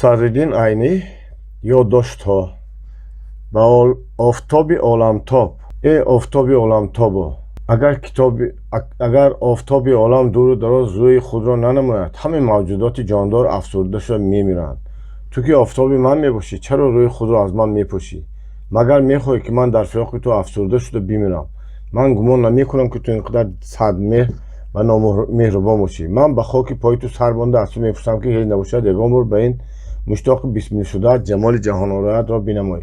Садриддин Айнӣ. Ёддоштҳо. Ба офтоби оламтоб. Э офтоби оламтобо, агар офтоби олам дуру дароз рӯи худро нанамояд, ҳамаи мавҷудоти ҷондор афсурда шуда мемиранд. Ту ки офтоби ман мебошӣ, чаро рӯи худро аз ман мепӯшӣ? Магар мехоҳӣ, ки ман дар фироқи ту афсурда шуда бимирам? Ман гумон намекунам, ки ту ин қадар сардмеҳр ва номеҳрубон бошӣ. Ман ба хоки пои ту сар монда аз ту мепурсам, ки ҳеҷ набошад, ягон бор ба ин муштоқи бисмилшудаат ҷамоли ҷаҳонороятро бинамоӣ.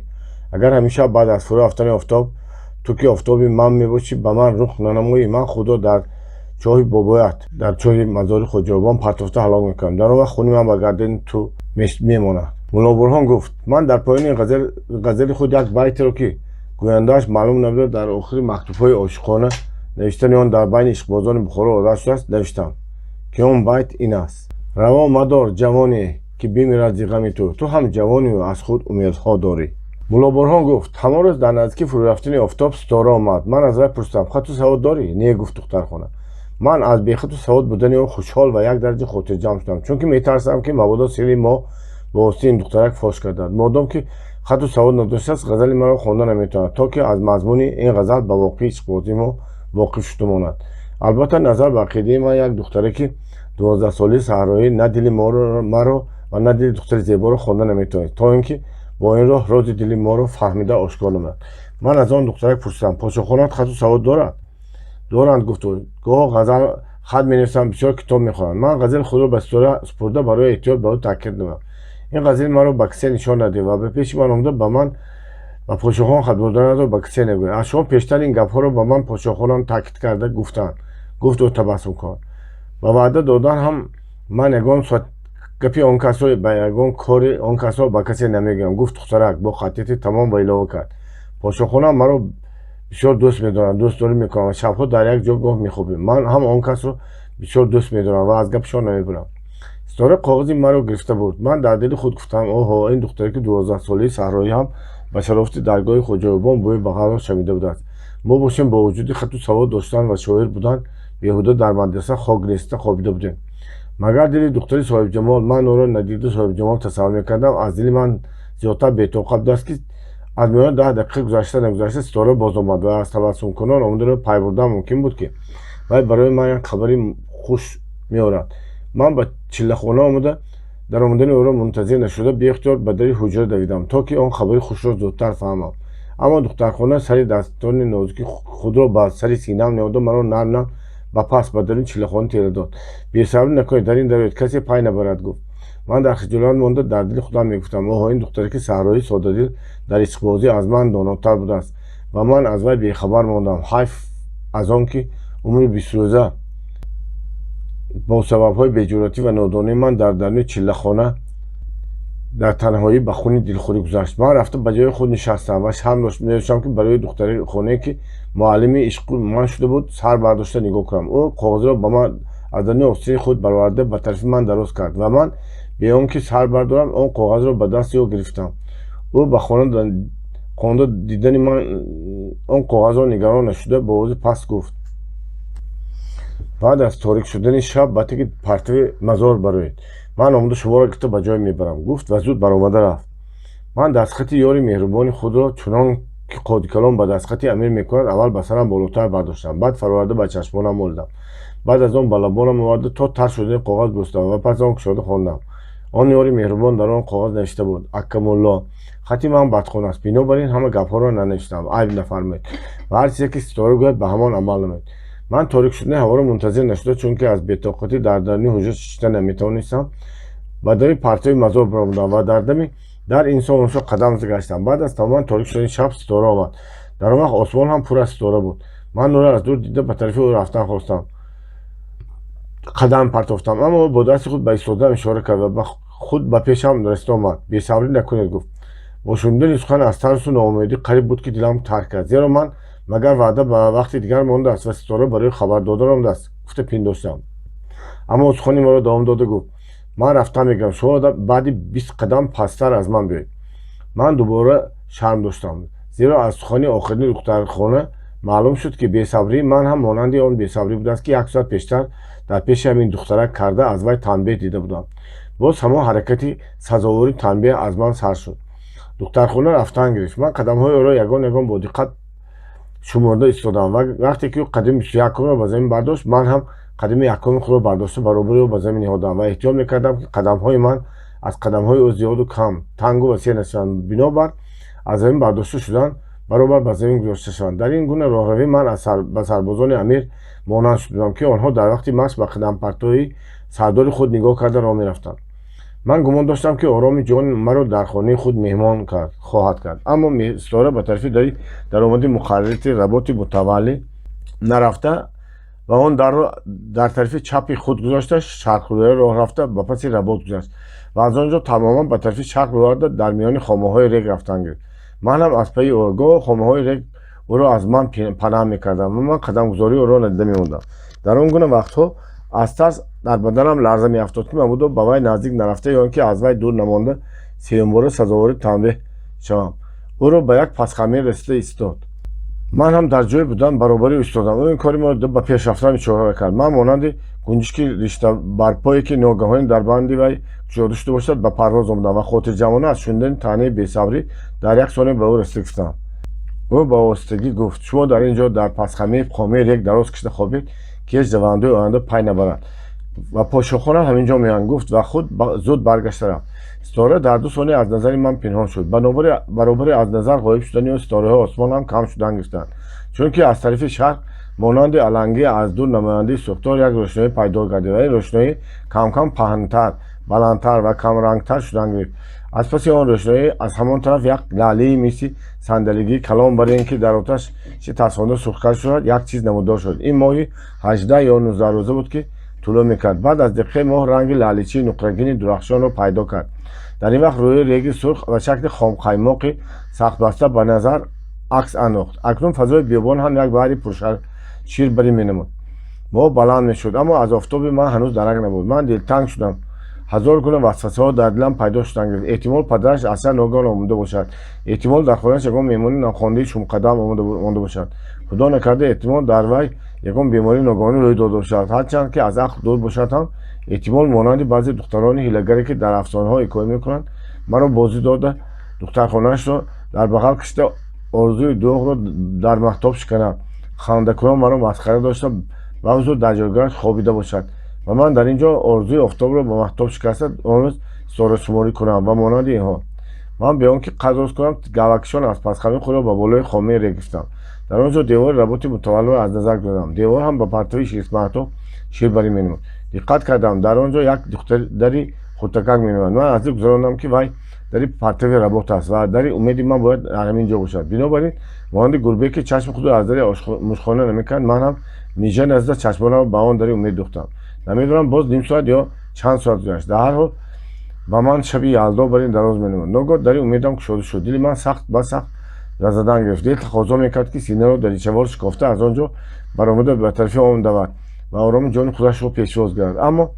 Агар ҳамеша баъд аз фурӯ рафтани офтоб ту, ки офтоби ман мебошӣ, ба ман рух нанамоӣ, ман худро дар чоҳи бобоят, дар чоҳи мазори Хоҷаобон партофта ҳалок мекунам. Дар он вақт хуни ман ба гардани ту мемонад. Мулло Бурҳон гуфт: «Ман дар поёни ғазали худ як байтеро, ки гӯяндааш маълум набуда, дар охири мактубҳои ошиқона навиштани он дар байни ишқбозони Бухоро одат шудааст, навиштам, ки он байт ин аст: Раво мадор ҷавоне, ки бимирад зи ғами ту, ту ҳам ҷавонию аз худ умедҳо дорӣ». Мулло Бурҳон гуфт: «Ҳамон рӯз дар наздики фурӯрафтани офтоб Ситора омад. Ман аз вай пурсидам: хату савод дорӣ? Не, гуфт духтархона. Ман аз бехату савод будани ӯ хушҳол ва як дараҷа хотирҷамъ шудам, чунки метарсидам, ки мабодо сирри мо ба воситаи ин духтарак фош гардад. Модом ки хату савод надоштааст, ғазали маро хонда наметавонад, то ки аз мазмуни ин ғазал ба воқеи ишқбозии мо воқиф шуда монад. Албатта, назар ба ақидаи ман, як духтараки 12-солаи саҳроӣ на дили маро ва на дили духтари зеборо хонда наметавонист, то ин ки бо ин роҳ рози дили моро фаҳмида ошкор намояд. Ман аз он духтарак пурсидам: подшоҳхонаат хату савод дорад? Доранд, гуфт ӯ, гоҳо ғазал хат менависанд, бисёр китоб мехонанд. Ман ғазали худро ба Ситора супурда, барои эҳтиёт ба ӯ таъкид намудам: ин ғазали маро ба касе нишон надиҳ ва ба пеши ман омада ба ман ба подшоҳхон хат бурданатро ба касе нагӯй. Аз шумо пештар ин гапҳоро ба ман подшоҳхонам таъкид карда гуфтанд, гуфт ӯ табассум кун. Ба ваъда додан ҳам ман ягон гапи он касро ба ягон кори он касро ба касе намегӯям, гуфт духтарак бо қатъияти тамом ва илова кард: подшоҳхонаам маро бисёр дӯст медоранд, дӯстдорӣ мекунам ва шабҳо дар як ҷойгоҳ мехобем. Ман ҳам он касро бисёр дӯст медорам ва аз гапашон намебурам. Ситора коғази маро гирифта буд. Ман дар дили худ гуфтам: оҳо, ин духтараки 12-солаи саҳроӣ ҳам ба шарофати даргоҳи Хоҷаёбон бӯи бағалро шамида будааст. Мо бошем, бо вуҷуди хату савод доштан ва шоир будан, беҳуда дар мадраса хок реста хобида будем. Магар дили духтари соҳибҷамол, ман ӯро надида соҳибҷамол тасаввур мекардам, аз дили ман зиёдтар бетоқат будааст, ки аз миёна 10 дақиқа гузашта нагузашта Ситора боз омад ва аз табассумкунон омадаро пай бурдан мумкин буд, ки вай барои ман як хабари хуш меорад. Ман ба чиллахона омада, дар омадани ӯро мунтазир нашуда, беихтиёр ба дари ҳуҷра давидам, то ки он хабари хушро зудтар фаҳмам. Аммо духтархона сари дастони нозуки худро ба сари синаам ниҳода, маро нарм нарм ба пас, ба даруни чиллахона тела дод. Бесабрӣ накунед, дар ин дароед, касе пай набарад, гуфт. Ман дар хиҷолат монда дар дили худам мегуфтам: оҳо, ин духтараки саҳроии содадил дар ишқбозӣ аз ман донотар будааст ва ман аз вай бехабар мондам. Ҳайф аз он ки умри 20-рӯза бо сабабҳои беҷуръатӣ ва нодонии ман дар даруни чиллахона дар танҳоӣ ба хуни дилхӯрӣ гузашт. Ман рафта ба ҷои худ нишастам ва шарм медоштам, ки барои духтари хонае, ки муаллими ишқи ман шуда буд, сар бардошта нигоҳ кунам. Ӯ коғазро ба ман аз даруни остини худ бароварда, ба тарафи ман дароз кард ва ман бе он ки сар бардорам, он коғазро ба дасти ӯ гирифтам. Ӯ ба хонда дидани ман он коғазро нигарон нашуда, бо овози паст гуфт: баъд аз торик шудани шаб ба таги партави мазор бароед, ман омода шуморо гирифта ба ҷой мебарам, гуфт ва зуд баромада рафт. Ман дастхати ёри меҳрубони худро, чунон ки қодикалон ба дастхати амир мекунад, аввал ба сарам болотар бардоштам, баъд фароварда ба чашмонам молидам, баъд аз он ба лабонам оварда, то тар шудани коғаз бӯсидам ва пас он кушода хондам. Он ёри меҳрубон дар он коғаз навишта буд: Акамулло, хати ман бадхон аст, бинобар ин ҳама гапҳоро нанавиштам, айб нафармоед ва ҳар чизе ки Ситора гӯяд, ба ҳамон амал намоед. Ман торик шудани ҳаворо мунтазир нашуда, чунки аз бетоқатӣ дар даруни ҳуҷра шишта наметавонистам, ба дари партави мазор баромадам ва дар дами дар инсо онсо қадам гаштам. Баъд аз тамоман торик шудани шаб Ситора омад. Дар он вақт осмон ҳам пур аз ситора буд. Ман ӯро аз дур дида, ба тарафи ӯ рафтан хостам, қадам партофтам, аммо ӯ бо дасти худ ба истодаам ишора кард ва ба худ ба пешам расида омад. Бесабрӣ накунед, гуфт. Бо шунидани сухан аз тарсу ноумедӣ қариб буд, ки дилам тарк кард, зеро ман магар ваъда ба вақти дигар мондааст ва Ситора барои хабар додан омадааст, гуфта пиндоштам. Аммо сухани маро давом дода гуфт: ман рафтан мегирам, шумо баъди 20 қадам пасттар аз ман биёед. Ман дубора шарм доштам, зеро аз сухани охирини духтархона маълум шуд, ки бесабрии ман ҳам монанди он бесабрӣ будааст, ки як соат пештар дар пеши ҳамин духтарак карда, аз вай танбеҳ дида будам. Боз ҳамон ҳаракати сазовори танбеҳ аз ман сар шуд. Духтархона рафтан гирифт. Ман қадамҳои ӯро ягон ягон бо диққат шуморда истодам ва вақте ки ӯ қадами 21-умро ба замин бардошт, ман ҳам қадами якуми худро бардошта, баробари ӯ ба замин ниҳодам ва эҳтиёт мекардам, ки қадамҳои ман аз қадамҳои ӯ зиёду кам, тангу васеъ нашаванд, бинобар аз замин бардошта шудан баробар ба замин гузошта шаванд. Дар ин гуна роҳравӣ ман ба сарбозони амир монанд шудам, ки онҳо дар вақти машқ ба қадампартои сардори худ нигоҳ карда роҳ мерафтанд. Ман гумон доштам, ки Ороми ҷон маро дар хонаи худ меҳмон хоҳад кард, аммо Ситора ба тарафи дари даромади муқаррарити работи мутаваллӣ нарафта ва он дарро дар тарафи чапи худ гузошта, шарқрӯя роҳ рафта, ба паси работ гузашт ва аз он ҷо тамоман ба тарафи шарқ рӯ дар миёни хомаҳои рег рафтан гирифт. Ман ҳам аз пайи ӯ. Гоҳ хомаҳои рег ӯро аз ман панаҳ мекарданд ва ман қадамгузории ӯро надида мемондам. Дар он гуна вақтҳо аз тарс дар баданам ларза меафтод, ки мабодо ба вай наздик нарафта ё ин ки аз вай дур намонда сеюмбора сазовори танбеҳ шавам. Ӯро ба як пасхамир расида истод. Ман ҳам дар ҷое будам, баробари ӯ истодам. Ӯ ин кори маро ба пеш рафтан ишора кард. Ман монанди гунҷишки риштабарпое, ки ногаҳонӣ дар банди вай кушода шуда бошад, ба парвоз омадам ва хотирҷамъона аз шунидани таънаи бесабрӣ дар як сония ба ӯ расида гуфтам. Ӯ ба оҳистагӣ гуфт: «Шумо дар ин ҷо дар пасхамии хомаи рег дароз кашида хобед, ки ҳеҷ давандаи оянда пай набарад ва подшоҳонам ҳамин ҷо меоянд», гуфт ва худ зуд баргашта рафт. Ситора дар 2 сония аз назари ман пинҳон шуд. Баробари аз назар ғоиб шудани ӯ ситораҳои осмон ҳам кам шудан гирифтанд, чунки аз тарафи шарқ монанди аланги аз дур намояндаи сӯхтор як рӯшноӣ пайдо гардид ва ин рӯшноӣ камкам паҳнтар, баландтар ва камрангтар шудан гирифт. Аз паси он рӯшноӣ аз ҳамон тараф як лаълии миси сандалигии калон, бар ин ки дар оташи тарсонда сурхкар шудад, як чиз намудор шуд. Ин моҳи 18 ё 19 рӯза буд, ки тулӯъ мекард. Баъд аз дақиқаи моҳ ранги лаъличии нуқрагини дурахшонро пайдо кард. Дар ин вақт рӯи реги сурх ба шакли хомқаймоқи сахтбаста ба назар акс андохт. Акнун фазои биёбон ҳам як баҳри пуршир барӣ менамуд. Моҳ баланд мешуд, аммо аз офтоби ман ҳанӯз дарак набуд. Ман дилтанг шудам. Ҳазор гуна васвасаҳо дар дилам пайдо шудан гирифт. Эҳтимол, падараш аслан ногаҳон омода бошад. Эҳтимол, дар хонааш ягон меҳмони нохондаи шумқадам омода бошад. Худо накарда, эҳтимол, дар вай ягон бемории ногаҳонӣ рӯй дода бошад. Ҳарчанд ки аз ақл дур бошад ҳам, эҳтимол, монанди баъзе духтарони ҳилагаре, ки дар афсонаҳо ҳикоя мекунанд, маро бозӣ дода, духтархонаашро дар бағал кашида, орзуи дурӯғро дар маҳтоб шиканад, хандакунон маро масхара дошта, ба ҳузур дар ҷойгоҳаш хобида бошад ва ман дар ин ҷо орзуи офтобро ба маҳтоб шикаста, он рӯз ситорашуморӣ кунам ва монанди инҳо. Ман бе он ки қад рост кунам, гавакшон аз пасхамӣ худро ба болои хомаи рег гирифтам. Дар он ҷо девори работи мутаваллиро аз назар гузаронидам. Девор ҳам ба партави ширмаҳтоб ширбарӣ менамуд. Диққат кардам, дар он ҷо як дари хурдакак менамояд. Ман аз дил гузарондам, ки вай дари партави работ аст ва дари умеди ман бояд дар ҳамин ҷо бошад. Бинобар ин, монанди гурбае, ки чашми худро аз дари мушхона намекард, ман ҳам мижа назда чашмонамро ба он дари умед духтам. Намедонам, боз ним соат ё чанд соат гузашт. Дар ҳар ҳол, ба ман шаби Ялдо бар ин дароз менамуд. Ногоҳ дари умедам кушода шуд. Дили ман сахт ба сахт задан гирифт. Дил тақозо мекард, ки синаро даричавор шикофта, аз он ҷо баромада, ба тарафи он давад ва Ороми ҷони худашро пешвоз гирад. Аммо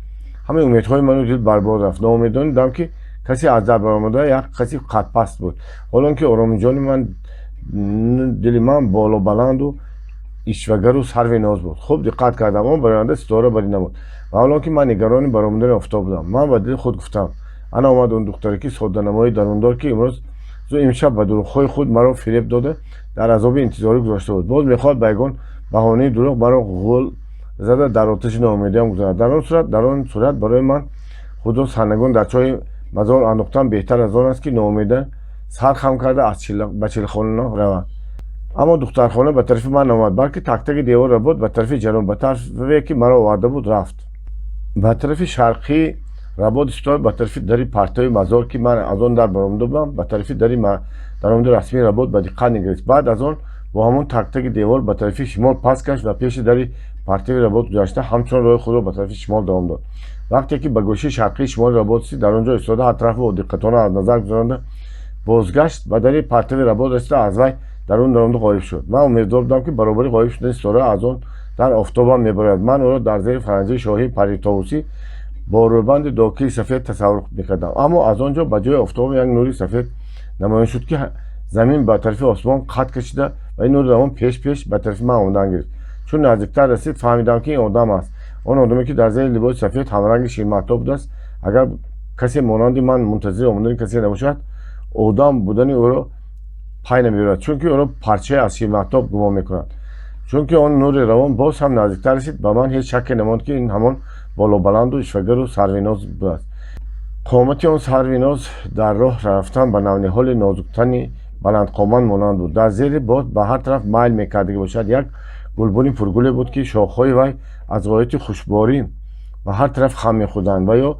ҳамаи умедҳои ману дил барбод рафт. Ноумедона дидам, ки касе аз дар баромада, як каси қадпаст буд, ҳолон ки Оромиҷони ман дили ман болобаланду ишвагару сарви ноз буд. Хуб диққат кардам, он бароянда ситора барӣ набуд ва ҳолон ки ман нигарони баромадани офтоб будам. Ман ба дили худ гуфтам: «Ана омад он духтаре, ки содданамои дарундор, ки имрӯз имшаб ба дурӯғҳои худ маро фиреб дода, дар азоби интизорӣ гузошта буд. Боз мехоҳад ба ягон баҳонаи дурӯғ маро ғул зада, дар оташи ноумедиам гузорад. Дар он сурат барои ман худро сарнагун дар чоҳи мазор андохтан беҳтар аз он аст, ки ноумеда сар хам карда ба чилхона равад». Аммо духтархона ба тарафи ман наомад, балки тактаки девори работ ба тарафи ҷануб, ба тарафе ки маро оварда буд, рафт. Ба тарафи шарқии работ истод, ба тарафи дари партави мазор, ки ман аз он дар баромада будам, ба тарафи дари даромади расмии работ ба диққат нигарист. Баъд аз он бо ҳамон тактаки девор ба тарафи шимол паст гашт ва пеши дари партави работ гузашта, ҳамчунон роҳи худро ба тарафи шимол давом дод. Вақте ки ба гӯшаи шарқии шимоли работ расид, дар он ҷо истода, ҳар тарафро диққатона аз назар гузаронда, бозгашт, ба дари партави работ расида, аз вай дарун даромада ғоиб шуд. Ман умедвор будам, ки баробари ғоиб шудани ситора аз он дар офтобам мебарояд. Ман ӯро дар зери фаранҷаи шоҳии паритовусӣ бо рӯйбанди докии сафед тасаввур мекардам, аммо аз он ҷо ба ҷои офтобам як нури сафед намоён шуд, ки замин ба тарафи осмон қад кашида, ва ин нури равон пеш пеш ба тарафи ман омадан гирифт. Чун наздиктар расид, фаҳмидам, ки ин одам аст, он одаме, ки дар зери либоси сафед ҳамранги ширмаҳтоб будааст. Агар Касе монанди ман мунтазири омадани касе набошад, одам будани ӯро пай намебарад, чунки ӯро парчае аз ширмаҳтоб гумон мекунад. Чунки он нури равон боз ҳам наздиктар расид, ба ман ҳеҷ шакке намонд, ки ин ҳамон болобаланду ишвагару сарвиноз будааст. Қомати он сарвиноз дар роҳ рафтан ба навниҳоли нозуктани баландқомат монанд буд. Дар зери бод ба ҳар тараф майл мекардагӣ бошад, як гулбуни пургуле буд, ки шохҳои вай аз ғояти хушборӣ ба ҳар тараф хам мехӯрданд ва ё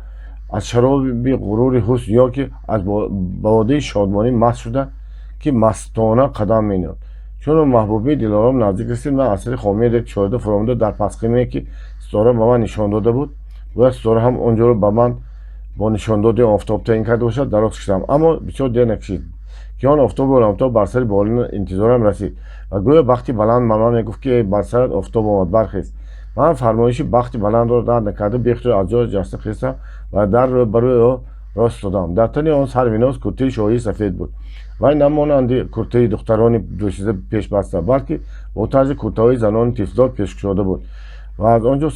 аз шароби ғурури ҳусн, ё ки аз бодаи шодмонӣ маст шуда, ки мастона қадам менод. Чун маҳбубаи дилором наздик расид, ман аз сари хомаи рег чорида фуромада, дар пасқимае, ки ситора ба ман нишон дода буд, гӯя ситора ҳам он ҷоро ба ман бо нишондоди офтоб таъин карда бошад, дароз кашидам. Аммо бисёр дер накашид, ки он офтоби оламтоб бар сари болини интизорам расид ва гӯё бахти баланд ба ман мегуфт, ки бар сарат офтоб омад, бархез. Ман фармоиши бахти баландро рад накарда, беихтиёр аз ҷо ҷаста хестам ва дар рӯбарӯи ӯ рост истодам. Дар тани он сарвиноз куртаи шоҳии сафед буд. Вай на монанди куртаи духтарони дӯшиза пешбаста, балки бо тарзи куртаҳои занони тифлдор пешкушода буд ва аз он ҷо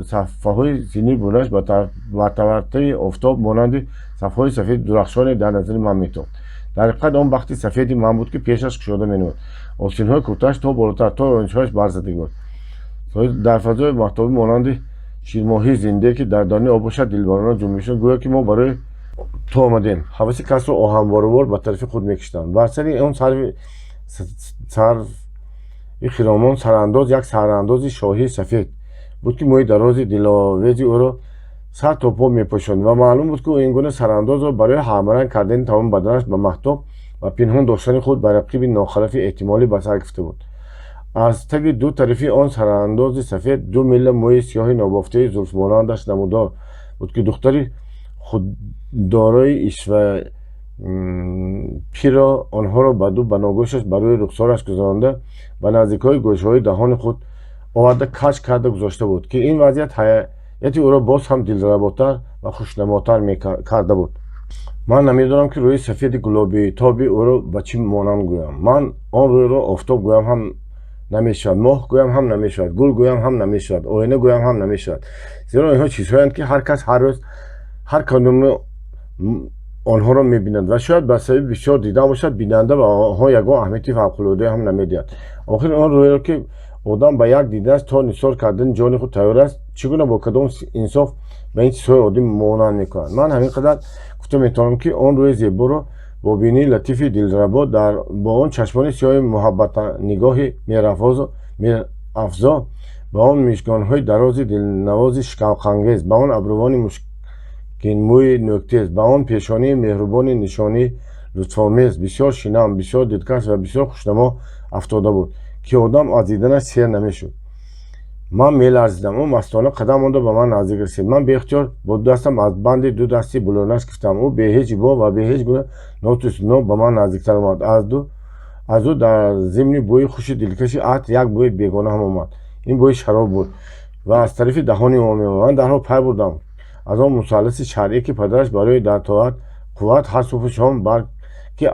саффаҳои синии бурнаш ба тавартаи офтоб монанди сафҳои сафеди дурахшоне дар назари ман метохт. Дар ҳақиқат, он бахти сафеди ман буд, ки пешаш кушода менамуд. Остинҳои куртааш то болотар, то рончҳояш барзадагӣ буд. Дар фазои маҳтобӣ монанди ширмоҳии зиндае, ки дар даруни об бошад, дилбарона ҷунбишон, гӯё ки мо барои ту омадем, ҳаваси касро оҳанворувор ба тарафи худ мекашиданд. Бар сари он сарви сарви хиромон сарандоз як сарандози шоҳии сафед буд, ки мӯи дарози диловези ӯро сар то по мепӯшонд ва маълум буд, ки ӯ ин гуна сарандозро барои ҳамранг кардани тамоми баданаш ба маҳтоб ва пинҳон доштани худ ба рақиби нохалафи эҳтимолӣ ба сар гирифта буд. Аз таги ду тарафи он сарандози сафед ду милла мӯи сиёҳи нобофтаи зулфмонандаш намудор буд, ки духтари худдорои ишвапиро онҳоро ба ду баногӯшаш ба рӯи рухсораш гузаронда, ба наздикҳои гӯшаҳои даҳони худ оварда, каҷ карда гузошта буд, ки ин вазъият ҳайати ӯро боз ҳам дилработар ва хушнамотар карда буд. Ман намедонам, ки рӯи сафеди гулобитоби ӯро ба чӣ монанд гӯям. Ман он рӯйро офтоб гӯям ҳам намешавад, моҳ гӯям ҳам намешавад, гул гӯям ҳам намешавад, оина гӯям ҳам намешавад, зеро инҳо чизҳоянд, ки ҳар кас ҳар рӯз ҳар кадоми онҳоро мебинад ва шояд ба сабаби бисёр дидан бошад, бинанда ба онҳо ягон аҳамияти фавқулоддае ҳам намедиҳад. Охир он рӯеро, ки одам ба як диданаш то нисор кардани ҷони худ тайёр аст, чӣ гуна, бо кадом инсоф ба ин чизҳои оддӣ монанд мекунад? Ман ҳамин қадар гуфта метавонам, ки он рӯи зеборо бо бинии латифи дилрабо, бо он чашмони сиёҳи муҳаббатнигоҳи меҳрафзо, ба он мижгонҳои дарози дилнавози шавқангез, ба он абрувони мушкинмӯи нӯктез, ба он пешонии меҳрубони нишонии лутфомез бисёр шинам, бисёр дилкаш ва бисёр хушнамо афтода буд, ки одам аз диданаш сер намешуд. Ман меларзидам. Ӯ мастона қадам монда ба ман наздик расид. Ман беихтиёр бо ду дастам аз банди ду дасти булӯрнаш гирифтам. Ӯ бе ҳеҷ ибо ва бе ҳеҷ гуна ноту истисно ба ман наздиктар омад. Аз ӯ дар зимни бӯи хуши дилкаши атр як бӯи бегона ҳам омад. Ин бӯи шароб буд ва аз тарафи даҳони ӯ меомад. Ман дарҳол пай бурдам, аз он мусалласи шаръӣ, ки падараш барои дар тоат қувват ҳар субҳу шом бар ки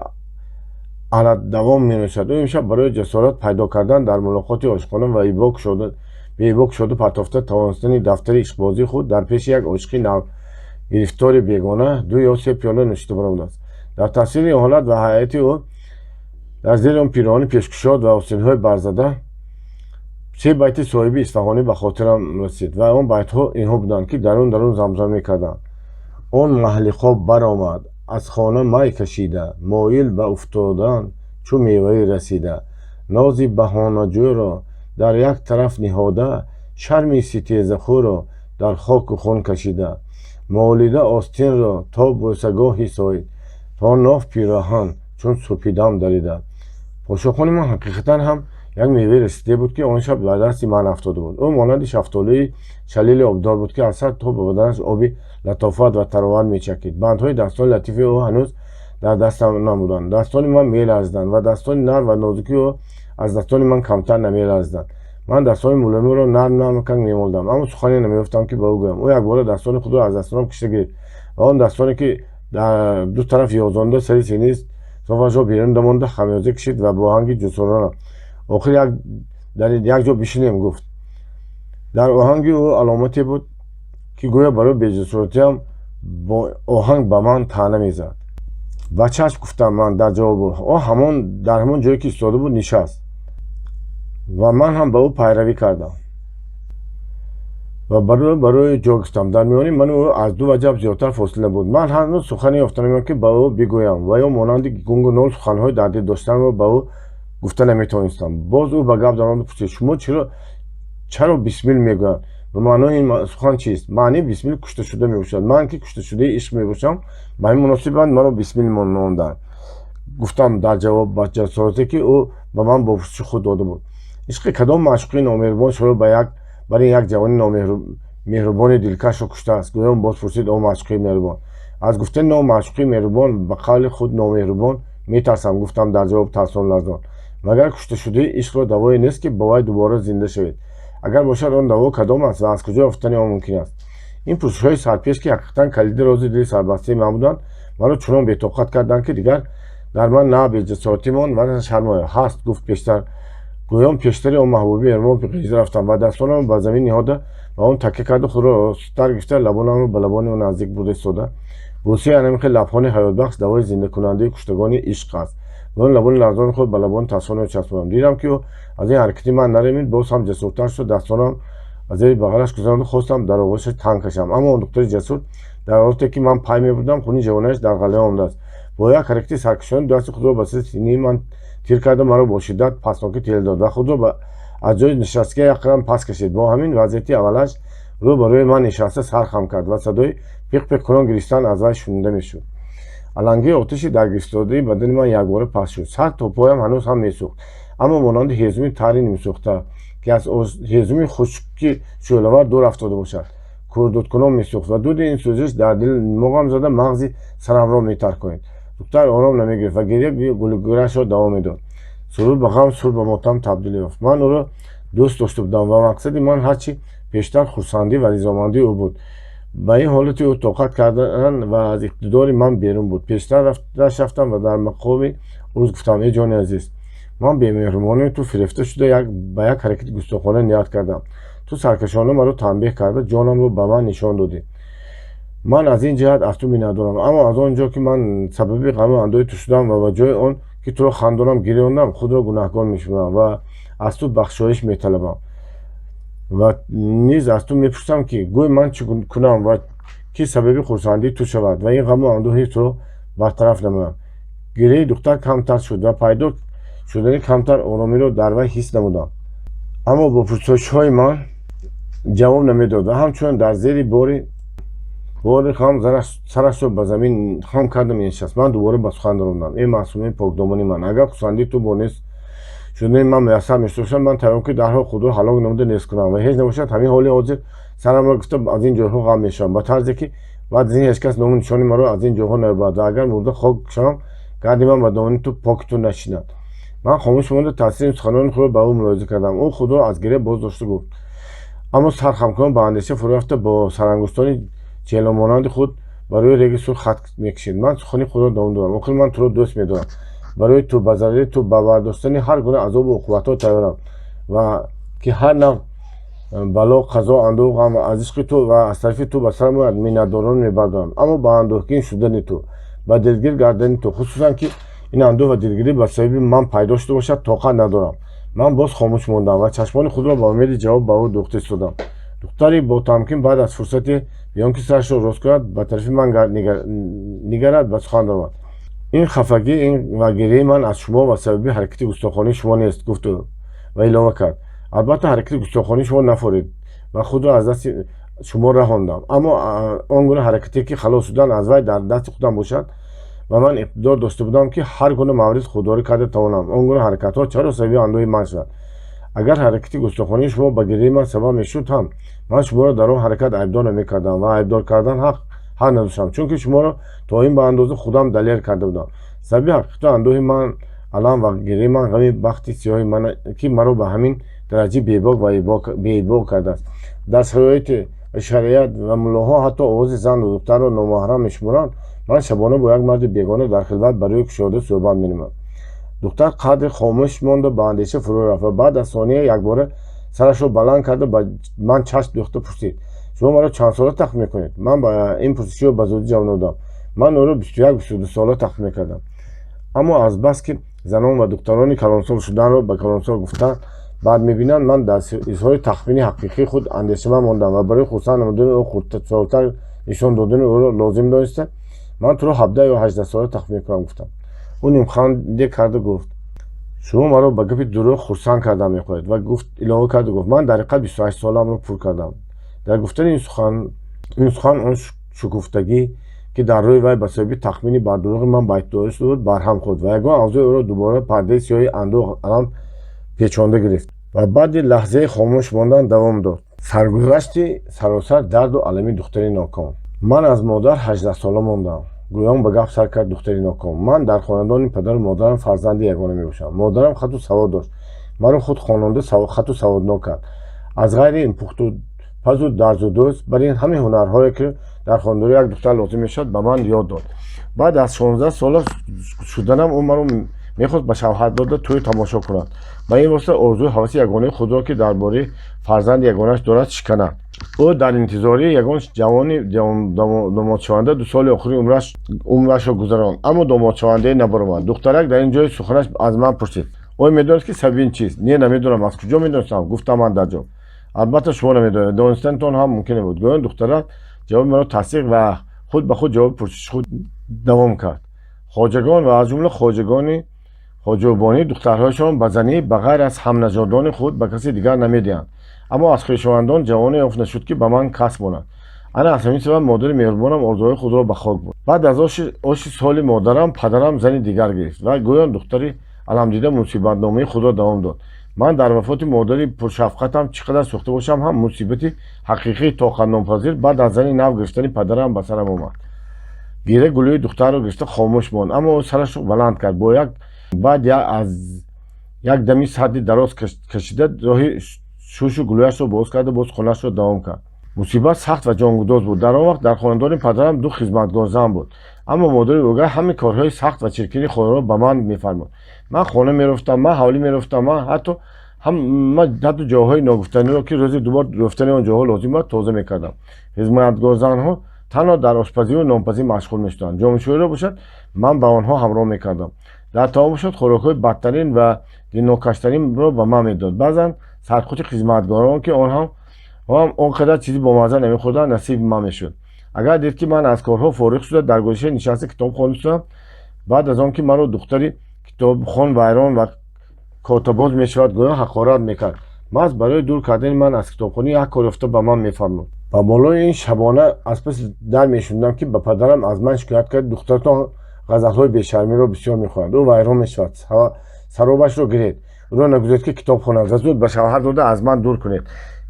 алатдавом менӯшад, ӯ имшаб барои ҷасорат пайдо кардан дар мулоқоти ошиқона ва беибо кушода партофта тавонистани дафтари ишқбозии худ дар пеши як ошиқи навгирифтори бегона ду ё се пиёла нӯшида баромадааст. Дар тасвири ин ҳолат ва ҳайати ӯ дар зери он пироҳани пешкушод ва остинҳои барзада се байти Соҳиби Исфаҳонӣ ба хотирам расид ва он байтҳо инҳо буданд, ки дарун дарун замзама мекарданд: Он маҳлиқо баромад аз хона май кашида, моил ба уфтодан чу меваи расида, нози баҳонаҷӯро дар як тараф ниҳода, шарми ситезахӯро дар хоку хун кашида, молида остинро то бӯсагоҳи соҳил, то ноф пироҳан чун супидам дарида. Подшоҳхони ман ҳақиқатан ҳам як меваи расидае буд, ки он шаб ба дасти ман афтода буд. Ӯ монанди шафтолӯи шалили обдор буд, ки аз сар то ба баданаш оби латофат ва тароват мечакид. Бандҳои дастони латифи ӯ ҳанӯз дар дастам набуданд. Дастони ман меларзиданд ва дастони нарм ва нозуки ӯ аз дастони ман камтар намеларзиданд. Ман дастони мулоими ӯро нарм нармакак мемолидам, аммо сухане намеёфтам, ки ба ӯ гӯям. Ӯ якбора дастони худро аз дастонам кашида гирифт ва он дастоне, ки дар ду тараф ёзонда сари синии софашро берун дамонда, хамёза кашид ва бо оҳанги ҷасурона: «Охир дар як ҷо бишинем», — гуфт. Дар оҳанги ӯ аломате буд, ки гӯё барои беҷасоратиам Бо оҳанг ба ман таъна мезад. Ба чашм, гуфтам ман дар ҷавобу. Ӯ ҳамон дар ҳамон ҷое, ки истода буд, нишаст ва ман ҳам ба ӯ пайравӣ кардам ва барои ҷо гирифтам. Дар миёни ману ӯ аз 2 ваҷаб зиёдтар фосила набуд. Ман ҳанӯз сухане ёфта намеём, ки ба ӯ бигӯям ва ё монанди гунгу нол суханҳои дар дил доштанро ба ӯ гуфта наметавонистам. Боз ӯ ба гап даромаду пурсид: «Шумо чаро Бисмил мегӯянд ва маънои ин сухан чист?» «Маънии Бисмил кушташуда мебошад. Ман ки кушташудаи ишқ мебошам, ба ҳамин муносибат маро Бисмил номданд», гуфтам дар ҷавоб ба ҷасорате, ки ӯ ба ман бо пурсиши худ дода буд. «Ишқи кадом маъшуқи номеҳрубон шуморо ба як бар ин як ҷавони номеҳрубони дилкашро куштааст?» гӯён боз пурсид он маъшуқи меҳрубон. «Аз гуфтани ном маъшуқи меҳрубон, ба қавли худ номеҳрубон, метарсам», гуфтам дар ҷавоб тарсон, ларзон. «Магар кушташудаи ишқро давое нест, ки бо вай дубора зинда шавед? Агар бошад, он даво кадом аст ва аз куҷо ёфтани он мумкин аст?» Ин пурсишҳои сарпеш, ки ҳақиқатан калиди рози дили сарбастаи ман буданд, маро чунон бетоқат карданд, ки дигар дар ман на беҷасоратӣ монд ва на шармоя. «Ҳаст», гуфт пештар гӯён. Пештари он маҳбуби меҳрубон ғиза рафтам ва дастонамро ба замин ниҳода, ба он такя карда, худро росттар гирифта, лабонамро ба лабони ӯ наздик бурда истода: «Бӯсаи анамихел лабҳони ҳаётбахш давои зиндакунандаи куштагони ишқ аст», гӯён лабони ларзони худ ба лабони тарсони ӯ часпондам. Дидам, ки ӯ аз ин ҳаракати ман наремид, боз ҳам ҷасуртар шуд. Дастонам аз зери бағалаш гузаронда, хостам дар оғӯшаш танг кашам, аммо он духтари ҷасур дар ҳолате, ки ман пай мебурдам, хуни ҷавонааш дар ғалаён омадааст, бо як ҳаракати саркашона дасти худро ба сари синаи ман тир карда, маро бо шиддат паснокӣ тел дод ва худро аз ҷои нишастагӣ як қадам пас кашид. Бо ҳамин вазъияти аввалаш рӯ ба рӯи ман нишаста, сар хам кард ва садои пиқ-пиқ кунон гиристан аз вай шунида мешуд. Алангии оташи дар гирифтодаи бадани ман якбора паст шуд. Сар то поям ҳанӯз ҳам месӯхт, аммо монанди ҳезуми тари нимсӯхта, ки аз ҳезуми хушки шӯълавар дур афтода бошад, курдудкунон месӯхт ва дуди ин сӯзиш дар димоғам зада, мағзи сарамро метарконид. Духтар ором намегирифт ва гиря гулгирашро давом медод. Сурур ба ғам, сур ба мотам табдил ёфт. Ман ӯро дӯст дошта будам ва мақсади ман ҳарчи пештар хурсандӣ ва ризомандии ӯ буд. Ба ин ҳолати ӯ тоқат кардан ва аз иқтидори ман берун буд. Пештараш рафтам ва дар мақоми узр гуфтам: «Э ҷони азиз, ман бемеҳрубонии ту фирефта шуда, ба як ҳаракати густохона ният кардам. Ту саркашона маро танбеҳ карда, ҷонамро ба ман нишон додӣ. Ман аз ин ҷиҳат аз ту миннатдорам, аммо аз он ҷо, ки ман сабаби ғаму андӯҳи ту шудам ва ба ҷои он ки туро хандонам, гирёндам, худро гунаҳкор мешуморам ва аз ту бахшоиш металабам ва низ аз ту мепурсам, ки гӯй, ман чӣ кунам ва ки сабаби хурсандии ту шавад ва ин ғаму андӯҳи туро бартараф намоям?» Гиряи духтар камтар шуд ва пайдо шудани камтар оромиро дар вай ҳис намудам, аммо бо пурсишҳои ман ҷавоб намедод ва ҳамчунон дар зери бори ғам сарашро ба замин хам карда менишаст. Ман дубора ба сухан даромадам: «Эй маъсумаи покдомани ман, агар хурсандии ту бо нест шудани ман муяссар мешуда, ман тайёрам, ки дарҳол худро ҳалок намуда нест кунам ва ҳеҷ набошад, ҳамин ҳоли ҳозир сарамро гирифта, аз ин ҷойҳо ғам мешавам, ба тарзе ки баъд аз ин ҳеҷ кас ному нишони маро аз ин ҷойҳо наёбад ва агар мурда хок шавам, гарди ман ба домани ту поки ту нашинад». Ман хомӯш монда, таъсири суханони худро ба ӯ мулоҳиза кардам. Ӯ худро аз гиря боз дошта гуфт, аммо сархамкунон ба андеша фурӯ рафта, бо сарангуштони чеҳломонанди худ ба рӯи реги сурх хат мекашид. Ман сухани худро давом додам: «Охир ман туро дӯст медорам. Барои ту, ба зарари ту, ба бардоштани ҳар гуна азобу уқубатҳо тайёрам ва ки ҳар навъ бало, қазо, андӯҳу ғам аз ишқи ту ва аз тарафи ту ба сарам ояд, миннатдорона мебардорам. Аммо ба андӯҳгин шудани ту, ба дилгир гардани ту, хусусан ки ин андӯҳ ва дилгирӣ ба сабаби ман пайдо шуда бошад, тоқат надорам». Ман боз хомӯш мондам ва чашмони худро ба умеди ҷавоб ба ӯ дӯхта истодам. Духтари ботамкин баъд аз фурсате, бе он ки сарашро рост кунад, ба тарафи ман нигарад, ба сухан даромад: «Ин хафагӣ ва гиряи ман аз шумо ва сабаби ҳаракати густохонии шумо нест», гуфт ӯ ва илова кард: «Албатта, ҳаракати густохонии шумо нафорид ва худро аз дасти шумо раҳондам, аммо он гуна ҳаракате, ки халос шудан аз вай дар дасти худам бошад ва ман иқтидор дошта будам, ки ҳар гуна маврид худдорӣ карда тавонам, он гуна ҳаракатҳо чаро сабаби андӯҳи ман шавад? Агар ҳаракати густохонии шумо ба гиряи ман сабаб мешуд ҳам, ман шуморо дар он ҳаракат айбдор намекардам ва айбдор кардан ҳақ надоштам, чунки шуморо то ин ба андоза худам далер карда будам. Сабаби ҳақиқату андӯҳи ман, алам ва гиряи ман ғами бахти сиёҳи ман, ки маро ба ҳамин дараҷа бебок ва беибок кардааст. Дар шароити шариат ва муллоҳо ҳатто овози зану духтарро номаҳрам мешуморанд, ман шабона бо як марди бегона дар хилват ба рӯи кушода суҳбат менамоям». Духтар қадре хомӯш монда, ба андеша фурӯ рафт ва баъд аз сония якбора сарашро баланд карда, ба ман чашм дӯхта пурсид: Шумо маро чанд сола тахмин мекунед? Ман ба ин пурсиширо ба зудӣ ҷавоб додам. Ман ӯро 21-22 сола тахмин мекардам. Аммо азбаски занон ва духтарони калонсол шуданро ба калонсол гуфтан бад мебинанд, ман дар изҳори тахмини ҳақиқии худ андешаманд мондам ва барои хурсанд намудани ӯ, хурдсолтар нишон додани ӯро лозим дониста: «Ман туро 17 ё 18 сола тахмин мекунам», — гуфтам. Ӯ нимханде карду гуфт: «Шумо маро ба гапи дурӯғ хурсанд кардан мехоҳед». Ва гуфт, илова карду гуфт: «Ман дар ҳақиқат 28 соламро пур кардам». Дар гуфтани ин сухан он шукуфтагӣ, ки дар рӯи вай ба сабаби тахмини бардурӯғи ман пайдо шуда буд, барҳам хӯрд ва ягон авзои ӯро дубора пардаи сиёҳи андӯҳу алам печонда гирифт ва баъди лаҳзаи хомӯш мондан давом дод: «Саргузашти саросар дарду алами духтари ноком. Ман аз модар 18-сола мондам», — гӯён ба гап сар кард духтари ноком. «Ман дар хонадони падару модарам фарзанди ягона мебошам. Модарам хату савод дошт, маро худ хононда, хату саводнок кард. Аз ғайри ин, пухту пазу дарзу дӯз, бар ин ҳамаи ҳунарҳое, ки дар хонадорӣ як духтар лозим мешавад, ба ман ёд дод. Баъд аз 16 сола шуданам ӯ маро мехост ба шавҳар дода, тӯю тамошо кунад. Ба ин восита орзуи ҳаваси ягонаи худро, ки дар бораи фарзанди ягонааш дорад, шиканад. Ӯ дар интизории ягон ҷавони домодшаванда 2 соли охири умрашро гузаронд, аммо домодшавандае набаромад». Духтарак дар ин ҷои суханаш аз ман пурсид: «Оё медонед, ки сабаби ин чист?» «Не, намедонам. Аз куҷо медонистам?» — гуфтам ман дар ҷавоб. «Албатта, шумо намедонед. Донистанатон ҳам мумкин набуд», — гӯён духтарак ҷавоби маро тасдиқ ва худ ба худ ҷавоби пурсиши худ давом кард: «Хоҷагон ва аз ҷумла хоҷагони хоҷаубонӣ духтарҳояшон ба занӣ ба ғайр аз ҳамнажодони худ ба каси дигар намедиҳанд. Аммо аз хешовандон ҷавоне ёфт нашуд, ки ба ман касб монад. Ана аз ҳамин сабаб модари меҳрубонам орзуҳои худро ба хок бурд. Баъд аз оши соли модарам, падарам зани дигар гирифт». Ва гӯён духтари аламдида мусибатномаи худро давом дод: «Ман дар вафоти модари пуршафқатам чӣ қадар сӯхта бошам ҳам, мусибати ҳақиқии тоқатнопазир баъд аз зани нав гирифтани падарам ба сарам омад». Гира гулӯи духтарро гирифта хомӯш монд, аммо ӯ сарашро баланд кард, бо як баъд аз як дами сарди дароз кашида, роҳи шушу гулӯяшро боз карда, боз суханашро давом кард: «Мусибат сахт ва ҷонгудоз буд. Дар он вақт дар хонадони падарам ду хизматгорзан буд, аммо модари ӯгай ҳамаи корҳои сахт ва чиркини хонаро ба ман мефармуд. Ман хона мерофтам, ман ҳавлӣ мерофтам, ман ҳатто ҷойҳои ногуфтаниро, ки рӯзи дубор рофтани он ҷойҳо лозим буд, тоза мекардам. Хизматгорзанҳо танҳо дар ошпазиву нонпазӣ машғул мешуданд. Ҷомашӯиро бошад, ман ба онҳо ҳамроҳ мекардам. Дар таом бошад, хӯрокҳои бадтарин ва дилнокаштаринро ба ман медод. Баъзан сарқути хизматгорон, ки он он қадар чизи бомазза намехӯрданд, насиби ман мешуд. Агар дид, ки ман аз корҳо фориғ шуда, дар гӯшае нишаста китоб хонистам, баъд аз он ки маро духтари китобхон вайрон ва котабоз мешавад, гӯё ҳақорат мекард. Маҳз барои дур кардани ман аз китобхонӣ як кор ёфта ба ман мефармуд. Ба болои ин, шабона аз паси дар мешунидам, ки ба падарам аз ман шикоят кард: духтаратон ғазалҳои бешармиро бисёр мехонад, ӯ вайрон мешавад, саробашро гиред, ӯро нагузоред, ки китоб хонад ва зуд ба шавҳар дода, аз ман дур кунед,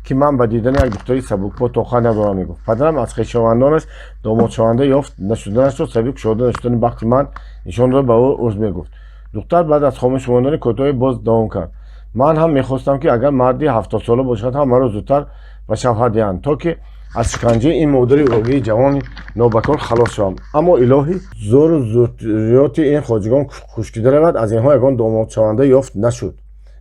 ки ман ба дидани як духтари сабукпо тоқат надорам, мегуфт. Падарам аз хешовандонаш домодшаванда ёфт нашуданашро сабаби кушода нашудани бахти ман нишон дода, ба ӯ узр мегуфт». Духтар баъд аз хомӯш мондани кӯтоҳе боз давом кард: «Ман ҳам мехостам, ки агар марди 70-сола бошад ҳам, маро зудтар ба шавҳар диҳанд, то ки аз шиканҷаи ин модари огии ҷавони нобакор халос шавам. Аммо илоҳӣ зӯру зурёти ин хоҷагон хушкида равад, аз инҳо ягон домодшаванда ёфт нашуд,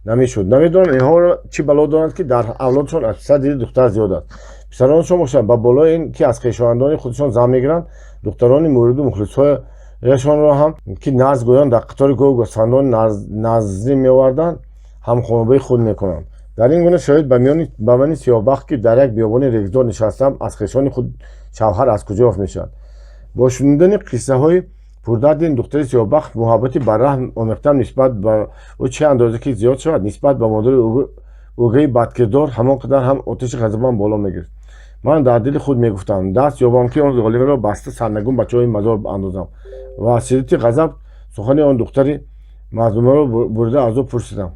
намешуд. Намедонам, инҳоро чӣ бало доранд, ки дар авлодшон аз писар дида духтар зиёд аст. Писаронашон бошанд, ба болои ин ки аз хешовандони худашон зан мегиранд, духтарони муриду мухлисҳояшонро ҳам, ки назр гӯён дар қатори гову гӯсфандон назрӣ меоварданд, ҳамхонобаи худ мекунанд. Дар ин гуна шароит ба мани сиёҳбахт, ки дар як биёбони регзор нишастаам, аз хешони худ шавҳар аз куҷо ёфт мешавад?» Бо шунидани қиссаҳои пурдарди ин духтари сиёҳбахт, муҳаббати барраҳм омехтаам нисбат ба ӯ чӣ андоза ки зиёд шавад, нисбат ба модари ӯгаи бадкирдор ҳамон қадар ҳам оташи ғазабам боло мегирифт. Ман дар дили худ мегуфтам: даст ёбам, ки он золимро баста, сарнагун ба чоҳи мазор андозам. Ва аз шиддати ғазаб сухани он духтари мазлумаро бурида, аз ӯ пурсидам: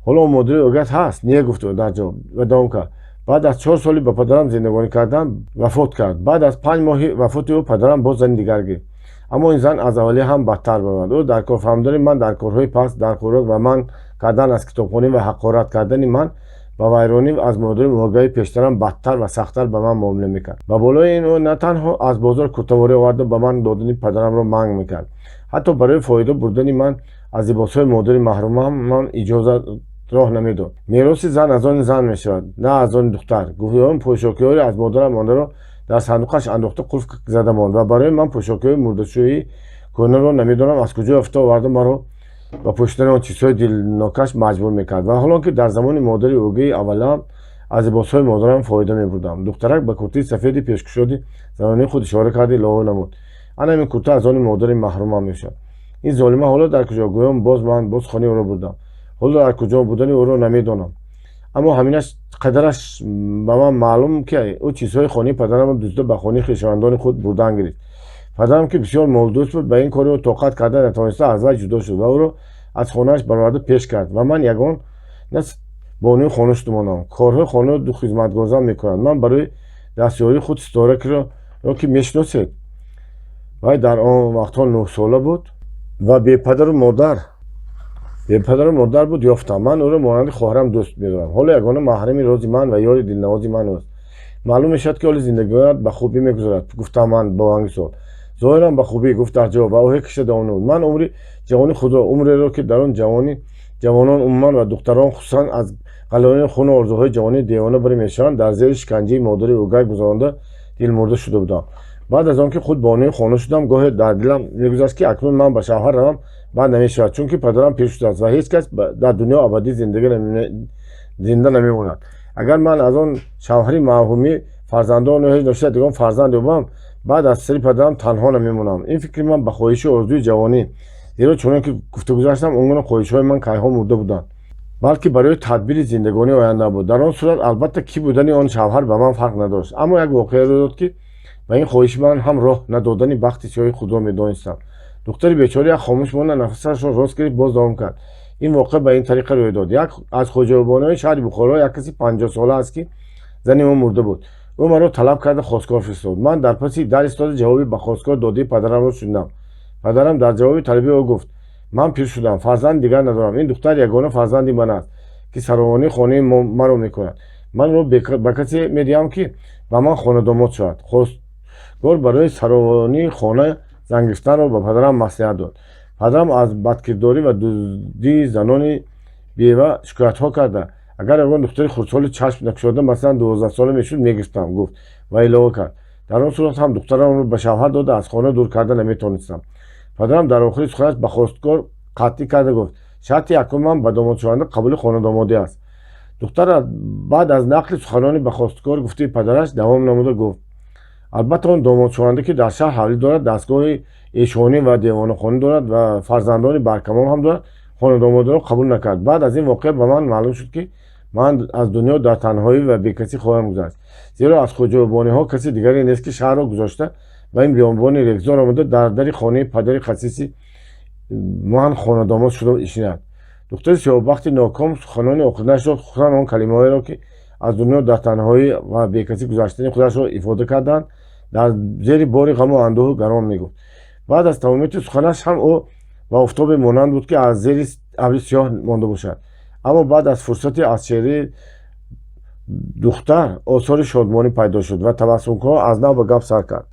«Ҳоло он модари ӯгат ҳаст?» «Не», — гуфт ӯ дар ҷавоб ва давом кард: «Баъд аз 4 соли ба падарам зиндагонӣ кардан вафот кард. Баъд аз 5 моҳи вафоти ӯ падарам боз зани дигар гирифт, аммо ин зан аз аввалӣ ҳам бадтар баромад. Ӯ дар корфармудани ман дар корҳои паст, дар хӯрок ва манъ кардан аз китобхонӣ ва ҳақорат кардани ман ба вайронӣ аз модари муҳогаи пештарам бадтар ва сахттар ба ман муомила мекард. Ба болои ин, ӯ на танҳо аз бозор куртаворӣ оварда ба ман додани падарамро манъ мекард, ҳатто барои фоида бурдани ман аз либосҳои модари маҳрумам ман иҷозатро Роҳ намедод. Мероси зан аз они зан мешавад, на аз они духтар. Гӯён пӯшокиҳои аз модарам мондаро дар сандуқаш андохта, қулф зада монд ва барои ман пӯшокиҳои мурдашӯии кӯҳнаро, намедонам аз куҷо ёфта оварда, маро ба пӯшидани он чизҳои дилнокаш маҷбур мекард. Ва ҳолон ки дар замони модари ӯгии аввалаам аз либосҳои модарам фоида мебурдам. Духтарак ба куртаи сафеди пешкушоди занонаи худ ишора карда, илова намуд: «Ана ин курта аз они модари маҳрумам мешавад. Ин золима ҳоло дар куҷо?» Гӯён боз ман боз хонаи ӯро бурдам. Ҳоло дар куҷо будани ӯро намедонам, аммо ҳаминаш қадараш ба ман маълум, ки ӯ чизҳои хонаи падарамро дуздида, ба хонаи хешовандони худ бурдан гирифт. Падарам, ки бисёр молдӯст буд, ба ин кори ӯ тоқат карда натавониста, аз вай ҷудо шуд ва ӯро аз хонааш бароварда пеш кард ва ман ягона бонуи хона шуда мондам. Корҳои хонаро ду хизматгорзан мекунанд. Ман барои дастёрии худ Ситоракиро, ки мешиносед, вай дар он вақтҳо 9-сола буд ва бепадару модар буд, ёфтам. Ман ӯро монанди хоҳарам дӯст медорам. Ҳоло ягона маҳрами рози ман ва ёри дилнавози ман ӯст. Маълум мешавад, ки ҳоли зиндагиат ба хубӣ мегузарад, гуфтам ман бо оҳанги суол. Зоҳиран ба хубӣ, гуфт дар ҷавоб ва оҳе кашида давом намуд: Ман умри ҷавони худро, умреро, ки дар он ҷавонӣ ҷавонон умуман ва духтарон хусусан аз ғалаёни хуну орзуҳои ҷавонӣ девона барӣ мешаванд, дар зери шиканҷаи модари ӯгай гузаронда, дилмурда шуда будам. Баъд аз он ки худ бонуи хона шудам, гоҳе дар дилам мегузашт, ки акнун ман ба шавҳар равам, бад намешавад, чунки падарам пир шудааст ва ҳеҷ кас дар дунё абадӣ зинда намемонад. Агар ман аз он шавҳари мавҳумӣ фарзандону ҳеҷ ношида дигон фарзанд ёбам, баъд аз сари падарам танҳо намемонам. Ин фикри ман ба хоҳишу орзуи ҷавонӣ, зеро чунон ки гуфта гузаштам, он гуна хоҳишҳои ман кайҳо мурда буданд, балки барои тадбири зиндагонии оянда буд. Дар он сурат, албатта, кӣ будани он шавҳар ба ман фарқ надошт. Аммо як воқеа рӯй дод, ки ба ин хоҳиши ман ҳам роҳ надодани бахти сиёҳи худро медонистам. Духтари бечора як хомӯш монда, нафасашро рост гирифт, боз давом кард: Ин воқеа ба ин тариқа рӯй дод. Як аз хоҷабонои шаҳри Бухоро, як каси 50-сола аст, ки зани ӯ мурда буд. Ӯ маро талаб карда, хостгор фиристод. Ман дар паси дар истода, ҷавоби ба хостгор додаи падарамро шунидам. Падарам дар ҷавоби талаби ӯ гуфт: «Ман пир шудам, фарзанди дигар надорам. Ин духтар ягона фарзанди ман аст, ки саровонии хонаи маро мекунад. Ман ӯро ба касе медиҳам, ки ба ман хонадомод шавад». Хостгор барои саровонии хона зан гирифтанро ба падарам маслиҳат дод. Падарам аз бадкирдорӣ ва дуздии занони бева шикоятҳо карда, агар ягон духтари хурдсоли чашм накушода, масалан, 12-сола мешуд, мегирифтам, гуфт ва илова кард: «Дар он сурат ҳам духтарамро ба шавҳар дода, аз хона дур карда наметавонистам». Падарам дар охири суханаш ба хостгор қатъӣ карда гуфт: «Шарти якуми ман ба домодшаванда қабули хонадомодӣ аст». Духтар баъд аз нақли суханони ба хостгор гуфтаи падараш давом намуда гуфт: «Албатта, он домодшаванда, ки дар шаҳр ҳавлӣ дорад, дастгоҳи эшонӣ ва девонахона дорад ва фарзандони баркамол ҳам дорад, хонадомодиро қабул накард. Баъд аз ин воқеа ба ман маълум шуд, ки ман аз дунё дар танҳоӣ ва бекасӣ хоҳам гузашт, зеро аз хоҷабониҳо каси дигаре нест, ки шаҳрро гузошта, ба ин биёбони регзор омада, дар дари хонаи падари хасиси ман хонадомод шуда ишинад». Духтари сиёҳбахти ноком суханони охиринашро, хусусан он калимаҳоеро, ки аз дунё дар танҳоӣ ва бекасӣ гузаштани худашро ифода карданд, дар зери бори ғаму андӯҳу гарон мегуфт. Баъд аз тамомияти суханаш ҳам ӯ ба офтобе монанд буд, ки аз зери абри сиёҳ монда бошад. Аммо баъд аз фурсате аз чеҳраи духтар осори шодмонӣ пайдо шуд ва табассумкунон аз нав ба гап сар кард: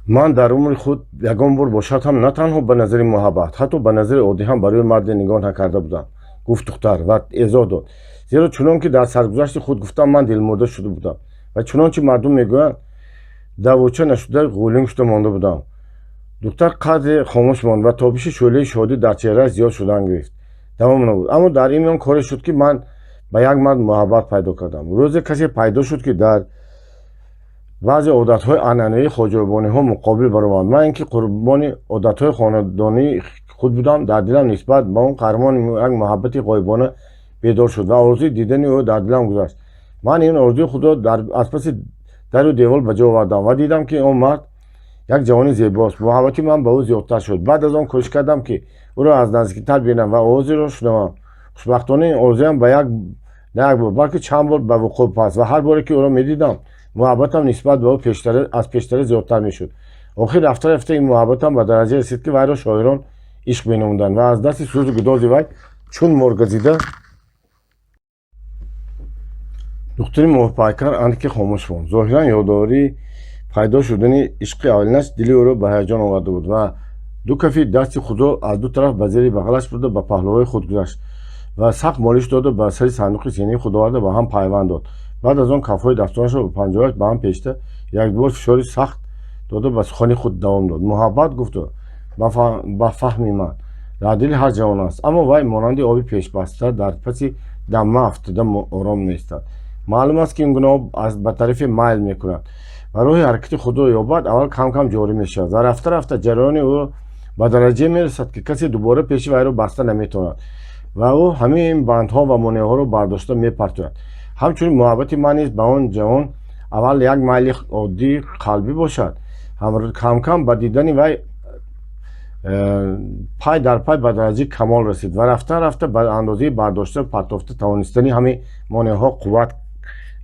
«Ман дар умри худ ягон бор бошад ҳам на танҳо ба назари муҳаббат, ҳатто ба назари оддӣ ҳам барои марде нигоҳ накарда будам», гуфт духтар ва эзоҳ дод: «Зеро чунон ки дар саргузашти худ гуфтам, ман дилмурда шуда будам ва, чунончи мардум мегӯянд, давоча нашуда ғӯлинг шуда монда будам». Духтар қадре хомӯш монд ва тобиши шӯълаи шодӣ дар чеҳрааш зиёд шудан гирифт. Давом намуд: «Аммо дар ин миён коре шуд, ки ман ба як мард муҳаббат пайдо кардам. Рӯзе касе пайдо шуд, ки дар баъзе одатҳои анъанавии хоҷабониҳо муқобил баромад. Ман ин ки қурбони одатҳои хонадонии худ будам, дар дилам нисбат ба он қаҳрамон як муҳаббати ғоибона бедор шуд ва орзуи дидани ӯ дар дилам гузашт. Ман ин орзуи худро аз паси дару девор ба ҷо овардам ва дидам, ки он мард як ҷавони зебост. Муҳаббати ман ба ӯ зиёдтар шуд. Баъд аз он кӯшиш кардам, ки ӯро аз наздиктар бинам ва овозеро шунавам. Хушбахтона, ин орзуям ба як на як бор, балки чанд бор ба вуқӯъ паст ва ҳар боре ки ӯро медидам, муҳаббатам нисбат ба ӯ аз пештара зиёдтар мешуд. Охир рафта рафта ин муҳаббатам ба дараҷае расид, ки вайро шоирон ишқ менамуданд ва аз дасти сӯзу гудози вай чун моргазида». Духтари моҳпайкар андаке хомӯш монд. Зоҳиран, ёдоварии пайдо шудани ишқи аввалинаш дили ӯро ба ҳаяҷон оварда буд ва ду кафи дасти худро аз ду тараф ба зери бағалаш бурда, ба паҳлӯҳои худ гузашт. Ва сахт молиш доду ба сари сандуқи синаи худ оварда, ба ҳам пайванд дод. Баъд аз он кафҳои дастонашро ба панҷояш ба ҳам печида, якбор фишори сахт дода, ба сухани худ давом дод. «Муҳаббат, — гуфту, — ба фаҳми ман, дар дили ҳар ҷавон аст, аммо вай монанди оби пешбаста дар паси дамма афтода ором меистад. Маълум аст, ки ин гуна об ба тарафе майл мекунад ва роҳи ҳаракати худро ёбад, аввал кам-кам ҷорӣ мешавад ва рафта-рафта ҷараёни ӯ ба дараҷае мерасад, ки касе дубора пеши вайро баста наметавонад ва ӯ ҳамаи ин бандҳо ва монеаҳоро бардошта мепартояд. Ҳамчунин муҳаббати ман низ ба он ҷавон аввал як майли оддии қалбӣ бошад, кам-кам ба дидани вай пай дар пай ба дараҷаи камол расид ва рафта-рафта ба андозаи бардошта партофта тавонистани ҳамаи монеаҳо қувват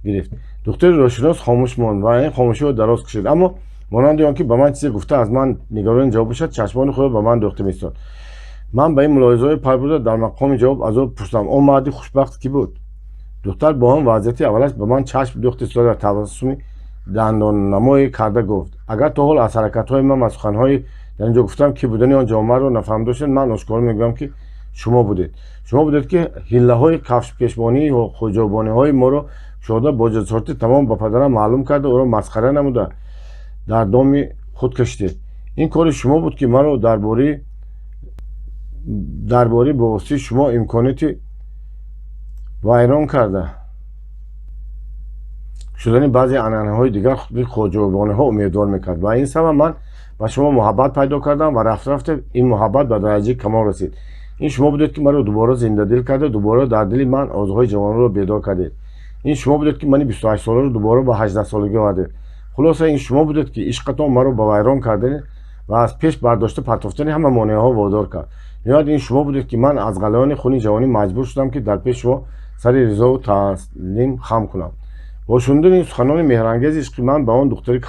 гирифт». Духтари рошинос хомӯш монд ва ин хомӯширо дароз кашид, аммо монанди он ки ба ман чизе гуфта, аз ман нигарони ҷавоб бошад, чашмони худро ба ман дӯхта меистод. Ман ба ин мулоҳизаҳое пай бурда, дар мақоми ҷавоб аз ӯ пурсидам: «Он марди хушбахт кӣ буд?» Духтар бо ҳам вазъияти аввалаш ба ман чашм дӯхт истода ва табассуми дандоннамое карда гуфт: «Агар то ҳол аз ҳаракатҳои ман ва суханҳои дар ин ҷо гуфтам, ки будани он ҷавонмардро нафаҳмида бошед, ман ошкоро мегӯям, ки шумо будед. Шумо будед, ки ҳиллаҳои кафшпешбонии хоҷабониҳои моро кушода, бо ҷасорати тамом ба падарам маълум карда, ӯро масхара намуда, дар доми худ кашидед. Ин кори шумо буд, ки маро дарборӣ бо воситаи шумо имконияти вайрон карда шудани баъзе анъанаҳои дигар хоҷабониҳо умедвор мекард. Ба ин сабаб ман ба шумо муҳаббат пайдо кардам ва рафта-рафта ин муҳаббат ба дараҷаи камол расид. Ин шумо будед, ки маро дубора зиндадил карда, дубора дар дили ман орзуҳои ҷавониро бедор кардед. Ин шумо будед, ки мани 28-соларо дубора ба 18-солагӣ овардед. Хулоса, ин шумо будед, ки ишқатон маро ба вайрон кардани ва аз пеш бардошта партофтани ҳама монеаҳо водор кард. Ниҳоят, ин шумо будед, ки ман аз ғалаёни хуни ҷавонӣ маҷбур шудам, ки дар пеши шумо сари ризову таслим хам кунам». Бо шунидани суханони меҳрангези ишқи ман ба он духтари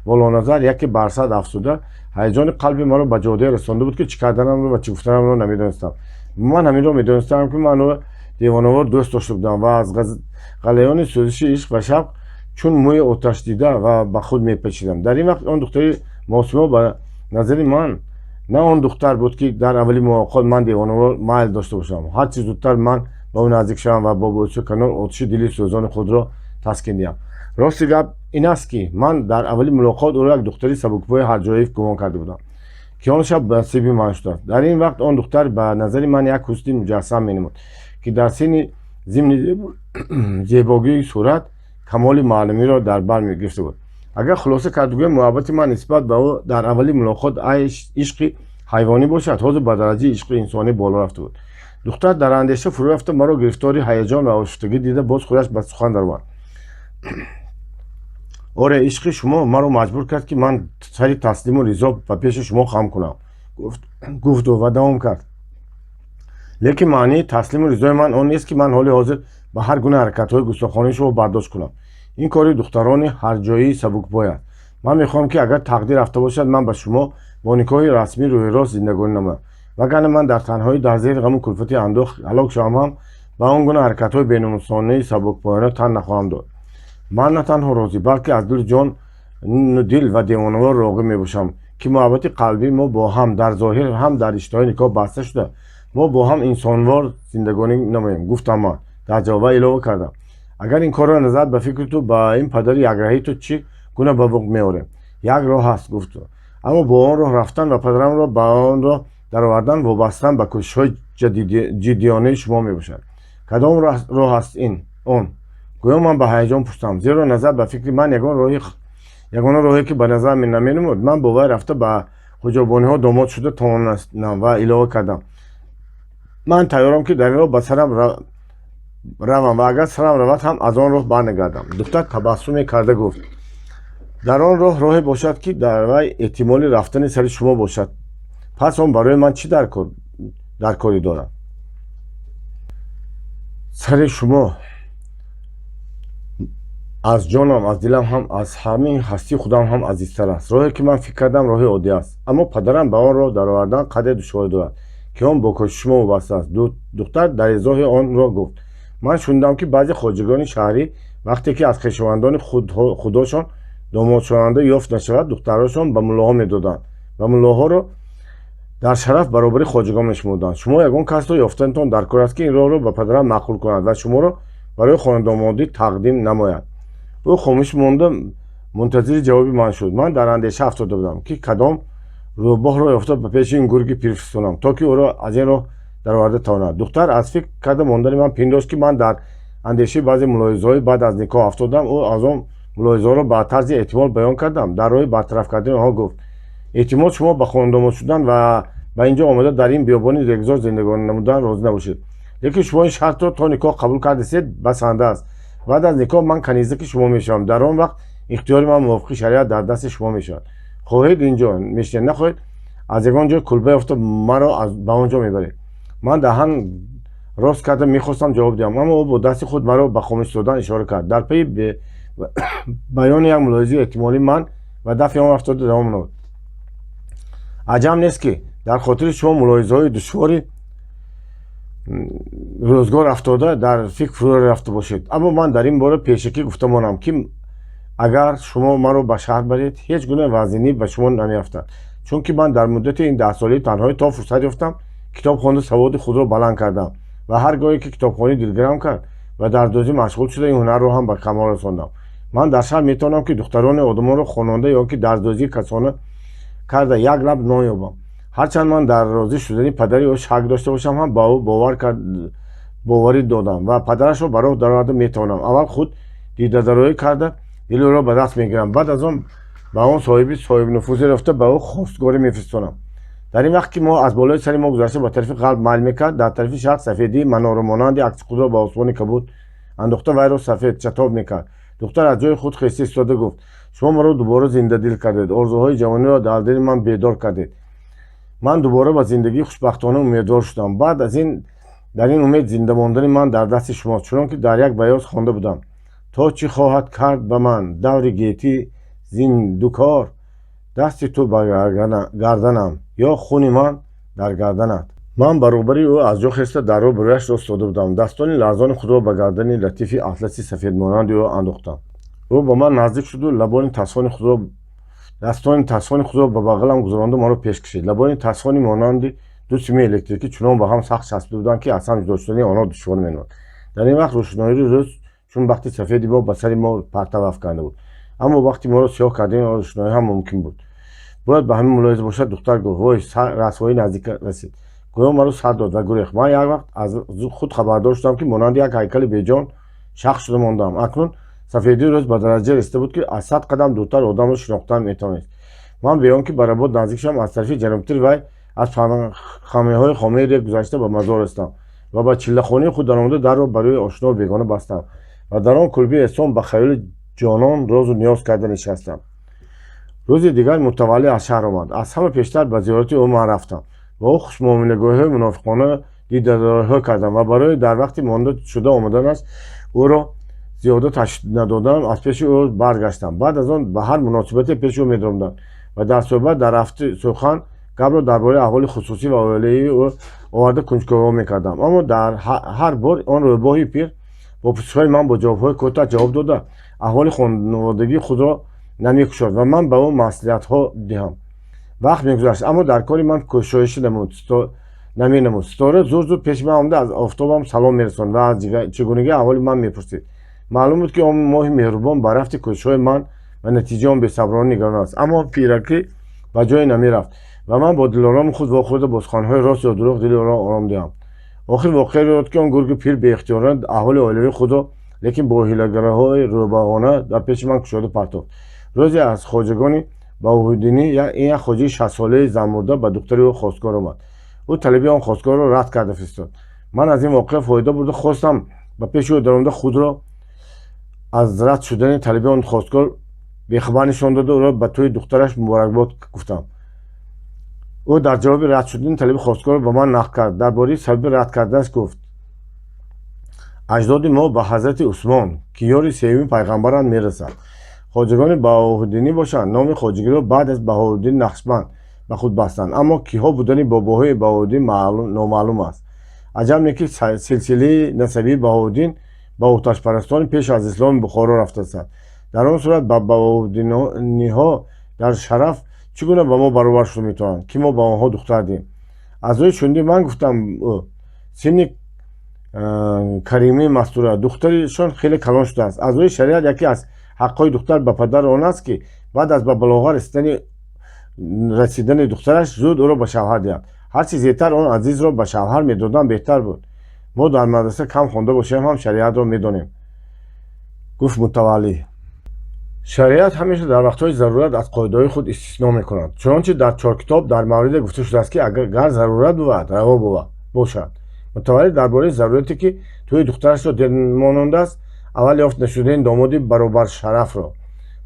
волоназар яке барсад афзуда, ҳаяҷони қалби маро ба ҷодае расонда буд, ки чӣ карданамро ва чӣ гуфтанамро намедонистам. Ман ҳаминро медонистам, ки ман ӯро девонавор дӯст дошта будам ва аз ғалаёни сӯзиши ишқ ва шавқ чун мӯи оташдида ва ба худ мепечидам. Дар ин вақт он духтари мосимо ба назари ман на он духтар буд, ки дар аввали мулоқот ман девонавор майл дошта бошам, ҳарчи зудтар ман ба ӯ наздик шавам ва бо бӯсу канор оташи дили сӯзони худро таскин диҳам. Рости гап ин аст, ки ман дар аввали мулоқот ӯро як духтари сабукпои ҳарҷоӣ гумон карда будам, ки он шаб насиби ман шудааст. Дар ин вақт он духтар ба назари ман як ҳусни муҷассам менамуд, ки дар синни зимни зебогии сурат камоли маълумиро дар бар гирифта буд. Агар хулоса кард гӯям, муҳаббати ман нисбат ба ӯ дар аввали мулоқот ишқи ҳайвонӣ бошад, ҳозир ба дараҷаи ишқи инсонӣ боло рафта буд. Духтар дар андеша фурӯ рафта, маро гирифтори ҳаяҷон ва ошуфтагӣ дида, боз худаш ба сухан даромад: «Оре, ишқи шумо маро маҷбур кард, ки ман сари таслиму ризо ба пеши шумо хам кунам, — гуфту ва давом кард: — Лекин маънии таслиму ризои ман он нест, ки ман ҳоли ҳозир ба ҳар гуна ҳаракатҳои густохонаи шумо бардошт кунам. Ин кори духтарони ҳарҷоии сабукпой аст. Ман мехоҳам, ки агар тақдир рафта бошад, ман ба шумо бо никоҳи расмӣ рӯи рост зиндагонӣ намоям, вагарна ман дар танҳоӣ, дар зери ғаму кулфати андӯҳ ҳалок шавам ҳам, ба он гуна ҳаракатҳои беномусонаи сабукпоёна тан нахоҳам дод. Ман на танҳо розӣ, балки аз дили ҷону дил ва девонавор роғиб мебошам, ки муҳаббати қалбии мо бо ҳам дар зоҳир ҳам дар риштаҳои никоҳ баста шуда, мо бо ҳам инсонвор зиндагонӣ намоем», — гуфтам ман дар ҷавоб ва илова кардам: «Агар ин корро назар ба фикри ту, ба ин падари якраҳии ту чӣ гуна ба вуқӯъ меорем?» «Як роҳ ҳаст, — гуфт, — аммо бо он роҳ рафтан ва падарамро ба он роҳ даровардан вобаста ба кӯшишҳои ҷиддиёнаи шумо мебошад». «Кадом роҳ аст ин он?» — гӯё ман ба ҳаяҷон пурсидам, зеро назар ба фикри ман ягона роҳе, ки ба назар наменамуд, ман бо вай рафта, ба хоҷабониҳо домод шуда тавонам, ва илова кардам: «Ман тайёрам, ки дар ин роҳ ба сарам равам ва агар сарам равад ҳам, аз он роҳ барнагардам». Духтар табассуме карда гуфт: «Дар он роҳ роҳе бошад, ки дар вай эҳтимоли рафтани сари шумо бошад, пас он барои ман чӣ даркорӣ дорад? Сари шумо аз ҷонам, аз дилам ҳам, аз ҳамин ҳастии худам ҳам азизтар аст. Роҳе, ки ман фикр кардам, роҳи оддӣ аст, аммо падарам ба он роҳ даровардан қадре душворӣ дорад, ки он бо кӯшиши шумо вобаста аст». Духтар дар изоҳи он роҳ гуфт: «Ман шунидам, ки баъзе хоҷагони шаҳрӣ, вақте ки аз хешовандони худошон домодшаванда ёфт нашавад, духтарашон ба муллоҳо медоданд ва муллоҳоро Дар шараф баробари хоҷагон мешумурданд. Шумо ягон касро ёфтанатон дар кор аст, ки ин роҳро ба падарам маъқул кунад ва шуморо барои хонадомодӣ тақдим намояд. Ӯ хомӯш монда, мунтазири ҷавоби ман шуд. Ман дар андеша афтода будам, ки кадом рӯбоҳро ёфта ба пеши ин гурги пир фиристонам, то ки ӯро аз ин роҳ дароварда тавонад. Духтар аз фикр карда мондани ман пиндошт, ки ман дар андешаи баъзе мулоҳизаҳои баъд аз никоҳ афтодам. Ӯ аз он мулоҳизаҳоро ба тарзи эҳтимол баён кардам. Дар роҳи бартараф кардани онҳо гуфт: «Эҳтимол, шумо ба хонадомод шудан ва ба ин ҷо омада, дар ин биёбони регзор зиндагонӣ намудан розӣ набошед. Лекин шумо ин шартро то никоҳ қабул кардасед, басанда аст. Баъд аз никоҳ ман канизаки шумо мешавам. Дар он вақт ихтиёри ман мувофиқи шариат дар дасти шумо мешавад. Хоҳед, ин ҷо мешинед, нахоҳед, аз ягон ҷой кулба ёфта, маро ба он ҷо мебаред». Ман даҳан рост карда мехостам ҷавоб диҳам, аммо ӯ бо дасти худ маро ба хомӯш додан ишора кард. Дар пайи баёни як мулоҳизаи эҳтимолӣ ман ба дафъи он афтода давом намуд: «Аҷаб нест, ки дар хотири шумо мулоҳизаҳои душвори рӯзгор афтода, дар фикр фурӯ рафта бошед. Аммо ман дар ин бора пешакӣ гуфта монам, ки агар шумо маро ба шаҳр баред, ҳеҷ гуна вазнинӣ ба шумо намеафтад, чунки ман дар муддати ин 10-солаи танҳоӣ то фурсат ёфтам, китоб хонда, саводи худро баланд кардам ва ҳар гоҳе ки китобхонӣ дилгирам кард, ба дардӯзӣ машғул шуда, ин ҳунарро ҳам ба камол расондам. Ман дар шаҳр метавонам, ки духтарони одамонро хононда ё ки дардӯзии касона карда, як лаб нон ёбам». Ҳарчанд ман дар розӣ шудани падари ӯ шак дошта бошам ҳам, ба ӯ боварӣ додам ва падарашро ба роҳ дароварда метавонам. Аввал худ дидадароӣ карда, дили ӯро ба даст мегирам, баъд аз он ба он соҳиби соҳибнуфузе рафта, ба ӯ хостгорӣ мефиристонам. Дар ин вақт ки моҳ аз болои сари мо гузашта, ба тарафи ғарб майл мекард, дар тарафи шарқ сафедии манорамонанди акси худро ба осмони кабуд андохта, вайро сафед чатоб мекард. Духтар аз ҷои худ хеста истода гуфт: «Шумо маро дубора зиндадил кардед, орзуҳои ҷавониро дар дили ман бедор кардед. Ман дубора ба зиндагии хушбахтона умедвор шудам. Баъд аз ин дар ин умед зинда мондани ман дар дасти шумост, чунон ки дар як баёз хонда будам: то чӣ хоҳад кард ба ман даври гетӣ зиндукор, дасти ту ба гарданам ё хуни ман дар гарданат». Ман баробари ӯ аз ҷо хеста, дар рӯ барояш рост дода будам. Дастони ларзони худро ба гардани латифи атласи сафедмонанди ӯ андохтам. Ӯ ба ман наздик шуду лабони тасфони худро, дастони тасфони худро ба бағалам гузаронда, маро пеш кашид. Лабони тасфони монанди ду сими электрикӣ чунон ба ҳам сахт часпида буданд, ки аз ҳам ҷудо шудани онҳо душвор менамуд. Дар ин вақт рӯшноии рӯз чун бахти сафеди мо ба сари мо партав афканда буд, аммо вақти моро сиёҳ кардани он рӯшноӣ ҳам мумкин буд. Бояд ба ҳамин мулоҳиза бошад, духтар гуфт: «Вой, расвоӣ наздик расид». Гӯё маро сар дод ва гурехт. Ман як вақт аз худ хабардор шудам, ки монанди як ҳайкали беҷон шахс шуда мондам. Акнун сафедии рӯз ба дараҷа расида буд, ки аз 100 қадам дуртар одамро шинохтан метавонист. Ман бе он ки ба работ наздик шавам, аз тарафи ҷанубтари вай, аз хамеҳои хомаи рег гузашта, ба мазор расидам ва ба чиллахонаи худ даромада, дарро ба рӯи ошнову бегона бастам ва дар он кулбаи эҳсон ба хаёли ҷонон розу ниёз карда нишастам. Рӯзи дигар мутаваллӣ аз шаҳр омад. Аз ҳама пештар ба зиёрати ӯ ман рафтам. Ба ӯ хушмуомилагоҳиҳои мунофиқона, дидадароиҳо кардам ва барои дар вақти монда шуда омаданаш ӯро зиёда ташвиш надоданам, аз пеши ӯ баргаштам. Баъд аз он ба ҳар муносибате пеши ӯ медаромадам ва дар суҳбат, дар рафти сухан гапро дар бораи аҳволи хусусӣ ва оилаии ӯ оварда, кунҷковиҳо мекардам. Аммо дар ҳар бор он рӯбоҳи пир бо пурсишҳои ман бо ҷавобҳои кӯтоҳ ҷавоб дода, аҳволи хонаводагии худро намекушод ва ман ба ӯ маслиҳатҳо диҳам. Вақт мегузашт, аммо дар кори ман кушоишӣ наменамуд. Ситора зуд зуд пеши ман омада, аз офтобам салом мерасонд ва аз чигунагии аҳволи ман мепурсид. Маълум буд, ки он моҳи меҳрубон ба рафти кӯшишҳои ман ва натиҷаи он бесаброна нигарон аст. Аммо пиракӣ ба ҷое намерафт ва ман бо дилороми худ вохӯрда, бо суханҳои рост ё дурӯғ дили ӯро ором диҳам. Охир воқеа рӯй дод, ки он гурги пир беихтиёрона аҳволи оилавии худро, лекин бо ҳилагараҳои рӯбаҳона, дар пеши ман кушода партофт. Рӯзе аз хоҷагони Баҳоуддинӣ ин як хоҷаи 60-солаи занмурда ба духтари ӯ хостгор омад. Ӯ талаби он хостгорро рад карда фиристод. Ман аз ин воқеа фоида бурда, хостам ба пеши ӯ даромада, худро аз рад шудани талаби он хостгор бехабар нишон дода, ӯро ба тӯи духтараш муборакбод гуфтам. Ӯ дар ҷавоби рад шудани талаби хостгорро ба ман нақл кард. Дар бораи сабаби рад карданаш гуфт: «Аҷдоди мо ба ҳазрати Усмон, ки ёри сеюми пайғамбаранд, мерасад. Хоҷагони Баҳоуддинӣ бошанд, номи хоҷагиро баъд аз Баҳоуддин Нақшбанд ба худ бастанд, аммо киҳо будани бобоҳои Баҳоуддин номаълум аст. Аҷаб не, ки силсилаи насабии Баҳоуддин ба оташпарастони пеш аз исломи Бухоро рафтааст. Дар он сурат ба баҳоуддиниҳо дар шараф чӣ гуна ба мо баробар шуда метавонанд, ки мо ба онҳо духтар диҳем?» Аз рӯи шунидӣ ман, гуфтам, ӯ синни Каримаи Мастура, духтаришон хеле калон шудааст. Аз рӯи шариат яке аз ҳаққҳои духтар ба падар он аст, ки баъд аз ба балоғат расидани духтараш зуд ӯро ба шавҳар диҳад. Ҳарчи зудтар он азизро ба шавҳар медоданд, беҳтар буд. Мо дар мадраса кам хонда бошем ҳам, шариатро медонем, гуфт Мутаваллӣ. Шариат ҳамеша дар вақтҳои зарурат аз қоидаҳои худ истисно мекунад. Чунончи дар Чоркитоб дар мавриде гуфта шудааст, ки агар зарурат бувад, раво бошад. Мутаваллӣ дар бораи зарурате, ки тӯи духтарашро дер монондааст, аввал ёфт нашудани домоди баробаршарафро,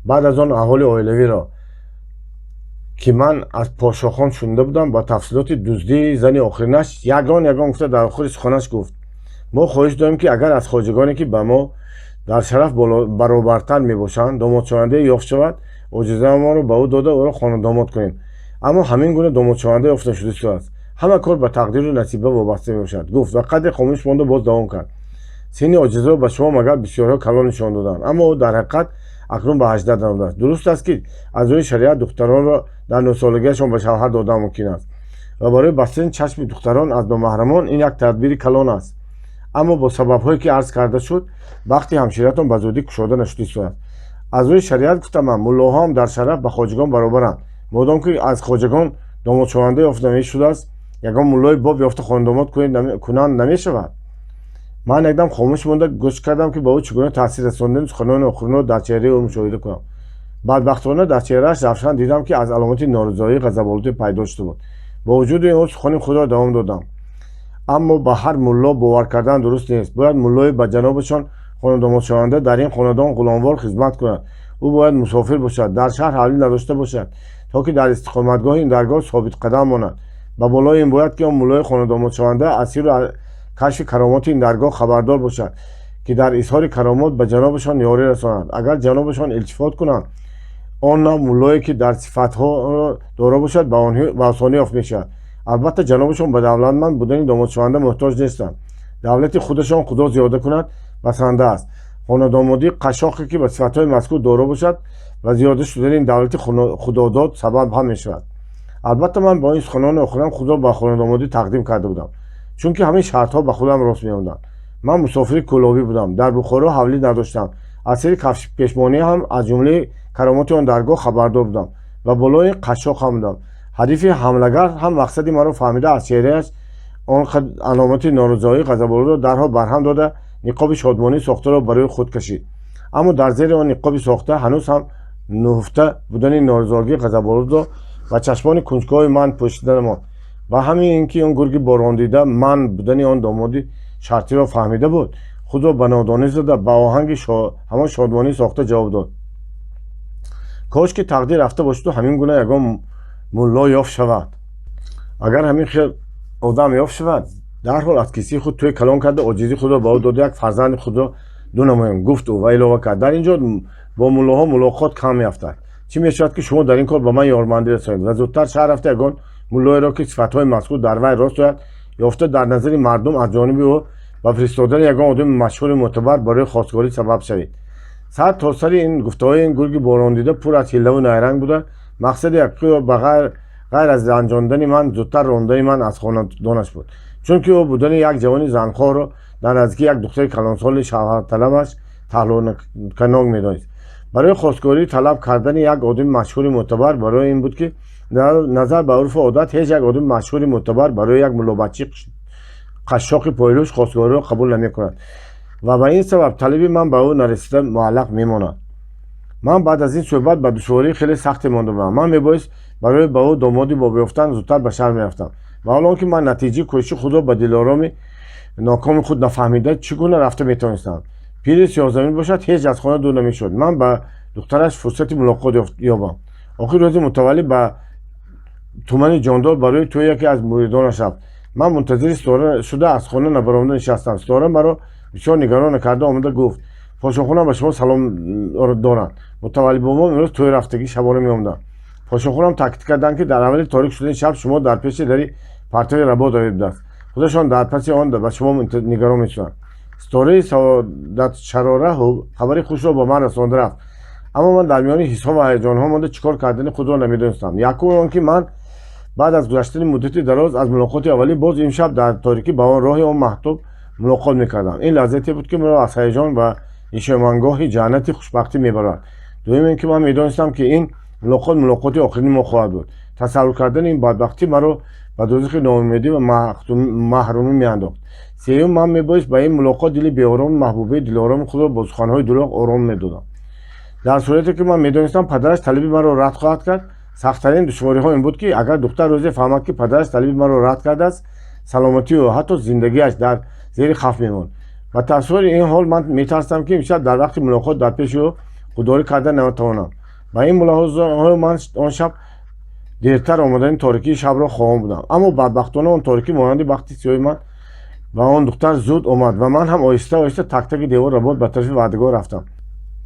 баъд аз он аҳволи оилавиро, ки ман аз Подшоҳхон шунида будам, ба тафсилоти дуздии зани охиринаш ягон ягон гуфта, дар охири суханаш гуфт: «Мо хоҳиш дорем, ки агар аз хоҷагоне, ки ба мо дар шараф баробартар мебошанд, домодшавандае ёфт шавад, оҷизаамонро ба ӯ дода, ӯро хонадомод кунем. Аммо ҳамин гуна домодшаванда ёфт нашуда истодааст. Ҳама кор ба тақдиру насиба вобаста мебошад», гуфт ва қадре хомӯш монда, боз давом кард: «Синни оҷизаро ба шумо магар бисёрҳо калон нишон доданд, аммо ӯ дар ҳақиқат акнун ба 18 даромадааст. Дуруст аст, ки аз рӯи шариат духтаронро дар 9-солагиашон ба шавҳар додан мумкин аст ва барои бастани чашми духтарон аз номаҳрамон ин як тадбири калон аст, аммо бо сабабҳое, ки арз карда шуд, бахти ҳамширатон ба зудӣ кушода нашуда истодааст. Аз рӯи шариат, гуфтам ман, муллоҳо ҳам дар шараф ба хоҷагон баробаранд. Модом ки аз хоҷагон домодшаванда ёфта намешудааст, ягон муллои боб ёфта хонадомод кунанд намешавад?» Ман якдам хомӯш монда гӯш кардам, ки ба ӯ чӣ гуна таъсир расондани суханони охиринро дар чеҳраи ӯ мушоҳида кунам. Бадбахтона, дар чеҳрааш равшан дидам, ки аз аломати норизоӣ, ғазаболудӣ пайдо шуда буд. Бо вуҷуди ин, ӯ сухани худро давом додам: «Аммо ба ҳар мулло бовар кардан дуруст нест. Бояд муллои ба ҷанобашон хонадомодшаванда дар ин хонадон ғуломвор хизмат кунад. Ӯ бояд мусофир бошад, дар шаҳр ҳавлӣ надошта бошад, то ки дар истиқоматгоҳи ин даргоҳ собитқадам монад. Ба болои ин, бояд ки он муллои хонадомодшаванда аз сирру кашфи каромоти ин даргоҳ хабардор бошад, ки дар изҳори каромот ба ҷанобашон ёрӣ расонад, агар ҷанобашон илтифот кунанд. Он навъ муллое, ки дар сифатҳоро доро бошад, ба осонӣ ёфт мешавад. Албатта, ҷанобашон ба давлатманд будани домодшаванда муҳтоҷ нестанд. Давлати худашон, Худо зиёда кунад, басанда аст. Хонадомодии қашшоқе, ки ба сифатҳои мазкур доро бошад, ба зиёда шудани давлати худодод сабаб ҳам мешавад». Албатта, ман бо ин суханони охирам худро ба хонадомодӣ тақдим карда будам, чунки ҳамин шартҳо ба худам рост меомаданд. Ман мусофири кӯлобӣ будам, дар Бухоро ҳавлӣ надоштам, аз сири кафшпешмонӣ ҳам аз ҷумлаи каромоти он даргоҳ хабардор будам ва болои ин қашшоқ ҳам будам. Ҳарифи ҳамлагар ҳам мақсади маро фаҳмида, аз чеҳрааш он аломати норизоӣ, ғазаболудро дарҳол барҳам дода, ниқоби шодмонии сохтаро барои худ кашид. Аммо дар зери он ниқоби сохта ҳанӯз ҳам нуҳуфта будани норизогии ғазаболудро ба чашмони кунҷкови ман пӯшида намонд. Ба ҳамин ин ки он гурги борондида ман будани он домоди шартиро фаҳмида буд, худро ба нодонӣ зада, ба оҳанги ҳамон шодмонии сохта ҷавоб дод: «Кош ки тақдир рафта бошаду ҳамин гуна ягон мулло ёфт шавад. Агар ҳамин хел одам ёфт шавад, дарҳол аз кисаи худ тӯи калон карда, оҷизии худро ба ӯ дода, як фарзанди худро ду намоем», гуфт ӯ ва илова кард: «Дар ин ҷо бо муллоҳо мулоқот кам меафтад. Чӣ мешавад, ки шумо дар ин кор ба ман ёрмандӣ расонед ва зудтар шаҳр рафта, ягон муллоеро, ки сифатҳои мазкур дар вай рост ояд, ёфта, дар назари мардум аз ҷониби ӯ ба фиристодани ягон одами машҳури мӯътабар барои хостгорӣ сабаб шавед?» Сар то сари ин гуфтаҳои ин гурги борондида пур аз ҳиллаву найранг буда, мақсади ҳақиқиро ба ғайр аз ранҷондани ман, зудтар рондани ман аз хонадонаш буд, чунки ӯ будани як ҷавони занхоҳро дар наздикии як духтари калонсоли шавҳарталабаш таҳлуканок медонист. Барои хостгорӣ талаб кардани як одами машҳури мӯътабар барои ин буд, ки назар ба урфу одат ҳеҷ як одами машҳури мӯътабар барои як муллобаччи қашшоқи пойлӯш хостгориро қабул намекунад ва ба ин сабаб талаби ман ба ӯ нарасида муаллақ мемонад. Ман баъд аз ин суҳбат ба душвории хеле сахте монда будам. Ман мебоист барои ба ӯ домоди боб ёфтан зудтар ба шаҳр мерафтам ва ҳол он ки ман натиҷаи кӯшиши худро ба дилороми нокоми худ нафаҳмида, чӣ гуна рафта метавонистам? Пири сиёҳзамин бошад, ҳеҷ аз хона дур намешуд ман ба духтараш фурсати мулоқот ёбам. Охир рӯзи Мутаваллӣ ба тумани Ҷондор барои тӯи яке аз муридонаш рафт. Ман мунтазири Ситора шуда, аз хона набаромада нишастам. Ситора маро бисёр нигарон карда омада гуфт: «Пошохунам ба шумо салом доранд. Мутаваллӣ бобом имрӯз тӯй рафтагӣ, шабона меомаданд. Пошохунам таъкид карданд, ки дар аввали торик шудани шаб шумо дар пеши дари партови Работовӣ будааст. Худашон дар паси он ба шумо нигарон мешуданд». Ситораи саодатшарора хабари хушро ба ман расонда рафт, аммо ман дар миёни ҳисҳо ва ҳаяҷонҳо монда, чӣ кор кардани худро намедонистам. Якум он ки ман Баъд аз гузаштани муддати дароз аз мулоқоти аввалӣ боз имшаб дар торикӣ ба он роҳи он маҳтоб мулоқот мекардам. Ин лаззате буд, ки маро аз ҳаяҷон ба нишемангоҳи ҷаннати хушбахтӣ мебарад. Дуюм ин ки ман медонистам, ки ин мулоқот мулоқоти охирини мо хоҳад буд. Тасаввур кардани ин бадбахтӣ маро ба дӯзахи ноумедӣ ва маҳрумӣ меандохт. Сеюм, ман мебоист ба ин мулоқот дили беороми маҳбубаи дилороми худро бо суханҳои дурӯғ ором медодам. Дар сурате ки ман медонистам, падараш талаби маро рад хоҳад кард. Сахттарин душвориҳо ин буд, ки агар духтар рӯзе фаҳмад, ки падараш талаби маро рад кардааст, саломатию ҳатто зиндагиаш дар зери хавф мемонд. Ба тасаввури ин ҳол ман метарсидам, ки имшаб дар вақти мулоқот дар пеши ӯ худдорӣ карда натавонам. Ба ин мулоҳизаҳои ман он шаб дертар омадани торикии шабро хоҳон будам. Аммо бадбахтона он торикӣ монанди бахти сиёҳи ман ва он духтар зуд омад ва ман ҳам оҳиста оҳиста тактаки девор работ ба тарафи ваъдагоҳ рафтам.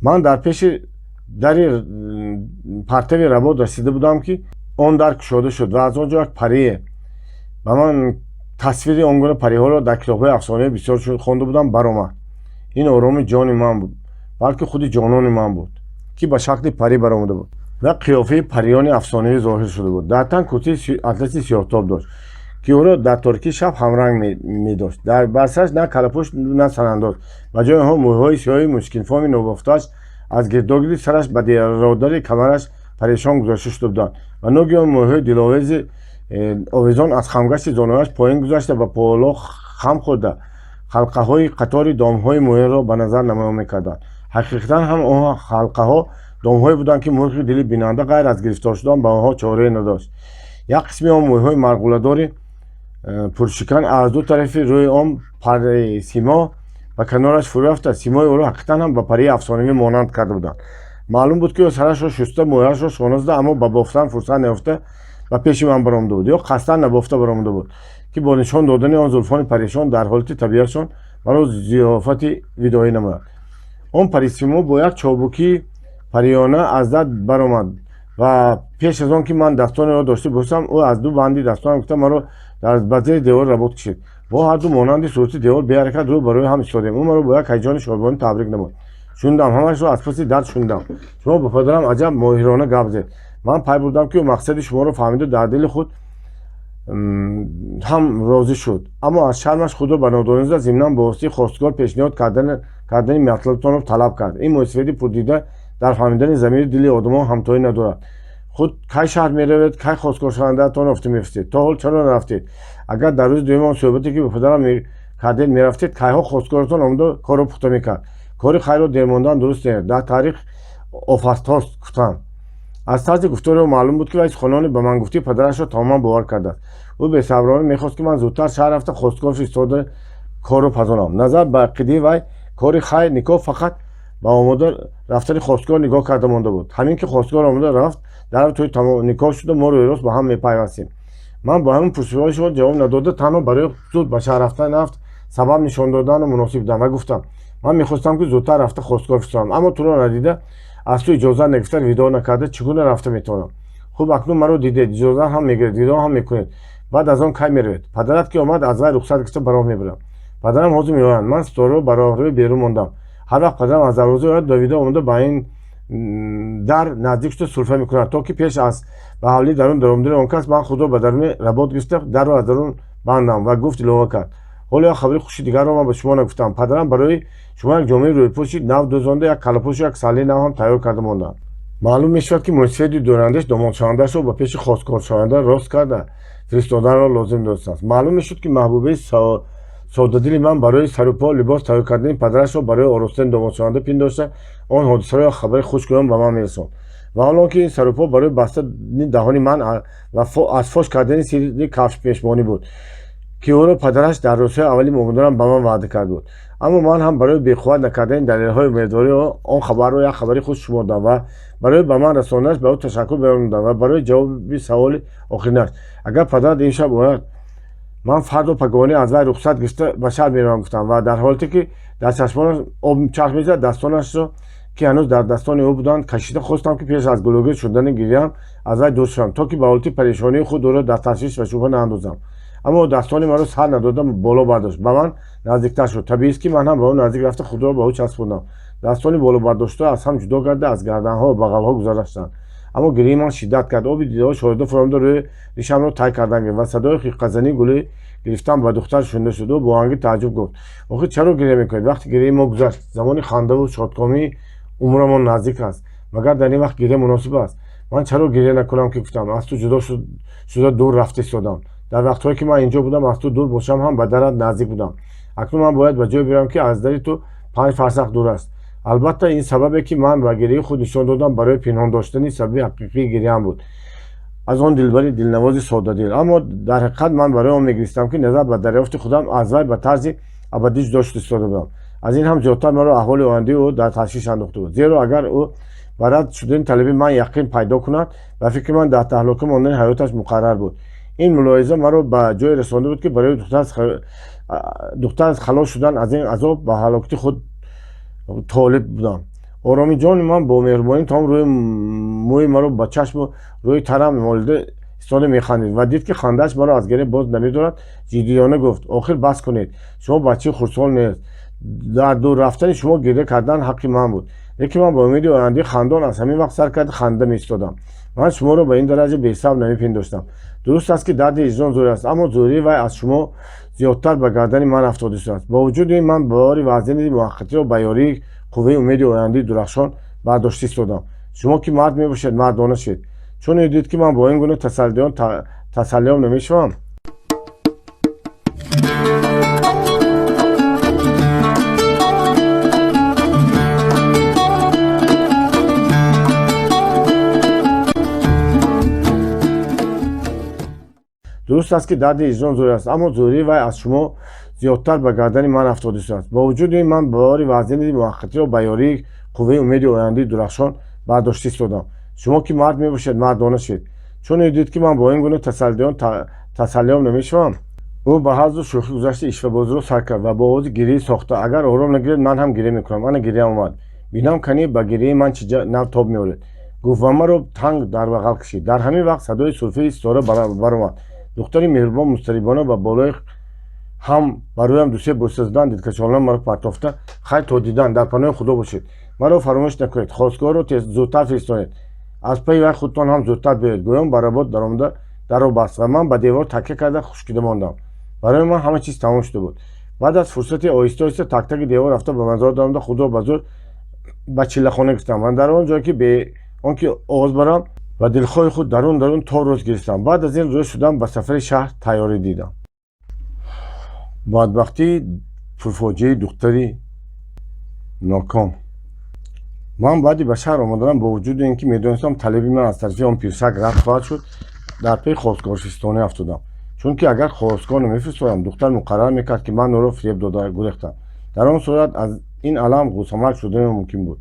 Ман дар пеши дари партави работ расида будам, ки он дар кушода шуд ва аз он ҷо як парие, ба ман тасвири он гуна париҳоро дар китобҳои афсонавӣ бисёр хонда будам, баромад. Ин ороми ҷони ман буд, балки худи ҷонони ман буд, ки ба шакли парӣ баромада буд ва қиёфаи париёни афсонавӣ зоҳир шуда буд. Дар тан куртии атласи сиёҳтоб дошт, ки ӯро дар торикии шаб ҳамранг медошт. Дар бар сараш на калапӯш, на сарандоз, ба ҷои онҳо мӯйҳои сиёҳи мушкинфоми нобофтааш аз гирдогирди сараш ба родари камараш парешон гузошта шуда буданд ва нӯги он мӯйҳои диловези овезон аз хамгашти зонуяш поён гузашта, ба поло хам хӯрда, ҳалқаҳои қатори домҳои мӯйинро ба назар намоён мекарданд. Ҳақиқатан ҳам он ҳалқаҳо домҳое буданд, ки мурғи дили бинанда ғайр аз гирифтор шудан ба онҳо чорае надошт. Як қисми он мӯйҳои марғӯладори пуршикан аз ду тарафи рӯи он пари симо ба канораш фурӯ рафта, симои ӯро ҳақиқатан ҳам ба парии афсонавӣ монанд карда буданд. Маълум буд, ки ӯ сарашро шуста, мӯяшро шона зада, аммо ба бофтан фурсат наёфта ба пеши ман баромада буд ё қасдан набофта баромада буд, ки бо нишон додани он зулфони парешон дар ҳолати табиатшон маро зиёфати видоӣ намояд. Он парисимо бо як чобукии париёна аз дар баромад ва пеш аз он ки ман дастони ӯро дошта бошам, ӯ аз ду банди дастонам гирифта, маро ба зери девори работ кашид. Мо ҳарду монанди сурати девор беҳаракат рӯ ба рӯи ҳам истодем. Ӯ маро бо як ҳаяҷони шодмонӣ табрик намуд. Шунидам, ҳамаашро аз паси дар шунидам. Шумо ба падарам аҷаб моҳирона гап зед. Ман пай бурдам, ки ӯ мақсади шуморо фаҳмида, дар дили худ ҳам розӣ шуд, аммо аз шармаш худро ба нодонӣ зад. Зимнан ба воситаи хостгор пешниҳод кардани матлабтонро талаб кард. Ин мӯйсафеди пурдида дар фаҳмидани замири дили одамон ҳамтоӣ надорад. Худ кай шаҳр меравед, кай хостгоршавандаатон ёфта мефиристед? То ҳол чаро нарафтед? Агар дар рӯзи дуюми он суҳбате, ки ба падарам кардед, мерафтед, кайҳо хостгоратон омада корро пухта мекард. Кори хайрро дер мондан дуруст нест, дар таърих офатҳост, гуфтам. Аз тарзи гуфтори ӯ маълум буд, ки вай суханони ба ман гуфтии падарашро тамоман бовар кардааст. Ӯ бесаброна мехост, ки ман зудтар шаҳр рафта, хостгор фиристода, корро пазонам. Назар ба ақидаи вай, кори хайр, никоҳ фақат ба омода рафтани хостгор нигоҳ карда монда буд. Ҳамин ки хостгор омода рафт, дар тӯи никоҳ шуда, мо рӯйрост ба ҳам мепайвастем. Ман ба ҳамин пурсишҳои шумо ҷавоб надода, танҳо барои зуд ба шаҳр рафтан рафт сабаб нишон доданро муносиб дидам ва гуфтам: ман мехостам, ки зудтар рафта хостгор фиристонам, аммо туро надида, аз ту иҷозат нагирифта, видоъ накарда чӣ гуна рафта метавонам? Хуб, акнун маро дидед, иҷозат ҳам мегиред, видоъ ҳам мекунед. Баъд аз он кай меравед? Падарат ки омад, аз вай рухсат гирифта, ба роҳ мебарам. Падарам ҳозир меоянд. Ман ситораро ба роҳрӯи берун мондам. Ҳар вақт падарам аз дарвоза ояд, давида омада, ба ин дар наздик шуда сулфа мекунад, то ки пеш аз ба ҳавлии дарун даромадани он кас ман худро ба даруни работ гирифта, дарро аз дарун бандам. Ва гуфт, илова кард: ҳоло як хабари хуши дигарро ман ба шумо нагуфтам. Падарам барои шумо як ҷомаи рӯйпӯши нав дӯзонда, як калапӯшу як саллаи нав ҳам тайёр карда мондаанд. Маълум мешавад, ки мӯйсафеди дурандеш домодшавандаашро ба пеши хостгоршаванда рост карда фиристоданро лозим донистааст. Маълум мешуд, ки маҳбубаи соддадили ман барои сару по либос тайёр кардани падарашро барои оростани домодшаванда пиндошта, он ҳодисаро як хабари хушгӯён ба ман мерасонд. Ва ҳол он ки ин сарупо барои бастани даҳони ман ва аз фош кардани сирри кафшпешмонӣ буд, ки ӯро падараш дар рӯзҳои аввали омаданам ба ман ваъда карда буд. Аммо ман ҳам барои беқувват накардани далелҳои умедворӣ он хабарро як хабари хуш шумордам ва барои ба ман расонданаш ба ӯ ташаккур баён намудам. Ва барои ҷавоби саволи охиринаш, агар падарат имшаб ояд, ман фардо пагоҳонӣ аз вай рухсат гирифта, ба шаҳр меравам, гуфтам ва дар ҳолате ки дар чашмонаш об чарх мезад, дастонашро, ки ҳанӯз дар дастони ӯ буданд, кашида хостам, ки пеш аз гулӯгир шудани гиряам аз вай дур шавам, то ки ба ҳолати парешонии худ ӯро дар ташвиш ва шубҳа наандозам. Аммо дастони маро сар надода боло бардошт, ба ман наздиктар шуд. Табиист, ки ман ҳам ба ӯ наздик рафта, худро ба ӯ часпондам. Дастони болобардошта аз ҳам ҷудо карда, аз гарданҳо ва бағалҳо гузаштанд. Аммо гирияи ман шиддат кард. Оби дидаҳо шорида фуромада рӯи ришамро тай кардан гирифт ва садои хиққазании гулӯи гирифтан ба духтар шунида шуд. Ӯ бо оҳанги тааҷҷуб гуфт: охир чаро гиря мекунед? Вақти гирияи мо гузашт. Замони хандаву шодкомии умрамон наздик аст. Магар дар ин вақт гиря муносиб аст? Ман чаро гиря накунам, ки гуфтам, аз ту ҷудо шуда дур рафта истодам. Дар вақтҳое ки ман инҷо будам, аз ту дур бошам ҳам, ба дарат наздик будам. Акнун ман бояд ба ҷое биравам, ки аз дари ту 5 фарсах дур аст. Албатта, ин сабабе, ки ман ба гирияи худ нишон додам, барои пинҳон доштани сабаби ҳақиқии гиряам буд аз он дилбари дилнавози соддадил. Аммо дар ҳақиқат ман барои он мегиристам, ки назар ба дарёфти худам аз вай ба тарзи абадӣ ҷудо шуда истода будам. Аз ин ҳам зиёдтар маро аҳволи ояндаи ӯ дар ташвиш андохта буд, зеро агар ӯ ба рад шудани талаби ман яқин пайдо кунад, ба фикри ман, дар таҳлука мондани ҳаёташ муқаррар буд. Ин мулоҳиза маро ба ҷое расонда буд, ки барои духтар халос шудан аз ин азоб ба ҳалокати худ толиб будам. Оромиҷони ман бо меҳрубонии том рӯи мӯи маро ба чашму рӯи тарам молида истода механдид ва дид, ки хандааш маро аз гиря боз намедорад, ҷиддиёна гуфт: охир бас кунед, шумо бачаи хурдсол нест. Дар дур рафтани шумо гиря кардан ҳаққи ман буд, лекин ман ба умеди ояндаи хандон аз ҳамин вақт сар карда ханда меистодам. Ман шуморо ба ин дараҷа бесабр намепиндоштам. Дуруст аст, ки дарди ҳиҷрон зӯр аст, аммо зӯрии вай аз шумо зиёдтар ба гардани ман афтода истодааст. Бо вуҷуди ин, ман бори вазнини муваққатиро ба ёрии қувваи умеди ояндаи дурахшон бардошта истодам. Шумо ки мард мебошед, мардона шед. Чун ӯ дид, ки ман бо ин гуна тасаллиён тасаллиём намешавам, дуруст аст, ки дарди ҳиҷрон зӯр аст, аммо зӯрии вай аз шумо зиёдтар ба гардани ман афтода истодааст. Бо вуҷуди ин, ман бори вазнини муваққатиро ба ёрии қувваи умеди ояндаи дурахшон бардошта истодам. Шумо ки мард мебошед, мардона шед. Чун ӯ дид, ки ман бо ин гуна тасаллиён тасаллиём намешавам, ӯ ба ҳазлу шӯхӣ гузашта ишвабозиро сар кард ва бо овози гирияи сохта: агар ором нагиред, ман ҳам гиря мекунам, ана гиряам омад, бинам кани ба гирияи ман чӣ нав тоб меоред, гуфт ва маро танг дар бағал кашид. Дар ҳамин вақт садои сулфаи ситора баромад. Духтари меҳрубон музтарибона ба болои ҳам ба рӯям дусе бӯса задан, дидкашолона маро партофта: хайр, то дидан, дар паноҳи Худо бошед, маро фаромӯш накунед, хостгорро зудтар фиристонед, аз пайи вай худтон ҳам зудтар биёед, гӯён ба работ даромада дарро баст ва ман ба девор такя карда хушкида мондам. Барои ман ҳама чиз тамом шуда буд. Баъд аз фурсате оҳиста оҳиста тактаки девор рафта, ба мазор даромада, худро ба зӯр ба чиллахона гирифтам ва дар он ҷое ки бе он ки овоз барам, ба дилхоҳи худ дарун дарун то рӯз гирифтам. Баъд аз ин рӯз шудам ба сафари шаҳр тайёрӣ дидам. Бадбахтии пурфоҷиаи духтари ноком. Ман баъди ба шаҳр омаданам, бо вуҷуди ин ки медонистам, талаби ман аз тарафи он пирсак рад хоҳад шуд, дар паи хостгорфиристонӣ афтодам, чунки агар хостгор намефиристодам, духтар муқаррар мекард, ки ман ӯро фиреб дода гурехтам. Дар он сурат аз ин алам ғуссамарг шудани мумкин буд.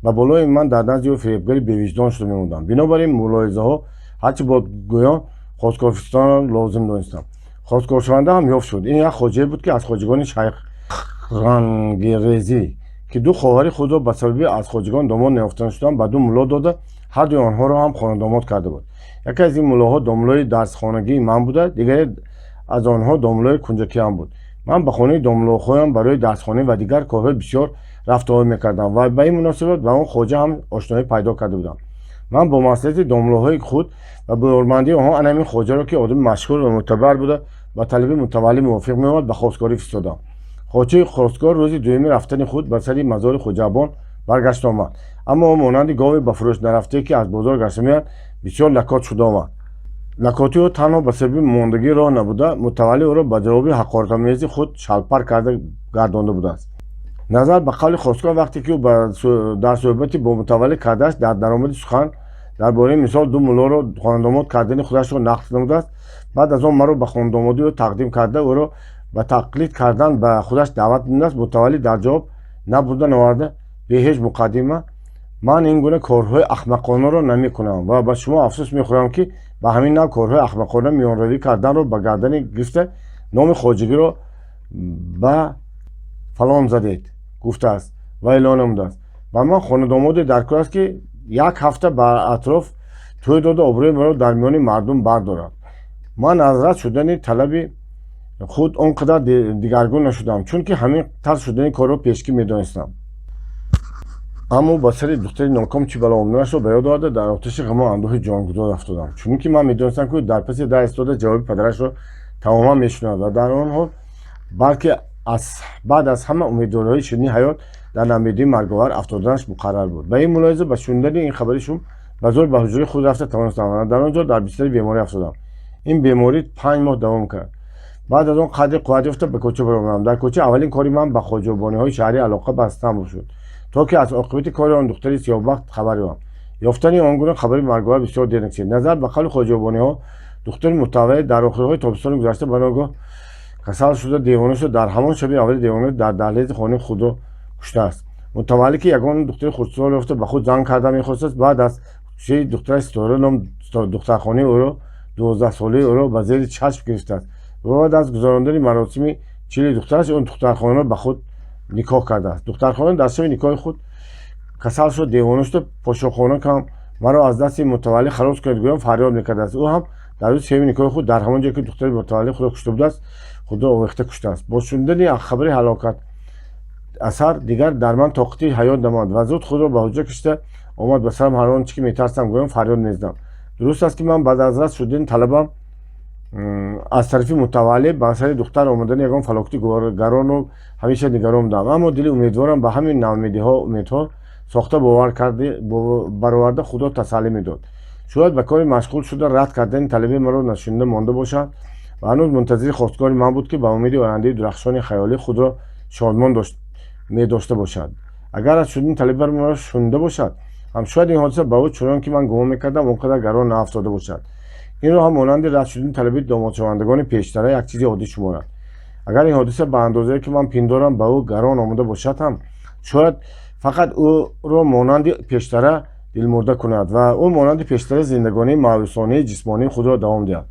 Ба болои ман дар назди ӯ фиребгари бевиҷдон шуда мемондам. Бинобар ин мулоҳизаҳо ҳарчи бод гӯён хостгорфиристонро лозим донистам. Хостгоршаванда ҳам ёфт шуд. Ин як хоҷае буд, ки аз хоҷагони Шайхрангрезӣ, ки ду хоҳари худро ба сабаби аз хоҷагон домод наёфта нашудан ба ду мулло дода, ҳардуи онҳоро ҳам хонадомод карда буд. Яке аз ин муллоҳо домуллои дарсхонагии ман буда, дигаре аз онҳо домуллои кунҷакиам буд. Ман ба хонаи домуллоҳоям барои дарсхонӣ ва дигар корҳои бисёр рафтуомад мекардам ва ба ин муносибат ба он хоҷа ҳам ошноӣ пайдо карда будам. Ман бо маслиҳати домуллоҳои худ ва бо ёрмандии онҳо ана ҳамин хоҷаро, ки одами машҳур ва мӯътабар буда, ба талаби мутаваллӣ мувофиқ меомад, ба хостгорӣ фиристодам. Хоҷаи хостгор рӯзи дуюми рафтани худ ба сари мазори Хоҷаабон баргашта омад, аммо ӯ монанди гове ба фурӯш нарафтае, ки аз бозор гашта меояд, бисёр лакот шуда омад. Лакотии ӯ танҳо ба сабаби мондагии роҳ набуда, мутаваллӣ ӯро ба ҷавоби ҳақоратомези худ шалпар карда гардонда будааст. Назар ба қавли хостгор, вақте ки ӯ дар суҳбати бо мутаваллӣ кардааст, дар даромади сухан дар бораи мисол ду муллоро хонадомод кардани худашро нақл намудааст. Баъд аз он маро ба хонадомодии ӯ тақдим карда, ӯро ба тақлид кардан ба худаш даъват намудааст. Мутаваллӣ дар ҷавоб набурда наварда, бе ҳеҷ муқаддима: ман ин гуна корҳои ахмақонаро намекунам ва ба шумо афсӯс мехӯрам, ки ба ҳамин навъ корҳои ахмақона миёнравӣ карданро ба гардани гирифта, номи хоҷагиро ба фалон задед, гуфтааст ва эълон намудааст: ба ман хонадомоде дар кор аст, ки як ҳафта ба атроф тӯй дода, обрӯи маро дар миёни мардум бардорад. Ман аз рад шудани талаби худ он қадар дигаргун нашудам, чунки ҳамин тарз шудани корро пешгӣ медонистам. Аммо ба сари духтари ноком чӣ бало омаданашро ба ёд оварда, дар оташи ғаму андӯҳи ҷонгудор афтодам. Чунин ки ман медонистам, ки дар паси дар истода ҷавоби падарашро тамоман мешунавад ва дар он ҳол, балки баъд аз ҳама умедвориҳои ширини ҳаёт дар ноумедии марговар афтоданаш муқаррар буд. Ба ин мулоҳиза, ба шунидани ин хабари шум, ба зӯр ба ҳуҷраи худ рафта тавонистам ва дар он ҷо дар бистари беморӣ афтодам. Ин беморӣ 5 моҳ давом кард. Баъд аз он қадри қувват ёфта, ба кӯча баромадам. Дар кӯча аввалин кори ман ба хоҷабониҳои шаҳрӣ алоқа бастан шуд, то ки аз оқибати кори он духтари сиёҳбахт хабар ёбам. Ёфтани он гуна хабари марговар бисёр дер накашид. Назар ба қавли хоҷабониҳо, духтари мутаваллид дар охирҳои тобистони гузашта ба ногоҳ касал шуда, девона шуда, дар ҳамон шаби аввали девона дар даҳлези хонаи худро куштааст. Мутаваллид, ки ягон духтари хурдсол ёфта, ба худ зан карда мехостааст, баъд аз куштаи духтараш Ситора ном духтархонаи ӯро, 12-солаи ӯро ба зери чашм гирифтааст ва баъд аз гузарондани маросими чили духтараш он духтархонаро ба худ никоҳ кардааст. Духтархона дар шаби никоҳи худ касал шуд, девона шуда, «Подшоҳхона кам, маро аз дасти мутаваллӣ халос кунед» гӯён фарёд мекардааст. Ӯ ҳам дар рӯзи сеюми никоҳи худ дар ҳамон ҷое, ки духтари мутаваллӣ худро кушта будааст, худро овехта куштааст. Бо шунидани хабари ҳалокат асар дигар дар ман тоқати ҳаёт намонд ва зуд худро ба ҳуҷра кашида омад ба сарам. Ҳар он чӣ ки метарсам гӯён фарёд мезадам. Дуруст аст, ки ман баъд аз рад шудани талабам аз тарафи мутаваллӣ ба сари духтар омадани ягон фалокати гаронро ҳамеша нигарон будам, аммо дили умедворам ба ҳамин ноумедиҳо умедҳо сохта, бовар бароварда, худро тасаллӣ медод. Шояд ба коре машғул шуда, рад кардани талаби маро нашунида монда бошад ва ҳанӯз мунтазири хостгори ман буд, ки ба умеди ояндаи дурахшони хаёлӣ худро шодмон медошта бошад. Агар рад шудани талаби маро шунида бошад ҳам, шояд ин ҳодиса ба ӯ, чунон ки ман гумон мекардам, он қадар гарон наафтода бошад. Инро ҳам монанди рад шудани талаби домодшавандагони пештара як чизи оддӣ шуморад. Агар ин ҳодиса ба андозае, ки ман пиндорам, ба ӯ гарон омада бошад ҳам, шояд фақат ӯро монанди пештара дилмурда кунад ва ӯ монанди пештара зиндагонии маъюсонаи ҷисмонии худро давом диҳад.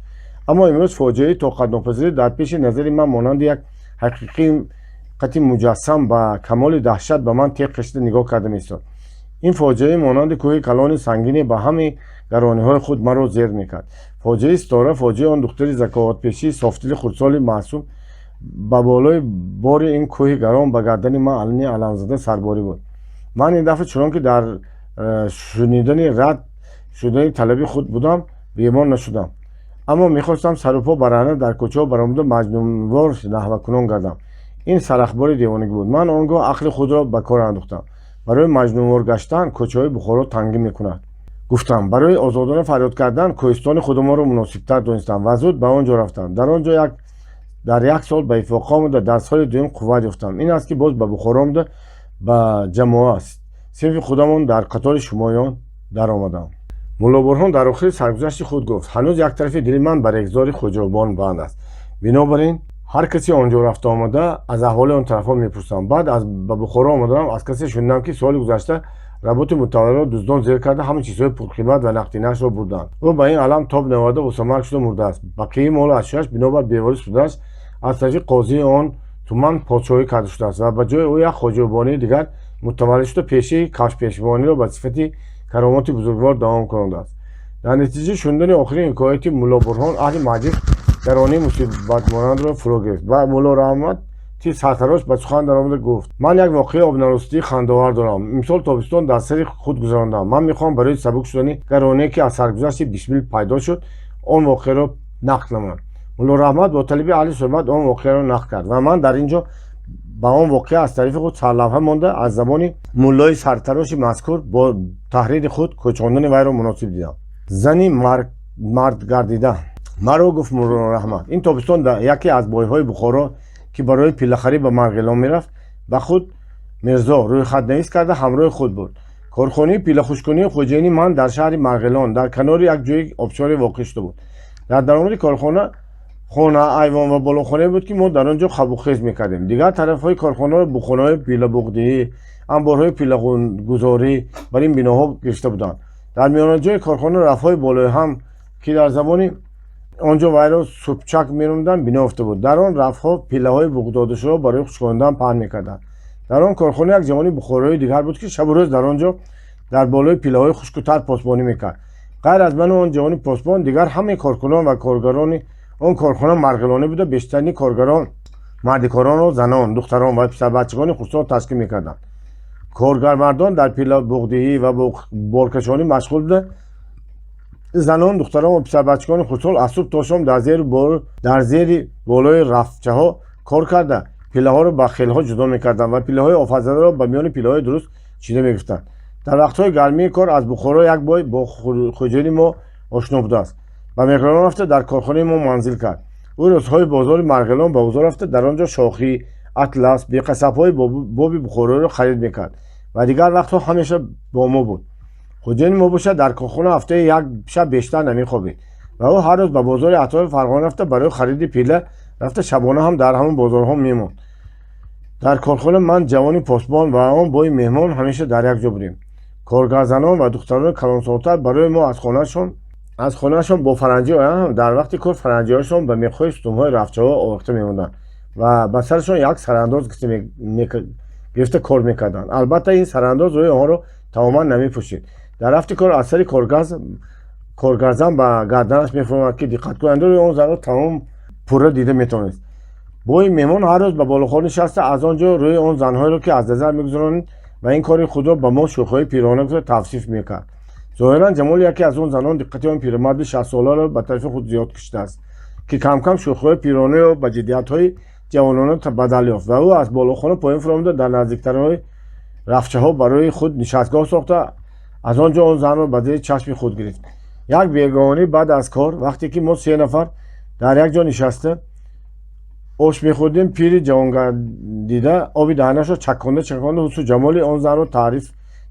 Аммо имрӯз фоҷиаи тоқатнопазирӣ дар пеши назари ман монанди як ҳақиқати муҷассам ба камоли даҳшат ба ман теғ кашида нигоҳ карда меистод. Ин фоҷиаи монанди кӯҳи калони сангине ба ҳамаи гарониҳои худ маро зер мекард. Фоҷиаи Ситора, фоҷиаи он духтари заковатпешии софдили хурдсоли маъсум ба болои бори ин кӯҳи гарон ба гардани ман алани аламзада сарборӣ буд. Ман ин дафъа, чунон ки дар шунидани рад шудани талаби худ будам, бемор нашудам, аммо мехостам сарупо бараҳна дар кӯчаҳо баромада, маҷнунвор наҳвакунон гардам. Ин сарахбори девонагӣ буд. Ман он гоҳ ақли худро ба кор андохтам. Барои маҷнунвор гаштан кӯчаҳои Бухоро тангӣ мекунад, гуфтам. Барои озодона фарёд кардан кӯҳистони худамонро муносибтар донистам ва зуд ба он ҷо рафтам. Дар он ҷо дар як сол ба ифоқа омада, дар соли дуюм қувват ёфтам. Ин аст, ки боз ба Бухоро омада, ба ҷамоа, синфи худамон, дар қатори шумоён даромадам. Мулло Бурҳон дар охири саргузашти худ гуфт: «Ҳанӯз як тарафи дили ман ба регзори Хуҷобон банд аст. Бинобар ин ҳар касе он ҷо рафта омада, аз аҳволи он тарафҳо мепурсам. Баъд аз ба Бухоро омаданам аз касе шунидам, ки соли гузашта работи мутаваллиро дуздон зер карда, ҳама чизҳои пурқимат ва нақдинашро бурданд. Ӯ ба ин алам тоб наоварда, ғуссамарг шуда мурдааст. Бақияи молу ашёяш бинобар беворис буданаш аз тарафи қозии он туман подшоҳӣ карда шудааст ва ба ҷои ӯ як хоҷабонии дигар мутаваллӣ шуда, пешаи кафшпешбониро ба сифати каромоти бузургвор давом кунондааст». Дар натиҷаи шунидани охирин ҳикояти Мулло Бурҳон аҳли маҷлис гаронии мусибатмонандро фуро гирифт ва Мулло Раҳмати сартарош ба сухан даромада гуфт: «Ман як воқеаи обнаростии хандаовар дорам. Имсол тобистон дар сари худ гузарондам. Ман мехоҳам барои сабук шудани гароние, ки аз саргузашти Бисмил пайдо шуд, он воқеаро нақл намоям». Мулло Раҳмат бо талаби аҳли суҳбат он воқеаро нақл кард ва ман дар ин ҷо ба он воқеа аз тарафи худ сарлавҳа монда, аз забони муллои сартароши мазкур бо таҳрири худ кӯчондани вайро муносиб дидам. Зани мардгардида. Маро, гуфт Мулло Раҳмат, ин тобистон яке аз бойҳои Бухоро, ки барои пиллахарӣ ба Марғилон мерафт, ба худ мирзо рӯйхатнавис карда, ҳамроҳи худ бурд. Корхонаи пиллахушккунии хоҷаини ман дар шаҳри Марғилон дар канори як ҷӯи обшоре воқеъ шуда буд. Дар даромади корхона хона, айвон ва болохонае буд, ки мо дар он ҷо хабухез мекардем. Дигар тарафҳои корхонаро бухонаҳои пиллабуғдиҳӣ, анборҳои пиллагузорӣ бар ин биноҳо гирифта буданд. Дар миёнаҷои корхона рафҳои болои ҳам, ки дар забони он ҷо вайро супчак меномиданд, бино ёфта буд. Дар он рафҳо пиллаҳои буғдодашударо барои хушкондан паҳн мекарданд. Дар он корхона як ҷавони бухороии дигар буд, ки шабу рӯз дар он ҷо дар болои пиллаҳои хушку тар посбонӣ мекард. Ғайр аз ману он ҷавони посбон, дигар ҳамаи коркунон ва коргарони он корхона марғилонӣ буда, бештарини коргарон мардикоронро занон, духтарон ва писарбачагони хурдсол ташкил мекарданд. Коргармардон дар пиллабуғдиҳӣ ва боркашонӣ машғул буда, занон, духтарон ва писарбачагони хурдсол аз субҳ то шом дар зери болои рафчаҳо кор карда, пиллаҳоро ба хелҳо ҷудо мекарданд ва пиллаҳои офатзадаро ба миёни пиллаҳои дуруст чида мегирифтанд. Дар вақтҳои гармии кор аз Бухоро як бой бо хоҷаи мо ошно будааст. Ба Меғралон рафта, дар корхонаи мо манзил кард. Ӯ рӯзҳои бозори Марғилон ба бозор рафта, дар он ҷо шохӣ, атлас, беқасабҳои боби бухороиро харид мекард ва дигар вақтҳо ҳамеша бо мо буд. Хоҷаи мо бошад, дар корхона ҳафтаи як шаб бештар намехобид ва ӯ ҳар рӯз ба бозори атрофи Фарғона рафта, барои хариди пилла рафта, шабона ҳам дар ҳамон бозорҳо мемонд. Дар корхона ман, ҷавони посбон ва он бои меҳмон ҳамеша дар як ҷо будем. Коргарзанон ва духтарони калонсолтар барои мо аз хонаашон бо фаранҷӣ оянд. Дар вақти кор фаранҷиҳояшон ба мехҳои сутунҳои рафчаҳо овехта мемонданд ва ба сарашон як сарандоз гирифта кор мекарданд. Албатта, ин сарандоз рӯи онҳоро тамоман намепӯшид. Дар рафти кор аз сари коргарзан ба гарданаш мефуромад, ки диққаткунанда рӯи он занро тамом пурра дида метавонист. Бои меҳмон ҳар рӯз ба болохона нишаста, аз он ҷо рӯи он занҳоеро, ки аз назар мегузаронид, ва ин кори худро ба мо шӯхиҳои пирона гуфта тавсиф мекард. Зоҳиран, ҷамоли яке аз он занон диққати он пирамарди 60-соларо ба тарафи худ зиёд кашидааст, ки камкам шӯхиҳои пиронаро ба ҷиддиятҳои ҷавонона бадал ёфт ва ӯ аз болохона поён фуромада, дар наздиктарҳои рафчаҳо барои худ нишастгоҳ сохта, аз он ҷо он занро ба зери чашми худ гирифт. Як бегоҳонӣ баъд аз кор, вақте ки мо се нафар дар як ҷо нишаста ош мехӯрдем, пири ҷавонгардида оби даҳанашро чаконда чаконда ҳусну ҷамоли он занро таъриф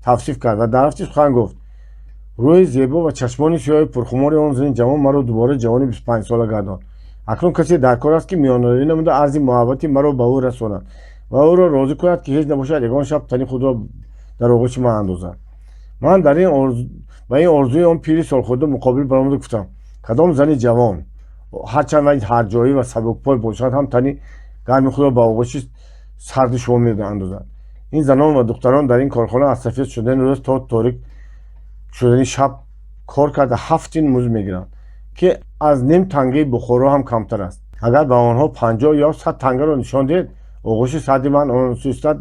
тавсиф кард ва дар рафти сухан гуфт: «Рӯи зебо ва чашмони сиёҳи пурхумори он зани ҷавон маро дубора ҷавони 25-сола гардонд. Акнун касе дар кор аст, ки миёнаравӣ намуда, арзи муҳаббати маро ба ӯ расонад ва ӯро розӣ кунад, ки ҳеҷ набошад, ягон шаб тани худро дар оғӯши ман андозад». Ман ба ин орзуи он пири солхӯрда муқобил баромада гуфтам: «Кадом зани ҷавон, ҳарчанд вай ҳарҷоӣ ва сабукпой бошад ҳам, тани гарми худро ба оғӯши сарди шумо меандозад? Ин занон ва духтарон дар ин корхона аз сафед шудани рӯз то торик шудани шаб кор карда, 7 тин музд мегиранд, ки аз ним тангаи Бухоро ҳам камтар аст. Агар ба онҳо 50 ё 100 тангаро нишон диҳед, оғӯши сарди ман онсӯстад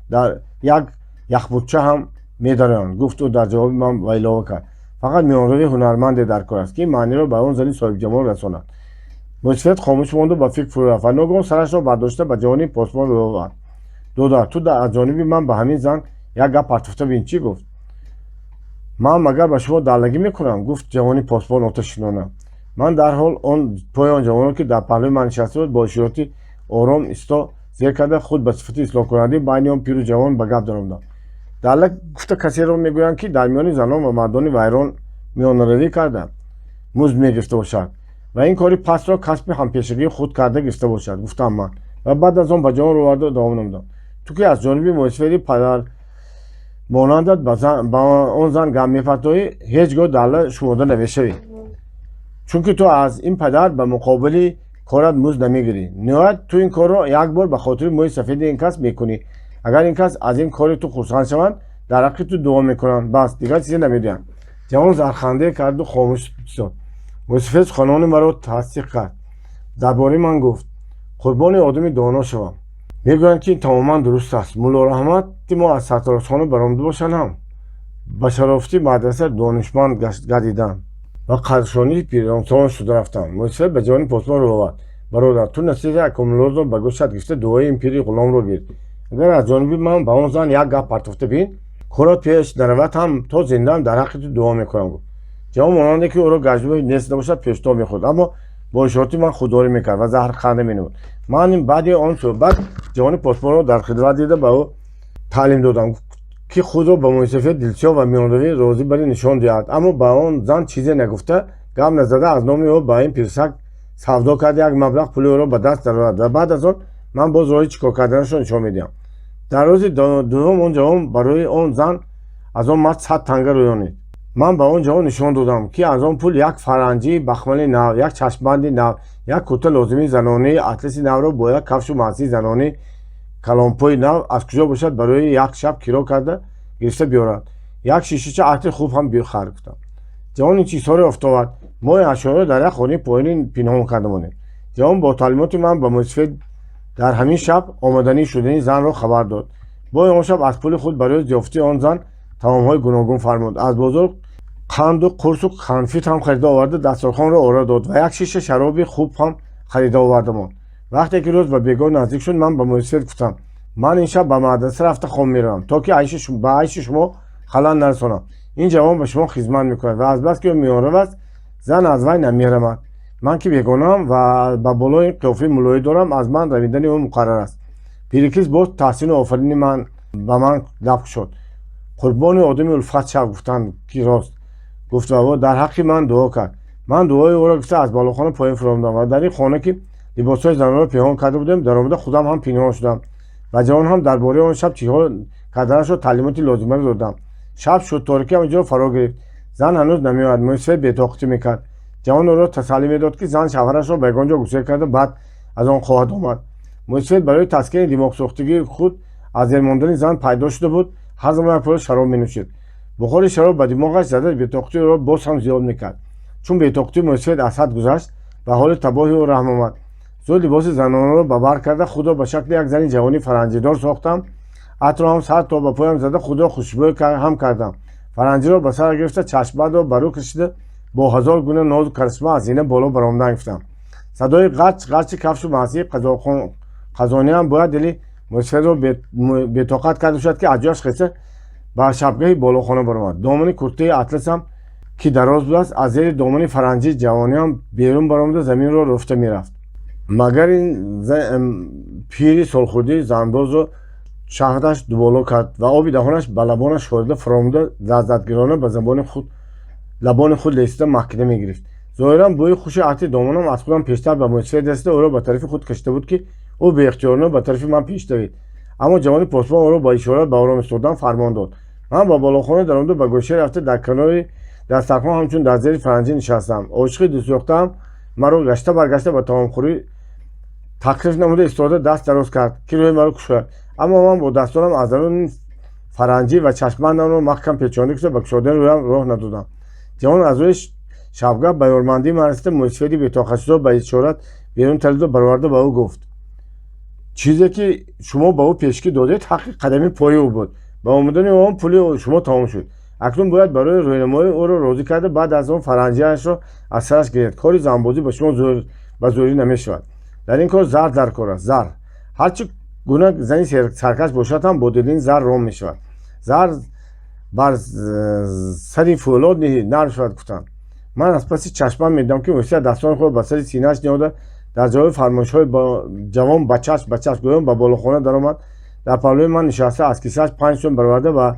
дар як яхбудча ҳам медароянд», гуфт ӯ дар ҷавоби ман ва илова кард: «Фақат миёнрави ҳунарманде дар кор аст, ки ин маъниро ба он зани соҳибҷамол расонад». Мӯйсафед хомӯш монду ба фикр фурӯ рафт ва ногаҳон сарашро бардошта, ба ҷавони посбон рӯ овард. «Додар, ту аз ҷониби ман ба ҳамин зан як гап партофта бин, чӣ гуфт?» «Ман магар ба шумо даллагӣ мекунам?» — гуфт ҷавони посбон оташинона. Ман дарҳол он пои он ҷавонро, ки дар паҳлӯи ман нишаста буд, бо ишороти ором исто зер карда, худ ба сифати ислоҳкунандаи байни он пиру ҷавон ба гап даромадам. «Далла гуфта касеро мегӯянд, ки дар миёни занон ва мардони вайрон миёнаравӣ карда, музд мегирифта бошад ва ин кори пастро касби ҳампешагии худ карда гирифта бошад», — гуфтам ман ва баъд аз он ба ҷавон рӯ оварда давом намудам: «Ту, ки аз ҷониби мӯйсафеди падар монандат ба он зан гап мепартоӣ, ҳеҷ гоҳ далла шуморда намешавӣ, чунки ту аз ин падар ба муқобили корат музд намегирӣ. Ниҳоят, ту ин корро як бор ба хотири мӯи сафеди ин кас мекунӣ. Агар ин кас аз ин кори ту хурсанд шаванд, дар ҳаққи ту дуо мекунанд, бас, дигар чизе намедиҳанд». Ҷавон зархандае карду хомӯш истод. Мӯйсафед суханони маро тасдиқ кард. Дар бораи ман гуфт: «Қурбони одами доно шавам, мегӯянд, ки ин тамоман дуруст аст. Мулло Раҳмати мо аз сарторошхона баромада бошанд ҳам, ба шарофати мадраса донишманд гардиданд ва қадршонии пиронсолон шуда рафтанд». Мӯйсафед ба ҷавони посбон рӯ овард: «Бародар, ту насиҳати акомуллоро ба гӯшат гирифта, дуои ин пири ғуломро гир. Агар аз ҷониби ман ба он зан як гап партофта бин, корот пеш наравад ҳам, то зиндаам дар ҳаққи ту дуо мекунам», — гуфт. Ҷавон, монанде ки ӯро гаҷдуме нест набошад, пештоб мехӯрд, аммо бо ишороти ман худдорӣ мекард ва заҳрханда менамуд. Ман баъди он суҳбат ҷавони посбонро дар хидмат дида, ба ӯ таълим додам, ки худро ба мӯйсафед дилсиёҳ ва миёнравӣ розӣ барӣ нишон диҳад, аммо ба он зан чизе нагуфта, гап назада, аз номи ӯ ба ин пирсак савдо карда, як маблағ пули ӯро ба даст дарорад ва баъд аз он ман боз роҳи чӣ кор карданашро нишон медиҳам. Дар рӯзи дуюм он ҷавон барои он зан аз он мард 100 танга рӯёнид. Ман ба он ҷавон нишон додам, ки аз он пул як фаранҷии бахмали нав, як чашмбанди нав, як курта лозимии занонии атласи навро бо як кафшу маҳсии занонии калонпои нав аз куҷо бошад барои як шаб киро карда гирифта биёрад, як шишача атри хуб ҳам бихар, гуфтам. Ҷавон ин чизҳоро ёфта овард. Мо ин ашёро дар як хонаи поёнӣ пинҳон карда монем. Ҷавон бо таълимоти ман ба мӯйсафед дар ҳамин шаб омаданӣ шудани занро хабар дод. Бо он шаб аз пули худ барои зиёфати он зан таомҳои гуногун фармуд. Аз бозор қанду қурсу конфит ҳам харида оварда, дастархонро ора дод ва як шиша шароби хуб ҳам харида оварда монд. Вақте ки рӯз ба бегоҳ наздик шуд, ман ба мӯйсафед гуфтам: «Ман ин шаб ба мадраса рафта хоб меравам, то ки ба айши шумо халал нарасонам. Ин ҷавон ба шумо хизмат мекунад ва азбаски ӯ миёнрав аст, зан аз вай намерамад. Ман ки бегонаам ва ба болои қиёфаи мулоӣ дорам, аз ман равидани ӯ муқаррар аст». Пирикис боз таҳсину офарини ман ба ман лаб кушод. «Қурбони одами улфат шав», гуфтанд, ки рост гуфт ва дар ҳаққи ман дуо кард. Ман дуои ӯро гуфта, аз балохона поён фуромадам ва дар ин хона, ки либосҳои занонро пинҳон карда будем, даромада, худам ҳам пинҳон шудам ва ҷавон ҳам дар бораи он шаб чиҳо карданашро таълимоти лозимаро додам. Шаб шуд, торикӣ ҳамаҷоро фаро гирифт. Зан ҳанӯз намеояд. Мӯйсафед бетоқатӣ мекард. Ҷавон ӯро тасаллӣ медод, ки зан шавҳарашро ба ягон ҷо гусел карда, баъд аз он хоҳад омад. Мӯйсафед барои таскини димоғсӯхтагии худ аз дер мондани зан пайдо шуда буд, ҳар замон як пиёла шароб менӯшид. Бухори шароб ба димоғаш зада, бетоқатии ӯро боз ҳам зиёд мекард. Чун бетоқатии мӯйсафед аз ҳад гузашт, ба ҳоли табоҳи ӯ раҳм омад. Зуд либоси занонаро ба бар карда, худро ба шакли як зани ҷавони фаранҷидор сохтам. Атро ҳам сар то ба поям зада, худро хушбӯй ҳам кардам. Фаранҷиро ба сар гирифта, чашмбандро ба рӯ кашида, бо ҳазор гуна нозу каришма аз зина боло баромадан гирифтам. Садои ғарч ғарчи кафшу масиҳи қазониам бояд дили мӯйсафедро бетоқат карда бошад, ки аз ҷояш хеста, ба шабгаҳи болохона баромад. Домани куртаи атласам, ки дароз будааст, аз зери домани фаранҷи ҷавониам берун баромада, заминро руфта мерафт. Магар ин пири солхӯрдии занбозро шаҳваташ дуболо кард ва оби даҳонаш ба лабонаш шорида фуромада, лаззатгирона ба забони худ лабони худ лесида, макида мегирифт. Зоҳиран, бӯи хуши атри домонам аз худам пештар ба мӯйсафед расида, ӯро ба тарафи худ кашида буд, ки ӯ беихтиёрона ба тарафи ман пеш давид. Аммо ҷавони посбон ӯро ба ишорат ба ором истодан фармон дод. Ман ба болохона даромада, ба гӯша рафта, дар канори дастархон ҳамчун дар зери фаранҷӣ нишастам. Ошиқи дӯстёфтаам маро гашта баргашта ба таомхӯрӣ таклиф намуда истода, даст дароз кард, ки рӯи маро кушояд. Аммо ман бо дастонам аз даруни фаранҷӣ ва чашмбандамро маҳкам печонда кушта, ба кушодани рӯям роҳ надодам. Ҷавон аз рӯи шабгаҳ ба ёрмандии ман расида, мӯйсафеди бетоқатшудо ба ишорат берун талиду бароварда, ба ӯ гуфт: «Чизе ки шумо ба ӯ пешкӣ додед, ҳаққи қадами пои ӯ буд. Ба омадани он пули шумо тамом шуд. Акнун бояд барои рӯйнамоӣ ӯро розӣ карда, баъд аз он фаранҷиашро аз сараш гиред. Кори занбозӣ ба шумо ба зӯрӣ намешавад. Дар ин кор зар дар кор аст, зар. Ҳарчи гуна зани саркаш бошад ҳам, бо дидани зар ром мешавад. Зар бар сари фӯлод нарм шавад, гуфтанд». Ман аз паси чашмам медидам, ки мӯйсафед дастони худро ба сари синааш ниҳода, дар ҷавоби фармоишҳои ҷавон ба чашм, ба чашм гӯён ба болохона даромад. Дар паҳлӯи ман нишаста, аз кисааш 5 сом бароварда, ба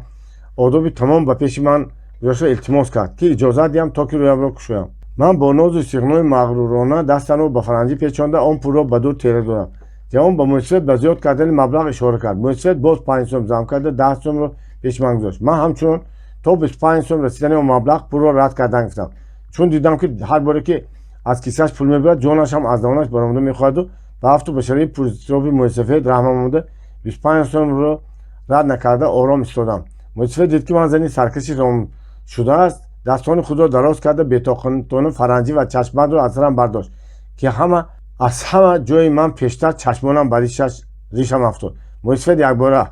одоби тамом ба пеши ман гузошта, илтимос кард, ки иҷозат диҳам, то ки рӯямро кушоям. Ман бо нозу истиғнои мағрурона дастамро ба фаранҷӣ печонда, он пулро ба дур тела додам. Ҷавон ба мӯйсафед ба зиёд кардани маблағ ишора кард. Мӯйсафед боз 5 сом зам карда, 10 сомро пеши ман гузошт. Ман ҳамчунон то 25 сом расидани он маблағ пулро рад кардан гирифтам, чун дидам, ки ҳар боре ки аз кисааш пул мебарад, ҷонаш ҳам аз даҳонаш баромада мехоҳаду ба афту башараи пуризтироби мӯйсафед раҳмам омада, 25 сомро рад накарда, ором истодам. Мӯйсафед дид, ки ман зани саркаши ром шудааст, дастони худро дароз карда, бетоқатона фаранҷӣ ва чашмбандро аз сарам бардошт, ки ҳама аз ҳама ҷои ман пештар чашмонам ба ришам афтод. Мӯйсафед якбора: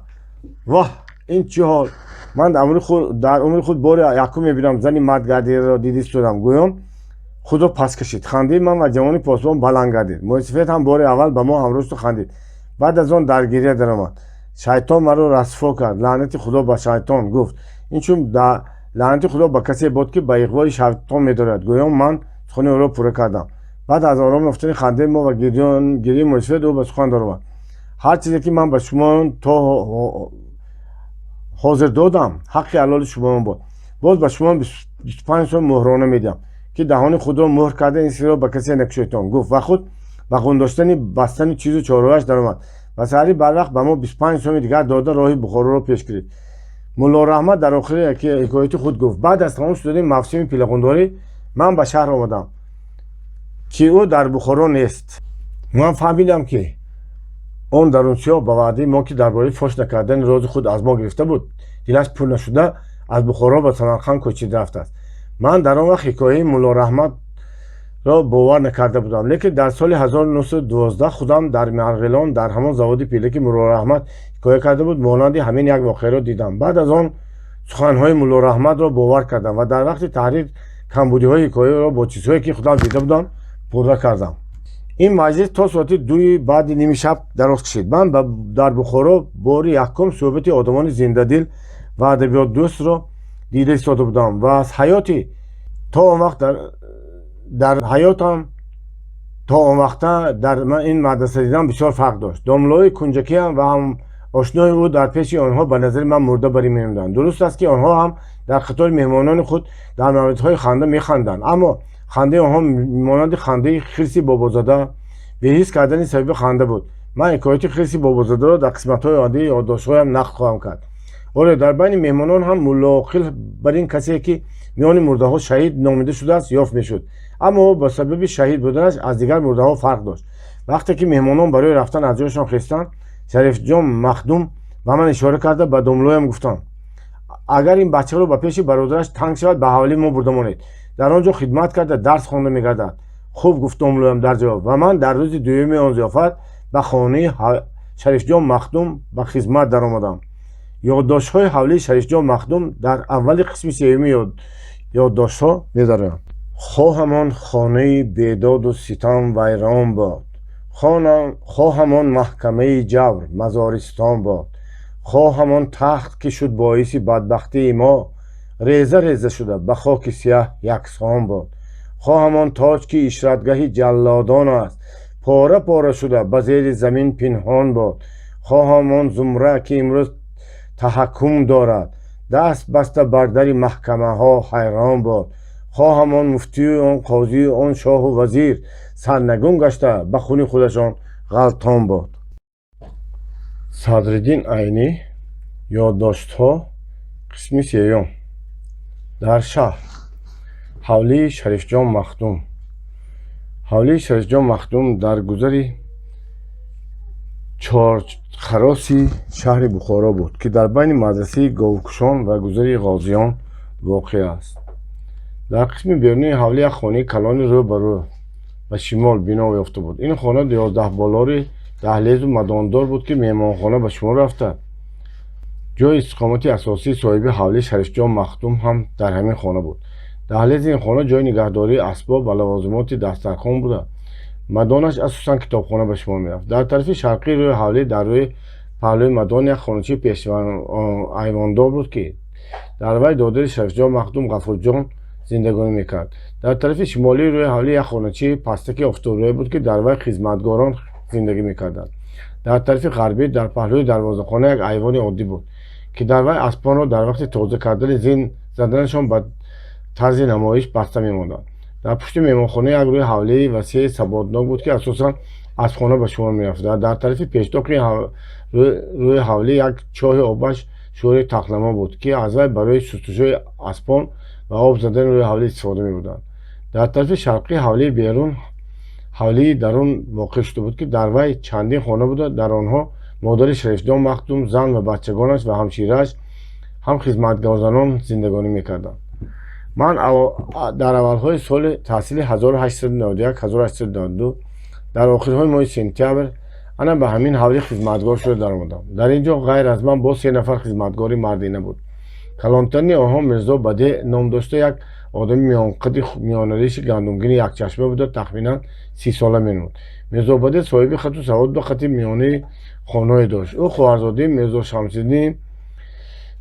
«Воҳ, ин чӣ ҳол! Ман дар умри худ бори якум мебинам зани мардгардиро дидистодам», гӯён худро пас кашид. Хандаи ман ва ҷавони посбон баланд гардид. Мӯйсафед ҳам бори аввал ба мо ҳамроҳ хандид. Баъд аз он дар гиря даромад. «Шайтон маро расво кард, лаънати худо ба шайтон», гуфт. Инчун «лаънати худо ба касе бод, ки ба иғвои шайтон медорад», гӯён ман сухани ӯро пурра кардам. Баъд аз ором ёфтани хандаи мо ва гиряи мӯйсафед, ӯ ба сухан даромад: «Ҳар чизе ки ман ба шумо то ҳозир додам, ҳаққи ҳалоли шумоён буд. Боз ба шумо 25 сом муҳрона медиҳам, ки даҳони худро муҳр карда, ин сирро ба касе накушоедтон», гуфт ва худ ба ғундоштани бастани чизу чораҳояш даромад ва саҳари барвақт ба мо 25 соми дигар дода, роҳи Бухороро пеш гирифт. Мулло Раҳмат дар охири ҳикояти худ гуфт: «Баъд аз тамом шудани мавсими пилағундорӣ ман ба шаҳр омадам, ки ӯ дар Бухоро нест. Ман фаҳмидам, ки он дарунсиёҳ ба ваъдаи мо, ки дар бораи фош накардани рози худ аз мо гирифта буд, дилаш пур нашуда, аз Бухоро ба Самарқанд кӯчида рафтааст». Ман дар он вақт ҳикояи Мулло Раҳмат ро бовар накарда будам. Лекин дар соли 1912 худам дар Марғилон, дар ҳамон заводи пилла, ки Муллораҳмат ҳикоя карда буд, монанди ҳамин як воқеаро дидам. Баъд аз он суханҳои Муллораҳматро бовар кардам ва дар вақти таҳрир камбудиҳои ҳикояро бо чизҳое, ки худам дида будам, пурра кардам. Ин маҷлис то соати 2-и баъди ними шаб дароз кашид. Ман дар Бухоро бори якум суҳбати одамони зиндадил ва адабиётдӯстро дида истода будам ва аз ҳаёти то он вақт дар ҳаётам то он вақта дар ин мадраса дидам бисёр фарқ дошт. Домлои кунҷакиам ва ҳам ошнои ӯ дар пеши онҳо ба назари ман мурда барӣ менамуданд. Дуруст аст, ки онҳо ҳам дар қатори меҳмонони худ дар мавридҳои ханда механданд, аммо хандаи онҳо монанди хандаи хирси бобозада беҳис кардани сабаби ханда буд. Ман ҳикояти хирси бобозадаро дар қисматҳои ояндаи ёддоштҳоям нақл хоҳам кард. Оре, дар байни меҳмонон ҳам Муллоқил бар ин касе, ки миёни мурдаҳо шаҳид номида шудааст, ёфт мешуд, аммо ӯ ба сабаби шаҳид буданаш аз дигар мурдаҳо фарқ дошт. Вақте ки меҳмонон барои рафтан аз ҷойшон хестанд, Шарифҷон Махдум ба ман ишора карда, ба домлоям гуфтанд: «Агар ин бачаро ба пеши бародараш танг шавад, ба ҳавлии мо бурда монед. Дар он ҷо хидмат карда, дарс хонда мегардад». «Хуб», гуфт домлоям дар ҷавоб, ва ман дар рӯзи дуюми он зиёфат ба хонаи Шарифҷон Махдум ба хизмат даромадам. Ёддоштҳои ҳавлии Шарифҷон Махдум дар аввали қисми сеюми ёддоштҳо медароянд. Хоҳам он хонаи бедоду ситам вайрон бод, хоҳам он маҳкамаи ҷавр мазористон бод, хоҳам он тахт, ки шуд боиси бадбахтии мо, реза реза шуда ба хоки сияҳ яксон бод, хоҳам он тоҷ, ки ишратгаҳи ҷаллодон аст, пора пора шуда ба зери замин пинҳон бод, хоҳам он зумра, ки имрӯз таҳаккум дорад, даст баста бар дари маҳкамаҳо ҳайрон бод, хоҳам он муфтию он қозию он шоҳу вазир сарнагун гашта ба хуни худашон ғалтон бод. Садриддин Айнӣ. Ёддоштҳо, қисми сеюм. Дар шаҳр, ҳавлии Шарифҷон Махдум. Ҳавлии Шарифҷон Махдум дар гузари Чорхароси шаҳри Бухоро буд, ки дар байни мадрасаи говкушон ва гузари Ғозиён воқеъ аст. Дар қисми берунии ҳавлӣ як хонаи калони рӯ ба рӯ ба шимол бино ёфта буд. Ин хона 11-болори даҳлезу мадондор буд, ки меҳмонхона ба шумор рафта, ҷои истиқомати асосии соҳиби ҳавлӣ Шарифҷон Махдум ҳам дар ҳамин хона буд. Даҳлези ин хона ҷои нигаҳдории асбоб ва лавозимоти дастархон буда, мадонаш асосан китобхона ба шумор мерафт. Дар тарафи шарқии рӯи ҳавлӣ, дар рӯи паҳлӯи мадон, як хоначаи пешайвондор буд, ки дар вай додари Шарифҷон Махдум Ғафурҷон зиндагонӣ мекард. Дар тарафи шимолии рӯи ҳавлӣ як хоначаи пастаки офтобрӯя буд, ки дар вай хизматгорон зиндагӣ мекарданд. Дар тарафи ғарбӣ, дар паҳлӯи дарвозахона, як айвони оддӣ буд, ки дар вай аспонро дар вақти тоза кардани зин заданашон ба тарзи намоиш баста мемонданд. Дар пушти меҳмонхона як рӯи ҳавлии васеи саботнок буд, ки асосан аспхона ба шумор мерафт. Дар тарафи пештоқи рӯи ҳавлӣ як чоҳи обаш шӯри тахтнамо буд, ки аз вай барои шустушӯи аспон ва об задани рӯи ҳавлӣ истифода мебурданд. Дар тарафи шарқии ҳавлии берун ҳавлии дарун воқеъ шуда буд, ки дар вай чандин хона буда, дар онҳо модари Шарифҷон Махдум, зан ва бачагонаш ва ҳамширааш, ҳам хизматгорзанон зиндагонӣ мекарданд. Ман дар аввалҳои соли таҳсили 1891-1892, дар охирҳои моҳи сентябр, ана ба ҳамин ҳавлӣ хизматгор шуда даромадам. Дар ин ҷо ғайр аз ман боз се нафар хизматгори мардина буд. Калонтарини онҳо Мирзо Баде ном дошта, як одами миёнқади миёнариши гандумгини якчашма буда, тахминан 30-сола менамуд. Мирзо Баде соҳиби хату савод буда, хати миёнаи хоное дошт. Ӯ хоҳарзодаи Мирзо Шамсиддин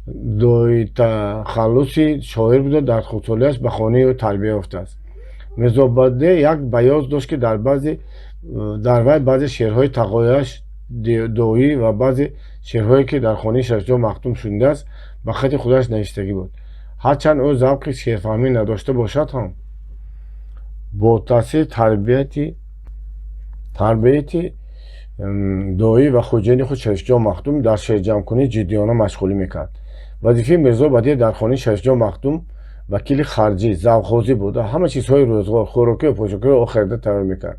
доитахаллуси шоир буда, дар хурдсолиаш ба хонаи ӯ тарбия ёфтааст. Мирзо Баде як баёз дошт, ки дар вай баъзе шеърҳои тағояш доӣ ва баъзе шеърҳое, ки дар хонаи Шарифҷон Махдум шунидааст, ба хати худаш навиштагӣ буд. Ҳарчанд ӯ завқи шеърфаҳмӣ надошта бошад ҳам, бо таъсири тарбияти доӣ ва хоҷаини худ Шарифҷон Махдум дар шеърҷамъкунӣ ҷиддиёна машғулӣ мекард. Вазифаи Мирзо Бадеъ дар хонаи Шарифҷон Махдум вакили харҷӣ, завхозӣ буда, ҳама чизҳои рӯзғор, хӯрокию пӯшокиро ӯ харида тайёр мекард.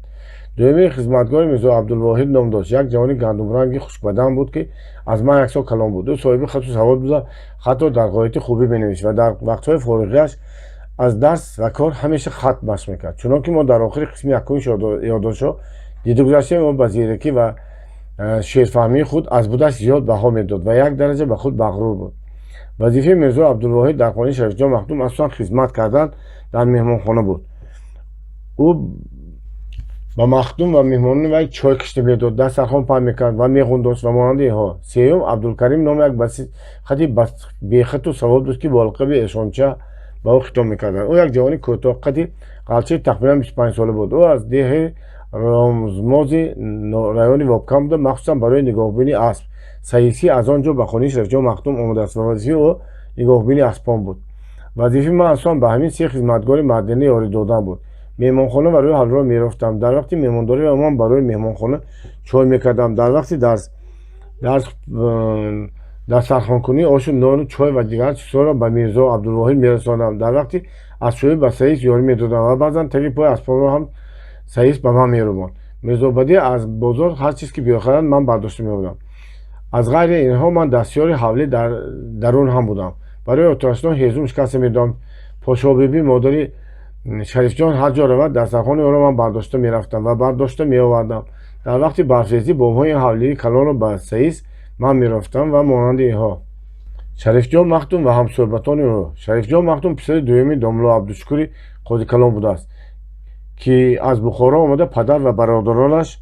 Дуюмин хизматгори Мирзо Абдулвоҳид ном дошт. Як ҷавони гандумранги хушкбадан буд, ки аз ман як сол калон буд. Ӯ соҳиби хату савод буда, хатро дар ғояти хубӣ менавишт ва дар вақтҳои фориғиаш Аз дарс ва кор ҳамеша хат машқ мекард. Чунон ки мо дар охири қисми якуми ёддоштҳо дида гузаштем, ӯ ба зиракӣ ва шеърфаҳмии худ аз будаш зиёд баҳо медод ва як дараҷа ба худ мағрур буд. Вазифаи Мирзо Абдулвоҳид дар хонаи Шарифҷон Махдум асосан хизмат кардан дар меҳмонхона буд. Ӯ ба махдум ва меҳмонони вай чой кашида медод, дастархон паҳн мекард ва меғун дошт ва монанди инҳо. Сеюм, Абдулкарим номи як хати бехату савод буд, ки бо лақаби Эшонча ба ӯ хитоб мекарданд. Ӯ як ҷавони кӯтоҳқади ғалчаи тахминан 25 сола буд. Ӯ аз деҳаи Ромзмози райони Вобканд буда, махсусан барои нигоҳубини асп саисӣ аз он ҷо ба хонаи Шарифҷон Махдум омадааст ва вазифаи ӯ нигоҳубини аспон буд. Вазифаи ман асосан ба ҳамин се хизматгори мардина ёрӣ додан буд. Меҳмонхона ва рӯи ҳавлиро мерофтам. Дар вақти меҳмондорӣ ва умуман барои меҳмонхона чой мекардам. Дар вақти дарс дастархонкунӣ ошу нону чой ва дигар чизҳоро ба Мирзо Абдулвоҳид мерасондам. Дар вақти аспшӯӣ ба саис ёрӣ медодам ва баъзан таги пои аспонро ҳам саис ба ман мерубонд. Мирзобадӣ аз бозор ҳар чиз ки бихарад, ман бардошта меомадам. Аз ғайри инҳо ман дастёри ҳавлӣ дар дарун ҳам будам. Барои оташдон ҳезум шикаста медодам. Подшоҳбибӣ, модари Шарифҷон, ҳар ҷо равад, дастархони ӯро ман бардошта мерафтам ва бардошта меовардам. Дар вақти барфрезӣ бомҳои ҳавлии калонро ба саис ман мерафтам ва монанди инҳо. Шарифҷон Махдум ва ҳамсӯҳбатони ӯ. Шарифҷон Махдум писари дуюми домулло Абдушукури Қозикалон будааст, ки аз Бухоро омада, падар ва бародаронаш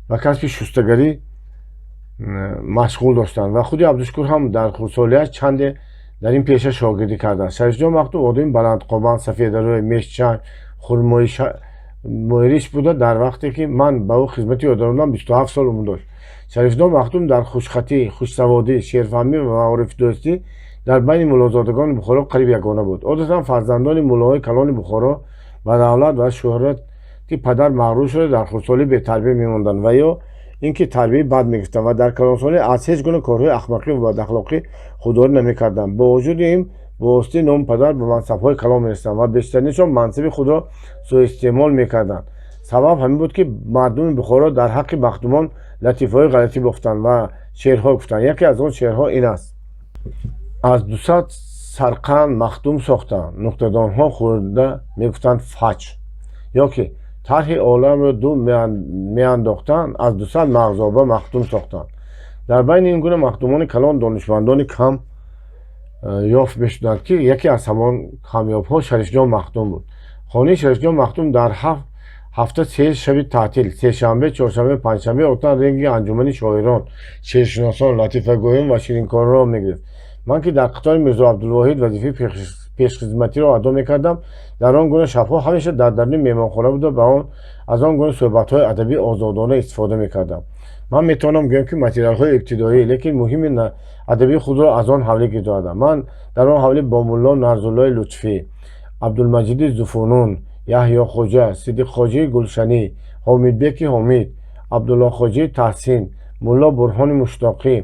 ба касби шустагарӣ машғул доштанд ва худи Абдушукур ҳам дар хурдсолиаш чанде дар ин пеша шогирдӣ кардааст. Шарифҷон Махдум одами баландқомат, сафедарӯй, мешчанг, хурмоириш буда, дар вақте ки ман ба ӯ хизмати ёдовардам, 27 сол умр дошт. Шарифҷон Махдум дар хушхатӣ, хушсаводӣ, шеърфаҳмӣ ва маорифдӯстӣ дар байни муллозодагони Бухоро қариб ягона буд. Одатан фарзандони муллоҳои калони Бухоро ба давлат ва шӯҳрати падар мағрур шуда, дар хурдсолӣ бетарбия мемонданд ва ё ин ки тарбияи бад мегирифтанд ва дар калонсолӣ аз ҳеҷ гуна корҳои ахмоқӣ ва бадахлоқӣ худдорӣ намекарданд. Бо вуҷуди ин, бо воситаи номи падар ба мансабҳои калон мерасиданд ва бештаринашон мансаби худро суистеъмол мекарданд. Сабаб ҳамин буд, ки мардуми Бухоро дар ҳаққи махдумон латифаҳои ғалатӣ бофтанд ва шеърҳо гуфтанд. Яке аз он шеърҳо ин аст: аз 200 сарқанд махдум сохтанд, нуқтадонҳо хӯрда мегуфтанд фач. Ё ки тарҳи оламро ду меандохтанд, аз 200 мағзоба махдум сохтанд. Дар байни ин гуна махдумони калон донишмандони кам ёфт мешуданд, ки яке аз ҳамон камёбҳо Шарифҷон Махдум буд. Хонаи Шарифҷон Махдум дар ҳафта се шаби таътил, сешанбе, чоршанбе, панҷшанбе, одатан ренги анҷумани шоирон, шеършиносон, латифагӯён ва ширинкоронро мегирифт. Ман, ки дар қатори Мирзо Абдулвоҳид вазифаи пешхизматиро адо мекардам, дар он гуна шабҳо ҳамеша дар даруни меҳмонхона буда, ба он аз он гуна суҳбатҳои адабӣ озодона истифода мекардам. Ман метавонам гӯям, ки материалҳои ибтидоӣ, лекин муҳими адабии худро аз он ҳавлӣ гирдовардам. Ман дар он ҳавлӣ бо мулло Нарзуллои Лутфӣ, Абдулмаҷиди Зуфунун, Яҳё Хоҷа, Сиддиқхоҷии Гулшанӣ, Ҳомидбеки Ҳомид, Абдуллохоҷии Таҳсин, мулло Бурҳони Муштоқӣ,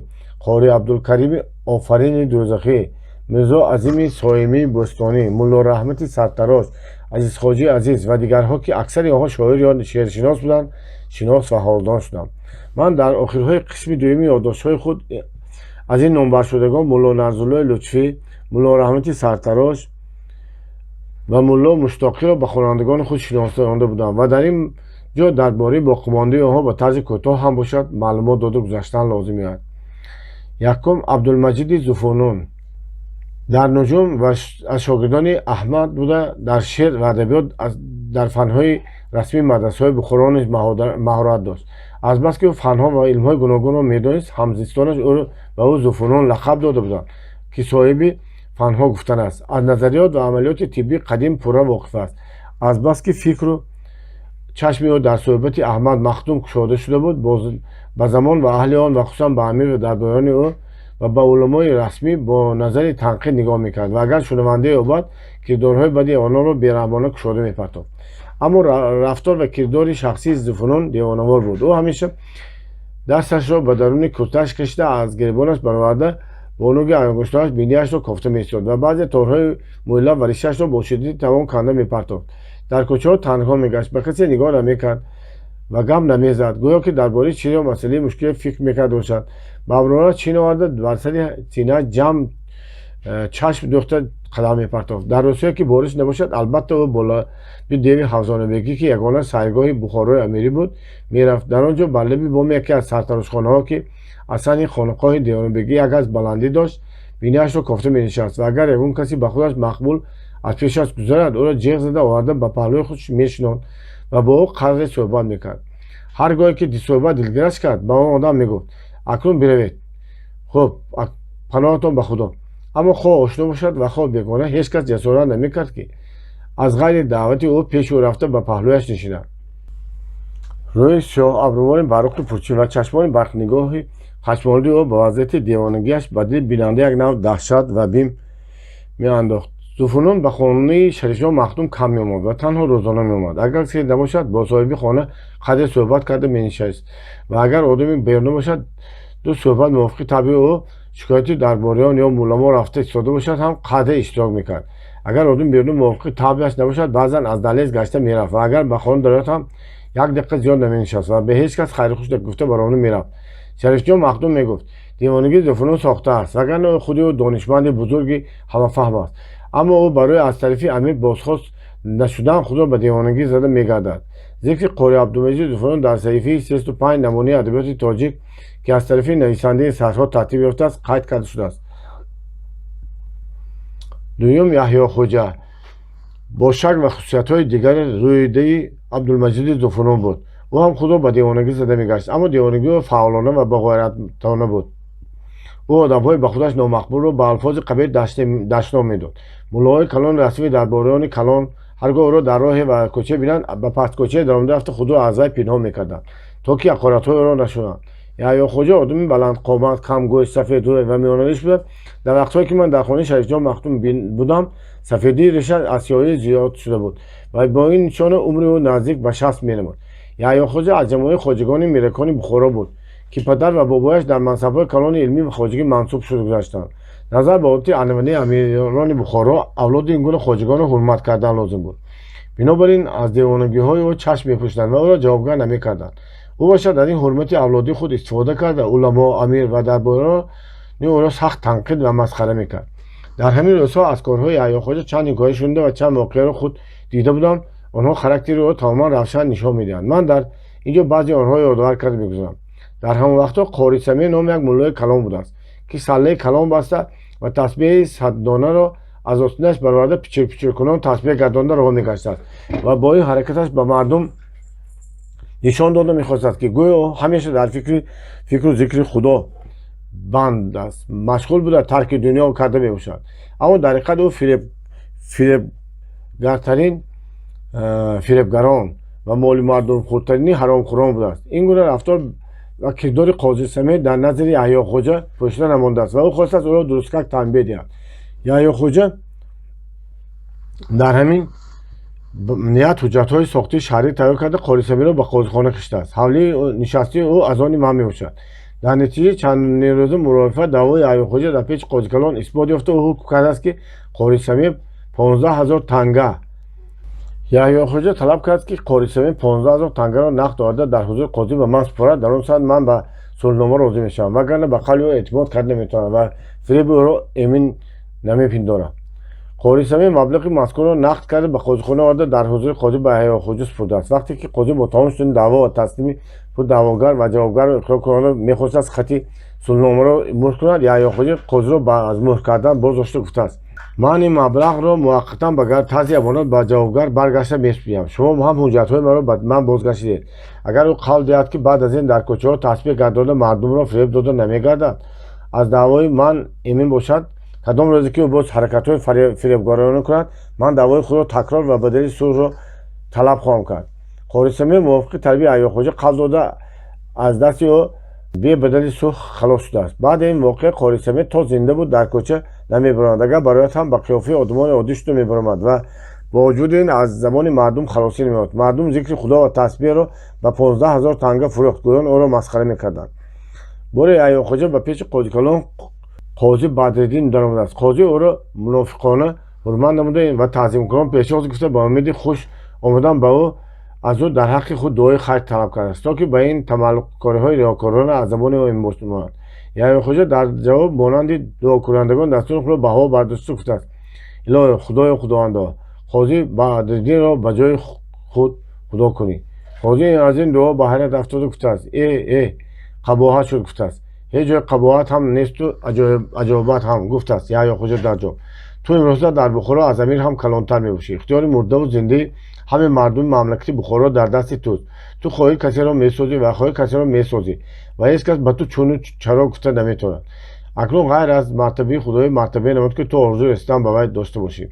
қори Абдулкарими Офарини Дӯзахӣ, Мирзо Азими Соимии Бӯстонӣ, мулло Раҳмати Сартарош, Азизхоҷии Азиз ва дигарҳо, ки аксари онҳо шоир ё шеършинос буданд, шинос ва ҳолдон шудам. Ман дар охирҳои қисми дуюми ёддоштҳои худ аз ин номбаршудагон мулло Нарзуллои Лутфӣ, мулло Раҳмати Сартарош ва мулло Муштоқиро ба хонандагони худ шиносонда будам ва дар ин ҷо дар бораи боқимондаи онҳо ба тарзи кӯтоҳ ҳам бошад, маълумот дода гузаштан лозим меояд. Якум, Абдулмаҷиди Зуфунун дар нуҷум ва аз шогирдони Аҳмад буда, дар шеър ва адабиёт, дар фанҳои расмии мадрасаҳои Бухоро низ маҳорат дошт. Азбаски ӯ фанҳо ва илмҳои гуногунро медонист, ҳамзистонаш ба ӯ Зуфунун лақаб дода буданд, ки соҳиби фанҳо гуфтан аст. Аз назариёт ва амалиёти тиббии қадим пурра воқиф аст. Азбаски фикру чашми ӯ дар суҳбати Аҳмад Махдум кушода шуда буд, ба замон ва аҳли он ва хусусан ба амир ва дарбориёни ӯ ва ба уламои расмӣ бо назари танқид нигоҳ мекард ва агар шунавандае ёбад, кирдорҳои бади ононро бераҳмона кушода мепартофт. Аммо рафтор ва кирдори шахсии Зуфунун девонавор буд. Ӯ ҳамеша дасташро ба даруни куртааш кашида, аз гиребонаш бароварда, бо нӯги ангуштонаш бинияшро кофта меситод ва баъзе торҳои мӯйлаб ва ришашро бо шиддати тамом канда мепартофт. Дар кӯчаҳо танҳо мегашт, ба касе нигоҳ намекард ва гап намезад, гӯё ки дар бораи чиз ё масъалаи мушкиле фикр мекарда бошад. Ба абрӯҳояш чин оварда, бар сари синааш ҷамъ чашм дӯхта, қадам мепартофт. Дар рӯзҳое ки бориш набошад, албатта ӯ болаби деви Ҳавзонабегӣ, ки ягона сайргоҳи Бухорои амирӣ буд, мерафт. Дар он ҷо бар лаби боми яке аз сартарошхонаҳо, ки аз саҳни хонақоҳи девонабегӣ як газ баландӣ дошт, биниашро кофта менишаст ва агар ягон касе ба худаш мақбул аз пешаш гузарад, ӯро ҷеғ зада оварда ба паҳлӯи худ мешинонд ва бо ӯ қадре суҳбат мекард. Ҳар гоҳе ки суҳбат дилгираш кард, ба он одам мегуфт: «Акнун биравед, хуб, паноҳатон ба Худо». Аммо хоҳ ошно бошад ва хоҳ бегона, ҳеҷ кас ҷасорат намекард, ки аз ғайри даъвати ӯ пеши ӯ рафта ба паҳлӯяш нишинад. Рӯи сиёҳ, абрувони бароқи пурчин ва чашмони барқнигоҳи хашмолуди ӯ ба вазъияти девонагиаш ба дили бинанда як нав даҳшат ва бим меандохт. Зуфунун ба хонаи Шарифҷон Махдум кам меомад ва танҳо рӯзона меомад. Агар касе набошад, бо соҳиби хона қадре суҳбат карда менишаст ва агар одами беруна бошад, ду суҳбат мувофиқи табъи ӯ шикояти дарбориён ё мулламо рафта истода бошад, ҳам қадре иштирок мекард. Агар одами беруна мувофиқи табъиаш набошад, баъзан аз далез гашта мерафт ва агар ба хона дарояд ҳам як дақиқа зиёд наменишаст ва ба ҳеҷ кас хайрухуш гуфта баромада мерафт. Шарифҷон Махдум мегуфт: «Девонагии Зуфунун сохта аст, вагарна худи ӯ донишманди бузурги ҳамафаҳм аст. Аммо ӯ барои аз тарафи амир бозхост нашудан худро ба девонагӣ зада мегардад». Зикри Қори Абдумаҷид Зуфунун дар саҳифаи 305 намунаи адабиёти тоҷик, ки аз тарафи нависандаи сатрҳо тартиб ёфтааст, қайд карда шудааст. Дуюм, Яҳёхоҷа бо шакл ва хусусиятҳои дигари рӯидаи Абдулмаҷиди Зуфунун буд. Ӯ ҳам худро ба девонагӣ зада мегашт, аммо девонагии ӯ фаъолона ва боғайратона буд. Ӯ одамҳои ба худаш номақбулро ба алфози қабеҳ дашном медод. Муллоҳои калони расмии дарбориёни калон ҳаргоҳ ӯро дар роҳе ва кӯча бинанд, ба пасткӯчае даромада рафта худро аз вай пинҳон мекарданд, то ки ҳақоратҳои ӯро нашунаванд. Яҳёхоҷа одами баландқомат, камгӯш, сафедрӯй ва миёнариш буда. Дар вақтҳое ки ман дар хонаи Шарифҷон Махдум будам, сафедии решаш аз сиёҳӣ зиёд шуда буд ва бо ин нишона умри ӯ наздик ба 60 менамуд. Яҳёхоҷа аз ҷамоаи хоҷагони миракони Бухоро буд, ки падар ва бобояш дар мансабҳои калони илмӣ ва хоҷагӣ мансуб шуда гузаштанд. Назар ба одати анъанавии амирони Бухоро, авлоди ин гуна хоҷагонро ҳурмат кардан лозим буд. Бинобар ин аз девонагиҳои ӯ чашм мепӯшиданд ва ӯро ҷавобгар намекарданд. Ӯ бошад, аз ин ҳурмати авлодии худ истифода карда, уламо, амир ва дарбориёни ӯро сахт танқид ва масхара мекард. Дар ҳамин рӯзҳо аз корҳои Яҳёхоҷа чанд ҳикоя шунида ва чанд воқеаро худ дида будам. Онҳо характери ӯро тамоман равшан нишон медиҳанд. Ман дар ин ҷо баъзе онҳоро ёдовар карда мегузарам. Дар ҳамон вақтҳо Қори Самеъ номи як муллои калон будааст, ки саллаи калон баста ва тасбеҳи саддонаро аз остинаш бароварда, пичир-пичиркунон тасбеҳ гардонда роҳ мегаштааст ва бо ин ҳаракаташ ба мардум нишон дода мехостааст, ки гӯё ҳамеша дар фикру зикри Худо банд аст, машғул буда, тарки дунё карда мебошад. Аммо дар ҳақиқат ӯ фиребгартарин фиребгарон ва моли мардумхӯртарини ҳаромхӯрон будааст. Ин гуна рафтор ва кирдори Қози Самеъ дар назари Яҳёхоҷа пӯшида намондааст ва ӯ хостааст ӯро дурусткак танбеҳ диҳад. Яҳёхоҷа дар ҳамин ният ҳуҷҷатҳои сохтии шаҳрӣ тайёр карда, Қори Самеъро ба қозихона кашидааст. Ҳавлии нишастии ӯ аз они ман мебошад. Дар натиҷаи чанднерӯза мурофиа, даъвои Яҳёхоҷа дар пеши қозикалон исбот ёфта, ӯ ҳукм кардааст, ки Қори Самеъ 15 000 танга. Яҳёхоҷа талаб кард, ки Қори Самеъ 15 000 тангаро нақд оварда дар ҳузури қозӣ ба ман супорад. Дар он соат ман ба сулҳнома розӣ мешавам, вагарна ба қавли ӯ эътимод карда наметавонам ва фиреби ӯро эмин намепиндорам. Қори Самеъ маблағи мазкурро нақд карда, ба қозихона оварда, дар ҳузури қозӣ ба Яҳёхоҷа супурдааст. Вақте ки қозӣ бо тамом шудани даъво ва таслими пул даъвогар ва ҷавобгарро иқрор кунонда мехостааст хати сулҳномаро мӯҳр кунад, Яҳёхоҷа қозиро аз мӯҳр кардан боздошта гуфтааст: «Ман ин маблағро муваққатан ба тарзи амонат ба ҷавобгар баргашта месупорам. Шумо ҳам ҳуҷҷатҳои маро ба ман бозгаштидед. Агар ӯ қавл диҳад, ки баъд аз ин дар кӯчаҳо тасбеҳ гардонда мардумро фиреб дода намегардад, аз даъвои ман эмин бошад, кадом рӯзе ки ӯ боз ҳаракатҳои фиребгарона кунад, ман даъвои худро такрор ва бадали сулҳро талаб хоҳам кард». Қори Самеъ мувофиқи талаби Яҳёхоҷа қавл дода, аз дасти ӯ бебадали сулҳ халос шудааст. Баъди ин воқеа Қори Самеъ то зинда буд дар кӯча намебаромад. Агар барояд ҳам, ба қиёфаи одамони оддӣ шуда мебаромад ва бо вуҷуди ин аз забони мардум халосӣ намеёфт. «Мардум зикри Худо ва тасбеҳро ба 15 000 танга фурӯхт», гӯён ӯро масхара мекарданд. Боре Яҳёхоҷа ба пеши қозикалон қози Бадриддин даромадааст. Қозӣ ӯро мунофиқона ҳурмат намуда ва таъзимкунон пешвоз гирифта, ба умеди хуш омадан ба ӯ аз ӯ дар ҳаққи худ дуои хайр талаб кардааст, то ки ба ин тамаллуқкориҳои риёкорона аз забони ӯ эмин монад. Яҳёхоҷа дар ҷавоб монанди дуокунандагон дастони худро ба ҳаво бардошта гуфтааст: Илоҳо, Худоё, Худовандо, қозӣ Бадриддинро ба ҷои худ Худо кунӣ. Қозӣ аз ин дуо ба ҳайрат афтоду гуфтааст: «Э, э, қабоҳат шуд». Гуфтааст: «Ҳеҷ ҷои қабоҳат ҳам несту аҷобат ҳам», гуфтааст Яҳё Хоҷа дар ҷо. Ту имрӯза дар Бухоро аз амир ҳам калонтар мебошӣ. Ихтиёри мурдаву зиндаи ҳамаи мардуми мамлакати Бухоро дар дасти туст. Ту хоҳӣ касеро месозӣ ва хоҳӣ касеро месозӣ ва ҳеҷ кас ба ту чуну чаро гуфта наметавонад. Акнун ғайр аз мартабаи худоӣ мартабае намуд, ки ту орзуи расидан ба вай дошта бошӣ.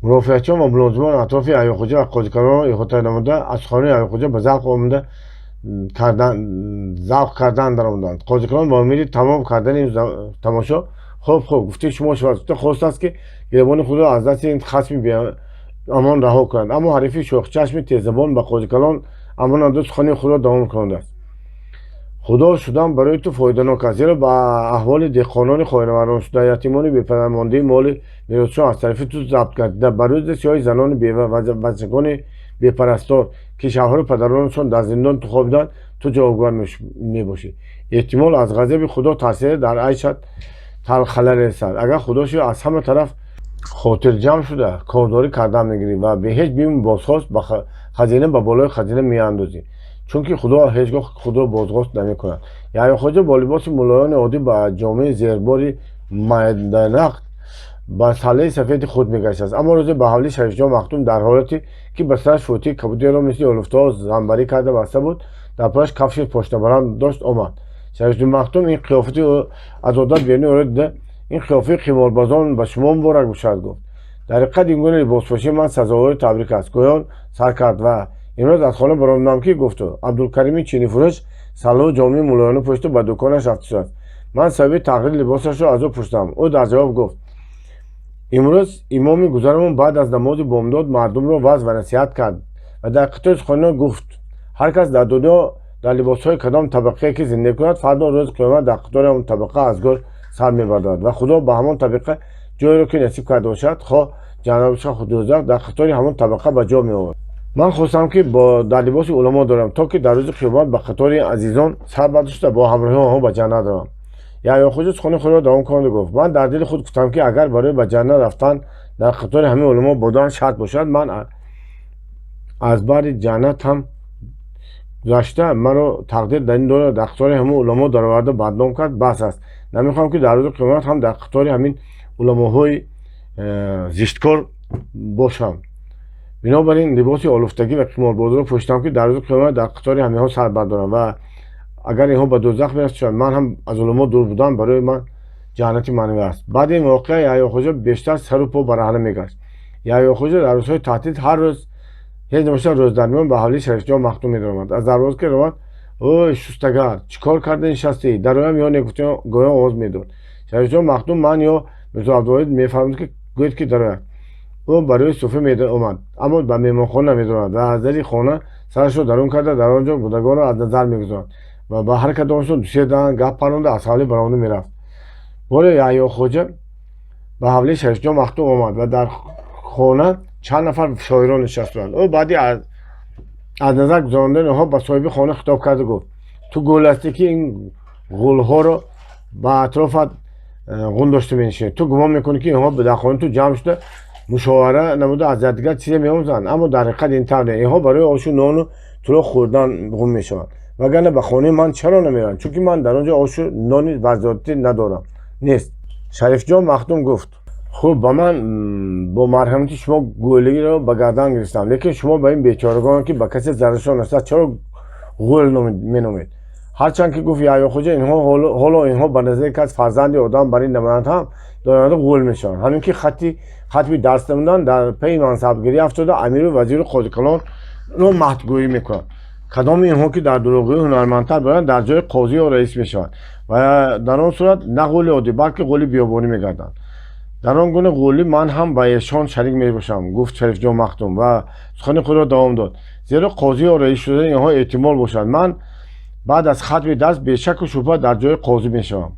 Мурофиачиён ва мулозимон атрофи Яҳёхоҷа ва қозикалонро иҳота намуда, аз суханони Яҳёхоҷа ба завқ омада завқ кардан даромаданд. Қозикалон ба умеди тамом кардани тамошо: «Хуб, хуб, гуфтаи шумо шавад», гуфта хостааст, ки гиребони худро аз дасти ин хасми беамон раҳо кунанд. Аммо ҳарифи шӯхчашми теззабон ба қозикалон амон надоду сухани худро давом кардааст: «Худо шудан барои ту фоиданок аст, зеро ба аҳволи деҳқонони хонавайроншуда, ятимони бепадармондаи моли меросшон аз тарафи ту забт гардида, ба рӯзи сиёҳи занони бева ва бачагони бепарастор, ки шавҳару падаронашон дар зиндон ту хобиданд, ту ҷавобгар мебошӣ. Эҳтимол, аз ғазаби Худо тарсида, дар айшат халале расад. Агар Худо шавӣ, аз ҳама тараф хотирҷамъ шуда кордорӣ кардан мегирӣ ва бе ҳеҷ биму бозхост ба хазина ба болои хазина меандозӣ, чунки Худо ҳеҷ гоҳ худро бозхост намекунад». Яҳёхоҷа бо либоси муллоёни оддӣ, ба ҷомаи зербори майданақд, ба саллаи сафеди худ мегаштааст. Аммо рӯзе ба ҳавлии Шарифҷон Махдум дар ҳолате ки ба сараш фӯтии кабудиро мисли олуфтаҳо занбарӣ карда баста буд, дар пояш кафши пошнабаланд дошт, омад. Шарифҷон Махдум ин қиёфати аз одат беруни ӯро дида: «Ин қиёфаи қиморбозон ба шумо муборак бошад», гуфт. «Дар ҳақиқат, ин гуна либоспӯшӣ ман сазовори табрик аст», гӯён сар кард. «Ва имрӯз аз хона баромадам, ки гуфту Абдулкарими чинифурӯш саллаву ҷомаи муллоёна пӯшида ба дуконаш рафта шудааст. Ман сабаби тағйири либосашро аз ӯ пурсидам. Ӯ дар ҷавоб гуфт: имрӯз имоми гузарамон баъд аз намози бомдод мардумро ваъз ва насиҳат кард ва дар қитъаи суханон гуфт: ҳар кас дар дунё дар либосҳои кадом табақае ки зиндагӣ кунад, фардо рӯзи қиёмат дар қатори ҳамон табақа аз гӯр сар мебардорад ва Худо ба ҳамон табақа ҷойеро ки насиб карда бошад, хоҳ ҷаннат бошад, хоҳ дӯзах, дар қатори ҳамон табақа ба ҷо меоварад. Ман хостам, ки дар либоси уламо дорам, то ки дар рӯзи қиёмат ба қатори азизон сар бардошта, бо ҳамроҳи онҳо ба ҷаннат равам». Яҳёхоҷа сухани худро давом карда гуфт: «Ман дар дили худ гуфтам, ки агар барои ба ҷаннат рафтан дар қатори ҳамаи уламо будан шарт бошад, ман аз баъди ҷаннат ҳам гузашта, маро тақдир дар ин дунё дар қатори ҳамаи уламо дароварда бадном кард, бас аст. Намехоҳам, ки дар рӯзи қиёмат ҳам дар қатори ҳамин уламоҳои зишткор бошам. Бинобар ин либоси олуфтагӣ ва қиморбозиро пӯшидам, ки дар рӯзи қиёмат дар қатори ҳаминҳо сар бардорам ва агар инҳо ба дӯзах мерасанд, ман ҳам аз уламо дур будан барои ман ҷаннати маънавӣ аст». Баъди ин воқеа Яҳёхоҷа бештар сару по бараҳна мегашт. Яҳёхоҷа дар рӯзҳои таътил ҳар рӯз, ҳеҷ набошад рӯз дар миён, ба ҳавлии Шарифҷон Махдум медаромад. Аз дарвоза ки равад: «Ой, шустагар, чӣ кор карда нишастӣ? Дароям ё не?» гӯён овоз медод. Шарифҷон Махдум ман ё Мирзо Абдувоҳид мефармуд, ки гӯед, ки дарояд. Ӯ барои суфра меомад, аммо ба меҳмонхона намедаромад ва аз дари хона сарашро дарун карда, дар он ҷо будагонро аз назар мегузаронд ва ба ҳар кадомашон дусе даҳан гап паронда, аз ҳавлӣ баромада мерафт. Боре Яҳёхоҷа ба ҳавлии Шарифҷон Махдум омад ва дар хона чанд нафар шоирон нишаста буданд. Ӯ баъди аз назар гузарондани онҳо ба соҳиби хона хитоб карда гуфт: «Ту гул ҳастӣ, ки ин ғулҳоро ба атрофат ғун дошта менишинӣ. Ту гумон мекунӣ, ки инҳо дар хонаи ту ҷамъ шуда, мушовара намуда, аз якдигар чизе меомӯзанд, аммо дар ҳақиқат ин тавр не. Инҳо барои ошу нону туло хӯрдан ғун мешаванд, вагарна ба хонаи ман чаро намераванд? Чунки ман дар он ҷо ошу нони барзиёдатӣ надорам, нест». Шарифҷон Махдум гуфт: «Хуб, ба ман бо марҳамати шумо гӯлиро ба гардан гирифтам, лекин шумо ба ин бечорагон, ки ба касе зараршон нарасад, чаро ғул меномед?» Ҳарчанд ки, гуфт Яҳёхоҷа, инҳо ҳоло инҳо ба назари кас фарзанди одам барин намоянд ҳам, дар оянда ғул мешаванд. Ҳамин ки хатми дарс намуданд, дар пайи мансабгирӣ афтода, амиру вазиру қозикалонро маҳдгӯӣ мекунанд. Кадоми инҳо ки дар дурӯғгӯӣ ҳунармандтар буданд, дар ҷои қозӣ ё раис мешаванд ва дар он сурат на ғули оддӣ, балки ғули биёбонӣ мегарданд. Дар он гуна ғулӣ ман ҳам ба эшон шарик мебошам», гуфт Шарифҷон Махдум ва сухани худро давом дод: «Зеро қозӣ ё раис шудани инҳо эҳтимол бошад, ман баъд аз хатми дарс бешаку шубҳа дар ҷои қозӣ мешавам».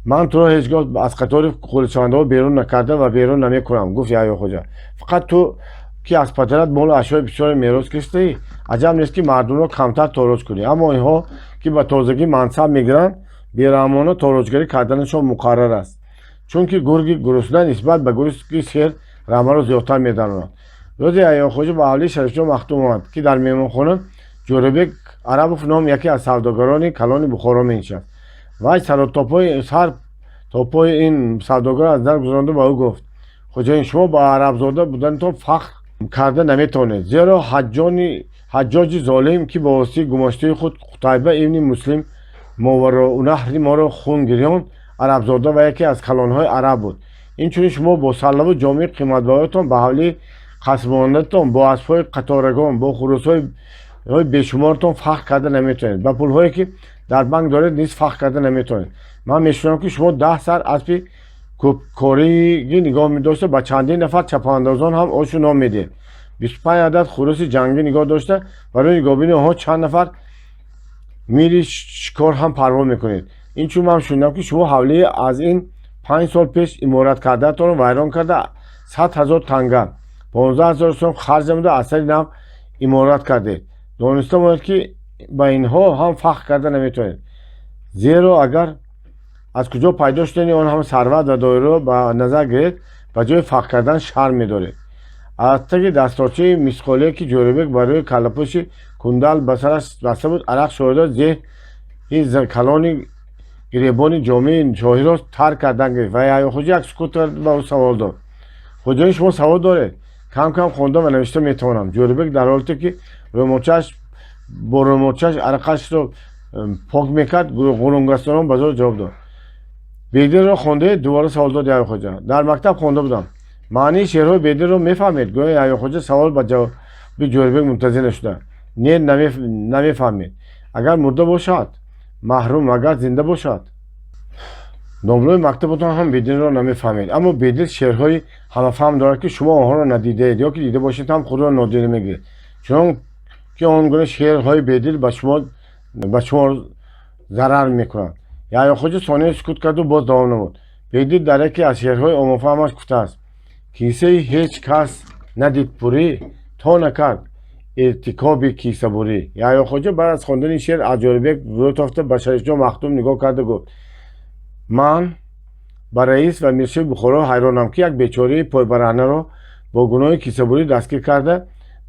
«Ман туро ҳеҷ гоҳ аз қатори ғулшавандаҳо берун накарда ва берун намекунам», гуфт Яҳёхоҷа. «Фақат ту ки аз падарат молу ашёи бисёре мерос гирифтаӣ, аҷаб нест, ки мардумро камтар тороҷ кунӣ. Аммо инҳо ки ба тозагӣ мансаб мегиранд, бераҳмона тороҷгарӣ карданашон муқаррар аст. Чунки гурги гурусна нисбат ба гурги сер рамаро зиёдтар медаронад. Рӯзе Яҳёхоҷа ба ҳавлии Шарифҷон Махдум омад, ки дар меҳмонхона Ҷӯрабек Арабов ном яке аз савдогарони калони Бухоро менишаст. Вай сар то пои ин савдогарро аз назар гузаронда, ба ӯ гуфт: «Хоҷаин, шумо ба арабзода буданатон фахр карда наметавонед, зеро Ҳаҷҷоҷи золим, ки ба воситаи гумоштаи худ Қутайба ибни Муслим Мовароуннаҳри моро хун гирёнд, арабзода ва яке аз калонҳои араб буд. Инчунин шумо бо саллаву ҷомаи қиматбаҳоятон, ба ҳавлии қасрмонандатон, бо аспҳои қаторагон, бо хурӯсҳои бешуморатон фахр карда наметавонед. Ба пулҳое, ки дар банк доред, низ фахр карда наметавонед. Ман мешунавам, ки шумо 10 сар аспи кӯпкориги нигоҳ медошта, ба чандин нафар чапандозон ҳам ошу нон медиҳед, 25 адад хурӯси ҷангӣ нигоҳ дошта, барои нигоҳбинии онҳо чанд нафар мири шикор ҳам парво мекунед. Инчунин ман шунидам, ки шумо ҳавлии аз ин 5 сол пеш иморат кардаатонро вайрон карда, 100 000 танга, 15 000 сом харҷ намуда, аз сари нав иморат кардед. Дониста монед, ки ба инҳо ҳам фахр карда наметавонед, зеро агар аз куҷо пайдо шудани он ҳама сарват ва доираро ба назар гиред, ба ҷои фахр кардан шарм медоред». Аз таги дасторчаи мисқолие, ки Ҷӯрабек барои каллапӯши кундал ба сараш баста буд, арақ шорида, зеҳи калони гиребони ҷомаи шоҳиро тар кардан гирифт ва Яҳёхоҷа як сукут кард, ба ӯ савол дод: «Хоҷаин, шумо савод доред?» «Кам кам хонда ва навишта метавонам». Ҷӯрабек дар ҳолате, ки рӯмолчааш бо рӯмолчааш арақашро пок мекард, ғурунгасонон ба зор ҷавоб дод. «Бедилро хондаед?» — дубора савол дод Яҳёхоҷа. «Дар мактаб хонда будам». «Маънии шеърҳои Бедилро мефаҳмед?» — гӯё Яҳёхоҷа савол ба ҷавоби Ҷӯрабек мунтазир нашуда. «Не, намефаҳмед. Агар мурда бошад, маҳрум, агар зинда бошад, домлои мактабатон ҳам Бедилро намефаҳмед. Аммо Бедил шеърҳои ҳамафаҳм дорад, ки шумо онҳоро надидаед ё ки дида бошед ҳам, худро нодида мегиред, чунон ки он гуна шеърҳои Бедил ба шумо зарар мекунанд». Яҳёхоҷа сонияе сукут карду боз давом намуд: «Бедил дар яке аз шеърҳои оммафаҳмаш гуфтааст: кисаи ҳеҷ кас надид пурӣ, то накард иртикоби кисабурӣ». Яҳёхоҷа баъд аз хондани шеър аз Ҷӯрабек рӯ тофта, ба Шарифҷон Махдум нигоҳ карда гуфт: «Ман ба раис ва миршаби Бухоро ҳайронам, ки як бечораи пойбараҳнаро бо гуноҳи кисабурӣ дастгир карда,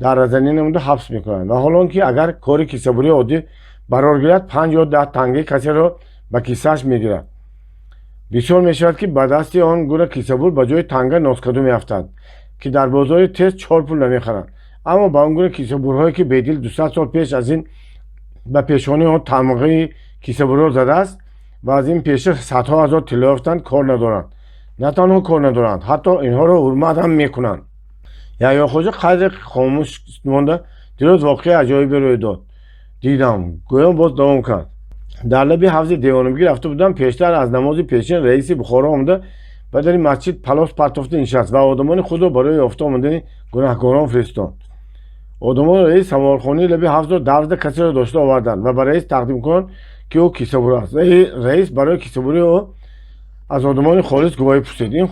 дарразанӣ намуда, ҳабс мекунанд. Ва ҳол он ки агар кори кисабурии оддӣ барор гирад, 5 ё 10 тангаи касеро ба кисааш мегирад. Бисёр мешавад, ки ба дасти он гуна кисабур ба ҷои танга носкаду меафтад, ки дар бозори тез чор пул намехаранд. Аммо ба он гуна кисабурҳое, ки Бедил 200 сол пеш аз ин ба пешонии он тамғаи кисабурро задааст ва аз ин пеша садҳо ҳазор тилло ёфтанд, кор надоранд. На танҳо кор надоранд, ҳатто инҳоро ҳурмат ҳам мекунанд». Яҳёхоҷа қадре хомӯш монда, «Дирӯз воқеаи аҷоибе рӯй дод, дидам», — гӯён боз давом кард. «Дар лаби ҳавзи девонагӣ рафта будам. Пештар аз намози пешин раиси Бухоро омада, ба дари масҷид палос партофта нишаст ва одамони худро барои ёфта омадани гунаҳкорон фиристод. Одамони раис самовархонаи лаби ҳавзро давзда, касеро дошта оварданд ва ба раис тақдим кунанд, ки ӯ кисабур аст. Раис барои кисабурии ӯ аз одамони холис гувоҳӣ пурсид. Ин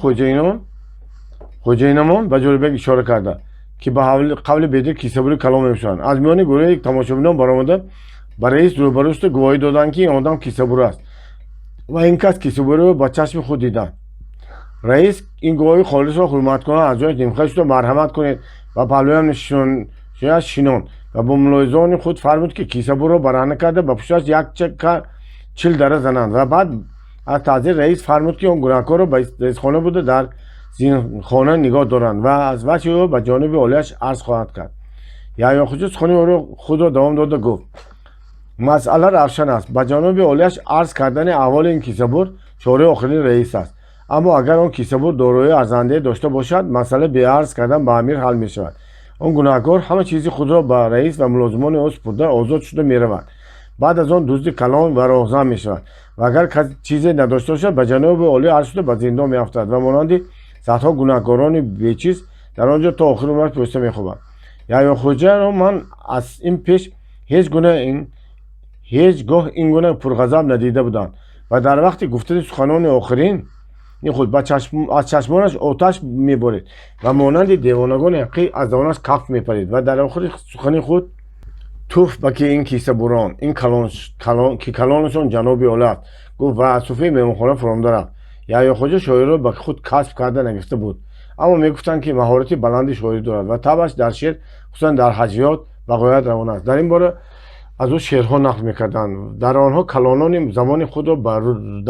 хоҷаинамон, ба Ҷӯрабек ишора карда, ки ба қавли Бедил кисабури калон мешаванд, аз миёни гурӯҳи тамошобинон баромада, ба раис рӯбарӯ шуда, гувоҳӣ доданд, ки ин одам кисабур аст ва ин кас кисабуриро ба чашми худ диданд. Раис ин гувоҳии холисро ҳурматкунон аз ҷояш нимхез шуда, марҳамат кунед, ба паҳлӯям шинонд ва бо мулоҳизони худ фармуд, ки кисабурро бараҳна карда, ба пушташ як 40 дара зананд. Ва баъд аз таъзир раис фармуд, ки он гунаҳкорро ба раисхона бурда, дар зинхона нигоҳ доранд ва аз ваҷҳи ӯ ба ҷониби олияш арз хоҳад кард». Яҳёхоҷа сухани худро давом дода гуфт: «Масъала равшан аст. Ба ҷониби олияш арз кардани аҳволи ин кисабур чораи охирини раис аст. Аммо агар он кисабур дороии арзандае дошта бошад, масъала бе арз кардан ба амир ҳал мешавад. Он гунаҳкор ҳама чизи худро ба раис ва мулозимони ӯ супурда, озод шуда меравад. Баъд аз он дузди калон ва роҳзан мешавад. Ва агар чизе надошта бошад, ба ҷаноби олӣ арз шуда, ба зиндон меафтад ва монанди садҳо гунаҳкорони бечиз дар он ҷо то охири умраш пӯста мехобад. Яҳёхоҷаро ман аз ин пеш ҳеҷ гоҳ ин гуна пурғазаб надида будам ва дар вақти гуфтани суханони охирин худ аз чашмонаш оташ меборид ва монанди девонагони ҳақиқӣ аз даҳонаш каф мепарид. Ва дар охири сухани худ: туф ба ки ин кисабурон, ин ки калонашон ҷаноби олӣ аст, гуфт ва аз суфраи меҳмонхона фуромада рафт». Яҳёхоҷа шоириро ба худ касб карда нагирифта буд, аммо мегуфтанд, ки маҳорати баланди шоирӣ дорад ва табъаш дар шеър, хусусан дар ҳаҷвиёт, ба ғоят равон аст. Дар ин бора аз ӯ шеърҳо нақл мекарданд. Дар онҳо калонони замони худро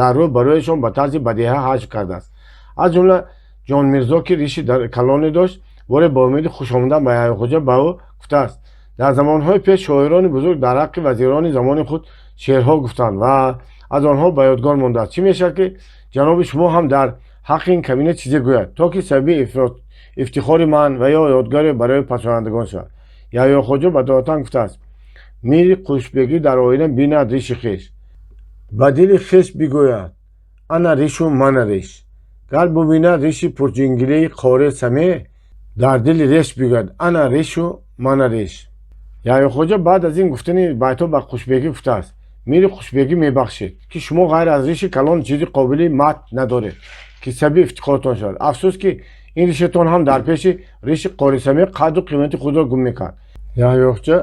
дар рӯ ба рӯяшон ба тарзи бадеҳа ҳаҷв кардааст. Аз ҷумла Ҷонмирзо, ки риши калоне дошт, боре ба умеди хушомадан ба Яҳёхоҷа ба ӯ гуфтааст: «Дар замонҳои пеш шоирони бузург дар ҳаққи вазирони замони худ шеърҳо гуфтанд ва аз онҳо ба ёдгор мондааст. Чӣ мешавад, ки ҷаноби шумо ҳам дар ҳаққи ин камина чизе гӯяд, то ки сабаби ифтихори ман ва ё ёдгоре барои пасояндагон шавад». Яҳёхоҷа бадоҳатан гуфтааст: «Мири Қушбегӣ дар оина бинад риши хеш, ба дили хеш бигӯяд: ана ришу мана риш. Гар бубинад риши пурҷингилии Қори Самеъ, дар дили реш бигӯяд: ана ришу мана риш». Яҳёхоҷа баъд аз ин гуфтани байтҳо ба Қушбегӣ гуфтааст: «Мири Қушбегӣ, мебахшед, ки шумо ғайр аз риши калон чизи қобили мадҳ надоред, ки сабаби ифтихоротон шавад. Афсӯс, ки ин ришатон ҳам дар пеши риши Қори Самеъ қадру қимати худро гум мекард». Яҳёхоҷа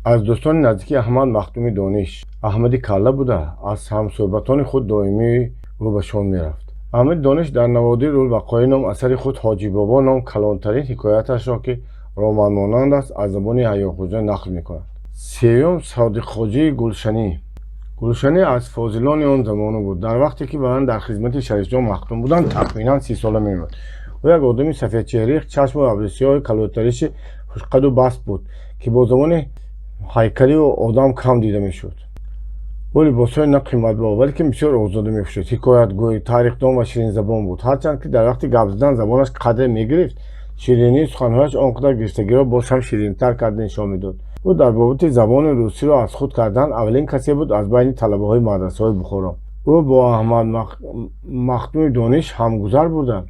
аз дӯстони наздики Аҳмад Махдуми Дониш, Аҳмади Калла буда, аз ҳамсӯҳбатони худ доимии ӯ ба шон мерафт. Аҳмади Дониш дар Наводирулвақоеъ ном асари худ Ҳоҷибобо ном калонтарин ҳикояташро, ки романмонанд аст, аз забони Яҳёхоҷа нақл мекунад. Сеюм, Содиқхоҷаи Гулшанӣ. Гулшанӣ аз фозилони он замона буд. Дар вақте ки ба дар хизмати Шарифҷон Махдум буданд, тахминан 30сола мемонд. Ӯ як одами сафедчеҳраи чашму абрӯсиёҳи калотариши хушқаду баст буд, ки бо забони ҳайкалию одам кам дида мешуд. Ӯ либосҳои на қиматбаҳо, валекин бисёр озода мепӯшид. Ҳикоятгӯй, тарихдон ва ширинзабон буд. Ҳарчанд ки дар вақти гап задан забонаш қадре мегирифт, ширинии суханҳояш он қадар гирифтагиро боз ҳам ширинтар карда нишон медод. Ӯ дар бобати забони русиро аз худ кардан аввалин касе буд аз байни талабаҳои мадрасаҳои Бухоро. Ӯ бо Аҳмад Махдуми Дониш ҳамгузар буда,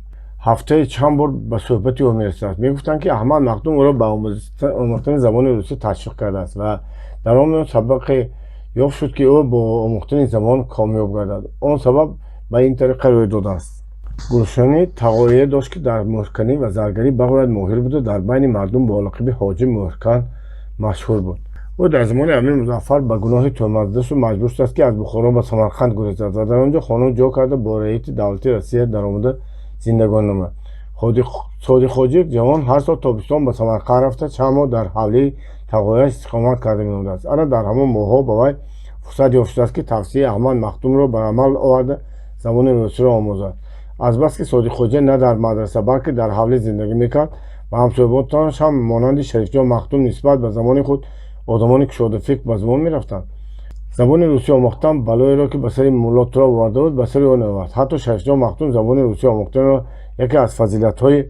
ҳафтаи чанд бор ба суҳбати ӯ мерасид. Мегуфтанд, ки Аҳмад Махдум ӯро ба омӯхтани забони русӣ ташвиқ кардааст ва дар он миён сабақе ёфт шуд, ки ӯ бо омӯхтани забон комёб гардад. Он сабаб ба ин тариқа рӯй додааст. Гулшанӣ тағоие дошт, ки дар мӯҳрканӣ ва заргарӣ бағоят моҳир буда, дар байни мардум бо лақаби Ҳоҷи Мӯҳркан машҳур буд. Ӯ дар замони Амир Музаффар ба гуноҳи тӯҳмат зада шуд, маҷбур шудааст, ки аз Бухоро ба Самарқанд гурезад ва дар он ҷо хону ҷо карда, бо раити давлати Россия даромада зиндагонӣ намояд. Содиқхоҷи ҷавон ҳар сол тобистон ба Самарқанд рафта, чанд моҳ дар ҳавлии тағояш истиқомат карда мемондааст. Ана дар ҳамон моҳҳо ба вай фурсат ёфт шудааст, ки тавсияи Аҳмад Махдумро ба амал оварда, забони русиро омӯзад. Азбаски Содиқхоҷа на дар мадраса, балки дар ҳавлӣ зиндагӣ мекард ва ҳамсӯҳбатонаш ҳам монанди Шарифҷон Махдум нисбат ба замони худ одамони кушодафикр ба забон мерафтанд, забони русӣ омӯхтан балоеро, ки ба сари Мулло Туроб оварда буд, ба сари ӯ наовард. Ҳатто Шарифҷон Махдум забони русӣ омӯхтанро яке аз фазилатҳои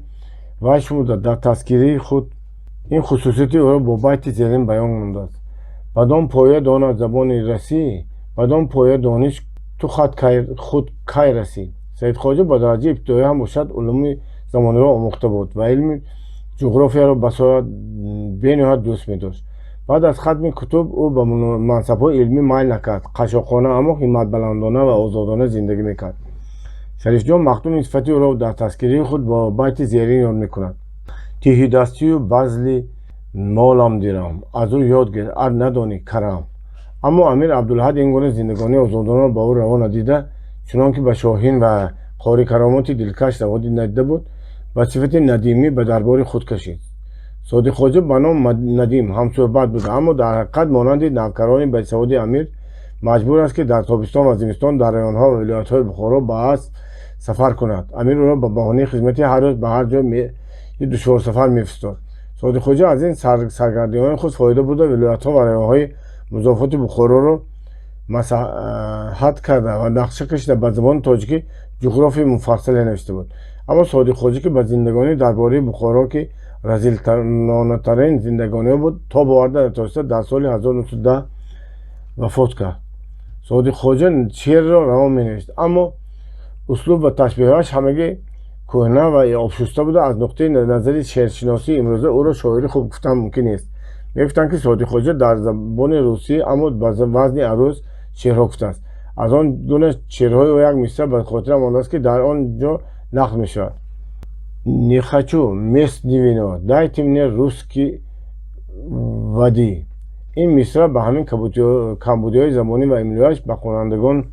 вай шумуда, дар тазкираи худ ин хусусияти ӯро бо байти зерин баён намудааст: «Бадон поя донад забони расӣ, бадон поя дониш ту худ кай расӣ». Саидхоҷа ба дараҷаи ибтидоӣ ҳам бошад, улуми замониро омӯхта буд ва илми ҷуғрофияро басоят бениҳоят дӯст медошт. Баъд аз хатми кутуб ӯ ба мансабҳои илмӣ майл накард, қашшоқона, аммо ҳимматбаландона ва озодона зиндагӣ мекард. Шарифҷон Махдум ин сифати ӯро дар тазкираи худ бо байти зерин ёд мекунад: «Тиҳидастию базли молам дирам, аз ӯ ёд гир, ар надонӣ карам». Аммо Амир Абдулаҳад ин гуна зиндагонии озодонаро ба ӯ раво надида, чунон ки ба Шоҳин ва Қори Каромоти дилкаш раво надида буд, ба сифати надимӣ ба дарбори худ кашид. Содиқхоҷа ба ном надим ҳамсӯҳбат буда, аммо дар ҳақиқат монанди навкарони бесаводи амир маҷбур аст, ки дар тобистон ва зимистон дар районҳо ва вилоятҳои Бухоро ба асп сафар кунад. Амир ӯро ба баҳонаи хизмати ҳар рӯз ба ҳар ҷой душворсафар мефиристод. Содиқхоҷа аз ин саргардиҳои худ фоида бурда, вилоятҳо ва районҳои музофоти Бухороро масоҳат карда ва нақша кашида, ба забони тоҷикӣ ҷуғрофии муфассале навишта буд. Аммо Содиқхоҷа, ки ба зиндагонии дарбории Бухоро, ки разилонатарин зиндагониҳо буд, тоб оварда натавониста, дар соли 1910 вафот кард. Содиқхоҷа шеърро равон менавишт, аммо услуб ва ташбеҳҳояш ҳамагӣ кӯҳна ва обшуста буда, аз нуқтаи назари шеършиносии имрӯза ӯро шоири хуб гуфтан мумкин нест. Мегуфтанд, ки Содиқхоҷа дар забони русӣ, аммо ба вазни аруз шеърҳо гуфтааст. Аз он гуна шеърҳои ӯ як мисра ба хотирам мондааст, ки дар он ҷо нақл мешавад: «Не хочу местный вино, дайте мне русский воды». Ин мисра ба ҳамин камбудиҳои забонӣ ва имлояш ба хонандагон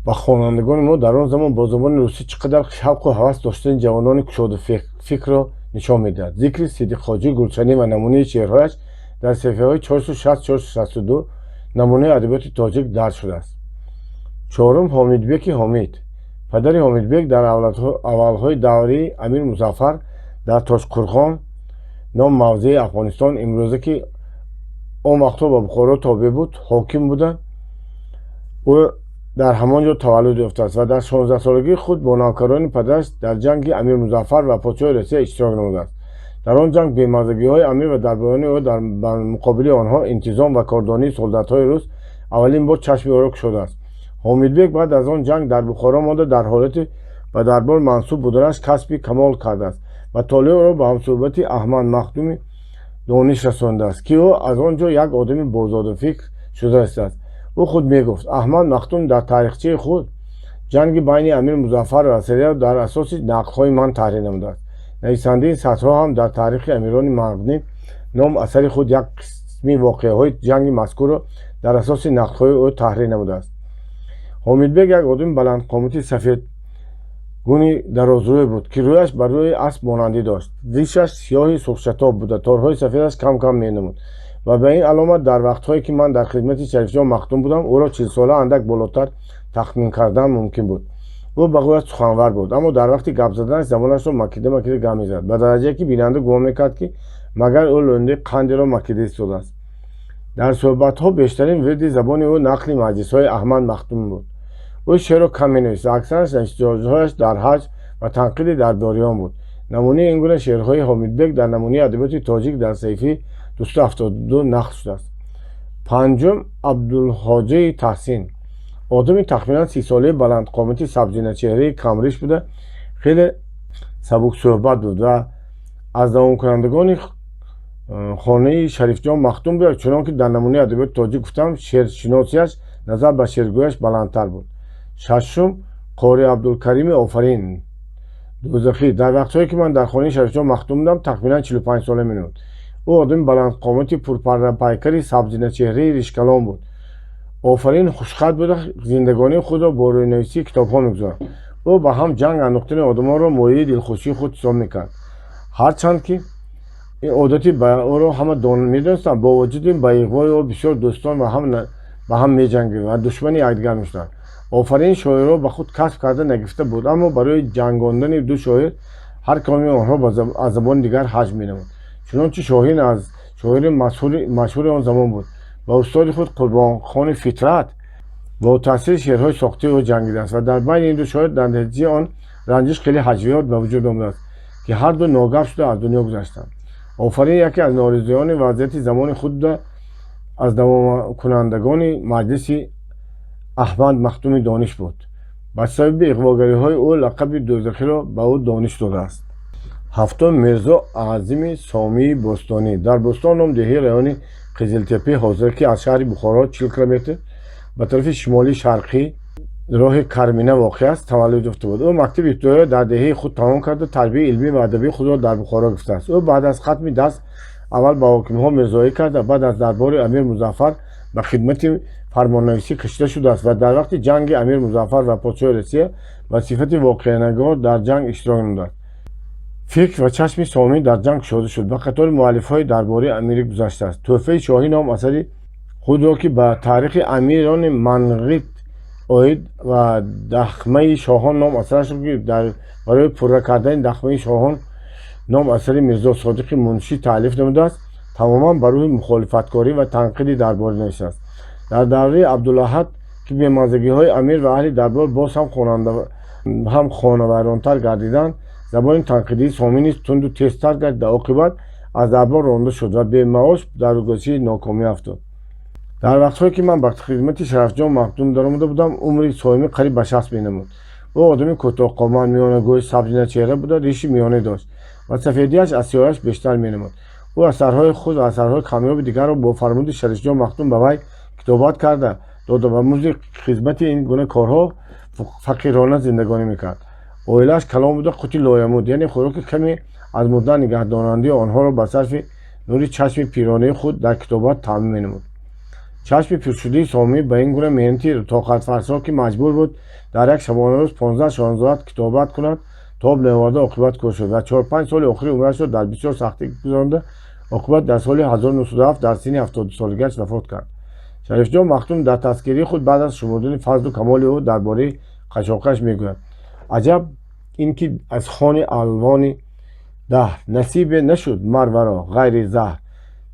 Ба хонандагони мо дар он замон бо забони русӣ чӣ қадар шавқу ҳавас доштани ҷавонони кушодафикрро нишон медиҳад. Зикри Сиддиқҳоҷӣ Гулшанӣ ва намунаи шеърҳояш дар саҳифаҳои 460-462 намунаи адабиёти тоҷик дарҷ шудааст. Чорум, Ҳомидбеки Ҳомид. Падари Ҳомидбек дар аввалҳои даври Амир Музаффар дар Тошқурғон, ном мавзеи Афғонистон имрӯза, ки он вақтҳо ба Бухоро тобеъ буд, ҳоким буда. Ӯ дар ҳамон ҷо таваллуд ёфтааст ва дар 16-солагии худ бо навкарони падараш дар ҷанги Амир Музаффар ва подшоҳи Русия иштирок намудааст. Дар он ҷанг бемаззагиҳои амир ва дарбориёни ӯ дар муқобили онҳо, интизом ва кордонии солдатҳои рус аввалин бор чашми ӯро кушодааст. Ҳомидбек баъд аз он ҷанг дар Бухоро монда, дар ҳолати ба дарбор мансуб буданаш касби камол кардааст ва толеъ ӯро ба ҳамсӯҳбати Аҳмад Махдуми Дониш расондааст, ки ӯ аз он ҷо як одами бозодафикр шуда расидааст. Ӯ худ мегуфт: «Аҳмад Махдум дар таърихчаи худ ҷанги байни Амир Музаффар ва Россияро дар асоси нақлҳои ман таҳрир намудааст. Нависандаи сатрҳо ҳам дар Таърихи амирони Манғит ном асари худ як қисми воқеаҳои ҷанги мазкурро дар асоси нақлҳои ӯ таҳрир намудааст». Ҳомидбек як одами баландқомати сафедгуни дарозрӯй буд, ки рӯяш ба рӯи асп монандӣ дошт. Ришаш сиёҳи сурхшатоб буда, торҳои сафедаш кам кам менамуд ва ба ин аломат дар вақтҳое ки ман дар хидмати Шарифҷон Махдум будам, ӯро 40-сола андак болотар тахмин кардан мумкин буд. Ӯ бағоят суханвар буд, аммо дар вақти гап заданаш забонашро макида макида гап мезад, ба дараҷае ки бинанда гумон мекард, ки магар ӯ лӯндаи қандеро макида истодааст. Дар суҳбатҳо бештарин вирди забони ӯ нақли маҷлисҳои Аҳмад Махдум буд. Ӯ шеърро кам менавист. Аксараш навиштаҳояш дар ҳаҷв ва танқиди дарбориён буд. Намунаи ин гуна шеърҳои Ҳомидбек дар намунаи адабиёти тоҷик дар саҳифаи 272 нақл шудааст. Панҷум, Абдулҳоҷаи Таҳсин. Одами тахминан 30-солаи баландқомати сабзиначеҳраи камриш буда, хеле сабуксӯҳбат буд ва аз давомкунандагони хонаи Шарифҷон Махдум буда. Чунон ки дар намунаи адабиёти тоҷик гуфтам, шеършиносиаш назар ба шеъргӯяш баландтар буд. Шашум, Қори Абдулкарими Офарин Дӯзахӣ. Дар вақтҳое ки ман дар хонаи Шарифҷон Махдум будам, тахминан 45-сола менамуд. Ӯ одами баландқомати пурпаррапайкари сабзиначеҳраи ришкалон буд. Офарин хушхат буда, зиндагонии худро бо рӯйнависии китобҳо мегузаронд. Ӯ ба ҳам ҷанг андохтани одамонро мояи дилхушии худ ҳисоб мекард. Ҳарчанд ки ин одати ба ӯро ҳама медонистанд, бо вуҷуди ин ба иғвои ӯ бисёр дӯстон ва ҳам ба ҳам меҷангид ва душмани якдигар мешуданд. Офарин шоирро ба худ касб карда нагирифта буд, аммо барои ҷангондани ду шоир ҳар кадоми онҳо аз забони дигар ҳаҷв менамуд. Чунончи Шоҳин аз шоири машҳури он замон буд, ба устоди худ Қурбонхони Фитрат бо таъсири шеърҳои сохтаи ӯ ҷангидааст ва дар байни ин ду шоир дар натиҷаи он ранҷиш хеле ҳаҷвиёт ба вуҷуд омадааст, ки ҳарду ногап шуда аз дунё гузаштанд. Офарин яке аз норизоёни вазъияти замони худ буда, аз давомкунандагони маҷлиси Аҳмад Махдуми Дониш буд. Ба сабаби иғвогариҳои ӯ лақаби Дӯзахиро ба ӯ Дониш додааст. Ҳафтум, Мирзо Аъзими Сомии Бӯстонӣ. Дар Бӯстон, ном деҳаи райони Қизилтепаи ҳозира, ки аз шаҳри Бухоро 40 километр ба тарафи шимолии шарқӣ роҳи Кармина воқеъ аст, таваллуд ёфта буд. Ӯ мактаби ибтидоиро дар деҳаи худ тамом карда, тарбияи илмӣ ва адабии худро дар Бухоро гирифтааст. Ӯ баъд аз хатми дарс аввал ба ҳокимҳо мирзоӣ карда, баъд аз дарбори Амир Музаффар ба хидмати фармоннависӣ кашида шудааст ва дар вақти ҷанги Амир Музаффар ва подшоҳи Русия ба сифати воқеанигор дар ҷанг иштирок намудааст. Фикр ва чашми Сомӣ дар ҷанг кушода шуд, ба қатори муаллифҳои дарбории амирӣ гузаштааст. Тӯҳфаи шоҳӣ ном асари худро, ки ба таърихи амирони Манғит оид, ва Дахмаи шоҳон ном асарашро, ки барои пурра кардани Дахмаи шоҳон ном асари Мирзо Содиқи Муншӣ таълиф намудааст, тамоман ба рӯҳи мухолифаткорӣ ва танқиди дарборӣ навиштааст. Дар давраи Абдулаҳад, ки бемаззагиҳои амир ва аҳли дарбор боз ҳам хонавайронтар гардиданд, забони танқидии Сомӣ низ тунду тезтар гардида, оқибат аз дарбор ронда шуд ва бемаош дар рӯгоҳии нокомӣ афтод. Дар вақтҳое ки ман ба хидмати Шарафҷон Махдум даромада будам, умри Соимӣ қариб ба 60 менамуд. Ӯ одами кӯтоҳқомат, миёнагӯй, сабзиначеҳра буда, риши миёна дошт ва сафедиаш аз сиёҳиаш бештар менамуд. Ӯ асарҳои худ ва асарҳои камёби дигарро бо фармуди Шарифҷон Махдум ба вай китобат карда дода, ба музди хизмати ин гуна корҳо фақирона зиндагонӣ мекард. Оилааш калон буда, қути лоямут, яъне хӯроки каме аз мурдан нигаҳдорандаи онҳоро ба сарфи нури чашми пиронаи худ дар китобат таъмин менамуд. Чашми пиршудаи Сомӣ ба ин гуна меҳнати тоқатфарсо, ки маҷбур буд дар як шабонарӯз 15-16 соат китобат кунад, тоб наоварда, оқибат кӯр шуд ва 4-5 соли охири умрашро дар бисёр сахтӣ гузаронда, оқибат дар соли 1907 дар синни 72-солагиаш вафот кард. Шарифҷон Махдум дар тазкираи худ баъд аз шумурдани фазлу камоли ӯ дар бораи қашшоқиаш мегӯяд: «Аҷаб ин ки аз хони алвони даҳр насибе нашуд мар варо ғайри заҳр.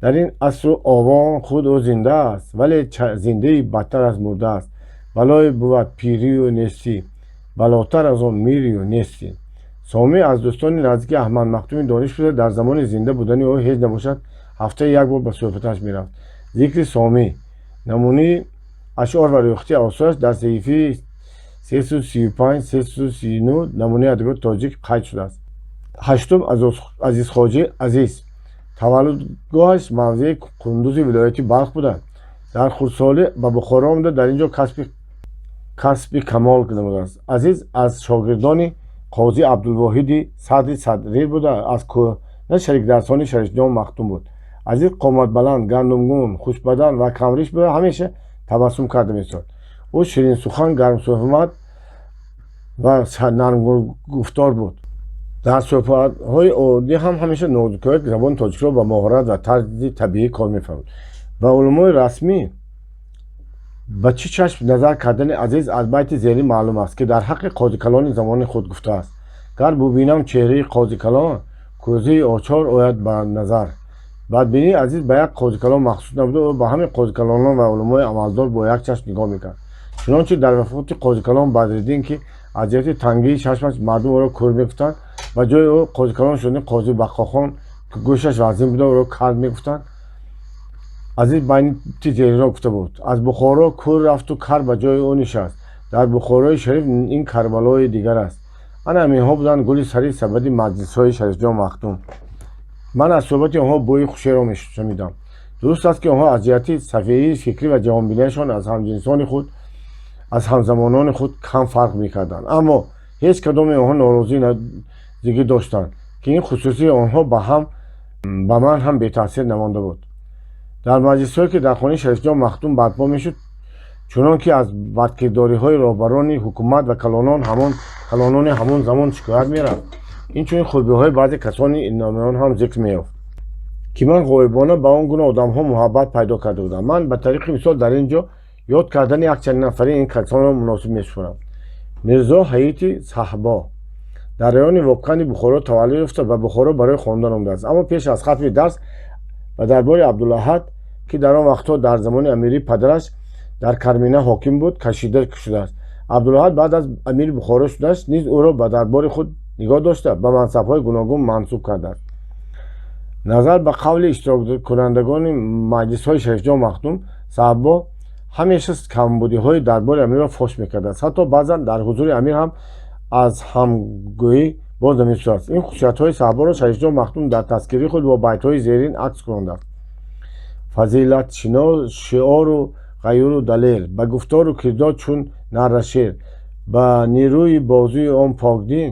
Дар ин асру овон худ ӯ зинда аст, вале зиндаи бадтар аз мурда аст. Балое бувад пирию нестӣ, балотар аз он мирию нестӣ». Сомӣ аз дӯстони наздики Аҳмад Махдуми Дониш буда, дар замони зинда будани ӯ ҳеҷ набошад, ҳафтае як бор ба суҳбаташ мерафт. Зикри Сомӣ, намунаи ашъор ва рӯйхати осораш дар саҳифаи 335, 339 намунаи адабиёти тоҷик қайд шудааст. Ҳаштум, Азизхоҷи Азиз. Таваллудгоҳаш мавзеи Қундузи вилояти Балх буда, дар хурдсолӣ ба Бухоро омада, дар ин ҷо касби камол намудааст. Азиз аз шогирдони қозӣ Абдулвоҳиди Садри Садрир буда, аз кӯҳна шарикдарсони Шарифҷон Махдум буд. Азиз қоматбаланд, гандумгун, хушбадан ва камриш буда, ҳамеша табассум карда месод. Ӯ ширинсухан, гармсуҳбат ва нармгуфтор буд. Дар суҳбатҳои оддӣ ҳам ҳамеша нозукиҳои забони тоҷикиро ба моҳорат ва тарзи табиӣ кор мефармуд. Ба уламои расмӣ ба чӣ чашм назар кардани Азиз аз байти зерин маълум аст, ки дар ҳаққи қозикалони замони худ гуфтааст: «Гар бубинам чеҳраи қозикалон, кӯзаи очор ояд ба назар». Бадбинии Азиз ба як қозикалон махсус набуда, ӯ ба ҳамаи қозикалонон ва уламои амалдор бо як чашм нигоҳ мекард. Чунончи дар вафоти қозикалон Бадриддин, ки аз ҷиҳати тангии чашмаш мардум ӯро кӯр мегуфтанд, ба ҷои ӯ қозикалон шудани қози Бақохон, ки гӯшаш вазнин буда, ӯро кар мегуфтанд, Азиз байти зеринро гуфта буд: «Аз Бухоро кӯр рафту кар ба ҷои ӯ нишаст, дар Бухорои шариф ин Карбалои дигар аст». Ана ҳаминҳо буданд гули сари сабади маҷлисҳои Шарифҷон Махдум. Ман аз суҳбати онҳо бӯи хушеро мешунидам. Дуруст аст, ки онҳо аз ҷиҳати сафеҳии фикрӣ ва ҷаҳонбинияшон аз ҳамҷинсони худ, аз ҳамзамонони худ кам фарқ мекарданд, аммо ҳеҷ кадоми онҳо норозигӣ доштанд, ки ин хусусии онҳо ба ман ҳам бетаъсир намонда буд. Дар маҷлисҳое, ки дар хонаи Шарифҷон Махдум барпо мешуд, чунон ки аз бадкирдориҳои роҳбарони ҳукумат ва калонони ҳамон замон шикоят мерафт, инчунин хубиҳои баъзе касони номиён ҳам зикр меёфт, ки ман ғоибона ба он гуна одамҳо муҳаббат пайдо карда будам. Ман ба тариқи мисол дар ин ҷо ёд кардани якчанд нафари ин касонро муносиб мешуморам. Мирзо Ҳаити Саҳбо дар райони Вобканди Бухоро таваллуд ёфта, ба Бухоро барои хондан омадааст, аммо пеш аз хатми дарс ба дарбори Абдулаҳад, ки дар он вақтҳо дар замони амирии падараш дар Кармина ҳоким буд, кашида шудааст. Абдулаҳад баъд аз амири Бухоро шуданаш низ ӯро ба дарбори худ нигоҳ дошта, ба мансабҳои гуногун мансуб кардааст. Назар ба қавли иштироккунандагони маҷлисҳои Шарифҷон Махдум, Саҳбо ҳамеша камбудиҳои дарбори амирро фош мекардааст, ҳатто баъзан дар ҳузури амир ҳам аз ҳамгӯӣ боз намешудааст. Ин хусусиятҳои Саҳборо Шарифҷон Махдум дар тазкираи худ бо байтҳои зерин акс кунондааст: «Фазилатшинос, шиору ғайюру далер, ба гуфтору кирдор чун наррашер, ба нерӯи бозуи он покдин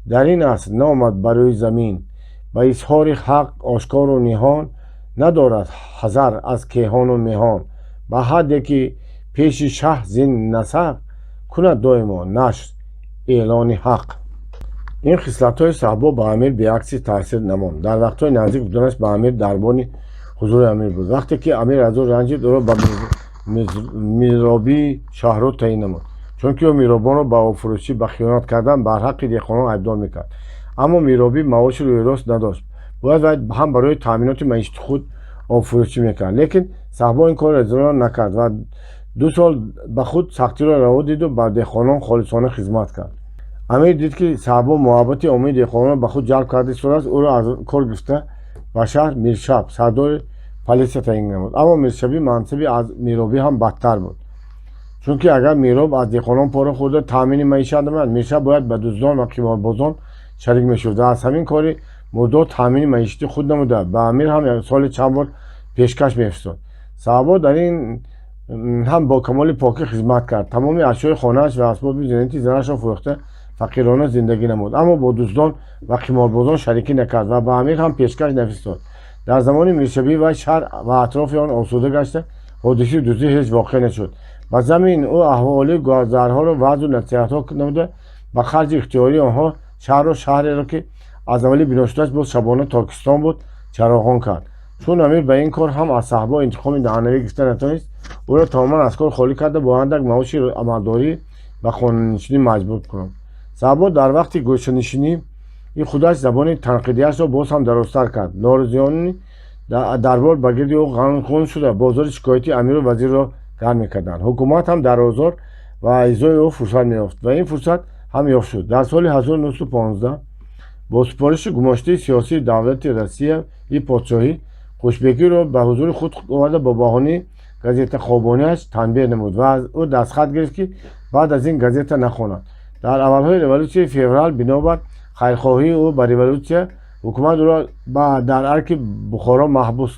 дар ин аср наомад бар рӯи замин. Ба изҳори ҳақ ошкору ниҳон, надорад ҳазар аз кеҳону меҳон. Ба ҳадде ки пеши шаҳ зин насақ кунад доимо нашр эълони ҳақ». Ин хислатҳои Саҳбо ба амир беакси таъсир намонд. Дар вақтҳои наздик буданаш ба амир дарбони ҳузури амир буд. Вақте ки амир аз ӯ ранҷид, ӯро ба миробии шаҳру таъин намуд, чунки ӯ миробонро ба обфурӯшӣ, ба хиёнат кардан бар ҳаққи деҳқонон айбдор мекард. Аммо миробӣ маоши рӯйрост надошт, бояд вай ҳам барои таъминоти маишати худ обфурӯшӣ мекард. Лекин Саҳбо ин корро иҷро накард ва 2 сол ба худ сахтиро раво диду ба деҳқонон холисона хизмат кард. Амир дид, ки Саҳбо муҳаббати оммаи деҳқононро ба худ ҷалб карда истодааст, ӯро аз кор гирифта, ба шаҳр миршаб, сардори политсия таъин намуд. Аммо миршабӣ мансаби аз миробӣ ҳам бадтар буд, чунки агар мироб аз деҳқонон пора хӯрда таъмини маишат намояд, миршаб бояд ба дуздон ва қиморбозон шарик мешуд ва аз ҳамин кори мурдор таъмини маишати худ намуда, ба амир ҳам соли чанд бор пешкаш мефистод. Саҳбо дар ин ҳам бо камоли покӣ хизмат кард. Тамоми ашёи хонааш ва асбоби зинати занашро фурӯхта, фақирона зиндагӣ намуд, аммо бо дуздон ва қиморбозон шарикӣ накард ва ба амир ҳам пешкаш нафистод. Дар замони миршабии вай шаҳр ва атрофи он осуда гашта. Ҳодисаи дуздӣ ҳеҷ воқеъ нашуд. Ба замин ӯ аҳволи гузарҳоро ваъзу насиҳатҳо намуда, ба харҷи ихтиёрии онҳо шаҳрро, шаҳреро, ки аз аввали бино шудааш боз шабона Токистон буд, чароғон кард. Чун амир ба ин кор ҳам аз Саҳбо интиқоми маънавӣ гирифта натавонист, ӯро тамоман аз кор холӣ карда, бо андак маоши амалдорӣ ба хонанишинӣ маҷбур кунад. Саҳбо дар вақти гӯшанишинии худаш забони танқидиашро боз ҳам дарозтар кард. Норозиёни дарбор ба гирди ӯ ғун шуда, бозори шикояти амиру вазирро гарм мекарданд. Ҳукумат ҳам дар озор ва изои ӯ фурсат меёфт ва ин фурсат ҳам ёфт шуд. Дар соли 1915 бо супориши гумоштаи сиёсии давлати Россияи подшоҳӣ Хушбекиро ба ҳузури худ оварда, бо баҳонаи газетахобониаш танбеҳ намуд ва аз ӯ дастхат гирифт, ки баъд аз ин газета нахонад. Дар аввалҳои революсияи феврал бинобар хайрхоҳии ӯ ба революсия ҳукумат ӯро дар Арки Бухоро маҳбус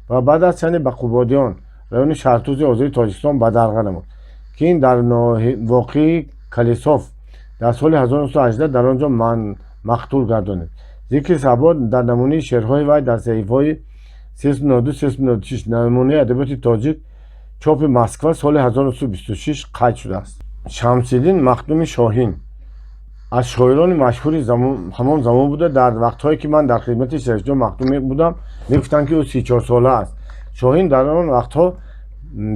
ва баъд аз чанде ба Қубодиён, райони Шаҳртӯзи ҳозири Тоҷикистон, бадарға намуд, ки ин дар воқеи Калисоф дар соли 1918 дар он ҷо мақтул гардонид. Зикри Саҳбо дар намунаи шеърҳои вай дар саҳифаҳои 392, 396 намунаи адабиёти тоҷик, чопи Москва, соли 1926 қайд шудааст. Шамсиддин Махдуми Шоҳин аз шоирони машҳури ҳамон замон буда, дар вақтҳое ки ман дар хидмати Шарифҷон Махдум будам, мегуфтанд, ки ӯ 34 сола аст. Шоҳин дар он вақтҳо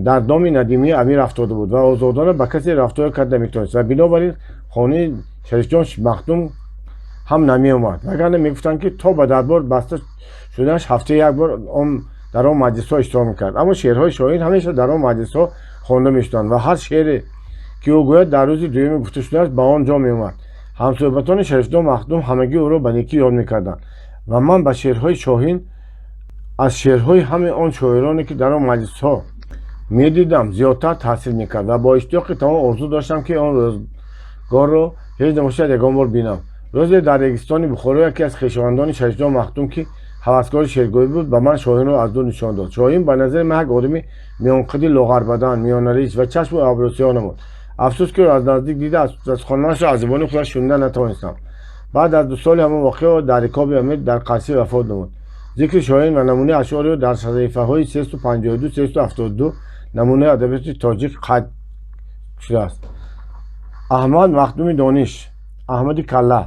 дар доми надимии амир афтода буд ва озодона ба касе рафтор карда наметавонист ва бинобар ин хонаи Шарифҷон Махдум ҳам намеомад, вагарна мегуфтанд, ки то ба дарбор баста шуданаш ҳафтаи як бор дар он маҷлисҳо иштирок мекард. Аммо шеърҳои Шоҳин ҳамеша дар он маҷлисҳо хонда мешуданд ва ҳар шеъре, ки ӯ гӯяд, дар рӯзи дуюми гуфта шудааш ба он ҷо меомад. Ҳамсӯҳбатони Шарифҷон Махдум ҳамагӣ ӯро ба некӣ ёд мекарданд ва ман ба шеърҳои Шоҳин аз шеърҳои ҳамаи он шоироне, ки дар он маҷлисҳо медидам, зиёдтар таъсир мекард ва бо иштиёқи тамом орзу доштам, ки он рӯзгорро ҳеҷ набошад ягон бор бинам. Рӯзе дар регистони Бухоро яке аз хешовандони Шарифҷон Махдум, ки ҳаваскори шеъргӯӣ буд, ба ман Шоҳинро аз дур нишон дод. Шоҳин ба назари ман як одами миёнқади лоғарбадан, миёнариш ва чашму абрӯсиёҳ намуд. Афсӯс, ки аз наздик дида, аз суханонашро аз забони худаш шунида натавонистам. Баъд аз 2 соли ҳамон воқеа дар рикоби амир дар Қарсӣ вафот намуд. Зикри Шоҳин ва намунаи ашъори ӯ дар саҳифаҳои 352, 372 намунаи адабиёти тоҷик қайд шудааст. Аҳмад Махдуми Дониш, Аҳмади Калла,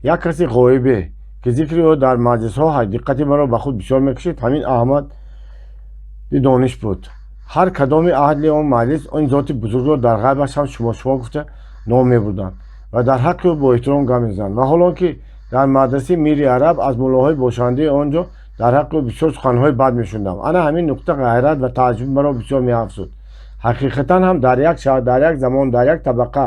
як каси ғоибе, ки зикри ӯ дар маҷлисҳо диққати маро ба худ бисёр мекашид, ҳамин Аҳмади Дониш буд. Ҳар кадоми аҳли он маҷлис ин зоти бузургро дар ғайбаш ҳам шумо, шумо гуфта ном мебурданд ва дар ҳаққи ӯ бо эҳтиром гап мезаданд. Ва ҳол он ки дар мадрасаи Мири Араб аз муллоҳои бошандаи он ҷо дар ҳаққи ӯ бисёр суханҳои бад мешунидам. Ана ҳамин нуқта ғайрат ва тааҷҷуби маро бисёр меафзуд. Ҳақиқатан ҳам дар як шаҳр, дар як замон, дар як табақа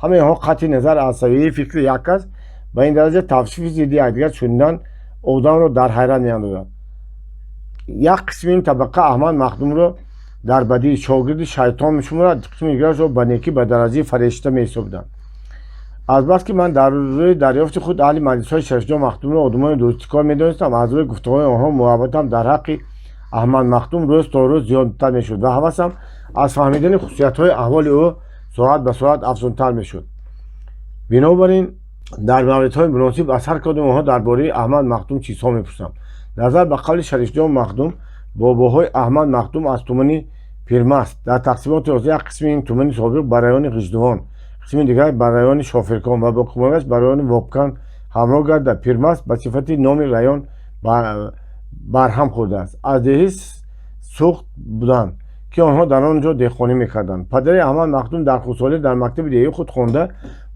ҳамаи онҳо, қатъи назар аз савияи фикри як кас, ба ин дараҷа тавсифи зидди якдигар шунидан одамро дар ҳайрат меандозад. Як қисми ин табақа Аҳмад Махдумро дар бадӣ шогирди шайтон мешуморад, қисми дигарашро ба некӣ ба дараҷаи фаришта меҳисобиданд. Азбаски ман дар рӯи дарёфти худ аҳли маҷлисҳои Шарифҷон Махдумро одамони дурустикор медонистам, аз рӯи гуфтаҳои онҳо муҳаббатам дар ҳаққи Аҳмад Махдум рӯз то рӯз зиёдтар мешуд ва ҳавасам аз фаҳмидани хусусиятҳои аҳволи ӯ соат ба соат афзунтар мешуд. Бинобар ин дар мавридҳои муносиб аз ҳар кадоми онҳо дар бораи Аҳмад Махдум чизҳо мепурсам. Назар ба қавли Шарифҷон Махдум, бобоҳои Аҳмад Махдум аз тумани Пирмаст, дар тақсимоти ҳозир як қисми ин тумани собиқ ба райони Ғиждувон, қисми дигар ба райони Шофиркон ва боқимондааш ба райони Вобкан ҳамроҳ гарда, Пирмаст ба сифати номи район барҳам хӯрдааст, аз деҳи Суғд буданд, ки онҳо дар он ҷо деҳқонӣ мекарданд. Падари Аҳмад Махдум дар хурдсолӣ дар мактаби деҳии худ хонда,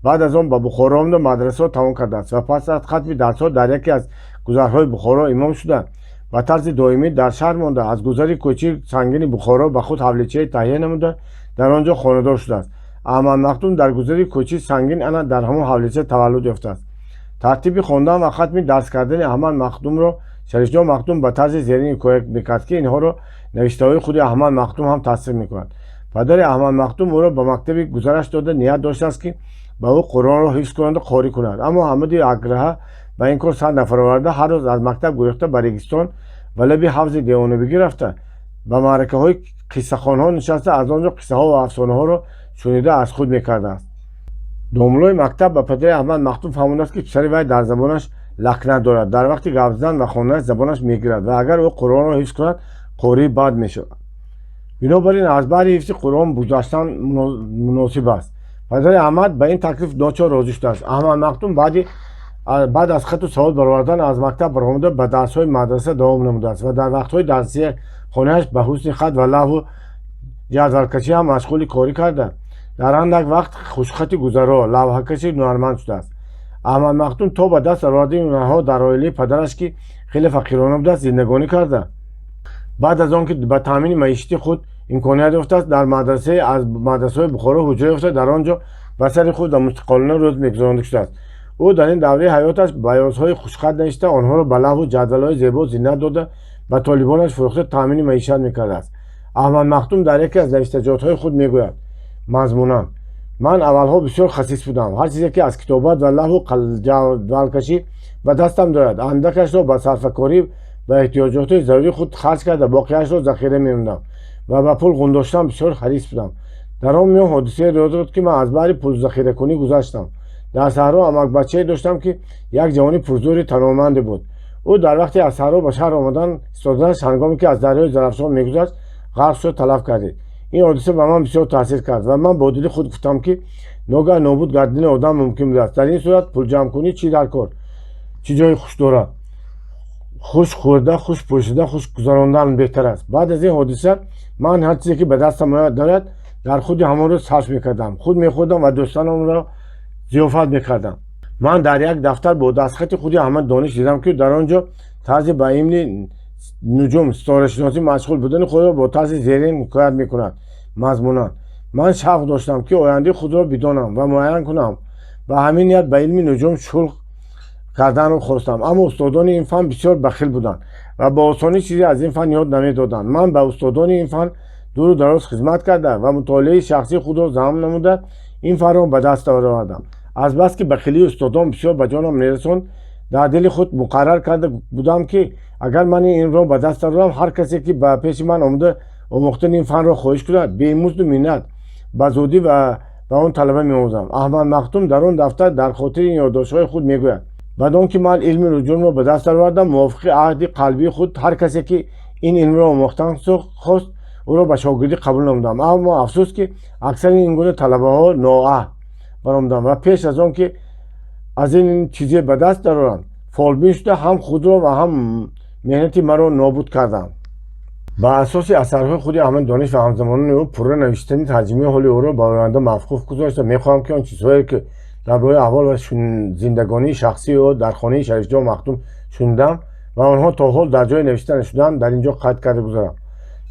баъд аз он ба Бухоро омада, мадрасаро тамом кардааст ва пас аз хатми дарсҳо дар яке аз гузарҳои Бухоро имом шуда, ба тарзи доимӣ дар шаҳр монда, аз гузари кӯчаи Сангини Бухоро ба худ ҳавличае таҳия намуда, дар он ҷо хонадор шудааст. Аҳмад Махдум дар гузари кӯчаи Сангин, ана дар ҳамон ҳавлича таваллуд ёфтааст. Тартиби хондан ва хатми дарс кардани Аҳмад Махдумро Шарифҷон Махдум ба тарзи зерин ҳикоя мекард, ки инҳоро навиштаҳои худи Аҳмад Махдум ҳам тасдиқ мекунад. Падари Аҳмад Махдум ӯро ба мактаби гузараш дода, ният доштааст, ки ба ӯ Қуръонро ҳифз кунанду қорӣ кунад. Аммо Аҳмади аграҳа ба ин кор сар нафароварда, ҳар рӯз аз мактаб гурехта, ба регистон ва лаби ҳавзи девонабигӣ рафта, ба маъракаҳои қиссахонҳо нишаста, аз он ҷо қиссаҳо ва афсонаҳоро шунида аз худ мекардааст. Домуллои мактаб ба падари Аҳмад Махдум фаҳмондааст, ки писари вай дар забонаш лакнат дорад, дар вақти гап задан ва хонданаш забонаш мегирад ва агар ӯ Қуръонро ҳифз кунад, қории бад мешавад. Бинобар ин, аз баҳри ҳифзи Қуръон гузаштан муносиб аст. Падари Аҳмад ба ин таклиф ночор розӣ шудааст. Аҳмад Махдум баъд аз хату савод баровардан аз мактаб баромада, ба дарсҳои мадраса давом намудааст ва дар вақтҳои дарсии хонааш ба ҳусни хат ва лавҳу ҷадвалкашӣ ҳам машғули корӣ карда, дар андак вақт хушхати гузаро, лавҳакаши ҳунарманд шудааст. Аҳмад Махдум то ба даст овардани ҳунарҳо дар оилаи падараш, ки хеле фақирона будааст, зиндагонӣ карда, баъд аз он ки ба таъмини маишати худ имконият ёфтааст, дар мадрасае аз мадрасаҳои Бухоро ҳуҷра ёфта, дар он ҷо ба сари худ ва мустақилона рӯз мегузаронда шудааст. Ӯ дар ин давраи ҳаёташ баёзҳои хушхат навишта, онҳоро ба лавҳу ҷадвалҳои зебо зинат дода, ба толибонаш фурӯхта, таъмини маишат мекардааст. Аҳмад Махдум дар яке аз навиштаҷотҳои худ мегӯяд, мазмунан: «Ман аввалҳо бисёр хасис будам. Ҳар чизе ки аз китобат ва лавҳу ҷадвалкашӣ ба дастам дояд, андакашро ба сарфакорӣ, ба эҳтиёҷоти зарурии худ харҷ карда, боқияшро захира менамудам ва ба пул ғун доштан бисёр ҳарис будам. Дар он миён ҳодисае рӯй дод, ки ман аз баҳри пулзахиракунӣ гузаштам. Дар саҳро амакбачае доштам, ки як ҷавони пурзӯри таноманде буд. Ӯ дар вақте аз саҳро ба шаҳр омадан истоданаш, ҳангоме ки аз дарёи Зарафшон мегузашт, ғарқ шуда, талаф гардид. Ин ҳодиса ба ман бисёр таъсир кард ва ман бо дили худ гуфтам, ки ногаҳ нобуд гардидани одам мумкин будааст. Дар ин сурат пулҷамъкунӣ чӣ дар кор, чӣ ҷои хуш дорад? Хуш хӯрда, хуш пӯшида, хуш гузарондан беҳтар аст. Баъд аз ин ҳодиса ман ҳар чизе ки ба дастам дорад, дар худи ҳамон рӯз сарф мекардам, худ мехӯрдам ва дӯстонамро зиёфат мекардам». Ман дар як дафтар бо дастхати худи Аҳмад Дониш дидам, ки дар он ҷо тарзи ба илми нуҷум, ситорашиносӣ машғул будани худро бо тарзи зерин ҳикоят мекунад, мазмунан: «Ман шавқ доштам, ки ояндаи худро бидонам ва муайян кунам. Ба ҳамин ният ба илми нуҷум шуғл карданро хостам. Аммо устодони ин фан бисёр бахил буданд ва ба осонӣ чизе аз ин фан ёд намедоданд. Ман ба устодони ин фан дуру дароз хизмат карда ва мутолиаи шахсии худро заҳм намуда, ин фанро ба даст овардам. Азбаски бахилии устодон бисёр ба ҷонам мерасонд, дар дили худ муқаррар карда будам, ки агар ман инро ба даст орам, ҳар касе ки ба пеши ман омада омӯхтани ин фанро хоҳиш кунад, бемузду миннат ба зудӣ ба он талаба меомӯзам». Аҳмад Махдум дар он дафтар дар хотири ин ёддоштҳои худ мегӯяд: «Баъд он ки ман илми нуҷумро ба даст овардам, мувофиқи аҳди қалбии худ ҳар касе ки ин илмро омӯхтан хост, ӯро ба шогирдӣ қабул намудам. Аммо афсӯс, ки аксари ин гуна талабаҳо ноаҳл баромаданд ва пеш аз он ки аз ин чизе ба даст дароранд, фолбин шуда, ҳам худро ва ҳам меҳнати маро нобуд карданд». Ба асоси асарҳои худи Аҳмади Дониш ва ҳамзамонони ӯ, пурра навиштани тарҷимаи ҳоли ӯро ба оянда мавқуф гузошта, мехоҳам, ки он чизҳое ки дар бораи аҳвол ва зиндагонии шахсии ӯ дар хонаи Шарифҷон Махдум шунидам ва онҳо то ҳол дар ҷое навишта нашуданд, дар ин ҷо қайд карда гузарам.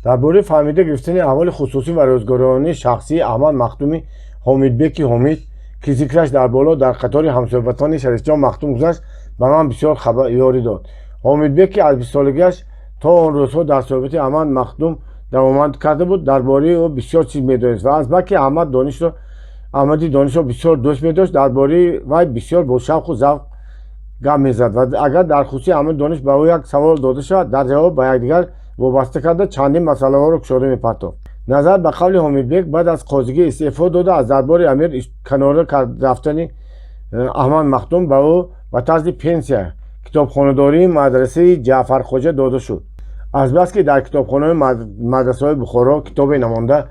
Дар бораи фаҳмида гирифтани аҳволи хусусӣ ва рӯзгоронии шахсии Аҳмад Махдуми Ҳомидбеки Ҳомид, ки зикраш дар боло дар қатори ҳамсӯҳбатони Шарифҷон Махдум гузашт, ба ман бисёр ёрӣ дод Ҳомидбек, ки аз бистсолагиаш то он рӯзҳо дар суҳбати Аҳмад Махдум давомат карда буд, дар бораи ӯ бисёр чиз медонист ва азбаски Аҳмади Донишро бисёр дӯст медошт, дар бораи вай бисёр бо шавқу завқ гап мезад ва агар дар хусуси Аҳмади Дониш ба ӯ як савол дода шавад, дар ҷавоб ба якдигар вобаста карда, чандин масъалаҳоро кушода мепартофт. Назар ба қавли Ҳомидбек, баъд аз қозигӣ истеъфо дода, аз дарбори амир канора рафтани Аҳмад Махдум ба ӯ ба тарзи пенсия китобхонадории мадрасаи Ҷаъфархоҷа дода шуд. Азбаски дар китобхонаи мадрасаҳои Бухоро китобе намонда,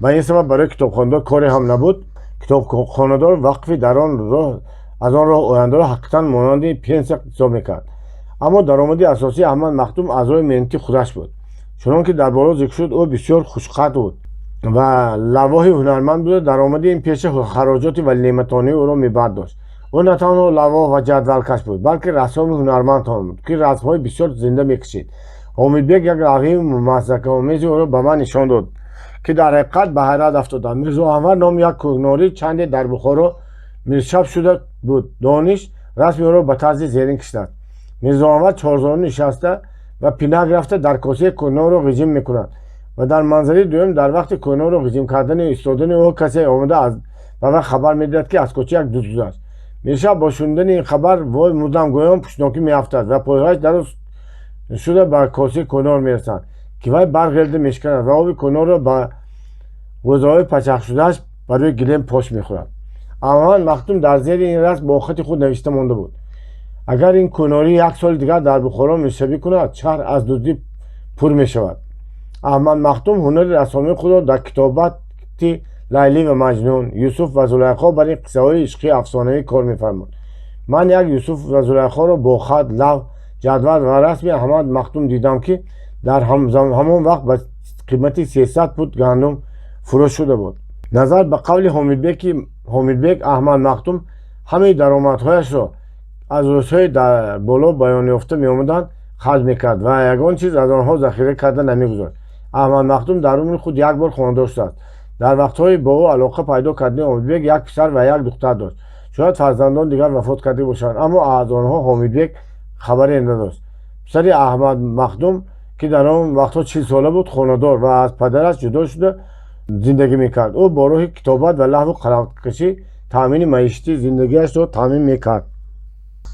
ба ин сабаб барои китобхонадор коре ҳам набуд. Китобхонадор вақфи дар он роҳ аз он роҳ ояндаро ҳақиқатан монанди пенсия ҳисоб мекард. Аммо даромади асосии Аҳмад Махдум аз роҳи меҳнати худаш буд. Чунон ки дар боло зикр шуд, ӯ бисёр хушқад буд ва лаввоҳи ҳунарманд буда, даромади ин пеша хароҷоти валинеъматонии ӯро мебардошт. Ӯ на танҳо лаввоҳ ва ҷадвалкаш буд, балки рассоми ҳунарманд ҳам буд, ки расмҳои бисёр зинда мекашид. Ҳомидбек як лавҳаи мазҳакаомези ӯро ба ман нишон дод, ки дар ҳақиқат ба ҳайрат афтодам. Мирзо Анвар номи як кӯкнорӣ чанде дар Бухоро миршаб шуда буд. Дониш расми ӯро ба тарзи зерин кашидааст: Мирзо Анвар чорзону нишаста ва пинак рафта, дар косаи кӯкнорро ғижим мекунад ва дар манзараи дуюм, дар вақти кӯкнорро ғижим кардани истодани ӯ, касе омада, ба вай хабар медиҳад, ки аз кӯча як дузд гузашт. Миршаб бо шунидани ин хабар «вой мурдам» гӯён пушнокӣ меафтад ва пойҳояш дароз шуда ба косаи кӯкнор мерасанд, ки вай барғелда мешиканад ва оби кӯкнорро ба ғӯзаҳои пачахшудааш ба рӯи гилем пош мехӯрад. Аҳмад Махдум дар зери ин расм бо хати худ навишта монда буд: «Агар ин кӯкнорӣ як соли дигар дар Бухоро миршабӣ кунад, шаҳр аз дуздӣ пур мешавад». Аҳмад Махдум ҳунари рассомии худро дар китобати Лайлӣ ва Маҷнун, Юсуф ва Зулайхо бар ин қиссаҳои ишқии афсонавӣ кор мефармуд. Ман як Юсуф ва Зулайхоро бо хат, лавҳ, ҷадвал ва расми Аҳмад Махдум дидам, ки дар ҳамон вақт ба қимати 300 пуд гандум фурӯш шуда буд. Назар ба қавли Ҳомидбек, Аҳмад Махдум ҳамаи даромадҳояшро аз рӯзҳои дар боло баёнёфта меомаданд харҷ мекард ва ягон чиз аз онҳо захира карда намегузошт. Аҳмад Махдум дар умри худ як бор хонадор шудааст. Дар вақтҳои бо ӯ алоқа пайдо кардани Ҳомидбек як писар ва як духтар дошт. Шояд фарзандон дигар вафот карда бошанд, аммо аз онҳо Ҳомидбек хабаре надошт. Писари Аҳмад Махдум, ки дар он вақтҳо 40-сола буд, хонадор ва аз падараш ҷудо шуда зиндагӣ мекард. Ӯ бо роҳи китобат ва лаҳву қаламкашӣ таъмини маишати зиндагиашро таъмин мекард.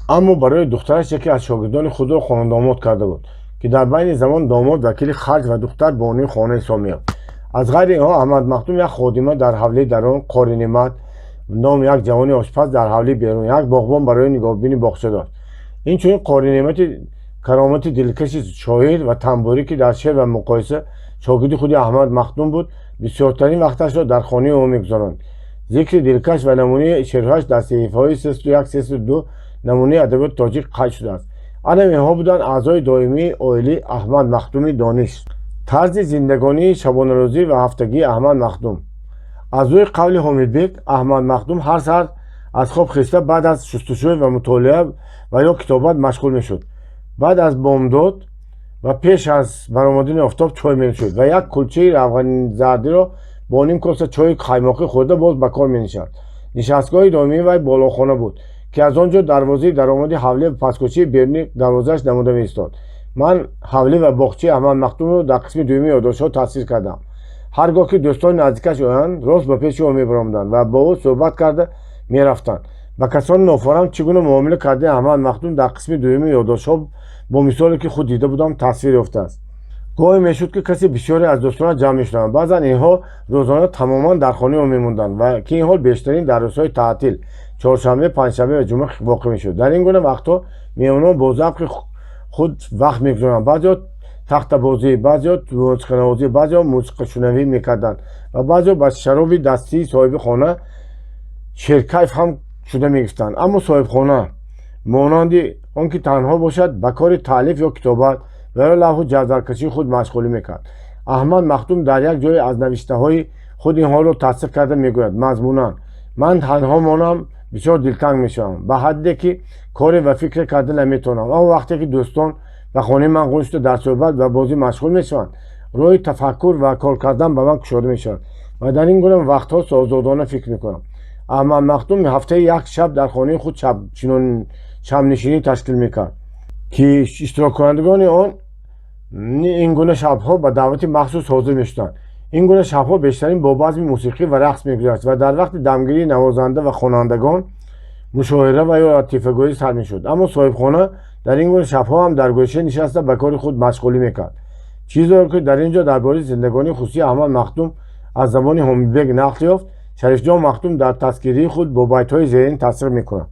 Аммо барои духтараш яке аз шогирдони худро хонадомод карда буд, ки дар байни замон домод вакили харҷ ва духтар бонуи хона ҳисоб меёфт. Аз ғайри инҳо Аҳмад Махдум як ходима дар ҳавлии дарун, Қори Неъмат ном як ҷавони ошпаз дар ҳавлии берун, як боғбон барои нигоҳбини боғча дошт. Инчунин Қори Неъмати Каромати дилкаши шоир ва танбурӣ, ки дар шеър ва муқоиса шогирди худи Аҳмад Махдум буд, бисёртарин вақташро дар хонаи ӯ мегузаронд. Зикри дилкаш ва намунаи шеърҳояш дар саҳифаҳои 301, 302 намунаи адабиёти тоҷик қайд шудааст. Ана инҳо буданд аъзои доимии оилаи Аҳмад Махдуми Дониш. Тарзи зиндагонии шабонарӯзӣ ва ҳафтагии Аҳмад Махдум. Аз рӯи қавли Ҳомидбек, Аҳмад Махдум ҳар саҳар аз хоб хеста, баъд аз шустушӯй ва мутолиа ва ё китобат машғул мешуд. Баъд аз бомдод ва пеш аз баромадани офтоб чой менӯшид ва як кулчаи равғанзардиро бо ним коса чойи қаймоқӣ хӯрда, боз ба кор менишаст. Нишастгоҳи доимии вай болохона буд, ки аз он ҷо дарвозаи даромади ҳавлӣ ва пасткӯчаи берунӣ дарвозааш намуда меистод. Ман ҳавлӣ ва боғчаи Аҳмад Махдумро дар қисми дуюми ёддоштҳо тасвир кардам. Ҳар гоҳ ки дӯстони наздикаш оянд, рост ба пеши ӯ мебаромаданд ва бо ӯ суҳбат карда мерафтанд. Ба касони нофарҳам чӣ гуна муомила кардани Аҳмад Махдум дар қисми дуюми ёддоштҳо бо мисоле, ки худ дида будам, тасвир ёфтааст. Гоҳе мешуд, ки каси бисёре аз дӯстонаш ҷамъ мешуданд. Баъзан инҳо рӯзона тамоман дар хонаи ӯ мемонданд ва ки ин ҳол бештарин дар рӯзҳои таътил, чоршанбе, панҷшанбе ва ҷумъа воқеъ мешуд. Дар ин гуна вақтҳо меҳмонон бо завқи худ вақт мегузаронанд. Баъзеҳо тахтабозӣ, баъзеҳо мусиқанавозӣ, баъзеҳо мусиқашунавӣ мекарданд ва баъзеҳо ба шароби дастии соҳиби хона шеркайф ҳам шуда мегирифтанд. Аммо соҳибхона, монанди он ки танҳо бошад, ба кори таълиф ё китобат ва ё лавҳу ҷадвалкашии худ машғулӣ мекард. Аҳмад Махдум дар як ҷое аз навиштаҳои худ ин ҳолро тасдиқ карда мегӯяд: мазмунан, ман танҳо монам, бисёр дилтанг мешавам, ба ҳадде ки коре ва фикре карда наметавонам. Аммо вақте ки дӯстон ба хонаи ман ғун шуда, дар суҳбат ва бозӣ машғул мешаванд, роҳи тафаккур ва кор кардан ба ман кушода мешавад ва дар ин гуна вақтҳо озодона фикр мекунам. Аҳмад Махдум ҳафтаи як шаб дар хонаи худ шабнишинӣ ташкил мекард, ки иштироккунандагони он ин гуна шабҳо ба даъвати махсус ҳозир мешуданд. Ин гуна шабҳо бештарин бо базми мусиқӣ ва рақс мегузашт ва дар вақти дамгирии навозанда ва хонандагон мушоира ва ё латифагӯӣ сар мешуд. Аммо соҳибхона дар ин гуна шабҳо ҳам дар гӯша нишаста, ба кори худ машғулӣ мекард. Чизеро, ки дар ин ҷо дар бораи зиндагонии хусусии Аҳмад Махдум аз забони Ҳомидбек нақл ёфт, Шарифҷон Махдум дар тазкираи худ бо байтҳои зерин тасдиқ мекунад: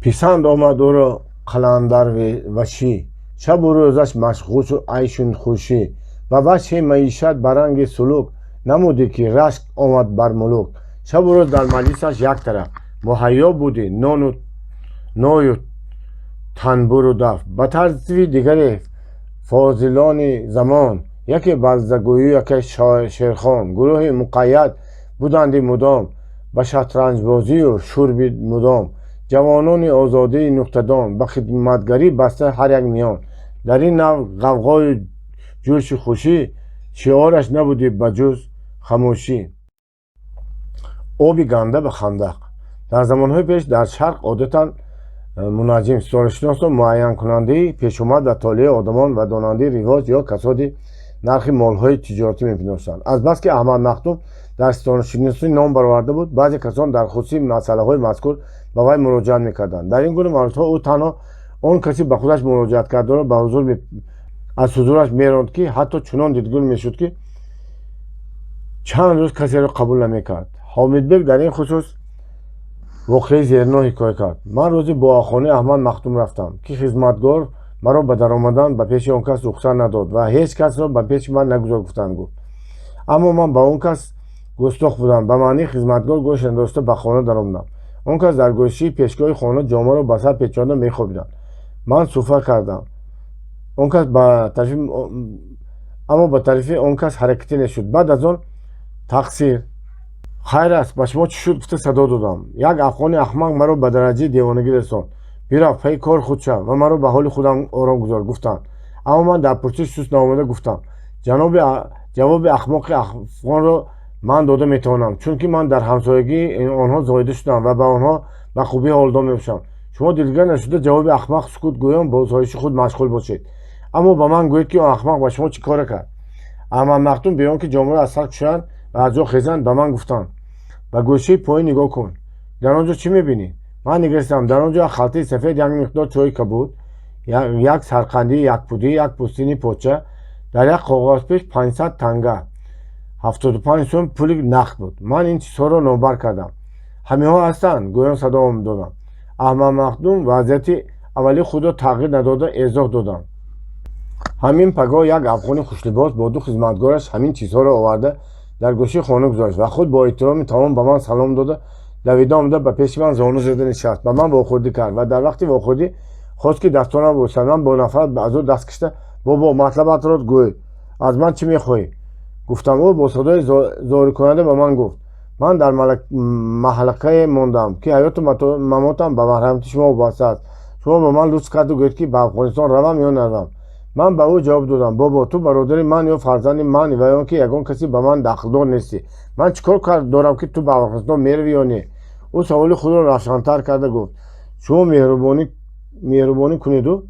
Писанд омад ӯро қаландарвашӣ, шабу рӯзаш машғул шуд айшу хушӣ. Ба ваҷҳи маишат ба ранги сулук намудӣ, ки рашк омад бар мулук. Шабу рӯз дар маҷлисаш як тараф муҳайё будӣ нону ною танбуру даф. Ба тарзи дигаре фозилони замон, яке балзагӯю, яке шерхон, гурӯҳи муқайяд буданди мудом ба шатранҷбозию шурби мудом. Ҷавонони озодии нуқтадон, ба хидматгарӣ баста ҳар як миён. Дар ин навъ ғавғою ҷӯши хушӣ шиораш набудӣ ба ҷуз хамӯшӣ. Оби ганда ба хандақ. Дар замонҳои пеш дар Шарқ одатан мунаҷҷим, ситорашиносро муайянкунандаи пешомад ва толеи одамон ва донандаи ривоҷ ё касоди нархи молҳои тиҷоратӣ мепиндоштанд. Азбаски Аҳмад Махдум дар ситорашиносӣ ном бароварда буд, баъзе касон дар хусуси масъалаҳои мазкур ба вай муроҷиат мекарданд. Дар ин гуна мавридҳо ӯ танҳо он касе ба худаш муроҷиат кардаро ба ҳузур аз ҳузураш меронд, ки ҳатто чунон дидгир мешуд, ки чанд рӯз касеро қабул намекард. Ҳомидбек дар ин хусус воқеаи зеринро ҳикоя кард: Ман рӯзи бо хонаи Аҳмад Махдум рафтам, ки хизматгор Маро ба даромадан ба пеши он кас рухсат надод ва ҳеҷ касро ба пеши ман нагузор гуфтанд, гуфт. Аммо ман ба он кас густох будам. Ба маънии хизматгор гӯш надошта ба хона даромадам. Он кас дар гӯшии пешгоҳи хона ҷомаро ба сар печонда мехобиданд. Ман суфа кардам. Он кас ба тарафи, аммо ба тарафи он кас ҳаракате нашуд. Баъд аз он: «Тақсир, хайр аст, ба шумо чӣ шуд?» — гуфта садо додам. «Як афғони ахмақ маро ба дараҷаи девонагӣ расонд. Бирав, пайи кори худ шав ва маро ба ҳоли худам ором гузор», гуфтанд. Аммо ман дар пурсиш суст наомада гуфтам: «Ҷаноби, ҷавоби ахмоқи афғонро ман дода метавонам, чунки ман дар ҳамсоягии онҳо зоида шудам ва ба онҳо ба хубӣ ҳолдор мебошам. Шумо дилгир нашуда, ҷавоби ахмақ сукут гӯён бо осоиши худ машғул бошед, аммо ба ман гӯед, ки он ахмақ ба шумо чӣ кора кард?» Аҳмад Махдум бе он ки ҷомаро аз сар кушоянд ва аз ҷо хезанд, ба ман гуфтанд: «Ба гӯшаи поён нигоҳ кун, дар он ҷо чӣ мебинӣ?» Ман нигаристам: дар он ҷо як халтаи сафед, як миқдор чойи кабуд, як сарқандии якпудӣ, як пӯстини поча, дар як коғазпеш 500 танга, 75 сум пули нақд буд. Ман ин чизҳоро номбар кардам. «Ҳаминҳо ҳастанд?» — гӯён садо додам. Аҳмад Махдум вазъияти аввалии худро тағйир надода эзоҳ доданд: «Ҳамин пагоҳ як афғони хушлибос бо ду хизматгораш ҳамин чизҳоро оварда дар гӯшаи хона гузошт ва худ бо эҳтироми тамом ба ман салом дода, давида омада, ба пеши ман зону зада нишаст, ба ман вохӯрдӣ кард ва дар вақти вохӯрдӣ хост, ки дастонам бӯсад. Ман бо нафрат аз ӯ даст кашида: „Бобо, матлабатро гӯй, аз ман чӣ мехоҳӣ?“ — гуфтам. Ӯ бо садои зорикунанда ба ман гуфт: „Ман дар маҳлакае мондам, ки ҳаёту мамотам ба марҳамати шумо вобаста аст. Шумо ба ман лутф карду гӯед, ки ба Афғонистон равам ё наравам?“ Ман ба ӯ ҷавоб додам: „Бобо, ту бародари ман ё фарзанди ман ва ё он ки ягон касе ба ман дахлдор нестӣ. Ман чӣ кор дорам, ки ту ба Афғонистон меравӣ ё не?“ Ӯ саволи худро равшантар карда гуфт: „Шумо меҳрубонӣ кунеду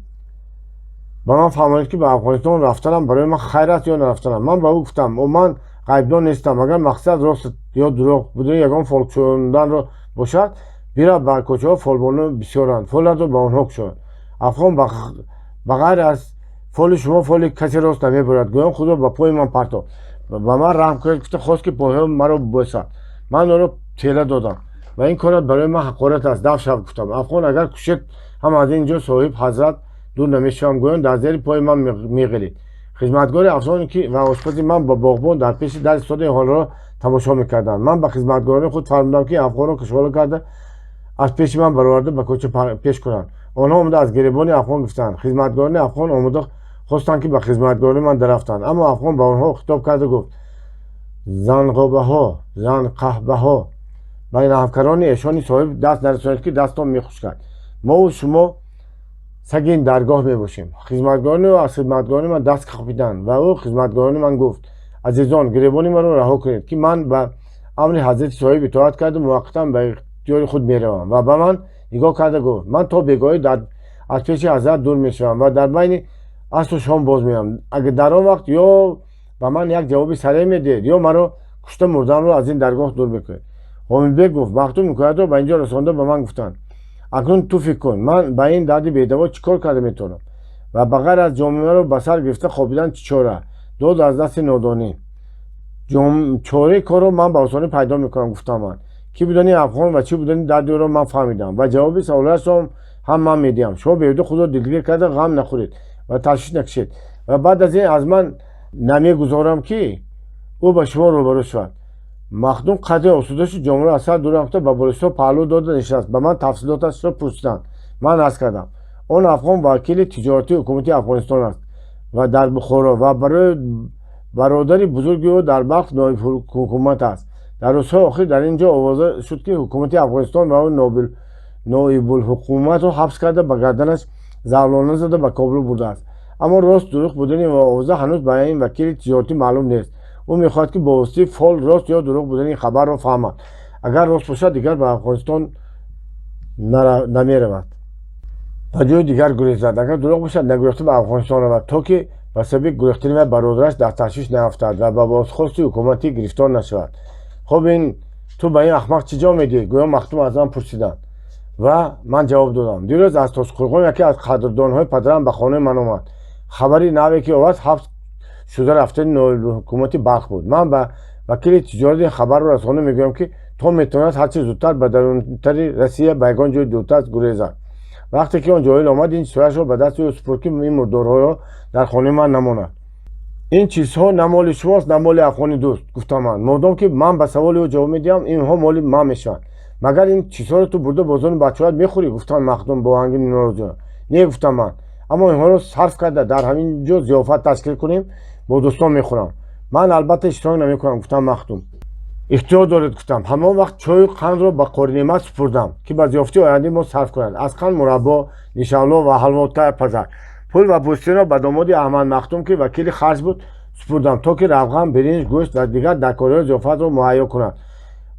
ба ман фаҳмонед, ки ба Афғонистон рафтанам барои ман хайр аст ё нарафтанам?“ Ман ба ӯ гуфтам: „Ман ғайбдон нестам. Агар мақсад рост ё дурӯғ будани ягон фол кушонданро бошад, бирав ба кӯчаҳо, фолбонон бисёранд, фолатро ба онҳо кушон. Афғон ба ғайр аз фоли шумо фоли касе рост намебурад“, — гӯён худро ба пои ман партофт. Ба ман раҳм кунед, гуфта хост, ки пойҳои маро бӯсад. Ман ӯро тела додам ва «Ин корат барои ман ҳақорат аст, даф шав», — гуфтам. Афғон «Агар кушед ҳам аз ин ҷо, соҳиб ҳазрат, дур намешавам», — гӯён дар зери пои ман меғелид. Хизматгори афғон ва ошпази ман ба боғбон дар пеши дар истода ин ҳолро тамошо мекарданд. Ман ба хизматгорони худ фармудам, ки афғонро кашола карда, аз пеши ман бароварда, ба кӯча пеш кунанд. Онҳо омада аз гиребони афғон гирифтанд. Хизматгорони афғон омода хостанд, ки ба хизматгорони ман дарафтанд, аммо афғон ба онҳо хитоб карда гуфт: «Занғобаҳо, занқаҳбаҳо, ба навкарони эшони соҳиб даст нарасонед, ки дастон мехушкад. Мову шумо саги ин даргоҳ мебошем». Хизматгорони ӯ аз хизматгорони ман даст қапиданд ва ӯ хизматгорони ман гуфт: «Азизон, гиребони маро раҳо кунед, ки ман ба амри ҳазрати соҳиб итоат карда, муваққатан ба ихтиёри худ меравам». Ва ба ман нигоҳ карда гуфт: «Ман то бегоҳӣ аз пеши ҳазрат дур мешавам ва дар байни асру шом боз меоям. Агар дар он вақт ё ба ман як ҷавоби сареҳ медиҳед, ё маро кушта, мурданро аз ин даргоҳ дур мекунед». Ҳомидбек гуфт: «Махдум ҳикоятро ба инҷо расонда, ба ман гуфтанд: „Акнун ту фикр кун, ман ба ин дарди бедаво чӣ кор карда метавонам ва ба ғайр аз ҷомаро ба сар гирифта хобидан чӣ чора? Дод аз дасти нодонӣ. Чораи корро ман ба осонӣ пайдо мекунам“, — гуфтам ман. Кӣ будани афғон ва чӣ будани дарди ӯро ман фаҳмидам ва ҷавоби саволашро ҳам ман медиҳам. Шумо беҳуда худро дилгир карда, ғам нахӯред ва ташвиш накашед ва баъд аз ин аз ман намегузорам, ки ӯ ба шумо рӯбарӯ шавад». Махдум қадре осуда шуд, ҷомаро аз сар дур андохта, ба болиштҳо паҳлӯ дода нишаст. Ба ман тафсилоташро пурсиданд. Ман арз кардам: он афғон вакили тиҷоратии ҳукумати Афғонистон аст ва дар Бухоро ва барои бародари бузурги ӯ дар Балх ноибҳукумат аст. Дар рӯзҳои охир дар ин ҷо овоза шуд, ки ҳукумати Афғонистон ва ӯ ноибулҳукуматро ҳабс карда, ба гарданаш завлона зада, ба Кобул бурдааст. Аммо рост дурӯғ будани овоза ҳанӯз ба ин вакили тиҷоратӣ маълум нест. Ӯ мехоҳад, ки бо воситаи фол рост ё дурӯғ будани хабарро фаҳмад. Агар рост бошад, дигар ба Афғонистон намеравад, ба ҷои дигар гурезад. Агар дурӯғ бошад, нагурехта ба Афғонистон равад, то ки ба сабаби гурехтани вай бародараш дар ташвиш наафтад ва ба бозхости ҳукуматӣ гирифтор нашавад. «Хуб, ин ту ба ин ахмақ чӣ ҷавоб медиҳӣ?» — гӯё Махдум аз ман пурсиданд ва ман ҷавоб додам: «Дирӯз аз Тошқурғон яке аз қадрдонҳои падарам ба хонаи ман омад. Хабари наве, ки овард, ҳабс шуда рафтани ноибулҳукумати Балх буд. Ман ба вакили тиҷорат ин хабарро расонда мегӯям, ки то метавонад ҳарчи зудтар ба дарунтари Россия, ба ягон ҷои дуртар гурезад. Вақте ки он ҷоҳил омад, ин чизҳояшро ба дасти ӯ супурд, ки ин мурдорҳоро дар хонаи ман намонад. Ин чизҳо на моли шумост, на моли афғони дӯст, гуфтам ман. Модом ки ман ба саволи ӯ ҷавоб медиҳам, инҳо моли ман мешаванд. Магар ин чизҳоро ту бурда бозори бачаҳоят мехӯрӣ? Гуфтанд Махдум бо оҳанги норозиона. Не, гуфтам ман, аммо инҳоро сарф карда, дар ҳамин ҷо зиёфат ташкил кунем, бо дӯстон мехӯрам. Ман албатта иштирок намекунам, гуфтам Махдум. Ихтиёр доред, гуфтам. Ҳамон вақт чою қандро ба Қори Неъмат супурдам, ки ба зиёфати ояндаи мо сарф кунанд. Аз қанд мураббо, нишавло ва ҳалво пазад. Пул ва пӯстинро ба домоди Аҳмад Махдум, ки вакили харҷ буд, супурдам, то ки равған, биринҷ, гӯшт ва дигар даркориҳои зиёфатро муҳайё кунад.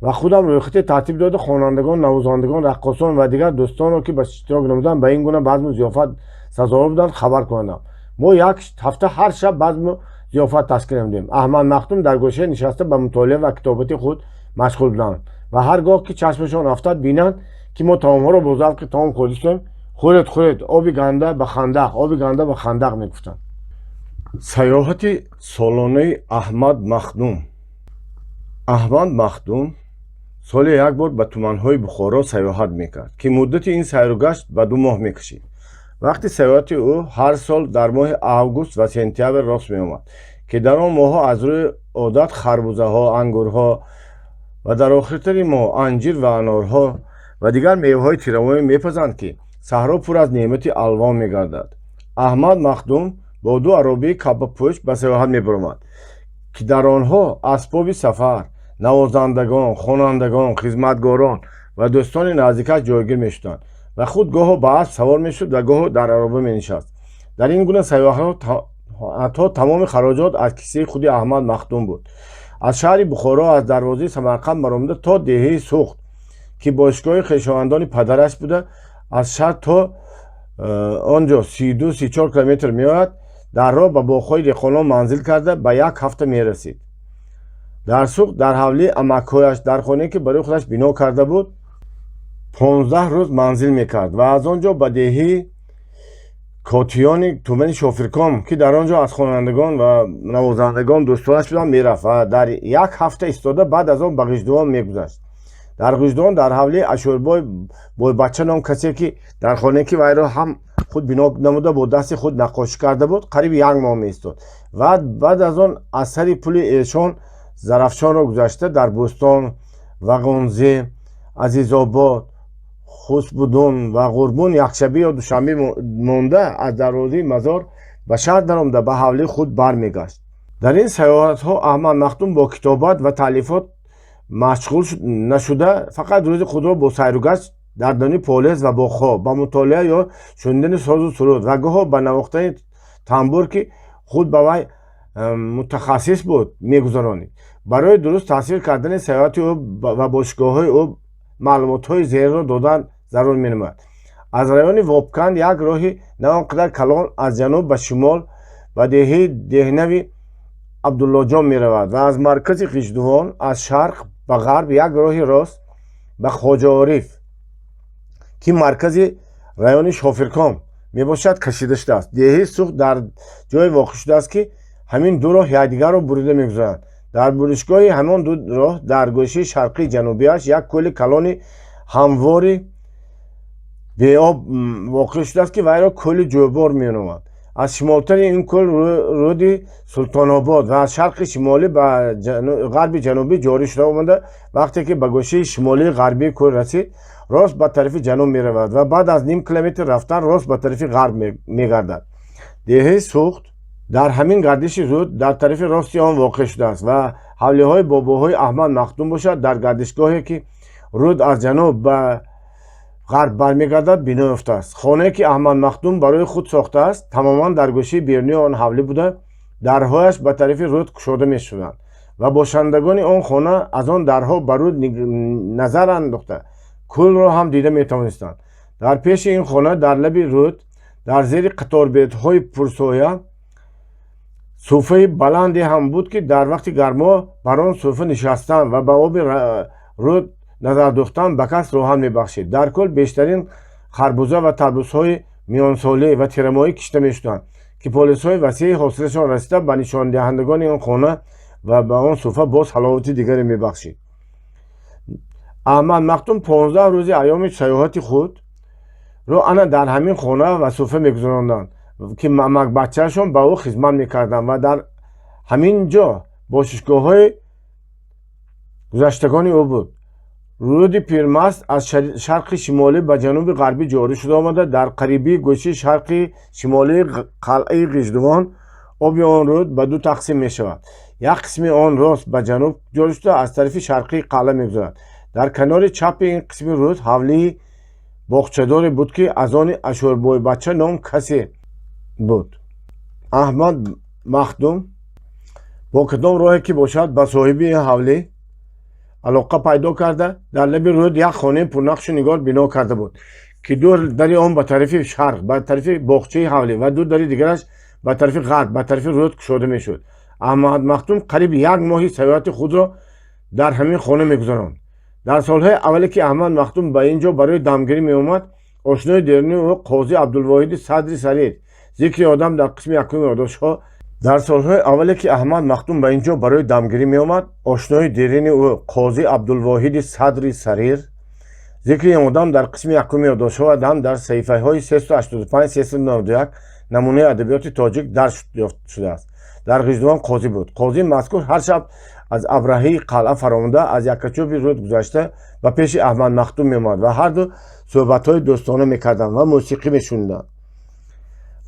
Ва худам рӯйхате тартиб дода, хонандагон, навозандагон, раққосон ва дигар дӯстонро, ки ба иштирок намудан ба ин гуна базму зиёфат сазовор буданд, хабар кунандам. Мо як ҳафта ҳар шаб базму зиёфат ташкил намудем. Аҳмад Махдум дар гӯшае нишаста, ба мутолиа ва китобати худ машғул буданд ва ҳар гоҳ ки чашмашон афтад, бинанд, ки мо таомҳоро бо завқи таом хӯрдистем, «Хӯред, хӯред, оби ганда ба хандақ, оби ганда ба хандақ», мегуфтанд. Саёҳати солонаи Аҳмад Махдум. Аҳмад Махдум соле як бор ба туманҳои Бухоро саёҳат мекард, ки муддати ин сайругашт ба 2 моҳ мекашид. Вақти саёҳати ӯ ҳар сол дар моҳи август ва сентябр рост меомад, ки дар он моҳҳо аз рӯи одат харбузаҳо, ангурҳо ва дар охиртари моҳ анҷир ва анорҳо ва дигар меваҳои тирамоҳӣ мепазанд, ки саҳро пур аз неъмати алвон мегардад. Аҳмад Махдум бо ду аробаи кабобпӯш ба саёҳат мебаромад, ки дар онҳо асбоби сафар, навозандагон, хонандагон, хизматгорон ва дӯстони наздикаш ҷойгир мешуданд ва худ гоҳо ба асп савор мешуд ва гоҳо дар ароба менишаст. Дар ин гуна саёҳатҳо тамоми хароҷот аз кисаи худи Аҳмад Махдум буд. Аз шаҳри Бухоро, аз дарвозаи Самарқанд баромада то деҳаи Сухт, ки бошгоҳи хешовандони падараш буда, аз шаҳр то он ҷо 32-34 километр меояд, дар роҳ ба боғҳои деҳқонон манзил карда, ба як ҳафта мерасид. Дар Суғд, дар ҳавлии амакҳояш, дар хонае, ки барои худаш бино карда буд, 15 рӯз манзил мекард ва аз он ҷо ба деҳаи Котиёни тумани Шофирком, ки дар он ҷо аз хонандагон ва навозандагон дӯстонаш буданд, мерафт ва дар як ҳафта истода, баъд аз он ба Ғиждувон мегузашт. Дар Ғиждувон, дар ҳавлии Ашурбой Бойбача ном касе, ки дар хонае, ки вайро ҳам худ бино намуда, бо дасти худ наққошӣ карда буд, қариби як моҳ меистод ва баъд аз он аз сари пули эшон Зарафшонро гузашта, дар Бӯстон, Вағонзе, Азизобод, Хусбудун ва Ғурбун якшабӣ ё душанбе монда, аз дарвозаи мазор ба шаҳр даромада, ба ҳавлии худ бармегашт. Дар ин саёҳатҳо Аҳмад Махдум бо китобат ва таълифот машғул нашуда, фақат рӯзи худро бо сайругашт дар дони полез ва боғҳо, ба мутолиа ё шунидани созу суруд ва гоҳо ба навохтани тамбур, ки худ ба вай мутахассис буд, мегузаронид. Барои дуруст тасвир кардани саёҳати ӯ ва бошгоҳҳои ӯ маълумотҳои зеринро додан зарур менамояд. Аз райони Вобканд як роҳи на он қадар калон аз ҷануб ба шимол ба деҳаи Деҳнави Абдуллоҷон меравад ва аз маркази Ғиждувон аз шарқ ба ғарб як роҳи рост ба Хоҷаориф, ки маркази райони Шофирком мебошад, кашида шудааст. Деҳаи Суғд дар ҷое воқеъ шудааст, ки ҳамин ду роҳ якдигарро бурида мегузаранд. Дар буришгоҳи ҳамон ду роҳ, дар гӯшаи шарқии ҷанубиаш, як кӯли калони ҳамвори беоб воқеъ шудааст, ки вайро кӯли Ҷӯбор меноманд. Аз шимолтари ин кӯл рӯди Султонобод ва аз шарқи шимолӣ ба ғарби ҷанубӣ ҷорӣ шуда омада, вақте ки ба гӯшаи шимолии ғарбии кӯл расид, рост ба тарафи ҷануб меравад ва баъд аз ним километр рафтан рост ба тарафи ғарб мегардад. Деҳаи Сухт дар ҳамин гардиши рӯд дар тарафи рости он воқеъ шудааст ва ҳавлиҳои бобоҳои Аҳмад Махдум бошад, дар гардишгоҳе, ки рӯд аз ҷануб ба ғарб бармегардад, бино ёфтааст. Хонае, ки Аҳмад Махдум барои худ сохтааст, тамоман дар гӯшаи берунии он ҳавлӣ буда, дарҳояш ба тарафи рӯд кушода мешуданд ва бошандагони он хона аз он дарҳо ба рӯд назар андохта, кӯлро ҳам дида метавонистанд. Дар пеши ин хона, дар лаби рӯд, дар зери қаторбедҳои пурсоя суфаи баланде ҳам буд, ки дар вақти гармо бар он суфа нишастан ва ба оби рӯд назар дӯхтан ба кас роҳат мебахшид. Дар кӯл бештарин харбуза ва тарбузҳои миёнсолӣ ва тирамоҳӣ кишта мешуданд, ки полизҳои васеи ҳосилашон расида, ба нишондиҳандагони он хона ва ба он суфа боз ҳаловати дигаре мебахшид. Аҳмад Махдум 15 рӯзи айёми саёҳати худ Ро ана дар ҳамин хона ва суфра мегузаронданд, ки амакбачаашон ба ӯ хизмат мекарданд ва дар ҳамин ҷо бошишгоҳҳои гузаштагони ӯ буд. Рӯди Пирмаст аз шарқи шимолӣ ба ҷануби ғарбӣ ҷорӣ шуда омада, дар қарибии гӯшаи шарқи шимолии қалъаи Ғиждувон оби он рӯд ба ду тақсим мешавад. Як қисми он рост ба ҷануб ҷорӣ шуда, аз тарафи шарқии қалъа мегузарад. Дар канори чапи ин қисми рӯд ҳавлии боғчадоре буд, ки аз они Ашурбойбача ном касе буд. Аҳмад Махдум бо кадом роҳе ки бошад, ба соҳиби ин ҳавлӣ алоқа пайдо карда, дар лаби рӯд як хонаи пурнақшу нигор бино карда буд, ки ду дари он ба тарафи шарқ, ба тарафи боғчаи ҳавлӣ, ва ду дари дигараш ба тарафи ғарб, ба тарафи рӯд кушода мешуд. Аҳмад Махдум қариб як моҳи саёҳати худро дар ҳамин хона мегузаронд. Дар солҳои аввале, ки Аҳмад Махдум ба ин ҷо барои дамгирӣ меомад, ошнои дерини ӯ қозӣ Абдулвоҳиди Садри Сарир, зикри одам дар қисми якуми ёддоштҳо. Дар солҳои аввале, ки Аҳмад Махдум ба ин ҷо барои дамгирӣ меомад, ошнои дерини ӯ қозӣ Абдулвоҳиди Садри Сарир, зикри ин одам дар қисми якуми ёддоштҳо ва ҳам дар саҳифаҳои 385, 391 намунаи адабиёти тоҷик дарҷ ёфт шудааст, дар Ғиждувон қозӣ буд. Қозии мазкур ҳар шаб аз абраҳии қалъа фаромада, аз яккачӯби рӯд гузашта, ба пеши Аҳмад Махдум меомад ва ҳарду суҳбатҳои дӯстона мекарданд ва мусиқӣ мешуниданд.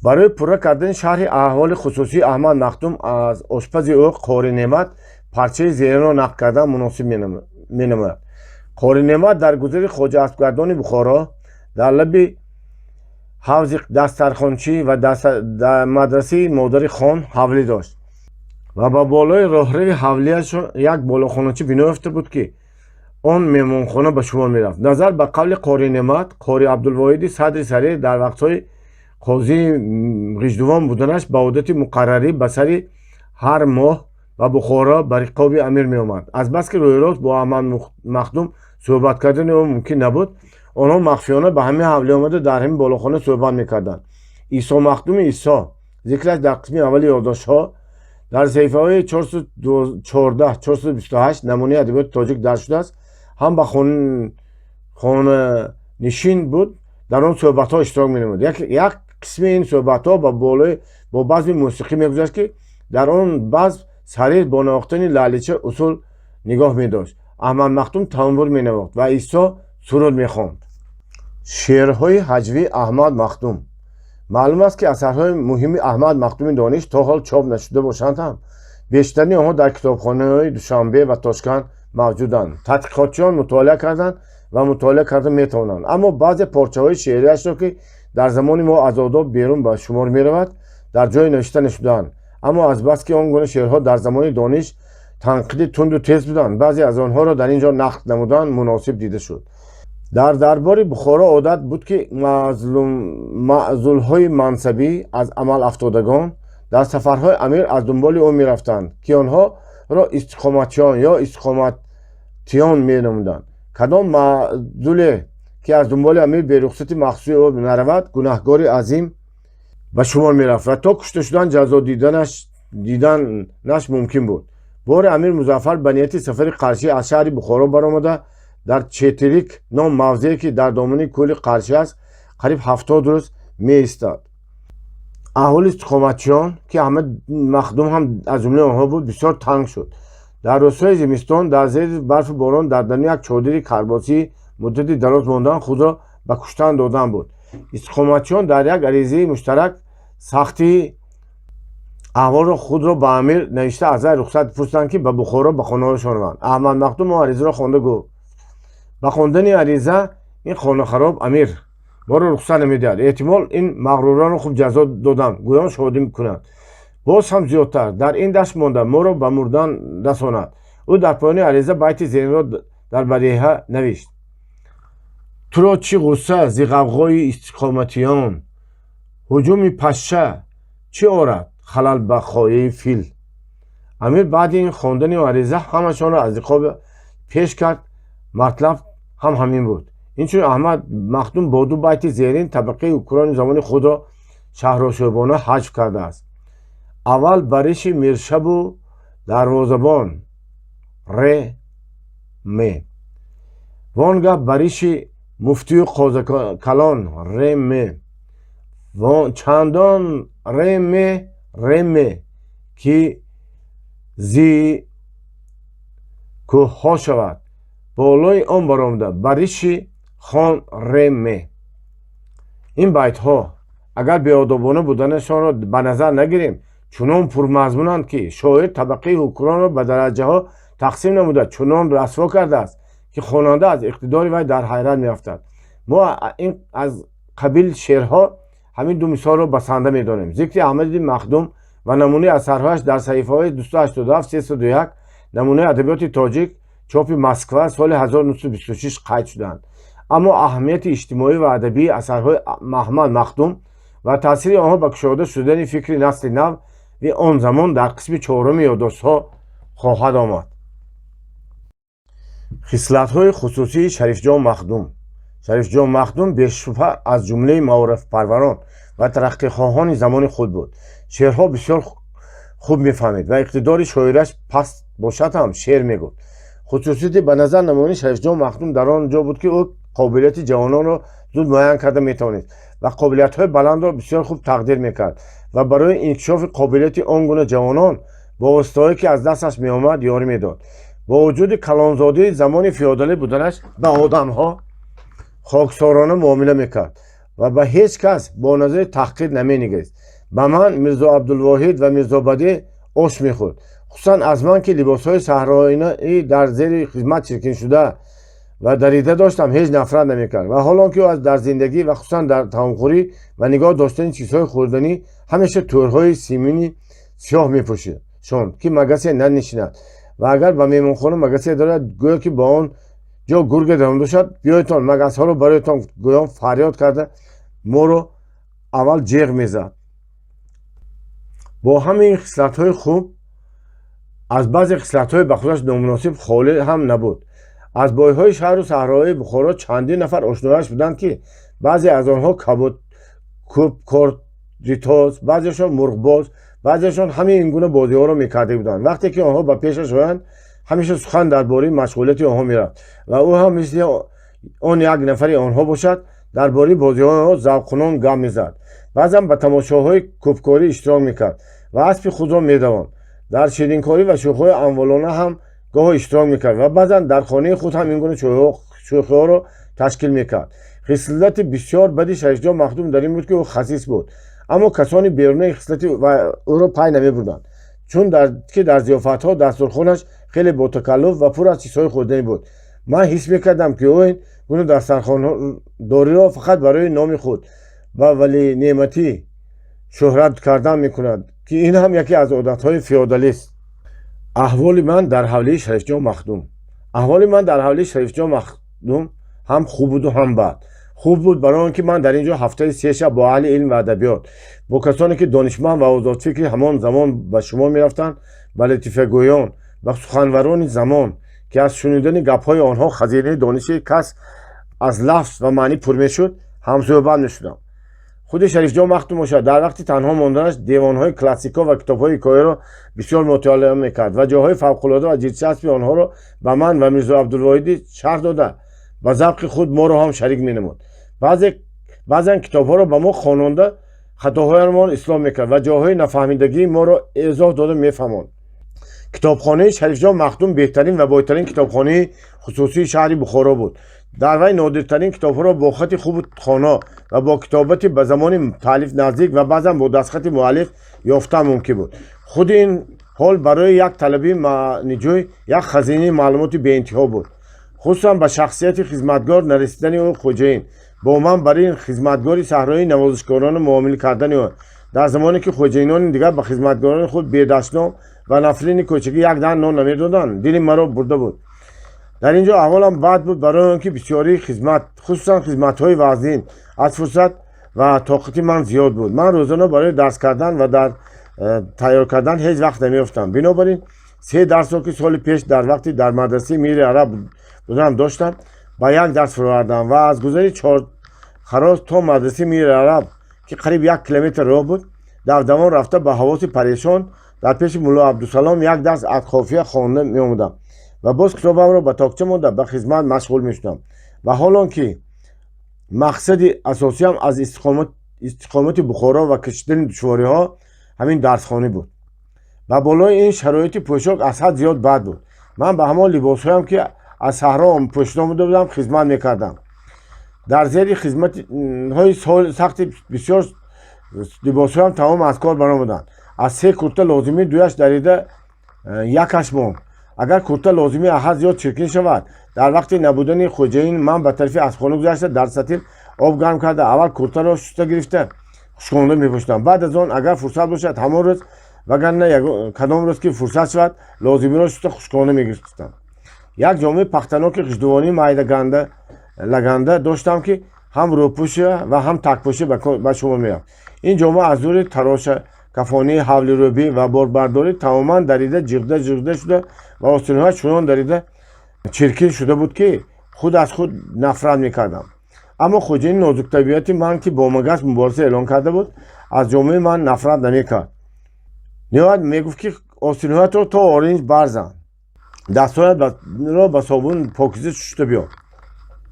Барои пурра кардани шарҳи аҳволи хусусии Аҳмад Махдум аз ошпази ӯ Қори Неъмат парчаи зеринро нақл кардан муносиб менамояд. Қори Неъмат дар гузари Хоҷа Аспгардони Бухоро, дар лаби ҳавзи дастархончӣ ва мадрасаи модари хон ҳавлӣ дошт ва ба болои роҳрави ҳавлиаш як болохонача бино ёфта буд, ки он меҳмонхона ба шумор мерафт. Назар ба қавли Қори Неъмат, Қори Абдулвоҳиди Садри Сарир дар вақтҳои қозии Ғиждувон буданаш ба одати муқаррарӣ ба сари ҳар моҳ ба Бухоро ба риқоби амир меомад. Азбаски рӯйрост бо Аҳмад Махдум суҳбат кардани ӯ мумкин набуд, онҳо махфиёна ба ҳамин ҳавлӣ омада, дар ҳамин болохона суҳбат мекарданд. Исо Махдуми Исо, зикраш дар қисми аввали ёддоштҳо дар саҳифаҳои 414, 428 намунаи адабиёти тоҷик дарҷ шудааст, ҳам ба хонанишин буд, дар он суҳбатҳо иштирок менамуд. Як қисми ин суҳбатҳо ба болои бо базми мусиқӣ мегузашт, ки дар он базм Сарир бо навохтани лаълича усул нигоҳ медошт, Аҳмад Махдум тамбур менавохт ва Исо суруд мехонд. Шеърҳои ҳаҷвии Аҳмад Махдум. Маълум аст, ки асарҳои муҳими Аҳмад Махдуми Дониш то ҳол чоп нашуда бошанд ҳам, бештарини онҳо дар китобхонаҳои Душанбе ва Тошканд мавҷуданд, тадқиқотчиён мутолиа карданд ва мутолиа карда метавонанд. Аммо баъзе порчаҳои шеъриашро, ки дар замони мо аз одоб берун ба шумор меравад, дар ҷое навишта нашудаанд. Аммо азбаски он гуна шеърҳо дар замони Дониш танқиди тунду тез буданд, баъзе аз онҳоро дар ин ҷо нақл намудан муносиб дида шуд. Дар дарбори Бухоро одат буд, ки маъзулҳои мансабӣ, аз амал афтодагон дар сафарҳои амир аз дунболи ӯ мерафтанд, ки онҳоро истиқоматчиён ё истиқоматиён меномуданд. Кадом маъзуле ки аз дунболи амир берухсати махсуси ӯ наравад, гунаҳкори азим ба шумор мерафт ва то кушта шудан ҷазо диданаш мумкин буд. Боре амир Музаффар ба нияти сафари Қаршӣ аз шаҳри Бухоро баромада, дар Четирик ном мавзее, ки дар домани кӯли Қаршӣ аст, қариб 70 рӯз меистад. Аҳволи истиқоматчиён, ки Аҳмад Махдум ҳам аз ҷумлаи онҳо буд, бисёр танг шуд. Дар рӯзҳои зимистон дар зери барфу борон дар даруни як чодири карбосӣ муддати дароз мондан худро ба куштан додан буд. Истиқоматчиён дар як аризаи муштарак сахтии аҳволро худро ба амир навишта, аз вай рухсат пурсиданд, ки ба Бухоро, ба хонаҳояшон раванд. Аҳмад Махдум он аризаро хонда гуфт: «Ба хондани ариза ин хонахароб амир моро рухсат намедиҳад. Эҳтимол, ин мағруронро хуб ҷазо додам гӯён шодӣ кунад. Боз ҳам зиёдтар дар ин дашт монда, моро ба мурдан расонад». Ӯ дар поёни ариза байти зеринро дар бадеҳа навишт: «Туро чӣ ғусса зи ғавғои истиқоматиён? Ҳуҷуми пашша чӣ орад халал ба хояи фил?» Амир баъди ин хондани ариза ҳамашонро аз риқоб пеш кард. Матлаб ҳам ҳамин буд. Инчунин Аҳмад Махдум бо ду байти зерин табақаи ҳукмрони замони худро шаҳрошӯбона ҳаҷв кардааст: «Аввал бариши миршабу дарвозабон ре ме, вонгаҳ бариши Муфтию қозикалон реме чандон реме реме, ки зи кӯҳҳо шавад болои он баромада бариши хон реме. Ин байтҳо, агар беодобона буданашонро ба назар нагирем, чунон пурмазмунанд, ки шоир табақаи ҳукмронро ба дараҷаҳо тақсим намуда, чунон расво кардааст, ки хонанда аз иқтидори вай дар ҳайрат меафтад. Мо ин аз қабил шеърҳо ҳамин ду мисолро басанда медонем: зикри Аҳмади Махдум ва намунаи асарҳояш дар саҳифаҳои 287, 301 намунаи адабиёти тоҷик, чопи Москва, соли 1926 қайд шудаанд. Аммо аҳамияти иҷтимоӣ ва адабии асарҳои Аҳмад Махдум ва таъсири онҳо ба кушода шудани фикри насли нави он замон дар қисми чоруми ёддоштҳо хоҳад омад. Хислатҳои хусусии Шарифҷон Махдум. Шарифҷон Махдум бешубҳа аз ҷумлаи маорифпарварон ва тараққихоҳони замони худ буд. Шеърҳо бисёр хуб мефаҳмид ва иқтидори шоираш паст бошад ҳам, шеър мегуфт. Хусусияти ба назар намоёни Шарифҷон Махдум дар он ҷо буд, ки ӯ қобилияти ҷавононро зуд муайян карда метавонист ва қобилиятҳои баландро бисёр хуб тақдир мекард ва барои инкишофи қобилияти он гуна ҷавонон бо воситаҳое, ки аз дасташ меомад, ёрӣ медод. Бо вуҷуди калонзодии замони феодалӣ буданаш, ба одамҳо хоксорона муомила мекард ва ба ҳеҷ кас бо назари таҳқир наменигарист. Ба ман, Мирзо Абдулвоҳид ва Мирзо Бадӣ ош мехӯрд. Хусусан аз ман, ки либосҳои саҳроинаи дар зери хизмат чиркиншуда ва дарида доштам, ҳеҷ нафрат намекард. Ва ҳолон ки ӯ дар зиндагӣ ва хусусан дар таомхӯрӣ ва нигоҳ доштани чизҳои хӯрданӣ ҳамеша тӯрҳои симини сиёҳ мепӯшонд, ки магасе нанишинад, ва агар ба меҳмонхона магасе дорад, гӯё ки ба он ҷо гурге даромада шавад, «Биёедтон, магасҳоро бароятон», гӯён фарёд карда, моро аввал ҷеғ мезад. Бо ҳамаи ин хислатҳои хуб аз баъзе хислатҳои ба худаш номуносиб холӣ ҳам набуд. Аз бойҳои шаҳру саҳроҳои Бухоро чандин нафар ошнояш буданд, ки баъзе аз онҳо кӯбкоритоз, баъзеашон мурғбоз, баъзеашон ҳамаи ин гуна бозиҳоро мекарда буданд. Вақте ки онҳо ба пешаш оянд, ҳамеша сухан дар бораи машғулияти онҳо мерафт ва ӯ ҳам мисли он як нафари онҳо бошад, дар бораи бозиҳои онҳо завқкунон гап мезад. Баъзан ба тамошоҳои кӯбкорӣ иштирок мекард ва аспи худро медавонд. Дар ширинкорӣ ва шӯхиҳои амволона ҳам гоҳо иштирок мекард ва баъзан дар хонаи худ ҳам ин гуна шӯхиҳоро ташкил мекард. Хислати бисёр бади Шарифҷон Махдум дар ин буд, ки ӯ хасис буд. Аммо касони берунаи хислати ӯро пай намебурданд, чун ки дар зиёфатҳо дастурхонаш хеле ботакаллуф ва пур аз чизҳои хӯрданӣ буд. Ман ҳис мекардам, ки ӯ ин гуна дастархондориро фақат барои номи худ ва валинеъматӣ шӯҳрат кардан мекунад, ки ин ҳам яке аз одатҳои феодалист. Аҳволи ман дар ҳавлии Шарифҷон Махдум. Аҳволи ман дар ҳавлии Шарифҷон Махдум ҳам хуб буду ҳам бад. Хуб буд барои он ки ман дар ин ҷо ҳафтаи се шаб бо аҳли илм ва адабиёт, бо касоне ки донишманд ва озодфикри ҳамон замон ба шумор мерафтанд, ба латифагӯён, ба суханварони замон, ки аз шунидани гапҳои онҳо хазинаи дониши кас аз лафз ва маънӣ пур мешуд, ҳамсӯҳбат мешудам. Худи Шарифҷон Махдум бошад, дар вақти танҳо монданаш девонҳои классикҳо ва китобҳои ҳикояро бисёр мутолиа мекард ва ҷойҳои фавқулода ва дилчаспи онҳоро ба ман ва Мирзо Абдулвоҳиди шарҳ дода, ба завқи худ моро ҳам шарик менамуд. Баъзан китобҳоро ба мо хононда, хатоҳоямонро ислоҳ мекард ва ҷойҳои нафаҳмидагии моро эзоҳ дода мефаҳмонд. Китобхонаи Шарифҷон Махдум беҳтарин ва бойтарин китобхонаи хусусии шаҳри Бухоро буд. Дар вай нодиртарин китобҳоро бо хати хубу хоно ва бо китобати ба замони таълиф наздик ва баъзан бо дастхати муаллиф ёфтан мумкин буд. Худи ин ҳол барои як талабаи маъниҷӯй як хазинаи маълумоти беинтиҳо буд. Хусусан ба шахсияти хизматгор нарасидани ӯ хоҷаин, бо ман бар ин хизматгори саҳроӣ навозишкорона муомила кардани ӯ, дар замоне ки хоҷаинони дигар ба хизматгорони худ бедашном ва нафрини кӯчагӣ як даҳан нон намедоданд, дили маро бурда буд. Дар ин ҷо аҳволам бад буд, барои он ки бисёрии хизмат, хусусан хизматҳои вазнин, аз фурсат ва тоқати ман зиёд буд. Ман рӯзона барои дарс кардан ва дар тайёр кардан ҳеҷ вақт намеёфтам. Бинобар ин се дарсро, ки соли пеш дар вақти дар мадрасаи Мири Араб буданам доштам, ба як дарс фуровардам ва аз гузари Чорхароз то мадрасаи Мири Араб, ки қариб 1 километр роҳ буд, давдавон рафта, ба ҳавоси парешон дар пеши Мулло Абдусалом як дарс аз Қофия хонда меомадам ва боз китобамро ба токча монда, ба хизмат машғул мешудам. Ва ҳолон ки Мақсади асосиам аз истиқомати Бухоро ва кашидани душвориҳо ҳамин дарсхонӣ буд. Ба болои ин, шароити пӯшок аз ҳад зиёд бад буд. Ман ба ҳамон либосҳоям, ки аз саҳро пӯшида омада будам, хизмат мекардам. Дар зери хизматҳои сахти бисёр либосҳоям тамом аз кор баромаданд. Аз се курта лозимӣ дуяш дарида, якаш монд. Агар курта лозимӣ аз ҳад зиёд чиркин шавад, дар вақти набудани хоҷаин ман ба тарафи аспхона гузашта, дар сатил об гарм карда, аввал куртаро шуста гирифта, хушконда мепӯшидам. Баъд аз он, агар фурсат бошад, ҳамон рӯз, вагарна кадом рӯз ки фурсат шавад, лозимиро шуста, хушконда мегирифтам. Як ҷомаи пахтаноки ғиждувонии майдаганда лаганда доштам, ки ҳам рӯпӯша ва ҳам такпӯша ба шумор мерафт. Ин ҷома аз зӯри тароша кафонии ҳавлирӯбӣ ва борбардорӣ тамоман дарида, ҷиғда ҷиғда шуда ва остинҳояш чунон дарида чиркин шуда буд, ки худ аз худ нафрат мекардам. Аммо хоҷаини нозуктабиати ман, ки бо магас мубориза эълон карда буд, аз ҷомаи ман нафрат намекард. Ниҳоят мегуфт, ки остинҳоятро то оринҷ барзан, дастҳоятро ба собун покиза шуста биё,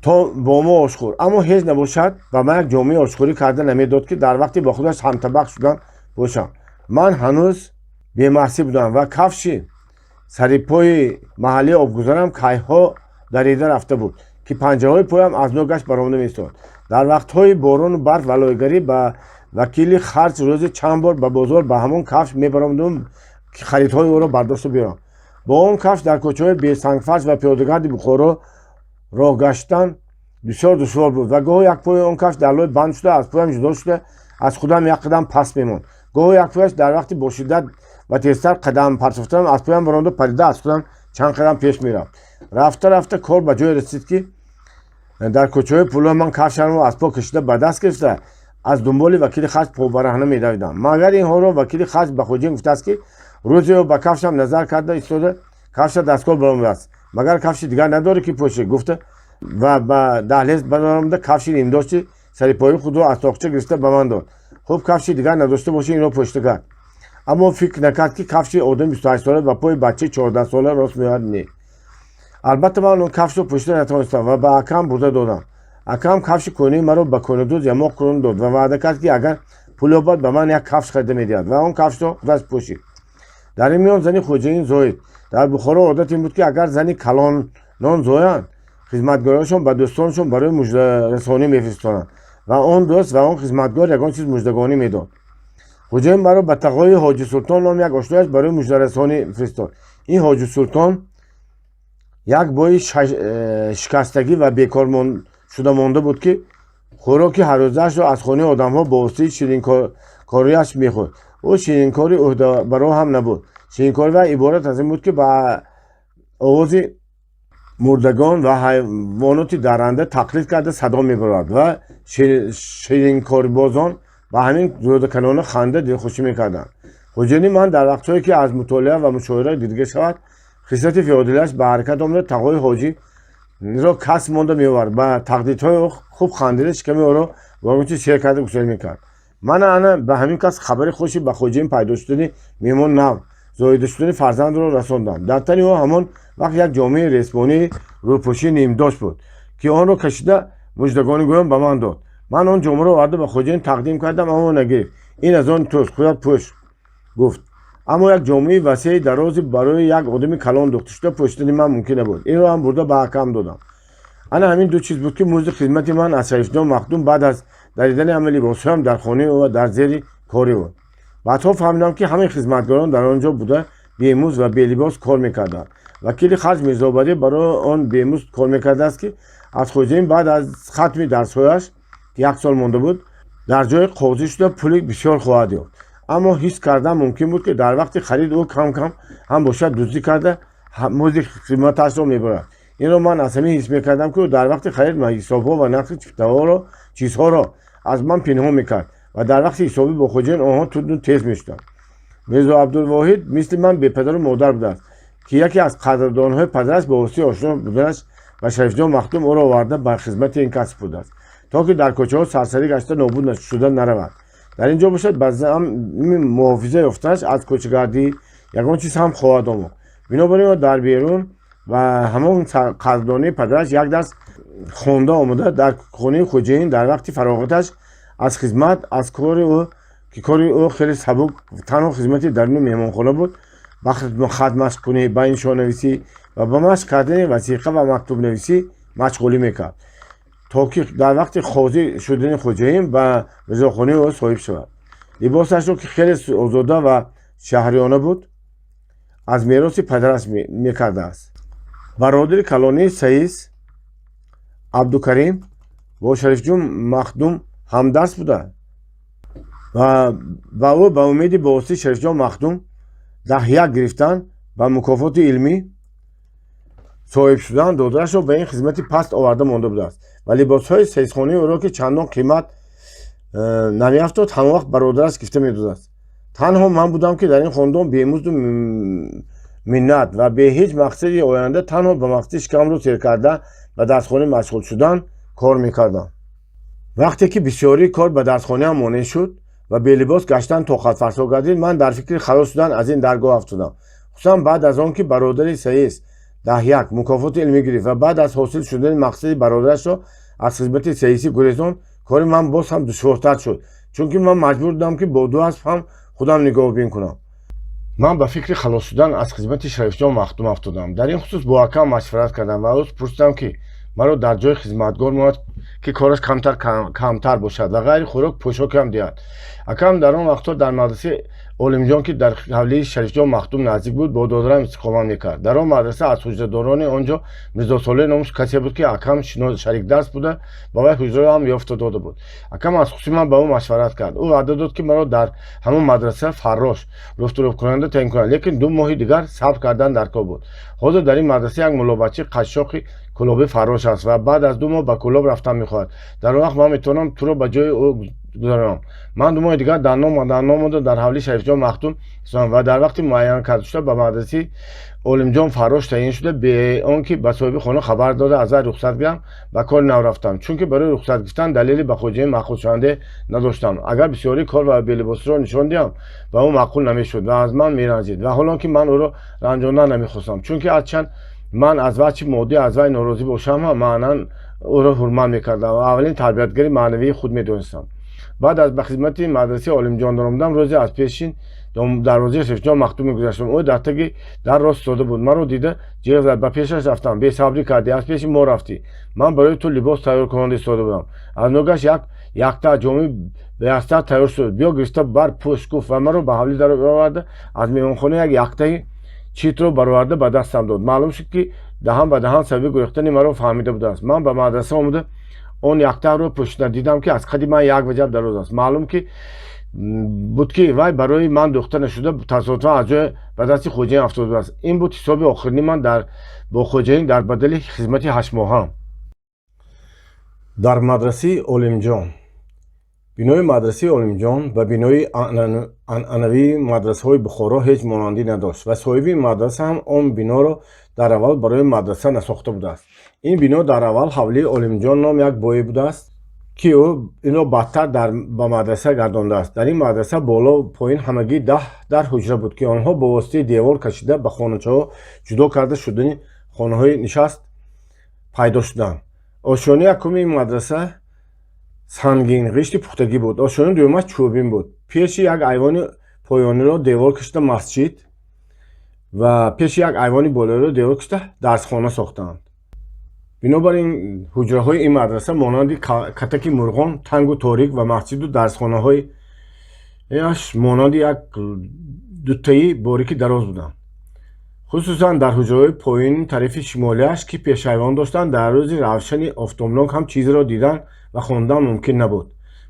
то бо мо ош хӯр. Аммо ҳеҷ набошад, ба ман як ҷомаи ошхӯрӣ карда намедод, ки дар вақти ба худаш ҳамтабақ шудан бошам. Ман ҳанӯз бемаҳсӣ будам ва кафши сарипои маҳаллии обгузарам кайҳо дарида рафта буд, ки панҷаҳои поям аз ногаш баромада меистод. Дар вақтҳои борону барф ва лойгарӣ ба вакили харҷ рӯзи чанд бор ба бозор ба ҳамон кафш мебаромадам, ки харидҳои ӯро бардошта биёрам. Бо он кафш дар кӯчаҳои бесангфарш ва пиёдагарди Бухоро роҳ гаштан бисёр душвор буд ва гоҳо як пои он кафш дар лой банд шуда, аз поям ҷудо шуда, аз худам як қадам пас мемонд. Гоҳо як пояш дар вақти бо шиддат ва тезтар қадам партофтанам аз поям баромада, парида, аз худам чанд қадам пеш мерафт. Рафта рафта кор ба ҷое расид, ки дар кӯчаҳои пуло ман кафшамро аз по кашида, ба даст гирифта, аз дунболи вакили харҷ побарахна медавидам. Магар инҳоро вакили харҷ ба хоҷин гуфтааст, ки рӯзе ба кафшам назар карда истода, кафша дасткор баромадааст, магар кафши дигар надорӣ, ки пӯшӣ, гуфта ва ба даҳлез баромада, кафши нимдошти сарипои худро аз тоқча гирифта ба ман дод. Хуб, кафши дигар надошта бошӣ, инро пӯшида кард. Аммо фикр накард, ки кафши одами 28сола ба пои бачаи 14сола рост меояд. Не, албатта, ман он кафшро пӯшида натавонистам ва ба акам бурда додам. Акам кафши кӯҳнаи маро ба кӯҳнадӯз ямоқ кунон дод ва ваъда кард, ки агар пул ёбад, ба ман як кафш харида медиҳад, ва он кафшро худаш пӯшид. Дар ин миён зани хоҷаин зоид. Дар Бухоро одат ин буд, ки агар зани калонон зоянд, хизматгороншон ба дӯстонашон барои муждарасонӣ мефиристонанд ва он дӯст ва он хизматгор ягон чиз муждагонӣ медод. Хоҷаин маро ба тағои Ҳоҷи Султон ном як ошнояш барои муждарасонӣ фиристод. Ин Ҳоҷи Султон як бои шикастагӣ ва бекор шуда монда буд, ки хӯроки ҳаррӯзаашро аз хонаи одамҳо бо воситаи ширинкориаш мехӯрд. Ӯ ширинкори ӯҳдабаро ҳам набуд. Ширинкори вай иборат аз ин буд, ки ба овози мурдагон ва ҳайвоноти дарранда тақлид карда садо мебарорад ва ширинкорибозон ба ҳамин зӯдакалона ханда дилхушӣ мекарданд. Хоҷаини ман дар вақтҳое, ки аз мутолиа ва мушоҳира дилгир шавад, хислати феодалиаш ба ҳаракат омада, тағои ҳоҷиро касб монда меовард, ба тақдидҳои ӯ хуб хандида, шиками ӯро бо ягон чиз сер карда гусел мекард. Мана ана ба ҳамин кас хабари хуши ба хоҷаин пайдо шудани меҳмон нав, зоида шудани фарзандро расондам. Дар тани ӯ ҳамон вақт як ҷомаи ресмонии рӯпӯшӣ нимдошт буд, ки онро кашида, муждагонӣ гӯён ба ман дод. Ман он ҷомаро оварда ба хоҷаин тақдим кардам, аммо нагирифт. Ин аз он туст, худат пӯш, гуфт. Аммо як ҷомаи васеи дарози барои як одами калон духта шуда пӯшидани ман мумкин набуд. Инро ҳам бурда ба акам додам. Ана ҳамин ду чиз буд, ки музди хизмати ман аз Шарифҷон Махдум баъд аз даридани ҳама либосҳоям дар хонаи ӯ ва дар зери кори ӯ. Баъдҳо фаҳмидам, ки ҳамаи хизматгорон дар он ҷо буда бемузд ва белибос кор мекарданд. Вакили харҷ Мирзобадӣ барои он бемузд кор мекардааст, ки аз хоҷаин баъд аз хатми дарсҳояш, ки як сол монда буд, дар ҷои қозӣ шуда пули бисёр хоҳад ёфт. Аммо ҳис кардан мумкин буд, ки дар вақти харид ӯ кам кам ҳам бошад дуздӣ карда, музди хизматашро мебарад. Инро ман аз ҳамин ҳис мекардам, ки ӯ дар вақти харид ҳисобҳо ва нархи чифтаҳоро, чизҳоро аз ман пинҳон мекард ва дар вақти ҳисобӣ бо хоҷаин онҳо тунду тез мешуданд. Мирзо Абдулвоҳид мисли ман бепадару модар будааст, ки яке аз қадрдонҳои падараш бо воситаи ошно буданаш ба Шарифҷон Махдум ӯро оварда ба хизмати ин кас супурдааст, то ки дар кӯчаҳо сарсарӣ гашта нобуд шуда наравад. Дар ин ҷо бошад, ба замми муҳофиза ёфтанаш аз кӯчагардӣ ягон чиз ҳам хоҳад омӯхт. Бинобар ин, дар берун Ва ҳамон қарздонии падараш як дарс хонда омада, дар хонаи хоҷаин дар вақти фароғаташ аз хизмат, аз кори ӯ, ки кори ӯ хеле сабук, танҳо хизмати даруни меҳмонхона буд, ба хатмашқкунӣ, ба иншонависӣ ва ба машқ кардани васиқа ва мактубнависӣ машғулӣ мекард, то ки дар вақти ҳозир шудани хоҷаин ба мирзохонаи ӯ соҳиб шавад. Либосашро, ки хеле озода ва шаҳриёна буд, аз мероси падараш мекардааст. Бародари калонии Саис Абдукарим бо Шарифҷон Махдум ҳамдарс буда ва ба ӯ ба умеди ба воситаи Шарифҷон Махдум 10-1 гирифтан ба мукофоти илмӣ соҳиб шудан, додарашро ба ин хизмати паст оварда монда будааст ва либосҳои саисхонаи ӯро, ки чандон қимат намеафтод, ҳамавақт бародараш гирифта медодааст. Танҳо ман будам, ки дар ин хонадон бемузду миннат ва бе ҳеҷ мақсади оянда, танҳо ба мақсади шикамро сер карда ба дарсхона машғул шудан кор мекардам. Вақте ки бисёрии кор ба дарсхонаам монеъ шуд ва белибос гаштан тоқатфарсо гардид, ман дар фикри халос шудан аз ин даргоҳ афтодам, хусусан баъд аз он ки бародари Саис 10-1 мукофоти илмӣ гирифт ва баъд аз ҳосил шудани мақсади бародарашро аз хизмати саисӣ гурезон, кори ман боз ҳам душвортар шуд, чунки ман маҷбур будам, ки бо ду асп ҳам худам нигоҳубин кунам. Ман ба фикри халос шудан аз хизмати Шарифҷон Махдум афтодам. Дар ин хусус бо акам машварат кардам ва ӯ пурсидам, ки маро дар ҷои хизматгор монад, ки кораш камтар бошад ва ғайри хӯрок пӯшокам диҳад. Акам дар он вақтҳо дар мадрасаи Олимҷон, ки дар ҳавлии Шарифҷон Махдум наздик буд, бо додарам истиқомат мекард. Дар он мадраса аз ҳуҷрадорони он ҷо Мирзо Солеҳ номаш касе буд, ки акам шарикдарс буда, ба вай ҳуҷраро ҳам ёфта дода буд. Акам аз хусуси ман ба ӯ машварат кард. Ӯ ваъда дод, ки маро дар ҳамон мадраса фаррош, руфтурӯбкунанда таъин кунад, лекин 2 моҳи дигар сабр кардан дар кор буд. Ҳозир дар ин мадраса як муллобачаи қашшоқи кӯлобӣ фаррош аст ва баъд аз 2 моҳ ба Кӯлоб рафтан мехоҳад. Дар он вақт ман метавонам туро ба ҷои ӯ гузаронам. Ман 2 моҳи дигар дар номонда дар ҳавлии Шарифҷон Махдум ва дар вақти муайян кардашуда ба мадрасаи Олимҷон фаррош таъин шуда, бе он ки ба соҳиби хона хабар дода аз вай рухсат гирам, ба кори нав рафтам, чунки барои рухсат гирифтан далели ба хоҷаин маъқулшаванде надоштам. Агар бисёрии кор ва белибосиро нишон диҳам, ба ӯ маъқул намешуд ва аз ман меранҷид ва ҳолон ки ман ӯро ранҷондан намехостам, чунки ҳарчанд ман аз вачҳи моддӣ аз вай норозӣ бошам ҳам, маънан ӯро ҳурмат мекардам ва аввалин тарбиятгари маънавии худ медонистам. Баъд аз ба хизмати мадрасаи Олимҷон даромадам, рӯзе аз пеши дарвозаи Шарифҷон Махдум мегузаштам. Ӯ дар таги дар рост истода буд. Маро дида, ҷиғ зад. Ба пешаш рафтам. «Бесабрӣ кардӣ, аз пеши мо рафтӣ. Ман барои ту либос тайёр кунонда истода будам. Аз ногаш як якта ҷомаи беастар тайёр шуд. Биё, гирифта бар пӯш», гуфт ва маро ба ҳавлӣ дароварда, аз меҳмонхона як яктаи читро бароварда ба дастам дод. Маълум шуд, ки даҳан ба даҳан сабаби гурехтани маро фаҳмида будааст. Ман ба мадраса омада, он яктаҳро пӯшида дидам, ки аз қади ман як ваҷаб дароз аст. Маълум ки буд, ки вай барои ман дӯхта нашуда, тасодуфан аз ҷоя ба дасти хоҷаин афтода будааст. Ин буд ҳисоби охирини ман бо хоҷаин дар бадали хизмати 8-моҳаам дар мадрасаи Олимҷон. Бинои мадрасаи Олимҷон ба бинои анъанавии мадрасаҳои Бухоро ҳеҷ монандӣ надошт ва соҳиби мадраса ҳам он биноро дар аввал барои мадраса насохта будааст. Ин бино дар аввал ҳавлии Олимҷон ном як бое будааст, ки ӯ инро баъдтар ба мадраса гардондааст. Дар ин мадраса боло поин ҳамагӣ 10 дар ҳуҷра буд, ки онҳо бо воситаи девор кашида ба хоначаҳо ҷудо карда шудани хонаҳои нишаст пайдо шуданд. Ошёнаи якуми ин мадраса сангин, ғишти пухтагӣ буд. Ошёнаи дуюмаш чӯбин буд. Пеши як айвони поёниро девор кашида масҷид ва пеши як айвони болоиро девор кашида дарсхона сохтаанд. Бинобар ин, ҳуҷраҳои ин мадраса монанди катаки мурғон тангу торик ва масҷиду дарсхонаҳояш монанди як дутаи борики дароз буданд. Хусусан дар ҳуҷраҳои поёни тарафи шимолиаш, ки пешайвон доштанд, дар рӯзи равшани офтобнок ҳам чизеро дидан ва хондан мумкин набуд.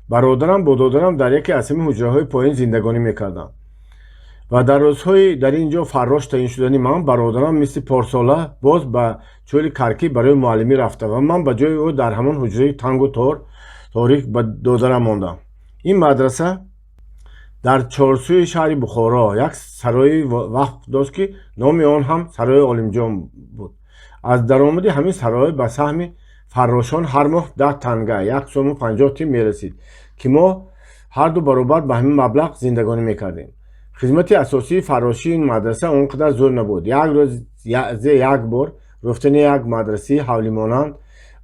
Бародарам бо додарам дар яке аз ҳамин ҳуҷраҳои поён зиндагонӣ мекарданд ва дар рӯзҳои дар ин ҷо фаррош таъин шудани ман, бародарам мисли порсола боз ба чӯли Каркӣ барои муаллимӣ рафта ва ман ба ҷои ӯ дар ҳамон ҳуҷраи тангу торик ба додарам мондам. Ин мадраса дар чорсӯи шаҳри Бухоро як сарои вақф дошт, ки номи он ҳам сарои Олимҷон буд. Аз даромади ҳамин сарой ба саҳми фаррошон ҳар моҳ 10 танга, 1 сому 50 тин мерасид, ки мо ҳарду баробар ба ҳамин маблағ зиндагонӣ мекардем. Хизмати асосии фаррошии ин мадраса он қадар зӯр набуд. Як рӯз як бор. Руфтани як мадрасаи ҳавлимонанд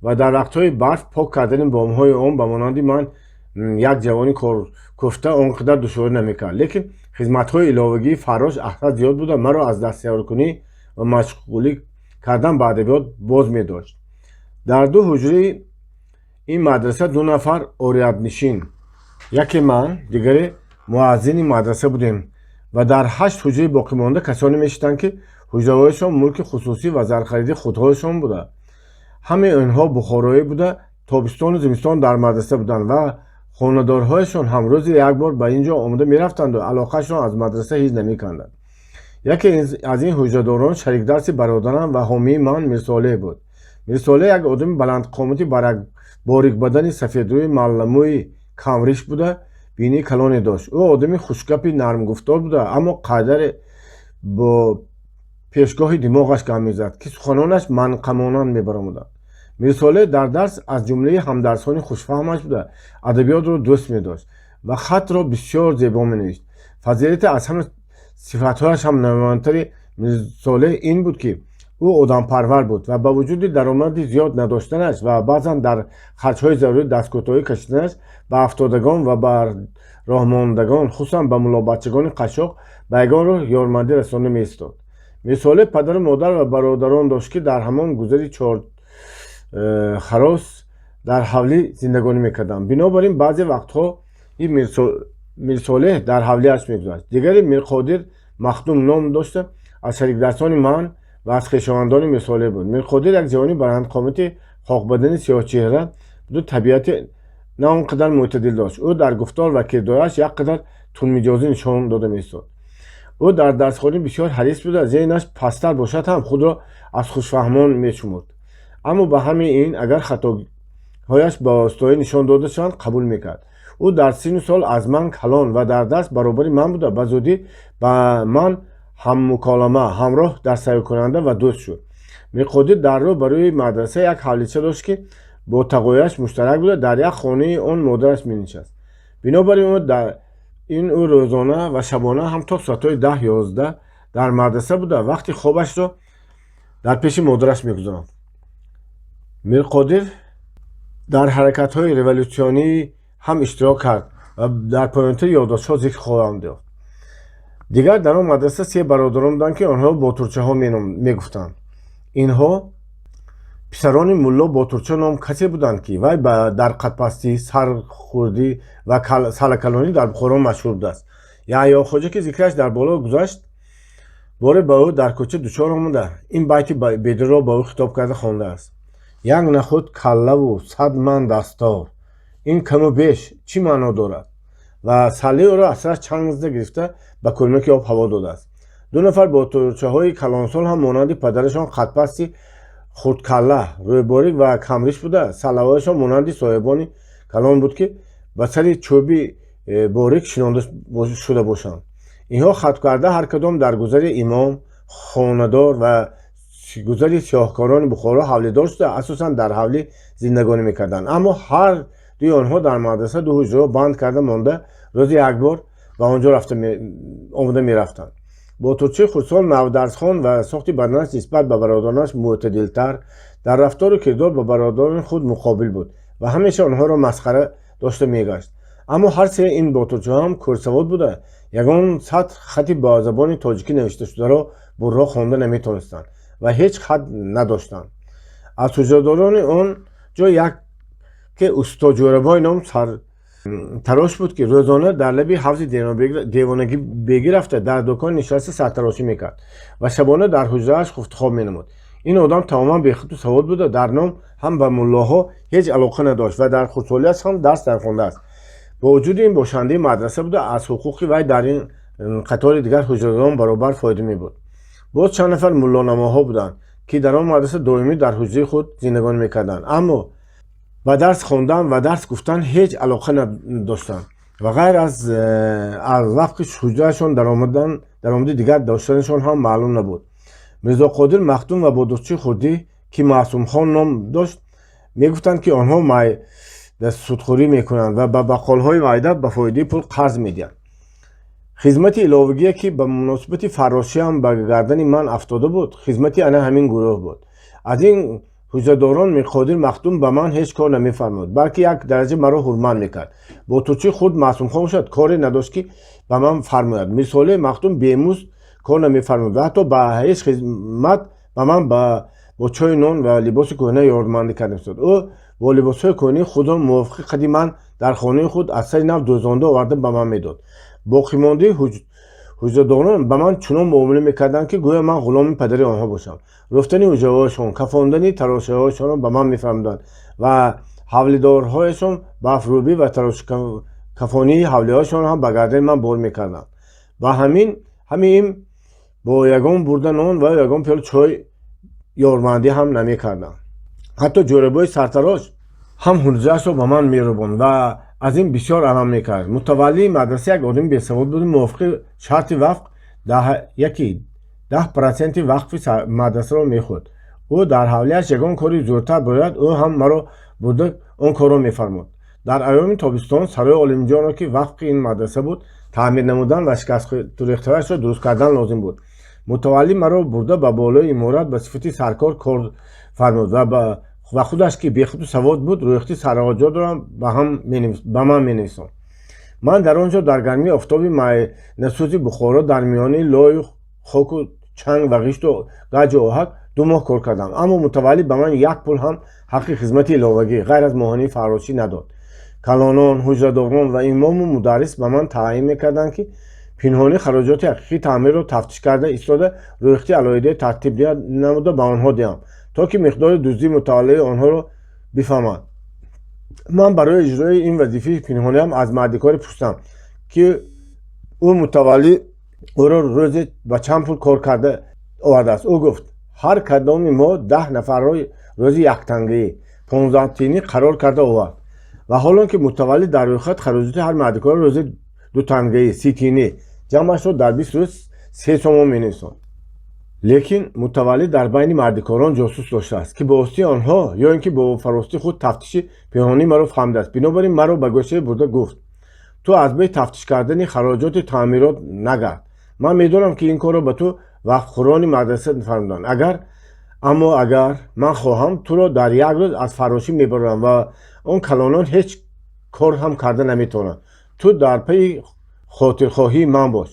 ва дар вақтҳои барф пок кардани бомҳои он ба монанди ман, як ҷавони коркуфта, он қадар душворӣ намекард. Лекин хизматҳои иловагии фаррош аҳсад зиёд буда, маро аз дастёркунӣ ва машғулӣ кардан ба адабиёт боз медошт. Дар ду ҳуҷраи ин мадраса ду нафар ориятнишин, яке ман, дигаре муаззини мадраса будем ва дар ҳашт ҳуҷраи боқимонда касоне мешитанд, ки ҳуҷраҳояшон мулки хусусӣ ва зархариди худҳояшон буда. Ҳамаи онҳо бухороӣ буда, тобистону зимистон дар мадраса буданд ва хонадорҳояшон ҳам рӯзе як бор ба ин ҷо омода мерафтанду алоқаашон аз мадраса ҳеҷ намеканданд. Яке аз ин ҳуҷрадорон шарикдарси бародарам ва ҳомии ман Мирсолеҳ буд. Мирсолеҳ як одами баландқомати борикбадани сафедрӯи малламӯи камриш буда, бинии калоне дошт. Ӯ одами хушгапи нармгуфтор буда, аммо қадаре бо пешгоҳи димоғаш гап мезад, ки суханонаш манқамонанд мебаромаданд. Мирсолеҳ дар дарс аз ҷумлаи ҳамдарсони хушфаҳмаш буда, адабиётро дӯст медошт ва хатро бисёр зебо менавишт. Фазилати аз ҳама сифатҳояш ҳам намоёнтари Мирсолеҳ ин буд, ки ӯ одампарвар буд ва ба вуҷуди даромади зиёд надоштанаш ва баъзан дар харҷҳои зарурӣ дасткӯтоҳӣ кашиданаш, ба афтодагон ва ба роҳмондагон, хусусан ба муллобачагони қашшоқ, ба ягон роҳ ёрмандӣ расонда меистод. Мирсолеҳ падару модар ва бародарон дошт, ки дар ҳамон гузари Чорхарос дар ҳавлӣ зиндагонӣ мекарданд. Бинобар ин баъзе вақтҳо Мирсолеҳ дар ҳавлиаш мегузашт. Дигаре Мирқодир Махдум ном дошта, аз шарикдарсони ман ва аз хешовандони Мирсолеҳ буд. Мирқодир як ҷавони баландқомати хокбадани сиёҳчеҳра буду табиати на он қадар мӯътадил дошт. Ӯ дар гуфтор ва кирдораш як қадар тундмиҷозӣ нишон дода меистод. Ӯ дар дарсхонӣ бисёр ҳарис буда, зеҳнаш пасттар бошад ҳам, худро аз хушфаҳмон мешумурд. Аммо ба ҳамаи ин, агар хатоҳояш ба остоӣ нишон дода шаванд, қабул мекард. Ӯ дар синну сол аз ман калон ва дар дарс баробари ман буда, ба зудӣ ба ман ҳаммуколама, ҳамроҳ, дарстайёркунанда ва дӯст шуд. Мирқодир дар рӯ ба рӯи мадраса як ҳавлича дошт, ки бо тағояш муштарак буда, дар як хонаи он модараш менишаст. Бинобар ин ӯ рӯзона ва шабона ҳам то соатҳои 10-11 дар мадраса буда, вақти хобашро дар пеши модараш мегузаронд. Мирқодир дар ҳаракатҳои революсионӣ ҳам иштирок кард ва дар поёнтари ёддоштҳо зикр хоҳам ёфт. Дигар дар он мадраса се бародарон буданд, ки онҳо ботурчаҳо мегуфтанд. Инҳо писарони мулло Ботурча ном касе буданд, ки вай дар қадпастӣ, сархурдӣ ва салакалонӣ дар Бухоро машҳур будааст. Яҳёхоҷа, ки зикраш дар боло гузашт, боре ба ӯ дар кӯча дучор омада, ин байти Бедилро ба ӯ хитоб карда хондааст: «Як нахуд каллаву 100 ман дастор, ин каму беш чӣ маъно дорад?» Ва саллаи ӯро аз сараш чанг зада гирифта, ба кӯлмаки об ҳаво додааст. Ду нафар ботурчаҳои калонсол ҳам монанди падарашон қадпасти хурдкалла, рӯйборик ва камриш буда, саллаҳояшон монанди соҳибони калон буд, ки ба сари чӯби борик шинонда шуда бошанд. Инҳо хаткарда ҳар кадом дар гузари Имом, хонадор ва гузари сиёҳкорони Бухоро ҳавлидор шуда, асосан дар ҳавлӣ зиндагонӣ мекарданд. Аммо ҳар дуи онҳо дар мадраса ду ҳуҷраро банд карда монда, рӯзи як бор ба он ҷо рафта омода мерафтанд. Ботурчии хурдсол навдарсхон ва сохти баданаш нисбат ба бародаронаш мӯътадилтар, дар рафтору кирдор ба бародарони худ муқобил буд ва ҳамеша онҳоро масхара дошта мегашт. Аммо ҳар сеи ин ботурчаҳо ҳам кӯрсавод буда, ягон сатр хати ба забони тоҷикӣ навишташударо бурро хонда наметавонистанд ва ҳеҷ хат надоштанд. Аз ҳуҷрадорони он ҷо яке усто Ҷӯрабой ном сартарош буд, ки рӯзона дар лаби ҳавзи Девонагӣ бегӣ рафта, дар дукон нишаста сартарошӣ мекард ва шабона дар ҳуҷрааш хуфтухоб менамуд. Ин одам тамоман бехату савод буда, дар ном ҳам ба муллоҳо ҳеҷ алоқа надошт ва дар хурдсолиаш ҳам дарс нахондааст. Бо вуҷуди ин бошандаи мадраса буда, аз ҳуқуқи вай дар ин қатори дигар ҳуҷрадорон баробар фоида мебурд. Боз чанд нафар муллонамоҳо буданд, ки дар он мадраса доимӣ дар ҳуҷраи худ зиндагонӣ мекарданд, аммо ба дарс хондан ва дарс гуфтан ҳеҷ алоқа надоштанд ва ғайр аз вақти ҳуҷраашон даромади дигар доштанашон ҳам маълум набуд. Мирзоқодир Махдум ва ботурчии хурдӣ, ки Маъсумхон ном дошт, мегуфтанд, ки онҳо судхӯрӣ мекунанд ва ба бақолҳои майда ба фоидаи пул қарз медиҳанд. Хизмати иловагие, ки ба муносибати фаррошиам ба гардани ман афтода буд, хизмати ана ҳамин гурӯҳ буд. Аз ин ҳуҷрадорон Мирқодир Махдум ба ман ҳеҷ кор намефармуд, балки як дараҷа маро ҳурмат мекард. Бо турчии худ Маъсумхон бошад, коре надошт, ки ба ман фармояд. Мирсолеҳ Махдум бемузд кор намефармуд ва ҳатто ба ҳеҷ хизмат ба ман бо чою нон ва либоси кӯҳна ёрмандӣ карда месод. Ӯ бо либосҳои кӯҳнаи худро мувофиқи қади ман дар хонаи худ аз сари нав дӯзонда оварда ба ман медод. Боқимондаи ҳуҷрадорон ба ман чунон муомила мекарданд, ки гӯё ман ғуломи падари онҳо бошам. Руфтани ҳуҷраҳояшон, кафондани тарошаҳояшонро ба ман мефармуданд ва ҳавлидорҳояшон барфрӯбӣ ва тарошакафонии ҳавлиҳояшонро ҳам ба гардани ман бор мекарданд. Ба ҳамин бо ягон бурда нон ва ягон пиёла чой ёрмандӣ ҳам намекарданд. Ҳатто ҷӯрабои сартарош ҳам ҳуҷраашро ба ман мерӯбонд ва аз ин бисёр алам мекард. Мутаваллии мадраса як одами бесавод буду мувофиқи шарти вақф яки 10% вақфи мадрасаро мехӯрд. Ӯ дар ҳавлиаш ягон кори зӯртар бояд, ӯ ҳам маро бурда он корро мефармуд. Дар айёми тобистон сарои Олимҷонро, ки вақфи ин мадраса буд, таъмир намудан ва шикастурехтаашро дуруст кардан лозим буд. Мутаваллӣ маро бурда ба болои иморат ба сифати саркор кор фармуд ва худаш, ки бехуду савод буд, рӯйхати сарроҷотро ба ман менависонд. Ман дар он ҷо дар гармии офтоби майнасӯзи Бухоро, дар миёни лою хоку чанг ва ғишту гаҷу оҳак 2 моҳ кор кардам, аммо мутаваллӣ ба ман як пул ҳам ҳаққи хизмати иловагӣ ғайр аз моҳонаи фаррошӣ надод. Калонон, ҳуҷрадорон ва имому мударрис ба ман таъйин мекарданд, ки пинҳонӣ хароҷоти ҳақиқии таъмирро тафтиш карда истода, рӯйхати алоҳидаи тартиб намуда ба онҳо диҳам, то ки миқдори дуздии мутаваллии онҳоро бифаҳманд. Ман барои иҷрои ин вазифаи пинҳониам аз мардикоре пурсидам, ки ӯ мутаваллӣ ӯро рӯзе ба чанд пул кор карда овардааст. Ӯ гуфт: «Ҳар кадоми мо 10 нафарро рӯзи яктангаӣ, 15 тинӣ қарор карда овард». Ва ҳолон ки мутаваллӣ дар рӯйхат хароҷоти ҳар мардикорро рӯзи дутангаӣ, 30 тинӣ, ҷамъашро дар 20 рӯз 3 сомон менависонд. Лекин мутаваллӣ дар байни мардикорон ҷосус доштааст, ки бо воситаи онҳо ё ин ки бо фаросати худ тафтиши пинҳонии маро фаҳмидааст. Бинобар ин маро ба гӯшае бурда гуфт: «Ту аз беҳ тафтиш кардани хароҷоти таъмирот нагард. Ман медонам, ки ин корро ба ту вақфхӯрони мадраса фармуданд. Агар аммо агар ман хоҳам, туро дар як рӯз аз фаррошӣ мебарорам ва он калонон ҳеҷ кор ҳам карда наметавонанд. Ту дар пайи хотирхоҳии ман бош».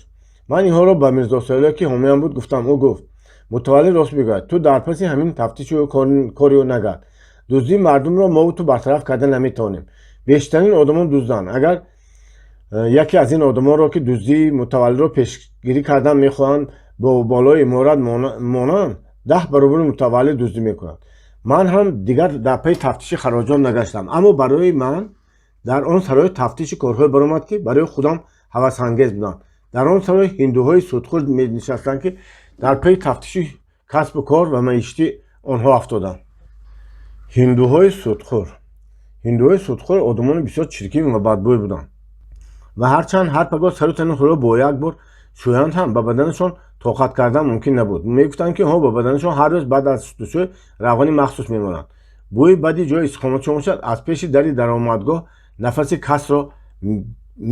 Ман инҳоро ба Мирзосолеҳ, ки ҳомиям буд, гуфтам. Ӯ гуфт: «Мутаваллӣ рост мегӯяд. Ту дар паси ҳамин тафтиши кори ӯ нагард. Дуздии мардумро мову ту бартараф карда наметавонем. Бештарин одамон дузданд. Агар яке аз ин одамонро, ки дуздии мутаваллиро пешгирӣ кардан мехоҳанд, бо болои иморат монанд, 10 баробари мутаваллӣ дуздӣ мекунанд». Ман ҳам дигар дар пайи тафтиши хароҷот нагаштам, аммо барои ман дар он сарои тафтиши корҳое баромад, ки барои худам ҳавасангез буданд. Дар он сарой ҳиндуҳои судхӯр менишастанд, ки дар пайи тафтиши касбу кор ва маишати онҳо афтодам. Ҳиндуҳои судхӯр. Ҳиндуҳои судхӯр одамони бисёр чиркин ва бадбӯй буданд ва ҳарчанд ҳар пагоҳ сару тани худро бо як бор шӯянд ҳам, ба баданашон тоқат кардан мумкин набуд. Мегуфтанд, ки онҳо ба баданашон ҳар рӯз баъд аз шустушӯй равғани махсус мемонанд. Бӯи бади ҷои истиқоматшон бошад, аз пеши дари даромадгоҳ нафаси касро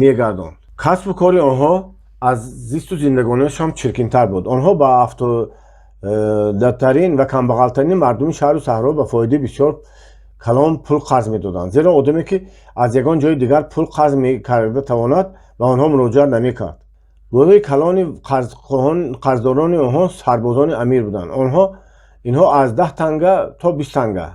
мегардонд. Касбу кори онҳо аз зисту зиндагониашон чиркинтар буд. Онҳо ба афтодатарин ва камбағалтарини мардуми шаҳру саҳро ба фоидаи бисёр калон пул қарз медоданд, зеро одаме, ки аз ягон ҷои дигар пул қарз карда тавонад, ба онҳо муроҷиат намекард. Гурӯҳи калони қарздорони онҳо сарбозони амир буданд. Онҳо инҳо аз 10 танга то 20 танга,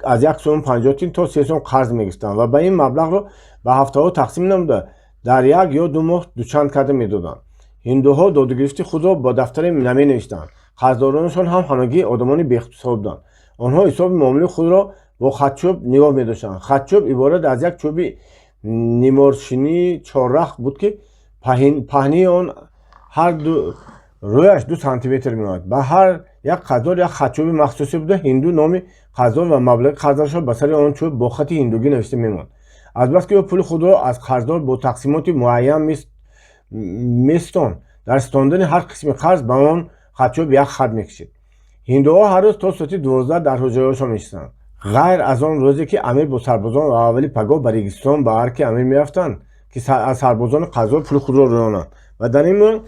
аз 1 сом 50 тин то 3 сом қарз мегирифтанд ва ба ин маблағро ба ҳафтаҳо тақсим намуда, дар 1 ё 2 моҳ дучанд карда медоданд. Ҳиндуҳо додугирифти худро ба дафтаре наменавиштанд. Қарздоронашон ҳам ҳамагӣ одамони беҳисоб буданд. Онҳо ҳисоби муомилаи худро бо хатчӯб нигоҳ медоштанд. Хатчӯб иборат аз як чӯби ниморшинии чоррах буд, ки паҳнии он ҳар ду рӯяш 2 сантиметр меомад. Ба ҳар як қарздор як хатчӯби махсусе буда, ҳинду номи қарздор ва маблағи қарзашро ба сари он чӯб бо хати ҳиндугӣ навишта мемонд. Азбаски ӯ пули худро аз қарздор бо тақсимоти муайян местон, дар стондани ҳар қисми қарз ба он хатчӯб як хат мекашид. Ҳиндуҳо ҳар рӯз то соати 12 дар ҳуҷраҳояшон менишастанд, ғайр аз он рӯзе, ки амир бо сарбозон ва аввали пагоҳ ба Регистон, ба арки амир мерафтанд, ки аз сарбозони қарздор пули худро рӯёнанд ва дар ин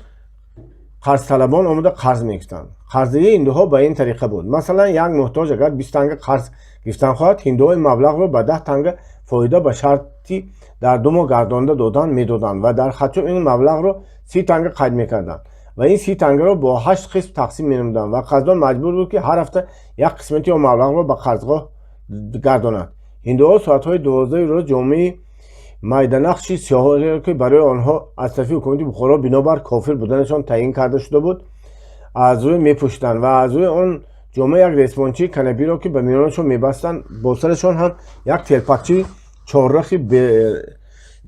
Қарзталабон омода қарз мегирифтанд. Қарздиҳии ҳиндуҳо ба ин тариқа буд. Масалан, як муҳтоҷ агар 20 танга қарз гирифтан хоҳад, ҳиндуҳо ин маблағро ба 10 танга фоида ба шарти дар 2 моҳ гардонда додан медоданд ва дар хатчӯб ин маблағро 30 танга қайд мекарданд ва ин 30 тангаро бо ҳашт қисм тақсим менамуданд ва қарздор маҷбур буд, ки ҳар ҳафта як қисмати он маблағро ба қарзгоҳ гардонад. Ҳиндуҳо соатҳои 12-и рӯз ҷомаи майданақши сиёҳеро, ки барои онҳо аз тарафи ҳукумати Бухоро бинобар кофир буданашон таъин карда шуда буд, аз рӯй мепӯшиданд ва аз рӯи он ҷома як ресмончии канабиро, ки ба миёнашон мебастанд, бо сарашон ҳам як телпакчии чоррахи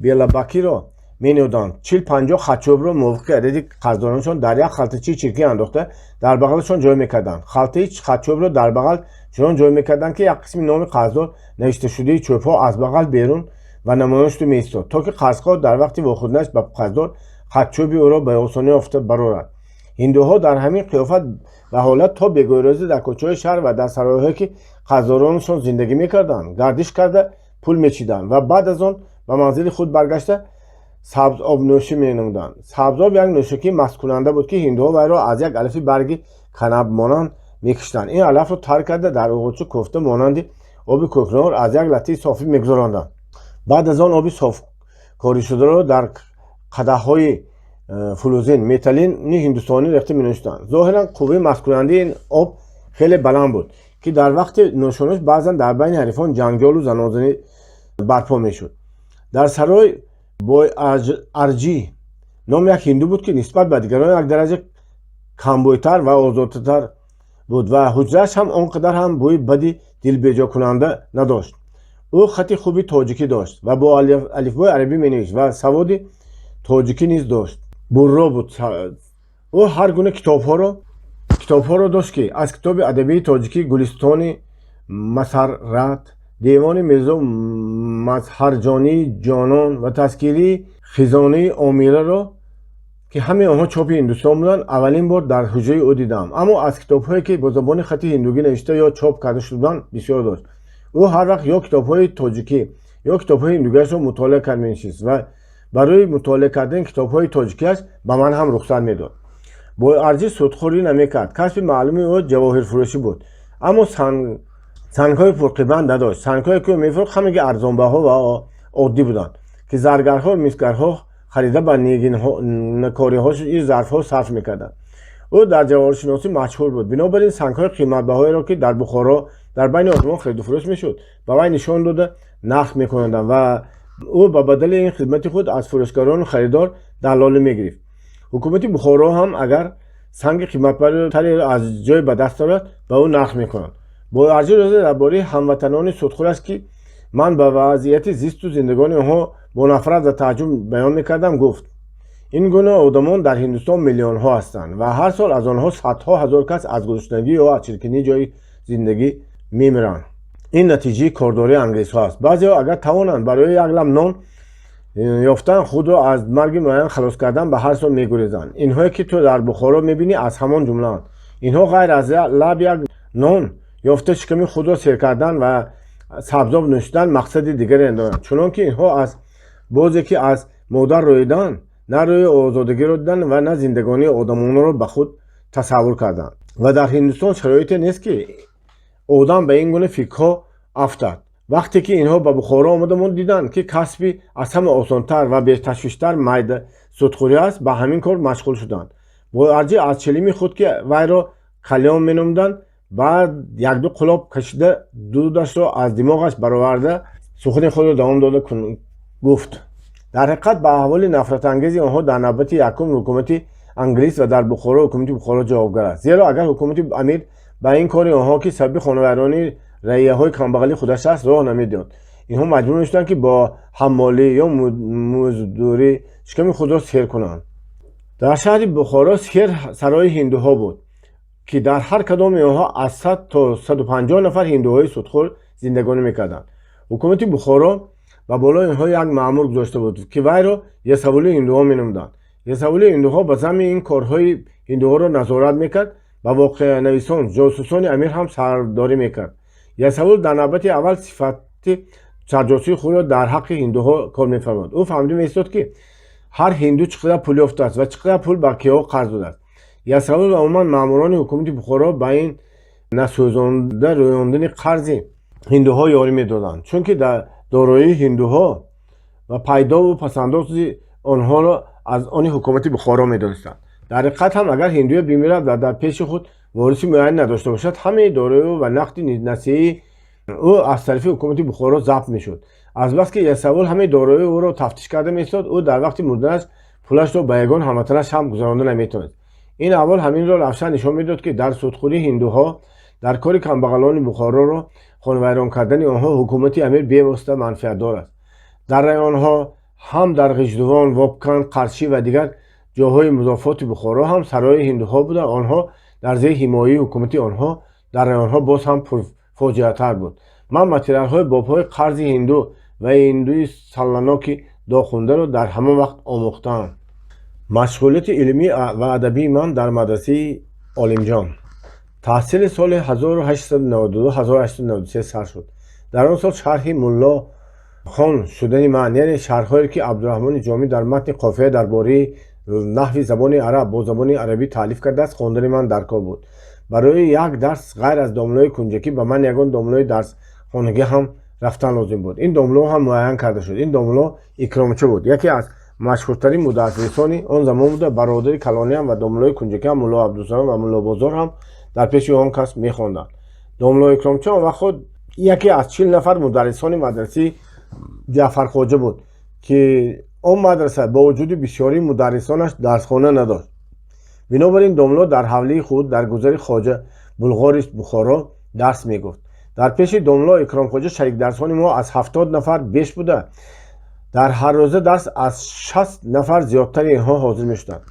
белабакиро менӯданд. 40-50 хатчӯбро мувофиқи адади қарздоронашон дар як халтачаи чиркин андохта, дар бағалашон ҷой мекарданд. Халтаи хатчӯбро дар бағал чунон ҷой мекарданд, ки як қисми номи қарздор навишташудаи чӯбҳо аз бағал берун ва намоён шуда меистод, то ки қарзхоҳ дар вақти вохӯрданаш ба қарздор хатчӯби ӯро ба осонӣ ёфта барорад. Ҳиндуҳо дар ҳамин қиёфат ва ҳолат то бегоҳирӯзӣ дар кӯчаҳои шаҳр ва дар саройҳое, ки қарздоронашон зиндагӣ мекарданд, гардиш карда, пул мечиданд ва баъд аз он ба манзили худ баргашта, сабзоб нӯшӣ менамуданд. Сабзоб як нӯшокии масткунанда буд, ки ҳиндуҳо вайро аз як алафи барги канабмонанд мекиштанд. Ин алафро тар карда, дар оғуча кофта, монанди оби кӯкнор аз як латтаи софӣ мегузаронданд. Баъд аз он оби софкоришударо дар қадаҳҳои фулузин металлини ҳиндустонӣ рехта менӯшиданд. Зоҳиран, қувваи масткунандаи ин об хеле баланд буд, ки дар вақти нӯшониш баъзан дар байни ҳарифон ҷанҷолу занозанӣ барпо мешуд. Дар сарой Бой Арҷӣ ном як ҳинду буд, ки нисбат ба дигарон як дараҷа камбӯйтар ва озодтар буд ва ҳуҷрааш ҳам он қадар ҳам бӯи бади дилбеҷокунанда надошт. Ӯ хати хуби тоҷикӣ дошт ва бо алифбои арабӣ менавишт ва саводи тоҷикӣ низ дошт. Бурро буд. Ӯ ҳар гуна китобҳоро дошт, ки аз китоби адабии тоҷикӣ, Гулистони Масаррат, Девони Мирзо Мазҳарҷонии Ҷонон ва Тазкираи Хизонии Омираро, ки ҳамаи онҳо чопи Ҳиндустон буданд, аввалин бор дар ҳуҷраи ӯ дидам. Аммо аз китобҳое, ки бо забони хати ҳиндугӣ навишта ё чоп карда шуда буданд, бисёр дошт. Ӯ ҳар вақт ё китобҳои тоҷикӣ, ё китобҳои ҳиндугиашро мутолиа кард менишист ва барои мутолиа кардани китобҳои тоҷикиаш ба ман ҳам рухсат медод. Бойарҷӣ судхӯрӣ намекард. Касби маълуми ӯ ҷавоҳирфурӯшӣ буд, аммо сангҳои пурқимат надошт. Сангҳое, ки ӯ мефурӯхт, ҳамаги арзонбаҳо ва оддӣ буданд, ки заргарҳо, мисгарҳо харида, ба нигинкориҳои зарфҳо сарф мекарданд. Ӯ дар ҷавоҳиршиносӣ машҳур буд. Бинобар ин сангҳои қиматбаҳоеро, ки дар Бухоро дар байни одамон хариду фурӯш мешуд, ба вай нишон дода, нарх мекунанданд ва ӯ ба бадали ин хидмати худ аз фурӯшгарону харидор даллолӣ мегирифт. Ҳукумати Бухоро ҳам агар санги қиматбаҳотареро аз ҷой ба даст орад, ба ӯ нарх мекунанд. Бойарҷӣ рӯзе дар бораи ҳамватанони судхӯраш, ки ман ба вазъияти зисту зиндагонии онҳо бо нафрат ва тааҷҷуб баён мекардам, гуфт: «Ин гуна одамон дар Ҳиндустон миллионҳо ҳастанд ва ҳар сол аз онҳо садҳо ҳазор кас аз гуруснагӣ ё аз чиркинии ҷои зиндагӣ мемиранд. Ин натиҷаи кордории англисҳо аст. Баъзеҳо агар тавонанд, барои як лаб нон ёфтан, худро аз марги муайян халос кардан, ба ҳар сӯ мегурезанд. Инҳое, ки ту дар Бухоро мебинӣ, аз ҳамон ҷумлаанд. Инҳо ғайр аз лаб як нон ёфта, шиками худро сер кардан ва сабзоб нӯшидан мақсади дигаре надоранд, чунон ки инҳо аз бозе ки аз модар рӯиданд, на рӯи озодагиро диданд ва на зиндагонии одамонро ба худ тасаввур карданд. Ва дар Ҳиндустон шароите нест, ки одам ба ин гуна фикрҳо афтад. Вақте ки инҳо ба Бухоро омада диданд, ки касби аз ҳама осонтар ва беташвиштар майда судхӯрӣ аст, ба ҳамин кор машғул шуданд». Бойарҷӣ аз чилими худ, ки вайро калён меномиданд, баъд якду қулоб кашида, дудашро аз димоғаш бароварда, сухани худро давом дода гуфт: «Дар ҳақиқат, ба аҳволи нафратангези онҳо дар навбати якум ҳукумати англис ва дар Бухоро ҳукумати Бухоро ҷавобгар аст. Зеро агар ҳукумати амир ба ин кори онҳо, ки сабаби хонавайронии раияҳои камбағали худаш аст, роҳ намедиҳад, инҳо маҷбур мешуданд, ки бо ҳаммолӣ ё муздурӣ шиками худро сер кунанд». Дар шаҳри Бухоро сер сарои ҳиндуҳо буд, ки дар ҳар кадоми онҳо аз 100 то 150 нафар ҳиндуҳои судхӯр зиндагонӣ мекарданд. Ҳукумати Бухоро ба болои онҳо як маъмур гузошта буд, ки вайро ясавули ҳиндуҳо меномиданд. Ясавули ҳиндуҳо ба замми ин корҳои ҳиндуҳоро назорат мекард, ба воқеанависон, ҷосусони амир ҳам сардорӣ мекард. Ясавул дар навбати аввал сифати сарҷосусии худро дар ҳаққи ҳиндуҳо кор мефармуд. Ӯ фаҳмида меистод, ки ҳар ҳинду чӣ қадар пул ёфтааст ва чӣ қадар пул ба киҳо қарз додааст. Ясавул ва умуман маъмурони ҳукумати Бухоро ба ин насӯзонда рӯёндани қарзи ҳиндуҳо ёрӣ медоданд, чунки дар дороии ҳиндуҳо ва пайдову пасандози онҳоро аз они ҳукумати Бухоро медонистанд. Дар ҳақиқат ҳам, агар ҳиндуе бимирад ва дар пеши худ вориси муайян надошта бошад, ҳамаи дороиу ва нақди насияи ӯ аз тарафи ҳукумати Бухоро забт мешуд. Азбаски ясавул ҳамаи дороии ӯро тафтиш карда меистод, ӯ дар вақти мурданаш пулашро ба ягон ҳамватанаш ҳам гузаронда наметавонист. Ин аҳвол ҳаминро равшан нишон медод, ки дар судхӯрии ҳиндуҳо, дар кори камбағалони Бухороро хонавайрон кардани онҳо ҳукумати амир бевосита манфиатдор аст. Дар районҳо ҳам, дар Ғиждувон, Вобканд, Қаршӣ ва дигар ҷойҳои музофоти Бухоро ҳам сарои ҳиндуҳо буда, онҳо дар зери ҳимояи ҳукумати онҳо дар районҳо боз ҳам пурфоҷиатар буд. Ман материалҳои бобҳои қарзи ҳинду ва ҳиндуи салланоки дохундаро дар ҳамон вақт омӯхтаам. Машғулияти илмӣ ва адабии ман дар мадрасаи Олимҷон. Таҳсили соли 1892-1893 сар шуд. Дар он сол шарҳи Мулло хон шудани ман, яъне шарҳҳое, ки Абдураҳмони Ҷомӣ дар матни қофия дар бораи наҳви забони араб бо забони арабӣ таълиф кардааст, хондани ман дар кор буд. Барои як дарс ғайр аз домлои кунҷакӣ ба ман ягон домлои дарсхонагӣ ҳам рафтан лозим буд. Ин домло ҳам муайян карда шуд. Ин домло Икромча буд, яке аз машҳуртарин мударрисони он замон буда, бародари калониам ва домлои кунҷакиам Мулло Абдусалом ва Мулло Бозор ҳам дар пеши он кас мехонданд. Домло Икромча он вақт худ яке аз 40 нафар мударрисони мадрасаи Ҷаъфархоҷа буд, ки он мадраса бо вуҷуди бисёрии мударрисонаш дарсхона надошт. Бинобар ин домло дар ҳавлии худ дар гузари Хоҷа Булғори Бухоро дарс мегуфт. Дар пеши домло Икромхоҷа шарикдарсони мо аз 70 нафар беш буда, дар ҳаррӯза дарс аз 60 нафар зиёдтари инҳо ҳозир мешуданд.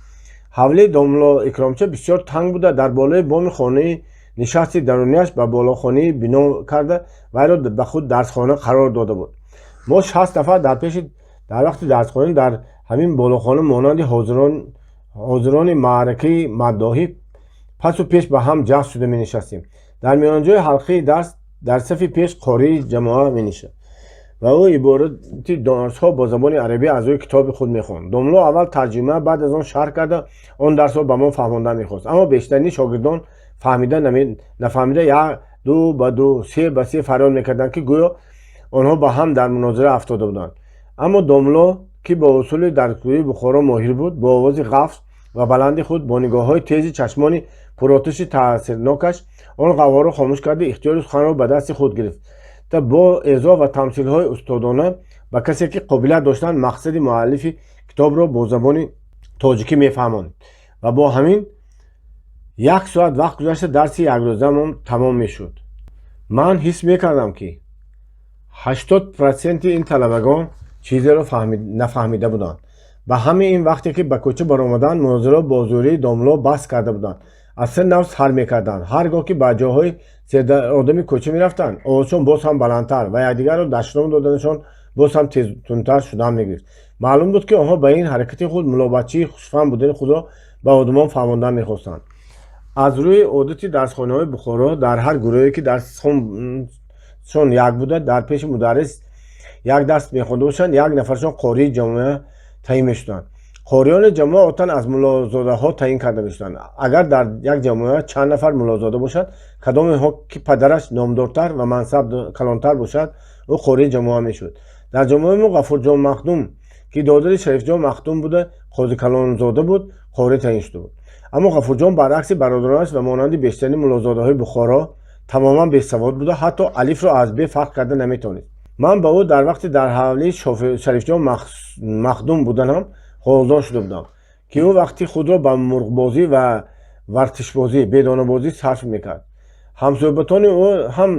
Ҳавлии домло Икромча бисёр танг буда, дар болои боми хонаи нишасти дарунияш ба болохонае бино карда, вайро ба худ дарсхона қарор дода буд. Мо 60 нафар дар пеши дар вақти дарсхонӣ дар ҳамин болохона монанди ҳозирони маъракаи маддоҳӣ пасу пеш ба ҳам ҷаҳд шуда менишастем. Дар миёнҷои ҳалқаи дарс дар сафи пеш қории ҷамоа менишаст ва ӯ иборати дарсҳо бо забони арабӣ аз рӯи китоби худ мехонд. Домло аввал тарҷима, баъд аз он шарҳ карда, он дарсро ба мо фаҳмондан мехост. Аммо бештарини шогирдон фаҳмида нафаҳмида як ду ба ду, се ба се фарёд мекарданд, ки гӯё онҳо ба ҳам дар мунозира афтода буданд. Аммо домло, ки бо усули дарсгӯии Бухоро моҳир буд, бо овози ғафз ва баланди худ, бо нигоҳҳои тези чашмони пуротиши таъсирнокаш он ғавғоро хомӯш карда, ихтиёри суханро ба дасти худ гирифта, бо эзоҳ ва тамсилҳои устодона ба касе, ки қобилият доштанд, мақсади муаллифи китобро бо забони тоҷикӣ мефаҳмонд ва бо ҳамин як соат вақт гузашта, дарси якрӯзаамон тамом мешуд. Ман ҳис мекардам, ки 80% ин талабагон чизеро нафаҳмида буданд. Ба ҳамаи ин вақте ки ба кӯча баромаданд, мунозираро бо зӯрии домло баст карда буданд, аз се нав сар мекарданд. Ҳар гоҳ ки ба ҷойҳои серодами кӯча мерафтанд, овозшон боз ҳам баландтар ва якдигарро дашном доданашон боз ҳам тезтундтар шудан мегирифт. Маълум буд, ки онҳо ба ин ҳаракати худ муллобачии хушфаҳм будани худро ба одамон фаҳмондан мехостанд. Аз рӯи одати дарсхонаҳои Бухоро, дар ҳар гурӯҳе, ки дарсхоншон як буда, дар пеши мударрис як дарс мехонда бошанд, як нафаршон қории ҷамоа таъин мешуданд. Қориёни ҷамоа одатан аз муллозодаҳо таъин карда мешуданд. Агар дар як ҷамоа чанд нафар муллозода бошад, кадоме ки падараш номдортар ва мансаб калонтар бошад, ӯ қории ҷамоа мешуд. Дар ҷамоаи мо Ғафурҷон Махдум, ки додари Шарифҷон Махдум буда, қозикалонзода буд, қорӣ таъин шуда буд. Аммо Ғафурҷон баръакси бародаронаш ва монанди бештарини муллозодаҳои Бухоро тамоман бесавод буда, ҳатто алифро аз бе фарқ карда наметавонист. Ман ба ӯ дар вақти дар ҳавлии Шарифҷон Махдум буданам ҳолдор шуда будам, ки ӯ вақти худро ба мурғбозӣ ва вартишбозӣ, бедонабозӣ сарф мекард. Ҳамсӯҳбатони ӯ ҳам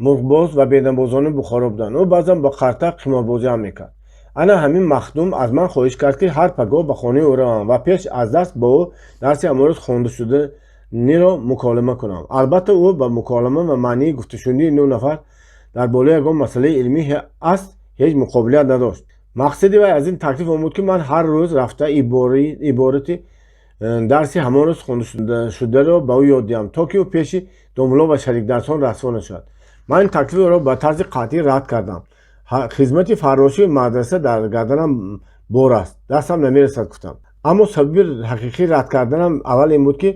мурғбоз ва бедонабозони Бухоро буданд. Ӯ баъзан бо қарта қиморбозӣ ҳам мекард. Ана ҳамин Махдум аз ман хоҳиш кард, ки ҳар пагоҳ ба хонаи ӯ равам ва пеш аз дарс бо ӯ дарси ҳамон рӯз хондашуданиро муколима кунам. Албатта, ӯ ба муколима ва маънии гуфтушунидии нӯ нафар дар болои ягон масъалаи илмӣ аст ҳеҷ муқобилият надошт. Мақсади вай аз ин таклиф он буд, ки ман ҳар рӯз рафта иборати дарси ҳамон рӯз хондашударо ба ӯ ёд диҳам, то ки ӯ пеши домулло ва шарикдарсон расво нашавад. Ман ин таклифи ӯро ба тарзи қатъӣ рад кардам. Хизмати фаррошии мадраса дар гарданам бор аст, дастам намерасад, гуфтам. Аммо сабаби ҳақиқӣ рад карданам аввал ин буд, ки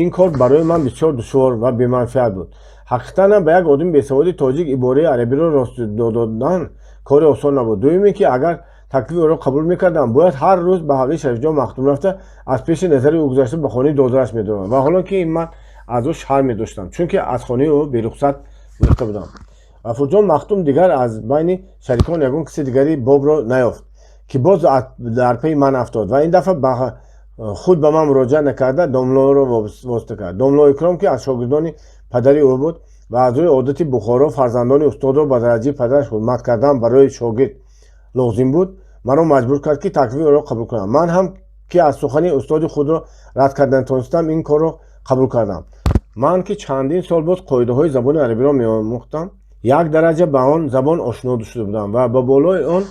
ин кор барои ман бисёр душвор ва беманфиат буд. Ҳақиқатан ба як одами бесаводи тоҷик ибораи арабиро рост додан кори осон набуд. Дуюм ин ки агар таклифи ӯро қабул мекардам, бояд ҳар рӯз ба ҳавлии Шарифҷон Махдум рафта, аз пеши назари ӯ гузашта, ба хонаи додараш медоромадам ва ҳоло ки ман аз ӯ шарм медоштам, чунки аз хонаи ӯ берухсат гурехта будам. Ғафурҷон Махдум дигар аз байни шарикон ягон каси дигари бобро наёфт, ки боз дар пайи ман афтод ва ин дафъа худ ба ман муроҷиат накарда, домлоро восита кард. Домло Икром, ки аз шогирдони падари ӯ буд ва аз рӯи одати Бухоро фарзандони устодро ба дараҷаи падараш ҳурмат кардан барои шогирд лозим буд, маро маҷбур кард, ки таклифи ӯро қабул кунам. Ман ҳам, ки аз сухани устоди худро рад карда натонистам, ин корро қабул кардам. Ман, ки чандин сол боз қоидаҳои забони арабиро меомӯхтам, як дараҷа ба он забон ошно шуда будам ва ба болои он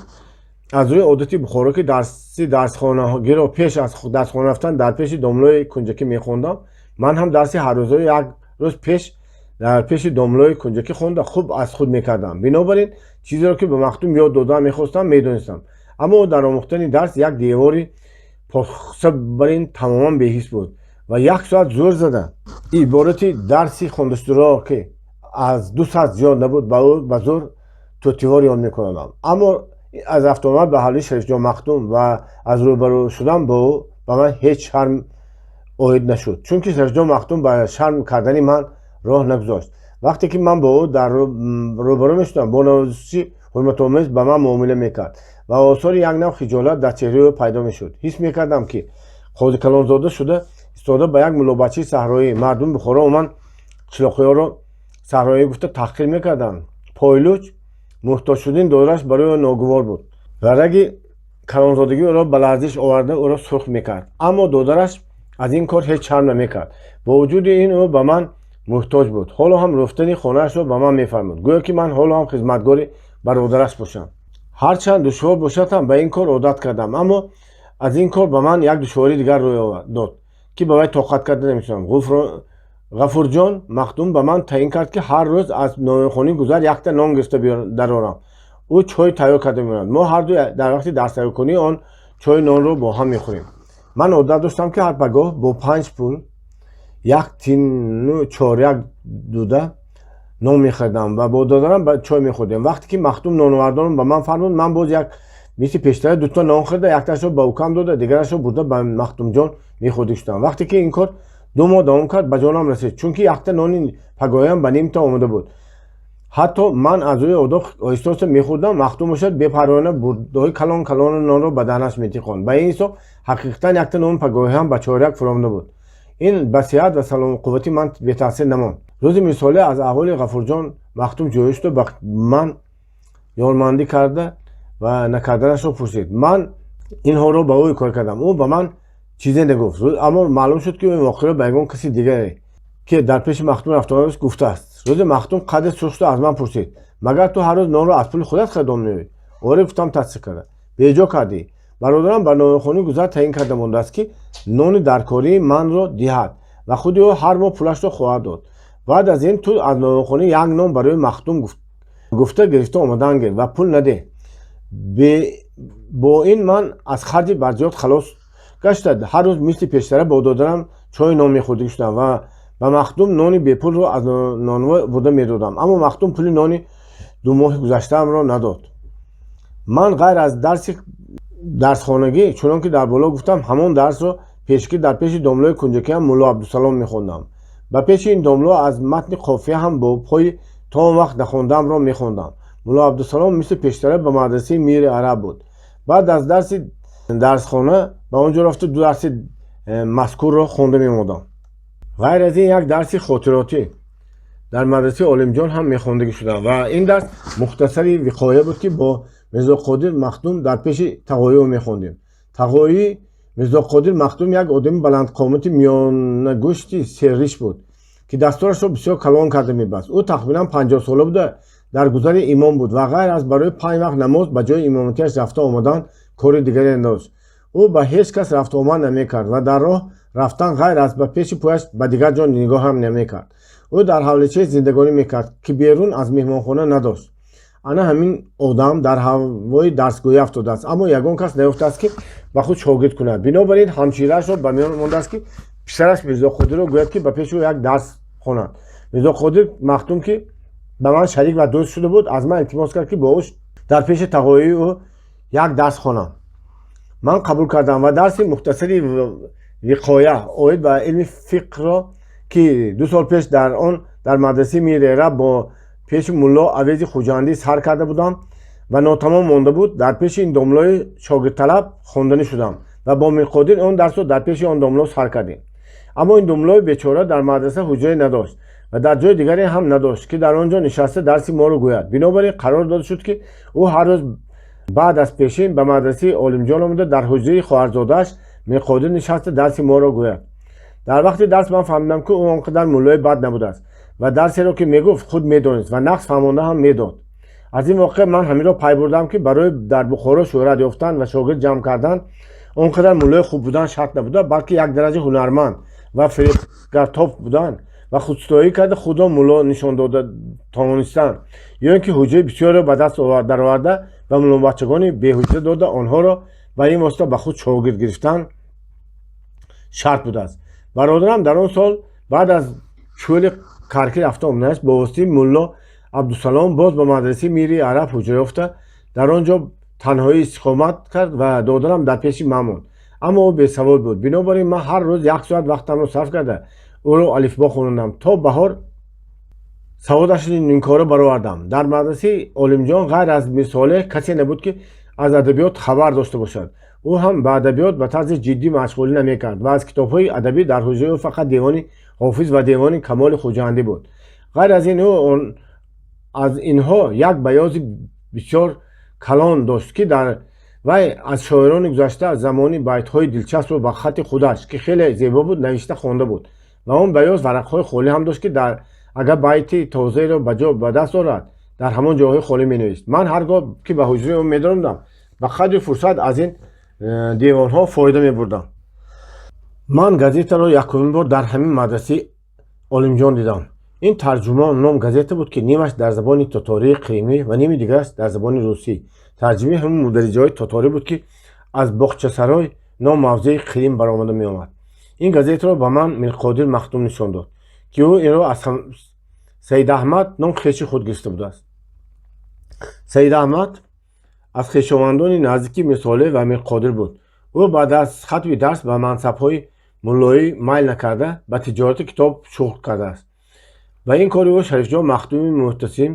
аз рӯи одати Бухоро, ки дарси дарсхонагиро пеш аз дарсхона рафтан дар пеши домлои Кунҷакӣ мехондам, ман ҳам дарси ҳаррӯзаро як рӯз пеш дар пеши домлои Кунҷакӣ хонда, хуб аз худ мекардам. Бинобар ин чизеро, ки ба Махдум ёд додан мехостам, медонистам. Аммо ӯ дар омӯхтани дарс як девори похса бар ин тамоман беҳис буд ва як соат зӯр зада иборати дарси хондашударо, ки аз 2 сатр зиёд набуд, ба ӯ ба зӯр тӯтивор ёд мекунодам. Аммо аз рафтуомад ба ҳавлии Шарифҷон Махдум ва аз рӯбарӯ шудан бо ӯ ба ман ҳеҷ шарм оид нашуд, чунки Шарифҷон Махдум ба шарм кардани ман роҳ нагузошт. Вақте ки ман бо ӯ дар рӯбарӯ мешудам, бо навозиши ҳурматомез ба ман муомила мекард ва осори як нав хиҷолат дар чеҳраи ӯ пайдо мешуд. Ҳис мекардам, ки қозикалонзода шуда истода ба як муллобачаи саҳроӣ. Мардуми Бухоро умуман қишлоқиёро саҳроӣ гуфта таҳқир мекарданд. Пойлуч муҳтоҷ шудани додараш барои ӯ ногувор буд ва раги калонзодагӣ ӯро ба ларзиш оварда, ӯро сурх мекард. Аммо додараш аз ин кор ҳеҷ шарм намекард. Бо вуҷуди ин ӯ ба ман муҳтоҷ буд. Ҳоло ҳам рафтани хонаашро ба ман мефармуд, гӯё ки ман ҳоло ҳам хизматгори бародараш бошам. Ҳарчанд душвор бошад ҳам, ба ин кор одат кардам. Аммо аз ин кор ба ман як душвории дигар рӯй дод, ки ба вай тоқат карда наметавонам. Ғафурҷон Махдум ба ман таъин кард, ки ҳар рӯз аз нонвойхонаи гузар якта нон гирифта дарорам. Ӯ чой тайёр карда меорад. Мо ҳарду дар вақти дарстайёркунии он чою нонро бо ҳам мехӯрем. Ман одат доштам, ки ҳар пагоҳ бо 5 пул як тину чоряк дуда нон мехӯрдам ва бо додарам чой мехӯрдем. Вақте ки Махдум ноновардонро ба ман фармуд, ман боз як мисли пештара дута нон хӯрда, якташро ба укам дода, дигарашро бурда ба Махдумҷон мехӯрдӣ шудам. Вақте ки ин кор 2 моҳ давом кард, ба ҷонам расид, чунки якта нони пагоҳиам ба нимта омода буд. Ҳатто ман аз рӯи одоб оҳиста оҳиста мехӯрдам, Махдум бошад, бепарвоёна бурдаҳои калон калони нонро ба даҳнаш метиқонд. Ба ин ҳисоб ҳақиқатан якта нони пагоҳиам ба чоряк фуромада буд. Ин ба сиҳат ва саломқуввати ман бетаъсир намонд. Рӯзи мисоле аз аҳволи Ғафурҷон Махдум ҷӯё шуда, ба ман ёрмандӣ карда ва накарданашро пурсид. Ман ин ҳолро ба ӯ ҳикоя кардам. Ӯ ба ман чизе нагуфт, аммо маълум шуд, ки ин воқеаро ба ягон каси дигаре, ки дар пеши Махдум рафтуомад, гуфтааст. Рӯзи Махдум қадре сурх шуда, аз ман пурсид: «Магар ту ҳар рӯз нонро аз пули худат харидон меоӣ?» «Оре», гуфтам тасдиқ карда. «Беҷо кардӣ. Бародарам ба нонвойхонаи гузар таъин карда мондааст, ки нони даркории манро диҳад ва худи ӯ ҳар моҳ пулашро хоҳад дод. Баъд аз ин ту аз нонвойхона як нон барои Махдум гуфта гирифта омадан гир ва пул надеҳ. Бо ин ман аз харҷи барзиёд халос гашта, ҳар рӯз мисли пештара бо додарам чою нон мехӯрдӣ шудам ва ба Махдум нони бепулро аз нонвой бурда медодам. Аммо Махдум пули нони 2 моҳи гузаштаамро надод. Ман ғайр аз дарси дарсхонагӣ, чунон ки дар боло гуфтам, ҳамон дарсро пешакӣ дар пеши домлои Кунҷакиам Мулло Абдусалом мехондам. Ба пеши ин домло аз матни қофия ҳам бо пои то он вақт нахондаамро мехондам. Мулло Абдусалом мисли пештара ба мадрасаи Мири Араб буд. Баъд аз дарси дарсхона ба он ҷо рафта, ду дарси мазкурро хонда мемодам. Ғайр аз ин як дарси хотиротӣ дар мадрасаи Олимҷон ҳам мехондагӣ шудам ва ин дарс мухтасари виқоя буд, ки бо Мирзо Қодир Махдум дар пеши тағои ӯ мехондем. Тағои Мирзо Қодир Махдум як одами баландқомати миёнагӯшти серриш буд, ки дасторашро бисёр калон карда мебаст. Ӯ тахминан 50сола буда, дар гузари имом буд ва ғайр аз барои 5 вақт намоз ба ҷои имоматиаш рафта омадан кори дигаре надошт. Ӯ ба ҳеҷ кас рафтуомад намекард ва дар роҳ рафтан ғайр аз ба пеши пояш ба дигар ҷо нигоҳ ҳам намекард. Ӯ дар ҳавличае зиндагонӣ мекард, ки берун аз меҳмонхона надошт. Ана ҳамин одам дар ҳавои дарсгӯӣ афтодааст, аммо ягон кас наёфтааст, ки ба худ шогирд кунад. Бинобар ин ҳамшираашро ба миён мондааст, ки писараш Мирзо Қодирро гӯяд, ки ба пеши ӯ як дарс хонад. Мирзо Қодир Махдум, ки ба ман шарик ва дӯст шуда буд, аз ман илтимос кард, ки бо ӯ дар пеши тағоии ӯ як дарс хонам. Ман қабул кардам ва дарси мухтасари виқоя оид ба илми фиқҳро, ки 2 сол пеш дар он дар мадрасаи Мири Араб бо пеши Мулло Авези Хуҷандӣ сар карда будам ва нотамом монда буд, дар пеши ин домлои шогирдталаб хонданӣ шудам ва бо Мирқодир он дарсро дар пеши он домло сар кардем. Аммо ин домлои бечора дар мадраса ҳуҷрае надошт ва дар ҷои дигаре ҳам надошт, ки дар он ҷо нишаста дарси моро гӯяд. Бинобар ин қарор дода шуд, ки ӯ ҳар рӯз баъд аз пешин ба мадрасаи Олимҷон омада, дар ҳуҷраи хоҳарзодааш Мирқодир нишаста дарси моро гӯяд. Дар вақти дарс ман фаҳмидам, ки ӯ он қадар муллои бад набудааст ва дарсеро, ки мегуфт, худ медонист ва нағз фаҳмонда ҳам медод. Аз ин воқеа ман ҳаминро пай бурдам, ки барои дар Бухоро шӯҳрат ёфтан ва шогирд ҷамъ кардан он қадар муллои хуб будан шарт набуда, балки як дараҷа ҳунарманд ва фиребгартоб будан ва худситоӣ карда худро мулло нишон дода тавонистан ё ин ки ҳуҷраи бисёреро ба даст дароварда ва муллобачагони беҳуҷра дода, онҳоро ба ин восита ба худ шогирд гирифтан шарт будааст. Бародарам дар он сол баъд аз чӯли Каркӣ рафта омаданаш бо воситаи Мулло Абдусалом боз ба мадрасаи Мири Араб ҳуҷра ёфта, дар он ҷо танҳоӣ истиқомат кард ва додарам дар пеши ман монд. Аммо ӯ бесавод буд. Бинобар ин ман ҳар рӯз як соат вақтамро сарф карда, ӯро алифбо хонондам, то баҳор саводашро нимкора баровардам. Дар мадрасаи Олимҷон ғайр аз Мирсолеҳ касе набуд, ки аз адабиёт хабар дошта бошад. Ӯ ҳам ба адабиёт ба тарзи ҷиддӣ машғулӣ намекард ва аз китобҳои адабӣ дар ҳуҷраи ӯ фақат Девони Ҳофиз ва Девони Камоли Хуҷандӣ буд. Ғайр аз ин, ӯ аз инҳо як баёзи бисёр калон дошт, ки дар вай аз шоирони гузашта замони байтҳои дилчаспро ба хати худаш, ки хеле зебо буд, навишта хонда буд. Ва он баёз варақҳои холӣ ҳам дошт, ки агар байти тозаеро ба ҷо ба даст орад, дар ҳамон ҷойҳои холӣ менавишт. Ман ҳар гоҳ ки ба ҳуҷраи ӯ медаромадам, ба қадри фурсат аз ин девонҳо фоида мебурдам. Ман газетаро якумин бор дар ҳамин мадрасаи Олимҷон дидам. Ин Тарҷумон ном газета буд, ки нимаш дар забони тотории қримӣ ва ними дигараш дар забони русӣ, тарҷимаи ҳамин мундариҷаҳои тоторӣ буд, ки аз Боғчасарой ном мавзеи Қирим баромада меомад. Ин газетаро ба ман Мирқодир Махдум нишон дод, ки ӯ инро аз Саидаҳмад ном хеши худ гирифта будааст. Саидаҳмад аз хешовандони наздики Мирсолеҳ ва Мирқодир буд. Ӯ баъд аз хатми дарс ба мансабҳои муллоӣ майл накарда, ба тиҷорати китоб шуғл кардааст. Ба ин кори ӯ Шарифҷон Махдуми Муҳтасим,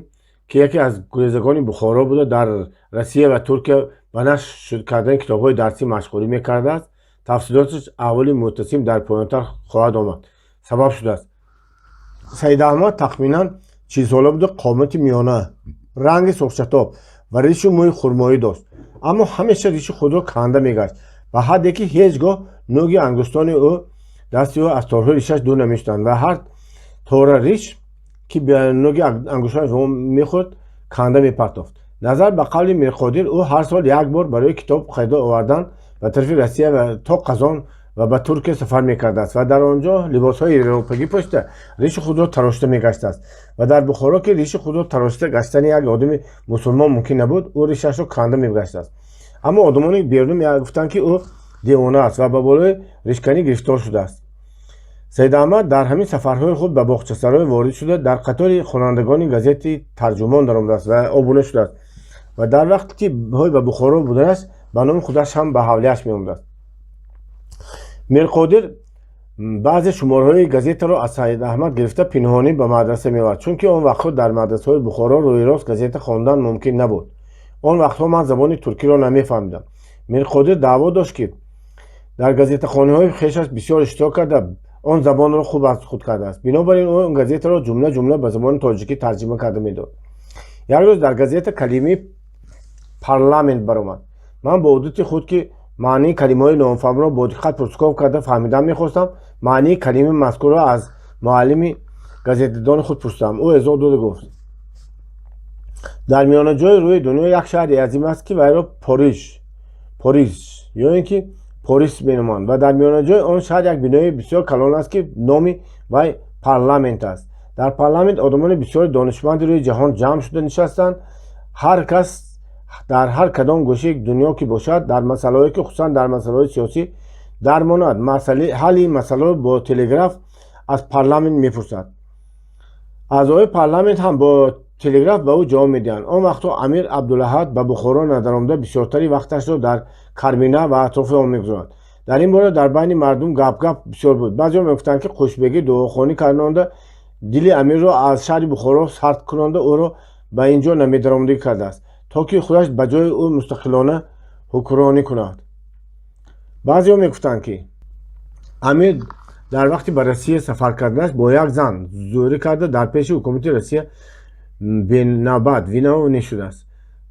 ки яке аз гурезагони Бухоро буда, дар Россия ва Туркия ба нашр кардани китобҳои дарсӣ машғулӣ мекардааст, тафсилоташ аҳволи Муҳтасим дар поёнтар хоҳад омад, сабаб шудааст. Саидаҳмад тахминан 40сола буда, қомати миёна, ранги сурхчатоб ва ришу мӯи хурмоӣ дошт, аммо ҳамеша риши худро канда мегашт, ба ҳадде ки ҳеҷ гоҳ нӯги ангуштони ӯ дасти ӯ аз торҳои ришаш дур намешуданд ва ҳар тора риш, ки ба нӯги ангуштонаш мехӯрд, канда мепартофт. Назар ба қавли Мирқодир, ӯ ҳар сол як бор барои китоб харида овардан ба тарафи Россия ва то Қазон ва ба Туркия сафар мекардааст ва дар он ҷо либосҳои европагӣ пӯшида, риши худро тарошида мегаштааст. Ва дар Бухоро, ки риши худро тарошида гаштани як одами мусулмон мумкин набуд, ӯ ришашро канда мегаштааст. Аммо одамони берун мегуфтанд, ки ӯ девона аст ва ба болои ришканӣ гирифтор шудааст. Саидаҳмад дар ҳамин сафарҳои худ ба Боғчасарой ворид шуда, дар қатори хонандагони газети Тарҷумон даромадааст ва обуна шудааст ва дар вақте ки ҳои ба Бухоро буданаш ба номи худаш ҳам ба ҳавлияш меомадааст. Мирқодир баъзе шумораҳои газетаро аз Саидаҳмад гирифта, пинҳонӣ ба мадраса меовард, чунки он вақтҳо дар мадрасаҳои Бухоро рӯи рост газета хондан мумкин набуд. Он вақтҳо ман забони туркиро намефаҳмидам. Мирқодир даъво дошт, ки дар газетахониҳои хешаш бисёр иштирок карда, он забонро хуб аз худ кардааст. Бинобар ин ӯ он газетаро ҷумла ҷумла ба забони тоҷикӣ тарҷима карда медод. Як рӯз дар газета калимаи парламент баромад. Ман бо одати худ, ки маънии калимаҳои нофаҳмро бо диққат пурсуков карда фаҳмидан мехостам, маънии калимаи мазкурро аз муаллими газетадони худ пурсидам. Ӯ изоҳ дода гуфт: «Дар миёнаҷои рӯи дунё як шаҳри азим аст, ки вайро Пориж, Пориж ё ин ки Порис меноманд ва дар миёнаҷои он шаҳр як бинои бисёр калон аст, ки номи вай парламент аст. Дар парламент одамони бисёри донишманди рӯи ҷаҳон ҷамъ шуда нишастанд. Ҳар кас дар ҳар кадом гӯшаи дунё ки бошад, дар масъалаҳое ки хусусан дар масъалаҳои сиёсӣ дармонад, ҳалли ин масъаларо бо телеграф аз парламент мепурсад. Аъзои парламент ҳам бо телеграф ба ӯ ҷавоб медиҳанд. Он вақтҳо амир Абдулаҳад ба Бухоро надаромада, бисёртари вақташро дар Кармина ва атрофи он мегузорад. Дар ин бора дар байни мардум гап-гап бисёр буд. Баъзеҳо мегуфтанд, ки Қӯшбегӣ дуохонӣ кардонда, дили амирро аз шаҳри Бухоро сард кунонда, ӯро ба ин ҷо намедаромадагӣ кардааст, то ки худаш ба ҷои ӯ мустақилона ҳукмронӣ кунад. Баъзеҳо мегуфтанд, ки амир дар вақти ба Россия сафар карданаш бо як зан зӯрӣ карда, дар пеши ҳукумати Россия бенавбат виновнӣ шудааст.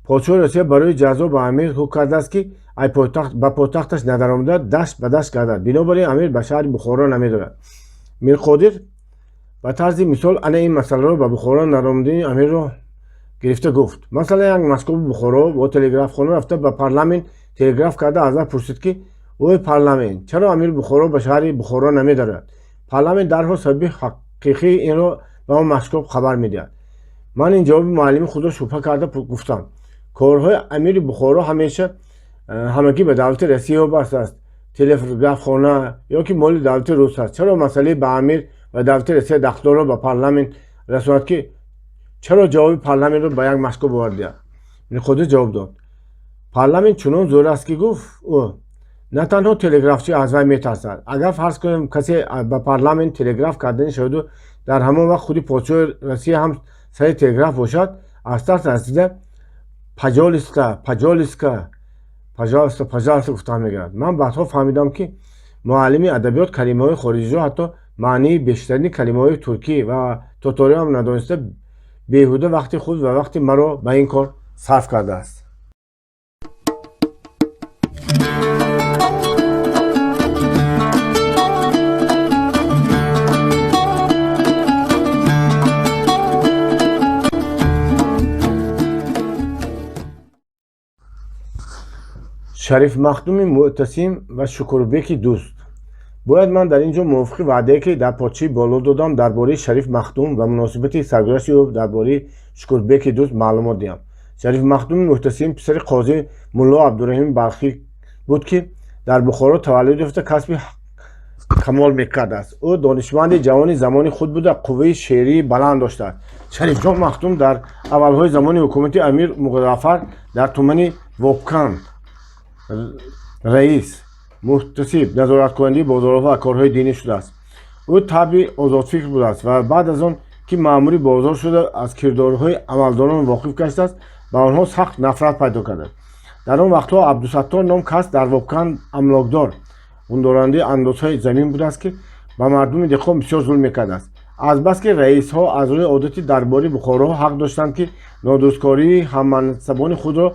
Подшоҳи Россия барои ҷазо ба амир ҳукм кардааст, ки ба пойтахташ надаромада, дашт ба дашт гардад. Бинобар ин амир ба шаҳри Бухоро намедорад. Мирқодир ба тарзи мисол ана ин масъаларо ба Бухоро надаромадани амирро гирифта гуфт. Масалан, як мошкоби Бухоро бо телеграфхона рафта, ба парламент телеграф карда, аз вай пурсид, ки ой парламент, чаро амири Бухоро ба шаҳри Бухоро намедарояд? Парламент дарҳол сабаби ҳақиқии инро ба он мошкоб хабар медиҳад. Ман ин ҷавоби муаллими худро шубҳа карда гуфтам: корҳои амири Бухоро ҳамеша ҳамагӣ ба давлати Россия вобаста аст. Телеграфхона ё ки моли давлати рус аст. Чаро масъалаи ба амир ва давлати Россия дахлдорро ба парламент расонад, ки чаро ҷавоби парламентро ба як мошкоб овард диҳад? Мирқодир ҷавоб дод: парламент чунон зӯр аст, ки, гуфт ӯ, на танҳо телеграфчӣ аз вай метарсад. Агар фарз кунем, касе ба парламент телеграф кардани шаваду дар ҳамон вақт худи подшоҳи Россия ҳам сари телеграф бошад, аз тарс расида «пожалуйста, пожалуйста, пожалуйста, пожалуйста» гуфтан мегирад. Ман баъдҳо фаҳмидам, ки муаллими адабиёт калимаҳои хориҷиро, ҳатто маънии бештарини калимаҳои туркӣ ва тоториам надониста, беҳуда вақти худ ва вақти маро ба ин кор сарф кардааст. Шариф Махдуми Муътасим ва Шукурбеки дӯст. Бояд ман дар ин ҷо мувофиқи ваъдае, ки дар порчаи боло додам, дар бораи Шариф Махдум ва муносибати саргузашти ӯ дар бораи Шукурбеки дӯст маълумот диҳам. Шариф Махдуми Муътасим писари қози Мулло Абдураҳими Балхӣ буд, ки дар Бухоро таваллуд ёфта, касби камол мекардааст. Ӯ донишманди ҷавони замони худ буда, қувваи шеърии баланд доштааст. Шарифҷон Махдум дар аввалҳои замони ҳукумати амир Музаффар дар тумани Вобканд раис, муҳтасиб, назораткунандаи бозорҳо ва корҳои динӣ шудааст. Ӯ табъи озодфикр будааст ва баъд аз он ки маъмури бозор шуда, аз кирдорҳои амалдорон воқиф гаштааст, ба онҳо сахт нафрат пайдо кардааст. Дар он вақтҳо Абдусаттор ном кас дар Вобканд амлокдор, ғундорандаи андозҳои замин будааст, ки ба мардуми деҳқон бисёр зулм мекардааст. Азбаски раисҳо аз рӯи одати дарбори Бухороҳо ҳақ доштанд, ки нодурусткории ҳаммансабони худро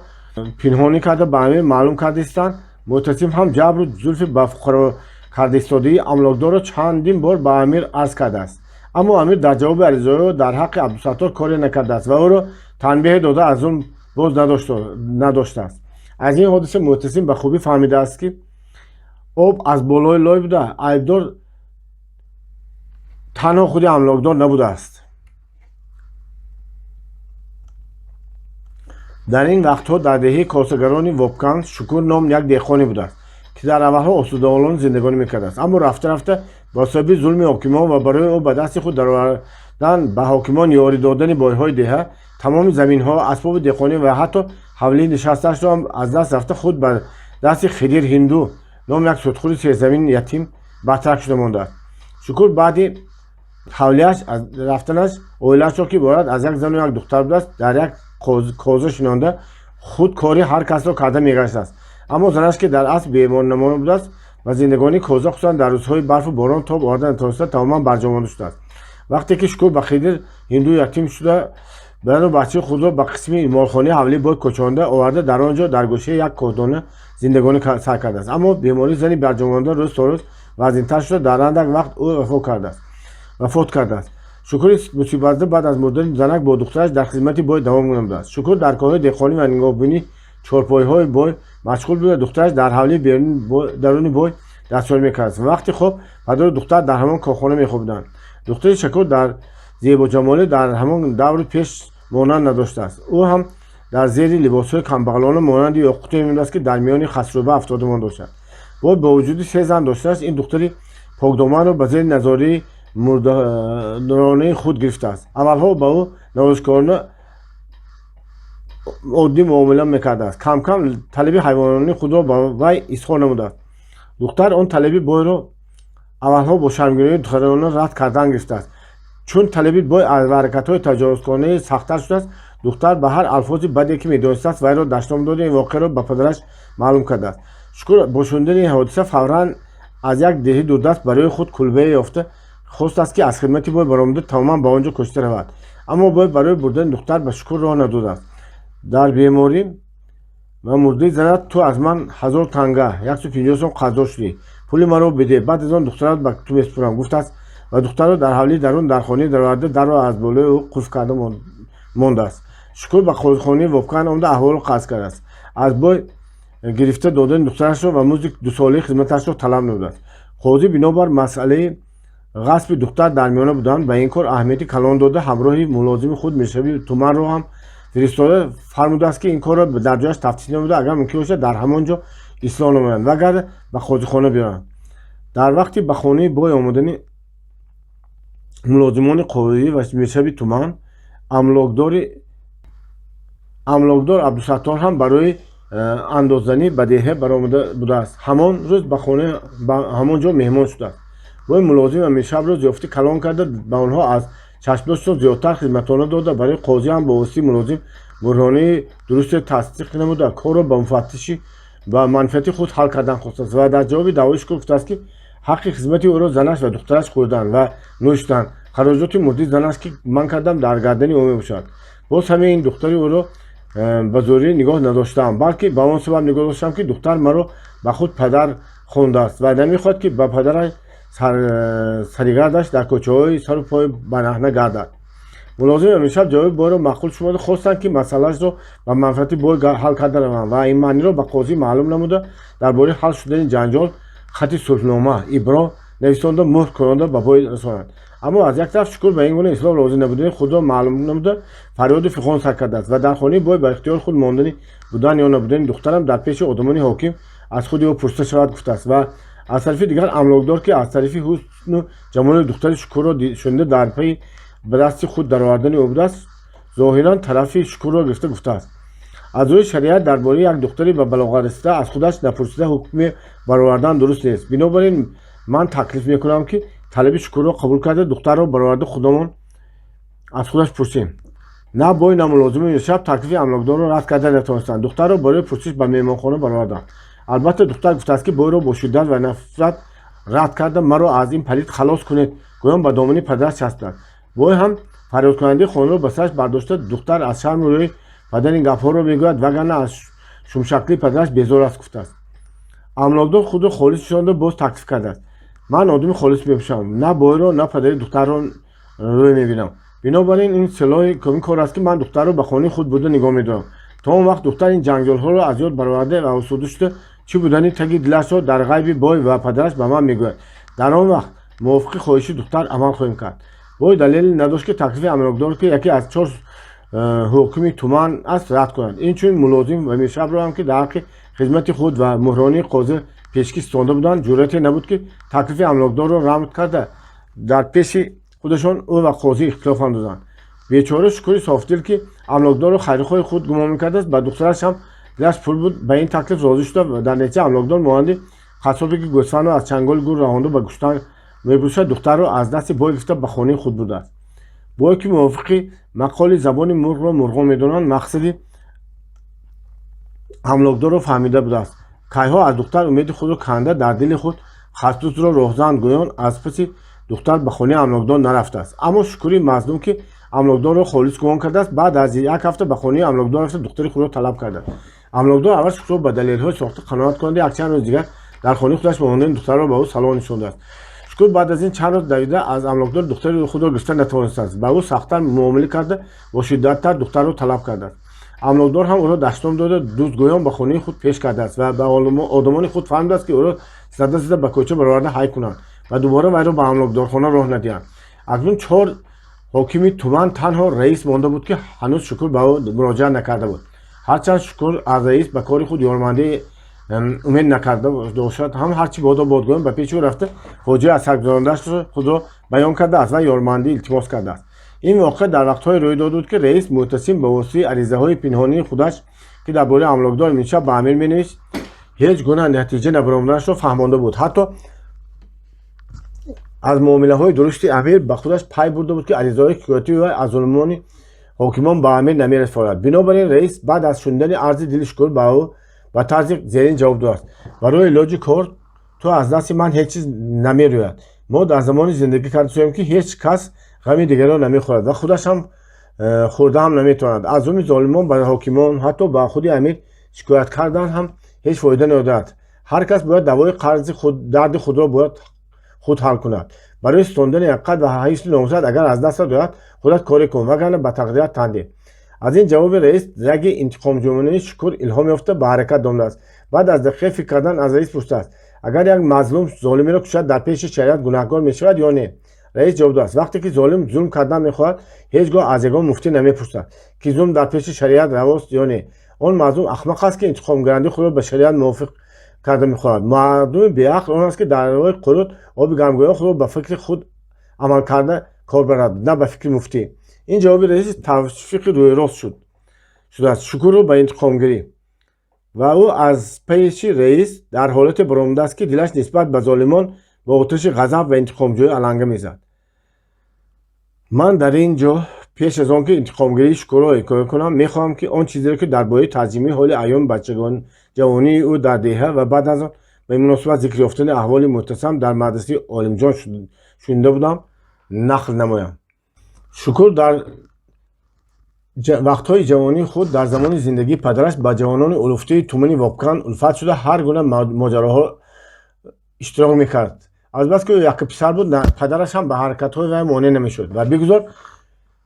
пинҳонӣ карда, ба амир маълум кардаистанд, Муътасим ҳам ҷабру зулфи ба фуқаро кардаистодии амлокдорро чандин бор ба амир арз кардааст. Аммо амир дар ҷавоби аризаҳо дар ҳаққи Абдусаттор коре накардааст ва ӯро танбеҳе дода, аз зулм боз надоштааст. Аз ин ҳодиса Муътасим ба хубӣ фаҳмидааст, ки об аз болои лой буда, айбдор танҳо худи амлокдор набудааст. Дар ин вақтҳо дар деҳаи косагарони Вобканд Шукур ном як деҳқоне будааст, ки дар аввалҳо осудаолона зиндагонӣ мекардааст. Аммо рафта рафта ба сабаби зулми ҳокимон ва барои ӯ ба дасти худ даровардан ба ҳокимон ёрӣ додани бойҳои деҳа, тамоми заминҳо, асбоби деҳқонӣ ва ҳатто ҳавлии нишастаашро ҳам аз даст рафта, худ ба дасти Хидир Ҳинду ном як судхӯри серзамин ятим батрак шуда мондааст. Шукур баъди ҳавлиаш рафтанаш оилаашро, ки иборат аз як зану як духтар будааст, дар як коза шинонда, худ кори ҳар касро карда мегаштааст. Аммо занаш, ки дар асл беморнамон будааст ва зиндагонии коза, хусусан дар рӯзҳои барфу борон, тоб оварда натавониста, тамоман барҷо шудааст. Вақте ки Шукур ба Хидир Ҳинду ятим шуда, зану бачаи худро ба қисми молхонаи ҳавлии бой кӯчонда оварда, дар он ҷо дар гӯшаи як коҳдона зиндагонӣ сар кардааст. Аммо бемории зани барҷомонда рӯз то рӯз вазнинтар шуда, дар андак вақт ӯ вафот кардааст. Шукури мусибатзада баъд аз мурдани занак бо духтараш дар хизмати бой давом намудааст. Шукур дар корҳои деҳқонӣ ва нигоҳбинии чорпойҳои бой машғул буда, духтараш дар ҳавлии даруни бой дастёрӣ мекардааст. Вақти хоб падару духтар дар ҳамон корхона мехобиданд. Духтари Шакур дар зебоҷамолӣ дар ҳамон даври пеш монанд надоштааст. Ӯ ҳам Дар зери либосҳои камбағалона монанди ёқуте мемондааст, ки дар миёни хасрӯба афтода монда бошад. Бой бо вуҷуди се зан доштанаш ин духтари покдоманро ба зери назории мурдоронаи худ гирифтааст. Аввалҳо ба ӯ навозишкорона оддӣ муомила мекардааст. Камкам талаби ҳайвонони худро ба вай изҳор намудааст. Духтар он талаби бойро аввалҳо бо шармгиноии духтарона рад кардан гирифтааст. Чун талаби бой ва ҳаракатҳои таҷовузкоронаи сахттар шудааст, духтар ба ҳар алфози баде, ки медонистааст, вайро дашном дода, ин воқеаро ба падараш маълум кардааст. Шукур бо шунидани ин ҳодиса фавран аз як деҳи дурдаст барои худ кулбае ёфта хостааст, ки аз хидмати бой баромада тамоман ба он ҷо кӯчида равад. Аммо бой барои бурдани духтар ба Шукур роҳ надодааст. Дар беморӣ ва мурдаи занат ту аз ман 1000 танга, 150 сом, қарздор шудӣ. Пули маро биде, баъд аз он духтарат ба ту месупорам, гуфтааст ва духтарро дар ҳавлии дарун дар хонаи дароварда, дарро аз болои ӯ қулф карда мондааст. Шукур ба қозихонаи Вобканд омада аҳволро қасд кардааст. Аз бой гирифта додани духтарашро ва музди дусолаи хизматашро талаб намудааст. Қозӣ бинобар масъалаи ғасби духтар дар миёна буданд, ба ин кор аҳамияти калон дода, ҳамроҳи мулозими худ миршаби Туманро ҳам фиристода фармудааст, ки ин корро дар ҷояш тафтиш намуда, агар мумкин бошад, дар ҳамон ҷо ислоҳ намоянд, вагарна ба қозихона биёранд. Дар вақти ба хонаи бой омадани мулозимони қозӣ ва миршаби Туман, амлокдор Абдусаттор ҳам барои андоззанӣ ба деҳа баромада будааст. Ҳамон рӯз ба хона ҳамон ҷо меҳмон шудааст. Бой мулозим ва миршабро зиёфати калон карда, ба онҳо аз чашмдоштшон зиёдтар хизматона дода, барои қозӣ ҳам бо воситаи мулозим муҳронаи дурусте тасдиқ намуда, корро ба муфаттиши ба манфиати худ ҳал кардан хостааст ва дар ҷавоби даъвои Шукур гуфтааст, ки ҳаққи хизмати ӯро занаш ва духтараш хӯрданд ва нӯшиданд. Хароҷоти мурдии занаш, ки ман кардам, дар гардани ӯ мебошад. Боз ҳамаи ин духтари ӯро ба зӯрӣ нигоҳ надоштаам, балки ба он сабаб нигоҳ доштам, ки духтар маро ба худ падар хондааст ва намехоҳад, ки ба падараш саригардаш дар кӯчаҳои сару пой бараҳна гардад. Мулозим ҳамешаб ҷавоби бойро маъқул шумода, хостанд, ки масъалаашро ба манфиати бой ҳал карда раванд ва ин маъниро ба қозӣ маълум намуда, дар бораи ҳал шудани ҷанҷол хати сулҳнома ибро нависонда, муҳр кунонда ба бой расонанд. Аммо аз як тараф Шукур ба ин гуна ислоҳ розӣ набудани худро маълум намуда, фарёду фиғон сар кардааст ва дар хонаи бой ба ихтиёри худ мондани будан ё набудани духтарам дар пеши одамони ҳоким аз худи ӯ пурсида шавад, гуфтааст. Ва аз тарафи дигар амлокдор, ки аз тарафи ҳусну ҷамоли духтари Шукурро шунида, дар пайи ба дасти худ даровардани ӯ будааст, зоҳиран тарафи Шукурро гирифта гуфтааст: аз рӯи шариат дар бораи як духтари ба балоғат расида аз худаш напурсида ҳукме баровардан дуруст нест. Бинобар ин ман таклиф мекунам, ки талаби Шукурро қабул карда, духтарро бароварда, худамон аз худаш пурсем. На бой, на мулозими миршаб таклифи амлокдорро рад карда натавонистанд. Духтарро барои пурсиш ба меҳмонхона бароварданд. Албатта, духтар гуфтааст, ки бойро бо шиддат ва нафрат рад карда, маро аз ин палид халос кунед гӯён ба домани падараш часпидааст. Бой ҳам фарёдкунандаи хонаро ба сараш бардошта, духтар аз шарму рӯи падар ин гапҳоро мегӯяд, вагарна аз шумшаклии падараш безор аст, гуфтааст. Амлокдор худро холис нишонда, боз таклиф кардааст: ман одами холис мепӯшам, на бойро, на падари духтарро рӯй мебинам. Бинобар ин ин силоҳи ин кор аст, ки ман духтарро ба хонаи худ бурда нигоҳ медорам. То он вақт духтар ин ҷанҷолҳоро аз ёд бароварда ва осуда шуда, чӣ будани таги дилашро дар ғайби бой ва падараш ба ман мегӯяд. Дар он вақт мувофиқи хоҳиши духтар амал хоҳем кард. Бой далеле надошт, ки таклифи амлокдор, ки яке аз чор ҳокими Туман аст, рад кунад. Инчунин мулозим ва миршабро ҳам, ки дар ҳаққи хизмати худ ва муҳронии қозӣ пешкӣ ситонда буданд, ҷуръате набуд, ки таклифи амлокдорро рад карда, дар пеши худашон ӯ ва қозӣ ихтилоф андозанд. Бечора Шукури софдил, ки амлокдорро хайрхоҳи худ гумон мекардааст, ба духтараш ҳам дилаш пур буд, ба ин таклиф розӣ шуда ва дар натиҷа амлокдор монанди қассобе, ки гӯсфандро аз чанголи гур раҳонда ба гӯштан мебуршад, духтарро аз дасти бой гирифта ба хонаи худ бурдааст. Бой, ки мувофиқи мақоли забони мурғро мурғон медонанд, мақсади амлокдорро фаҳмида будааст. Кайҳо аз духтар умеди худро канда, дар дили худ хасдузро роҳзан гӯён аз паси духтар ба хонаи амлокдор нарафтааст. Аммо Шукури мазлум, ки амлокдорро холис гумон кардааст, баъд аз як ҳафта ба хонаи амлокдор рафта, духтари худро талаб кардааст. Амлокдор аввал Шукурро ба далелҳои сохта қаноат кунада, якчанд рӯз дигар дар хонаи худаш ба мондани духтарро ба ӯ салоҳ нишондааст. Шукур баъд аз ин чанд рӯз давида аз амлокдор духтари худро гирифта натавонистааст. Ба ӯ сахттар муомила карда, бо шиддаттар духтарро талаб кардааст. Амлокдор ҳам ӯро дашном дода, дӯстгӯён ба хонаи худ пеш кардааст ва ба одамони худ фаҳмидааст, ки ӯро зада зада ба кӯча бароварда ҳай кунанд ва дубора вайро ба амлокдорхона роҳ надиҳанд. Акнун чор ҳокими Туман танҳо раис монда буд, ки ҳанӯз Шукур ба ӯ муроҷиат накарда буд. Ҳарчанд Шукур аз раис ба кори худ ёрмандӣ умед накарда бошад ҳам, ҳарчи бодо бодгоҳ ба пеши ӯ рафта, фоҷиа аз саргузарондаашро худро баён карда, аз вай ёрмандӣ илтимос кардааст. Ин воқеа дар вақтҳое рӯй дод буд, ки раис Муътасим ба воситаи аризаҳои пинҳонии худаш, ки дар бораи амлокдори нимшаб ба амир менавишт, ҳеҷ гуна натиҷа набаромаданашро фаҳмонда буд. Ҳатто аз муомилаҳои дурушти амир ба худаш пай бурда буд, ки аризаҳои ҳикоятии вай аз зулмони ҳокимон ба амир намерасонад. Бинобар ин раис баъд аз шунидани арзи дили Шукур ба ӯ ба тарзи зерин ҷавоб додааст: «Барои илоҷи кор ту аз дасти ман ҳеҷ чиз намерӯяд. Мо дар замоне зиндагӣ кардаем, ки ҳеҷ кас ғами дигарро намехӯрад ва худаш ҳам хӯрда ҳам наметавонад. Аз зулми золимон ба ҳокимон, ҳатто ба худи амир шикоят кардан ҳам ҳеҷ фоида надорад. Ҳар кас бояд давои қарзи худ, дарди худро бояд худ ҳал кунад. Барои ситондани ҳақиқат ва ҳифзи номусат, агар аз дастат ояд, худат коре кун, вагарна ба тақдират тан деҳ». Аз ин ҷавоби раис раги интиқомҷӯёнаи Шукур илҳом ёфта, ба ҳаракат омадааст. Баъд аз дақиқе фикр кардан аз раис пурсидааст: «Агар як мазлум золимеро кушад, дар пеши шариат гунаҳкор мешавад ё не?» Раис ҷавоб додааст: «Вақте ки золим зулм кардан мехоҳад, ҳеҷ гоҳ аз ягон муфтӣ намепурсад, ки зулм дар пеши шариат равост ё не. Он мазлум ахмақ аст, ки интиқомгирандии худро ба шариат мувофиқ карда мехоҳад. Мардуми беақл он аст, ки дар роҳи қурут оби гармгоҳ худро ба фикри худ амал карда кор барад, на ба фикри муфтӣ». Ин ҷавоби раис тавфиқи рӯйрост шудааст Шукурро ба интиқомгирӣ ва ӯ аз пеши раис дар ҳолате баромадааст, ки дилаш нисбат ба золимон бо оташи ғазаб ва интиқомҷӯӣ аланга мезад. Ман дар ин ҷо пеш аз он ки интиқомгирии Шукурро ҳикоя кунам, мехоҳам, ки он чизеро, ки дар бораи тарҷимаи ҳоли айёми бачаҷавонии ӯ дар деҳа ва баъд аз он ба муносибат зикр ёфтани аҳволи Муътасам дар мадрасаи Олимҷон шунида будам, нақл намоям. Шукур дар вақтҳои ҷавонии худ, дар замони зиндагии падараш, ба ҷавонони улуфтаи тумани Вобкан улфат шуда, ҳар гуна моҷароҳо иштирок мекард. Азбаски ӯ якписар буд, падараш ҳам ба ҳаракатҳои вай монеъ намешуд ва «Бигузор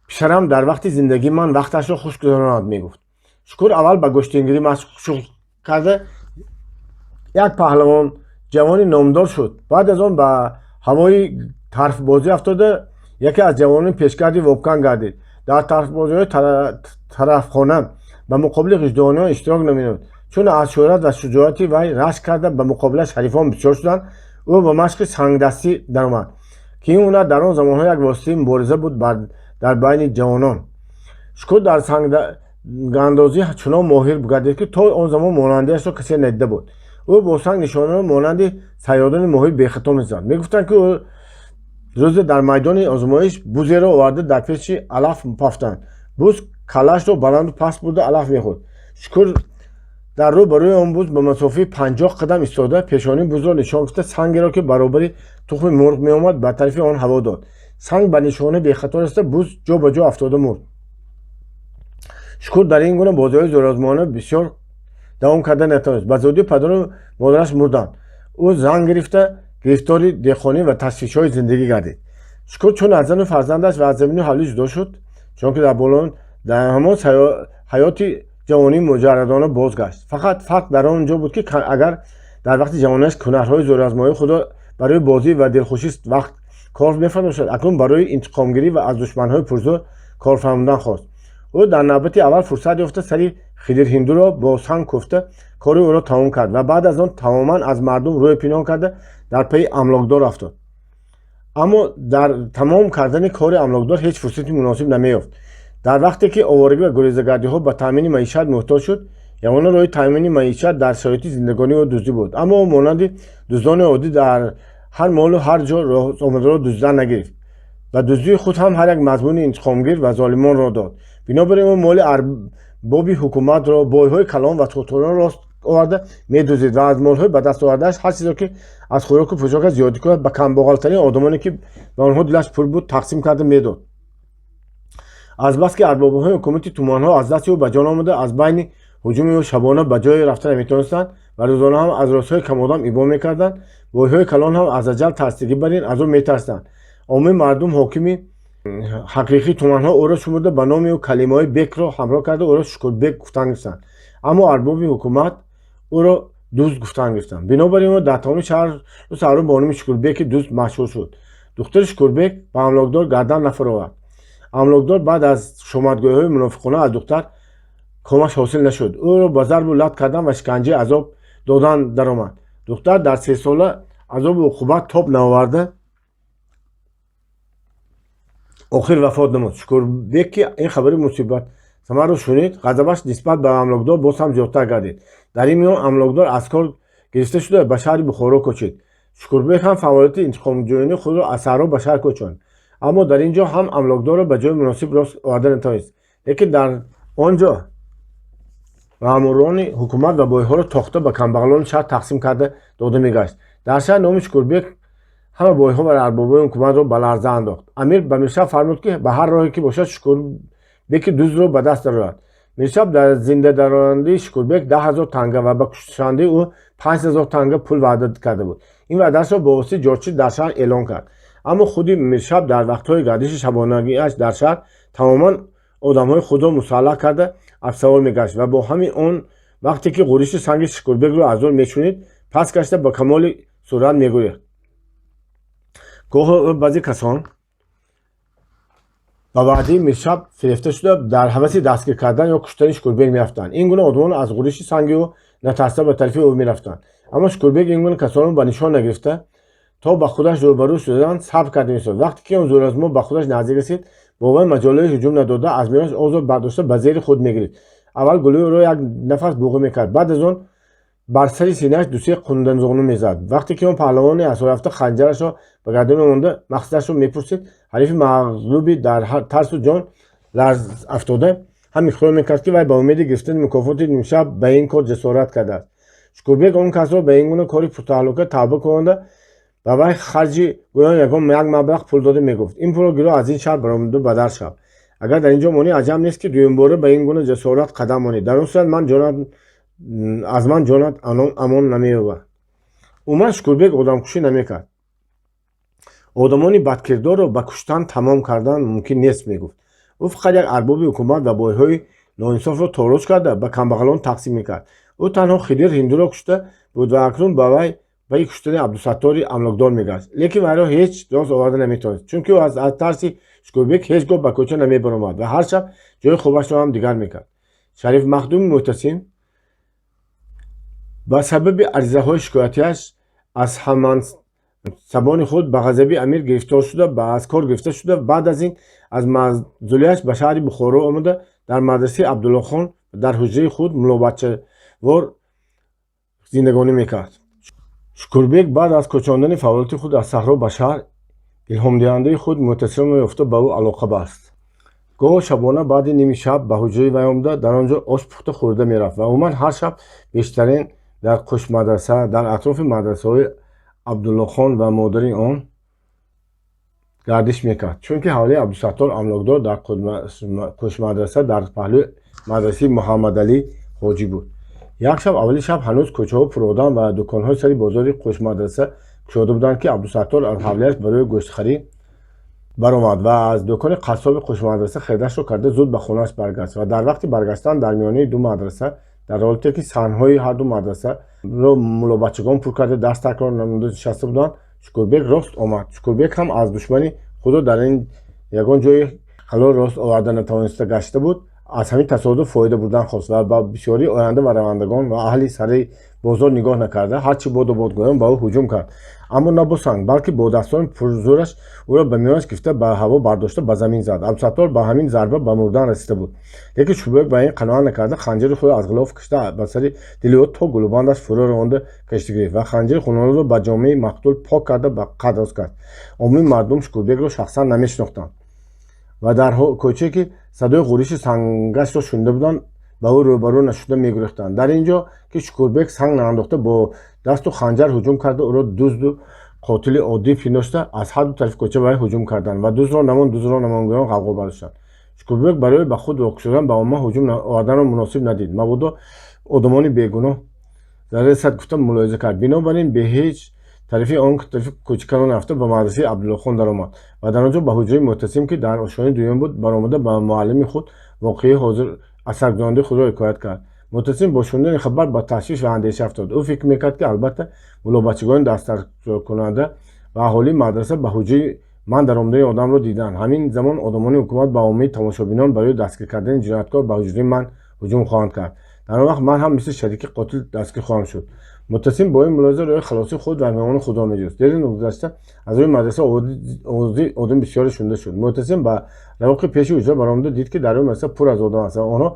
писарам дар вақти зиндагии ман вақташро хуш гузаронад», мегуфт. Шукур аввал ба гӯштингирӣ машғул карда, як паҳлавон ҷавони номдор шуд. Баъд аз он ба ҳавои тарфбозӣ афтода, яке аз ҷавонони пешгарди Вобкан гардид. Дар тарфбозиҳои тарафхона ба муқобили ғиждониён иштирок наменамуд. Чун аз шӯҳрат ва шуҷоати вай рашк карда, ба муқобилаш ҳарифон бисёр шуданд, ӯ ба машқи сангдастӣ даромад, ки ин ҳунар дар он замонҳо як воситаи мубориза буд дар байни ҷавонон. Шукур дар сангандозӣ чунон моҳир гардид, ки то он замон монандиашро касе надида буд. Ӯ бо санг нишонаро монанди сайёдони моҳӣ бехато мезад. Мегуфтанд, ки ӯ рӯзе дар майдони озмоиш бузеро оварда, дар пеши алаф пафтанд. Буз каллаашро баланду паст бурда, алаф мехӯрд. Шукур дар рӯ ба рӯи он буз ба масофаи 50 қадам истода, пешонии бузро нишон гирифта, сангеро, ки баробари тухми мурғ меомад, ба тарафи он ҳаво дод. Санг ба нишона бехато расида, буз ҷо ба ҷо афтода мурд. Шукур дар ин гуна бозиҳои зӯрозмоёна бисёр давом карда натавонист. Ба зудӣ падару модараш мурданд. Ӯ зан гирифта, гирифтори деҳқонӣ ва ташвишҳои зиндагӣ гардид. Шукур чун аз зану фарзандаш ва аз замину ҳавлӣ ҷудо шуд, чунки дар болон дар ҳамон ҳаёти ҷавонии муҷаррадона бозгашт. Фақат фарқ дар он ҷо буд, ки агар дар вақти ҷавониаш ҳунарҳои зӯразмоии худро барои бозӣ ва дилхушӣ вақт кор мефармошад, акнун барои интиқомгирӣ ва аз душманҳои пурзӯр кор фармудан хост. Ӯ дар навбати аввал фурсат ёфта, сари Хидирҳиндуро бо санг кӯфта, кори ӯро тамом кард ва баъд аз он тамоман аз мардум рӯй пинҳон карда, дар пайи амлокдор афтод. Аммо дар тамом кардани кори амлокдор ҳеҷ фурсати муносиб намеёфт. Дар вақте ки оворагӣ ва гурезагардиҳо ба таъмини маишат муҳтоҷ шуд, ягона роҳи таъмини маишат дар шароити зиндагонии ӯ дуздӣ буд. Аммо ӯ монанди дуздони оддӣ дар ҳар молу ҳар ҷо омадаро дуздидан нагирифт ва дуздии худ ҳам ҳар як мазмуни интиқомгир ва золимонро дод. Бинобар ин ӯ моли арбоби ҳукуматро, бойҳои калон ва тоторонро рост оварда медуздид ва аз молҳои ба даст овардааш ҳар чизеро, ки аз хӯроку пӯшокаш зиёдӣ кунад, ба камбоғалтарин одамоне, ки ба онҳо дилаш пур буд, тақсим карда медод. Азбаски арбобҳои ҳукумати туманҳо аз дасти ӯ ба ҷон омада, аз байни ҳуҷуми ӯ шабона ба ҷое рафта наметавонистанд ва рӯзона ҳам аз рӯзҳои камодам ибо мекарданд, бойҳои калон ҳам аз аҷал тарсидагӣ бар ин аз ӯ метарсиданд. Оммаи мардум ҳокими ҳақиқии туманҳо ӯро шумурда, ба номи ӯ калимаҳои бекро ҳамроҳ карда, ӯро Шукурбек гуфтан гирифтанд. Аммо арбоби ҳукумат ӯро дузд гуфтан гирифтанд. Бинобар ин ӯ дар тамоми шаҳру саҳро бо номи Шукурбеки дузд машҳур шуд. Духтари Шукурбек ба амлокдор гардан нафаровард. Амлокдор баъд аз шомадгӯиҳои мунофиқона аз духтар Комаш ҳосил нашуд. Ӯро ба зарбу лат кардан ва шиканҷаи азоб додан даромад. Духтар дар 3 сола азобу уқубат тоб наоварда, охир вафот намуд. Шукурбек, ки ин хабари мусибат самарро шунид, ғазабаш нисбат ба амлокдор боз ҳам зиёдтар гардид. Дар ин миён амлокдор аз кор гирифта шуда, ба шаҳри Бухоро кӯчид. Шукурбек ҳам фаъолияти интиқомҷӯёнаи худро аз саҳро ба шаҳр кӯчонд, аммо дар ин ҷо ҳам амлокдорро ба ҷои муносиб рост оварда натавонист, лекин дар он ҷо маъмурони ҳукумат ва бойҳоро тохта, ба камбағалони шаҳр тақсим карда дода мегашт. Дар шаҳр номи Шукурбек ҳама бойҳо ва арбобои ҳукуматро ба ларза андохт. Амир ба Миршаб фармуд, ки ба ҳар роҳе ки бошад, Шукурбеки дуздро ба даст дарорад. Миршаб дар зиндадаронандаи Шукурбек 10 000 танга ва ба кушташавандаи ӯ 5000 танга пул ваъда карда буд. Ин ваъдаашро бо воситаи ҷорчӣ дар шаҳр эълон кард. Аммо худи Миршаб дар вақтҳои гардиши шабонагиаш дар шаҳр тамоман одамҳои худро мусаллаҳ карда, аспсавор мегашт ва бо ҳамин он вақте ки ғуриши санги Шукурбекро аз дур мешунид, паст гашта, ба камоли суръат мегурехт. Гоҳо баъзе касон ба ваъдаи Миршаб фирефта шуда, дар ҳаваси дастгир кардан ё куштани Шукурбек мерафтанд. Ин гуна одамон аз ғуриши санги ӯ натарсида, ба тарафи ӯ мерафтанд. Аммо Шукурбек ин гуна касонро ба нишон нагирифта, то ба худаш рӯбарӯ шудан сабр карда меистод. Вақте ки он зӯразмо ба худаш наздик расид, бо вай маҷолаи ҳуҷум надода, аз миёнаш озод бардошта, ба зери худ мегирифт. Аввал гулӯи ӯро як нафас буғӣ мекард, баъд аз он бар сари синааш дусе қундазону мезад. Вақте ки он паҳлавони асорафта ханҷарашро ба гардани монда, мақсадашро мепурсид, ҳарифи мағлуби дар тарсу ҷон ларз афтода ҳам иқрор мекард, ки вай ба умеди гирифтани мукофоти нимшаб ба ин кор ҷасорат кардааст. Шукурбек он касро ба ин гуна кори пуртаҳлука тавба кунонда, ба вай харҷи гӯён ягон як маблағ пул дода, мегуфт: «Ин пулро гиро, аз ин шаҳр баромада ба дар шав. Агар дар ин ҷо монӣ, аҷаб нест, ки дуюмбора ба ин гуна ҷасорат қадам монӣ. Дар он сурат ман ҷонат аз ман ҷонат амон намеёбад». Умуман, Шукурбек одамкушӣ намекард. Одамони бадкирдорро ба куштан тамом кардан мумкин нест, мегуфт. Ӯ фақат як арбоби ҳукумат ва бойҳои ноинсофро тороҷ карда, ба камбағалон тақсим мекард. Ӯ танҳо Хидир ҳиндуро кушта буд ва акнун ба вай пайи куштани Абдусаттори амлокдор мегашт, лекин вайро ҳеҷ рост оварда наметавонист, чунки ӯ аз тарси Шукурбек ҳеҷ гоҳ ба кӯча намебаромад ва ҳар шаб ҷои хобашро ҳам дигар мекард. Шариф Махдуми муҳтасим ба сабаби аризаҳои шикоятиаш аз ҳаммансабони худ ба ғазаби амир гирифтор шуда, аз кор гирифта шуда, баъд аз ин аз маъзулиаш ба шаҳри Бухоро омада, дар мадрасаи Абдуллохон дар ҳуҷраи худ муллобачавор зиндагонӣ мекард. Шукурбек баъд аз кӯчондани фаъолияти худ аз саҳро ба шаҳр, илҳомдиҳандаи худ муҳтасимро ёфта, ба ӯ алоқа баст. Гоҳо шабона баъди ними шаб ба ҳуҷраи вай омада, дар он ҷо ош пухта хӯрда мерафт ва умуман ҳар шаб бештарин дар Қӯшмадраса, дар атрофи мадрасаҳои Абдуллохон ва модари он гардиш мекард, чунки ҳавлии Абдусаттор амлокдор дар Қӯшмадраса, дар паҳлӯи мадрасаи Муҳаммадалӣ Ҳоҷӣ буд. Як шаб, аввали шаб, ҳанӯз кӯчаҳо пуродам ва дуконҳои сари бозори Қӯшмадраса кушода буданд, ки Абдусаттор аз ҳавлиаш барои гӯштхарӣ баромад ва аз дукони қассоби Қӯшмадраса харидашро карда, зуд ба хонааш баргашт. Ва дар вақти баргаштан дар миёнаи ду мадраса, дар ҳолате ки саҳнҳои ҳарду мадрасаро муллобачагон пур карда, дарс такрор намуда нишаста буданд, Шукурбек рост омад. Шукурбек ҳам аз душмани худро дар ин ягон ҷои ҳалол рост оварда натавониста гашта буд, аз ҳамин тасодуф фоида бурдан хост ва ба бисёрии оянда ва равандагон ва аҳли сари бозор нигоҳ накарда, ҳарчи боду бод гӯён ба ӯ ҳуҷум кард. Аммо на бо санг, балки бо дастони пурзӯраш ӯро ба миёнаш гирифта, ба ҳаво бардошта, ба замин зад. Абдусаттор ба ҳамин зарба ба мурдан расида буд, лекин Шукурбек ба ин қаноат накарда, ханҷари худро аз ғилоф кашида, ба сари дили ӯ то гулӯбандаш фурӯ равонда кашида гирифт ва ханҷари хунолудро ба ҷомаи мақтул пок карда, ба қад рост кард. Омӯми мардум Шукурбекро шахсан намешинохтанд ва дар кӯчае ки садои ғуриши сангашро шунида буданд, ба ӯ рӯбарӯ нашуда мегурехтанд. Дар ин ҷо ки Шукурбек санг наандохта, бо дасту ханҷар ҳуҷум карда, ӯро дузду қотили оддӣ пиндошта, аз ҳарду тарафи кӯча ба вай ҳуҷум карданд ва «Дуздро намон, дуздро намон» гӯён ғавғо бардоштанд. Шукурбек барои ба худ шудан ба омма ҳуҷум оварданро муносиб надид, мабодо одамони бегуноҳ зарар расад гуфта, мулоҳиза кард. Бинобар ин бе ҳеҷ тарафи он тарафи кӯчакалон рафта, ба мадрасаи Абдуллохон даромад ва дар он ҷо ба ҳуҷраи Муътасим, ки дар ошёнаи дуюм буд, баромада, ба муаллими худ воқеаи ҳозир асаргузорандаи худро ҳикоят кард. Муътасим бо шунидани хабар ба ташвиш ва андеша афтод. Ӯ фикр мекард, ки албатта муллобачагони дастаркунанда ва аҳолии мадраса ба ҳуҷраи ман даромадани одамро диданд. Ҳамин замон одамони ҳукумат ба оммаи тамошобинон барои дастгир кардани ҷинояткор ба ҳуҷраи ман ҳуҷум хоҳанд кард. Дар он вақт ман ҳам мисли шарики қотил дастгир хоҳам шуд. Муътасим бо ин мулоҳиза роҳи халосии худ ва меҳмони худро меҷуст. Дери нагузашта аз рӯи мадраса овози одами бисёре шунида шуд. Муътасим ба равоқи пеши ҳуҷра баромада дид, ки дари мадраса пур аз одам аст ва онҳо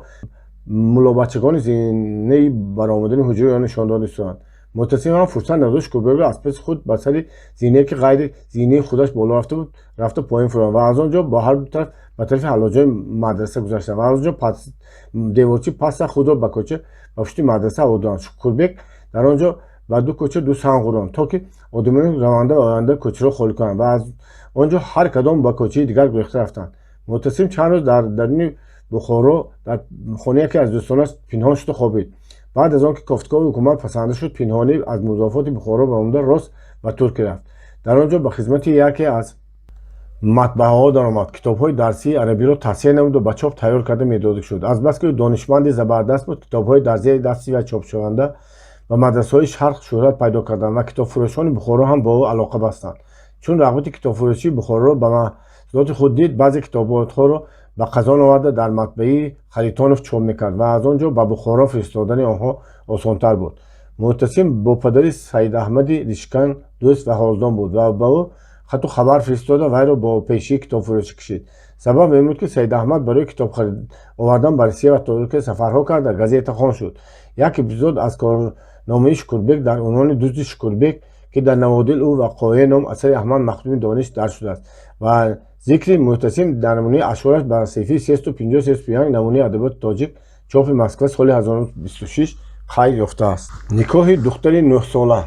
муллобачагони зинаи баромадани ҳуҷраро нишон дода истоданд. Муътасим ҳам фурсат надошт, Шукурбекро аз паси худ ба сари зинае, ки ғайри зинаи худаш боло рафта буд, рафта поён фуронд ва аз он ҷо ба ҳар ду тараф ба тарафи ҳаллоҷои мадраса гузаштанд ва аз он ҷо деворчи паста худро ба кӯча ба пушти мадраса ҳаво доданд. Шукурбек дар он ҷо ба ду кӯча ду санг ғӯронд, то ки одамони раванда ва оянда кӯчаро холӣ кунанд ва аз он ҷо ҳар кадом ба кӯчаи дигар гурехта рафтанд. Муътасим чанд рӯз дар даруни Бухоро дар хонаи яке аз дӯстонаш пинҳон шуда хобид. Баъд аз он ки кофтукови ҳукумат пасанда шуд, пинҳонӣ аз музофоти Бухоро баромада рост ба Туркия рафт. Дар он ҷо ба хизмати яке аз матбааҳо даромад. Китобҳои дарсии арабиро тасҳеҳ намуда, ба чоп тайёр карда медода шуд. Азбаски ӯ донишманди забардаст буд, китобҳои дар зери дасти вай чопшаванда ба мадрасаҳои Шарқ шӯҳрат пайдо карданд ва китобфурӯшони Бухоро ҳам бо ӯ алоқа бастанд. Чун рағбати китобфурӯшии Бухороро ба маҳсулоти худ дид, баъзе китобҳоро ба Қазон оварда, дар матбаи Харитонов чоп мекард ва аз он ҷо ба Бухоро фиристодани онҳо осонтар буд. Муътасим бо падари Саидаҳмади Ришкан дӯст ва ҳолдон буд ва ба ӯ хату хабар фиристода, вайро бо пешии китобфурӯшӣ кашид. Сабаб ин буд, ки Саидаҳмад барои китоб овардан ба Россия ва Туркия сафарҳо карда, газетахон шуд. Як эпизод аз корномаи Шукурбек дар унвони «Дузди Шукурбек», ки дар «Наводил ӯ вақоеъ» ном асари Аҳмад Махдуми Дониш дарҷ шудааст ва зикри Муътасим дар намунаи ашъораш ба саҳифаи 350-351 намунаи адабиёти тоҷик, чопи Москва, соли 1926 қайд ёфтааст. Никоҳи духтари 9-сола.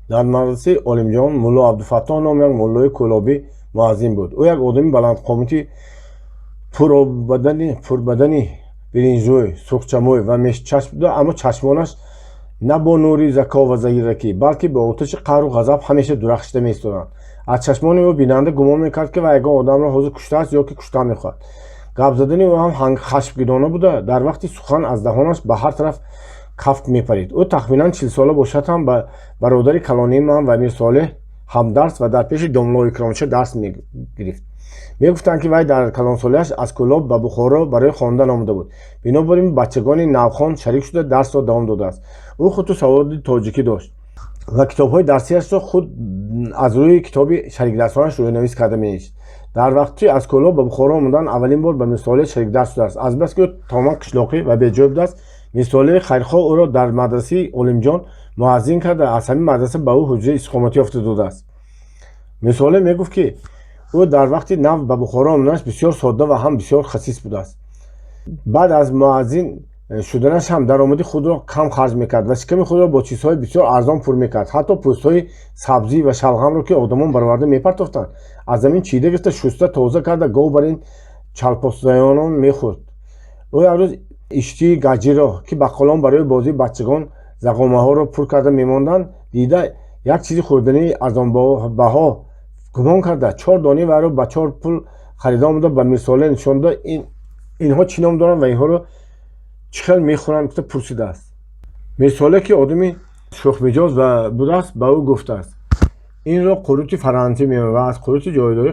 Дар мадрасаи Олимҷон Мулло Абдуфаттоҳ ном як муллои кӯлобӣ муаззин буд. Ӯ як одами баландқомати пурбадани, биринҷрӯй, сурхчамӯй ва мешчашм буда, аммо чашмонаш на бо нури зако ва зиракӣ, балки бо оташи қаҳру ғазаб ҳамеша дурахшида меистоданд. Аз чашмони ӯ бинанда гумон мекард, ки вай ягон одамро ҳозир куштааст ё ки куштан мехоҳад. Гап задани ӯ ҳам хашмгинона буда, дар вақти сухан аз даҳонаш ба ҳар тараф кафк мепарид. Ӯ тахминан 40-сола бошад ҳам, ба бародари калонии ман ва Мирсолеҳ ҳамдарс ва дар пеши домло Икромша дарс мегирифт. Мегуфтанд, ки вай дар калонсолиаш аз Кӯлоб ба Бухоро барои хондан омада буд, бинобар ин бачагони навхон шарик шуда, дарсро давом додааст. Ӯ хуту саводи тоҷикӣ дошт ва китобҳои дарсиашро худ аз рӯи китоби шарикдарсонаш рӯйнавис карда менавишт. Дар вақти аз Кӯлоб ба Бухоро омадан аввалин бор ба Мирсолеҳ шарикдарс шудааст. Азбаски ӯ тамоман қишлоқӣ ва беҷой будааст, Мирсолеҳи хайрхоҳ ӯро дар мадрасаи Олимҷон муаззин карда, аз ҳамин мадраса ба ӯ ҳуҷраи истиқоматӣ ёфта додааст. Мирсолеҳ мегуфт, ки ӯ дар вақти нав ба Бухоро омаданаш бисёр содда ва ҳам бисёр хасис будааст. Баъд аз муаззин шуданаш ҳам даромади худро кам харҷ мекард ва шиками худро бо чизҳои бисёр арзон пур мекард. Ҳатто пӯстҳои сабзӣ ва шалғамро, ки одамон бароварда мепартофтанд, аз замин чида гирифта, шуста, тоза карда, гов бар ин чалпосаёнон мехӯрд. Ӯ як рӯз иштии гаҷиро, ки баққолон барои бозии бачагон зағомаҳоро пур карда мемонданд, дида, як чизи хӯрдании арзонбаҳо гумон карда, чор донаи вайро ба чор пул харида омада, ба Мирсолеҳ нишон дода, инҳо чӣ ном доранд ва инҳоро чӣ хел мехӯранд, гуфта пурсидааст. Мирсолеҳ, ки одами шӯхмиҷоз будааст, ба ӯ гуфтааст: «Инро қурути фарансӣ меоянд ва аз қурути ҷойдорӣ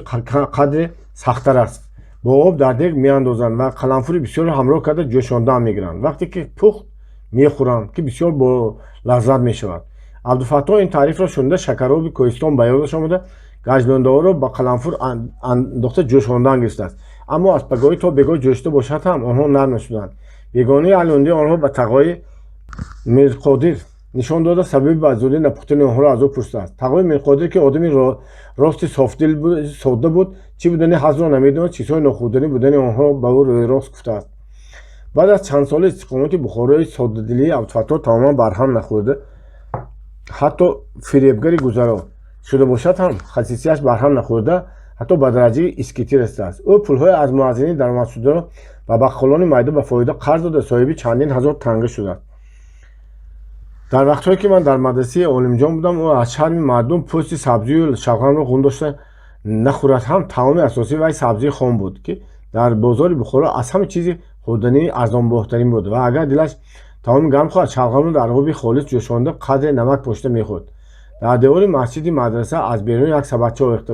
қадре сахттар аст. Бо об дар дег меандозанд ва қаламфури бисёрро ҳамроҳ карда, ҷӯшондаам мегиранд. Вақте ки пухт, мехӯранд, ки бисёр бо лаззат мешавад». Абдуфаттоҳ ин таърифро шунида, шакароби кӯҳистон ба ёдаш омада, гаҷлондаҳоро ба қаламфур андохта, ҷӯшондан гирифтааст. Аммо аз пагоҳӣ то бегоҳ ҷӯшида бошад ҳам, онҳо нарм нашуданд. Бегонаи аҳли онҳо ба Тағои Мирқодир нишон дода, сабаби ба зудӣ напухтани онҳоро аз ӯ пурсидааст. Тағои Мирқодир, ки одами рости софдил, содда буд, чӣ будани ҳазро намедонист, чизҳои нохӯрданӣ будани онҳоро ба ӯ рӯйрост гуфтааст. Баъд аз чанд соли истиқомати Бухорои соддадилии Абдуфаттоҳ тамоман барҳам нахӯрда, ҳатто фиребгари гузаро шуда бошад ҳам, хасисияш барҳам нахӯрда, ҳатто ба дараҷаи искитӣ расидааст. Ӯ пулҳои аз муаззинӣ даромадшударо ба баққолони майда ба фоида қарз дода, соҳиби чандин ҳазор танга шудааст. Дар вақтҳое ки ман дар мадрасаи Олимҷон будам, ӯ аз шарми мардум пӯсти сабзию шалғамро ғун дошта нахӯрад ҳам, таоми асосии вай сабзии хом буд, ки дар бозори Бухоро аз ҳама чизи хӯрдании арзонбоҳтарин буд, ва агар дилаш таоми гарм хоҳад, шалғамро дар оби холис ҷӯшонда, қадре намак пошида мехӯрд. Дар девори масҷиди мадраса аз берун як сабадча овехта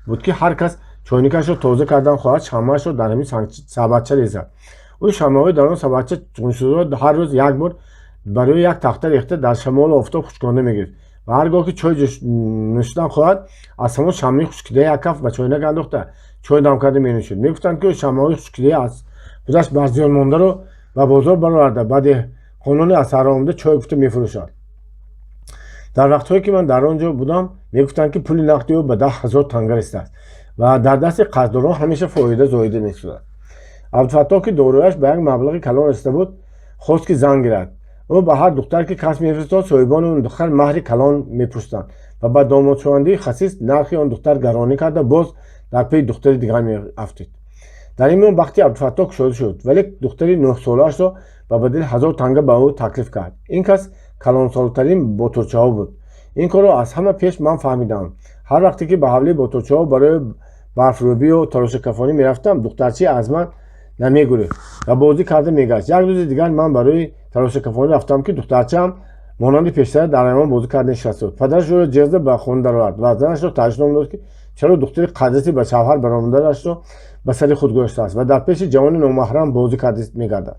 буд, ки ҳар кас чойникашро тоза кардан хоҳад, шамъаашро дар ҳамин сабадча резад. Ӯ Ӯ шамъаҳои дар он сабадча чуншударо ҳар рӯз як бор барои як тахта рехта дар шамолу офтоб хушконда мегирифт ва ҳар гоҳ ки чой нӯшидан хоҳад, аз ҳамон шамъи хушкидаи як каф ба чойнак андохта, чой дам карда менӯшид. Мегуфтанд, ки ӯ шамъаҳои хушкидаи аз худаш барзиён мондаро ба бозор бароварда, ба деҳқонони аз саҳро омада чой гуфта мефурӯшад. Дар вақтҳое ки ман дар он ҷо будам, мегуфтанд, ки пули нақди ӯ ба 10 000 танга расидааст ва дар дасти қарздорон ҳамеша фоида зоида мешудад. Абдуфаттоҳ, ки дорояш ба як маблағи калон расида буд, хост, ки зан гирад. Ӯ ба ҳар духтар ки кас мефиристод, соҳибони он духтар маҳри калон мепурсиданд ва ба домодшавандаи хасис нархи он духтар гаронӣ карда, боз дар пейи духтари дигар меафтид. Дар ин миён бахти Абдуфаттоҳ кушода шуд, вале духтари 9-солаашро ба бадали 1000 танга ба ӯ таклиф кард. Ин кас калонсолтарин ботурчаҳо буд. Ин корро аз ҳама пеш ман фаҳмидам. Ҳар вақте ки ба ҳавлии ботурчаҳо барои барфрӯбию тарошакафонӣ мерафтам, духтарчӣ аз ман намегурехт ва бозӣ карда мегашт. Як рӯзи дигар ман барои тарошакафонӣ рафтам, ки духтарчаам монанди пештара дар айвон бозӣ карда нишаста буд. Падараш ӯро ҷеғ зада ба хона даровард ва занашро таажжуб дод, ки чаро духтари қадрати ба шавҳар баромадаашро ба сари худ гузоштааст ва дар пеши ҷавони номаҳрам бозӣ карда мегардад.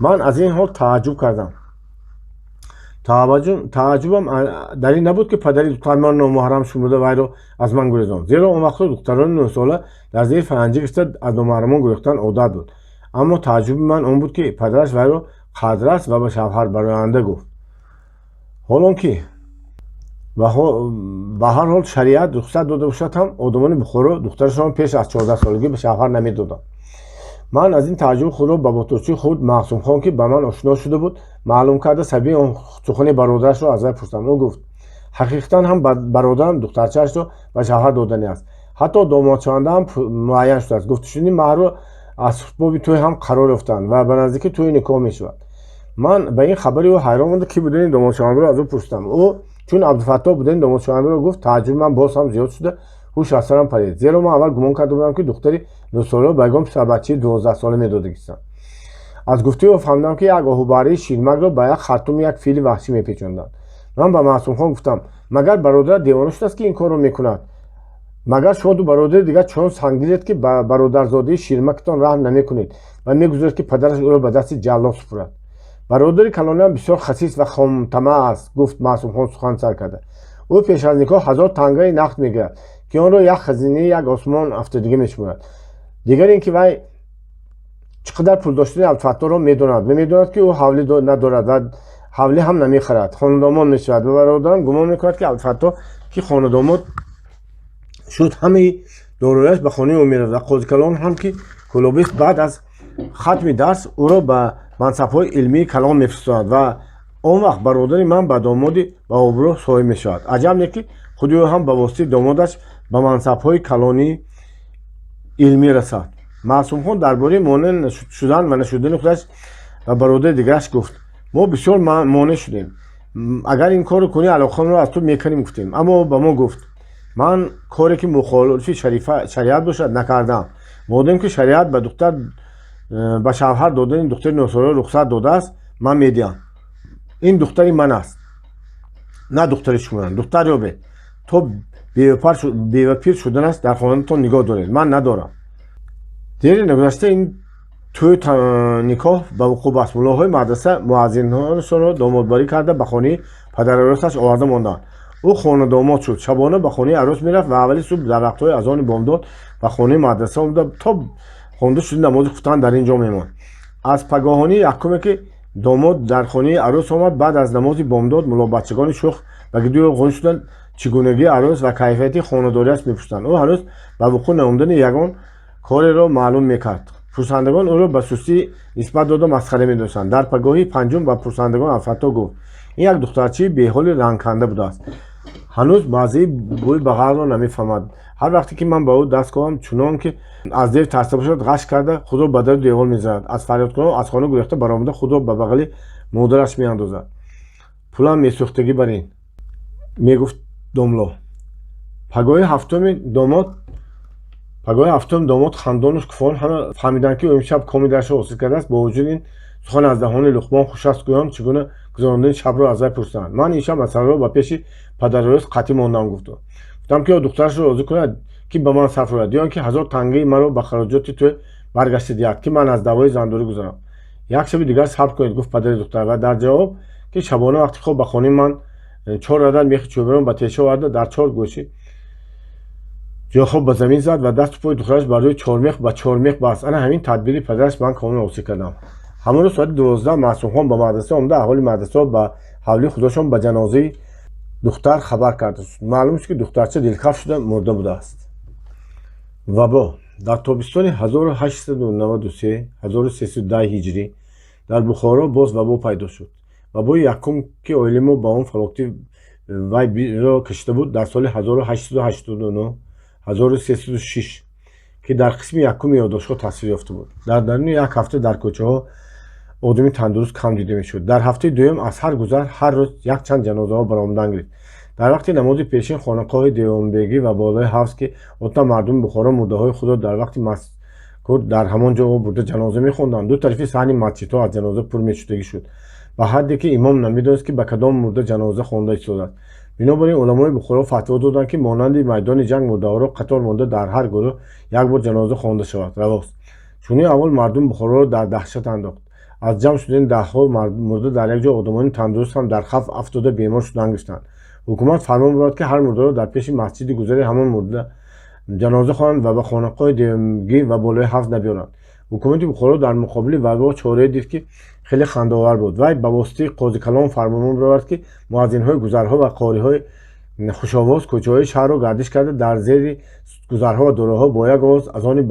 Ман аз ин ҳол тааҷҷуб кардам. Тааҷҷубам дар ин набуд, ки падари духтар маро номаҳрам шумурда, вайро аз ман гурезонд, зеро он вақтҳо духтарони 9-сола дар зери фаранҷӣ гирифта аз номаҳрамон гурехтан одат буд. Аммо тааҷҷуби ман он буд, ки падараш вайро қадрас ва ба шавҳар бароянда гуфт, ҳолон ки ба ҳар ҳол шариат рухсат дода бошад ҳам, одамони Бухоро духтарашонро пеш аз 14-солагӣ ба шавҳар намедоданд. Ман аз ин тааҷҷуби худро ба ботурчии худ Мақсумхон, ки ба ман ошно шуда буд, маълум карда, сабаби он сухани бародарашро аз вай пурсидам. Ӯ гуфт: «Ҳақиқатан ҳам бародарам духтарчаашро ба шавҳар доданӣ аст. Ҳатто домодшаванда ҳам муайян шудааст. Гуфтушуниди маҳру асбоби тӯй ҳам қарор ёфтанд ва ба наздикӣ тӯи никоҳ мешавад». Ман ба ин хабари ӯ ҳайрон монда, ки будани домодшавандаро аз ӯ пурсидам. Ӯ чун Абдуфаттоҳ будани домодшавандаро гуфт, тааҷҷуби ман боз ҳам зиёд шуда, ҳуш аз сарам парид, зеро ман аввал гумон карда будам, ки духтари 9-соларо ба ягон писарбачаи 12-сола медодагистанд. Аз гуфтаи ӯ фаҳмидам, ки як оҳубарраи ширмакро ба як хартуми як фили ваҳшӣ мепечонданд. Ман ба Маъсумхон гуфтам: «Магар бародарат девона шудааст, ки ин корро мекунад? Магар шумо ду бародари дигар чунон сангдилед, ки ба бародарзодаи ширмактон раҳм намекунед ва мегузоред, ки падараш ӯро ба дасти ҷаллод супурад?» «Бародари калониам бисёр хасис ва хомтамаъ аст, — гуфт Маъсумхон сухан сар карда. — Ӯ пеш аз никоҳ 1000 тангаи нақд мегирад, ки онро як хазинаи як осмон афтодагӣ мешуморад. Дигар ин ки вай чӣ қадар пул доштани Абдуфаттоҳро медонад ва медонад, ки ӯ ҳавлӣ надорад ва ҳавлӣ ҳам намехарад, хонадомод мешавад. Ва бародарам гумон мекунад, ки Абдуфаттоҳ ки хонадомод шуд, ҳамаи дорояш ба хонаи ӯ меравад ва қозикалон ҳам, ки кӯлобист, баъд аз хатми дарс ӯро ба мансабҳои илмии калон мефиристонад ва он вақт бародари ман ба домоди баобрӯ соҳиб мешавад. Аҷаб не, ки худи ӯ ҳам ба воситаи домодаш ба мансабҳои калонии илмӣ расад». Маъсумхон дар бораи монеъ шудан ва нашудани худаш ва бародари дигараш гуфт: «Мо бисёр монеъ шудем. Агар ин корро кунӣ, алоқамонро аз ту мекунем, гуфтем. Аммо ба мо гуфт: „Ман коре, ки мухолифи шариат бошад, накардаам. Модом ки шариат ба духтар ба шавҳар додани духтари 9-соларо рухсат додааст, ман медиҳам. Ин духтари ман аст, на духтари шумо. Духтар ёбед, то бевапир шуданаш дар хонатон нигоҳ доред. Ман надорам». Дери нагузашта ин тӯй никоҳ ба вуқӯъ баст. Муллоҳои мадраса муаззинонашонро домодбарӣ карда, ба хонаи падарарӯсаш оварда монданд. Ӯ хонадомод шуд. Шабона ба хонаи арӯс мерафт ва аввали субҳ дар вақтҳои азони бомдод ба хонаи мадраса омада, то хонда шуди намози хуфтан дар ин ҷо мемонд. Аз пагоҳонии якуме, ки домод дар хонаи арӯс омад, баъд аз намози бомдод, муллобачагони шӯх ба гирди ӯ ғун шуданд, чигунагии арӯс ва кайфияти хонадориаш мепурсиданд. Ӯ ҳанӯз ба вуқӯъ наомадани ягон кореро маълум мекард. Пурсандагон ӯро ба сустӣ нисбат дода, масхара медоштанд. Дар пагоҳии панҷум ба пурсандагон Абдуфаттоҳ гуфт: «Ин як духтарчаи беҳоли рангканда будааст. Ҳанӯз маззаи бӯи бағалро намефаҳмад. Ҳар вақте ки ман ба ӯ даст ковам, чунон ки аз дев тарсида бошад, ғаш карда худро ба дару девор мезанад. Аз фарёдкунон аз хона гурехта баромада, худро ба бағали модараш меандозад. Пулам месӯхтагӣ барин», — мегуфт домло. Пагоҳи ҳафтуми домод хандону шукуфон ҳама фаҳмиданд, ки ӯ имшаб коми дарашро ҳосил кардааст. Бо вуҷуди ин, сухан аз даҳони Луқмон хуш аст гӯён, чӣ гуна гузарондани шабро аз вай пурсиданд. «Ман ин шаб масъаларо ба пеши падарарӯс қатъӣ мондам, — гуфт. — Гуфтам, ки ё духтарашро розӣ кунад, ки ба ман сарф рояд, ё ин ки 1000 тангаи маро ба хароҷоти тӯй Баргашта диҳад, ки ман аз давои зандорӣ гузарам. Як шаби дигар сабр кунед, гуфт падари духтар ва дар ҷавоб, ки шабона вақти хоб ба хонаи ман чор адад мехи чӯбиро ба теша оварда, дар чор гӯши ҷойхоб ба замин зад ва дасту пои духтараш бар рӯи чормех ба чормех баст. Ана ҳамин тадбири падараш ман комил осӣ кардам. Ҳамон рӯз соати 12 Маъсумхон ба мадраса омада, аҳоли мадрасаро ба ҳавлии худошон ба ҷанозаи духтар хабар кард. Маълум шуд, ки духтарча дилкаф шуда мурда будааст. Вабо. Дар тобистони 1893, 1310 ҳиҷрӣ, дар Бухоро боз вабо пайдо шуд. Вабои якум, ки оилаи мо ба он фалокати вайро кашида буд, дар соли 1889, 1306, ки дар қисми якуми ёддоштҳо тасвир ёфта буд. Дар даруни як ҳафта дар кӯчаҳо одами тандуруст кам дида мешуд. Дар ҳафтаи дуюм аз ҳар гузар ҳар рӯз якчанд ҷанозаҳо баромадан гирифт. Дар вақти намози пешин хонақоҳи Девонбегӣ ва болои ҳавз, ки одатан мардуми Бухоро мурдаҳои худро дар вақти мазкур дар ҳамон ҷо бурда ҷаноза мехонданд, ду тарафи саҳни масҷидҳо аз ҷаноза пур мешудагӣ шуд, ба ҳадде ки имом намедонист, ки ба кадом мурда ҷаноза хонда истодааст. Бинобар ин уламои Бухоро фатво доданд, ки монанди майдони ҷанг мурдаҳоро қатор монда дар ҳар гурӯҳ як бор ҷаноза хонда шавад, равост. Чунин аҳвол мардуми Бухороро дар даҳшат андохт. Аз ҷамъ шудани даҳҳо мурда дар як ҷо одамони тандуруст ҳам дар хавф афтода, бемор шудан гирифтанд. Ҳукумат фармон бурд, ки ҳар мурдаро дар пеши масҷиди гузари ҳамон мурда ҷаноза хонанд ва ба хонақоҳи девонбегӣ ва болои ҳавз набиёранд. Ҳукумати Бухоро дар муқобили вабо чорае дид, ки хеле хандаовар буд. Вай ба воситаи қозикалон фармон баровард, ки муаззинҳои гузарҳо ва қориҳои хушовоз кӯчаҳои шаҳрро гардиш карда, дар зери гузарҳо ва дороҳо бо як овоз азони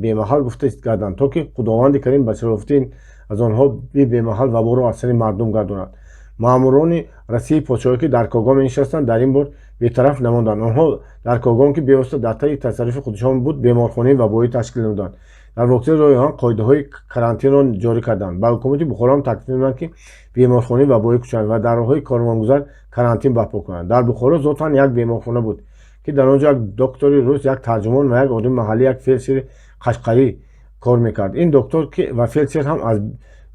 бемаҳал гуфта гарданд, то ки Худованди Карим ба шарофати азонҳои бемаҳал ваборо аз сари мардум гардонад. Маъмурони Россияи подшоҳӣ, ки дар Когон менишастанд, дар ин бор бетараф намонданд. Онҳо дар Когон, ки бевосита дар таи тасарруфи худшон буд, беморхонаи вабоӣ ташкил намуданд. Дар воқеа роҳи оҳан қоидаҳои карантинро ҷорӣ карданд. Ба ҳукумати Бухоро ҳам таклиф намуданд, ки беморхонаи вабоӣ кушоянд ва дар роҳҳои корвонгузар карантин барпо кунанд. Дар Бухоро зотан як беморхона буд, ки дар он ҷо як доктори рус, як тарҷумон ва як одами маҳаллӣ, як фелдшери қашқарӣ кор мекард. Ин доктор ва фелдшер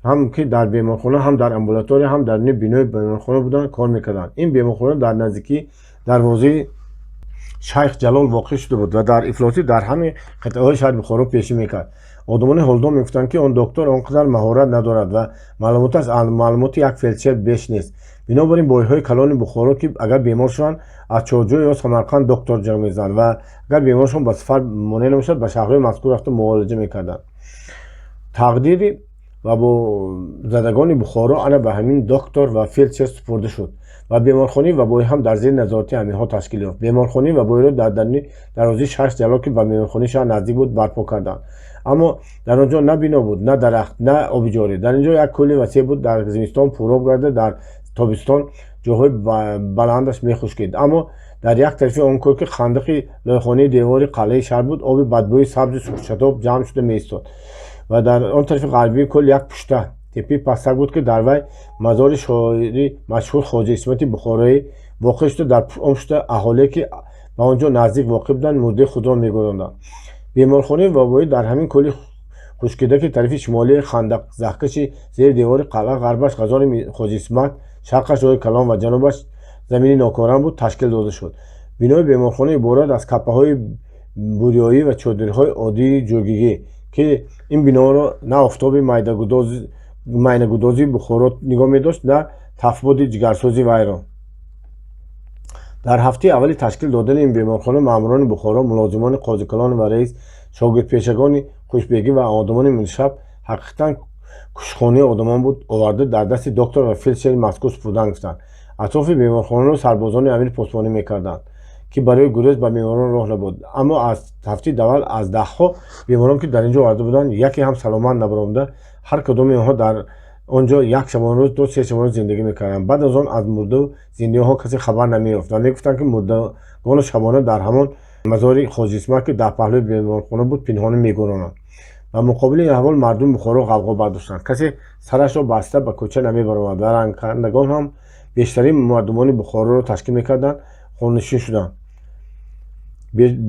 ҳам ки дар беморхона, ҳам дар амбулатория, ҳам дар бинои беморхона буданд, кор мекарданд. Ин беморхона дар наздикии дарвозаи Шайх Ҷалол воқеъ шуда буд ва дар ифлосӣ дар ҳамаи қитъаҳои шаҳри Бухоро пешӣ мекард. Одамони ҳолдон мегуфтанд, ки он доктор он қадар маҳорат надорад ва маълумоташ аз маълумоти як фелдшер беш нест. Бинобар ин бойҳои калони Бухоро, ки агар бемор шаванд, аз Чорҷӯ ё Самарқанд доктор ҷамъ мезананд ва агар беморшон ба сафар монеъ набошад, ба шаҳрҳои мазкур рафта муолиҷа мекарданд. Тақдири вабозадагони Бухоро ана ба ҳамин доктор ва фелдшер супурда шуд ва беморхонаи вабоӣ ҳам дар зери назорати ҳаминҳо ташкил ёфт. Беморхонаи вабоиро дар даруни дарвозаи Шайх Ҷалол, ки ба беморхонаи шаҳр наздик буд, барпо карданд. Аммо дар он ҷо на бино буд, на дарахт, на оби ҷорӣ. Дар ин ҷо як кӯли васеъ буд, дар зимистон пуроб гарда, дар тобистон ҷоҳои баландаш мехушкид. Аммо дар як тарафи он кӯл, ки хандақи лойхонаи девори қалъаи шаҳр буд, оби бадбӯи сабзу сурхшатоб ҷамъ шуда меистод ва дар он тарафи ғарбии кӯл як пушта теппаи пастак буд, ки дар вай мазори шоири машҳур Хоҷа Исмати Бухороӣ воқеъ шуда. Дар он пушта аҳолие, ки ба он ҷо наздик воқеъ буданд, мурдаи худро мегӯронданд. Беморхонаи вабоӣ дар ҳамин кӯли хушкида, ки тарафи шимолии хандақ заҳкаши зери девори қалъа, ғарбаш ғазори Хоҷа Исмат, шарқаш роҳи калон ва ҷанубаш замини нокорам буд, ташкил дода шуд. Бинои беморхона иборат аз каппаҳои буриёӣ ва чодирҳои оддии ҷойгигӣ, ки ин биноро на офтоби майнагудози Бухоро нигоҳ медошт, на тафбоди ҷигарсӯзи вайро. Дар ҳафтаи аввали ташкил додани ин беморхона маъмурони Бухоро, мулозимони қозикалон ва раис, шогирдпешагони Хушбегӣ ва одамони муншаб, ҳақиқатан кушхонаи одамон буд, оварда дар дасти доктор ва фелдшери мазкур супурдан гуфтанд. Атрофи беморхонаро сарбозони амир посбонӣ мекарданд, ки барои гурез ба беморон роҳ набуд. Аммо аз ҳафтаи аввал аз даҳҳо беморон, ки дар ин ҷо оварда буданд, яке ҳам саломат набаромада. Ҳар кадоми онҳо дар он ҷо як шабонарӯз то 3 шабонарӯз зиндагӣ мекарданд. Баъд аз он аз мурдаву зиндаиҳо касе хабар намеёфт ва мегуфтанд, ки мурдагонро шабона дар ҳамон мазори Хоҷи Исмат, ки дар паҳлӯи беморхона буд, пинҳонӣ мегӯронанд. Ба муқобили ин аҳвол мардуми Бухоро ғавғо бардоштанд. Касе сарашро баста ба кӯча намебаромад ва рангкандагон ҳам бештарин мардумони Бухороро ташкил мекарданд, хонанишин шуданд.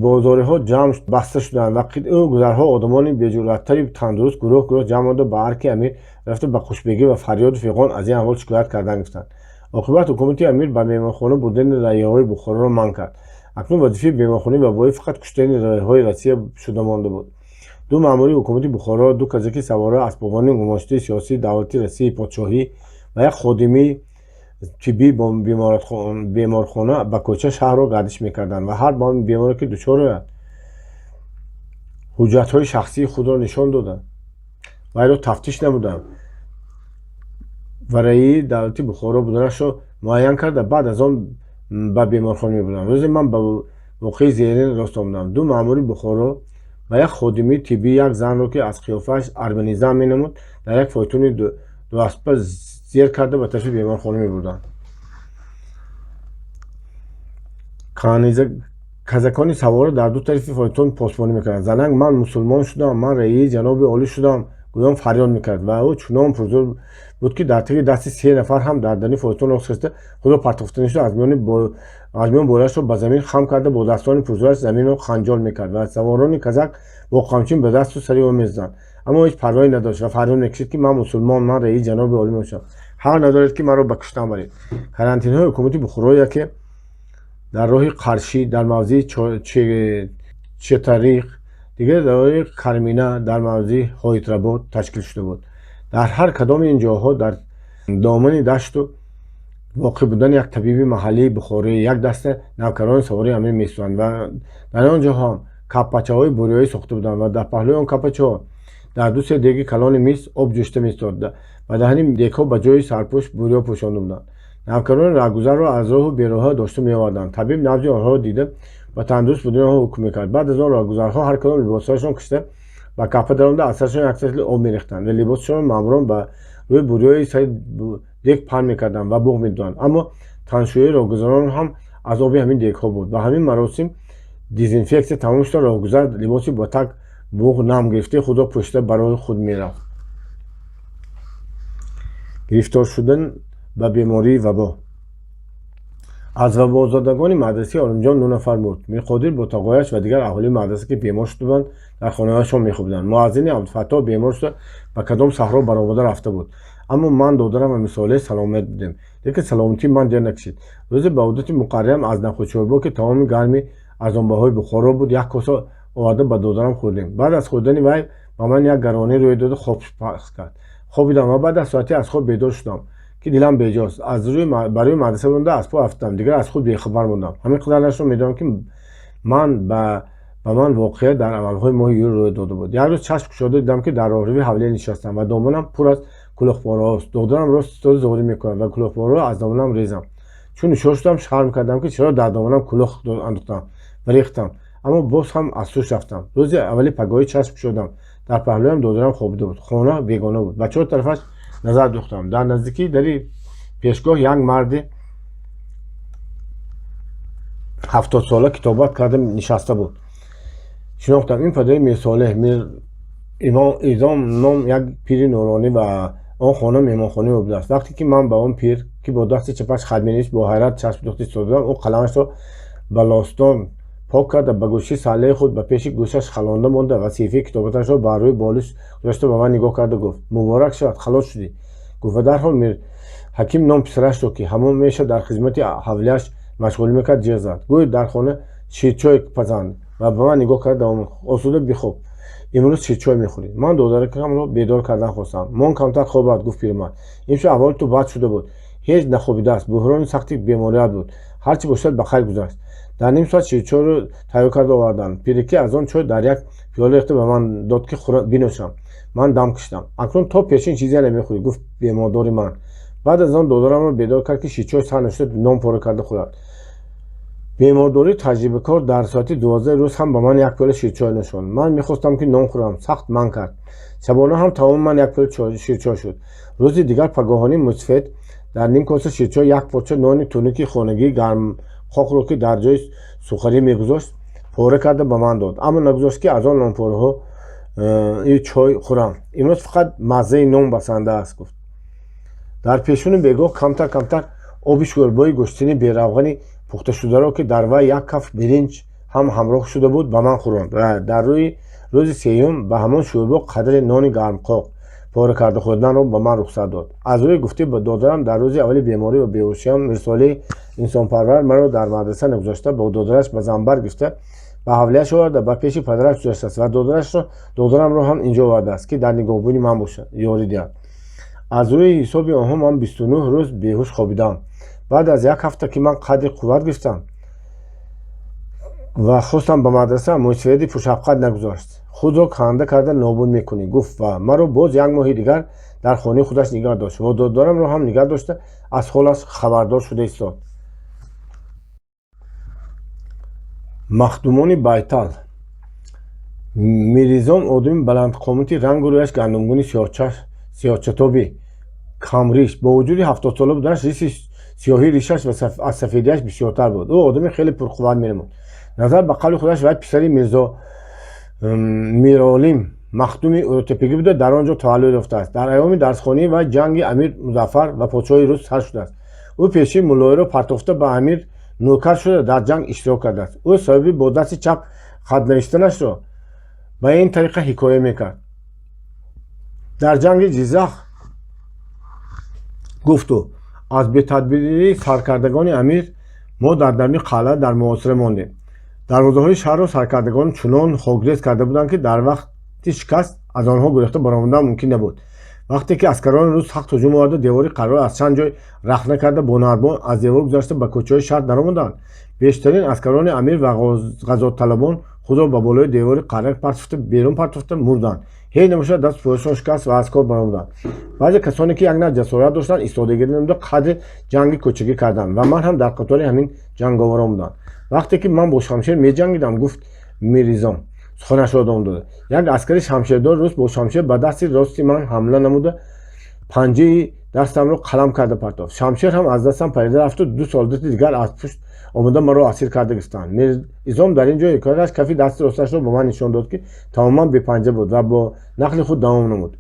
Бозориҳо ҷамъ баста шуданд ва қитъу гузарҳо одамони беҷуръаттари тандуруст гурӯҳ гурӯҳ ҷамъ омада, ба арки амир рафта, ба хушбегӣ ва фарёду фиғон аз ин аҳвол шикоят кардан гирифтанд. Оқибат ҳукумати амир ба меҳмонхона бурдани раияҳои Бухороро манъ кард. Акнун вазифаи беморхонаи вабоӣ фақат куштани раияҳои Россия шуда монда буд. Ду маъмури ҳукумати Бухоро, ду казаки савора, асбобони гумоштаи сиёсии давлати Россияи подшоҳӣ ва як ходими тиббии беморхона ба кӯча шаҳрро гардиш мекарданд ва ҳар беморе, ки дучор ояд, ҳуҷҷатҳои шахсии худро нишон доданд, вайро тафтиш намуданд ва раии давлати Бухоро буданашро муайян карда, баъд аз он ба беморхона мебурданд. Рӯзе ман ба воқеаи зерин рост омадам. Ду маъмури Бухоро ва як ходими тиббӣ як занро, ки аз қиёфааш арманизан менамуд, дар як фойтуни дуаспа зер карда ба тарафи беморхона мебурданд. Казакони савора дар ду тарафи фойтун посбонӣ мекарданд. Занак «Ман мусулмон шудам, ман раии ҷаноби олӣ шудам» гӯён фарёд мекард ва ӯ чунон пурзӯр буд, ки дар таги дасти се нафар ҳам дар даруни фойтун рост хеста, худро партофта нишуда, аз миён болаашро ба замин хам карда, бо дастони пурзӯраш заминро ханҷол мекард ва саворони казак бо қамчин ба дасту сари ӯ мезаданд. Аммо ҳеҷ парвое надошт ва фарёд мекашид, ки «Ман мусулмон, ман раии ҷаноби олӣ мебошам, ҳақ надоред, ки маро ба куштан баред». Карантинҳои ҳукумати Бухоро яке дар роҳи Қаршӣ дар мавзеи Четариқ, дигар дар роҳи Кармина дар мавзеи Ҳоитрабод ташкил шуда буд. Дар ҳар кадоми ин ҷойҳо дар домани дашту воқеъ будани як табиби маҳаллии бухорӣ як даста навкарони савори амир меистоданд ва дар он ҷоҳо ҳам каппачаҳои буриёӣ сохта буданд ва дар паҳлӯи он каппачаҳо дар ду-се деги калони мис об ҷӯшида меистод ва даҳани дегҳо ба ҷои сарпӯш буриё пӯшонда буданд. Навкарони раҳгузарро аз роҳу бероҳа дошта меоварданд. Табиб набзи онҳоро дида, ба тандуруст будани онҳо ҳукм мекард. Баъд аз он роҳгузарҳо ҳар кадом либосҳояшон кашида, ба каппа даромада, аз сарашон як сатли об мерехтанд ва либосашонро маъмурон ба рӯи буриёи сари дег паҳн мекарданд ва буғ медоданд. Аммо таншӯии роҳгузарон ҳам аз оби ҳамин дегҳо буд. Ба ҳамин маросим дезинфексия тамом шуда, роҳгузар либоси ба так буғ нам гирифтаи худро пӯшида ба роҳи худ мерафт. Гирифтор шудан ба бемории вабо. Аз вабозадагони мадрасаи Олимҷон ду нафар мурд. Мирқодир бо тағояш ва дигар аҳолии мадраса, ки бемор шуда буданд, дар хонаҳояшон мехобиданд. Муаззини Абдуфаттоҳ бемор шуда, ба кадом саҳро баромада рафта буд. Аммо ман, додарам ва Мирсолеҳ саломат будем. Лекин саломатии ман дер накашид. Рӯзе ба одати муқарриам аз нахӯдшӯрбо, ки таоми гарми арзонбаҳои Бухоро буд, як коса оварда ба додарам хӯрдем. Баъд аз хӯрдани вай ба ман як гаронӣ рӯй дода, хоб пахш кард. Хобидам ва баъд аз соате аз хоб бедор шудам, ки дилам беҷост. Аз ба рӯи мадраса монда, аз по афтидам, дигар аз худ бехабар мондам. Ҳамин қадарашро медонам, ки ман ба ман воқеа дар аввалҳои моҳи июл рӯй дода буд. Як рӯз чашм кушода дидам, ки дар роҳрави ҳавлия нишастам ва доманам пур аз кулухпораҳост. Додарам рост истода зорӣ мекунад ва кулухпораҳо аз доманам резам. Чун ҳушёр шудам, шарм кардам, ки чаро дар доманам кулух андохтам ва рехтам, аммо боз ҳам аз ҳуш рафтам. Рӯзи аввали пагоҳӣ чашм кушодам, дар паҳлӯям додарам хобида буд. Хона бегона буд. Ба чор тарафаш назар духтам. Дар наздикии дари пешгоҳ як марди 70сола китобат карда нишаста буд. Шинохтам, ин падари Мирсолеҳ, Мир Изом ном як пири нуронӣ ва он хона меҳмонхонаи ӯ будааст. Вақте ки ман ба он пир, ки бо дасти чапаш хат менавишт, бо ҳайрат чашм духта истода будам, ӯ қаламашро ба лостон пок карда, ба гӯши саллаи худ ба пеши гӯшаш халонда монда ва саҳифаи китобаташро бар рӯи болиш гузошта, ба ман нигоҳ карда гуфт: «Муборак шавад, халос шудӣ», гуфт ва дарҳол Мир Ҳаким ном писарашро, ки ҳамон меша дар хизмати ҳавлияш машғулӣ мекард, ҷиғ зад: «Гӯй, дар хона ширчой пазанд», ва ба ман нигоҳ карда давом: «Осуда бихоб, имрӯз ширчой мехӯрӣ». Ман додаракамро бедор кардан хостам. «Мон, камтар хобад», гуфт пирмард. «Имшаб аҳволи ту бад шуда буд». Ҳеҷ нахобидааст, буҳрони сахти беморият буд. Ҳарчи бошад, ба хайр гузашт. Дар ним соат ширчойро тайёр карда оварданд. Пиракӣ аз он чой дар як пиёла рехта ба ман дод, ки бинӯшам. Ман дам кашидам. «Акнун то пешин чизе намехӯрӣ», гуфт бемордори ман. Баъд аз он додарамро бедор кард, ки ширчой сар нашуда, нон пора карда хӯрад. Бемордории таҷрибакор дар соати 12 рӯз ҳам ба ман як пиёла ширчой нӯшонд. Ман мехостам, ки нон хӯрам, сахт манъ кард. Шабона ҳам таоми ман як пиёла ширчой шуд. Рӯзи дигар пагоҳонӣ мусфед дар ним коса ширчой як порча нони тунуки хонагии гармқоқро, ки дар ҷои сухарӣ мегузошт, пора карда ба ман дод, аммо нагузошт, ки аз он нонпораҳо чой хӯрам. «Имрӯз фақат маззаи нон басанда аст», гуфт. Дар пешуни бегоҳ камтар камтар оби шӯрбои гӯштини беравғани пухташударо, ки дар вай як каф биринҷ ҳам ҳамроҳ шуда буд, ба ман хӯронд ва дар рӯи рӯзи сеюм ба ҳамон шӯрбо қадре нони гармқоқ пора карда хӯрданро ба ман рухсат дод. Аз рӯи гуфтаи додарам, дар рӯзи аввали беморӣ ва беҳушиям Мирсолеҳи инсонпарвар маро дар мадраса нагузошта, бо додараш ба занбар гирифта Ба ҳавлияш оварда, ба пеши падараш гузаштааст ва додарамро ҳам инҷо овардааст, ки дар нигоҳбонии ман бошад, ёрӣ диҳад. Аз рӯи ҳисоби онҳо ман 29 рӯз беҳуш хобидаам. Баъд аз як ҳафта, ки ман қадри қувват гирифтам ва хостам ба мадраса, мӯйсафеди пуршафқат нагузошт. Худро канда карда нобуд мекунӣ, гуфт ва маро боз як моҳи дигар дар хонаи худаш нигаҳ дошт ва додарамро ҳам нигаҳ дошта, аз ҳолаш хабардор шуда истод. Махдумони Байтал. Миризом одами баландқомати рангу рӯяш гандумгуни сиёҳчатобӣ, камриш, бо вуҷуди 70сола буданаш риси сиёҳии ришаш аз сафедиаш бисёртар буд. Ӯ одами хеле пурқувват менамуд. Назар ба қавли худаш, вай писари мирзо Миролим махдуми Уротеппагӣ буда, дар он ҷо таваллуд ёфтааст. Дар айёми дарсхонии вай ҷанги амир Музаффар ва подшоҳи рус сар шудааст. Ӯ пеши муллоиро партофта, ба амир нӯкар шуда, дар ҷанг иштирок кардааст. Ӯ сабаби бо дасти чап хат навиштанашро ба ин тариқа ҳикоя мекард. Дар ҷанги Ҷиззах, гуфт ӯ, аз бетадбирии саркардагони амир мо дар даруни қалъа дар муҳосира мондем. Дарвозаҳои шаҳрро саркардагон чунон хокрез карда буданд, ки дар вақти шикаст аз онҳо гурехта баромадан мумкин набуд. Вақте ки аскарони рус сахт ҳуҷум оварда, девори қалъаро аз чанд ҷой рахна карда, бо нарбон аз девор гузашта, ба кӯчаҳои шаҳр даромаданд, бештарин аскарони амир ва ғазоталабон худро ба болои девори қалъа партофта, берун партофта мурданд. Ҳеҷ набошад, дасту пояшон шикаст ва аз кор баромаданд. Баъзе касоне, ки як навъ ҷасорат доштанд, истодагирӣ намуда, қадри ҷанги кӯчагӣ карданд ва ман ҳам дар қатори ҳамин ҷанговарон будам. Вақте ки ман бо шамшер меҷангидам, гуфт Миризом, суханашро идома дода, як аскари шамшердори рус бо шамшер ба дасти рости ман ҳамла намуда, панҷаи дастамро қалам карда партофт. Шамшер ҳам аз дастам парида рафту ду солдати дигар аз пушт омода маро асир карда гирифтанд. Миризом дар ин ҷо ҳикояташ кафи дасти росташро ба ман нишон дод, ки тамоман бепанҷа буд, ва бо нақли худ давом намуд.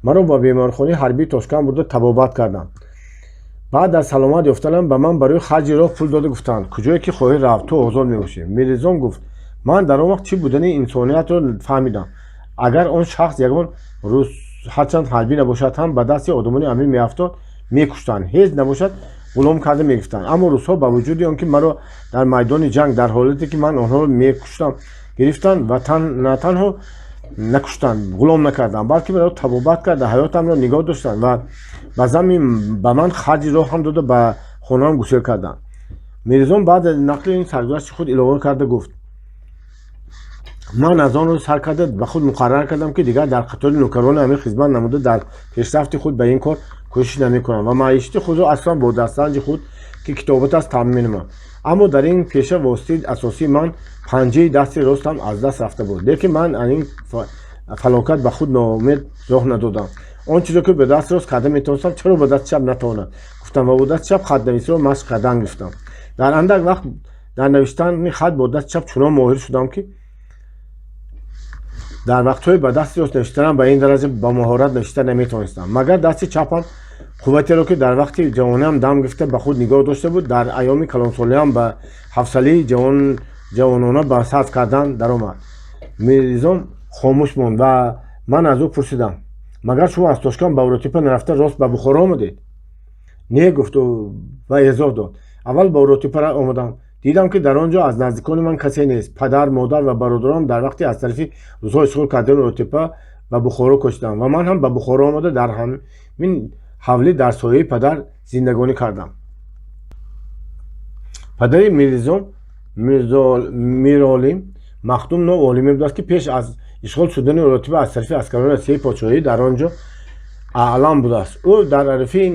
Маро ба беморхонаи ҳарбии Тошканд бурда табобат карданд. Баъд аз саломат ёфтанам ба ман барои харҷи роҳ пул дода гуфтанд: куҷое ки хоҳӣ рафт, ту озод мебошӣ. Миризом гуфт: ман дар он вақт чӣ будани инсониятро фаҳмидам. Агар он шахс ягон рус, ҳарчанд ҳарбӣ набошад ҳам, ба дасти одамони амир меафтод, мекуштанд, ҳеҷ набошад, ғулом карда мегирифтанд. Аммо русҳо ба вуҷуди он ки маро дар майдони ҷанг, дар ҳолате ки ман онҳоро мекуштам, гирифтанд ва на танҳо накуштанд, ғулом накарданд, балки маро табобат карда, ҳаётамро нигоҳ доштанд ва ба замми ба ман харҷи роҳ ҳам дода, ба хонаам гусел карданд. Миризом баъд аз нақли ин саргузашти худ илова карда гуфт: ман аз он рӯз сар карда ба худ муқаррар кардам, ки дигар дар қатори нӯкарони амир хизмат намуда, дар пешрафти худ ба ин кор кӯшиш намекунам ва маишати худро аслан бо дастранҷи худ, ки китобат аст, таъмин менамоям. Аммо дар ин пеша воситаи асосии ман, панҷаи дасти ростам, аз даст рафта буд. Лекин ман аз ин фалокат ба худ ноумед роҳ надодам. Он чизро, ки ба дасти рост карда метавонистам, чаро ба дасти чап натавонам, гуфтам ва бо дасти чап хатнависиро машқ кардан гирифтам. Дар андак вақт дар навиштани хат бо дасти чап чунон моҳир шудам, ки дар вақтҳои ба дасти рост навиштанам ба ин дараҷа ба маҳорат навишта наметавонистам. Магар дасти чапам қувватеро, ки дар вақти ҷавониам дам гирифта, ба худ нигоҳ дошта буд, дар айёми калонсолиам ба ҳавсалаи ҷавонона ба сарф кардан даромад. Миризом хомӯш монд ва ман аз ӯ пурсидам: магар шумо аз Тошканд ба Уротепа нарафта, рост ба Бухоро омадед? Не, гуфт ӯ ва эзоҳ дод. Аввал ба Уротепа омадам. Дидам, ки дар он ҷо аз наздикони ман касе нест. Падар, модар ва бародаронам дар вақти аз тарафи русҳо ишғол кардани Уротепа ба Бухоро кӯчиданд ва ман ҳам ба Бухоро омада, дар ҳамин ҳавлӣ дар сояи падар зиндагонӣ кардам. Падари Миризом, Миролим Махдум ном олиме будааст, ки пеш аз ишғол шудани Уротепа аз тарафи аскарони Россияи подшоҳӣ дар он ҷо аълам будааст. Ӯ дар арафаи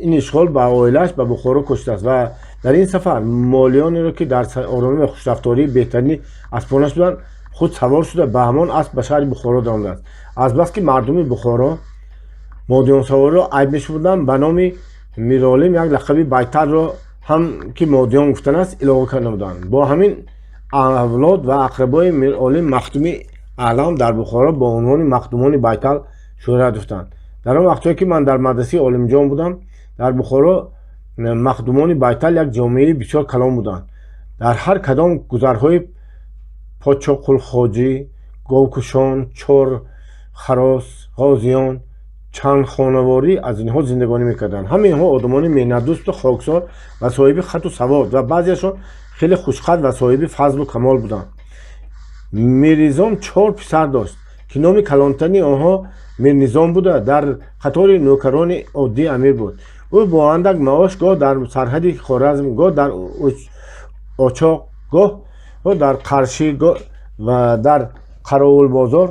ин ишғол ба оилааш ба Бухоро кӯчидааст ва дар ин сафар молиёнеро, ки дар оромӣ ва хушрафтории беҳтарини аспонаш буданд, худ савор шуда, ба ҳамон асп ба шаҳри Бухоро даромадааст. Азбаски мардуми Бухоро модиёнсавориро айб мешумурданд, ба номи Миролим як лақаби байталро ҳам, ки модиён гуфтан аст, илова карда буданд. Бо ҳамин авлод ва ақрабои Миролим Махдуми Аълам дар Бухоро бо унвони махдумони байтал шӯҳрат ёфтанд. Дар он вақтҳое, ки ман дар мадрасаи Олимҷон будам, дар Бухоро махдумони байтал як ҷомеаи бисёр калон буданд. Дар ҳар кадом гузарҳои Подшоқулхоҷӣ, Говкушон, Чор Харос, Ғозиён чанд хонаворӣ аз инҳо зиндагонӣ мекарданд. Ҳамаи инҳо одамони меҳнатдӯсту хоксор ва соҳиби хату савод ва баъзеашон хеле хушқад ва соҳиби фазлу камол буданд. Мирнизом чор писар дошт, ки номи калонтарини онҳо Мирнизом буда, дар қатори нӯкарони оддии амир буд. Ӯ бо андак маош гоҳ дар сарҳади Хоразм, гоҳ дар Очоқ, гоҳ дар Қаршӣ ва дар Қаровулбозор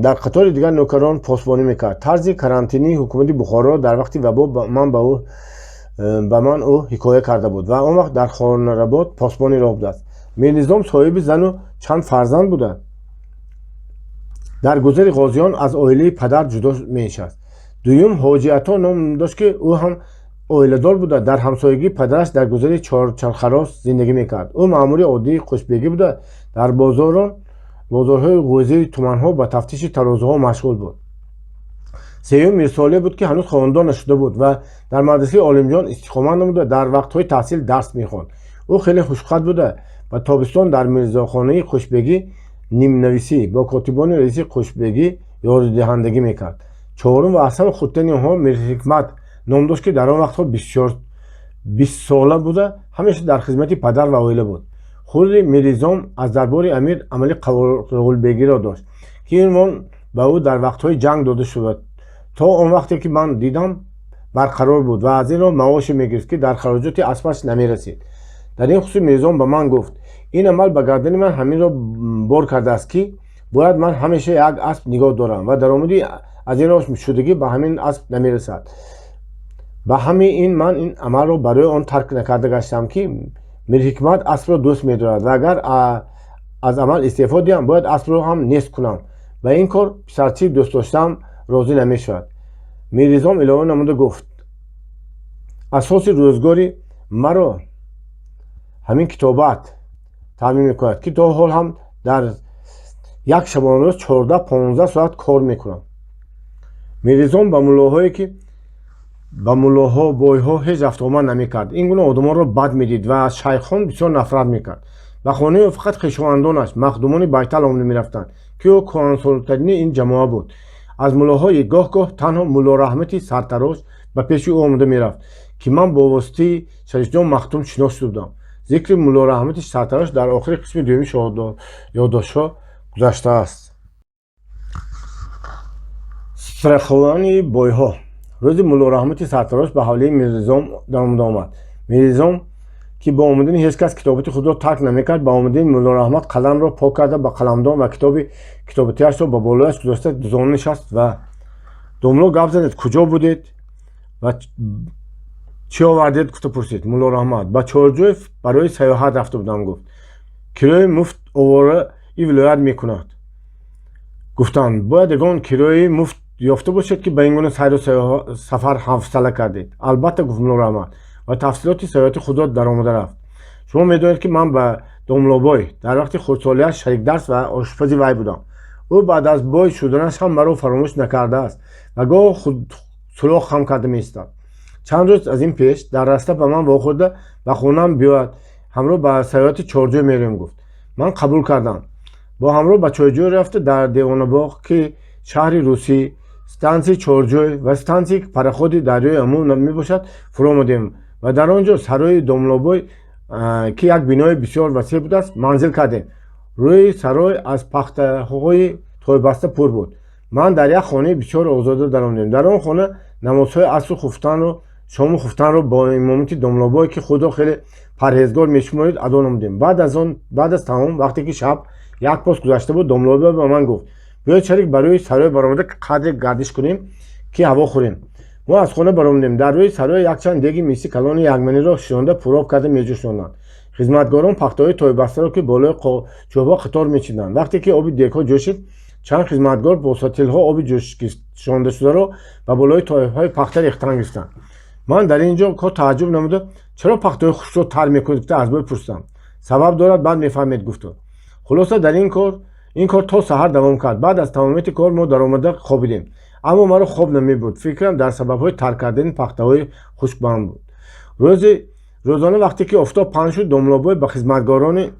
дар қатори дигар нӯкарон посбонӣ мекард. Тарзи карантинии ҳукумати Бухороро дар вақти вабо ба ман ӯ ҳикоя карда буд ва он вақт дар Хонарабод посбони роҳ будааст. Мирнизом соҳиби зану чанд фарзанд буда, дар гузари Ғозиён аз оилаи падар ҷудо менишаст. Дуюм Ҳоҷиато ном дошт, ки ӯ ҳам оиладор буда, дар ҳамсоягии падараш дар гузари Чорчалхарос зиндагӣ мекард. Ӯ маъмури оддии қӯшбегӣ буда, дар бозорҳои ғӯзии туманҳо ба тафтиши тарозуҳо машғул буд. Сеюм Мирсолеҳ буд, ки ҳанӯз хонадор нашуда буд ва дар мадрасаи Олимҷон истиқомат намуда, дар вақтҳои таҳсил дарс мехонд. Ӯ хеле хушқад буда, ба тобистон дар мирзохонаи қӯшбегӣ нимнависӣ бо котибони раиси қӯшбегӣ ёридиҳандагӣ мекард. Чорум ва аз ҳама хурдтарини онҳо Мирҳикмат ном дошт, ки дар он вақтҳо 20сола буда, ҳамеша дар хизмати падар ва оила буд. Худи Мирнизом аз дарбори амир амали қаровулбегиро дошт, ки ин унвон ба ӯ дар вақтҳои ҷанг дода шуда, то он вақте ки ман дидам, барқарор буд ва аз ин роҳ маоше мегирифт, ки дар хароҷоти аспаш намерасид. Дар ин хусус Мирнизом ба ман гуфт: «Ин амал ба гардани ман ҳаминро бор кардааст, ки бояд ман ҳамеша як асп нигоҳ дорам ва даромади аз ин роҳ шудагӣ ба ҳамин асп намерасад. Ба ҳамин ин ман ин амалро барои он тарк накарда гаштам, ки Мирҳикмат аспро дӯст медорад ва агар аз амал истеъфо диҳам, бояд аспро ҳам нест кунам. Ба ин кор писарчаи дӯстдоштаам розӣ намешавад». Мирнизом илова намуда гуфт: «Асоси рӯзгори маро ҳамин китобат таъмин мекунад, ки то ҳол ҳам дар як шабонарӯз 14-15 соат кор мекунам». Мирнизом ба муллоҳое ки ба муллоҳо, бойҳо ҳеҷ рафтуомад намекард. Ин гуна одамонро бад медид ва аз шайхон бисёр нафрат мекард. Ба хонаи ӯ фақат хешовандонаш, махдумони байтал омада мерафтанд, ки ӯ кӯҳансолтарини ин ҷамоа буд. Аз муллоҳо гоҳ-гоҳ танҳо Муллораҳмати сартарош ба пеши ӯ омада мерафт, ки ман бо воситаи Шарифҷон Махдум шинос шуда будам. Зикри Муллораҳмати сартарош дар охири қисми дуюми ёддоштҳо гузаштааст. Страхование бойҳо. Рӯзи Муллораҳмати сартарош ба ҳавлии Мирнизом даромада омад. Мирнизом, ки бо омадани ҳеҷ кас китобати худро тарк намекард, ба омадани Муллораҳмат қаламро пок карда, ба қаламдон ва китоби китобатиашро ба болояш гузошта, дузону нишаст ва: «Домло, гап занед, куҷо будед ва чӣ овардед?» — гуфта пурсид. Муллораҳмат: «Ба Чорҷӯй барои сайёҳат рафта будам», — гуфт. «Кирои муфт овораи вилоят мекунад», гуфтанд. «Бояд ягон кирои муфт ёфта бошед, ки ба ин гуна сайру сафар ҳавсала кардед». «Албатта», — гуфт Муллораҳмат ва тафсилоти сайёҳати худро даромада рафт. «Шумо медонед, ки ман ба домлобой дар вақти хурдсолиаш шарикдарс ва ошпази вай будам. Ӯ баъд аз бой шуданаш ҳам маро фаромӯш накардааст ва гоҳ суроғ ҳам карда меистад. Чанд рӯз аз ин пеш дар раста ба ман вохӯрда, ба хонаам биёяд, ҳамроҳ ба сайёҳати Чорҷӯй меравем, гуфт. Ман қабул кардам. Бо ҳамроҳ ба Чойҷӯй рафта, дар Девонабоғ, ки шаҳри русӣ, стансияи Чорҷӯй ва стансияи пароходи дарёи Аму мебошад, фуромадем ва дар он ҷо сарои домлобой, ки як бинои бисёр васеъ будааст, манзил кардем. Рӯи сарой аз пахтаҳои тойбаста пур буд. Ман дар як хонаи бисёр озода даромадем. Дар он хона намозҳои асру хуфтанро, шому хуфтанро бо имомати домлобой, ки худро хеле парҳезгор мешуморид, адо намудем. Баъд аз таом, вақте ки шаб як пос гузашта буд, домлобой ба ман гуфт: биёед, шарик, ба рӯи сарой баромада қадре гардиш кунем, ки ҳаво хӯрем. Мо аз хона баромадем. Дар рӯи сарой якчанд деги миси калони якманиро шишонда, пуроб карда меҷӯшонданд. Хизматгорон пахтаҳои тойбастаро, ки болои чӯбҳо қатор мечиданд. Вақте ки оби дегҳо ҷӯшид, чанд хизматгор бо сотилҳо оби ҷӯшондашударо ба болои тойҳои пахта рехтан гирифтанд. Ман дар ин ҷо кор тааҷҷуб намуда, чаро пахтаҳои хушкро тар мекунед, гуфта аз бой пурсидам. Сабаб дорад, баъд мефаҳмед, гуфту. Хулоса, дар ин кор то саҳар давом кард. Баъд аз тамомияти кор мо даромада хобидем, аммо маро хоб намебурд. Фикрам дар сабабҳои тар кардани пахтаҳои хушк банд буд. Рӯзи рӯзона, вақте ки офтоб паҳн шуд, домлобой ба хизматгорони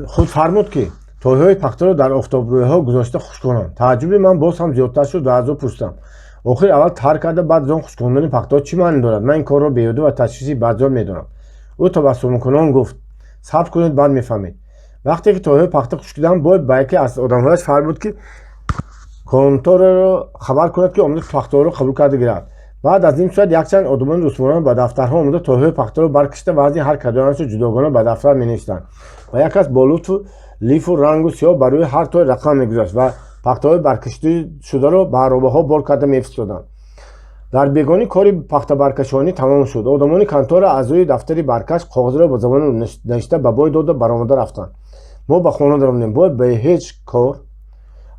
худ фармуд, ки тойҳои пахтаро дар офтобрӯйҳо гузошта хушк конанд. Тааҷҷуби ман боз ҳам зиёдтар шуд ва аз ӯ пурсидам: охир аввал тар карда, баъд аз он хушкондани пахтаҳо чӣ маъне дорад? Ман ин корро беҳуда ва ташвиши бадзор медонам. Ӯ табассумкунон гуфт: Сабр кунед, баъд мефаҳмед. Вақте ки тойҳои пахта хушкиданд, бой ба яке аз одамҳояш фармуд, ки контораро хабар кунад, ки омада пахтаҳоро қабул карда гирад. Баъд аз ним соат якчанд одамони рӯсмонон ба дафтарҳо омада, тойҳои пахтаро баркашида, вазни ҳар кадомашро ҷудогона ба дафтар менавиштанд ва як кас бо лутфу лифу рангу сиёҳ бар рӯи ҳар той рақам мегузошт ва пахтаҳои баркашидашударо ба аробаҳо бор карда мефиристоданд. Дар бегонӣ кори пахтабаркашонӣ тамом шуд. Одамони контора аз рӯи дафтари баркаш коғазро ба забони навишта ба бой дода, баромада рафтанд. Мо ба хона даромадем. Бой ба ҳеҷ кор,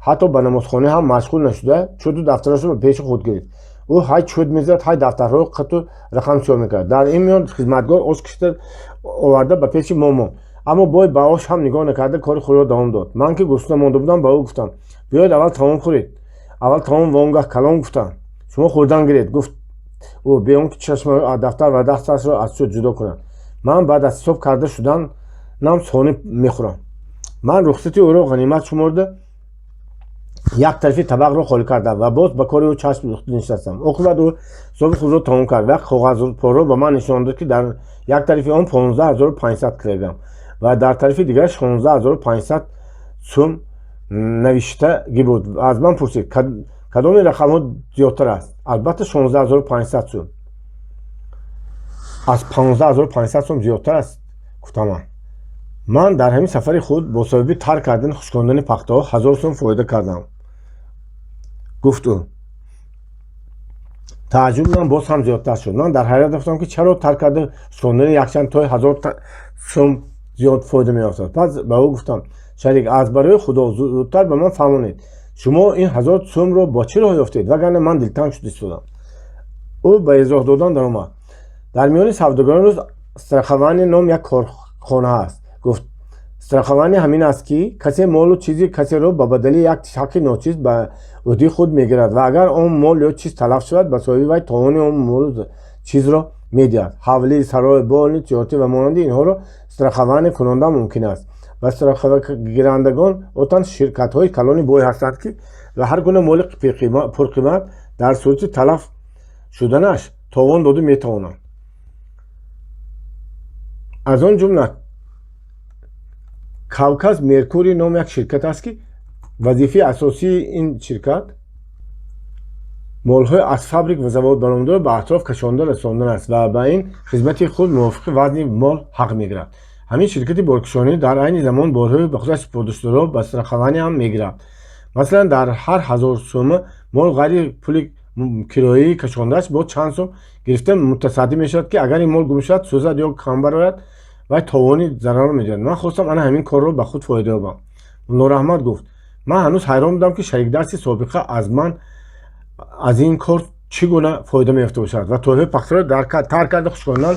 ҳатто ба намозхонӣ ҳам машғул нашуда, чӯду дафтарашро ба пеши худ гирифт. Ӯ ҳай чӯд мезад, ҳай дафтарҳоро қату рақам сиёҳ мекард. Дар ин миён хизматгор ош кишида оварда, ба пеши мо монд, аммо бой ба ош ҳам нигоҳ накарда, кори худро давом дод. Ман, ки гурусна монда будам, ба ӯ гуфтам: «Биёед, аввал таом хӯред». «Аввал таом ва он гаҳ калом», гуфтам. «Шумо хӯрдан гиред», гуфт ӯ, бе он ки чашмаро аз дафтар ва дасташро аз чӯд ҷудо кунад. «Ман баъд аз ҳисоб карда шуданам сонӣ мехӯрам». Ман рухсати ӯро ғанимат шуморда, як тарафи табақро холӣ кардам ва боз ба кори ӯ чашм духта нишастам. Оқибат ӯ ҳисоби худро тамом кард ва коғазпораро ба ман нишон дод, ки дар як тарафи он 15 500 килограмм ва дар тарафи дигар 16 500 сум навиштагӣ буд. Аз ман пурсид: «Кадоми рақамҳо зиёдтар аст?» «Албатта, 16 500 сум аз 15 500 сум зиёдтар аст», гуфтам ман. «Ман дар ҳамин сафари худ бо сабаби тар кардани хушкондани пахтаҳо 1000 сум фоида кардам», гуфт ӯ. Тааҷҷуби ман боз ҳам зиёдтар шуд. Ман дар ҳайрат афтодам, ки чаро тар карда хушкондани якчанд той 1000 сум зиёд фоида меёфтад. Пас ба ӯ гуфтам: «Шарик, аз барои Худо зудтар ба ман фаҳмонед, шумо ин 1000 сумро бо чӣ роҳ ёфтед, вагарна ман дилтанг шуда истодам». Ӯ ба изоҳ додан даромад. «Дар миёни савдогарони рус страхование ном як корхона ҳаст», гуфт. «Страхование ҳамин аст, ки касе молу чизи касеро ба бадали як ҳаққи ночиз ба ӯҳдаи худ мегирад ва агар он мол ё чиз талаф шавад, ба соҳиби вай товони он молу чизро медиҳад. Ҳавлӣ, сарой, боғи тиҷоратӣ ва монанди инҳоро страхование кунондан мумкин аст ва страховагирандагон одатан ширкатҳои калони бой ҳастанд, ки ва ҳар гуна моли пурқимат дар сурати талаф шуданаш товон дода метавонанд. Аз он ҷумла Кавказ Меркурий ном як ширкат аст, ки вазифаи асосии ин ширкат молҳои аз фабрик ва завод баромадаро ба атроф кашонда расондан аст ва ба ин хизмати худ мувофиқи вазни мол ҳақ мегирад. Ҳамин ширкати боркашонӣ дар айни замон борҳои ба худаш супурдашударо ба страхование ҳам мегирад. Масалан, дар ҳар 1000 сӯма мол ғайри пули кирояи кашондааш бо чанд сум гирифта мутасаддӣ мешавад, ки агар ин мол гум шавад, сӯзад ё кам барояд, вай товони зарарро медиҳад. Ман хостам ана ҳамин корро ба худ фоида ёбам», Муллораҳмат гуфт. Ман ҳанӯз ҳайрон будам, ки шарикдарси собиқа аз ман аз ин кор чӣ гуна фоида меёфта бошад ва тойҳои пахтаро тар карда хушкондан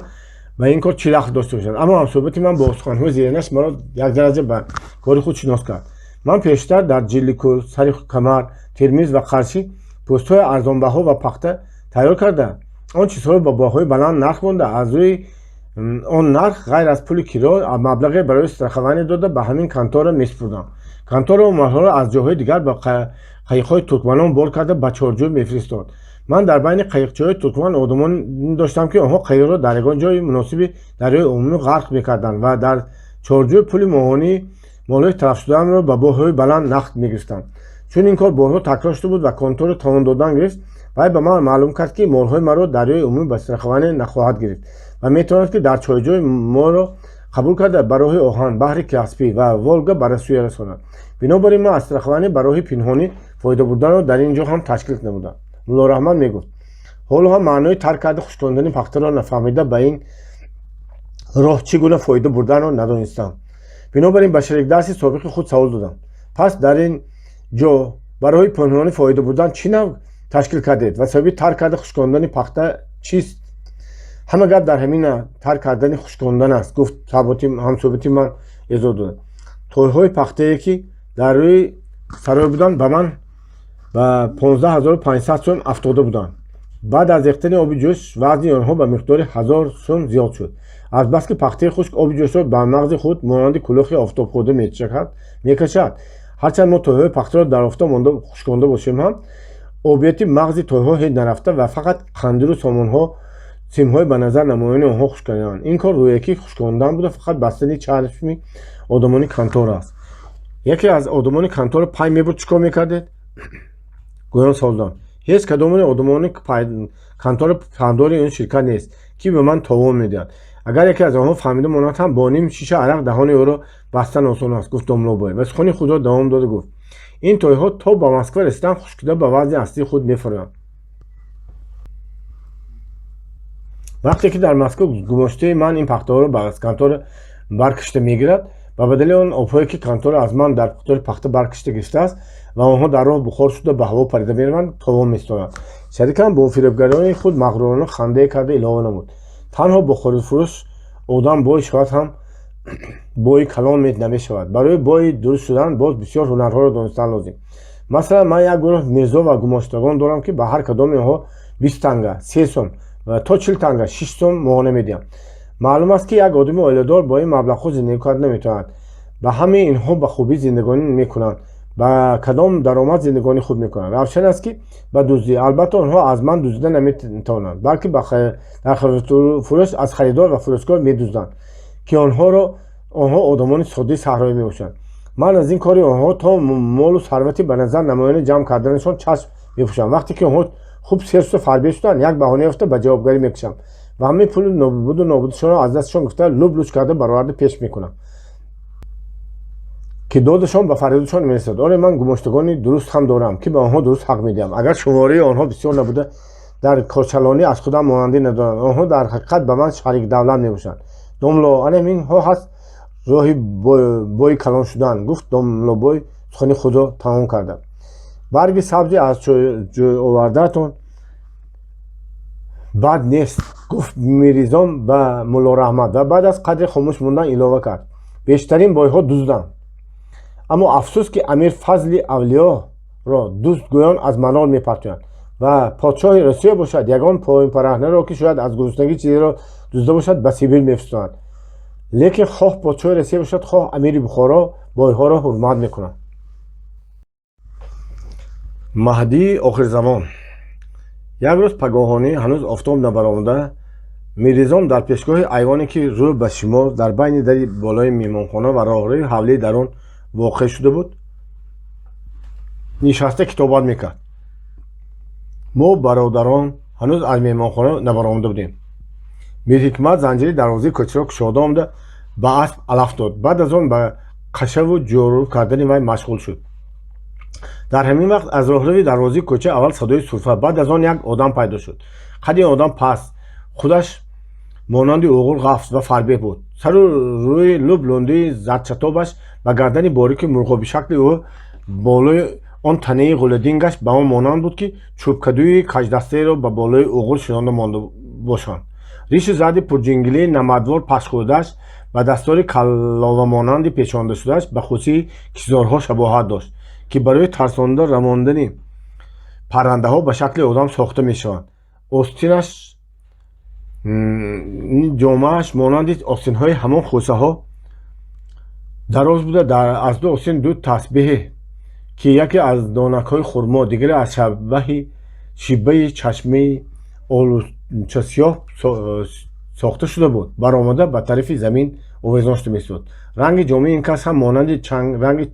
ба ин кор чӣ дахл дошта бошад. Аммо ҳамсӯҳбати ман бо суханҳои зеринаш маро як дараҷа ба кори худ шинос кард. «Ман пештар дар Ҷилликӯл, Сари Камар, Термиз ва Қаршӣ пӯстҳои арзонбаҳо ва пахта тайёр карда, он чизҳоро ба баҳои баланд нарх монда, аз рӯи он нарх ғайр аз пули киро маблағе барои страхование дода, ба ҳамин контора месупурдам. Контора он молҳоро аз ҷойҳои дигар ба қайиқҳои туркманон бор карда, ба Чорҷӯй мефиристод. Ман дар байни қайиқчиҳои туркман одамоне доштам, ки онҳо қайиқро дар ягон ҷои муносиби дарёи Умумӣ ғарқ мекарданд ва дар Чорҷӯй пули моҳонии молҳои талафшудаамро ба баҳои баланд нақд мегирифтанд. Чун ин кор борҳо такрор шуда буд ва контора тавон додан гирифт, вай ба ман маълум кард, ки молҳои маро дарёи Умумӣ ба страхование нахоҳад гирифт ва метавонад, ки дар Чойҷӯй моро қабул карда, ба роҳи оҳан, баҳри Каспий ва Волга ба Россия расонад. Бинобар ин ман аз страхование ба роҳи пинҳонӣ фоида бурданро дар ин ҷо ҳам ташкил намудам», Муллораҳмат мегуфт. Ҳоло ҳам маънои тар карда хушкондани пахтаро нафаҳмида, ба ин роҳ чӣ гуна фоида бурданро надонистам. Бинобар ин ба шарикдарси собиқи худ савол додам: «Пас дар ин ҷо ба роҳи пинҳонӣ фоида бурдан чӣ навъ ташкил кардед ва сабаби тар карда хушкондани пахта чист?» «Ҳама гап дар ҳамин тар кардани хушкондан аст», гуфт ҳамсӯҳбати ман изоҳ дода. «Тойҳои пахтае, ки дар рӯи сарой буданд, ба ман ба 15 500 сум афтода буданд. Баъд аз рехтани оби ҷӯш вазни онҳо ба миқдори 1000 сум зиёд шуд. Азбаски пахтаи хушк оби ҷӯшро ба мағзи худ монанди кулохи офтобхӯрда мекашад, ҳарчанд мо тойҳои пахтаро дар офтоб монда хушконда бошем ҳам, обияти мағзи тойҳо ҳеҷ нарафта ва фақат қандиру сомонҳо Симҳои ба назар намоёни онҳо хушкидаанд. Ин кор рӯякӣ хушкондан буда, фақат бастани чашми одамони контор аст. Яке аз одамони контора пай мебурд, чӣ кор мекардед? Гӯён савол. Ҳеҷ кадомони одамони контора пандори ин ширкат нест, ки ба ман товон медиҳад. Агар яке аз онҳо фаҳмида монад ҳам, бо ним шиша арақ даҳони ӯро бастан осон аст, гуфт домлобой ва сухани худро давом дода гуфт: ин тойҳо то ба Москва расидан хушкида ба вазни аслии худ мефароянд. Вақте ки дар Москва гумоштаи ман ин пахтаҳоро аз контора баркашида мегирад, ба бадали он обҳое ки контора аз ман дар миқдори пахта баркашида гирифтааст ва онҳо дар роҳ бухор шуда ба ҳаво парида мераванд, товон меситонад. Шарикам бо фиребгарони худ мағрурона хандае карда илова намуд: танҳо бо хорифурӯш одам бой шавад ҳам бои калон намешавад. Барои бои дуруст шудан боз бисёр ҳунарҳоро донистан лозим. Масалан, ман як гурӯҳ мирзо ва гумоштагон дорам, ки ба ҳар кадоми онҳо 20 танга, 3 сом ва то 40 танга, 6 сом моҳона медиҳам. Маълум аст, ки як одами оиладор бо ин маблағҳо зиндагӣ карда наметавонад. Ба ҳамаи инҳо ба хубӣ зиндагонӣ мекунанд. Ба кадом даромад зиндагонӣ хуб мекунанд? Равшан аст, ки ба дуздӣ. Албатта, онҳо аз ман дуздида наметавонанд, балки дар фурӯш аз харидор ва фурӯшгоҳ медузданд, ки онҳо одамони соддаи саҳроӣ мебошанд. Ман аз ин кори онҳо то молу сарвати ба назар намоёни ҷамъ карданашон чашм мепӯшам. Вақте ки онҳо хуб сер шуда фарбеҳ шуданд, як баҳона ёфта ба ҷавобгарӣ мекушам ва ҳамаи пули нобуду нобудашонро аз дасташон гуфта луб луч карда бароварда пеш мекунам, ки додашон ба фарёдашон мерасад. Оре, ман гумоштагони дуруст ҳам дорам, ки ба онҳо дуруст ҳақ медиҳам. Агар шумораи онҳо бисёр набуда, дар корчалонӣ аз худам монандӣ надоранд. Онҳо дар ҳақиқат ба ман шарик давлат мебошанд. Домло, ана инҳо ҳаст роҳи бои калон шудан, гуфт домлобой сухани худро тамом карда. Барги сабзи аз ҷой овардаатон бад нест, гуфт Миризом ба Муллораҳмат ва баъд аз қадре хомӯш мондан илова кард: бештарин бойҳо дузданд. Аммо афсӯс, ки Амир Фазли Авлиёро дузд гӯён аз манол мепартоянд ва подшоҳи Русия бошад, ягон поинпараҳнаро, ки шояд аз гуруснагӣ чизеро дузда бошад, ба Сибир мефиристонад. Лекин хоҳ подшоҳи Русия бошад, хоҳ амири Бухоро, бойҳоро ҳурмат мекунанд. Маҳдии охирзамон. Як рӯз пагоҳонӣ, ҳанӯз офтоб набаромада, Миризом дар пешгоҳи айвоне, ки рӯ ба шимол дар байни дари болои меҳмонхона ва роҳрӯи ҳавлии дарун воқеъ шуда буд, нишаста китобат мекард. Мо бародарон ҳанӯз аз меҳмонхона набаромада будем. Мирҳикмат занҷири дарвозаи кӯчаро кушода омада ба асп алаф дод. Баъд аз он ба қашаву ҷорӯ кардани вай машғул шуд. Дар ҳамин вақт аз роҳрави дарвозаи кӯча аввал садои сурфа, баъд аз он як одам пайдо шуд. Қади одам паст, худаш монанди уғур ғафз ва фарбеҳ буд. Сару рӯи луб лундии зардчатобаш ба гардани борики мурғобишакли ӯ болои он танаи ғулодингаш ба он монанд буд, ки чӯбкадӯи каждастаеро ба болои уғур шинонда монда бошанд. Риши зарди пурҷингилии намадвор пашхӯрдааш ба дастори калловамонанди печондашудааш ба хусии кишзорҳо шабоҳат дошт, ки барои тарсонда рамондани паррандаҳо ба шакли одам сохта мешаванд. Остинаш ҷомааш монанди остинҳои ҳамон хусаҳо дароз буда, аз ду остин ду тасбеҳе, ки яке аз донакҳои хурмо, дигаре аз шибаи чашмаи олучасиёҳ сохта шуда буд, баромада ба тарафи замин овезон шуда месуд. Ранги ҷомаи ин кас ҳам монанди ранги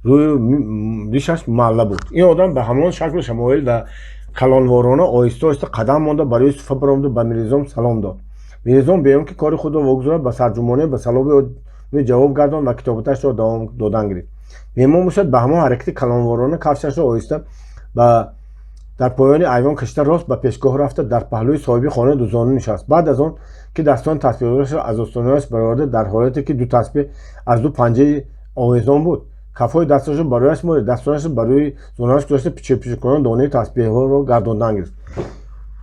рӯю ришаш малла буд. Ин одам ба ҳамон шаклу шамоил ва калонворона оҳиста оҳиста қадам монда ба рӯи суфа баромада ба Миризом салом дод. Миризом беон ки кори худро вогузорад, ба сарҷумонӣ ба саломи ӯ ҷавоб гардонд ва китобаташро давом додан гирифт. Меҳмон бошад, ба ҳамон ҳаракати калонворона кафшашро оҳиста ба дар поёни айвон кашида, рост ба пешгоҳ рафта, дар паҳлӯи соҳиби хона дузону нишаст. Баъд аз он ки дастони тасбеҳҳояшро аз остонаҳояш бароварда, дар ҳолате ки ду тасбеҳ аз ду панҷаи овезон буд, кафҳои дасташро ба рӯяш молид, дастонашро ба рӯи зонуяш гузошта, пичирпичиркунон донаи тасбеҳҳоро гардондан гирифт.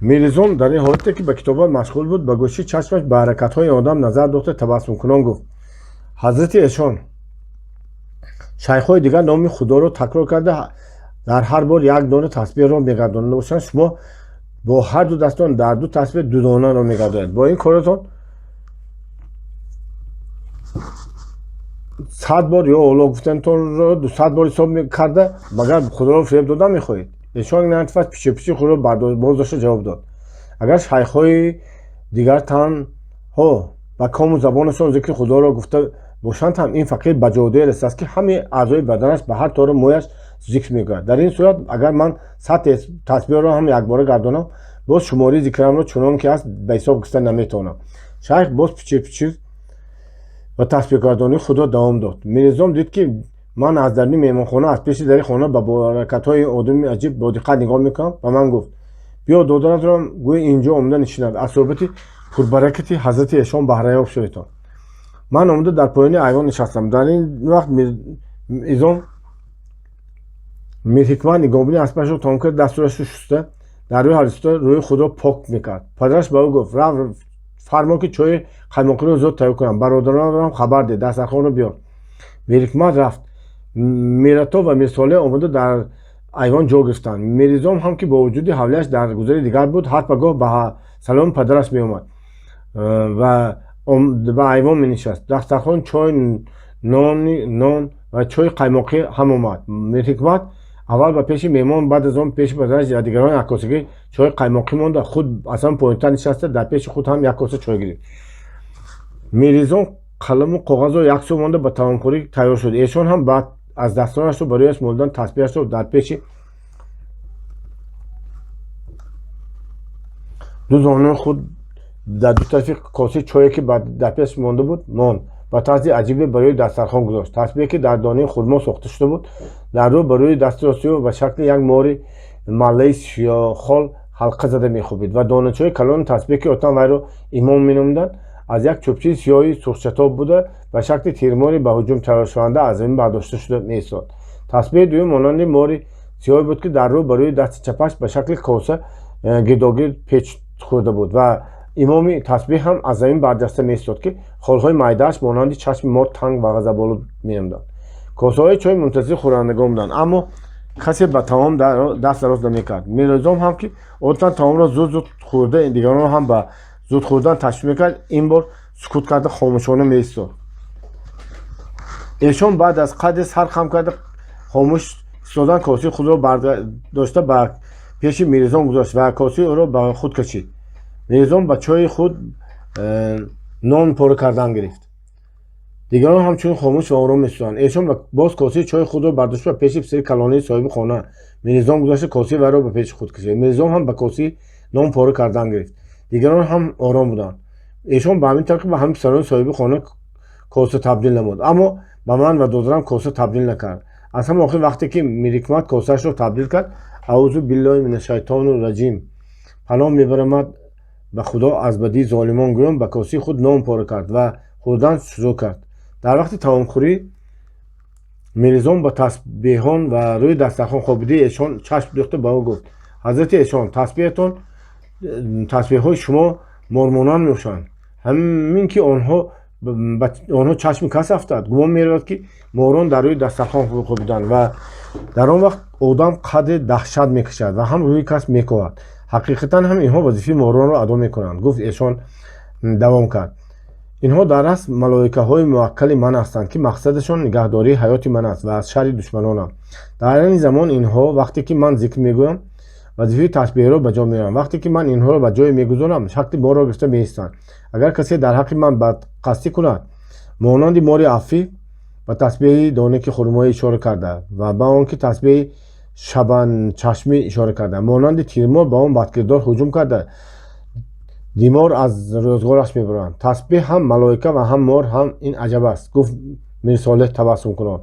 Миризом дар ин ҳолате ки ба китобат машғул буд, ба гӯши чашмаш ба ҳаракатҳои одам назар дохта, табассумкунон гуфт: ҳазрати эшон, шайхҳои дигар номи Худоро такрор карда, дар ҳар бор як дона тасбеҳро мегардонда бошанд, шумо бо ҳар ду дастон дар ду тасбеҳ ду донаро мегардонед. Бо ин коратон 100 бор ё Оллоҳ гуфтанатонро 200 бор ҳисоб карда, магар Худоро фиреб дода мехоҳед? Эшон нантифас пичирпичи худро боз дошта ҷавоб дод: агар шайхҳои Дигар танҳо ба кому забонашон зикри Худоро гуфта бошанд ҳам, ин фақир ба ҷодуе расидааст, ки ҳамаи аъзои баданаш ба ҳар тору мӯяш зикр мегӯяд. Дар ин сурат, агар ман 100 тасбеҳро ҳам якбора гардонам, боз шумории зикрамро чунон ки аст ба ҳисоб гирифта наметавонам. Шайх боз пичир пичир ва тасбеҳгардонии худро давом дод. Мирнизом дид, ки ман аз даруни меҳмонхона, аз пеши дари хона ба ҳаракатҳои одами аҷиб бо диққат нигоҳ мекунам. Ба ман гуфт: «Биё, додаратро гӯй инҷо омада нишинад, аз суҳбати пурбаракати ҳазрати эшон баҳраёб шаведтон». Ман омада дар поёни айвон нишастам. Дар ин вақт Миризом Мирҳикмат нигоҳбини аспашро тамом кард, дастурашро шуста, дар рӯи ҳавлиста рӯи худро пок мекард. Падараш ба ӯ гуфт: «Рав, фармо, ки чойи қаймоқиро зуд тайёр кунам, бародаронам хабар деҳ, дастархонро биёр». Мирҳикмат рафт. Миратоб ва Мирсолеҳ омада дар айвон ҷо гирифтанд. Миризом ҳам, ки бо вуҷуди ҳавлияш дар гузари дигар буд, ҳар пагоҳ ба саломи падараш меомад ва ба айвон менишаст. Дастархон, чой, нон ва чойи қаймоқӣ ҳам омад. Мирҳикмат аввал ба пеши меҳмон, баъд аз он пеши падараш ва дигарон як косагӣ чойи қаймоқӣ монда, худ аз ҳама поёнтар нишаста, дар пеши худ ҳам як коса чой гирифт. Миризом қаламу коғазро як сӯ монда, ба таомхӯрӣ тайёр шуд. Эшон ҳам баъд аз дастонашро ба рӯяш молидан, тасбеҳашро дар пеши ду зонуи худ, дар ду тарафи косаи чое, ки дар пеш монда буд, монд, ба тарзи аҷибе ба рӯи дастархон гузошт. Тасбеҳе, ки дар донаи хурмо сохта шуда буд, дар рӯ ба рӯи дасти рости ӯ ба шакли як мори маллаи сиёҳхол ҳалқа зада мехобид ва доначаҳои калони тасбеҳ, ки одатан вайро имом меномиданд, аз як чӯбчаи сиёҳи сурхчатоб буда, ба шакли тирмори ба ҳуҷум тайёршаванда аз замин бардошта шуда меистод. Тасбеҳи дуюм монанди мори сиёҳе буд, ки дар рӯ ба рӯи дасти чапаш ба шакли коса гирдогирд печ хӯрда буд ва имоми тасбеҳ ҳам аз замин барҷаста меистод, ки холҳои майдааш монанди чашми мор танг ва ғазаболуд менамуданд. Косаҳои чой мунтазири хӯрандагон буданд, аммо касе ба таом даст дароз намекард. Мирнизом ҳам, ки одатан таомро зуд зуд хӯрда, дигаронро ҳам ба зуд хӯрдан ташвиқ мекард, ин бор сукут карда, хомӯшона меистод. Эшон баъд аз қадре сар хам карда хомӯш истодан, косаи худро бардошта, ба пеши Мирнизом гузошт ва косаи ӯро ба худ кашид. Мирнизом ба чойи худ нон пора кардан гирифт. Дигарон ҳамчунин хомӯш ва ором месуданд. Эшон боз косаи чойи худро бардошта, ба пеши писари калонии соҳиби хона Мирнизом гузошта, косаи вайро ба пеши худ кашид. Мирнизом ҳам ба косаи нон пора кардан гирифт. Дигарон ҳам ором буданд. Эшон ба ҳамин тариқ ба ҳамаи писарони соҳиби хона коса табдил намуд, аммо ба ман ва додарам коса табдил накард. Аз ҳама охир, вақте ки Мирҳикмат косаашро табдил кард, «Аузу биллоҳи мина шайтону раҷим, паноҳ мебарамад ба Худо аз бадии золимон», гӯён ба косаи худ нон пора кард ва хӯрдан шурӯъ кард. Дар вақти таомхӯрӣ Мирнизом ба тасбеҳон ва рӯи дастархон хобидаи эшон чашм дӯхта, ба ӯ гуфт: «Ҳазрати эшон, тасбеҳатон, тасбеҳҳои шумо мормонанд мебошанд. Ҳамин ки онҳо чашми кас афтад, гумон меравад, ки морон дар рӯи дастархон хобиданд ва дар он вақт одам қадре даҳшат мекашад ва ҳам рӯи кас мекоҳад. Ҳақиқатан ҳам инҳо вазифаи моронро адо мекунанд», гуфт. Эшон давом кард: «Инҳо дар асл малоикаҳои муваккали ман ҳастанд, ки мақсадашон нигаҳдории ҳаёти ман аст ва аз шарри душманонам. Дар айни замон инҳо, вақте ки ман зикр мегӯям, вазифаи тасбеҳро ба ҷо меоранд. Вақте ки ман инҳоро ба ҷое мегузорам, шакли морро гирифта меистанд. Агар касе дар ҳаққи ман бадқасдӣ кунад, монанди мори афӣ», ба тасбеҳи донаки хурмоӣ ишора карда ва ба он ки тасбеҳи шабанчашмӣ ишора карда, монанди тирмор ба он бадкирдор ҳуҷум карда, димор аз рӯзгораш мебаранд. Тасбеҳ ҳам малоика ва ҳам мор ҳам, ин аҷаб аст», гуфт Мирсолеҳ табассумкунон.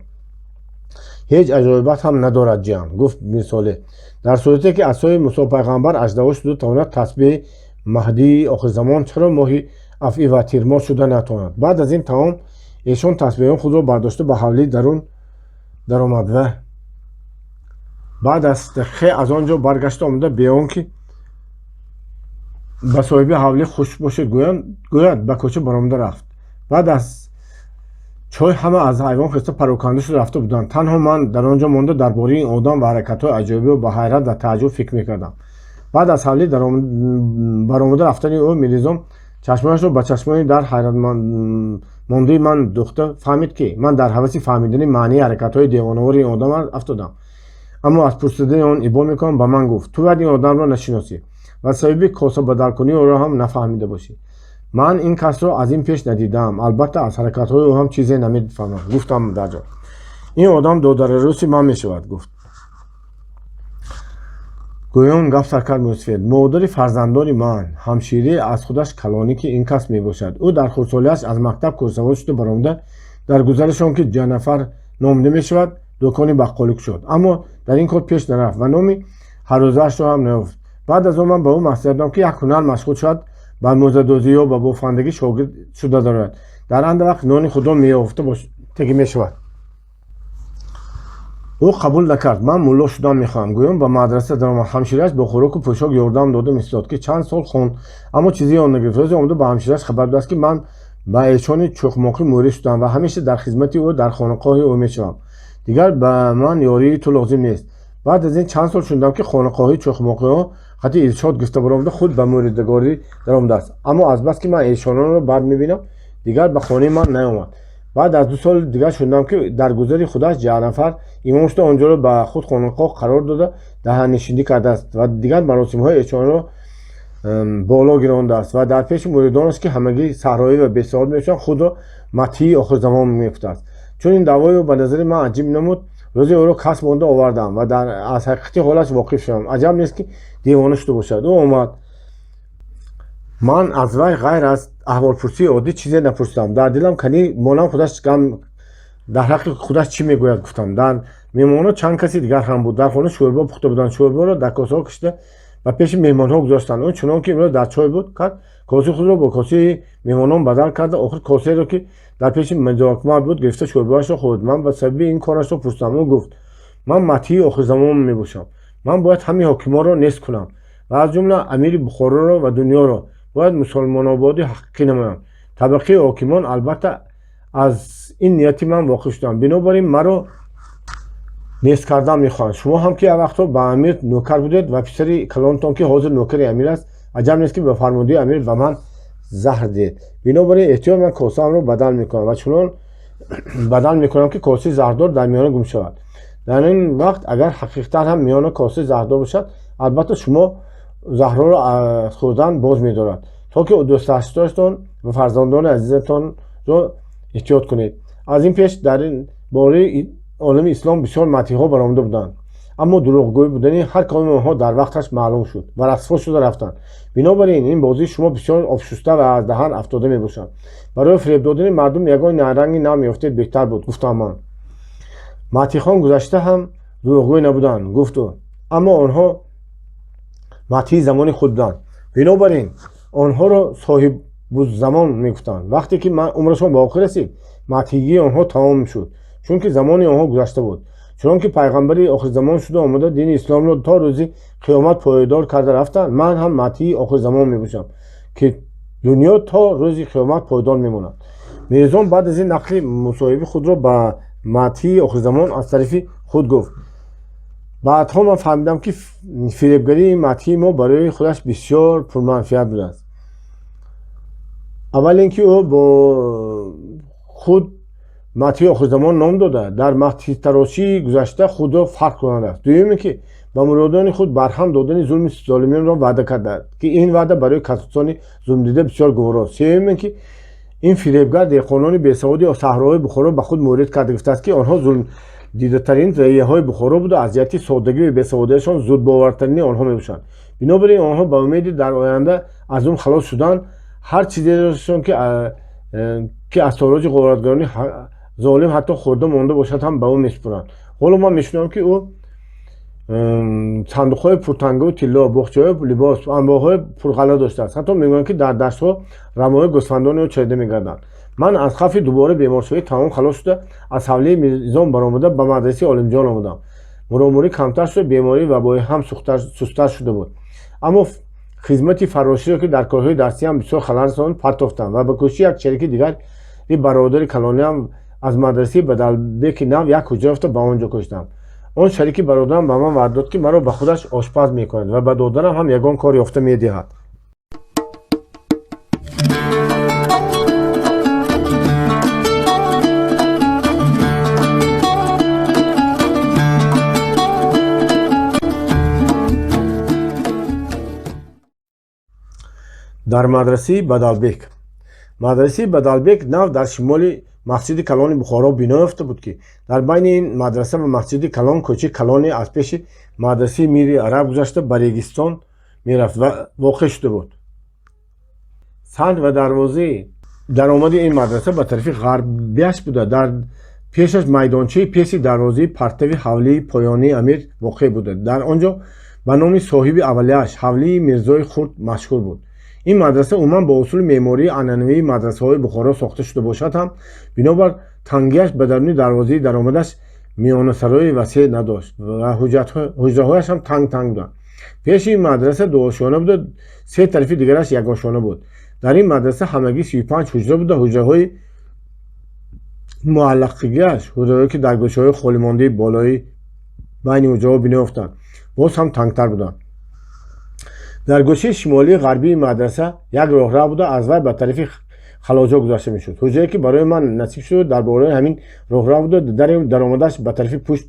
«Ҳеҷ аҷоибат ҳам надорад, ҷиян», гуфт Мирсолеҳ. «Дар сурате ки асои Мусо пайғамбар аждаҳо шуда тавонад, тасбеҳи маҳдии охирзамон чаро моҳи афъӣ ва тирмор шуда натавонад?» Баъд аз ин таом эшон тасбеҳон худро бардошта, ба ҳавлии дарун даромад ва баъд аз дақиқе аз он ҷо баргашта омада, бе он ки ба соҳиби ҳавлӣ хуш бошед гӯяд, ба кӯча баромада рафт. Баъд аз чой ҳама аз айвон хеста, пароканда шуда рафта буданд. Танҳо ман дар он ҷо монда, дар бораи ин одам ва ҳаракатҳои аҷоибиро ба ҳайрат ва тааҷҷуб фикр мекардам. Баъд аз ҳавлӣ баромада рафтани ӯ, Мирнизом чашмонашро ба чашмони дар ҳайратмондаи ман дӯхта, фаҳмид, ки ман дар ҳаваси фаҳмидани маънии ҳаракатҳои девонавори ин одам афтодам, аммо аз пурсидани он ибо мекунам. Ба ман гуфт: «Ту бояд ин одамро нашиносӣ». Ва сабаби косабадалкунии ӯро ҳам нафаҳмида бошӣ. Ман ин касро аз ин пеш надидаам, албатта аз ҳаракатҳои ӯ ҳам чизе намефаҳмам, гуфтам дар ҷо. Ин одам додараруси ман мешавад, гуфт. Гӯён гап сар кард мӯсафед. Модари фарзандони ман, ҳамшираи аз худаш калонӣ, ки ин кас мебошад. Ӯ дар хурдсолиаш аз мактаб курсавод шуда баромада, дар гузарашон, ки Ҷанафар номида мешавад, дукони баққолӣ кушод. Аммо дар ин кор пеш нарафт ва номи ҳаррӯзаашро ҳам наёфт. Баъд аз он ман ба ӯ маслиҳат додам, ки як ҳунар машғул шавад, ба мӯзадӯзӣ ё ба бофандагӣ шогирд шуда дарояд. Дар анда вақт нони худро меёфта теги мешавад. Ӯ қабул накард. Ман мулло шудан мехоҳам, гӯён ба мадраса даромад. Ҳамширааш бо хӯроку пӯшок ёрдам дода мистод, ки чанд сол хонд, аммо чизе ёд нагирифт. Рӯзе омада ба ҳамширааш хабар додааст, ки ман ба эшони чухмоқӣ мурид шудам ва ҳамеша дар хизмати ӯ дар хонақоҳи ӯ мешавам. Дигар ба ман ёрии ту лозим нест. Баъд аз ин чанд сол шунидам, ки хонақоҳи чухмоқиҳо хати иршод гирифта баромада, худ ба муридагорӣ даромадааст. Аммо азбаски ман эшононро бад мебинам, дигар ба хонаи ман наомад. Баъд аз 2 соли дигар шунидам, ки дар гузари худаш Ҷаънафар имом шуда, онҷоро ба худ хонақоҳ қарор дода, даҳаннишинӣ кардааст ва дигар маросимҳои эшонро боло гирондааст ва дар пеши муридонаш, ки ҳамагӣ саҳроӣ ва бесавод мешаванд, худро матии охирзамон мегуфтааст. Чун ин даъвои ӯ ба назари ман аҷиб намуд, рӯзе ӯро касб монда овардам ва аз ҳақиқати ҳолаш воқиф шавам. Аҷаб нест, ки девона шуда бошад. Ӯ омад. Ман аз вай ғайр аз аҳволпурсии оддӣ чизе напурсидам. Дар дилам кани монам худаш гам дар ҳаққи худаш чӣ мегӯяд, гуфтам. Дар меҳмонҳо чанд каси дигар ҳам буд. Дар хона шӯрбо пухта буданд. Шӯрборо дар косаҳо кашида ба пеши меҳмонҳо гузоштанд. Ӯ чунон ки имрӯз дар чой буд кард, косаи худро бо косаи меҳмонон бадал карда, охир косаеро, ки дар пеши Мирзоакмал буд, гирифта шӯрбоашро хӯрд. Ман ба сабаби ин корашро пурсидам. Ӯ гуфт: ман матии охирзамон мебошам. Ман бояд ҳамаи ҳокимонро нест кунам ва аз ҷумла амири Бухороро ва дунёро бояд мусулмонободи ҳақиқӣ намоям. Табақаи ҳокимон албатта аз ин нияти ман воқиф шуданд, бинобар ин маро нест кардан мехоҳанд. Шумо ҳам ки як вақтҳо ба амир нӯкар будед ва писари калонтон, ки ҳозир нӯкари амир аст, аҷаб нест, ки ба фармудии амир ба ман заҳр диҳед. Бинобар ин эҳтиёт, ман косаамро бадал мекунам ва чунон бадал мекунам, ки косаи заҳрдор дар миёна гум шавад. Дар ин вақт агар ҳақиқатан ҳам миёна косаи заҳрдор бошад, албатта шумо заҳрҳоро аз хӯрдан боз медорад, то ки дӯстдоштаатон ва фарзандони азизатонро эҳтиёт кунед. Аз ин пеш дар ин бораи олами ислом бисёр матиҳо баромада буданд, аммо дурӯғгӯй будани ҳар кадоми онҳо дар вақташ маълум шуд ва расво шуда рафтанд. Бинобар ин ин бозии шумо бисёр обшуста ва аз даҳан афтода мебошад. Барои фиреб додани мардум ягон найранги нав меёфтед, беҳтар буд, гуфтам ман. Матихон гузашта ҳам дурӯғгӯй набуданд, гуфт ӯ, аммо онҳо матии замони худ буданд. Бинобар ин онҳоро соҳибуззамон мегуфтанд. Вақте ки умрашон ба охир расид, матигии онҳо тамом шуд, чунки замони онҳо гузашта буд. Чунон ки пайғамбари охирзамон шуда омада, дини исломро то рӯзи қиёмат пойдор карда рафтанд, ман ҳам матии охирзамон мебошам, ки дунё то рӯзи қиёмат пойдор мемонад. Мирзон баъд аз ин нақли мусоҳиби худро ба матии охирзамон аз тарафи худ гуфт. Баъдҳо ман фаҳмидам, ки фиребгарии матии мо барои худаш бисёр пурманфиат будааст. Аввал ин ки ӯ бо худ матии охирзамон ном дода, дар матитарошии гузашта худро фарқ кунандааст. Дуюм ин ки ба муродони худ барҳам додани зулми золимонро ваъда кардааст, ки ин ваъда барои касони зулмдида бисёр гуворост. Сеюм ин ки ин фиребгар деҳқонони бесаводи саҳроҳои Бухоро ба худ мурид карда гирифтааст, ки онҳо зулмдидатарин раияҳои Бухоро буда, аз ҷиҳати соддагӣ ва бесаводиашон зудбовартарини онҳо мебошанд. Бинобар ин онҳо ба умеди дар оянда аз зулм халос шудан ҳар чизерошон, ки аз тороҷи ғоратгарони золим ҳатто хӯрда монда бошад ҳам, ба ӯ месупуранд. Ҳоло ман мешунавам, ки ӯ сандуқҳои пуртангаву тилло, боғчаҳои либос, анборҳои пурғалла доштааст. Ҳатто мегӯянд, ки дар даштҳо рамаҳои гӯсфандони ӯ чарида мегарданд. Ман аз хавфи дубора беморшавӣ тамом халос шуда, аз ҳавлии Мирзон баромада, ба мадрасаи Олимҷон омадам. Муромурӣ камтар шуда, бемории вабоӣ ҳам сустар шуда буд. Аммо хизмати фарроширо, ки дар корҳои дарсиам бисёр халал расонд, партофтам ва ба кӯшиши як шарики дигари бародари калониам аз мадрасаи Бадалбеки нав як ҳуҷра ёфта, ба он ҷо кӯчидам. Он шарики бародарам ба ман ваъда дод, ки маро ба худаш ошпаз мекунад ва ба додарам ҳам ягон кор ёфта медиҳад. Дар мадрасаи Бадалбек. Мадрасаи Бадалбек нав дар шимоли масҷиди калони Бухоро бино ёфта буд, ки дар байни ин мадраса ва масҷиди калон кӯчаи калоне аз пеши мадрасаи Мири Араб гузашта, ба Регистон мерафт ва воқеъ шуда буд. Санд ва дарвозаи даромади ин мадраса ба тарафи ғарбияш буда, дар пешаш майдончаи пеши дарвозаи партави ҳавлии поёнии амир воқеъ буда, дар он ҷо ба номи соҳиби аввалияш, ҳавлии Мирзои Хурд, машҳур буд. Ин мадраса умуман бо усули меъмории анъанавии мадрасаҳои Бухоро сохта шуда бошад ҳам, бинобар тангиаш ба даруни дарвозаи даромадаш миёнасарои васеъ надошт ва ҳуҷраҳояш ҳам танг танг буданд. Пеши ин мадраса дуошёна буда, се тарафи дигараш якошёна буд. Дар ин мадраса ҳамагӣ 35 ҳуҷра буда, ҳуҷраҳои муаллақигиаш, ҳуҷраҳое, ки дар гӯшаҳои холимондаи болои байни ҳуҷраҳо бино ёфтанд, боз ҳам тангтар буданд. Дар гӯшаи шимолии ғарбии мадраса як роҳрав буда, аз вай ба тарафи халоҷо гузашта мешуд. Ҳуҷрае, ки барои ман насиб шуда, дар бораи ҳамин роҳрав буда, дари даромадаш ба тарафи пушт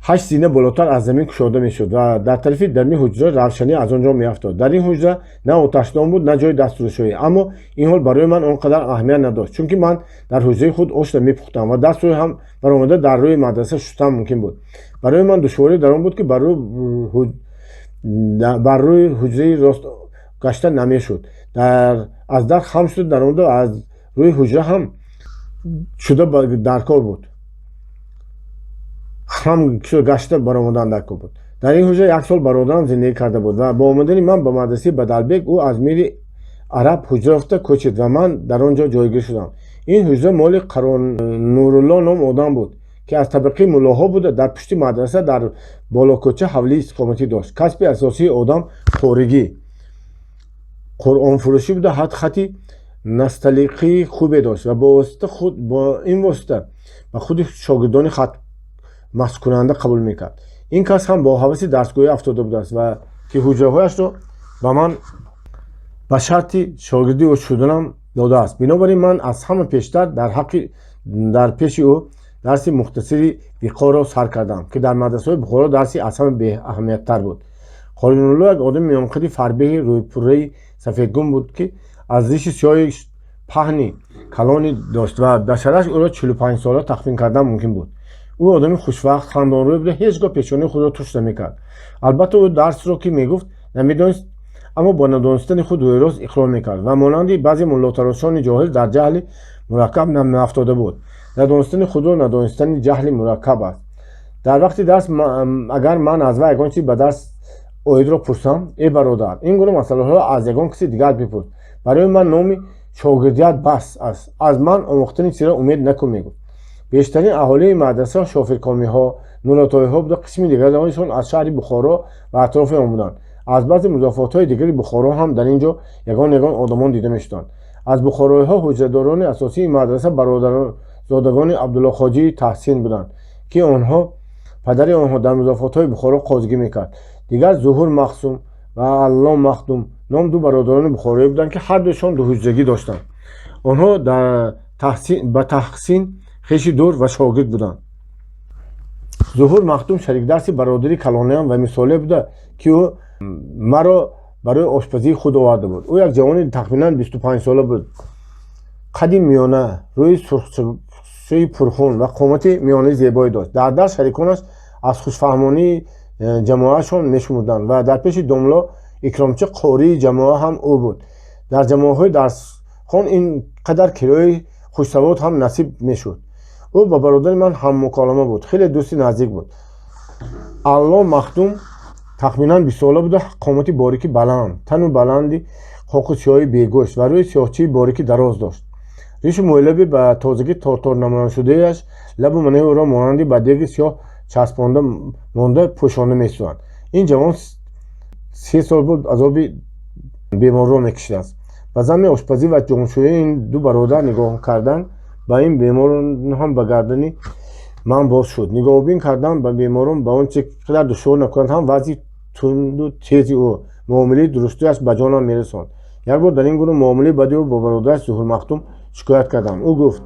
ҳашт зина болотар аз замин кушода мешуд ва дар тарафи даруни ҳуҷра равшанӣ аз он ҷо меафтод. Дар ин ҳуҷра на оташдон буд, на ҷои дастшӯӣ, аммо ин ҳол барои ман он қадар аҳамият надошт, чунки ман дар ҳуҷраи худ ошро мепухтам ва дастшӯӣ ҳам баромада дар рӯи мадраса шустан мумкин буд. Барои ман душворӣ дар он буд, ки бар рӯи ҳуҷраи рост гашта намешуд. Аз дар хам шуда даромада, аз рӯи ҳуҷра ҳам шуда дар кор буд, хам гашта баромадан дар кор буд. Дар ин ҳуҷра як сол бародарам зиндагӣ карда буд ва бо омадани ман ба мадрасаи Бадалбек ӯ аз Мири Араб ҳуҷра ёфта кӯчид ва ман дар он ҷо ҷойгир шудам. Ин ҳуҷра моли Нурулло ном одам буд, ки аз табақаи муллоҳо буда, дар пушти мадраса дар болокӯча ҳавлии истиқоматӣ дошт. Касби асосии одам қоригӣ, қуръонфурӯшӣ буда, хати насталиқии хубе дошт ва бо ин восита ба худи шогирдони хат масҳкунанда қабул мекард. Ин кас ҳам бо ҳаваси дарсгӯӣ афтода будааст ва ки ҳуҷраҳояшро ба ман ба шарти шогирди ӯ шуданам додааст. Бинобар ин ман аз ҳама пештар дар ҳаққи дар пеши ӯ дарси мухтасири виқорро сар кардам, ки дар мадрасаҳои Бухоро дарси аз ҳама беаҳамияттар буд. Қори Нурулло як одами миёнқади фарбеҳи рӯйпурраи сафедгун буд, ки аз риши сиёҳи паҳни калони дошт ва башараш ӯро 45-сола тахмин кардан мумкин буд. Ӯ одами хушвақт, хандонрӯй буда, ҳеҷ гоҳ пешонии худро туш намекард. Албатта, ӯ дарсро, ки мегуфт, намедонист, аммо бо надонистани худ рӯйрост иқрор мекард ва монанди баъзе муллотарошони ҷоҳил дар ҷаҳли мураккаб наафтода буд. Надонистани худро надонистани ҷаҳли мураккаб аст. Дар вақти дарс агар ман аз вай ягон чиз ба дарс оидро пурсам: «Э бародар, ин гуна масъалаҳоро аз ягон каси дигар бипурс, барои ман номи шогирдият бас аст, аз ман омӯхтани чизро умед накун», мегуфт. Бештарин аҳолии мадраса шофиркомиҳо, нуротоиҳо буда, қисми дигарашон аз шаҳри Бухоро ва атрофи он буданд. Аз баъзе музофотҳои дигари Бухоро ҳам дар ин ҷо ягон ягон одамон дида мешуданд. Аз бухороиҳо ҳуҷрадорони асосии мадраса бародарзодагони Абдуллоҳоҷии Таҳсин буданд, ки онҳо падари онҳо дар музофотҳои Бухоро қозигӣ мекард. Дигар Зуҳур Махсум ва Аллом Махдум ном ду бародарони бухороӣ буданд, ки ҳардуяшон дуҳуҷрагӣ доштанд. Онҳо ба Таҳсин хеши дур ва шогирд буданд. Зуҳур Махдум шарикдарси бародари калонаям ва мисоле буда, ки ӯ маро барои ошпазии худ оварда буд. Ӯ як ҷавони тахминан 25-сола буд, қади миёна, рӯи сурхчаи пурхун ва қомати миёнаи зебое дошт. Дар дарс шариконаш аз хушфаҳмонии ҷамоаашон мешумурданд ва дар пеши домло Икромчи қории ҷамоа ҳам ӯ буд. Дар ҷамоаҳои дарсхон ин қадар кирои хушсавод ҳам насиб мешуд. Ӯ ба бародари ман ҳаммуколама буд, хеле дӯсти наздик буд. Алло Махдум тахминан 20-сола буда, қомати борики баланд, тану баланди хоку сиёҳи бегӯшт ва рӯи сиёҳчии борики дароз дошт. Ришу мӯйлаби ба тозагӣ тортор намоёншудааш лабу манаи ӯро монанди ба деги сиёҳ часпонда монда пӯшонда месӯзанд. Ин ҷавон 3 сол буд азоби беморро мекашидааст. Ба замми ошпазӣ ва ҷомшӯии ин ду бародар нигоҳ кардан ба ин беморон ҳам ба гардани ман боз шуд. Нигоҳубин кардан ба беморон ба он чи қадар душвор накунад ҳам, вазъи тунду тези ӯ, муомилаи дурустияш ба ҷонам мерасонд. Як бор дар ин гуна муомилаи бади ӯ бо бародараш Зуҳур Махтум шикоят кардам. Ӯ гуфт: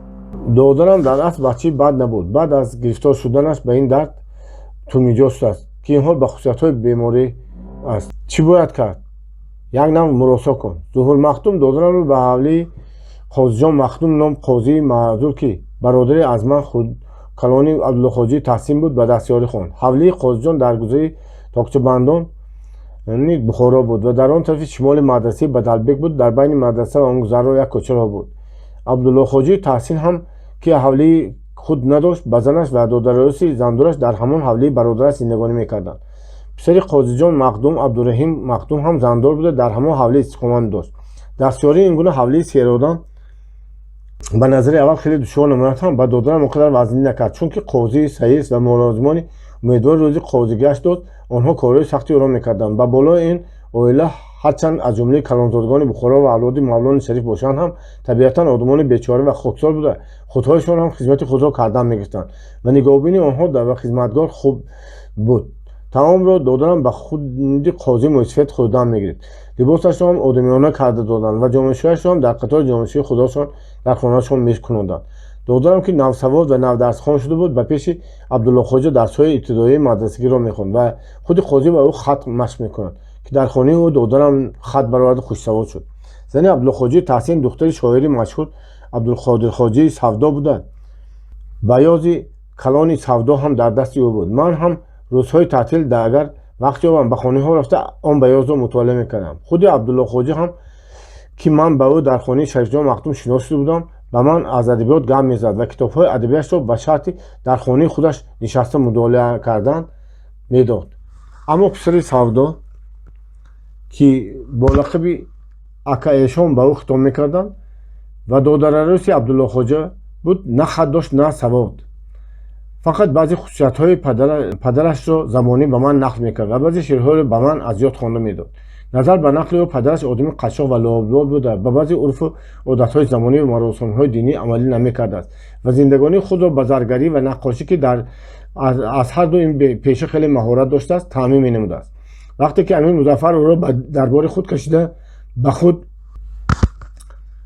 «Додарам дар асл бачаи бад набуд, баъд аз гирифтор шуданаш ба ин дард тунмиҷоз шудааст, ки ин ҳол ба хусусиятҳои беморӣ аст. Чӣ бояд кард? Як нав муросо кун. Зуҳур Махдум додарамро ба ҳавлии Қозиҷон Махдум ном қозии маъзур, ки бародари аз ман худ калони Абдуллохоҷии Таҳсин буд, ба дастёрӣ хонд. Ҳавлии Қозиҷон дар гузари Токчабандон Бухоро буд ва дар он тарафи шимоли мадрасаи Бадалбек буд. Дар байни мадраса ва он гузарро як кӯчаро буд. Абдуллохоҷии Таҳсин ҳам, ки ҳавлии худ надошт, ба занаш ва додараси зандураш дар ҳамон ҳавлии бародараш зиндагонӣ мекарданд. Писари Қозиҷон Махдум, Абдураҳим Махдум ҳам зандор буда, дар ҳамон ҳавлӣ истиқомат дошт. Дастёрии ин гуна ҳавлии серодам ба назари аввал хеле душвор намояд ҳам, ба додарам он қадар вазнин накард, чунки қозии саис ва мулозимони умедвори рӯзи қозигиаш дод, онҳо корҳои сахти ӯро мекарданд. Ба болои ин оила, ҳарчанд аз ҷумлаи калонзодагони Бухоро ва авлоди Мавлони Шариф бошанд ҳам, табиатан одамони бечора ва хоксор буда, худҳояшон ҳам хизмати худро кардан мегирифтанд ва нигоҳубини онҳо ва хизматгор хуб буд. Таомро додарам ба худи қозии мӯйсафед хӯрдан мегирифт. Либосашро ҳам одамиёна карда доданд ва ҷомашӯяшро ҳам дар қатори ҷомашӯи худошон дар хонаашон мекунонданд. Додарам, ки навсавод ва навдарсхон шуда буд, ба пеши Абдуллохоҷа дарсҳои ибтидоии мадрасагиро мехонд ва худи қозӣ ба ӯ хат машқ мекунад, ки дар хонаи ӯ додарам хат бароварда, хушсавод шуд. Зани Абдуллохоҷии Таҳсин духтари шоири машҳур Абдулқодирхоҷии Савдо буда, баёзи калони Савдо ҳам дар дасти ӯ буд. Ман ҳам рӯзҳои таътил, агар вақт ёбам, ба хонаҳо рафта, он баёзро мутолиа мекардам. Худи Абдуллохоҷа ҳам, ки ман ба ӯ дар хонаи Шарифҷон Махдум шинос шуда будам, ба ман аз адабиёт гап мезад ва китобҳои адабиашро ба шарти дар хонаи худаш нишаста мутолиа кардан медод. Аммо писари Савдо, ки бо лақаби Ака Эшон ба ӯ хитоб мекарданд ва додараруси Абдуллохоҷа буд, на хат дошт, на савод. Фақат баъзе хусусиятҳои падарашро замонӣ ба ман нақл мекард ва баъзе шеърҳоеро ба ман аз ёд хонда медод. Назар ба нақли ӯ, падараш одами қашшоқ ва лоблоб буда, ба баъзе урфу одатҳои замонӣ ва маросимҳои динӣ амалӣ намекардааст ва зиндагонии худро ба заргарӣ ва наққошӣ, ки аз ҳар ду ин пеша хеле маҳорат доштааст, таъмин менамудааст. Вақте ки Амир Музаффар ӯро ба дарбори худ кашида, ба худ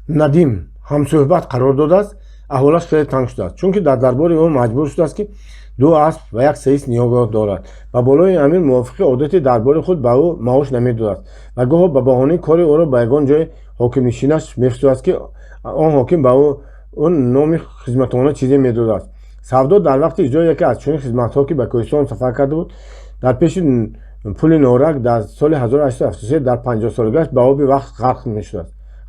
надим, ҳамсӯҳбат қарор додааст, аҳволаш хеле танг шудааст, чунки дар дарбори ӯ маҷбур шудааст, ки ду асп ва як саис нигоҳ дорад. Ба болои амир мувофиқи одати дарбори худ ба ӯ маош намедодааст ва гоҳо ба баҳонаи кори ӯро ба ягон ҷои ҳокимнишинаш мефиристодааст, ки он ҳоким ба ӯ номи хизматона чизе медодааст. Савдо дар вақти иҷрои яке аз чунин хизматҳо, ки ба Кӯҳистон сафар карда буд, дар пеши пули Норак дар соли 1873 дар 50-солагиаш ба оби вақт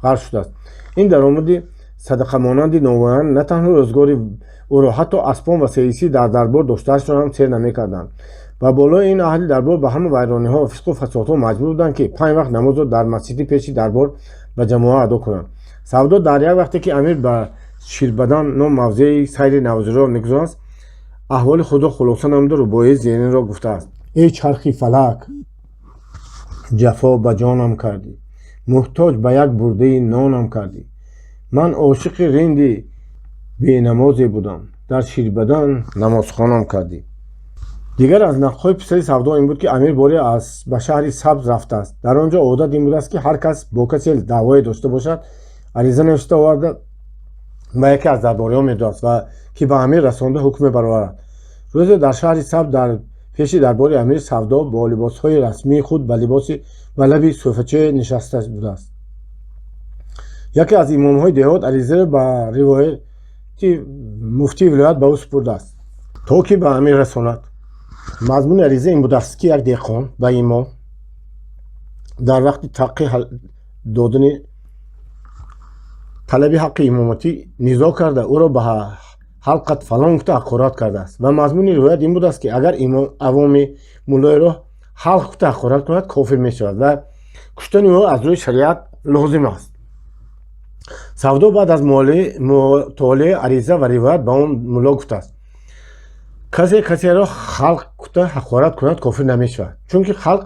ғарқ шудааст. Ин даромади садақамонанди номуайян на танҳо рӯзгори ӯро, ҳатто аспон ва сеисӣ дар дарбор доштаашро ҳам сер намекарданд. Ба болои ин, аҳли дарбор ба ҳама вайрониҳо ва фисқу фасодҳо маҷбур буданд, ки панҷ вақт намозро дар масҷиди пеши дарбор ба ҷамоа адо кунанд. Савдо дар як вақте, ки амир ба Ширбадан ном мавзеи сайри навзиро мегузорад, аҳволи худро хулоса намуда, рубоии зеринро гуфтааст: «Эй чархи фалак, ҷафо ба ҷонам кардӣ, муҳтоҷ ба як бурдаи нонам кардӣ. Ман ошиқи ринди бенамозе будам, дар Ширбадан намозхонам кардӣ». Дигар аз нақлҳои писари Савдо ин буд, ки амир боре ба шаҳри Сабз рафтааст. Дар он ҷо одат ин будааст, ки ҳар кас бо касе даъвое дошта бошад, ариза навишта оварда, ба яке аз дарбориён медодааст ва ки ба амир расонда, ҳукме бароварад. Рӯзе дар шаҳри Сабз, дар пеши дарбори амир, Савдо бо либосҳои расмии худ ба либоси ба лаби суфаче нишаста будааст. Яке аз имомҳои деҳот аризаро ба ривояти муфтии вилоят ба ӯ супурдааст, то ки ба амир расонад. Мазмуни ариза ин будааст, ки як деҳқон ба имом дар вақти таҳқи додани талаби ҳаққи имоматӣ низоъ карда, ӯро ба ҳалқат фалон гуфта ҳақорат кардааст. Ва мазмуни ривоят ин будааст, ки агар авоми муллоеро ҳалқ гуфта ҳақорат кунад, кофир мешавад ва куштани ӯ аз рӯи шариат лозим аст. Савдо баъд аз мутолиаи ариза ва ривоят ба он мулло гуфтааст: «Касе касеро халқ гуфта ҳақорат кунад, кофир намешавад, чунки халқ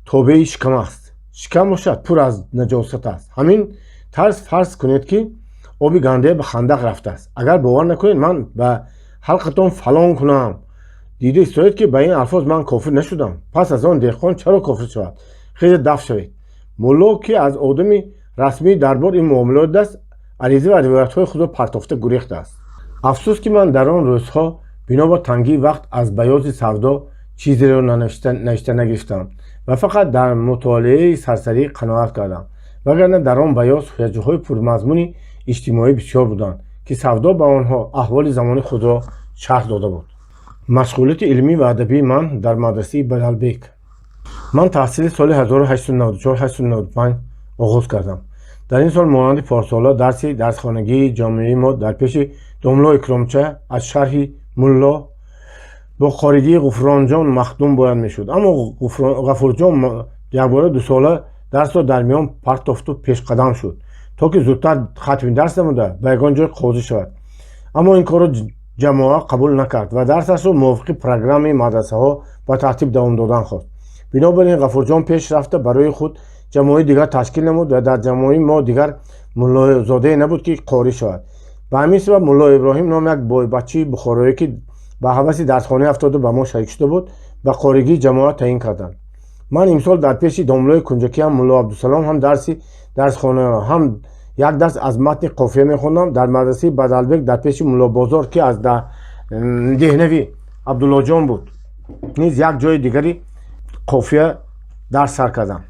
тобеи шикам аст, шикам бошад, пур аз наҷосат аст. Ҳамин тарз фарз кунед, ки оби гандае ба хандақ рафтааст. Агар бовар накунед, ман ба ҳалқатон фалон кунам. Дида истоед, ки ба ин алфоз ман кофир нашудам. Пас аз он деҳқон чаро кофир шавад? Хеле дафт шавед». Мулло, ки аз одами расмии дарбор ин муомиларо дидаст, ариза ва ривоятҳои худро партофта гурехтааст. Афсӯс, ки ман дар он рӯзҳо бино ба тангии вақт аз баёзи Савдо чизеро навишта нагирифтам. Ва фақат дар мутолиаи сарсарӣ қаноат кардам, вагарна дар он баёз ҳаҷвҳои пурмазмуни иҷтимоӣ бисёр буданд, ки Савдо ба онҳо аҳволи замони худро шарҳ дода буд. Машғулияти илмӣ ва адабии ман дар мадрасаи Бадалбек. Ман таҳсили соли 1894-895 оғоз кардам. Дар ин сол, монанди порсола, дарси дарсхонагии ҷомеаи мо дар пеши домло Икромча аз шарҳи Мулло бо қоригии Ғуфронҷон Махдум бояд мешуд. Аммо Ғафурҷон якбора дусола дарсро дар миён партофту пешқадам шуд, то ки зудтар хатми дарс намуда, ба ягон ҷой қозӣ шавад. Аммо ин корро ҷамоа қабул накард ва дарсашро мувофиқи программаи мадрасаҳо ба тартиб давом додан хост. Бинобар ин Ғафурҷон пеш рафта, барои худ ҷамоаи дигар ташкил намуд ва дар ҷамоаи мо дигар муллозодае набуд, ки қорӣ шавад. Ба ҳамин сабаб Мулло Иброҳим ном як бойбаччаи бухороӣ, ки ба ҳаваси дарсхона афтода, ба мо шарик шуда буд, ба қоригии ҷамоа таъин карданд. Ман имсол дар пеши домлои кунҷакӣ, ҳам Мулло Абдусалом, ҳам дарси дарсхонаро, ҳам як дарс аз матни қофия мехондам. Дар мадрасаи Бадалбек дар пеши Муллобозор, ки аз деҳнави Абдуллоҷон буд, низ як ҷои дигари қофия дарс сар кардам.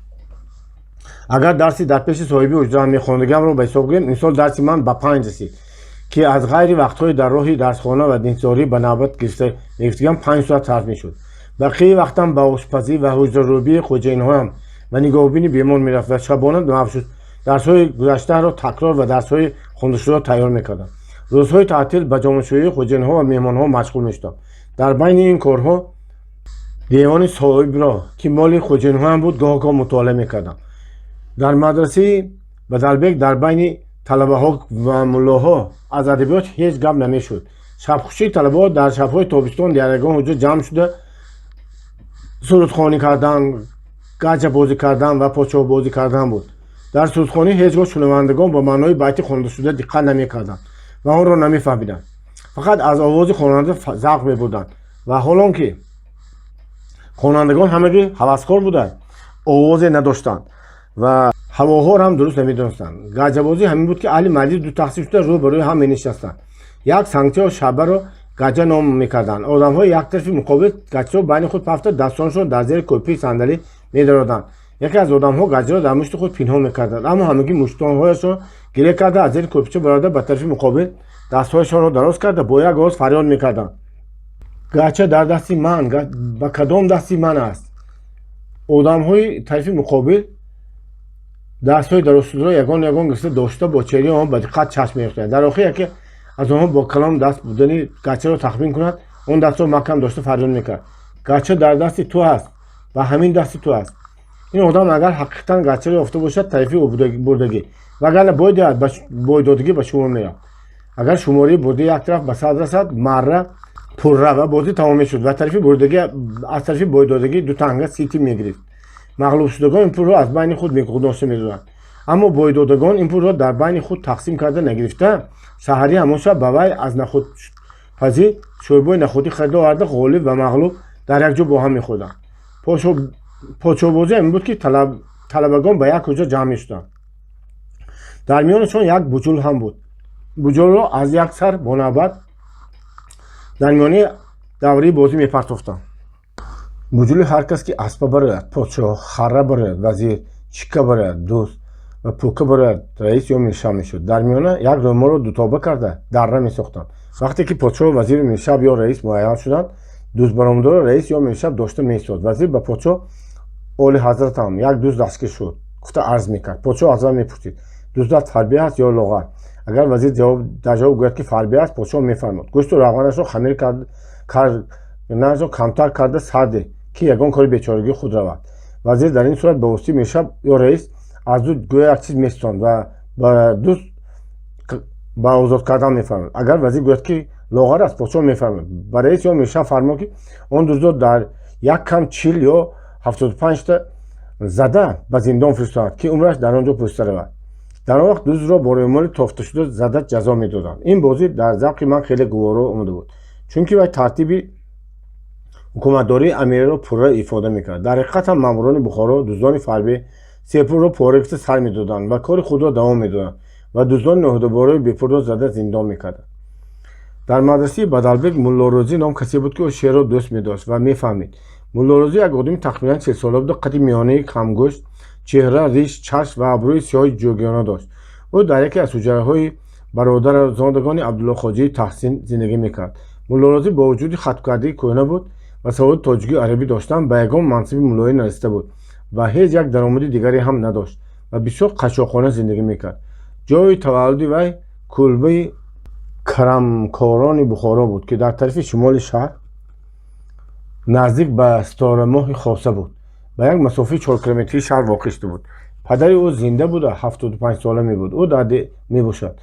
Агар дарси дар пеши соҳиби ҳуҷраам мехондагиамро ба ҳисоб гирем, имсол дарси ман ба панҷ расид, ки аз ғайри вақтҳои дар роҳи дарсхона ва интизорӣ ба навбат гирифта мегирифтагиам 5 соат сарф мешуд. Бақияи вақтам ба ошпазӣ ва ҳуҷрарӯбии хоҷаинҳоям ва нигоҳубини бемор мерафт ва шабона дарсҳои гузаштаро такрор ва дарсҳои хондашударо тайёр мекардам. Рӯзҳои таътил ба ҷомашӯии хоҷаинҳо ва меҳмонҳо машғул мешудам. Дар байни ин корҳо девони соҳибро, ки моли хоҷаинҳоям буд, гоҳ гоҳ мутолиа мекардам. Дар мадрасаи Бадалбек дар байни талабаҳо ва муллоҳо аз адабиёт ҳеҷ гап намешуд. Шабхушии талабаҳо дар шабҳои тобистон дар ягон ҳуҷра ҷамъ шуда, сурудхонӣ кардан, гаҷабозӣ кардан ва подшоҳбозӣ кардан буд. Дар сурудхонӣ ҳеҷ гоҳ шунавандагон ба маънои байти хондашуда диққат намекарданд ва онро намефаҳмиданд, фақат аз овози хонанда завқ мебурданд. Ва ҳолон ки хонандагон ҳамагӣ ҳаваскор буданд, овозе надоштанд ва ҳавоҳоро ҳам дуруст намедонистанд. Гаҷабозӣ ҳамин буд, ки аҳли маҷлис ду тақсим шуда, рӯ ба рӯи ҳам менишастанд. Як сангчао шабаро гаҷа ном мекарданд. Одамҳои як тарафи муқобил гаҷаро байни худ пафта, дастонашон дар зери кӯрпаи сандалӣ медароданд. Яке аз одамҳо гаҷаро дар мушти худ пинҳон мекарданд, аммо ҳамагӣ муштонҳояшро гире карда, аз зери кӯрпича барода, ба тарафи муқобил дастҳояшонро дароз карда, бо як овоз фарёд мекарданд: «Гача дар дасти ман, ба кадом дасти ман аст?» Одамҳои тарафи муқобил дастҳои дарозшударо ягон ягон гирифта дошта, бо чеҳраи онҳо ба диққат чашм меёфтанд. Дар охир яке аз онҳо бо калом даст будани гачаро тахмин кунад, он дастро маҳкам дошта, фарёд мекард: «Гача дар дасти ту аст, ба ҳамин дасти ту аст». Ин одам агар ҳақиқатан гачаро ёфта бошад, тарафи ӯ бурдагӣ, вагарна бой диҳад, бойдодагӣ ба шумор мерафт. Агар шумораи бурдаи як тараф ба 100 расад, марра пурра ва бозӣ тамом мешуд ва тарафи бурдагӣ аз тарафи бойдодагӣ ду танга сити мегирифт. Мағлубшудагон ин пулро аз байни худ гузошта медоданд, аммо бойдодагон ин пулро дар байни худ тақсим карда нагирифта, саҳарӣ ҳамон шаб ба вай аз нахӯдпазӣ шӯрбои нахӯдӣ харида оварда, ғолиб ва мағлуб дар як ҷо бо ҳам мехӯрданд. Подшоҳбозӣ ҳамин буд, ки талабагон ба як ҳуҷра ҷамъ мешуданд. Дар миёнашон як буҷул ҳам буд. Буҷулро аз як сар бо навбат дар миёнаи давраи бозӣ мепартофтанд. Буҷули ҳар кас ки аспа барояд, подшоҳ, харра барояд, вазир, чикка барояд, дӯст ва пӯка барояд, раис ё миршаб мешуд. Дар миёна як рӯмолро дутоба карда, дарра месохтанд. Вақте ки подшоҳ, вазиру миршаб ё раис муайян шуданд, дӯстбаромадорро раис ё миршаб дошта меистод. Вазир ба подшоҳ: «Оли ҳазратам, як дузд дастгир шуд», гуфта арз мекард. Подшоҳ аз вай мепурсид: «Дуздат фарбеҳ аст ё лоғар?» Агар вазир дар ҷавоб гӯяд, ки фарбеҳ аст, подшоҳ мефармуд: «Гӯшту равғанашро хамир карданашро камтар карда сар деҳ, ки ягон кори бечорагии худ равад». Вазир дар ин сурат ба воситаи миршаб ё раис аз дузд гӯё як чиз меситонд ва ба дузд ба озод кардан мефармуд. Агар вазир гӯяд, ки лоғар аст, подшоҳ мефармуд: «Ба раис ё миршаб фармо, ки он дуздро дар як кам 40 ё 75-та зада, ба зиндон фиристонад, ки умраш дар он ҷо пӯста равад». Дар он вақт дуздро бо рӯмоли тофташуда зада ҷазо медоданд. Ин бозӣ дар завқи ман хеле гуворо омада буд, чунки вай тартиби ҳукуматдории амириро пурра ифода мекард. Дар ҳақиқат ҳам маъмурони Бухоро дуздони фарбеҳ сепулро пора гирифта сар медоданд ва кори худро давом медоданд ва дуздони ноҳудаборои бепулро зада зиндон мекарданд. Дар мадрасаи Бадалбек Муллорӯзӣ ном касе буд, ки ӯ шеърро дӯст медошт ва мефаҳмид. Муллорӯзӣ як одами тахминан 40-сола буда, қади миёнаи камгӯшт, чеҳра, риш, чашм ва абрӯи сиёҳи ҷӯгиёна дошт. Ӯ дар яке аз ҳуҷраҳои бародарзодагони Абдуллоҳхоҷии Таҳсин зиндагӣ мекард. Муллорӯзӣ бо вуҷуди хаткардии кӯҳна буд ва саводи тоҷикию арабӣ доштан, ба ягон мансаби муллоӣ нарасида буд ва ҳеҷ як даромади дигаре ҳам надошт ва бисёр қашшоқона зиндагӣ мекард. Ҷойи таваллуди вай кулбаи Карамкорони Бухоро буд, ки дар тарафи шимоли шаҳр наздик ба Ситорамоҳи Хоса буд, ба як масофаи 4-километрии шаҳр воқеъ шуда буд. Падари ӯ зинда буда, 75-сола мебуд. Ӯ мебошад.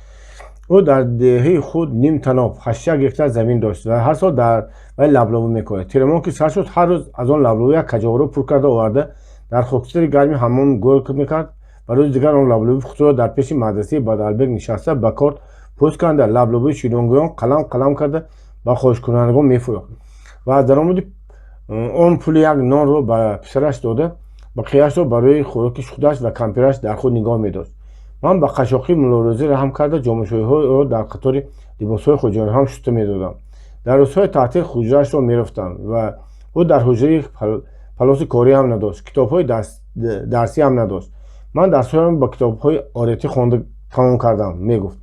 Ӯ дар деҳаи худ ним таноб, 81 гектар замин дошт ва ҳар сол дар вай лаблабу мекорад. Тирамоҳ ки сар шуд, ҳар рӯз аз он лаблабу як каҷоваро пур карда оварда, дар хокистари гарми ҳаммом гӯр мекард ва рӯзи дигар он лаблабуи пухтаро дар пеши мадрасаи Бадалбек нишаста, ба корд пӯст канда, лаблабуи широнгӯён қалам қалам карда, ба хоҳишкунандагон мефурӯхт ва аз даромади он пули як нонро ба писараш дода, бақияашро барои хӯроки худаш ва кампираш дар худ нигоҳ медошт. Ман ба қашшоқии Муллорӯзӣ раҳм карда, ҷомашӯиҳоро дар қатори либосҳои хоҷаёнҳам шуста медодам. Дар рӯзҳои таътил ҳуҷраашро мерафтам ва ӯ дар ҳуҷраи палоси корӣ ҳам надошт, китобҳои дарсӣ ҳам надошт. «Ман дарсҳоямро ба китобҳои ориятӣ хонда тамом кардам», мегуфт.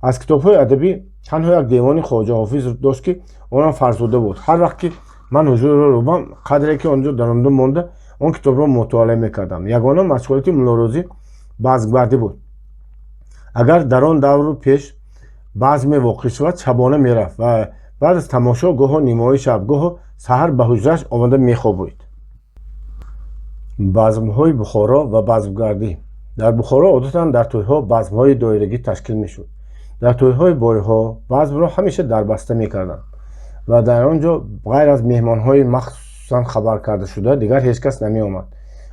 Аз китобҳои адабӣ танҳо як девони Хоҷа Ҳофиз дошт, ки онам фарсуда буд. Ҳар вақт ки ман ҳуҷраро рӯбам, қадре ки он ҷо даромада монда, он китобро мутолиа мекардам. Ягона машғулияти Муллорӯзӣ базмгардӣ буд. Агар дар он давру пеш базме воқеъ шавад, шабона мерафт ва баъд аз тамошо гоҳо нимои шаб, гоҳо саҳар ба ҳуҷрааш омада мехобид. Базмҳои Бухоро ва базмгардӣ. Дар Бухоро одатан дар тӯйҳо базмҳои доирагӣ ташкил мешуд. Дар тӯйҳои бойҳо базмро ҳамеша дарбаста мекарданд ва дар он ҷо ғайр аз меҳмонҳои махсусан хабар кардашуда дигар ҳеҷ кас намеомад.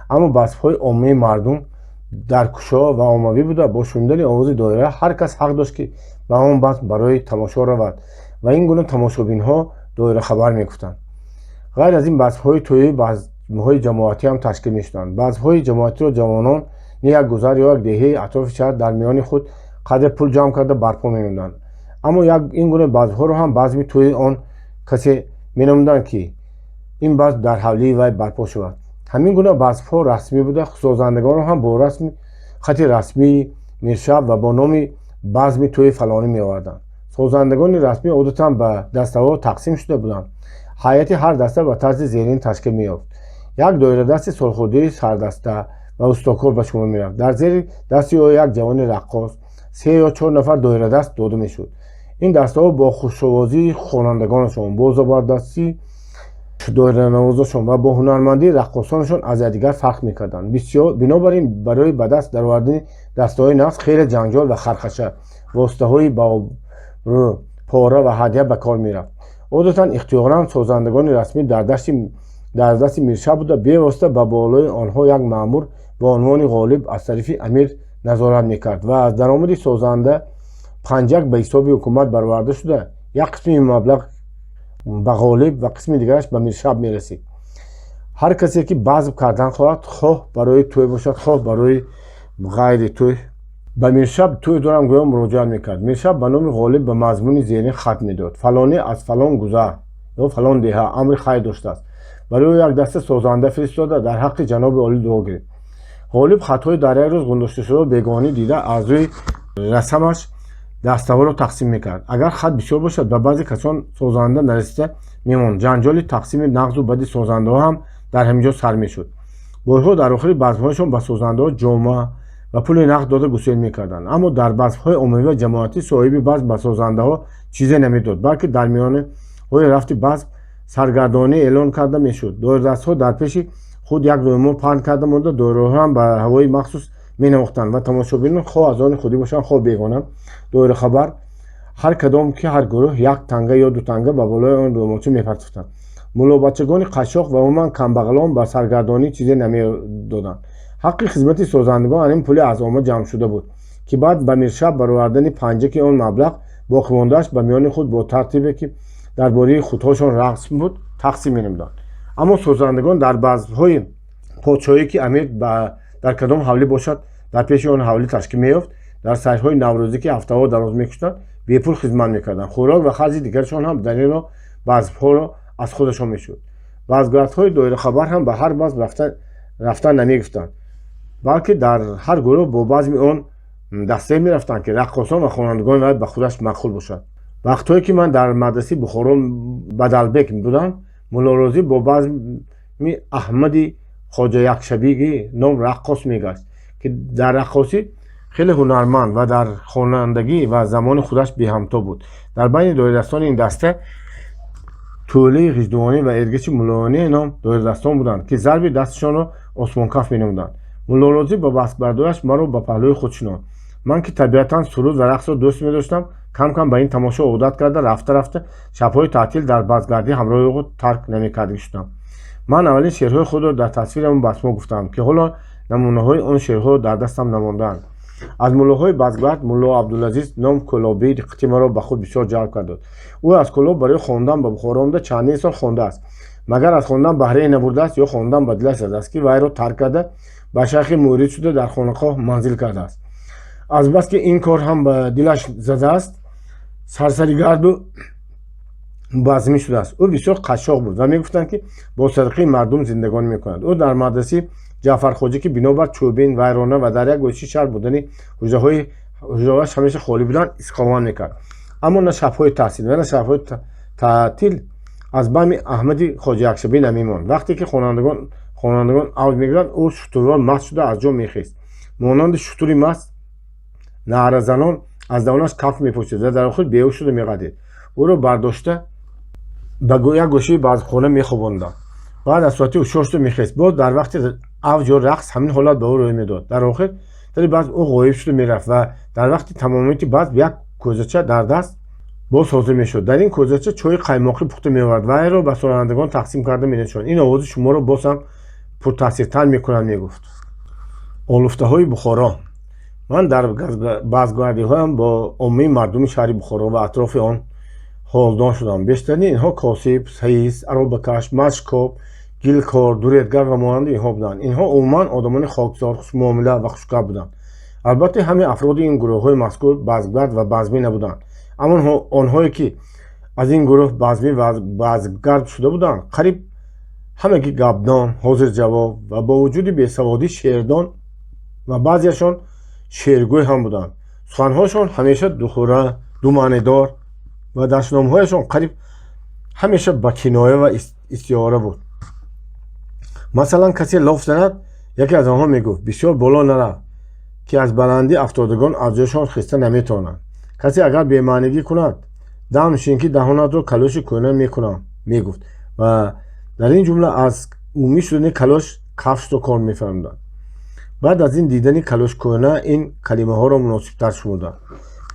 Аммо базмҳои оммаи мардум даркушо ва оммавӣ буда, бо шунидани овози доира ҳар кас ҳақ дошт, ки ба он базм барои тамошо равад ва ин гуна тамошобинҳо доирахабар мегуфтанд. Ғайр аз ин, базмҳои тӯйӣ базмҳои ҷамоатӣ ҳам ташкил мешуданд. Базмҳои ҷамоатиро ҷавонони як гузар ё як деҳаи атрофи шаҳр дар миёни худ қадре пул ҷамъ карда барпо менамуданд. Аммо ин гуна базмҳоро ҳам базми тӯйи он касе менамуданд, ки ин базм дар ҳавлии вай барпо шавад. Ҳамин гуна базмҳо расмӣ буда, созандагонро ҳам бо расми хати расмии миршаб ва бо номи базми тӯйи фалонӣ меоварданд. Созандагони расмӣ одатан ба дастаҳо тақсим шуда буданд. Ҳайати ҳар даста ба тарзи зерин ташкил меёфт. Як доирадасти солхӯрдаи сардаста ва устокор ба шумор мерафт. Дар зери дасти ӯ як ҷавони раққос, се ё чор нафар доирадаст дода мешуд. Ин дастаҳо бо хушовозии хонандагонашон, бо забардастии доиранавозашон ва бо ҳунармандии раққосонашон аз якдигар фарқ мекарданд. Бинобар ин, барои ба даст даровардани дастаҳои нағз хеле ҷанҷол ва хархаша, воситаҳои баобрӯ, пора ва ҳадя ба кор мерафт. Одатан ихтиёран созандагони расмӣ дар дасти миршаб буда, бевосита ба болои онҳо як маъмур бо унвони ғолиб аз тарафи амир назорат мекард ва аз даромади созанда панҷак ба ҳисоби ҳукумат бароварда шуда, як қисми маблағ ба ғолиб ва қисми дигараш ба миршаб мерасид. Ҳар касе ки базм кардан хоҳад, хоҳ барои тӯй бошад, хоҳ барои ғайри тӯй, ба миршаб «тӯй дорам» гӯё муроҷиат мекард. Миршаб ба номи ғолиб ба мазмуни зерин хат медод: «Фалонӣ аз фалон гузар ё фалон деҳа амри хайр доштааст. Барои ӯ як даста созанда фиристода, дар ҳаққи ҷаноби олӣ дуо гирифт». Ғолиб хатҳои дар як рӯз ғундошташударо бегоҳонӣ дида, аз рӯи расамаш дастаҳоро тақсим мекард. Агар хат бисёр бошад, ба баъзе касон созанда нарасида мемонд. Ҷанҷоли тақсими нағзу бади созандаҳо ҳам дар ҳамин ҷо сар мешуд. Бойҳо дар охири базмҳояшон ба созандаҳо ҷома ва пули нақд дода гусел мекарданд. Аммо дар базмҳои оммавӣ ва ҷамоатӣ соҳиби базм ба созандаҳо чизе намедод, балки дар миёнаҳои рафти базм саргардонӣ эълон карда мешуд. Доирадастҳо дар пеши худ як рӯймол паҳн карда монда, доираҳоам ба ҳавои махсус менавохтанд ва тамошобинон, хоҳ аз они худӣ бошанд, хоҳ бегона, доирахабар, ҳар кадом ки ҳар гурӯҳ як танга ё ду танга ба болои он рӯймолча мепартофтанд. Муллобачагони қашшоқ ва умуман камбағалон ба саргардонӣ чизе намедоданд. Ҳаққи хизмати созандагон ан ин пули аз омма ҷамъшуда буд, ки баъд ба миршаб баровардани панҷаки он маблағ боқимондааш ба миёни худ бо тартибе, ки дар бораи худҳошон расм буд, тақсим менамуданд. Аммо созандагон дар базмҳои подшоҳӣ, ки амир дар кадом ҳавлӣ бошад, дар пеши он ҳавлӣ ташкил меёфт, дар сайрҳои наврӯзӣ, ки ҳафтаҳо дароз мекушанд, бепул хизмат мекарданд. Хӯрок ва харҷи дигарашон ҳам дар ин роҳ базмҳоро аз худашон мешуд. Базмгардҳои доирахабар ҳам ба ҳар базм рафтан намегуфтанд, балки дар ҳар гурӯҳ бо базми он дастае мерафтанд, ки раққосон ва хонандагони вай ба худаш маъқул бошад. Вақтҳое ки ман дар мадрасаи Бухоро Бадалбек будам, Муллорозӣ бо базми Аҳмади Хоҷаякшабигӣ ном раққос мегашт, ки дар раққосӣ хеле ҳунарманд ва дар хонандагӣ ва замони худаш беҳамто буд. Дар байни доирадастони ин даста Тӯлии Ғиждувонӣ ва Эргаши Муллоёнӣ ном доирадастон буданд, ки зарби дасташонро осмонкаф менамуданд. Муллорозӣ бо баскбардориаш маро ба паҳлӯи худ шинонд. Ман, ки табиатан суруд ва рақсро дӯст медоштам, кам-кам ба ин тамошо одат карда, рафта-рафта шабҳои таътил дар базмгардӣ ҳамроҳи ӯ тарк намекардагӣ шудам. Ман аввалин шеърҳои худро дар тасвири он басмо гуфтаам, ки ҳоло намунаҳои он шеърҳо дар дастам намондаанд. Аз муллоҳои базмгард Мулло Абдулазиз ном Кӯлобӣ диққати маро ба худ бисёр ҷалб карда. Ӯ аз Кӯлоб барои хондан ба Бухоро омада, чандин сол хондааст, магар аз хондан баҳрае набурдааст ё хондан ба дилаш задааст, ки вайро тарк карда, ба шайхи мурид шуда, дар хонақоҳ манзил кардааст. Азбаски ин кор ҳам ба дилаш задааст, сарсаригарду базмӣ шудааст. Ӯ бисёр қашшоқ буд ва мегуфтанд, ки бо садақаи мардум зиндагонӣ мекунад. Ӯ дар мадрасаи Ҷаъфархоҷа, ки бинобар чӯбин, вайрона ва дар як гӯшаи шаҳр будани ҳуҷраҳояш ҳамеша холӣ буданд, истиқомат мекард. Аммо на шабҳои таҳсил ва на шабҳои таътил аз базми Аҳмади Хоҷаякшабӣ намемонд. Вақте ки хонандагон авҷ мегиранд, ӯ шутурвор маст шуда, аз ҷо мехест, монанди шутури маст наъразанон аз давонаш кафк мепӯшид ва дар охир беҳуш шуда меғалтид. Ӯро бардошта, ба як гӯшаи базмхона мехобонданд. Баъд аз соати ҳушёр шуда мехест. Боз дар вақти авҷ ё рақс ҳамин ҳолат ба ӯ рӯй медод. Дар охир дари базм ӯ ғоиб шуда мерафт ва дар вақти тамомияти базм як кӯзача дар даст боз ҳозир мешуд. Дар ин кӯзача чойи қаймоқӣ пухта меовард ва айро ба сарояндагон тақсим карда менӯшонд. «Ин овози шуморо боз ҳам пуртаъсиртар мекунад», мегуфт. Олуфтаҳои Бухоро. Ман дар базмгардиҳоям бо оммаи мардуми шаҳри Бухоро ва атрофи он ҳолдон шудам. Бештарини инҳо косиб, саис, аробакаш, машкоб, гилкор, дуредгар ва монанди инҳо буданд. Инҳо умуман одамони хоксор, хушмуомила ва хушгап буданд. Албатта, ҳамаи афроди ин гурӯҳҳои мазкур базмгард ва базмӣ набуданд, аммо онҳое ки аз ин гурӯҳ базмӣ ва базмгард шуда буданд, қариб ҳамагӣ гапдон, ҳозирҷавоб ва бо вуҷуди бесаводӣ шеърдон ва баъзеашон шеъргӯй ҳам буданд. Суханҳояшон ҳамеша духура, думаънидор ва дашномҳояшон қариб ҳамеша ба киноя ва истиора буд. Масалан, касе лоф занад, яке аз онҳо мегуфт: «Бисёр боло нарав, ки аз баландӣ афтодагон аз ҷойшон хеста наметавонанд». Касе агар бемаънигӣ кунад, «Дам шин, ки даҳонатро калоши кӯҳна мекунам», мегуфт ва дар ин ҷумла аз умумӣ шудани калош кафшро кор мефармуданд. Баъд аз ин дидани калош кӯҳна ин калимаҳоро муносибтар шумурданд.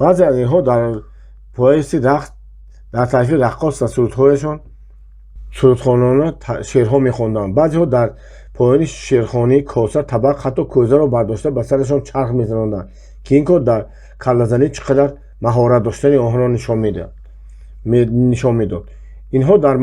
Баъзе аз инҳо дар пояси рақс дар тарафи раққос ва сурудҳояшон сурудхонона шеърҳо мехонданд. Баъзеҳо дар поёни шеърхонӣ коса, табақ, ҳатто кӯзаро бардошта, ба сарашон чарх мезанонданд, ки ин кор дар каллазанӣ чӣ қадар маҳорат доштани онҳоро нишон медод. Инҳо дар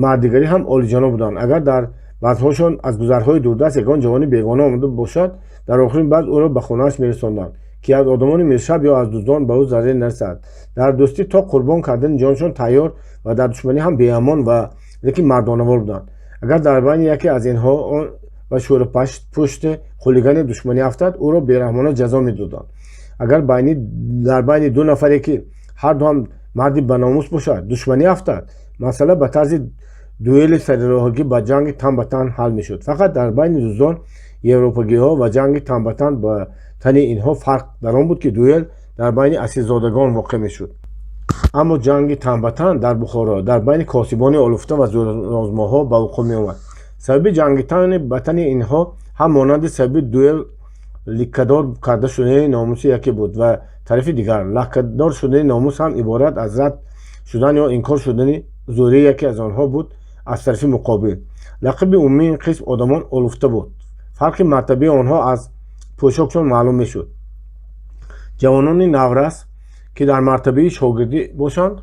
мардигарӣ ҳам олиҷаноб буданд. Агар дар базмҳояшон аз гузарҳои дурдаст ягон ҷавони бегона омада бошад, дар охирин базм ӯро ба хонааш мерасонданд, ки аз одамони миршаб ё аз дуздон ба ӯ зараре нарасад. Дар дӯстӣ то қурбон кардани ҷонашон тайёр ва дар душманӣ ҳам беамон ва лекин мардонавор буданд. Агар дар байни яке аз инҳо ва шӯрапушти хулигане душманӣ афтад, ӯро бераҳмона ҷазо медоданд. Агар дар байни ду нафаре, ки ҳарду ҳам марди баномус бошад, душманӣ афтад, масъала ба тарзи дуэли сарироҳагӣ ба ҷанги тан ба тан ҳал мешуд. Фақат дар байни дуздон, европагиҳо ва ҷанги тан ба тан ба тани инҳо фарқ дар он буд, ки дуэл дар байни асилзодагон воқеъ мешуд, аммо ҷанги тан ба тан дар Бухоро дар байни косибони олуфта ва зӯрозмоҳо ба вуқӯъ меомад. Сабаби ҷанги тан ба тани инҳо ҳам монанди сабаби дуэл ликкадор карда шудани номуси яке буд ва тарафи дигар лаккадор шудани номус ҳам иборат аз рад шудан ё инкор шудани зӯрии яке аз онҳо буд аз тарафи муқобил. Лақаби умумии ин қисм одамон олуфта буд. Фарқи мартабаи онҳо аз пӯшокшон маълум мешуд. Ҷавонони наврас, ки дар мартабаи шогирдӣ бошанд,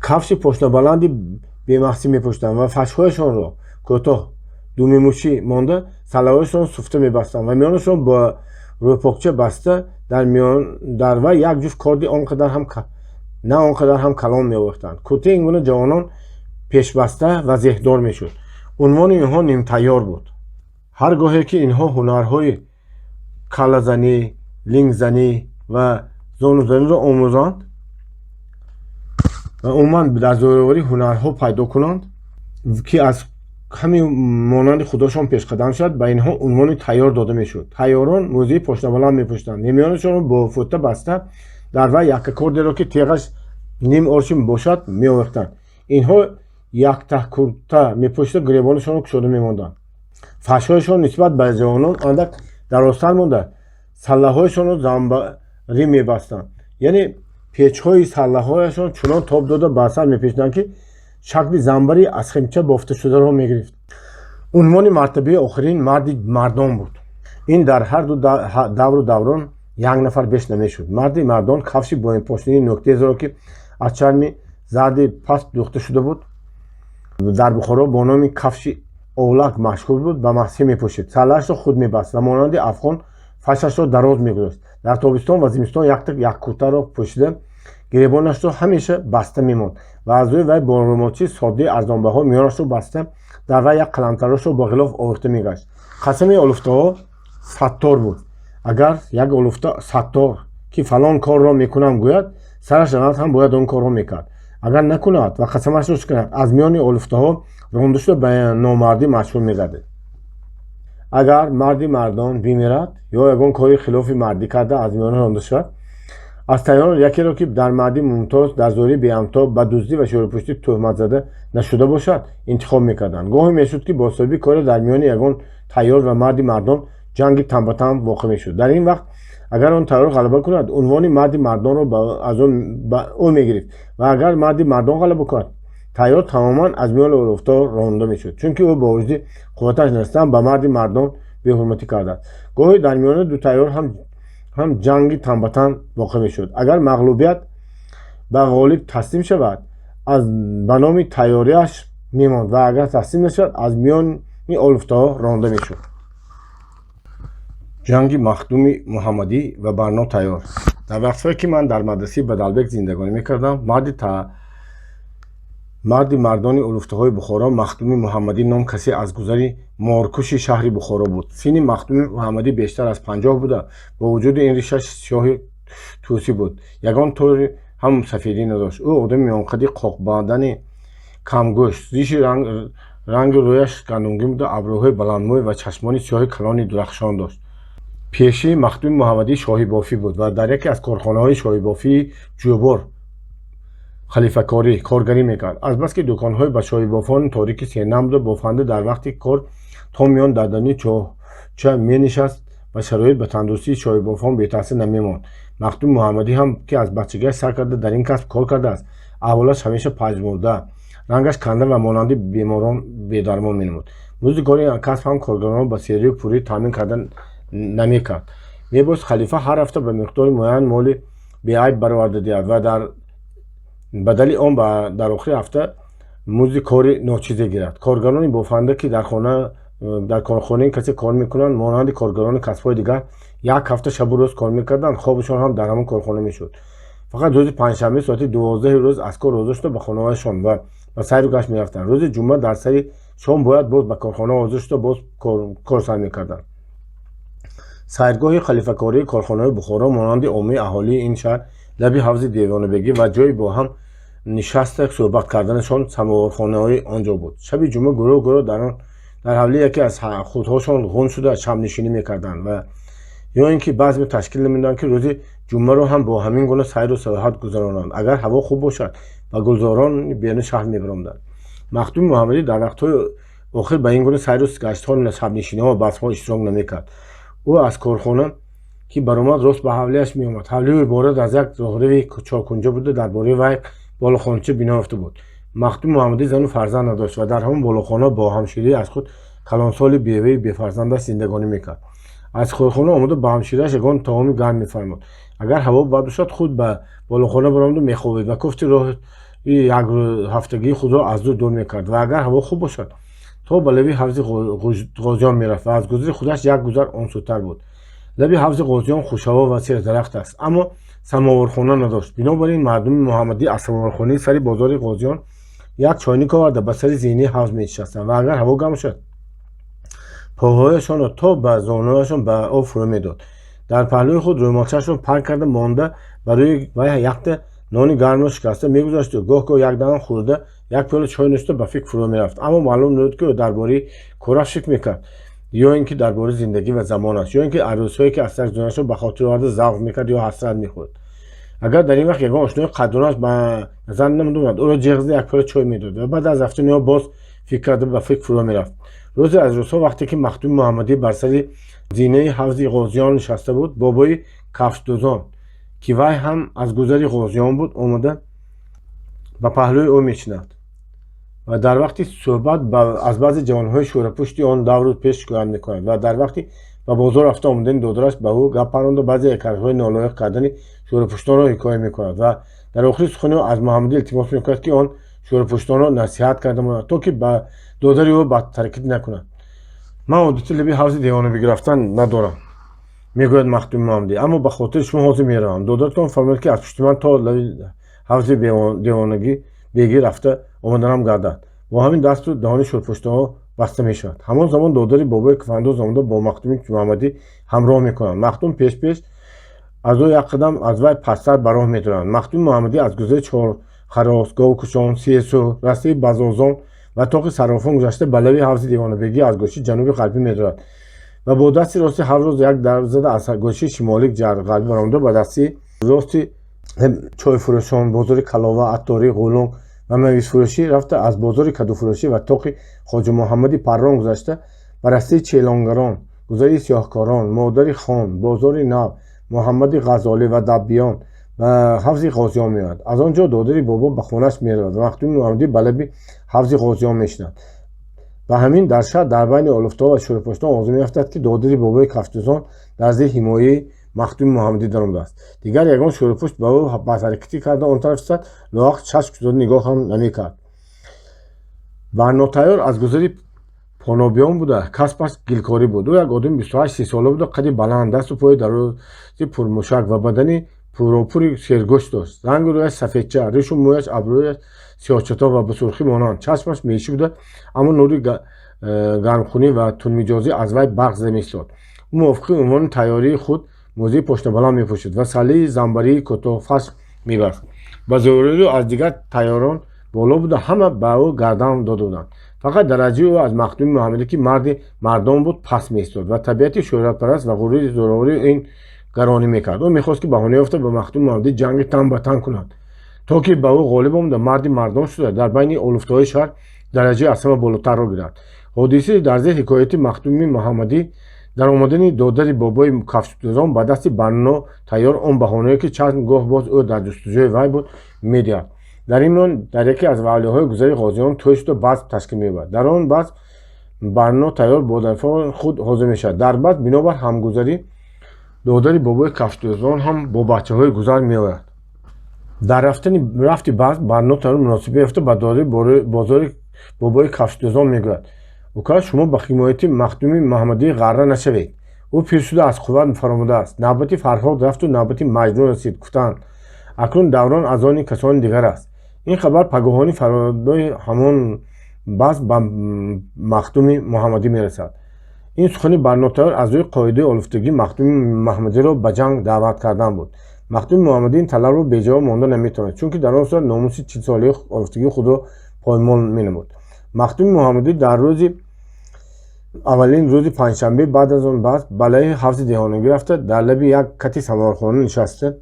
кафши пошнабаланди бемахсӣ мепӯшиданд ва фашҳояшонро кӯтоҳ думимӯшӣ монда, саллаҳояшонро суфта мебастанд ва миёнашон ба рӯпокча баста, дар вай як ҷуфт корди он қадар ҳам на он қадар ҳам калон меовехтанд. Куртаи ин гуна ҷавонон Пешбаста ва зеҳдор мешуд. Унвони инҳо нимтайёр буд. Ҳар гоҳе ки инҳо ҳунарҳои каллазанӣ, лингзанӣ ва зонузаниро омӯзанд ва умуман дар зӯроварӣ ҳунарҳо пайдо кунанд, ки аз ҳамин монанди худошон пешқадам шавад, ба инҳо унвони тайёр дода мешуд. Тайёрон мӯзии пошнабаланд мепӯшиданд, нимиёнашонро бо фӯта баста, дар вай яккакордеро, ки теғаш ним оршин бошад, меовехтанд. Инҳо яктаҳкурта мепӯшида, гиребонашонро кушода мемонданд. Фашҳояшон нисбат ба ҷавонон андак дарозтар монда, саллаҳояшонро замбарӣ мебастанд, яъне печҳои саллаҳояшон чунон тоб дода ба сар мепечиданд, ки шакли замбари аз химча бофташударо мегирифт. Унвони мартабаи охирин марди мардон буд. Ин дар ҳарду давру даврон як нафар беш намешуд. Марди мардон кафши поёнпошнаи нӯктезро, ки аз чарми зарди паст дӯхта шуда буд, дар Бухоро бо номи кафши овлак машҳур буд, ба масҳе мепӯшид. Саллаашро худ мебаст ва монанди афғон фашашро дароз мегузошт. Дар тобистон ва зимистон якта яккуртаро пӯшида, гиребонашро ҳамеша баста мемонд ва аз рӯи вай бо румолчаи соддаи арзонбаҳо миёнашро баста, дар вай як қаламтарошро бо ғилоф овехта мегашт. Қасами олуфтаҳо саттор буд. Агар як олуфта саттор, ки фалон корро мекунам гӯяд, сараш равад ҳам бояд он корро мекард. Агар накунад ва қасамашро шиканад, аз миёни олуфтаҳо ронда шуда, ба номардӣ машҳур мегардид. Агар марди мардон бимирад ё ягон кори хилофи мардӣ карда, аз миёна ронда шавад, аз тайёрон якеро, ки дар мардӣ мумтоз, дар зӯрӣ беҳамто, ба дуздӣ ва шӯрпуштӣ тӯҳматзада нашуда бошад, интихоб мекарданд. Гоҳе мешуд, ки бо сабаби коре дар миёни ягон тайёр ва марди мардон ҷанги танбатан воқеъ мешуд. Дар ин вақт агар он тайёр ғалаба кунад, унвони марди мардонро аз ӯ мегирифт ва агар марди мардон ғалаба кунад, тайёр тамоман аз миёни олуфтаҳо ронда мешуд, чунки ӯ бо вуҷуди қувваташ нарасидан ба марди мардон беҳурматӣ кардааст. Гоҳе дар миёни ду тайёр ҳам ҷанги танбатан воқеъ мешуд. Агар мағлубият ба ғолиб таслим шавад, аз ба номи тайёриаш мемонд ва агар таслим нашавад, аз миёни олуфтаҳо ронда мешуд. Ҷанги Махдуми Муҳаммадӣ ва Барно Тайёр. Дар вақтҳое, ки ман дар мадрасаи Бадалбек зиндагонӣ мекардам, марди мардони улуфтаҳои Бухоро Махдуми Муҳаммадӣ ном касе аз гузари моркуши шаҳри Бухоро буд. Синни Махдуми Муҳаммадӣ бештар аз 50 буда, бо вуҷуди ин ришаш сиёҳи тӯсӣ буд, ягон тори ҳам сафедӣ надошт. Ӯ одами миёнқади, қоқбадани, камгӯшт, риши ранги рӯяш гандумгин буда, абрӯҳои баландмӯй ва чашмони сиёҳи калони дурахшон дошт. Пешии Махдуми Муҳаммадӣ шоҳибофӣ буд ва дар яке аз корхонаҳои шоҳибофии Ҷӯбор халифакорӣ коргарӣ мекард. Азбаски дуконҳои ба шоҳибофони торики сенам буда, бофанда дар вақти кор то миён дар даруни чоҳча менишаст ва шароит ба тандурустии шоҳибофон бетаъсир намемонд. Махдуми Муҳаммадӣ ҳам, ки аз бачагиаш сар карда дар ин касб кор кардааст, аҳволаш ҳамеша пажмурда, рангаш канда ва монанди беморон бедармон менамуд. Музди кори ин касб ҳам коргаронро ба серию пурӣ таъмин карда намекард. Мебоист халифа ҳар ҳафта ба миқдори муайян моли беайб бароварда диҳад ва дар бадали он дар охири ҳафта музди кори ночизе гирад. Коргарони бофанда, ки дар корхонаи касе кор мекунанд, монанди коргарони касбҳои дигар як ҳафта шабу рӯз кор мекарданд. Хобашон ҳам дар ҳамон корхона мешуд. Фақат рӯзи панҷшанбе соати 12-и рӯз аз кор озод шуда, ба хонаҳояшон ва ба сайру гашт мерафтанд. Рӯзи ҷумъа дар сари шом бояд боз ба корхона ҳозир шуда, боз кор сар мекарданд. Сайргоҳи халифакории корхонаҳои Бухоро монанди оммаи аҳолии ин шаҳр лаби ҳавзи Девонабегӣ ва ҷойи бо ҳам нишаста суҳбат карданашон самовархонаҳои он ҷо буд. Шаби ҷумъа гурӯҳ гурӯҳ дар ҳавлии яке аз худҳошон ғун шуда, шабнишинӣ мекарданд ва ё ин ки базме ташкил намедоданд, ки рӯзи ҷумъаро ҳам бо ҳамин гуна сайру саёҳат гузаронанд. Агар ҳаво хуб бошад, ба гулзорони беруни шаҳр мебаромаданд. Махдуми Муҳаммадӣ дар вақтҳои охир ба ин гуна сайру гаштҳо, шабнишиниҳо ва базмҳо иштирок намекард. Ӯ аз корхона ки баромад, рост ба ҳавлиаш меомад. Ҳавлиу иборат аз як роҳрави чоркунҷа буда, дар бораи вай болохонча бино ёфта буд. Махдуми Муҳаммадӣ зану фарзанд надошт ва дар ҳамон болохона бо ҳамшираи аз худ калонсоли беваи бефарзандаш зиндагонӣ мекард. Аз корхона омода, ба ҳамширааш ягон таоми гарм мефармуд. Агар ҳаво бад бошад, худ ба болохона баромаду мехобид ва кофти роҳи якҳафтагии худро аз ӯ дур мекард ва агар ҳаво хуб бошад, то ба лаби ҳавзи Ғозиён мерафт ва аз гузари худаш як гузар он сӯтар буд. Лаби ҳавзи Ғозиён хушҳаво ва сердарахт аст, аммо самовархона надошт. Бинобар ин Махдуми Муҳаммадӣ аз самовархонаи сари бозори Ғозиён Як чойник оварда, ба сари зинаи ҳавз менишастанд ва агар ҳаво гарм шуд, поҳояшонро то ба зонуяшон ба об фурӯ медод. Дар паҳлӯи худ рӯмолчаашро паҳн карда монда, ба рӯи вай якта нони гармро шикаста мегузошту гоҳ-гоҳ як даҳан хӯрда, як пиёла чой нӯшида, ба фикр фурӯ мерафт. Аммо маълум набуд, ки ӯ дар бораи кораш фикр мекард ё ин ки дар бораи зиндагӣ ва замонаш, ё ин ки арӯсҳое, ки аз сари дунёшро ба хотир оварда, завқ мекард ё ҳасрат мехӯрд. Агар дар ин вақт ягон ошнои қадрдонаш ба назар намеомад, ӯро ҷеғ зада, як пиёла чой медод ва баъд аз рафтани ӯ боз фикр карда, ба фикр фурӯ мерафт. Рӯзе аз рӯзҳо, вақте ки Махдуми Муҳаммадӣ бар сари зинаи ҳавзи Ғозиён нишаста буд, бобои кафшдӯзон, ки вай ҳам аз гузари Ғозиён буд, омада ба паҳлӯи ӯ мешинад ва дар вақти суҳбат аз баъзе ҷавонҳои шӯрапушти он давру пеш шикоят мекунад ва дар вақти ба бозор рафта омадани додараш ба ӯ гап паронда, баъзе кардҳои нолоиқ кардани шӯрапуштонро ҳикоя мекунад ва дар охири сухани ӯ аз Муҳаммадӣ илтимос мекунад, ки он шӯрапуштонро насиҳат карда монад, то ки ба додари ӯ бадтаркиб накунад. «Ман одати лаби ҳавзи девонабегӣ рафтан надорам, — мегӯяд Махдуми Муҳаммадӣ, — аммо ба хотири шумо ҳозир меравам. Додаратон фармояд, ки аз пушти ман то лаби ҳавзи девонагӣ бегӣ рафта омаданам гардад.» Бо ҳамин дасту даҳони шӯрпуштаҳо баста мешавад. Ҳамон замон додари бобои кафандоз омада, бо Махдуми Муҳаммадӣ ҳамроҳ мекунанд. Махдум пеш-пеш, аз ӯ як қадам аз вай пасттар ба роҳ медоранд. Махдуми Муҳаммадӣ аз гузари Чорхарос, Говкушон, Сесӯ, растаи Базозон ва тоқи Саррофон гузашта, ба лаби ҳавзи девонабегӣ аз гӯшаи ҷануби ғарбӣ медорад ва бо дасти рости ҳавзро як дар зада, аз гӯшаи шимолӣ ғарбӣ баромада, ба дасти рости чойфурӯшон, бозори Калова, Атторӣ, Ғулунг ва мавизфурӯшӣ рафта, аз бозори кадуфурӯшӣ ва тоқи Хоҷа Муҳаммади Паррон гузашта, ба растаи Челонгарон, гузари Сиёҳкорон, Модари хон, бозори Нав, Муҳаммади Ғазолӣ ва Даббиён ба ҳавзи Ғозиён меояд. Аз он ҷо додари бобо ба хонааш меравад ва Махдуми Муҳаммадӣ ба лаби ҳавзи Ғозиён мешинад. Ба ҳамин дар шаҳр, дар байни олуфтаҳо ва шӯрпӯштон овоза меафтад, ки додари бобои кафшдӯзон дар зери ҳимояи Махдуми Муҳаммадӣ даромадааст. Дигар ягон шӯрпӯшт ба ӯ бадҳаракатӣ карда он тараф истад, лоақал чашм кушода нигоҳ ҳам намекард. Барнотайёр аз гузари Понобиён буда, касбаш гилкорӣ буд. Ӯ як одами 28-30 сола буда, қади баланд, дасту пои дарози пурмушак ва бадани пуропури сергӯшт дошт. Рангу рӯяш сафедча, ришу мӯяш, абрӯяш сиёҳчато ва ба сурхӣ монанд. Чашмаш мешӣ буда, аммо нури гармхунӣ ва тунмиҷозӣ аз вай барқ зада меистод. Ӯ мувофиқи унвони тайёрии худ мӯзаи пошнабаланд мепӯшид ва саллаи замбарии кӯтоҳфасх мебаст. Ба зоҳирӣ аз дигар тайёрон боло буда, ҳама ба ӯ гардан дода буданд. Фақат дараҷаи ӯ аз Махдуми Муҳаммадӣ, ки марди мардон буд, паст меистод ва табиати шӯҳратпараст ва ғурури зӯроварии ин гаронӣ мекард. Ӯ мехост, ки баҳона ёфта, ба Махдуми Муҳаммадӣ ҷанги тан ба тан кунад, то ки ба ӯ ғолиб омада, марди мардон шуда, дар байни олуфтаҳои шаҳр дараҷаи аз ҳама болотарро гирад. Ҳодисаи дар зер ҳикояти Махдуми Муҳаммадӣ дар омадани додари бобои кафшдӯзон ба дасти Барно тайёр, он баҳонае, ки чанд гоҳ боз ӯ дар ҷустуҷӯи вай буд, медиҳад. Дар ин миён дар яке аз ваълиҳои гузари Ғозиён тӯй шуда, базм ташкил меёбад. Дар он базм Барно тайёр бо дафои худ ҳозир мешавад. Дар базм бинобар ҳамгузарӣ додари бобои кафшдӯзон ҳам бо бачаҳои гузар меояд. Дар рафтани рафти базм Барно тайёр муносибе ёфта, ба додари бозори бобои кафшдӯзон мегӯяд: «Ука, шумо ба ҳимояти Махдуми Муҳаммадӣ ғарра нашавед. Ӯ пир шуда, аз қувват фаромадааст. Навбати Фарҳод рафту навбати Маҷнун расид, гуфтаанд. Акнун даврон аз они касони дигар аст.» Ин хабар пагоҳони фародои ҳамон базм ба Махдуми Муҳаммадӣ мерасад. Ин сухани Барнотайёр аз рӯи қоидаи олуфтагӣ Махдуми Муҳаммадиро ба ҷанг даъват кардан буд. Махдуми Муҳаммадӣ ин талабро беҷавоб монда наметавонист, чунки дар он сурат номуси 40-солаи олуфтагии худро поймол менамуд. Махдуми Муҳаммадӣ дар рӯзи аввалин рӯзи панҷшанбе баъд аз он базм ба лаби ҳавзи деҳонагӣ рафта, дар лаби як кати самовархона нишаста,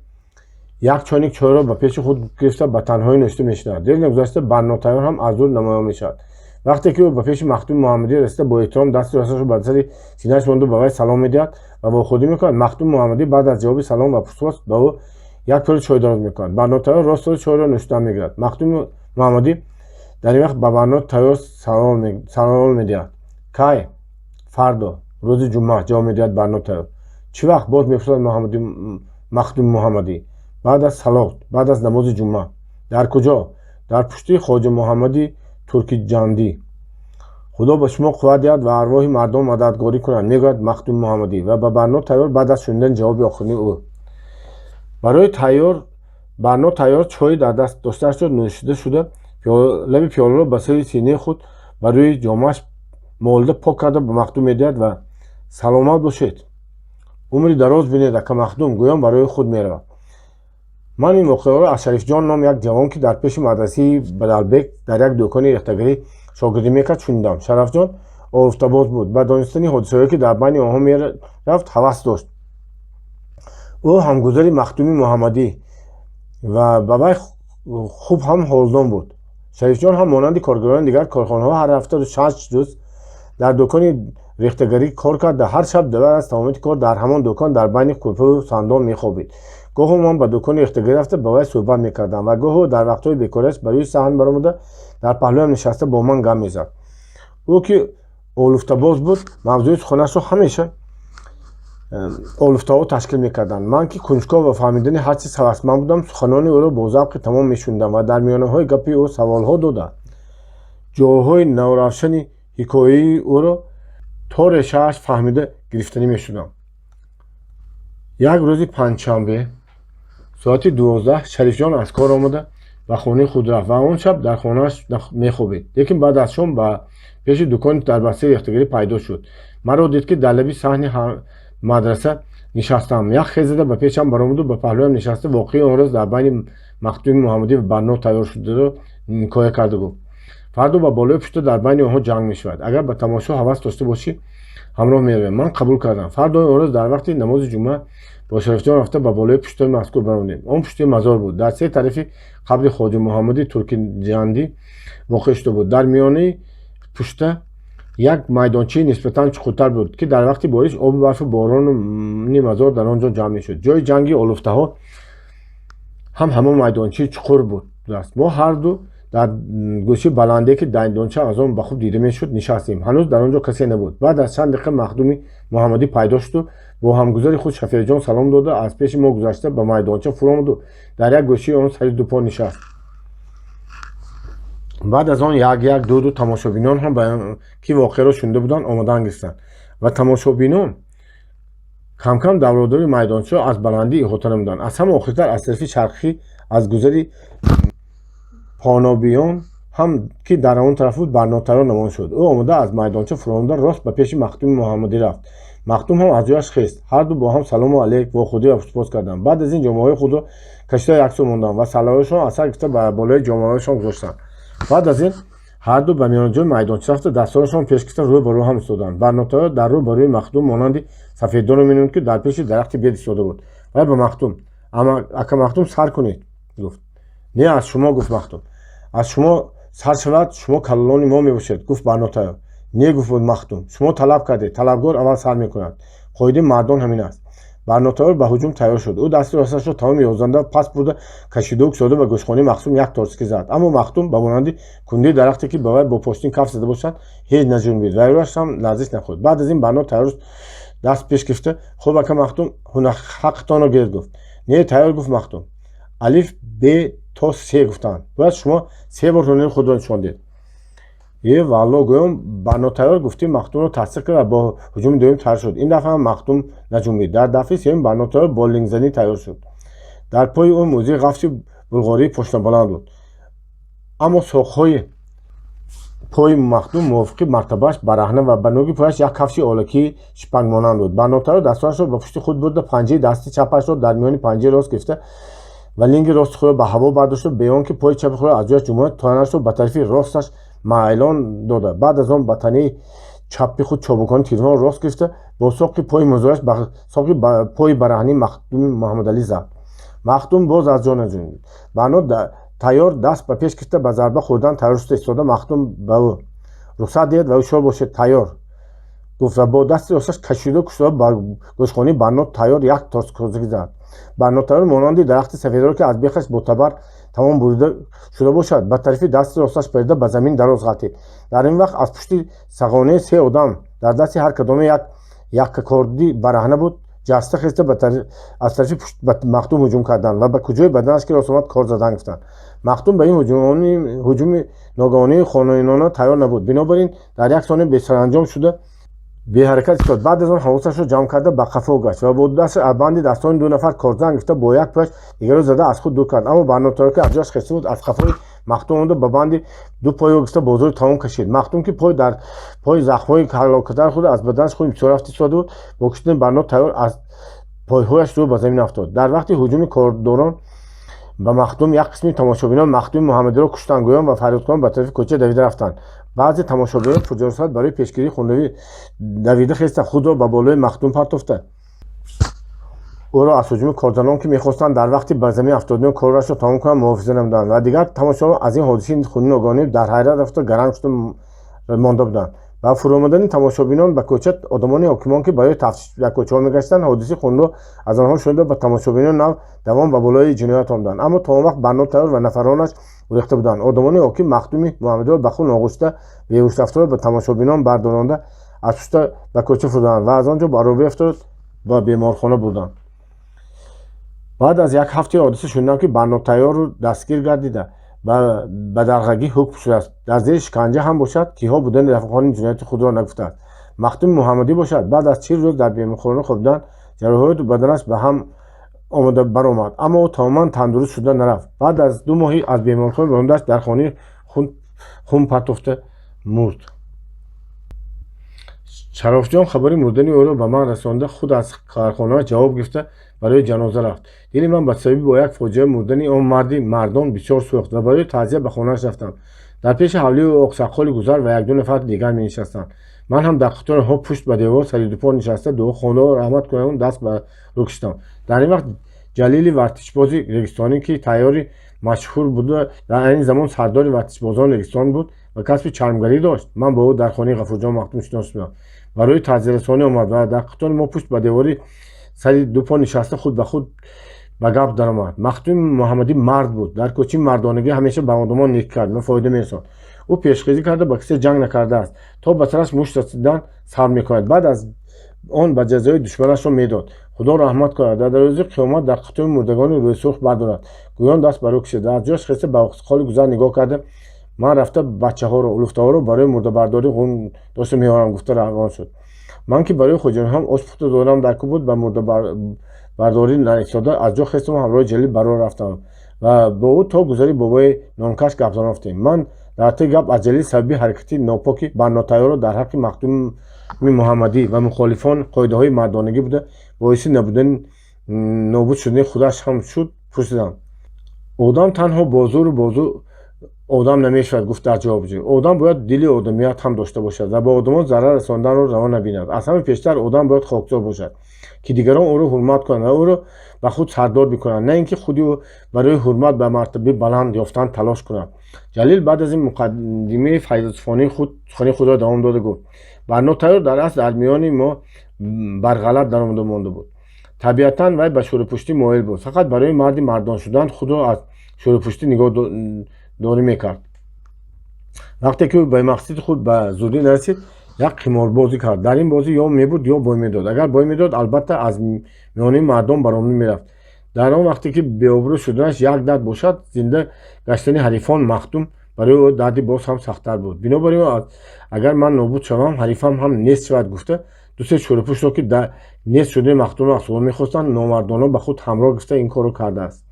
як чойник чойро ба пеши худ гирифта, ба танҳоӣ нӯшида мешинад. Дер нагузашта Барнотайёр ҳам аз дур намоён мешавад. Вақте ки ӯ ба пеши Махдуми Муҳаммадӣ расида, бо эҳтиром дасти росташро ба сари синааш монда, ба вай салом медиҳад ва вохӯрдӣ мекунад, Махдуми Муҳаммадӣ баъд аз ҷавоби салом ва пурсупос ба ӯ як пиёла чой дароз мекунад. Барнотайёр рост чойро нӯшидан мегирад. Махдуми Муҳаммадӣ дар ин вақт ба Барнотайёр савол медиҳад: «Кай?» «Фардо, рӯзи ҷумъа», — ҷавоб медиҳад Барнотайёр. «Чӣ вақт?» — боз мепурсад Махдуми Муҳаммадӣ. «Баъд аз салот, баъд аз намози ҷумъа». «Дар куҷо?» «Дар пушти Хоҷа Муҳаммади Туркиҷандӣ». «Худо ба шумо қувват диҳад ва арвоҳи мардон мададгорӣ кунанд», — мегӯяд Махдуми Муҳаммадӣ ва ба Барно тайёр баъд аз шунидани ҷавоби охирини ӯ. Барои тайёр Барно тайёр чойи дар даст доштаашро нӯшида шуда, пиёлаи Лаби пиёларо ба сари синаи худ ба рӯи ҷомааш молида пок карда, ба Махдум медиҳад ва «Саломат бошед, умри дароз бинед, ака Махдум», гӯён барои худ меравад. Ман ин воқеаро аз Шарифҷон ном як ҷавон, ки дар пеши мадрасаи Бадалбек дар як дӯкони рехтагарӣ шогирдӣ мекард, шунидам. Шарафҷон олуфтабоз буд, ба донистани ҳодисаҳое, ки дар байни онҳо мерафт, ҳавас дошт. Ӯ ҳамгузари Махдуми Муҳаммадӣ ва ба вай хуб ҳам ҳолдон буд. Шарифҷон ҳам монанди коргарони дигар корхонаҳо ҳар ҳафта 6 рӯз дар дӯкони рехтагарӣ кор карда, ҳар шаб баъд аз тамомияти кор дар ҳамон дӯкон дар байни кӯрпаву сандон мехобид. Гоҳо ман ба дӯкони рехтагарӣ рафта, ба вай суҳбат мекардам ва гоҳо дар вақтҳои бекориаш ба рӯи саҳн баромада, дар паҳлӯям нишаста, бо ман гап мезад. Ӯ ки олуфтабоз буд, мавзӯи суханашро ҳамеша олуфтаҳо ташкил мекарданд. Ман, ки кунҷков ва фаҳмидани ҳар чиз ҳавасманд будам, суханони ӯро бо завқи тамом мешунидам ва дар миёнаҳои гапи ӯ саволҳо дода, ҷойҳои навравшани ҳикояи ӯро то решааш фаҳмида гирифтанӣ мешудам. Як рӯзи панҷшанбе соати 12 Шарифҷон аз кор омада, ба хонаи худ рафт ва он шаб дар хонааш мехобид. Лекин баъд аз шом ба пеши дукони дарбастаи рехтагарӣ пайдо шуд. Маро дид, ки дар лаби саҳни мадраса нишастаам. Як хез зада ба пешам баромаду ба паҳлӯям нишаста, воқеаи он рӯз дар байни Махдуми Муҳаммадӣ ва Барно тайёр шударо ҳикоя карда гуфт: «Фардо ба болои пушта дар байни онҳо ҷанг мешавад. Агар ба тамошо ҳавас дошта бошӣ, ҳамроҳ меравем». Ман қабул кардам. Фардои он рӯз дар вақти намози ҷумъа бо Шарифҷон рафта, ба болои пуштаи мазкур баромадем. Он пуштаи мазор буд, дар се тарафи қабри Хоҷа Муҳаммади Туркиҷандӣ воқеъ шуда буд. Дар миёнаи пушта як майдончаи нисбатан чуқуртар буд, ки дар вақти бориш оби барфу борони мазор дар он ҷо ҷамъ мешуд. Ҷои ҷанги олуфтаҳо ҳам ҳамон майдончаи чуқур будааст. Мо ҳарду дар гӯшаи баландие, ки майдонча аз он ба хуб дида мешуд, нишастем. Ҳанӯз дар он ҷо касе набуд. Баъд аз чанд дақиқа Махдуми Муҳаммадӣ пайдо шуду бо ҳамгузари худ Шафеъҷон салом дода, аз пеши мо гузашта, ба майдонча фуромаду дар як гӯшаи он сари дупо нишаст. Баъд аз он як як, ду ду тамошобинон ҳам, ки воқеаро шунида буданд, омодан гирифтанд ва тамошобинон камкам даврудори майдончаро аз баландӣ иҳота намуданд. Аз ҳама охиртар аз тарафи шарқӣ аз гузари Понобиён ҳам, ки дар он тараф буд, Барнотайёр намоён шуд. Ӯ омода, аз майдонча фуромада, рост ба пеши Махдуми Муҳаммадӣ рафт. Махдум ҳам аз ҷояш хест. Ҳарду бо ҳам салому алейк, вохӯрдӣ ва сипос карданд. Баъд аз ин ҷомаҳои худро кашида яксӯ монданд ва саллаҳояшон аз сар гирифта, ба болои ҷомаҳояшон гузоштанд. Баъд аз ин ҳарду ба миёнаҷои майдонча рафта, дастҳояшон пеш гирифта, рӯ ба рӯ ҳам истоданд. Барнотайёр дар рӯ ба рӯи Махдум монанди сафеддоре менамуд, ки дар пеши дарахти бед истода буд. Вай ба Махдум: «Ака Махдум, сар кунед», гуфт. «Не, аз шумо», гуфт Махдум. «Аз шумо сар шавад, шумо калони мо мебошед», гуфт Барнотайёр. «Не», гуфт Махдум, «шумо талаб кардед, талабгор аввал сар мекунад, қоидаи мардон ҳамин аст». Барнотайёр ба ҳуҷум тайёр шуд. Ӯ дасти росташро тамоми ёзанда паст бурда, кашиду кушода, ба гӯшхонаи Махдум як торсики зад. Аммо Махдум ба монанди кундаи дарахте, ки ба вай бо поштин кафт зада бошанд, ҳеҷ наҷунбид ва рӯяш ҳам ларзиш нахӯрд. Баъд аз ин Барно тайёр даст пеш гирифта: «Хуб, ака Махдум, ҳаққатонро гиред», гуфт. «Не, тайёр», гуфт Махдум. «Алиф, б то се гуфтанд, бояд шумо се бор ҳунари худро нишон диҳед». «Е валло», гӯён Барнотайёр гуфти Махдумро тасдиқ кард ва бо ҳуҷуми дуюм тайёр шуд. Ин дафъа ҳам Махдум наҷунбид. Дар дафъаи сеюм Барнотайёр бо лингзанӣ тайёр шуд. Дар пои ӯ мӯзии ғафси булғории пошнабаланд буд, аммо соқҳои пои Махдум мувофиқи мартабааш бараҳна ва ба нӯги пояш як кафши олакии шипангмонанд буд. Барнотайёр дастонашро ба пушти худ бурда, панҷаи дасти чапашро дар миёни панҷаи рост гирифта ва линги рости худро ба ҳаво бардошта, бе он ки пои чапи худро аз ҷояш ҷунбонад, танашро ба тарафи росташ майлон дода, баъд аз он ба танаи чапи худ чобукони тирвонро рост гирифта, бо соқи пои мӯзояш ба соқи пои бараҳнаи Махдуми Муҳаммадалӣ зад. Махдум боз аз ҷо наҷунбид. Барно тайёр даст ба пеш гирифта, ба зарба хӯрдан тайёр шуда истода, Махдум ба ӯ: «Рухсат диҳед ва ҳушёр бошед, тайёр», гуфт ва бо дасти росташ кашиду кушода, ба гӯшхонаи Барно тайёр як торсикозӣ зад. Барнотайёр монанди дарахти сафедоре, ки аз бехаш бо табар тамом бурида шуда бошад, ба тарафи дасти росташ парида, ба замин дароз ғалтид. Дар ин вақт аз пушти сағонаи се одам, дар дасти ҳар кадоме як яккакорди бараҳна буд, ҷаста хеста, аз тарафи пушт ба Махдум ҳуҷум карданд ва ба куҷои баданаш ки рост омад, кор задан гирифтанд. Махдум ба ин ҳуҷуми ногаҳонии хоинона тайёр набуд. Бинобар ин дар як сония бесаранҷом шуда Беҳаракат истод. Баъд аз он ҳавосашро ҷамъ карда, ба қафо гашт ва бо дасташ аз банди дастони ду нафар корзан гирифта, бо як пояш дигарро зада аз худ дур кард. Аммо Барнотайёр, ки аз ҷояш хеста буд, аз қафои Махдум омада, ба банди ду пои ӯ гирифта, бо зӯри тамом кашид. Махдум, ки пой дар пой захмҳои ҳалокатар хӯрда, аз баданаш хун бисёр рафта истода буд, бо кушидани Барнотайёр аз пойҳояш рӯ ба замин афтод. Дар вақти ҳуҷуми кордорон ба Махдум як қисми тамошобинон Махдуми Муҳаммадиро куштанд гӯён ва фарёдкунон ба тарафи кӯча давида рафтанд. Баъзе тамошобинон пурҷасорат барои пешгирии хунравӣ давида хеста, худро ба болои Махдум партофта, ӯро аз ҳуҷуми корзанон, ки мехостанд дар вақти ба замин афтодани корашро тамом кунанд, муҳофиза намуданд. Ва дигар тамошобинон аз ин ҳодисаи хунин ногаҳонӣ дар ҳайрат рафта, гаранг шуда монда буданд. Ба фуромадани тамошобинон ба кӯча, одамони ҳокимон, ки барои тафтиш дар кӯчаҳо мегаштанд, ҳодисаи хунро аз онҳо шунида, ба тамошобинон нав давон ба болои ҷиноят омаданд. Аммо то он вақт Барнотайёр ва нафаронаш гурехта буданд. Одамони ҳоким Махдуми Муҳаммадиро ба хун оғушта, беҳушрафторо ба тамошобинон бардоронда, аз пушта ба кӯча фуруданд ва аз он ҷо ба аробаи афтод ба беморхона бурданд. Баъд аз як ҳафтаи ҳодиса шунидам, ки Барнотайёрро дастгир гардида, ба дарғагӣ ҳукм шудааст. Дар зери шиканҷа ҳам бошад, киҳо будани рафиқони ҷинояти худро нагуфтааст. Махдуми Муҳаммадӣ бошад, баъд аз 40 рӯз дар беморхона хобидан, ҷарроҳиҳои баданаш ба ҳам омода баромад, аммо ӯ тамоман тандуруст шуда нарафт. Баъд аз 2 моҳи аз беморхона баромадаш, дар хонаи хун партофта мурд. Шарофҷон хабари мурдани ӯро ба ман расонда, худ аз корхонааш ҷавоб гирифта, барои ҷаноза рафт. Дили ман ба сабаби бо як фоҷиа мурдани он марди мардон бисёр сӯхт ва барои таъзия ба хонааш рафтам. Дар пеши ҳавлии ӯ оқсаққоли гузар ва якду нафар дигар менишастанд. Ман ҳам дар қатори онҳо пушт ба девор, сари дупо нишаста, дуо хонда, раҳмат кунон даст ба рӯ кашидам. Дар ин вақт Ҷалили вартишбози регистонӣ, ки тайёри машҳур буда, дар айни замон сардори вартишбозони регистон буд ва касби чармгарӣ дошт, ман бо ӯ дар хонаи Ғафурҷон Махдум шинос шудам, барои таъзиярасонӣ омад ва дар қатори мо пушт ба девори сари дупо нишаста, худ ба худ ба гап даромад. Махдуми Муҳаммадӣ мард буд. Дар кӯчаи мардонагӣ ҳамеша ба одамон нек кард ва фоида мерасонд. Ӯ пешхезӣ карда, ба касе ҷанг накардааст. То ба сараш мушт расидан сабр мекунад, баъд аз он ба ҷазои душманашро медод. Худо раҳмат кунад, дар рӯзи қиёмат дар қатори мурдагони рӯйсурх бардорад. Гӯён даст ба рӯ кашид, аз ҷояш хеста, ба оқсаққоли гузар нигоҳ карда, ман рафта бачаҳоро, улуфтаҳоро барои мурдабардорӣ ғун дошта меорам, гуфта равон шуд. Ман, ки барои хоҷаниҳам ош пухта додам дар ку буд, ба мурдабардорӣ наистода, аз ҷо хестам, ҳамроҳи Ҷалил ба роҳ рафтам ва бо ӯ то гузари бобои нонкаш гапзанон рафтем. Ман дар таи гап аз Ҷалил сабаби ҳаракати нопоки Барнотайёрро дар ҳаққи Махдуми Муҳаммадӣ ва мухолифон қоидаҳои мардонагӣ буда, боиси набудани нобуд шудани худаш ҳам шуд, пурсидам. Одам танҳо бо зӯру бозу одам намешавад, гуфт дар ҷавоб. Одам бояд дили одамият ҳам дошта бошад ва ба одамон зарар расонданро раво набинад. Аз ҳама пештар одам бояд хоксор бошад, ки дигарон ӯро ҳурмат кунанд ва ӯро ба худ сардор бикунанд, на ин ки худи ӯ барои ҳурмат ба мартабаи баланд ёфтан талош кунад. Ҷалил баъд аз ин муқаддимаи файласуфонии худ сухани худро давом дода гуфт: Барнотайёр дар асл дар миёни мо барғалат даромада монда буд. Табиатан вай ба шӯрапуштӣ моил буд. Фақат барои марди мардон шудан худро аз шӯрапуштӣ нигоҳ дорӣ мекард. Вақте ки ӯ ба мақсади худ ба зудӣ нарасид, як қиморбозӣ кард. Дар ин бозӣ ё мебурд, ё бой медод. Агар бой медод, албатта аз миёнаи мардон баромада мерафт. Дар он вақте ки беобрӯ шуданаш як дард бошад, зинда гаштани ҳарифон Махдум барои ӯ дарди боз ҳам сахттар буд. Бинобар ин, агар ман нобуд шавам, ҳарифам ҳам нест шавад, гуфта, дусе шӯрапуштро, ки нест шудани Махдумро аз худо мехостанд, номардона ба худ ҳамроҳ гирифта, ин корро кардааст.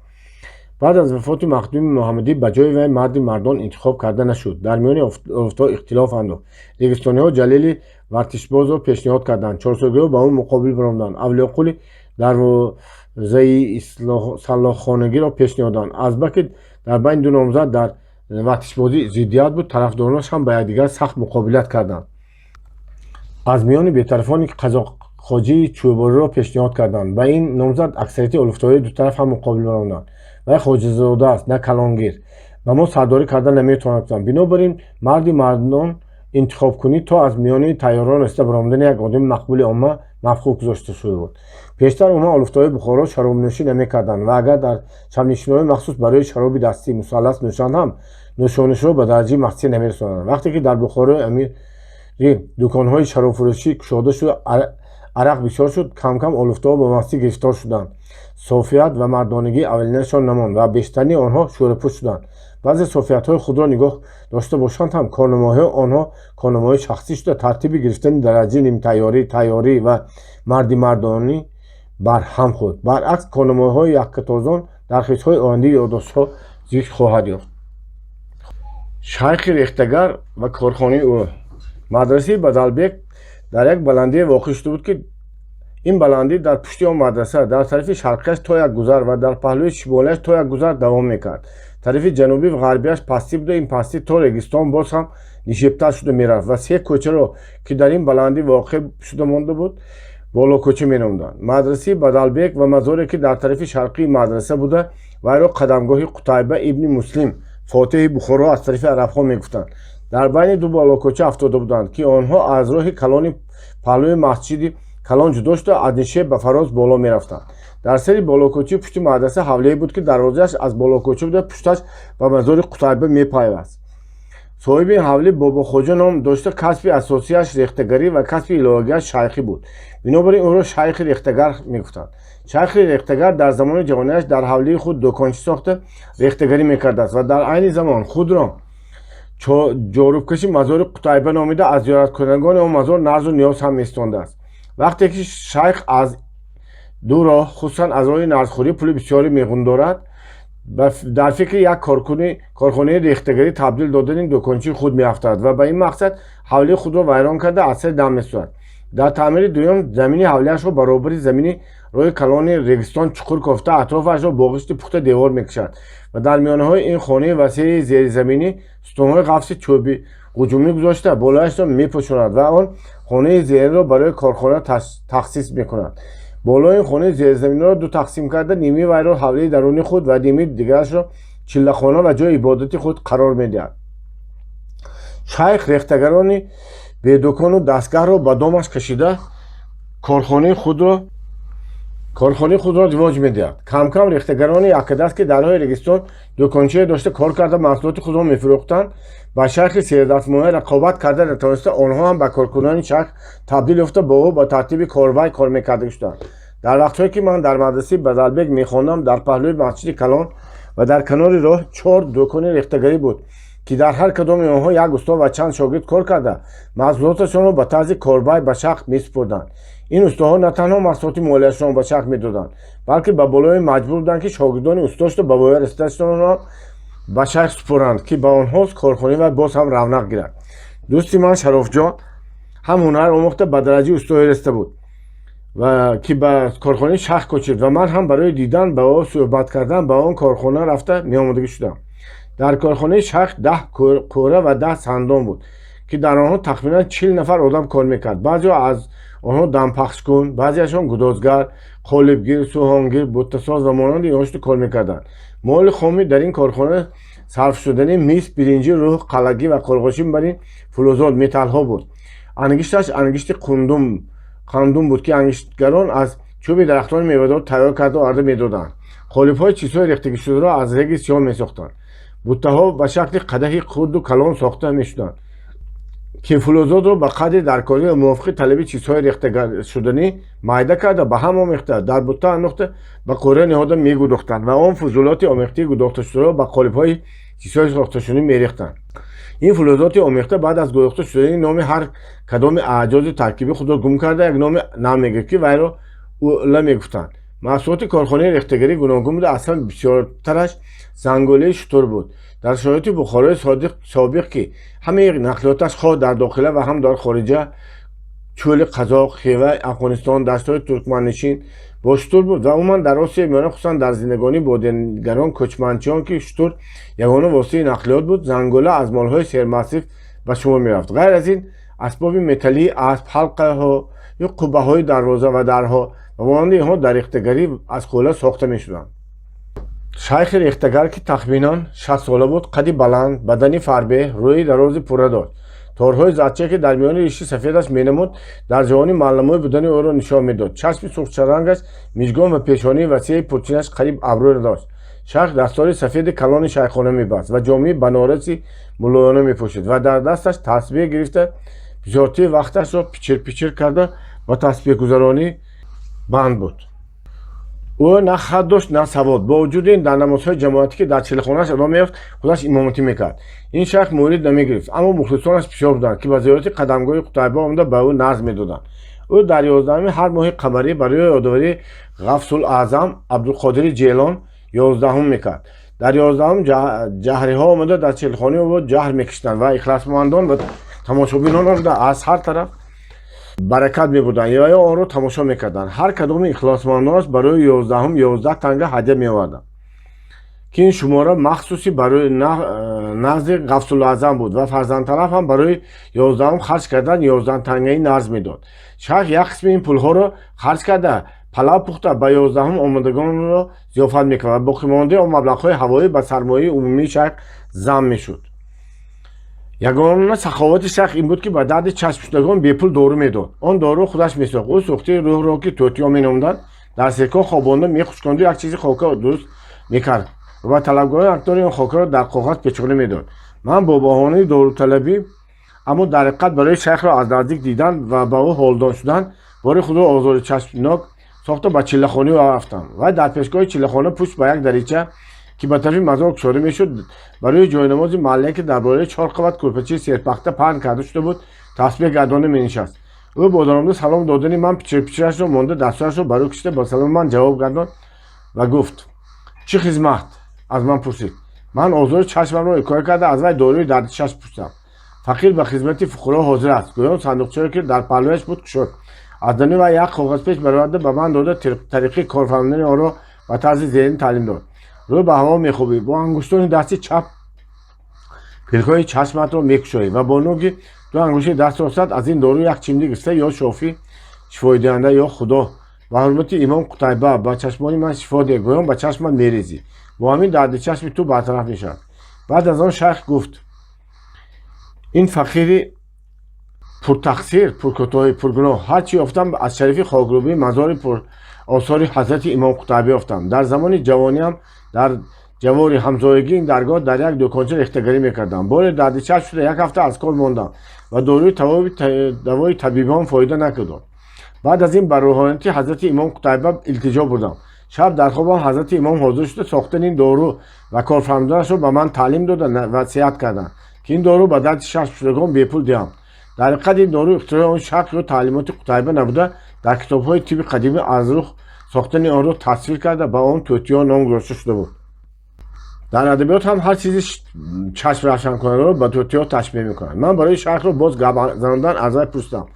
Баъд аз вафоти Махдуми Муҳаммадӣ ба ҷои вай марди мардон интихоб карда нашуд. Дар миёни офтҳо ихтилоф андохт. Регистониҳо Ҷалили вартишбозро пешниҳод карданд, чорсогиҳо ба ӯ муқобил баромаданд, Авлиёқули дарвозаи саллоххонагиро пешниҳоданд. Азбаки дар байни ду номзад дар вартишбозӣ зиддият буд, тарафдоронаш ҳам ба якдигар сахт муқобилат карданд. Аз миёни бетарафони Қазоқхоҷии Чӯбориро пешниҳод карданд. Ба ин номзад аксарияти олуфтаҳои ду тараф ҳам муқобил баромаданд. Вай хоҷазода аст, на калонгир, ба мо сардорӣ карда наметавонад, гуфтанд. Бинобар ин марди мардон интихобкунӣ то аз миёни тайёрон расида баромадани як одами мақбули омма мавқуф гузошта шуда буд. Пештар умуман олуфтаҳои Бухоро шаробнӯшӣ намекарданд ва агар дар шабнишиниҳои махсус барои шароби дастӣ мусаллас нӯшанд ҳам, нӯшонишро ба дараҷаи мастӣ намерасонанд. Вақте ки дар Бухорои амирӣ дуконҳои шаробфурӯшӣ кушода шуд, арақ бисёр шуд, камкам олуфтаҳо ба мастӣ гирифтор шуданд. Софият ва мардонагии аввалинашон намонд ва бештарини онҳо шӯрапӯш шуданд. Баъзе софиятҳои худро нигоҳ дошта бошанд ҳам, корномаҳои онҳо корномаҳои шахсӣ шуда, тартиби гирифтани дараҷаи нимтайёрӣ, тайёрӣ ва мардимардонӣ барҳам хӯрд. Баръакс, корномаҳои яккатозон дар хитҳои ояндаи ёддоштҳо зикр хоҳад ёфт. Шайхи рехтагар ва корхонаи ӯ. Мадрасаи Бадалбек дар як баландие воқеъ шуда буд, ки ин баландӣ дар пушти он мадраса дар тарафи шарқияш то як гузар ва дар паҳлӯи шимолияш то як гузар давом мекард. Тарафи ҷанубӣ ва ғарбияш пастӣ буда, ин пастӣ то регистон боз ҳам нишебтар шуда мерафт ва се кӯчаро, ки дар ин баландӣ воқеъ шуда монда буд, Болокӯча меномданд. Мадрасаи Бадалбек ва мазоре, ки дар тарафи шарқии мадраса буда, вайро қадамгоҳи Қутайба ибни Муслим, фотеҳи Бухоро аз тарафи арабҳо мегуфтанд, дар байни ду болокӯча афтода буданд, ки онҳо аз роҳи калони паҳлӯи масҷиди калон ҷудо шуда, аз нишеб ба фароз боло мерафтанд. Дар сари болокӯчаи пушти мадраса ҳавлие буд, ки дарвозааш аз болокӯча буда, пушташ ба мазори Қутайба мепайваст. Соҳиби ин ҳавлӣ Бобохоҷа ном дошта, касби асосияш рехтагарӣ ва касби иловагиаш шайхӣ буд. Бинобар ин ӯро шайхи рехтагар мегуфтанд. Шайхи рехтагар дар замони ҷавониаш дар ҳавлии худ дукончӣ сохта, рехтагарӣ мекардааст ва дар айни замон худро ҷорубкаши мазори Қутайба номида, аз зиёраткунандагони он мазор назру ниёз ҳам меситондааст. Вақте ки шайх аз ду роҳ, хусусан аз роҳи нарзхӯрӣ, пули бисёре меғундорад, дар фикри як корхонаи рехтагарӣ табдил додани дукончии худ меафтад ва ба ин мақсад ҳавлии худро вайрон карда, аз сари дам месӯзад. Дар таъмири дуюм замини ҳавлиашро баробари замини роҳи калони регистон чуқур кофта, атрофашро бо ғишти пухта девор мекашад ва дар миёнаҳои ин хонаи васеи зеризаминӣ сутунҳои ғафси чӯби ғуҷумӣ гузошта, болояшро мепӯшонад ва он хонаи зеринро барои корхона тахсис мекунад. Болои ин хонаи зеризаминиро ду тақсим карда, нимаи вайро ҳавлии даруни худ ва нимаи дигарашро чиллахона ва ҷои ибодати худ қарор медиҳад. Шайх рехтагарони бедукону дастгоҳро ба домаш кашида, корхонаи худро ривоҷ медиҳад. Камкам рехтагарони яккадаст, ки дар роҳи регистон дукончае дошта, кор карда, маҳсулоти худро мефурӯхтанд, ба шайхи сердастмоя рақобат карда натавониста, онҳо ҳам ба коркунони шайх табдил ёфта, бо ӯ ба тартиби корбай кор мекарда шуданд. Дар вақтҳое ки ман дар мадрасаи Бадалбек мехондам, дар паҳлӯи масҷиди калон ва дар канори роҳ чор дукони рехтагарӣ буд, ки дар ҳар кадоми онҳо як усто ва чанд шогирд кор карда, маҳсулоташонро ба тарзи корбай ба шайх месупурданд. Ин устоҳо на танҳо маҳсулоти молияшонро ба шайх медоданд, балки ба болои маҷбур буданд, ки шогирдони усто шуда ба воя расидашонро ба шайх супоранд, ки ба онҳо корхонаи вай боз ҳам равнақ гирад. Дӯсти ман Шарофҷон ҳам ҳунар омӯхта, ба дараҷаи устоӣ расида буд ва ки ба корхонаи шайх кӯчид ва ман ҳам барои дидан ба ӯ, суҳбат кардан ба он корхона рафта меомадагӣ шудам. Дар корхонаи шайх 10 қӯра ва 10 сандон буд, ки дар онҳо тахминан 40 нафар одам кор мекард. Баъзеҳо аз онҳо дампахшкун, баъзеашон гудозгар, қолибгир, сӯҳонгир, буттасоз ва монанди инҳо шуда кор мекарданд. Моли хоми дар ин корхона сарфшудани мис, биринҷӣ, рӯҳ, қалагӣ ва қурғошин бар ин фулӯзот, металлҳо буд. Ангишташ ангишти қандум буд, ки ангиштгарон аз чӯби дарахтони мевадор тайёр карда оварда медоданд. Қолибҳои чизҳои рехтагишударо аз реги сиёҳ месохтанд. Буттаҳо ба шакли қадаҳи хурду калон сохта мешуданд, ки фулӯзотро ба қадри даркорӣ ва мувофиқи талаби чизҳои рехташуданӣ майда карда, ба ҳам омехта, дар бутта андохта, ба қӯра ниҳода мегудохтанд ва он фузулоти омехтаи гудохташударо ба қолибҳои чизҳои сохташуданӣ мерехтанд. Ин фулӯзоти омехта баъд аз гудохта шудани номи ҳар кадоми аъҷози таркибӣ худро гум карда, як номи нав мегирифт, ки вайро ула мегуфтанд. Маҳсулоти корхонаи рехтагарӣ гуногун буда, аз ҳама бисёртараш занголаи шутур буд. Дар шароити Бухорои собиқ, ки ҳамаи нақлиёташ хоҳ дар дохила ва ҳам дар хориҷа, чӯли Қазоқ, Хева, Афғонистон, даштҳои туркманнишин бо шутур буд ва умуман дар Осиёи Миёна, хусусан дар зиндагонии бодигарони кӯчманчиён, ки шутур ягона воситаи нақлиёт буд, зангола аз молҳои сермасриф ба шумор мерафт. Ғайр аз ин, асбоби металлии асп, ҳалқаҳо ё қуббаҳои дарвоза ва дарҳо ва монанди инҳо дар рехтагарӣ аз хӯла сохта мешуданд. Шайхи рехтагар, ки тахминан 60сола буд, қади баланд, бадани фарбеҳ, рӯи дарози пурра дошт. Торҳои зарча, ки дар миёни риши сафедаш менамуд, дар ҷавонӣ малнамои будани ӯро нишон медод. Чашми сурхчарангаш мижгон ва пешонии васеи пурчинаш қариб абрӯ дошт. Шайх дастори сафеди калони шайхона мебаст ва ҷомаи банораси муллоёна мепӯшид ва дар дасташ тасбеҳ гирифта, бисёртии вақташро пичир пичир карда, ба тасбеҳгузаронӣ банд буд. Ӯ на хат дошт, на савод. Бо вуҷуди ин, дар намозҳои ҷамоатӣ, ки дар чиллахонааш адо меёфт, худаш имоматӣ мекард. Ин шайх мурид намегирифт, аммо мухлисонаш бисёр буданд, ки ба зиёрати қадамгоҳи Қутайба омада, ба ӯ назр медоданд. Ӯ дар 11-уми ҳар моҳи қамарӣ барои ёдоварии Ғавсул Аъзам Абдулқодири Ҷелон 11-ум мекард. Дар 11-ум ҷаҳриҳо омада, дар чиллахонаи ӯ ҷаҳр мекашиданд ва ихлосмандон ва тамошобинон омада, аз ҳар тараф баракат мебурданд ва ё онро тамошо мекарданд. Ҳар кадоми ихлосмандонаш барои 11-ум 11 танга ҳадя меоварданд, ки ин шумора махсуси барои назри Ғавсулаъзам буд, ва фарзандталаб ҳам барои 11-ум харҷ кардан 11 тангаи назр медод. Шайх як қисми ин пулҳоро харҷ карда, палав пухта, ба 11-ум омадагонро зиёфат мекард ва боқимондаи он маблағҳои ҳавоӣ ба сармояи умумии шайх зам мешуд. Ягона саховати шайх ин буд, ки ба дарди чашмшудагон бепул дору медод. Он дору худаш месохт. Ӯ сӯхтаи рӯҳро, ки тӯтиё меномданд, дар серкон хобонда, мехушконду як чизи хока дуруст мекард ва талабгорони акдори он хокаро дар коғаз печона медод. Ман бо баҳонаи доруталабӣ, аммо дар ҳақиқат барои шайхро аз наздик дидан ва ба ӯ ҳолдон шудан, бори худро озори чашмнок сохта, ба чиллахонаи ӯ рафтам. Вай дар пешгоҳи чиллахона, пушт ба як дарича, ки ба тарафи мазор кушода мешуд, барои ҷойнамози маҳалле, ки дар болои чор қабат кӯрпачаи серпахта паҳн карда шуда буд, тасбеҳ гардонда менишаст. Ӯ бо даромада салом додани ман пичирпичирашро монда, дастҳояшро бар рӯ кашида, ба саломи ман ҷавоб гардонд ва гуфт: «Чӣ хизмат?» — аз ман пурсид. Ман озори чашмамро ҳикоя карда, аз вай доруи дарди чашм пурсидам. «Фақир ба хизмати фуқаро ҳозир аст», — гӯён, сандуқчае, ки дар паҳлӯяш буд, кушод, аз даруни вай як коғазпеч бароварда, ба ман дода, тариқи корфармудани онро ба тарзи зерин таълим дод: «Рӯ ба ҳаво мехобӣ, бо ангуштони дасти чап пилкҳои чашматро мекушоӣ ва бо нӯги ду ангушти даст ростат аз ин дору як чимдӣ гирифта, ё Шофӣ, шифодиҳанда, ё Худо, ба ҳурмати имом Қутайба ба чашмони ман шифо деҳ», гӯён, ба чашмат мерезӣ. Бо ҳамин дарди чашми ту бартараф мешавад. Баъд аз он шайх гуфт: «Ин фақири пуртақсир, пуркӯтоҳӣ, пургуноҳ ҳар чӣ ёфтам, аз шарифи хокрӯбии мазори пур осори ҳазрати имом Қутайба ёфтам. Дар замони ҷавониам дар ҷавори ҳамзоягии ин даргоҳ дар як дуконча рехтагарӣ мекардам. Боре дарди чашм шуда, як ҳафта аз кор мондам ва доруи давои табибон фоида накард. Баъд аз ин ба рӯҳонияти ҳазрати имом Қутайба илтиҷо бурдам. Шаб дар хобам ҳазрати имом ҳозир шуда, сохтани ин дору ва корфармуданашро ба ман таълим дода, васият карданд, ки ин дору ба дарди чашмшудагон бепул диҳам. Дар ҳақиқат, ин дору ихтирои он шахс ё таълимоти Қутайба набуда, дар китобҳои тибби қадимӣ аз рух сохтани онро тасвир карда, ба он тӯтиё ном гузошта шуда буд. Дар адабиёт ҳам ҳар чизи чашм равшанкунандаро ба тӯтиё ташбеҳ мекунанд». Ман барои шайхро боз гап занондан аз вай пурсидам: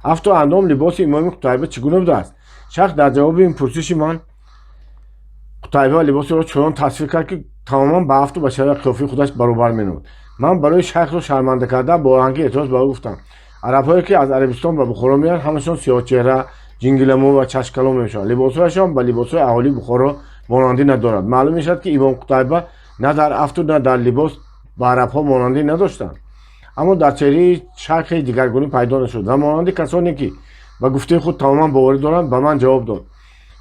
«Афту андом, либоси имоми Қутайба чӣ гуна будааст?» Шайх дар ҷавоби ин пурсиши ман Қутайба ва либосиро чунон тасвир кард, ки тамоман ба афту башара қиёфаи худаш баробар менамуд. Ман барои шайхро шарманда кардан бо оҳанги эътироз ба ӯ гуфтам: «Арабҳое, ки аз Арабистон ба Бухоро меоянд, ҳамашон сиёҳчеҳра, ҷингиламӯ ва чашмкалон мешаванд. Либосҳояшон ба либосҳои аҳолии Бухоро монандӣ надорад. Маълум мешавад, ки имом Қутайба на дар афту, на дар либос ба арабҳо монандӣ надоштанд». Аммо дар чеҳраи шайх ҳеҷ дигаргунӣ пайдо нашуд ва монанди касоне, ки ба гуфтаи худ тамоман боварӣ доранд, ба ман ҷавоб дод: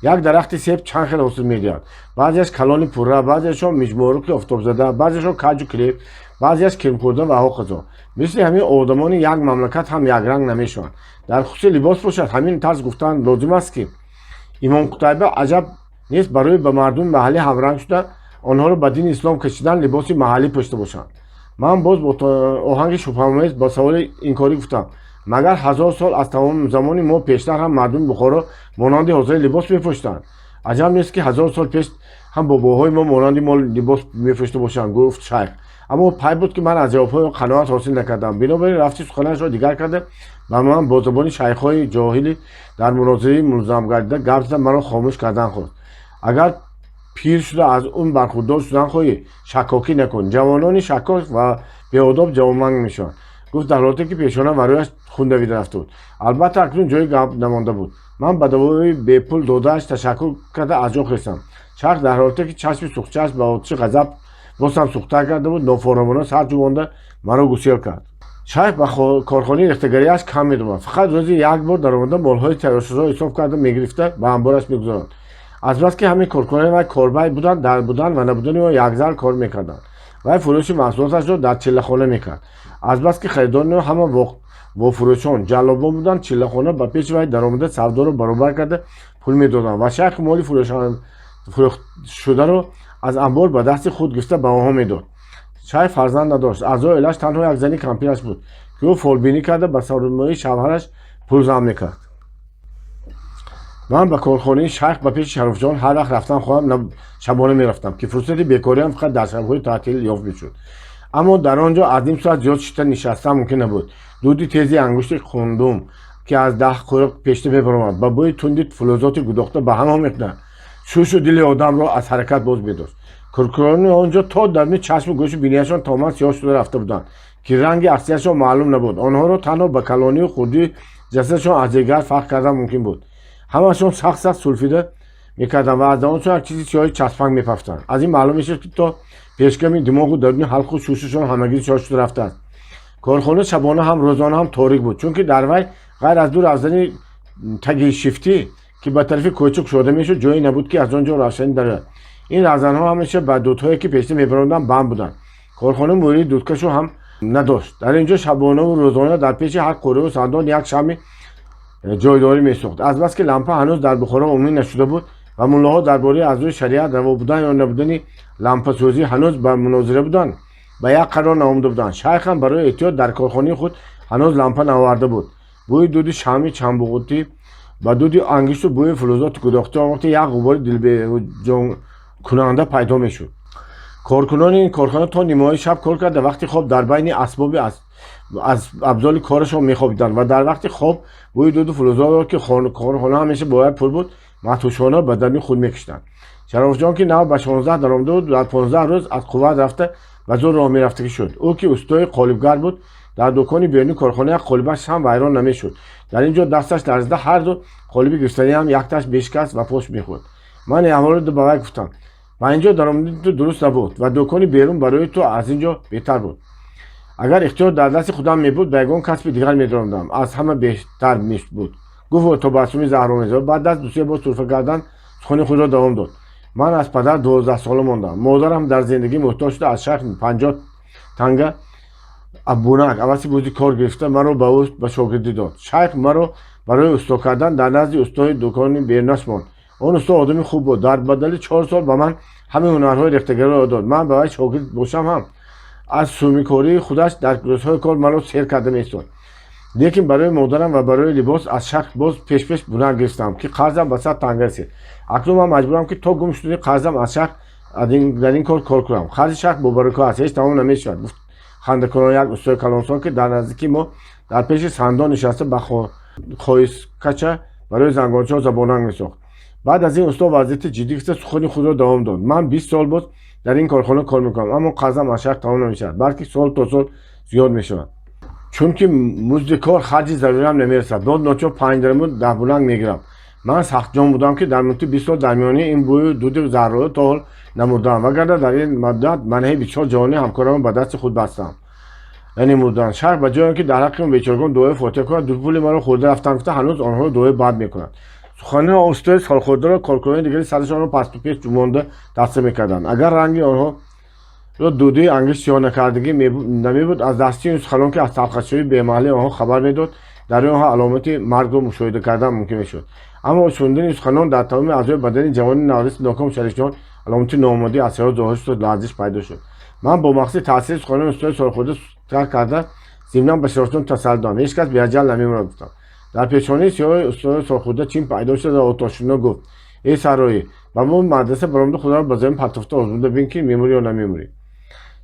«Як дарахти себ чанд хел ҳосил медиҳад: баъзеаш калони пурра, баъзеашон миҷморуки офтобзада, баъзеашон каҷу килеб, баъзеаш кирмхӯрда ва ҳоказо. Мисли ҳамин одамони як мамлакат ҳам якранг намешаванд. Дар хусуси либос бошад, ҳамин тарз гуфтан лозим аст, ки имом Қутайба, аҷаб нест, барои ба мардуми маҳаллӣ ҳамранг шуда, онҳоро ба дини ислом кашидан, либоси маҳаллӣ пӯшида бошанд». Ман боз бо оҳанги шубҳаомез ба саволи инкорӣ гуфтам: «Магар 1000 сол аз тамоми замони мо пештар ҳам мардуми Бухоро монанди ҳозира либос мепӯшиданд? Аҷаб нест, ки 1000 сол пеш ҳам бобоҳои мо монанди мо либос мепӯшида бошанд», — гуфт шайх. Аммо пай буд, ки ман аз ҷавобҳои ӯ қаноат ҳосил накардам. Бинобар ин рафти суханашро дигар карда, ба ман бо забони шайхҳои ҷоҳилӣ дар мунозираи мулзам гардида гап зада, маро хомӯш кардан хост: «Агар пир шуда аз умр бархурдор шудан хоҳӣ, шаккокӣ накун. Ҷавонони шаккок ва беодоб ҷавонманг мешаванд», — гуфт, дар ҳолате ки пешона ва рӯяш хун давида рафта буд. Албатта, акнун ҷои гап намонда буд. Ман ба давои бепул додааш ташаккур карда, аз ҷо хестам. Шайх дар ҳолате ки чашми сӯхтчашм ба оташи ғазаб боз ҳам сӯхтар карда буд, нофоромона сар ҷувонда, маро гусел кард. Шайх ба корхонаи рехтагариаш кам медомад. Фақат рӯзи як бор даромада, молҳои тайёршударо ҳисоб карда мегирифта, ба амбораш мегузорад. Азбаски ҳамин коркунони вай корбай буданд, дар будан ва набудани ӯ якзар кор мекарданд. Вай фурӯши маҳсулоташро дар чиллахона мекард. Азбаски харидорони ӯ ҳама Вофурӯшон ҷаллобон буданд. Чиллахона ба пеши вай даромада, савдоро баробар карда, пул медоданд ва шайх моли фурӯхтшударо аз амбор ба дасти худ гирифта, ба онҳо медод. Шайх фарзанд надошт. Аъзои оилааш танҳо як зани кампираш буд, ки ӯ фолбинӣ карда, ба сармояи шавҳараш пул ҷамъ мекард. Ман ба корхонаи шайх ба пеши Шарофҷон ҳар вақт рафтан хоҳам, шабона мерафтам, ки фурсати бекориам фақат дар шабҳои таътил ёфт мешуд. Аммо дар он ҷо аз ним соат зиёд шита нишастан мумкин набуд. Дуди тези ангушти хундум, ки аз 10 қурӯқ пешта мебаромад, ба бӯи тунди филизоти гудохта ба ҳам омехта, шушу дили одамро аз ҳаракат боз медошт. Коркунони он ҷо то даруни чашму гӯшу бинияшон тамоман сиёҳ шуда рафта буданд, ки ранги аслияшон маълум набуд. Онҳоро танҳо ба калонию хурдии ҷасадашон аз якдигар фарқ кардан мумкин буд. Ҳамашон сахт сахт сулфида мекарданд ва аз даҳоншон як чизи сиёҳи часпанг мепафтанд. Аз ин маълум мешуд, ки то пешгами димоғу даруни ҳалқу шушушон ҳамагӣ сиёҳ шуда рафтааст. Корхона шабона ҳам, рӯзона ҳам торик буд, чунки дар вай ғайр аз ду равзани таги шифтӣ, ки ба тарафи кӯча кушода мешуд, ҷое набуд, ки аз он ҷо равшанӣ дарояд. Ин равзанҳо ҳамеша ба дудҳое, ки пешта мебаронданд, банд буданд. Корхона мӯри дудкашу ҳам надошт. Дар ин ҷо шабонаву рӯзона дар пеши ҳар қӯрӯву сандон як шамъи ҷойдорӣ месӯхт. Азбаски лампа ҳанӯз дар Бухоро умумӣ нашуда буд ва муллоҳо дар бораи аз рӯи шариат раво будан ё набудани лампасӯзӣ ҳанӯз ба мунозира буданд, ба як қарор наомада буданд, шайх ҳам барои эҳтиёт дар корхонаи худ ҳанӯз лампа наоварда буд. Бӯи дуди шамъи чанбуғутӣ ба дуди ангишту бӯи филизоти гудохта омехта, як ғубори дилбеҷонкунанда пайдо мешуд. Коркунони ин корхона то нимои шаб кор карда, вақти хоб дар байни асбоби аз абзоли корашон мехобиданд ва дар вақти хоб бӯи дуду филизотро, ки корхона ҳамеша бояд пур буд, мадҳушона ба даруни худ мекашиданд. Шарофҷон, ки нав ба 16 даромада буд, дар 15 рӯз аз қувват рафта, ба зӯр роҳ мерафтагӣ шуд. Ӯ, ки устои қолибгар буд, дар дукони берунии корхона як қолибаш ҳам вайрон намешуд. Дар ин ҷо дасташ ларзида, ҳар ду қолиби гирифтаниам якташ мешикаст ва пош мехӯрд. Ман ин аҳволро ба вай гуфтам: «Ба ин ҷо даромадани ту дуруст набуд ва дукони берун барои ту аз ин ҷо беҳтар буд. Агар ихтиёр дар дасти худам мебуд, ба ягон касби дигар медаромадам, аз ҳама беҳтар мебуд», гуфт бо табассуми заҳромез ва баъд аз дусе бор сурфа кардан сухани худро давом дод: «Ман аз падар 12сола мондам. Модарам дар зиндагӣ муҳтоҷ шуда, аз шайх 50 танга аббунак аваси музди кор гирифта, маро ба ӯ ба шогирдӣ дод. Шайх маро барои усто кардан дар назди устои дукони берунаш монд. Он усто одами хуб буд. Дар бадали 4 сол ба ман ҳамаи ҳунарҳои рехтагариро дод. Ман ба вай шогирд бошам ҳам, аз сумикории худаш дар рӯзҳои кор маро сер карда меистод. Лекин барои модарам ва барои либос аз шайх боз пешпеш бунак гирифтам, ки қарзам ба 100 танга расид. Акнун ман маҷбурам, ки то гум шудани қарзам аз шайх дар ин кор кор кунам. Қарзи шайх бобарако аст, ҳеҷ тамом намешавад», гуфт хандакунон як устои калонсол, ки дар наздикии мо дар пеши сандон нишаста, ба хоискача барои зангорчаҳо забонанг месохт. Баъд аз ин усто вазъияти ҷиддӣ гирифта, сухани худро давом дод: «Ман 20 сол боз дар ин корхона кор мекунам, аммо қарзам аз шайх тамом намешавад, балки сол то сол зиёд мешавад, чунки музди кор харҷи заруриам намерасад. Боз ночор 5 дараму 10 буланг мегирам. Ман сахтҷон будам, ки дар муддати 20 сол дар миёни ин бӯю дуди заҳролуд то ҳол намурдаам, вагарна дар ин муддат манҳаи бисёр ҷавони ҳамкорамро ба дасти худ бастам, яъне мурдан. Шайх ба ҷое ки дар ҳаққи он бечорагон дуои фотиҳа кунад, ду пули маро хӯрда рафтан гуфта, ҳанӯз онҳоро дуои бад мекунад». Суханони устои солхӯрдаро коркунони дигари сарашонро пасту пеш ҷумонда тасдиқ мекарданд. Агар ранги онҳоро дуди ангишт сиёҳ накардагӣ намебуд, аз дасти ин суханон, ки аз талхашавии бемаҳаллии онҳо хабар медод, дар онҳо аломати маргро мушоҳида кардан мумкин мешуд. Аммо шунидани суханон дар тамоми аъзои бадани ҷавони навраси ноком Шарифҷон аломати ноомодӣ аз ҳаёт зоҳир шуд, ларзиш пайдо шуд. Ман бо мақсади таъсири суханони устои солхӯрда тар карда, зимнан ба Шарофҷон тасаллӣ додам: «Ҳеҷ кас беаҷал намемурад», гуфтам. Дар пешонии сиёҳи устои солхӯрда чин пайдо шуда, отошино гуфт: «Эй сарроӣ, ба мо мадраса баромада, худоро ба замин партофта озмуда бин, ки мемурӣ ё намемурӣ».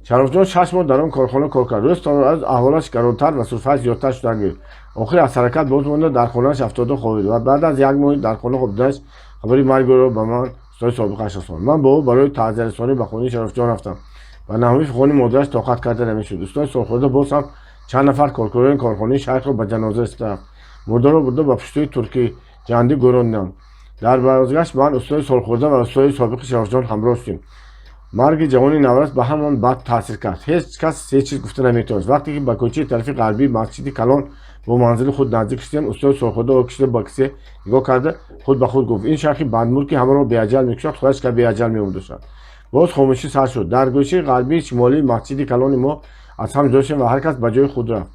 Шарофҷон 6 моҳ дар он корхона кор кард. Рӯз то рӯз аҳволаш гаронтар ва сурфааш зиёдтар шуда гирифт. Охир аз ҳаракат боз монда, дар хонааш афтода хобид ва баъд аз як моҳ дар хона хобиданаш хабари марги ӯро ба ман устои собиқаш расонд. Ман бо ӯ барои таъзиярасонӣ ба хонаи Шарофҷон рафтам ва наҳвои фиғони модараш тоқат карда намешуд. Устои солхӯрда боз ҳам чанд нафар коркунони корхонаи шайхро ба ҷаноза расида рафт. Мурдаро бурда, ба пуштуи турки ҷандӣ гӯрондам. Дар бозгашт ман, устои солхӯрда ва устои собиқи Шарофҷон ҳамроҳ шудем. Марги ҷавони наврас ба ҳамон бад таъсир кард. Ҳеҷ кас ҳеҷ чиз гуфта наметавонист. Вақте ки ба кӯчаи тарафи ғарбии масҷиди калон бо манзили худ наздик шудем, устои солхӯрда оҳ кашида, ба кисе нигоҳ карда, худ ба худ гуфт: «Ин шайхи бадмулк, ки ҳамаро беаҷал мекушад, худаш ка беаҷал мемурдашад». Боз хомӯшӣ сар шуд. Дар гӯшаи ғарбии шимолии масҷиди калони мо аз ҳам ҷудо шудем ва ҳар кас ба ҷои худ рафт.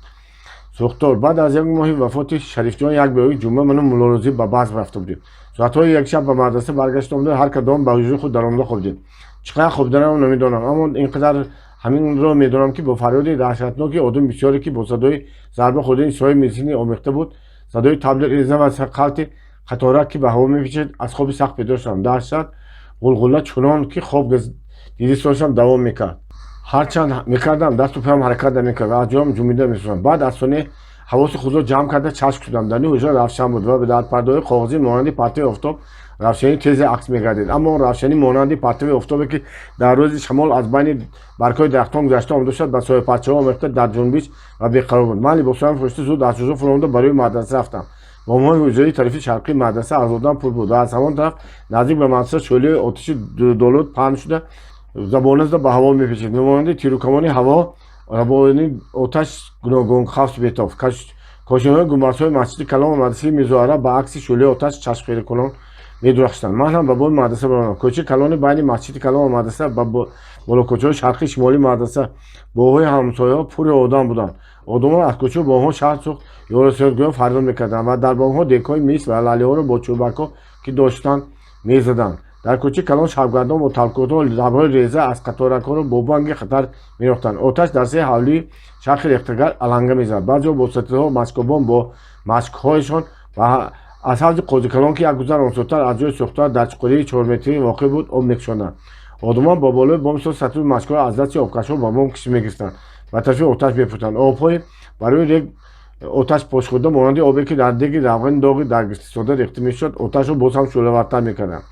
Сӯхтор. Баъд аз як моҳи вафоти Шарифҷон, як беои ҷумъа ману Муллорӯзӣ ба базм рафта будем. Соатҳои 1 шаб ба мадраса баргашта омада, ҳар кадом ба ҳуҷраи худ даромада хобидем. Чӣ қадар хобиданам намедонам, аммо ин қадар ҳаминро медонам, ки бо фарёди даҳшатноки одами бисёре, ки бо садои зарба хӯрдани соҳиби медисини омехта буд, садои табли реза ва қалти қаторак, ки ба ҳаво мепечид, аз хоби сахт бедор шудам. Даҳшат, ғулғула чунон ки хоб дидистоашам давом мекард. Ҳарчанд мекардам, дасту поям ҳаракат намекард ва аз ҷоям ҷунбида месозам. Баъд аз сония ҳавоси худро ҷамъ карда, чашм кушодам. Дар ҳуҷра равшан буд ва дар пардаҳои коғазӣ монанди партави офтоб равшании тезе акс мегардид. Аммо он равшанӣ монанди партави офтобе, ки дар рӯзи шамол аз байни баргҳои дарахтон гузашта омада шуд, ба сояпарчаҳо омехта дар ҷунбиш ва беқарор буд. Ман либосҳоям пӯшида, зуд аз ҳуҷра фуромада, ба рӯи мадраса рафтам. Бомҳои ҳуҷраи тарафи шарқии мадраса аз одам пур буд ва аз ҳамон тараф, наздик ба мадраса, шӯълаи оташи дудолуд паҳн шуда, забона зада ба ҳаво мепечид. Монанди тирукамони ҳаво равони оташ гуногунқафс метофт. Кошинаҳои гумбазҳои масҷиди калон ва мадрасаи Мирзоараб ба акси шӯълаи оташ чашмхиракунон медурахшиданд. Ман ҳам ба боми мадраса баромадам. Кӯчаи калони байни масҷиди калон ва мадраса ба болокӯчаҳои шарқии шимолии мадраса, боғҳои ҳамсояҳо пури одам буданд. Одамон аз кӯчаву бомҳо шаҳр сӯхт ёрасиёдгӯён фарёд мекарданд ва дар бомҳо дегҳои мис ва лалиҳоро бо чӯбакҳо, ки доштанд, мезаданд. Дар кӯчаи калон шабгардон бо талкӯтҳо лабҳои реза аз қаторакҳоро бо банги хатар мерохтанд. Оташ дар се ҳавлии шарқи рехтагар аланга мезад. Баъзеҳо бо сатилҳо, машкобон бо машкҳояшон аз ҳавзи Қозикалон, ки як гузар онсӯтар аз ҷои сӯхтор дар чуқурии 4 метрӣ воқеъ буд, об мекашонданд. Одамон бо болои бом сатилу машкҳоро аз дасти обкашҳо ба бом кишӣ мегирифтанд, ба тарафи оташ мепуртанд. Обҳои барои рег оташ пошхӯрда, монанди обе, ки дар деги равғани доғи даргирифтистода рехта мешуд, оташро боз ҳам шӯълавартар мекарданд.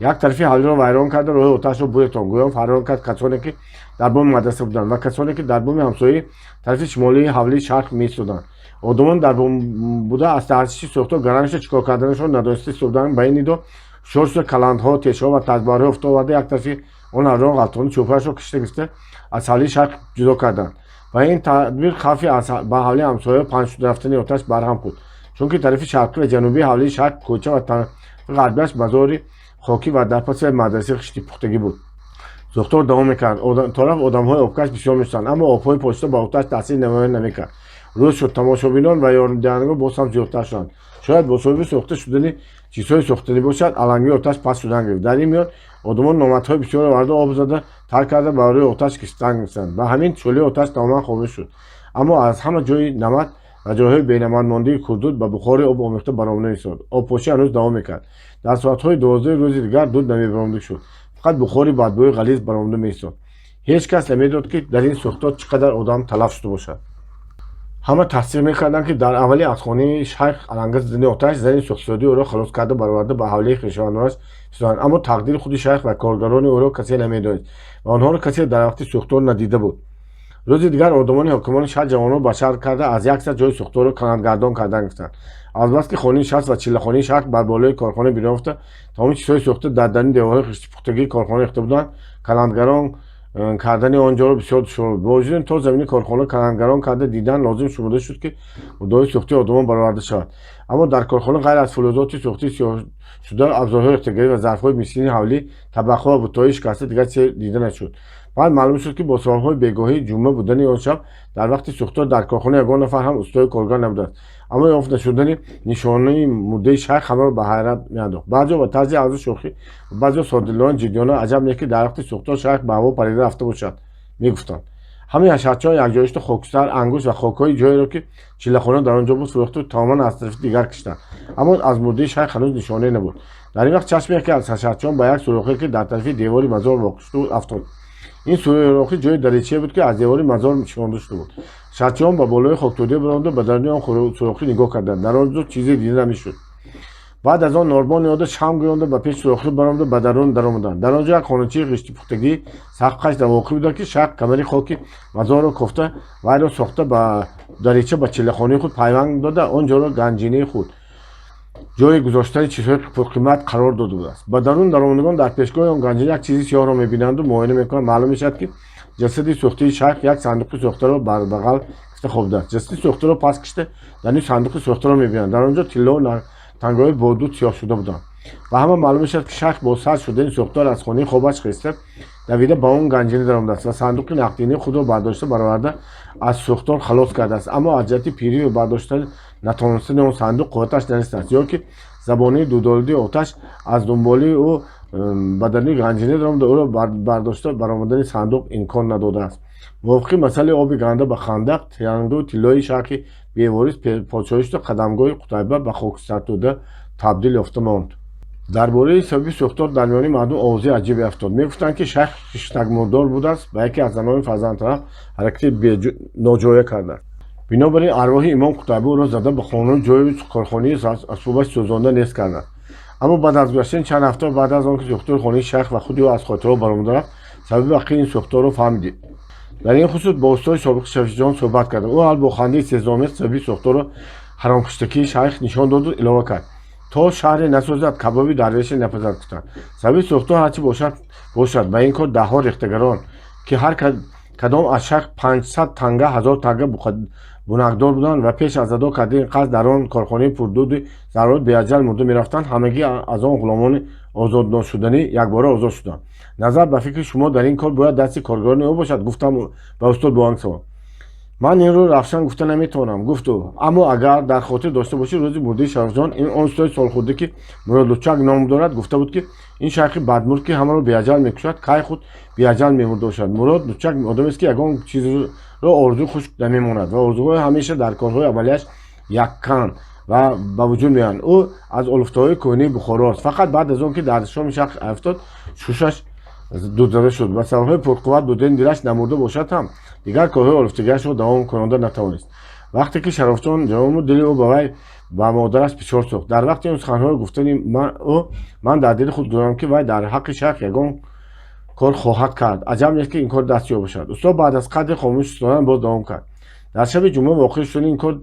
Як тарафи ҳавлиро вайрон карда, роҳи оташро буретон, гӯён фарёд кард касоне, ки дар боми мадраса буданд, ва касоне, ки дар боми ҳамсояи тарафи шимолии ҳавлии шарқ меистоданд. Одамон дар бом буда, аз тарсиши сӯхтор гаранг шуда, чикор карданашон надониста истоданд. Ба ин нидо ҳушёр шуда, каландҳо, тешҳо ва тазбарҳои офтоб оварда, як тарафи он ҳавлиро ғалтонда, чӯбҳояшро кишида гирифта, аз ҳавлии шарқ ҷудо карданд. Ба ин тадбир хавфи ба ҳавлии ҳамсоя паҳн шуда рафтани оташ барҳам хӯрд, чунки тарафи шарқӣ ва ҷанубии ҳавлии шарқ кӯча ва тарафи ғарбиаш мазори хокӣ ва дар паси мадрасаи хишти пухтагӣ буд. Сӯхтор давом мекард. Торафт одамҳои обкаш бисёр мешуданд, аммо обҳои пошида ба оташ таъсир намоён намекард. Рӯз шуд, тамошобинон ва ёридиҳандагон боз ҳам зиёдтар шуданд. Шояд бо сабаби сӯхта шудани чизҳои сӯхтанӣ бошад, алангаи оташ паст шудан гирифт. Дар ин миён одамон номатҳои бисёре оварда, об зада, тар карда, ба рӯи оташ кишидан гирифтанд. Ба ҳамин шӯълаи оташ тамоман хомӯш шуд, аммо аз ҳама ҷои намат ва ҷойҳои бенаматмондаи курдуд ба бухори об омехта баромада меистод. Обпошӣ ҳанӯз давом мекард. Дар соатҳои 12-и рӯзи дигар дуд намебаромада шуд, фақат бухори бадбӯи ғализ баромада меистод. Ҳеҷ кас намедод, ки дар ин сӯхтор чӣ қадар одам талаф шуда бошад. Ҳама тасдиқ мекарданд, ки дар аввали аз хонаи шайх аланга задани оташ зани сӯхтсодии ӯро халос карда, бароварда, ба ҳавлии хешовандонаш фиристоданд. Аммо тақдири худи шайх ва коргарони ӯро касе намедонист ва онҳоро касе дар вақти сӯхтор надида буд. Рӯзи дигар одамони ҳокимони шаҳр ҷавонро ба шаҳр карда, аз яксад ҷои сӯхторро каландгардон кардан гирифтанд. Азбаски хонаи шахс ва чиллахонаи шарқ бар болои корхона бино ёфта, тамоми чизҳои сӯхта дар даруни деворҳои хиштипухтагии корхона рехта буданд, каландгарон кардани он ҷоро бисёр душвор буд. Бо вуҷуди ин, то замини корхона каландгарон карда дидан лозим шумода шуд, ки муддаои сӯхтии одамон бароварда шавад. Аммо дар корхона ғайр аз фулӯзоти сӯхтии сиёҳшуда, абзорҳои рехтагарӣ ва зарфҳои мисини ҳавлӣ, табақҳо ва бутҳои шикаста дигар чизе дида нашуд. Баъд маълум шуд, ки бо сабабҳои бегоҳии ҷумъа будани он шаб дар вақти сӯхтор дар корхона ягон нафар ҳам устою коргар набудааст. Аммо ёфт нашудани нишонаи мурдаи шайх ҳамаро ба ҳайрат меандохт. Баъзеҳо ба тарзи ҳазлу шӯхӣ ва баъзеҳо соддилона, ҷиддиёна: «Аҷаб не, ки дар вақти сӯхтор шайх ба ҳаво парида рафта бошад», мегуфтанд. Ҳамаи ҳашарчиҳо якҷоя шуда, хокистар, ангушт ва хокҳои ҷоеро, ки чиллахона дар он ҷо буд, фурӯхту тамоман аз тарафи дигар киштанд. Аммо аз мурдаи шайх ҳанӯз нишонае набуд. Дар ин вақт чашми яке аз ҳашарчиён ба як сурохе, ки дар тарафи девори мазор воқеъ шуда буд, афтод. Ин сурохи ҷои даричае буд, ки аз девори мазор шиконда шуда буд. Ҳашарчиён ба болои хоктӯда баромада, ба даруни он сурохӣ нигоҳ карданд. Дар он ҷо чизе дида намешуд. Баъд аз он норбон ниҳода, шамъ гӯёнда, ба пеши сурохӣ баромада, ба дарун даромаданд. Дар он ҷо як хоначаи ғиштипухтагии сахтқаш дар воқеъ буда, ки шайх камари хоки мазорро кофта, вайро сохта, ба дарича ба чиллахонаи худ пайванд дода, он ҷоро ганҷинаи худ, ҷои гузоштани чизҳои пурқимат қарор дода будааст. Ба дарун даромадагон дар пешгоҳи он ганҷина як чизи сиёҳро мебинанду муоина мекунанд. Маълум мешавад, ки ҷасади сӯхтаи шайх як сандуқи сӯхтаро бар бағал кишта хобидааст. Ҷасади сӯхтаро пас кишта, даруни сандуқи сӯхтаро мебинанд. Дар он ҷо тиллову тангаҳои бо дуд сиёҳ шуда буданд. Ба ҳама маълум мешавад, ки шайх бо сар шудани сӯхтор аз хонаи хобаш хеста. Давида ба он ганҷина даромадааст ва сандуқи нақдинии худро бардошта бароварда, аз сӯхтор халос кардааст. Аммо аз ҷиҳати пирӣ бардошта натавонистани он сандуқ қувваташ нарасидааст ё ки забонаи дудолуди оташ аз дунболи ӯ ба даруни ганҷина даромада, ӯро бардошта баромадани сандуқ имкон надодааст. Мувофиқи масъалаи оби ганда ба хандақ, тирангдуи тиллои шайхи беворис подшоҳӣ шуда, қадамгоҳи Қутайба ба хокистартӯда табдил ёфта монд. Дар бораи сабаби сӯхтор дар миёни мардум овози аҷибе афтод. Мегуфтанд, ки шайх хиштакмурдор будааст, ба яке аз занони фарзандтараф ҳаракати ноҷоя кардааст. Бинобар ин арвоҳи имом Қутайба ӯро зада, ба хонаи ҷои корхонаи асбобаш сӯзонда нест кардааст. Аммо баъд аз гузаштани чанд ҳафта, баъд аз он ки сӯхтори хонаи шайх ва худи ӯ аз хотирҳо баромада рафт, сабаби ҳақиқии ин сӯхторро фаҳмидем. Дар ин хусус бо устоди собиқи Шафиҷон суҳбат кардам. Ӯ ҳал бо хандаи истеҳзоомез сабаби сӯхторро ҳаромхиштакии шайх нишон доду илова кард: то шаҳре насозад, кабоби дарвеше напазад, гуфтанд. Сабаби сӯхтор ҳарчи бошад бошад, ба ин кор даҳҳо рехтагарон, ки ҳар кадом аз шайх 500 танга, 1000 танга бунакдор буданд ва пеш аз адо кардани қарз дар он корхонаи пурдуди зарурат беаҷал мурда мерафтанд, ҳамагӣ аз он ғуломони озодношуданӣ якбора озод шуданд. Назар ба фикри шумо, дар ин кор бояд дасти коргарони ӯ бошад? Гуфтам ба устод бо савол. Ман инро равшан гуфта наметавонам, гуфт ӯ. Аммо агар дар хотир дошта бошӣ, рӯзи мурдаи Шарафҷон ин он устоди солхӯрда, ки Мурод Лучак ном дорад, гуфта буд, ки ин шайхи бадмурд, ки ҳамаро беаҷал мекушад, кай худ беаҷал мемурда бошад. Мурод Лучак одамест, ки ягон чизро орзуи хушк намемонад ва орзуҳои ҳамеша дар корҳои амалияш яккан ва ба вуҷуд меоянд. Ӯ аз олуфтаҳои кӯҳнаи Бухорост. Фақат баъд аз он ки дар шоми шайх афтод, шушаш дудзада шуд ва сабабҳои пурқувват будани дилаш намурда бошад ҳам, дигар корҳои олуфтагиашро давом кунонда натавонист. Вақте ки Шарофҷон ҷавон буд, дили ӯ ба вай, ба модараш бисёр сӯхт. Дар вақти ин суханҳоро гуфтани ӯ ман дар дили худ гӯям, ки вай дар ҳаққи шайх ягон кор хоҳад кард. Аҷаб нест, ки ин кор дастёб бошад. Устод баъд аз қадри хомӯш истодан боз давом кард: дар шаби ҷумъа воқеъ шудани ин кор,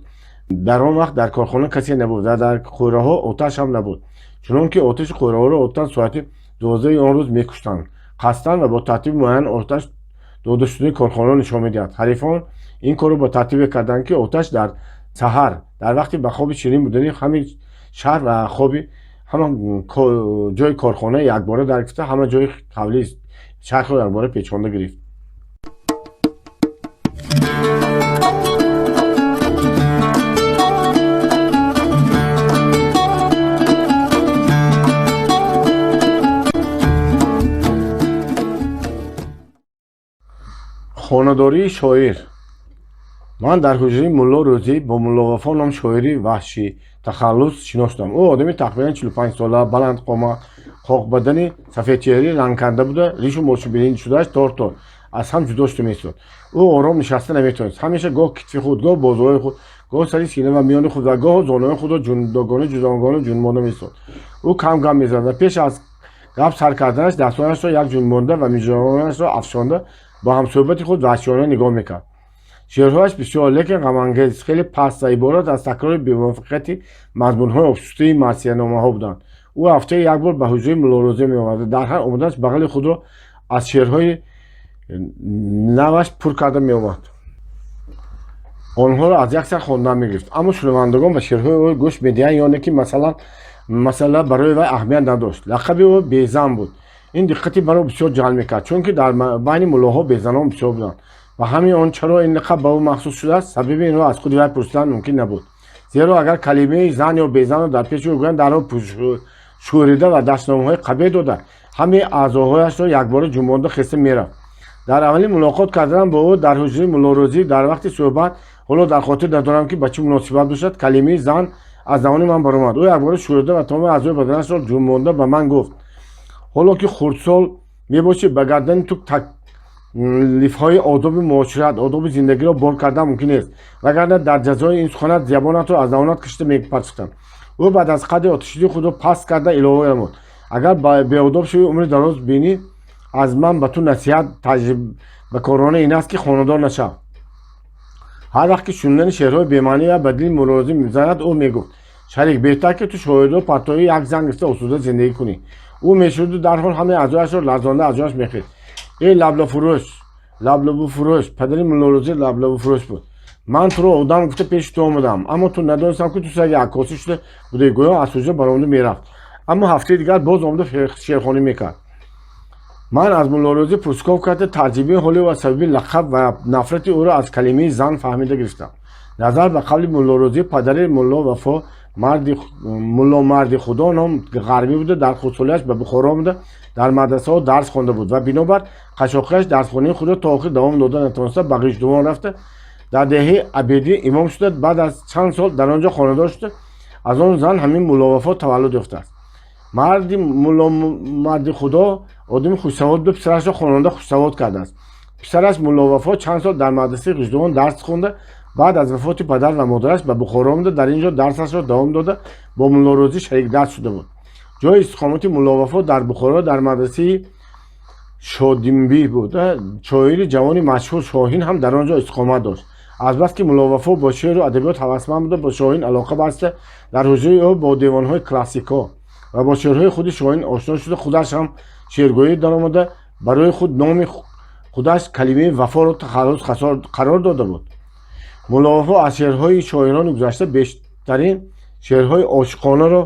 дар он вақт дар корхона касе набуд ва дар қӯраҳо оташ ҳам набуд, чунон ки оташи қӯраҳоро одатан соати 12-и он рӯз мекуштанд. Қасдан ва бо тартиби муайян оташ дода шудани корхонаро нишон медиҳад. Ҳарифон ин корро бо тартибе карданд, ки оташ дар саҳар, дар вақти ба хоби ширин будани ҳамаи шаҳр ва хоби ҳама ҷои корхона, якбора даргирифта, ҳама ҷои ҳавлии шайхро якбора печонда гирифт. Хонадории шоир. Ман дар ҳуҷраи Мулло Рӯзӣ бо Мулло Вафо ном шоири ваҳшӣ тахаллус шинос шудам. Ӯ одами тақрибан 45 сола, баландқомат, қоқбадани сафедчеҳраи рангканда буда, ришу мочубирин шудааш тор-тор аз ҳам ҷудо шуда меистод. Ӯ ором нишаста наметавонист. Ҳамеша гоҳ китфи худ, гоҳ бозуҳои худ, гоҳ сари сина ва миёни худ ва гоҳ зонуҳои худро ҷудогона ҷудогона ҷунбонда меистод. Ӯ кам гап мезад ва пеш аз гап сар карданаш дастонашро як ҷунбонда ва мижонашро афшонда бо ҳамсӯҳбати худ ваҳшиёна нигоҳ мекард. Шеърҳояш бисёр, лекин ғамангез, хеле паст ва иборат аз такрори бемувофиқияти мазмунҳои обшустаи марсияномаҳо буданд. Ӯ ҳафтаи як бор ба ҳуҷраи Муллорӯзӣ меомад ва дар ҳар омаданаш бағали худро аз шеърҳои наваш пур карда меомад. Онҳоро аз як сар хондан мегирифт. Аммо шунавандагон ба шеърҳои ӯ гӯш медиҳанд ё не, ки масалан масъала барои вай аҳамият надошт. Лақаби ӯ Безан буд. Ин диққати маро бисёр ҷалб мекард, чунки дар байни муллоҳо безанон бисёр буданд ва ҳамин он чаро ин лақаб ба ӯ махсус шудааст, сабаби инро аз худи вай пурсидан мумкин набуд, зеро агар калимаи зан ё безанро дар пеши ӯ гӯянд, дарҳол шӯрида ва дастномҳои қабеҳ дода, ҳамаи аъзоҳояшро якбора ҷунбонда хеста мерафт. Дар аввалин мулоқот карданам бо ӯ дар ҳуҷраи Муллорӯзӣ, дар вақти суҳбат, ҳоло дар хотир надорам, ки ба чӣ муносибат бошад, калимаи зан аз даҳони ман баромад. Ӯ якбора шӯрида ва тамоми аъзои баданашро ҷунбонда ба ман гуфт: ҳоло ки хурдсол мебошӣ, ба гардани ту таклифҳои одоби муошират, одоби зиндагиро бор кардан мумкин нест, вагарна дар ҷазои ин суханат забонатро аз даҳонат кашида мепартофтам. Ӯ баъд аз қадри оташидии худро паст карда илова намуд: агар беодоб шавӣ, умри дароз бинӣ, аз ман ба ту насиҳат таҷрибакорона ин аст, ки хонадор нашав. Ҳар вақт ки шунидани шеърҳои бемаънӣ ва ба дили Муллорӯзӣ мезанад, ӯ мегуфт: шарик, беҳтар ки ту шоирро партоӣ, як зан гирифта осуда зиндагӣ кунӣ. Ӯ мешуниду дарҳол ҳамаи аъзояшро ларзонда аз ҷояш мехест. Эй лаблабфурӯш, лаблабуфурӯш! Падари Муллорӯзӣ лаблабуфурӯш буд. Ман туро одам гуфта пеши ту омадам, аммо ту надонистам, ки ту саги аккосӣ шуда будаӣ. Гӯё аз ҳуҷра баромада мерафт. Аммо ҳафтаи дигар боз омада шеърхонӣ мекард. Ман аз Муллорӯзӣ пурсуков карда, таъҷиби ҳоли ва сабаби лақаб ва нафрати ӯро аз калимаи зан фаҳмида гирифтам. Назар ба қавли Муллорӯзӣ, падари Мулло Вафо Мулло Марди Худо ном ғарбӣ буда, дар хурдсолиаш ба Бухоро омада, дар мадрасаҳо дарс хонда буд ва бинобар қашшоқиаш дарсхонии худро то охир давом дода натавониста, ба Ғиждувон рафта, дар деҳаи Абедӣ имом шуда, баъд аз чанд сол дар он ҷо хонадор шуда, аз он зан ҳамин Мулловафо таваллуд ёфтааст. Марди Мулло Марди Худо одами хушсавод буда, писарашро хонанда, хушсавод кардааст. Писараш Мулловафо чанд сол дар мадрасаи Ғиждувон дарс хонда, баъд аз вафоти падар ва модараш ба Бухоро омада, дар ин ҷо дарсашро давом дода, бо Муллорӯзӣ шарикдарс шуда буд. Ҷои истиқомати Мулловафо дар Бухоро дар мадрасаи Шодимбӣ буд. Шоири ҷавони машҳур Шоҳин ҳам дар он ҷо истиқомат дошт. Азбаски Мулловафо бо шеъру адабиёт ҳавасманд буда, бо Шоҳин алоқа баста, дар ҳуҷраи ӯ бо девонҳои классикҳо ва бо шеърҳои худи Шоҳин ошно шуда, худаш ҳам шеъргӯӣ даромада, барои худ номи худаш калимаи Вафоро тахаллус қарор дода буд. Мулловафо аз шеърҳои шоирони гузашта бештарин шеърҳои ошиқонаро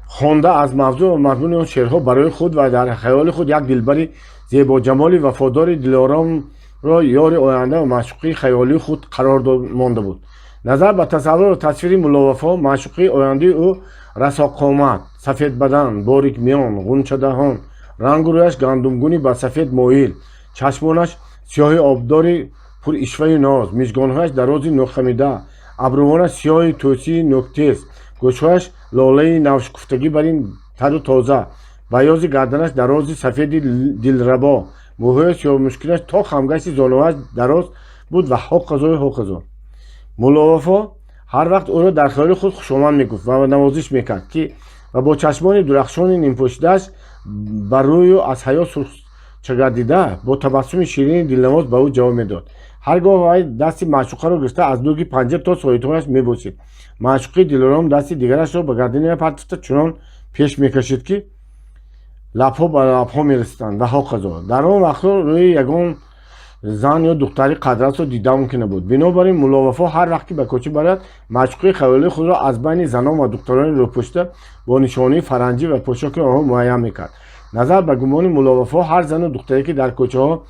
хонда, аз мавзӯъ ва мазмуни он шеърҳо барои худ ва дар хаёли худ як дилбари зебоҷамоли вафодори дилоромро ёри оянда ва маъшуқии хаёлии худ қарор монда буд. Назар ба тасаввуру тасвири Мулловафо, маъшуқии ояндаи ӯ расоқомат, сафедбадан, борикмиён, ғунчадаҳон, рангу рӯяш гандумгуни ба сафед моил, чашмонаш сиёҳи обдори пуришваю ноз, мижгонҳояш дарози нӯхамида, абрувонаш сиёҳи тӯсии нӯктез, гӯшҳояш лолаи навшукуфтагӣ бар ин тару тоза, баёзи гарданаш дарози сафеди дилрабо, мӯҳои сиёҳмушкинаш то хамгашти зонуҳояш дароз буд ва ҳоказою ҳоказо. Мулловафо ҳар вақт ӯро дар хаёли худ хушомад мегуфт ва навозиш мекард, ки ва бо чашмони дурахшони нимпӯшидааш ба рӯю аз ҳаё сурхчагардида, бо табассуми ширини дилнавоз ба ӯ ҷавоб медод. Ҳар гоҳ вай дасти маъшуқаро гирифта, аз нӯги панҷа то соитонаш мебӯсид, маъшуқии дилором дасти дигарашро ба гардани партофта, чунон пеш мекашид, ки лабҳо ба лабҳо мерасиданд ва ҳоказо. Дар он вақтҳо рӯи ягон зан ё духтари қадрасро дида мумкин набуд. Бинобар ин Мулловафо ҳар вақт ки ба кӯча барояд, маъшуқии хаёлии худро аз байни занон ва духтарони рӯпӯшида бо нишонии фаранҷӣ ва пӯшоки онҳо муайян мекард. Назар ба гумони Мулловафо, ҳар зану духтаре, ки дар кӯчаҳо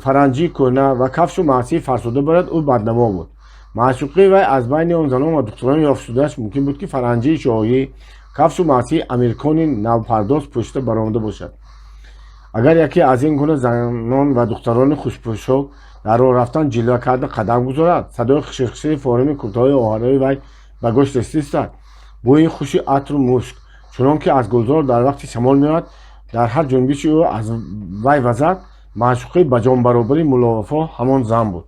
фаранҷии кӯҳна ва кафшу маъсии фарсуда барад, ӯ баднамо буд. Маъшуқии вай аз байни он занон ва духтарони ёфтшудааш мумкин буд, ки фаранҷии шоҳӣ, кафшу маъсии амиркони навпардоз пӯшида баромада бошад. Агар яке аз ин гуна занон ва духтарони хушпӯшок дар роҳ рафтан ҷилва карда қадам гузорад, садои хиширхишири форуми куртаҳои оҳарои вай ба гӯш расистад, бӯи хуши атру мушк, чунон ки аз гулзор дар вақти шамол меояд, дар ҳар ҷунбиши ӯ аз вай вазад, маъшуқии ба ҷонбаробари Мулловафо ҳамон зан буд.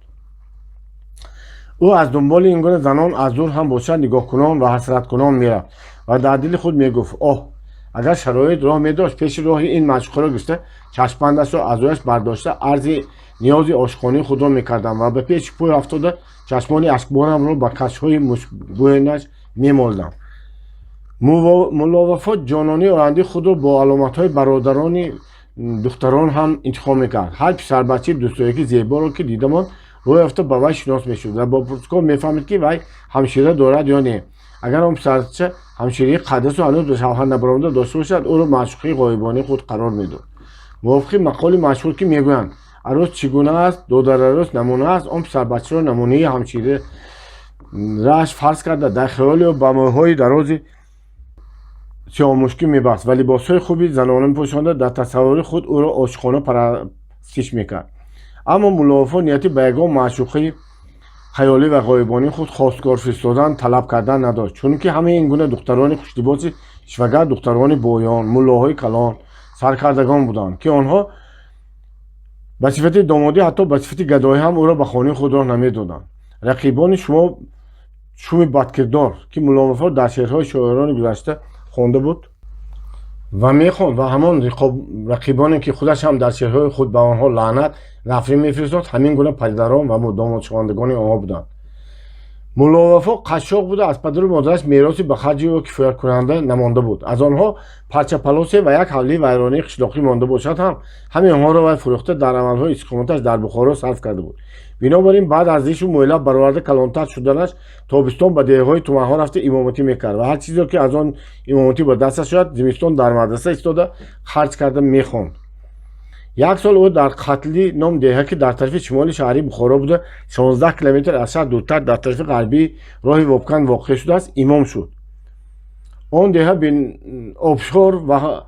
Ӯ аз дунболи ин гуна занон аз дур ҳам бошад нигоҳкунон ва ҳасраткунон мерафт ва дар дили худ мегуфт: «Оҳ, агар шароит роҳ медошт, пеши роҳи ин маъшуқаро гирифта, чашмбандашро аз рӯяш бардошта, арзи ниёзи ошиқонии худро мекардам ва ба пеши пой афтода, чашмони ашкборамро ба кашҳои мушкбӯянаш мемолдам». Мулловафо ҷононии ояндаи худро бо аломатҳои бародарони духтарон ҳам интихоб мекард. Ҳар писарбачаи дӯстдояки зеборо ки дида монд, рӯ ёфта ба вай шинос мешуд ва бо пурсуков мефаҳмид, ки вай ҳамшира дорад ё не. Агар он писарча ҳамшираи қадрасу ҳанӯз ба шавҳар набаромада дошта бошад, ӯро маъшуқии ғоибонии худ қарор медод. Мувофиқи мақоли машҳур, ки мегӯянд: «Арӯс чӣ гуна аст, додарарӯс намуна аст», он писарбачаро намунаи ҳамширааш фарз карда, дар хаёли ӯ ба мӯйҳои дарози сиёҳмушкӣ мебаст ва либосҳои хуби занона мепӯшонда, дар тасаввури худ ӯро ошиқона парастиш мекард. Аммо Мулловафо нияти ба ягон маъшуқии хаёлӣ ва ғоибонии худ хостгор фиристодан, талаб кардан надошт, чунки ҳамаи ин гуна духтарони хушлибоси ишвагар духтарони боён, муллоҳои калон, саркардагон буданд, ки онҳо ба сифати домодӣ, ҳатто ба сифати гадоӣ ҳам ӯро ба хонаи худ роҳ намедоданд. Рақибони шумо шуми бадкирдор, ки Мулловафо дар шеърҳои шоирони гузашта хонда буд ва мехонд, ва ҳамон рақибоне, ки худаш ҳам дар шеърҳои худ ба онҳо лаънат, нафрин мефиристод, ҳамин гуна падарон ва домодшавандагони онҳо буданд. Мулло Вафо қашшоқ буда, аз падару модараш мероси ба харҷи ӯ кифояткунанда намонда буд. Аз онҳо парчапалосе ва як ҳавлии вайронии қишлоқӣ монда бошад ҳам, ҳамин онҳоро вай фурӯхта, дар амалҳои истиқоматаш дар Бухоро сарф карда буд. Бинобар ин, баъд аз ришу мӯйла бароварда калонтар шуданаш, тобистон ба деҳаҳои туманҳо рафта имоматӣ мекард ва ҳар чизеро, ки аз он имоматӣ ба дасташ шояд, зимистон дар мадраса истода харҷ карда мехонд. Як сол ӯ дар Қатлӣ ном деҳа, ки дар тарафи шимоли шаҳрии Бухоро буда, 16 километр аз шаҳр дуртар, дар тарафи ғарбии роҳи Вобканд воқеъ шудааст, имом шуд. Он деҳа обшор ва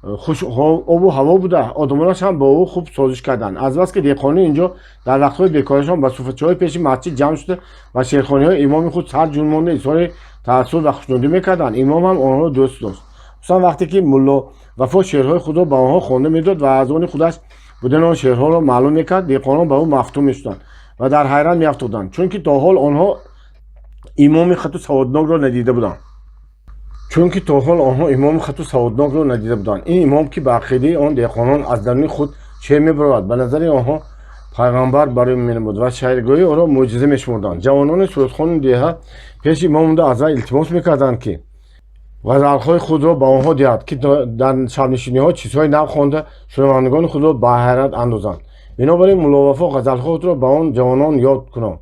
хушобу ҳаво буда, одамонаш ҳам бо ӯ хуб созиш карданд. Азбаски деҳқонони инҷо дар вақтҳои бекориашон ба суфачаҳои пеши масҷид ҷамъ шуда ва шеърхониҳои имоми худ сар ҷунбонда изҳори таассур ва хушнудӣ мекарданд, имом ҳам онҳоро дӯст дошт. Хусусан вақте ки Мулло Вафо шеърҳои худро ба онҳо хонда медод ва аз они худаш будани он шеърҳоро маълум мекард, деҳқонон ба ӯ мафтун мешуданд ва дар ҳайрат меафтоданд, чунки то ҳол онҳо имоми хату саводнокро надида буданд. Чунки то ҳол онҳо имоми хату саводнокро надида буданд. Ин имом, ки ба ақидаи он деҳқонон аз даруни худ шеър мебаровард, ба назари онҳо пайғамбар барои менамуд ва шеъргӯии ӯро мӯъҷиза мешумурданд. Ҷавонони сурудхони деҳа пеши имом омада, аз вай илтимос мекарданд, ки ғазалҳои худро ба онҳо диҳад, ки дар шабнишиниҳо чизҳои нав хонда, шунавандагони худро ба ҳайрат андозанд. Бинобар ин Мулло Вафо ғазалҳои худро ба он ҷавонон ёд кунанд.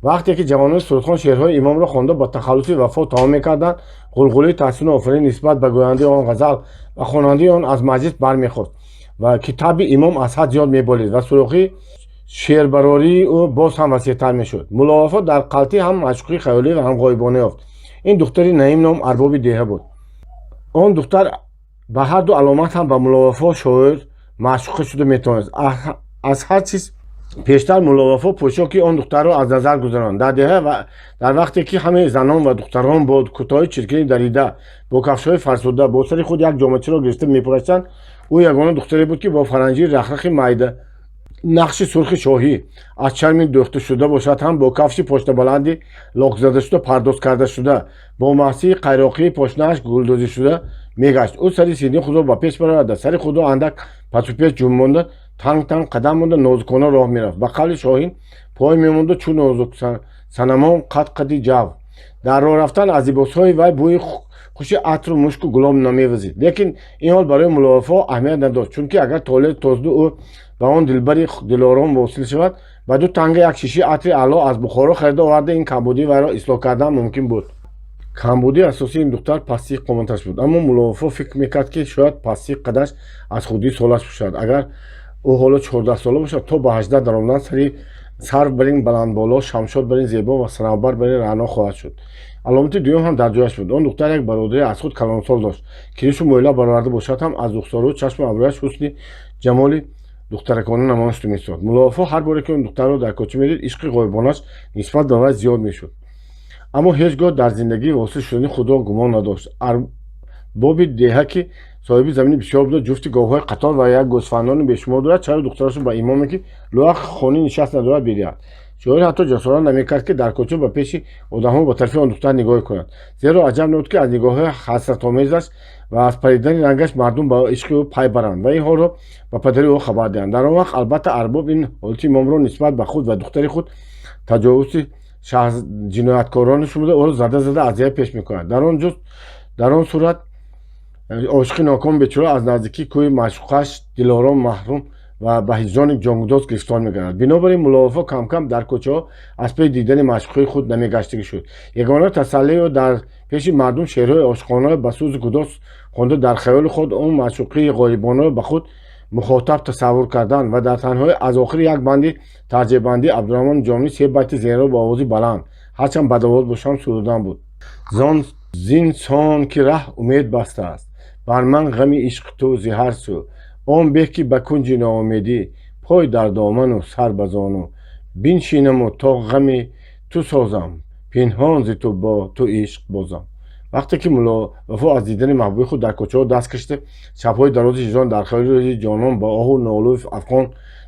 Вақте ки ҷавонони сурудхон шеърҳои имомро хонда, ба тахаллуси Вафо тамом мекарданд, ғулғулаи таҳсину офарин нисбат ба гӯяндаи он ғазал ва хонандаи он аз маҷлис бармехост ва ки табъи имом аз ҳад зиёд меболид ва сурохии шеърбарории ӯ боз ҳам васеътар мешуд. Мулло Вафо дар Қалтӣ ҳам маъшуқаи хаёлӣ ва ҳам ғоибона ёфт. Ин духтари Наим ном арбоби деҳа буд. Он духтар ба ҳар ду аломат ҳам ба Мулло Вафо шоир маъшуқа шуда метавонист. Аз ҳар чиз пештар Мулло Вафо пӯшоки он духтарро аз назар гузаронд. Дар деҳа дар вақте ки ҳамаи занон ва духтарон бо куртаҳои чиркини дарида, бо кафшҳои фарсуда, бо сари худ як ҷомачиро гирифта мепӯраштанд, ӯ ягона духтаре буд, ки бо фаранҷии рахрахи майда, нақши сурхи шоҳӣ, аз чарми дӯхташуда бошад ҳам, бо кафши пошнабаланди локзадашуда, пардоз кардашуда, бо маҳсии қайроқии пошнааш гулдӯзишуда мегашт. Ӯ сари сидни худро ба пеш бароварда, сари худро андак пасу пеш ҷунбонда, танг танг қадам монда, нозукона роҳ мерафт. Ба қавли Шоҳин, пой мемонду чун нозуксанамон қад қади ҷав. Дар роҳ рафтан аз либосҳои вай бӯи хуши атру мушку гулоб намевазид. Лекин ин ҳол барои Мулло Вафо аҳамият надошт, чунки агар толеъ тозду ӯ ба он дилбари дилором восил шавад, ба 2 танга як шиши атри аъло аз Бухоро харида оварда, ин камбудии вайро ислоҳ кардан мумкин буд. Камбудии асосии ин духтар пастии қоматаш буд. Аммо Мулло Вафо фикр мекард, ки шояд пастии қадаш аз хурдии солаш бошад. Агар ӯ ҳоло 14сола бошад, то ба 18 даромадан сари сарв бар ин баландболо, шамшод бар ин зебо ва санавбар бар ин раъно хоҳад шуд. Аломати дуюм ҳам дар ҷояш буд. Он духтар як бародари аз худ калонсол дошт, ки ришу мӯйла бароварда бошад ҳам, аз рухсору чашму абрӯяш ҳусни ҷамоли духтаракона намоён шуда меситод. Мулло Вафо ҳар боре ки он духтарро дар кӯча медид, ишқи ғоибонааш нисбат ба вай зиёд мешуд, аммо ҳеҷ гоҳ дар зиндагӣ восил шудани худро гумон надошт. Арбоби деҳа, ки соҳиби замини бисёр буда, ҷуфти говҳои қатор ва як гӯсфандони бешумор дорад, чаро духтарашро ба имоме, ки лоақи хонӣ нишаст надорад, бидиҳад? Шоир ҳатто ҷасорат намекард, ки дар кӯча ба пеши одамҳо ба тарафи он духтар нигоҳе кунад, зеро аҷаб набуд, ки аз нигоҳҳои ҳасратомезаш ва аз паридани рангаш мардум ба ишқи ӯ пай баранд ва ин ҳолро ба падари ӯ хабар диҳанд. Дар он вақт, албатта, арбоб ин ҳолати имомро нисбат ба худ ва духтари худ таҷовузи ҷинояткорона шумода, ӯро зада зада аз деҳа пеш мекунад. Дар он сурат ошиқи нокоми бечора аз наздикии кӯи маъшуқаш Дилором маҳрум ва ба ҳиҷрони ҷонгудоз гирифтор мегардад. Бинобар ин Мулло Вафо камкам дар кӯчаҳо аз паи дидани маъшуқаи худ намегаштагӣ шуд. Ягона тасаллии ӯ дар пеши мардум шеърҳои ошиқонаро ба сӯзу гудоз хонда, дар хаёли худ он маъшуқаи ғоибонаро ба худ мухотаб тасаввур кардан ва дар танҳоӣ аз охири як банди тарҷеъбандии Абдураҳмони Ҷомӣ се байти зеринро бо овози баланд, ҳарчанд бадовоз бошам, сурудан буд: Зин сон ки раҳ умед бастааст бар ман ғами ишқи ту зи ҳар сӯ, он беҳ ки ба кунҷи ноумедӣ пой дар доману сар ба зону биншинаму то ғами ту созам, пинҳон зи ту бо ту ишқ бозам. Вақте ки Мулло Вафо аз дидани маҳбуби худ дар кӯчаҳо даст кашида, шабҳои дарози ҳиҷрон дар хаёли ҷонон ба оҳу нолуи афғон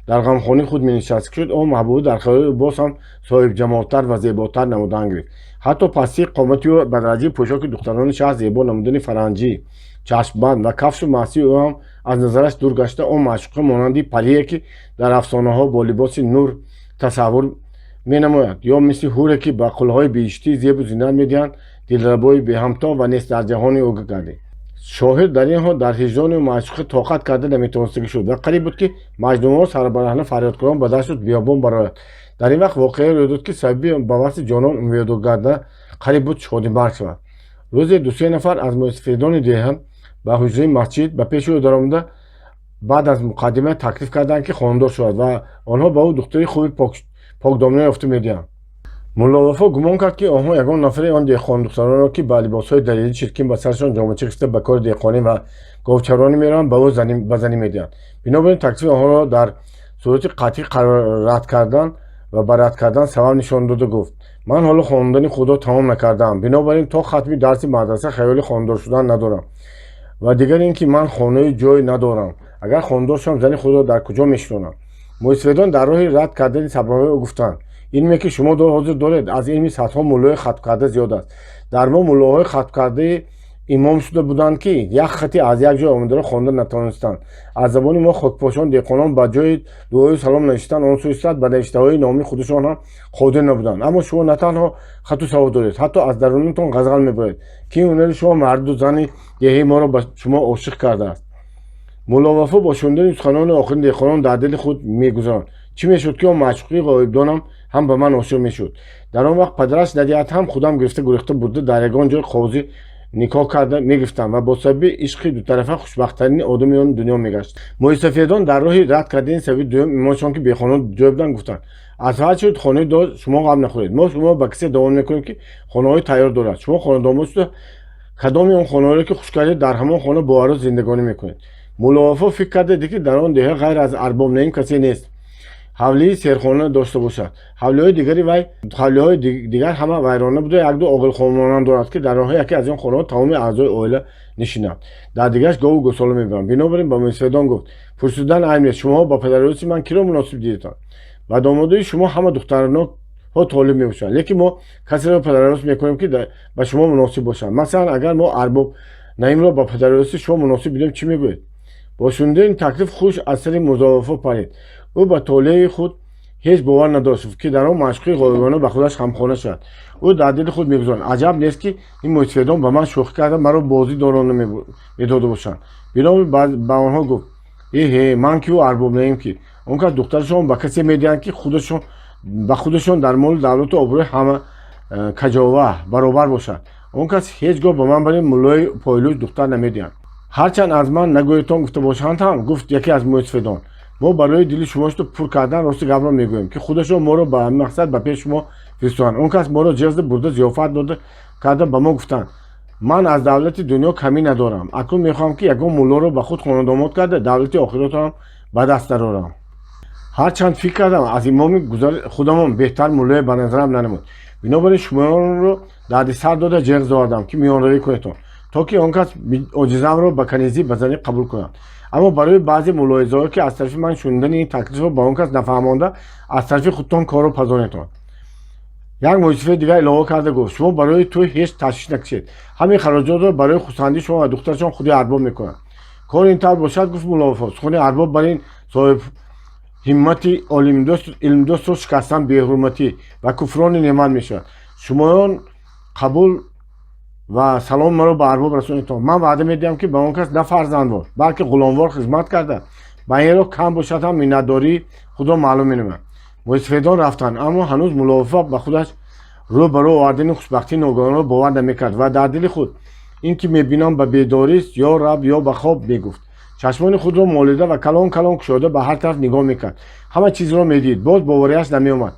дар ғамхонии худ менишаст шуд, он маҳбуба дар хаёли ӯ боз ҳам соҳибҷамолтар ва зеботар намудан гирифт. Ҳатто пастии қомати ӯ ба дараҷаи пӯшоки духтарони шаҳр зебо намудани фаранҷӣ, чашмбанд ва кафшу маҳсии ӯ ҳам аз назараш дур гашта, он маъшуқа монанди парие, ки дар афсонаҳо бо либоси нур тасаввур Менамояд, ё мисли ҳуре, ки ба қулҳои биҳиштӣ зебу зинат медиҳанд, дилрабои беҳамто ва нест дар ҷаҳони ӯ гардид. Шоҳир дар ин ҳол дар ҳиҷрону маъшуқӣ тоқат карда наметавонистагӣ шуд ва қариб буд, ки маҷнунвор сарбараҳна фарёдкунон ба дашту биёбон барояд. Дар ин вақт воқеае рӯй дод, ки сабаби ба васли ҷонон умедвор гарда қариб буд шодимарг шавад. Рӯзе дусе нафар аз мӯйсафедони деҳа ба ҳуҷраи масҷид ба пеши ӯ даромада, баъд аз муқаддима таклиф карданд, ки хонадор шавад ва онҳо ба ӯ духтари хуби покдомана ёфта медиҳанд. Мулло Вафо гумон кард, ки онҳо ягон нафари он деҳқондухтаронро, ки ба либосҳои дарида, чиркин, ба сарашон ҷомача гирифта, ба кори деҳқонӣ ва говчаронӣ мераванд, ба ӯ ба занӣ медиҳанд. Бинобар ин таклифи онҳоро дар сурати қатъӣ рад кардан ва ба рад кардан сабаб нишон дода гуфт: «Ман ҳоло хондани худро тамом накардаам, бинобар ин то хатми дарси мадраса хаёли хонадор шудан надорам. Ва дигар ин ки ман хонаю ҷой надорам. Агар хонадор шавам, зани худро дар куҷо мешинонам?» Мӯйсафедон дар роҳи рад кардани сабабҳои ӯ гуфтанд: «Илме, ки шумо ҳозир доред, аз илми садҳо муллои хатмкарда зиёд аст. Дар мо муллоҳои хатмкардаи имом шуда буданд, ки як хати аз як ҷой омадаро хонда натавонистанд. Аз забони мо хокпошон деҳқонон ба ҷои дуою салом навиштан он сӯи сад ба навиштаҳои номи худашон ҳам қодир набуданд. Аммо шумо на танҳо хату савод доред, ҳатто аз дарунатон ғазал мебаред, ки ин ҳунари шумо марду зани деҳаи моро ба шумо ошиқ кардааст». Мулло Вафо бо шунидани суханони охирини деҳқонон дар дили худ мегузаронд: «Чӣ мешуд, ки он маъшуқии ғоибдонам ҳам ба ман ошиқ мешуд? Дар он вақт падараш надиҳад ҳам, худам гирифта, гурехта бурда, дар ягон ҷой қозӣ никоҳ карда мегирифтам ва бо сабаби ишқи дутарафа хушбахттарини одами он дунё мегашт». Мӯйсафедон дар роҳи рад кардани сабаби дуюм имоншон, ки бехону ҷой буданд, гуфтанд: «Аз ҳар шуд хонаи дор шумо ғам нахӯред. Мо шумо ба касе давон мекунем, ки хонаҳои тайёр дорад. Шумо хонадомод шуда, кадоми он хонаҳоро, ки хуш кардед, дар ҳамон хона бо арӯс зиндагонӣ мекунед». Мулло Вафо фикр карда дид, ки дар он деҳа ғайр аз арбоб Наим касе нест, ҳавлии серхона дошта бошад. Ҳавлиҳои дигари вай, ҳавлиҳои дигар ҳама вайрона буда, якду оғилхонамонанд дорад, ки дар онҳо яке аз ин хонаҳо тамоми аъзои оила нишинад, дар дигараш гову гӯсола мебаранд. Бинобар ин ба мӯйсафедон гуфт: «Пурсидан айб нест, шумоҳо ба падарарӯси ман киро муносиб дидетон? Ба домодои шумо ҳама духтаронҳо толиб мебошанд, лекин мо касеро падарарӯс мекунем, ки ба шумо муносиб бошанд. Масалан, агар мо арбоб Наимро ба падарарӯси шумо муносиб бидем, чӣ мегӯед?» Бо шунидани таклиф хуш аз сари Мирзо Вафо парид. Ӯ ба толеи худ ҳеҷ бовар надошт, ки дар он маъшуқи ғоибона ба худаш ҳамхона шавад. Ӯ дар дили худ мегузорад: «Аҷаб нест, ки ин мӯйсафедон ба ман шӯхӣ карда, маро бозӣ дорона медода бошанд». Бинобар ба онҳо гуфт: «Эҳе, ман киву арбоб Наим ки? Он кас духтарашон ба касе медиҳанд, ки худашон ба худашон дар молу давлату обрӯи ҳама каҷова баробар бошад. Он кас ҳеҷ гоҳ ба ман бари муллои пойлӯч духтар намедиҳанд». «Ҳарчанд аз ман нагӯетон гуфта бошанд ҳам, гуфт яке аз мӯйсафедон, мо барои дили шумошро пур кардан рости гапро мегӯем, ки худашон моро ба ҳамин мақсад ба пеши шумо фиристоданд. Он кас моро ҷеғ зада бурда, зиёфат дода карда, ба мо гуфтанд: ман аз давлати дунё камӣ надорам, акнун мехоҳам, ки ягон муллоро ба худ хонадомод карда, давлати охиратам ба даст дарорам. Ҳарчанд фикр кардам, аз имоми гузари худамон беҳтар муллое ба назарам нанамуд. Бинобар ин шуморо дарди сар дода, ҷеғ задам, ки миёнравӣ кунедтон, то ки он кас оҷизамро ба канизӣ ба занӣ қабул кунад. Аммо барои баъзе мулоҳизаҳое, ки аз тарафи ман шунидани ин таклифро ба он кас нафаҳмонда, аз тарафи худтон корро пазонедтон». Як мӯйсафеди дигар илова карда гуфт: «Шумо барои тӯй ҳеҷ ташвиш накашед. Ҳамин хароҷотро барои хурсандии шумо ва духтарашон худи арбоб мекунад». «Кор ин тавр бошад, гуфт Мулло Вафо, сухани арбоб бар ин соҳиб ҳиммати олимдӯст, илмдӯстро шикастан беҳурматӣ ва куфрони неъмат мешавад. Шумоён қабул ва салом маро ба арбоб расонедтон. Ман ваъда медиҳам, ки ба он кас на фарзандвор, балки ғуломвор хизмат карда, ба ин роҳ кам бошад ҳам миннатдории худро маълум менамоям». Мӯйсафедон рафтанд, аммо ҳанӯз Мулло Вафо ба худаш рӯ ба рӯ овардани хушбахтии ногоҳонро бовар намекард ва дар дили худ: «Ин ки мебинам, ба бедорист ё раб ё ба хоб?» мегуфт. Чашмони худро молида ва калон калон кушода ба ҳар тараф нигоҳ мекард. Ҳама чизро медид, боз боварияш намеомад.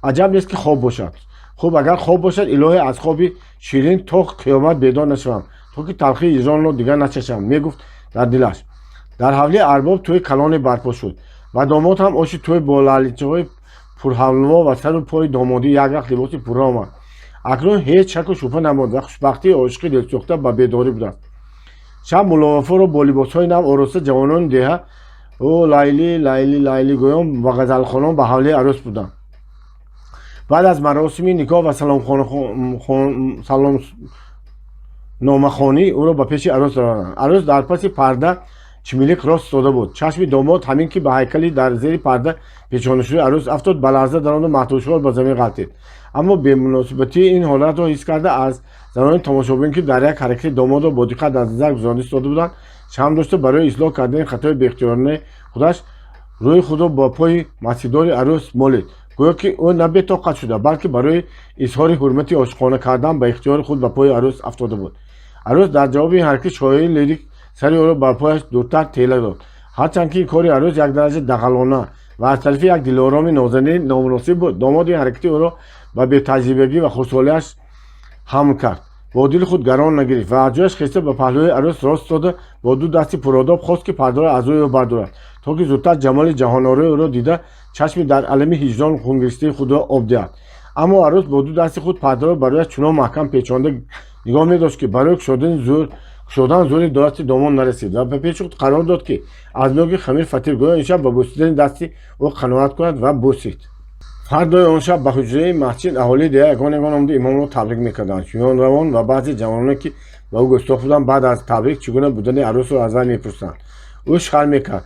Аҷаб нест, ки хоб бошад. Хуб, агар хоб бошад, илоҳе, аз хоби ширин то қиёмат бедор нашавам, то ки талхии ҳиҷронро дигар начашам, мегуфт дар дилаш. Дар ҳавлии арбоб тӯи калоне барпо шуд ва домод ҳам оши тӯй бо лаличаҳои пурҳалво ва сару пои домодӣ як рахт либоси пурра омад. Акнун ҳеҷ шаку шубҳа намонд ва хушбахтии ошиқи дилсӯхта ба бедорӣ будааст. Шаб Мулло Вафоро бо либосҳои нав ороста, ҷавонони деҳа ӯ «Лайли, Лайли, Лайли» гӯён ва ғазалхонон ба ҳавлии арӯс буданд. Баъд аз маросими никоҳ ва саломномахонӣ ӯро ба пеши арӯс дароварданд. Арӯс дар паси парда Чимилиқ рост истода буд. Чашми домод ҳамин ки ба ҳайкали дар зери парда печонашудаи арӯс афтод, ба ларза даромаду маҳтушвор ба замин ғалтид. Аммо бемуносибатии ин ҳолатро ҳис карда, аз занони тамошобин, ки дар як ҳаракати домодро бо диққат аз назар гузаронда истода буданд, шарм дошта, барои ислоҳ кардани хатои беихтиёронаи худаш рӯи худро ба пои масидори арӯс молид. Гӯё ки ӯ на бетоқат шуда, балки барои изҳори ҳурмати ошиқона кардан ба ихтиёри худ ба пои арӯс афтода буд. Арӯс дар ҷавоби ин ҳаракати шоири лирик сари ӯро ба пояш дуртар тела дод. Ҳарчанд ки кори арӯс як дараҷа дағалона ва аз тарафи як дилороми нозанин номуносиб буд, домод ин ҳаракати ӯро ба бетаҷрибагӣ ва хурдсолиаш ҳамл кард. Бо дили худ гарон нагирифт ва аз ҷояш хеста, ба паҳлӯи арӯс рост истода, бо ду дасти пуродоб хост, ки пардаро аз рӯи ӯ бардорад, то ки зудтар ҷамоли ҷаҳонорои ӯро дида, чашми дар алами ҳиҷрон хунгиристаи худро об диҳад. Аммо арӯс бо ду дасти худ пардаро барояш чунон маҳкам печонда нигоҳ медошт, ки барои кушодан зӯри дасти домод нарасид ва ба пеши худ қарор дод, ки аз ноги хамир фатир, гӯё ин шаб ба бӯсидани дасти ӯ қаноат кунад, ва бӯсид. Фардои он шаб ба ҳуҷраи масҷид аҳолии деҳа ягон ягон омада имомро табрик мекарданд. Миёнравон ва баъзе ҷавононе, ки ба ӯ густох буданд, баъд аз табрик чӣ гуна будани арӯсро аз вай мепурсанд. Ӯ шарм мекард,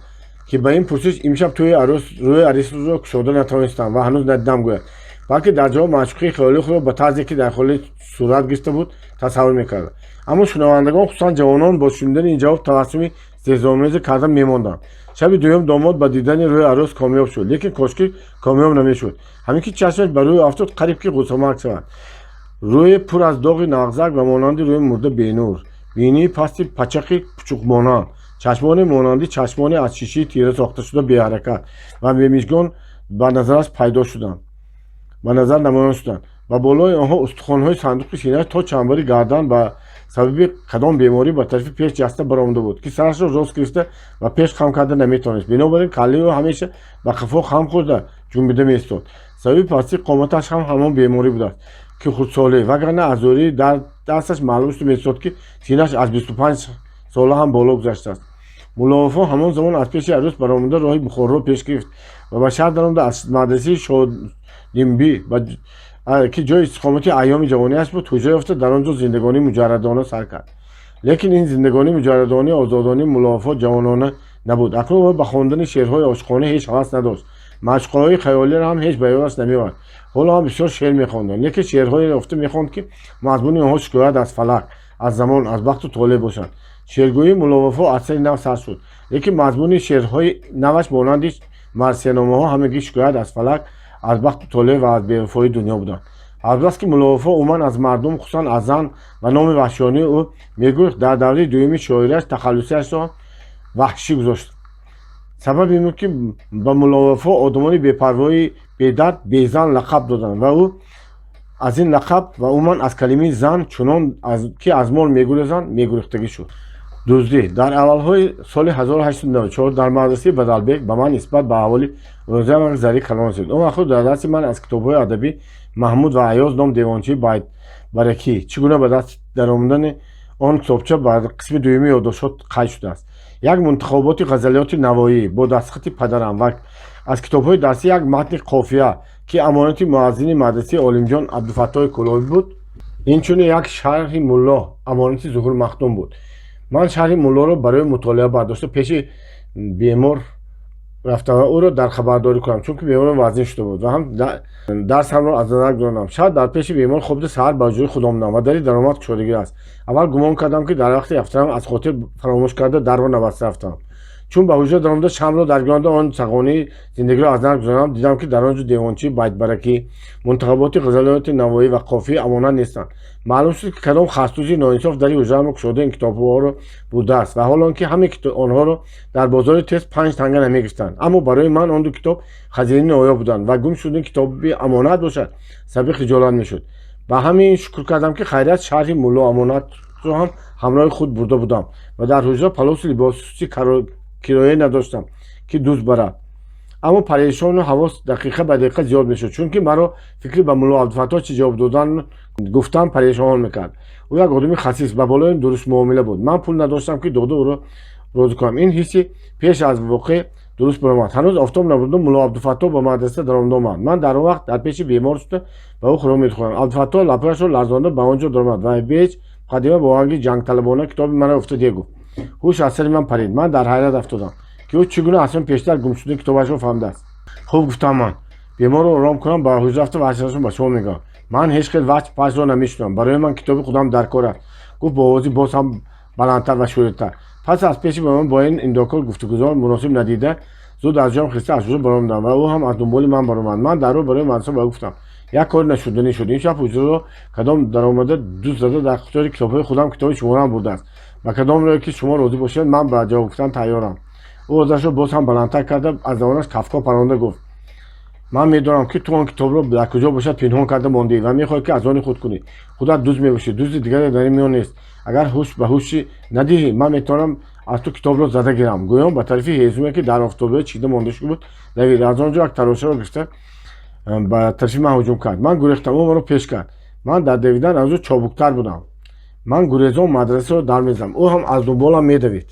ки ба ин пурсиш имшаб тӯи арӯс рӯи арӯсро кушода натавонистам ва ҳанӯз надидам гӯяд, балки дар ҷавоб маъшуқаи хаёлии худро ба тарзе, ки дар холи сурат гирифта буд, тасаввур мекард. Аммо шунавандагон, хусусан ҷавонон, бо шунидани ин ҷавоб табассуми истеҳзоомезе карда мемонданд. Шаби дуюм домод ба дидани рӯи арӯс комёб шуд, лекин кошкӣ комёб намешуд. Ҳамин ки чашмаш ба рӯи афтод, қариб ки ғуссамарг шавад. Рӯе пур аз доғи нағзак ва монанди рӯи мурда бенур, бинии пасти пачақи пучуқмонанд, чашмоне монанди чашмоне аз шишаи тира сохташуда беҳаракат ва бемижгон ба назараш пайдо шуданд, ба назар намоён шуданд. Ба болои онҳо устухонҳои сандуқи синааш то чанбари гардан ба сабаби кадом беморӣ ба тарафи пеш ҷаста баромада буд, ки сарашро рост гирифта ва пеш хам карда наметавонист. Бинобар ин каллаи ӯ ҳамеша ба қафо хам хӯрда, ҷунбида меистод. Сабаби пастии қоматаш ҳам ҳамон беморӣ будааст, ки хурдсолӣ, вагарна аз зӯрии дасташ маълум шуда меистод, ки синаш аз 25 сола ҳам боло гузаштааст. Мулловафо ҳамон замон аз пеши арӯс баромада, роҳи Бухороро пеш гирифт ва ба шаҳр даромада, аз мадрасаи Шодимбӣ, ки ҷои истиқомати айёми ҷавониаш буд, ҳуҷра ёфта, дар он ҷо зиндагонии муҷаррадона сар кард. Лекин ин зиндагонии муҷаррадонии озодонии Мулловафо ҷавонона набуд. Акнун ӯ ба хондани шеърҳои ошиқона ҳеҷ ҳавас надошт, маъшуқаҳои хаёлиро ҳам ҳеҷ ба ёдаш намеовард. Ҳоло ҳам бисёр шеър мехонд, лекин шеърҳоеро ёфта мехонд, ки мазмуни онҳо шикоят аз фалак, аз замон, аз бахту толеъ бошанд. Шеъргӯии Мулловафо аз сари нав сар шуд, лекин мазмуни шеърҳои наваш монанди марсияномаҳо ҳамагӣ шикоят аз фалак, аз бахту толеъ ва аз бевафоии дунё буданд. Азбаски Мулловафо умуман аз мардум, хусусан аз зан ва номи ваҳшиёнаи ӯ мегурехт, дар давраи дуюми шоириаш тахаллусиашро Ваҳшӣ гузошт. Сабаб ин буд, ки ба Мулловафо одамони бепарвои бедард Безан лақаб доданд ва ӯ аз ин лақаб ва умуман аз калимаи зан чунон ки аз мол мегурезанд, мегурехтагӣ шуд. Дуздӣ. Дар аввалҳои соли 1894 дар мадрасаи Бадалбек ба ман нисбат ба аҳволи рӯзаам зари калон расид. Он вақтҳо дар дасти ман аз китобҳои адабӣ Маҳмуд ва Аёз ном девончаи Байтбаракӣ, чӣ гуна ба даст даромадани он китобча ба қисми дуюми ёддоштҳо қайд шудааст, як мунтахаботи ғазалиёти Навоӣ бо дастхати падарам ва аз китобҳои дарсӣ як матни қофия, ки амонати муаззини мадрасаи Олимҷон Абдуфаттоҳи Кӯлобӣ буд, инчунин як Шарҳи Мулло амонати Зуҳур Махдум буд. Ман Шарҳи Муллоро барои мутолиа бардошта, пеши бемор рафтам ва ӯро дар хабардорӣ кунам, чунки бемор вазнин шуда буд, ва ҳам дарсамро аз назар гузаронам. Шаб дар пеши бемор хобида, саҳар ба ҳуҷраи худ омадам ва дари даромад кушодагӣ аст. Аввал гумон кардам, ки дар вақти рафтанам аз хотир фаромӯш карда, дарро набаста рафтам. Чун ба ҳуҷра даромада, шамъро даргиронда, он сағонии зиндагиро аз назар гузаронам, дидам, ки дар он ҷо девончаи Байтбаракӣ, мунтахаботи ғазалиёти Навоӣ ва қофияи амонат нестанд. Маълум шуд, ки кадом хасдузи ноинсоф дари ҳуҷраамро кушода, ин китобҳоро бурдааст, ва ҳол он ки ҳамаи онҳоро дар бозори тез 5 танга намегирифтанд. Аммо барои ман он ду китоб хазинаи ноёб буданд ва гум шудани китоби амонат бошад, сабаби хиҷолат мешуд. Ба ҳамин шукр кардам, ки хайрият Шарҳи Мулло амонатро ҳам ҳамроҳи худ бурда будам ва дар ҳуҷра палосу либоси кироя надоштам, ки дузд барад. Аммо парешону ҳавос дақиқа ба дақиқа зиёд мешуд, чунки маро фикри ба Мулло Абдуфаттоҳ чӣ ҷавоб додан гуфтан парешон мекард. Ӯ як одами хасис, ба болои дурустмуомила буд. Ман пул надоштам, ки дода ӯро розӣ кунам. Ин ҳисси пеш аз воқеъ дуруст баромад. Ҳанӯз офтоб набуду Мулло Абдуфаттоҳ ба мадраса даромада омад. Ман дар он вақт дар пеши бемор шуда, ба ӯ хӯрок мехӯрдам. Абдуфаттоҳ лабҳояшро ларзонда ба он ҷо даромад ва бе ҳеҷ муқаддима бо оҳанги ҷангталабона китоби маро ёфта дия гуфт. Ҳуш аз сари ман парид. Ман дар ҳайрат афтодам, ки ӯ чӣ гуна аз ҳама пештар гумшудаи китобашро фаҳмидааст. Хуб, гуфтам ман, беморро ором кунам, ба ҳуҷра рафта ваҷҳашро ба шумо мегӯям. Ман ҳеҷ хел ваҷ паҷро намешунавам. Барои ман китоби худам дар кор аст, гуфт бо овози боз ҳам баландтар ва шӯритар. Пас аз пеши ба ман бо ин индокор гуфтугузор муносиб надида, зуд аз ҷоям хеста, аз ҳуҷра баромадам ва ӯ ҳам аз дунболи ман баромад. Ман дар роҳ барои мадраса ба ӯ гуфтам: як кори нашуданӣ шуд. Имшаб ҳуҷраро кадом даромада дузд зада, дар қатори китобҳои худам китоби шуморо бурдааст. Ба кадом роҳе ки шумо розӣ бошед, ман ба ҷавоб гуфтан тайёрам. Ӯ овозашро боз ҳам баландтар карда, аз давонаш кафкҳо паронда гуфт: ман медонам, ки ту он китобро дар куҷо бошад пинҳон карда мондаӣ ва мехоҳӣ, ки аз они худ кунӣ. Худат дузд мебошӣ, дузди дигаре дар ин миён нест. Агар ҳуш ба ҳушӣ надиҳӣ, ман метавонам аз ту китобро зада гирам. Гӯён ба тарафи ҳезуме, ки дар офтобиҳо чида монда шуда буд, давид. Аз он ҷо як тарошаро гирифта, ба тарафи ман ҳуҷум кард. Ман гурехтам, ӯ маро пеш кард. Ман дар давидан аз ӯ чобуктар будам. Ман гурезон мадрасаро дар мезадам, ӯ ҳам аз дунболам медавид.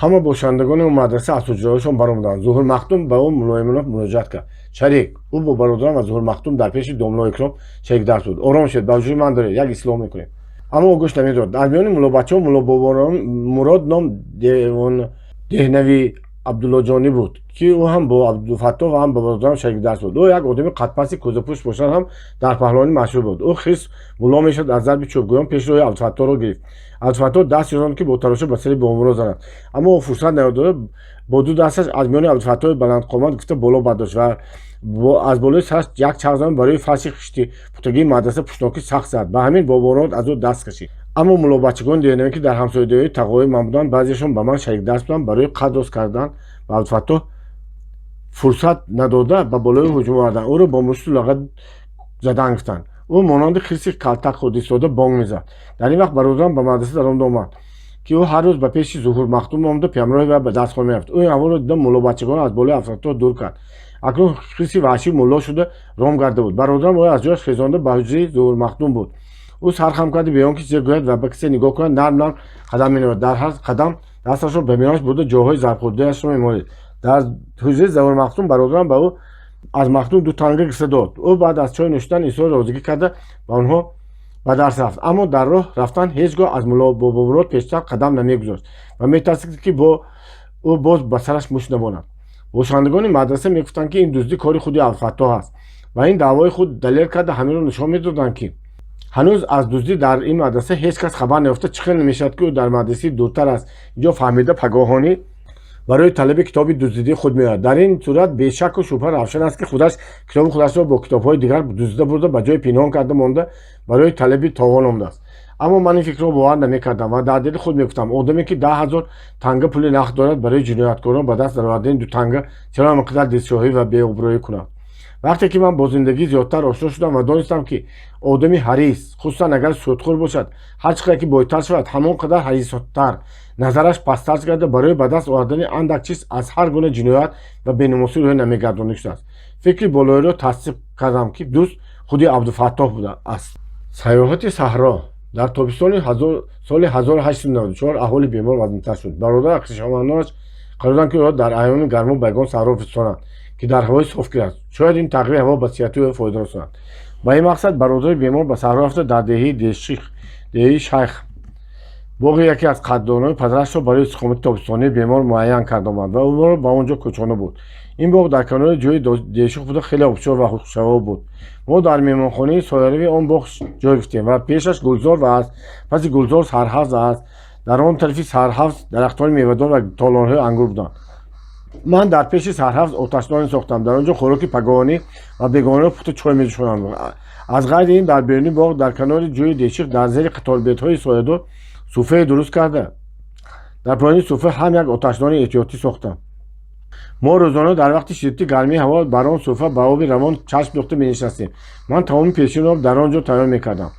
Ҳама бошандагони он мадраса аз ҳуҷраҳояшон баромаданд. Зуҳур Махтум ба ӯ мулоимона муроҷиат кард: шарик. Ӯ бо бародарам ва Зуҳур Махтум дар пеши домлои икром шарик дарс буд. Ором шуд, ба ҳуҷраи ман доред, як ислоҳ мекунем. Аммо ӯ гӯш намедод. Дар миёни муллобачаҳо Мулло Бобомурод ном деҳнави Абдуллоҷонӣ буд, ки ӯ ҳам бо Абдуфаттоҳ ва ҳам бо бародарам шарик дарс буд. Ӯ як одами қадпасти кӯзапӯшт бошад ҳам, дар паҳлавонӣ машҳур буд. Ӯ хирс мулло мешуд аз зарби чӯб. Гӯён пеши роҳи Абдуфаттоҳро гирифт. Абдуфаттоҳ даст ёзонд, ки бо тароша ба сари Бобомурод занад, аммо ӯ фурсат наёдода, бо ду дасташ аз миёни Абдуфаттоҳи баландқомат гуфта боло бардошт ва аз болои сараш як чарх зан барои фарши хишти пухтагии мадраса пушнокӣ сахт зад. Ба ҳамин Бобомурод аз ӯ даст кашид. Аммо муллобачагони деҳнавӣ, ки дар ҳамсоядиҳои тағои ман буданд, баъзеашон ба ман шарикдарс буданд, барои қад рост кардан ба Абдуфаттоҳ фурсат надода, ба болои ҳуҷум оварданд. Ӯро бо мушту лагат задан гуфтанд. Ӯ монанди хирси калтак хӯрд истода бонг мезад. Дар ин вақт бародарам ба мадраса даромада омад, ки ӯ ҳар рӯз ба пеши Зуҳур Махтум омада, пиямроҳи вай ба дарсхона мерафт. Ӯ ин аҳволро дида, муллобачагонро аз болои Абдуфаттоҳ дур кард. Акнун хирси ваҳшӣ мулло шуда ром гарда буд. Бародарам ӯро аз ҷояш хезонда, ба ҳуҷраи Зуҳур Махтум буд. Ӯ сархам карда, беон ки чизе гӯяд ва ба касе нигоҳ кунад, нарм нарм қадам менамуд. Дар ҳар қадам дасташро ба миёнаш бурда, ҷойҳои зарбхӯрдаашро мемолид. Дар ҳуҷраи Зуҳур Махтум бародарам ба ӯ аз Махтум ду танга гирифта дод. Ӯ баъд аз чой нӯшидан изҳори розигӣ карда, ба онҳо ба дарс рафт. Аммо дар роҳ рафтан ҳеҷ гоҳ аз Мулло Бобомурод пештар қадам намегузошт ва метарсид, ки бо ӯ боз ба сараш мушт набонад. Бошандагони мадраса мегуфтанд, ки ин дуздӣ кори худи Абдуфаттоҳ аст ва ин даъвои худ далел карда, ҳаминро нишон медоданд, ки ҳанӯз аз дуздӣ дар ин мадраса ҳеҷ кас хабар наёфта, чӣ хел мешавад, ки ӯ дар мадрасаи дуртар аз инҷо фаҳмида, пагоҳонӣ барои талаби китоби дуздидии худ меояд. Дар ин сурат бешаку шубҳа равшан аст, ки худаш китоби худашро бо китобҳои дигар дуздида бурда, ба ҷои пинҳон карда монда, барои талаби тоғон омадааст. Аммо ман ин фикрро бовар намекардам ва дар дили худ мегуфтам: одаме, ки 10 000 танга пули нақд дорад, барои ҷинояткорон ба даст даровардани ду танга чаро ин қадар дилшоҳӣ ва беобрӯӣ кунад? Вақте ки ман бо зиндагӣ зиёдтар ошно шудам ва донистам, ки одами ҳарис, хусусан агар судхӯр бошад, ҳар чӣ қадар ки бойтар шавад, ҳамон қадар ҳарисотар, назараш пасттар гарда, барои ба даст овардани андак чиз аз ҳар гуна ҷиноят ва беномусӣ рӯй намегардонда шудааст, фикри болоиро тасдиқ кардам, ки дузд худи Абдуфаттоҳ будааст. Сайёҳати саҳро. Дар тобистони соли 1894 аҳволи бемор вазнинтар шуд. Бародар хешовандонаш қарор доданд, ки ӯро дар айёми гармо ба ягон саҳро фиристонанд, ки дар ҳавои соф гирад. Шояд ин тағйири ҳаво ба сиҳати ӯ фоида расонад. Ба ин мақсад бародари бемор ба саҳро рафта, дар деҳаи Деших, деҳаи Шайх, боғи яке аз қадрдонони падарашро барои истиқомати тобистонии бемор муайян карда омад ва ӯро ба он ҷо кӯчонда буд. Ин боғ дар канори ҷӯи Дешух буда, хеле обшор ва хушҳаво буд. Мо дар меҳмонхонаи соярави он боғ ҷой гирифтем ва пешаш гулзор ва аз паси гулзор сарҳавз аст. Дар он тарафи сарҳавз дарахтони мевадор ва толорҳои ангур буданд. Ман дар пеши сарҳавз оташдоне сохтам. Дар он ҷо хӯроки пагоҳонӣ ва бегоҳониро пухта, чой меҷӯшонам. Аз ғайри ин, дар беруни боғ, дар канори ҷӯи Дешиқ, дар зери қаторбедҳои соядор суфае дуруст карда, дар поёни суфа ҳам як оташдони эҳтиётӣ сохтам. Мо рӯзона дар вақти шиддати гармии ҳаво бар он суфа ба оби равон чашм дӯхта менишастем. Ман таоми пешинро дар он ҷо тайёр мекардам.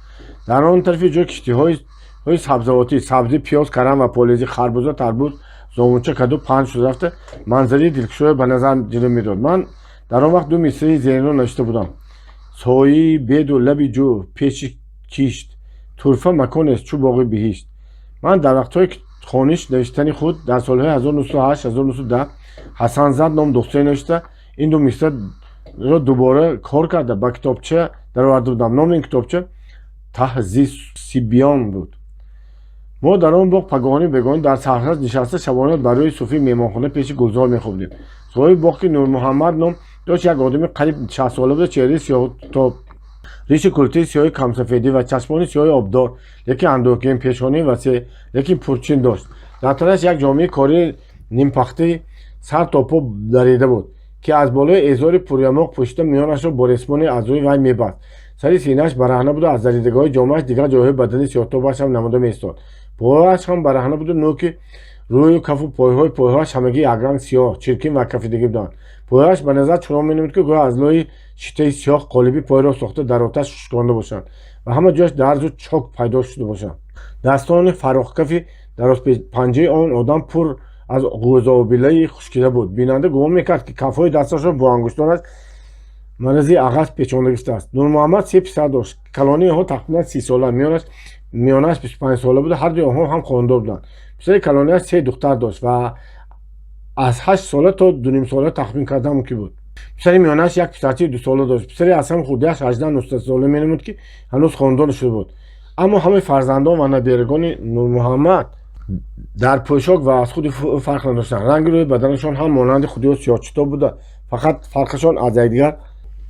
Дар он тарафи ҷой киштиҳои сабзавотӣ, сабзӣ, пиёз, карам ва полезӣ, харбуза, тарбуз, зомунча, каду паҳн шуда рафта, манзараи дилкушое ба назар ҷилва медод. Ман дар он вақт ду мисраи зеринро навишта будам: сояи беду лаби ҷӯ пеши кишт, турфа маконест чӯ боғи биҳишт. Ман дар вақтҳои хониш навиштани худ дар солҳои 1908, 1910 Ҳасанзад ном духтаре навишта, ин ду мисраро дубора кор карда, ба китобча дароварда будам. Номи ин китобча Таҳзисибиён буд. Мо дар он боғ пагоҳонӣ бегоҳонӣ дар сархаз нишаста, шабона бар рӯи суфии меҳмонхона пеши гулзор мехобидем. Соҳиби боғ, ки Нурмуҳаммад ном дошт, як одами қариб 60-сола буда, чеҳраи сиёҳтоб, риши култаи сиёҳи камсафедӣ ва чашмони сиёҳи обдор, лекин андӯҳгин, пешонии васеъ, лекин пурчин дошт. Дар танаш як ҷомаи кории нимпахтаи сар то по дарида буд, ки аз болои эзори пурямоқ пӯшида, миёнашро бо ресмоне аз рӯи вай мебаст. Сари синааш бараҳна буда, аз даридагиҳои ҷомааш дигар ҷойҳои бадани сиёҳтобаш ҳам намуда меистод. Пойҳояш ҳам бараҳна буду, нӯки рӯю кафу пойҳои пойҳояш ҳамагӣ якранг сиёҳ, чиркин ва кафидагӣ буданд. Пойҳояш ба назар чунон менамуд, ки гӯё аз лои шитаи сиёҳ қолиби пойро сохта, дар оташ хушконда бошанд ва ҳама ҷояш дарзу чок пайдо шуда бошанд. Дастони фарохкафи дарозпанҷаи он одам пур аз ғӯзобилаи хушкида буд. Бинанда гумон мекард, ки кафҳои дасташро бо ангуштонаш марази ағас печонда гирифтааст. Нурмуҳаммад се писар дошт. Калонии онҳо тақрибан 30-сола, миёнааш 25-сола буда, ҳардуи онҳо ҳам хонадор буданд. Писари калониаш се духтар дошт ва аз 8-сола то 2,5-сола тахмин кардан мумкин буд. Писари миёнааш як писарчаи 2-сола дошт. Писари аз ҳам хурдиаш 18-19-сола менамуд, ки ҳанӯз хонадор нашуда буд. Аммо ҳамаи фарзандон ва наберагони Нурмуҳаммад дар пӯшок ва аз худи фарқ надоштанд. Ранги рӯи баданашон ҳам монанди худи ӯ сиёҳчитоб буда, фақат фарқашон аз якдигар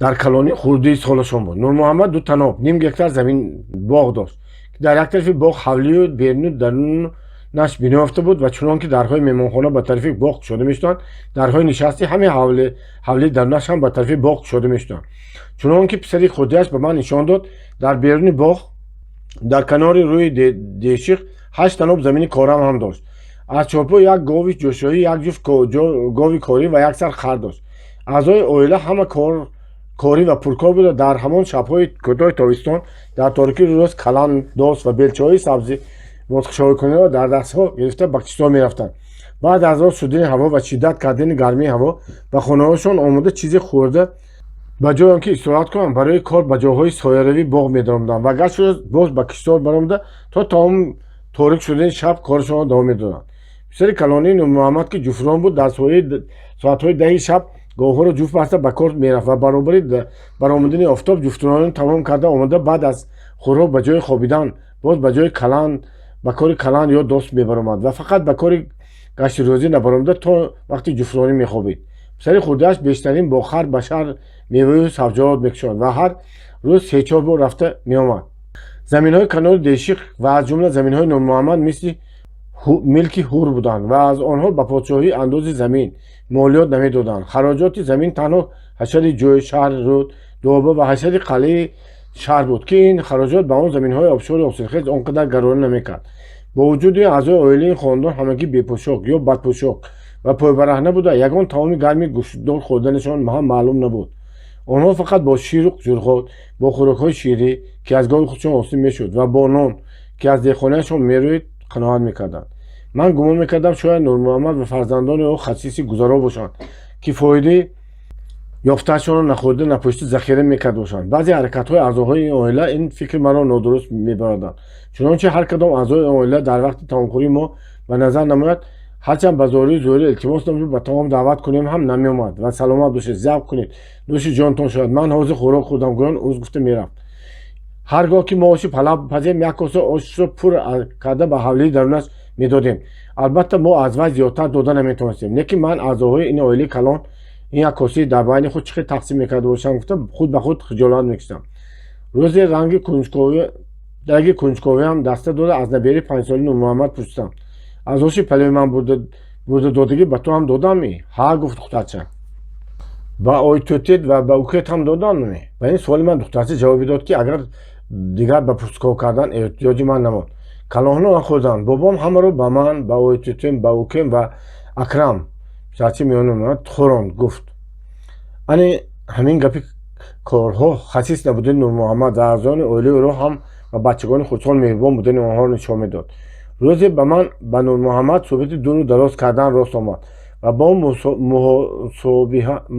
дар калонии хурдии солашон буд. Нурмуҳаммад ду таноб, ним гектар замин боғ дошт. Дар як тарафи боғ ҳавлию беруну дарунаш бино ёфта буд ва чунон ки дарҳои меҳмонхона ба тарафи боғ кушода мешуданд, дарҳои нишасти ҳамаи ҳавлии дарунаш ҳам ба тарафи боғ кушода мешуданд. Чунон ки писари хурдиаш ба ман нишон дод, дар беруни боғ, дар канори рӯи дешиқ, ҳашт таноб замини корам ҳам дошт. Аз чорпо як гови ҷӯшоӣ, як ҷуфт гови корӣ ва як сар хар дошт. Аъзои оила ҳама корӣ ва пуркор буда, дар ҳамон шабҳои кӯтоҳи тобистон дар торикии рӯз каланд, дос ва белчаҳои сабзи бодхушоҳикуниро дар дастҳо гирифта, ба киштор мерафтанд. Баъд аз рост шудани ҳаво ва шиддат кардани гармии ҳаво ба хонаҳояшон омода, чизе хӯрда, ба ҷои он ки истироҳат кунанд, барои кор ба ҷойҳои сояравии боғ медаромаданд ва гашт боз ба киштор баромада, то тамом торик шудани шаб корашонро давом медоданд. Писари калонии Нурмуҳаммад, ки ҷуфрон буд, дар соатҳои 10-и шаб говҳоро ҷуфт баста, ба кор мерафт ва баробари баромадани офтоб ҷуфтрониро тамом карда омада, баъд аз хӯрок ба ҷои хобидан боз ба ҷои каланд, ба кори каланд ё дос мебаромад ва фақат ба кори гашти рӯзӣ набаромада, то вақти ҷуфтронӣ мехобид. Писари хурдиаш бештарин бо хар ба шаҳр меваю сабзавот мекушод ва ҳар рӯз се-чор бор рафта меомад. Заминҳои канори дешиқ ва аз ҷумла заминҳои Нурмуҳаммад мисли милки ҳур буданд ва аз онҳо ба подшоҳӣ андози замин, молиёт намедоданд. Хароҷоти замин танҳо ҳашари ҷӯй, шаҳр, рӯд, дуоба ва ҳашари қалъаи шаҳр буд, ки ин хароҷот ба он заминҳои обшори ҳосилхез он қадар гаронӣ намекард. Бо вуҷуди ин, аъзои оилаи ин хонадон ҳамагӣ бепӯшок ё бадпӯшок ва пойбараҳна буда, ягон таоми гарми гӯштдор хӯрданашон ҳам маълум набуд. Онҳо фақат бо ширу ҷурғот, бо хӯрокҳои ширӣ, ки аз гови худшон ҳосил мешуд, ва бо нон, ки аз деҳқониашон мерӯид, қаноат мекарданд. Ман гумон мекардам, шояд Нурмуҳаммад ва фарзандони ӯ хасиси гузаро бошанд, ки фоидаи ёфтаашонро нахӯрда, напӯшида захира мекарда бошанд. Баъзе ҳаракатҳои аъзоҳои ин оила ин фикри маро нодуруст мебароянд. Чунончи ҳар кадом аъзои ин оила дар вақти таомхӯрии мо ба назар намояд, ҳарчанд ба зорию зӯрӣ илтимос намуда ба таом даъват кунем ҳам, намеомад ва «Саломат бошед, завқ кунед, нӯши ҷонтон шавад, ман ҳозир хӯрок хӯрдам» гӯён узр гуфта мерафт. Ҳар гоҳ ки мо оши палав пазем, як коса ошро пур карда ба ҳавлии дарунаш медодем. Албатта, мо аз вай зиёдтар дода наметавонистем, лекин ман аъзоҳои ин оилаи калон ин як косаи дар байни худ чӣ хел тақсим мекарда бошанд гуфта, худ ба худ хиҷолат мекашидам. Рӯзе ранги кунҷковиам даста дода, аз набераи 5-солаи Нурмуҳаммад пурсидам: «Аз оши палави ман бурда додагӣ ба ту ҳам додамӣ?» «Ҳа», гуфт духтарча. «Ба ойтӯтет ва ба укет ҳам додамӣ?» Ба ин суоли ман духтарча ҷавобе дод, ки агар дигар ба пурсуков кардан эҳтиёҷи ман намонд. Калонҳо нахӯрданд. Бобом ҳамаро ба ман, ба ойтӯтем, ба укем ва Акрам, писарчаи миёни, хӯронд, гуфт. Ани ҳамин гапи корҳо хасис набудани Нурмуҳаммад ва аъзоёни оилаи ӯро ҳам ба бачагони хурдсол меҳрубон будани онҳоро нишон медод. Рӯзе ба ман ба Нурмуҳаммад суҳбати дуру дароз кардан рост омад ва бо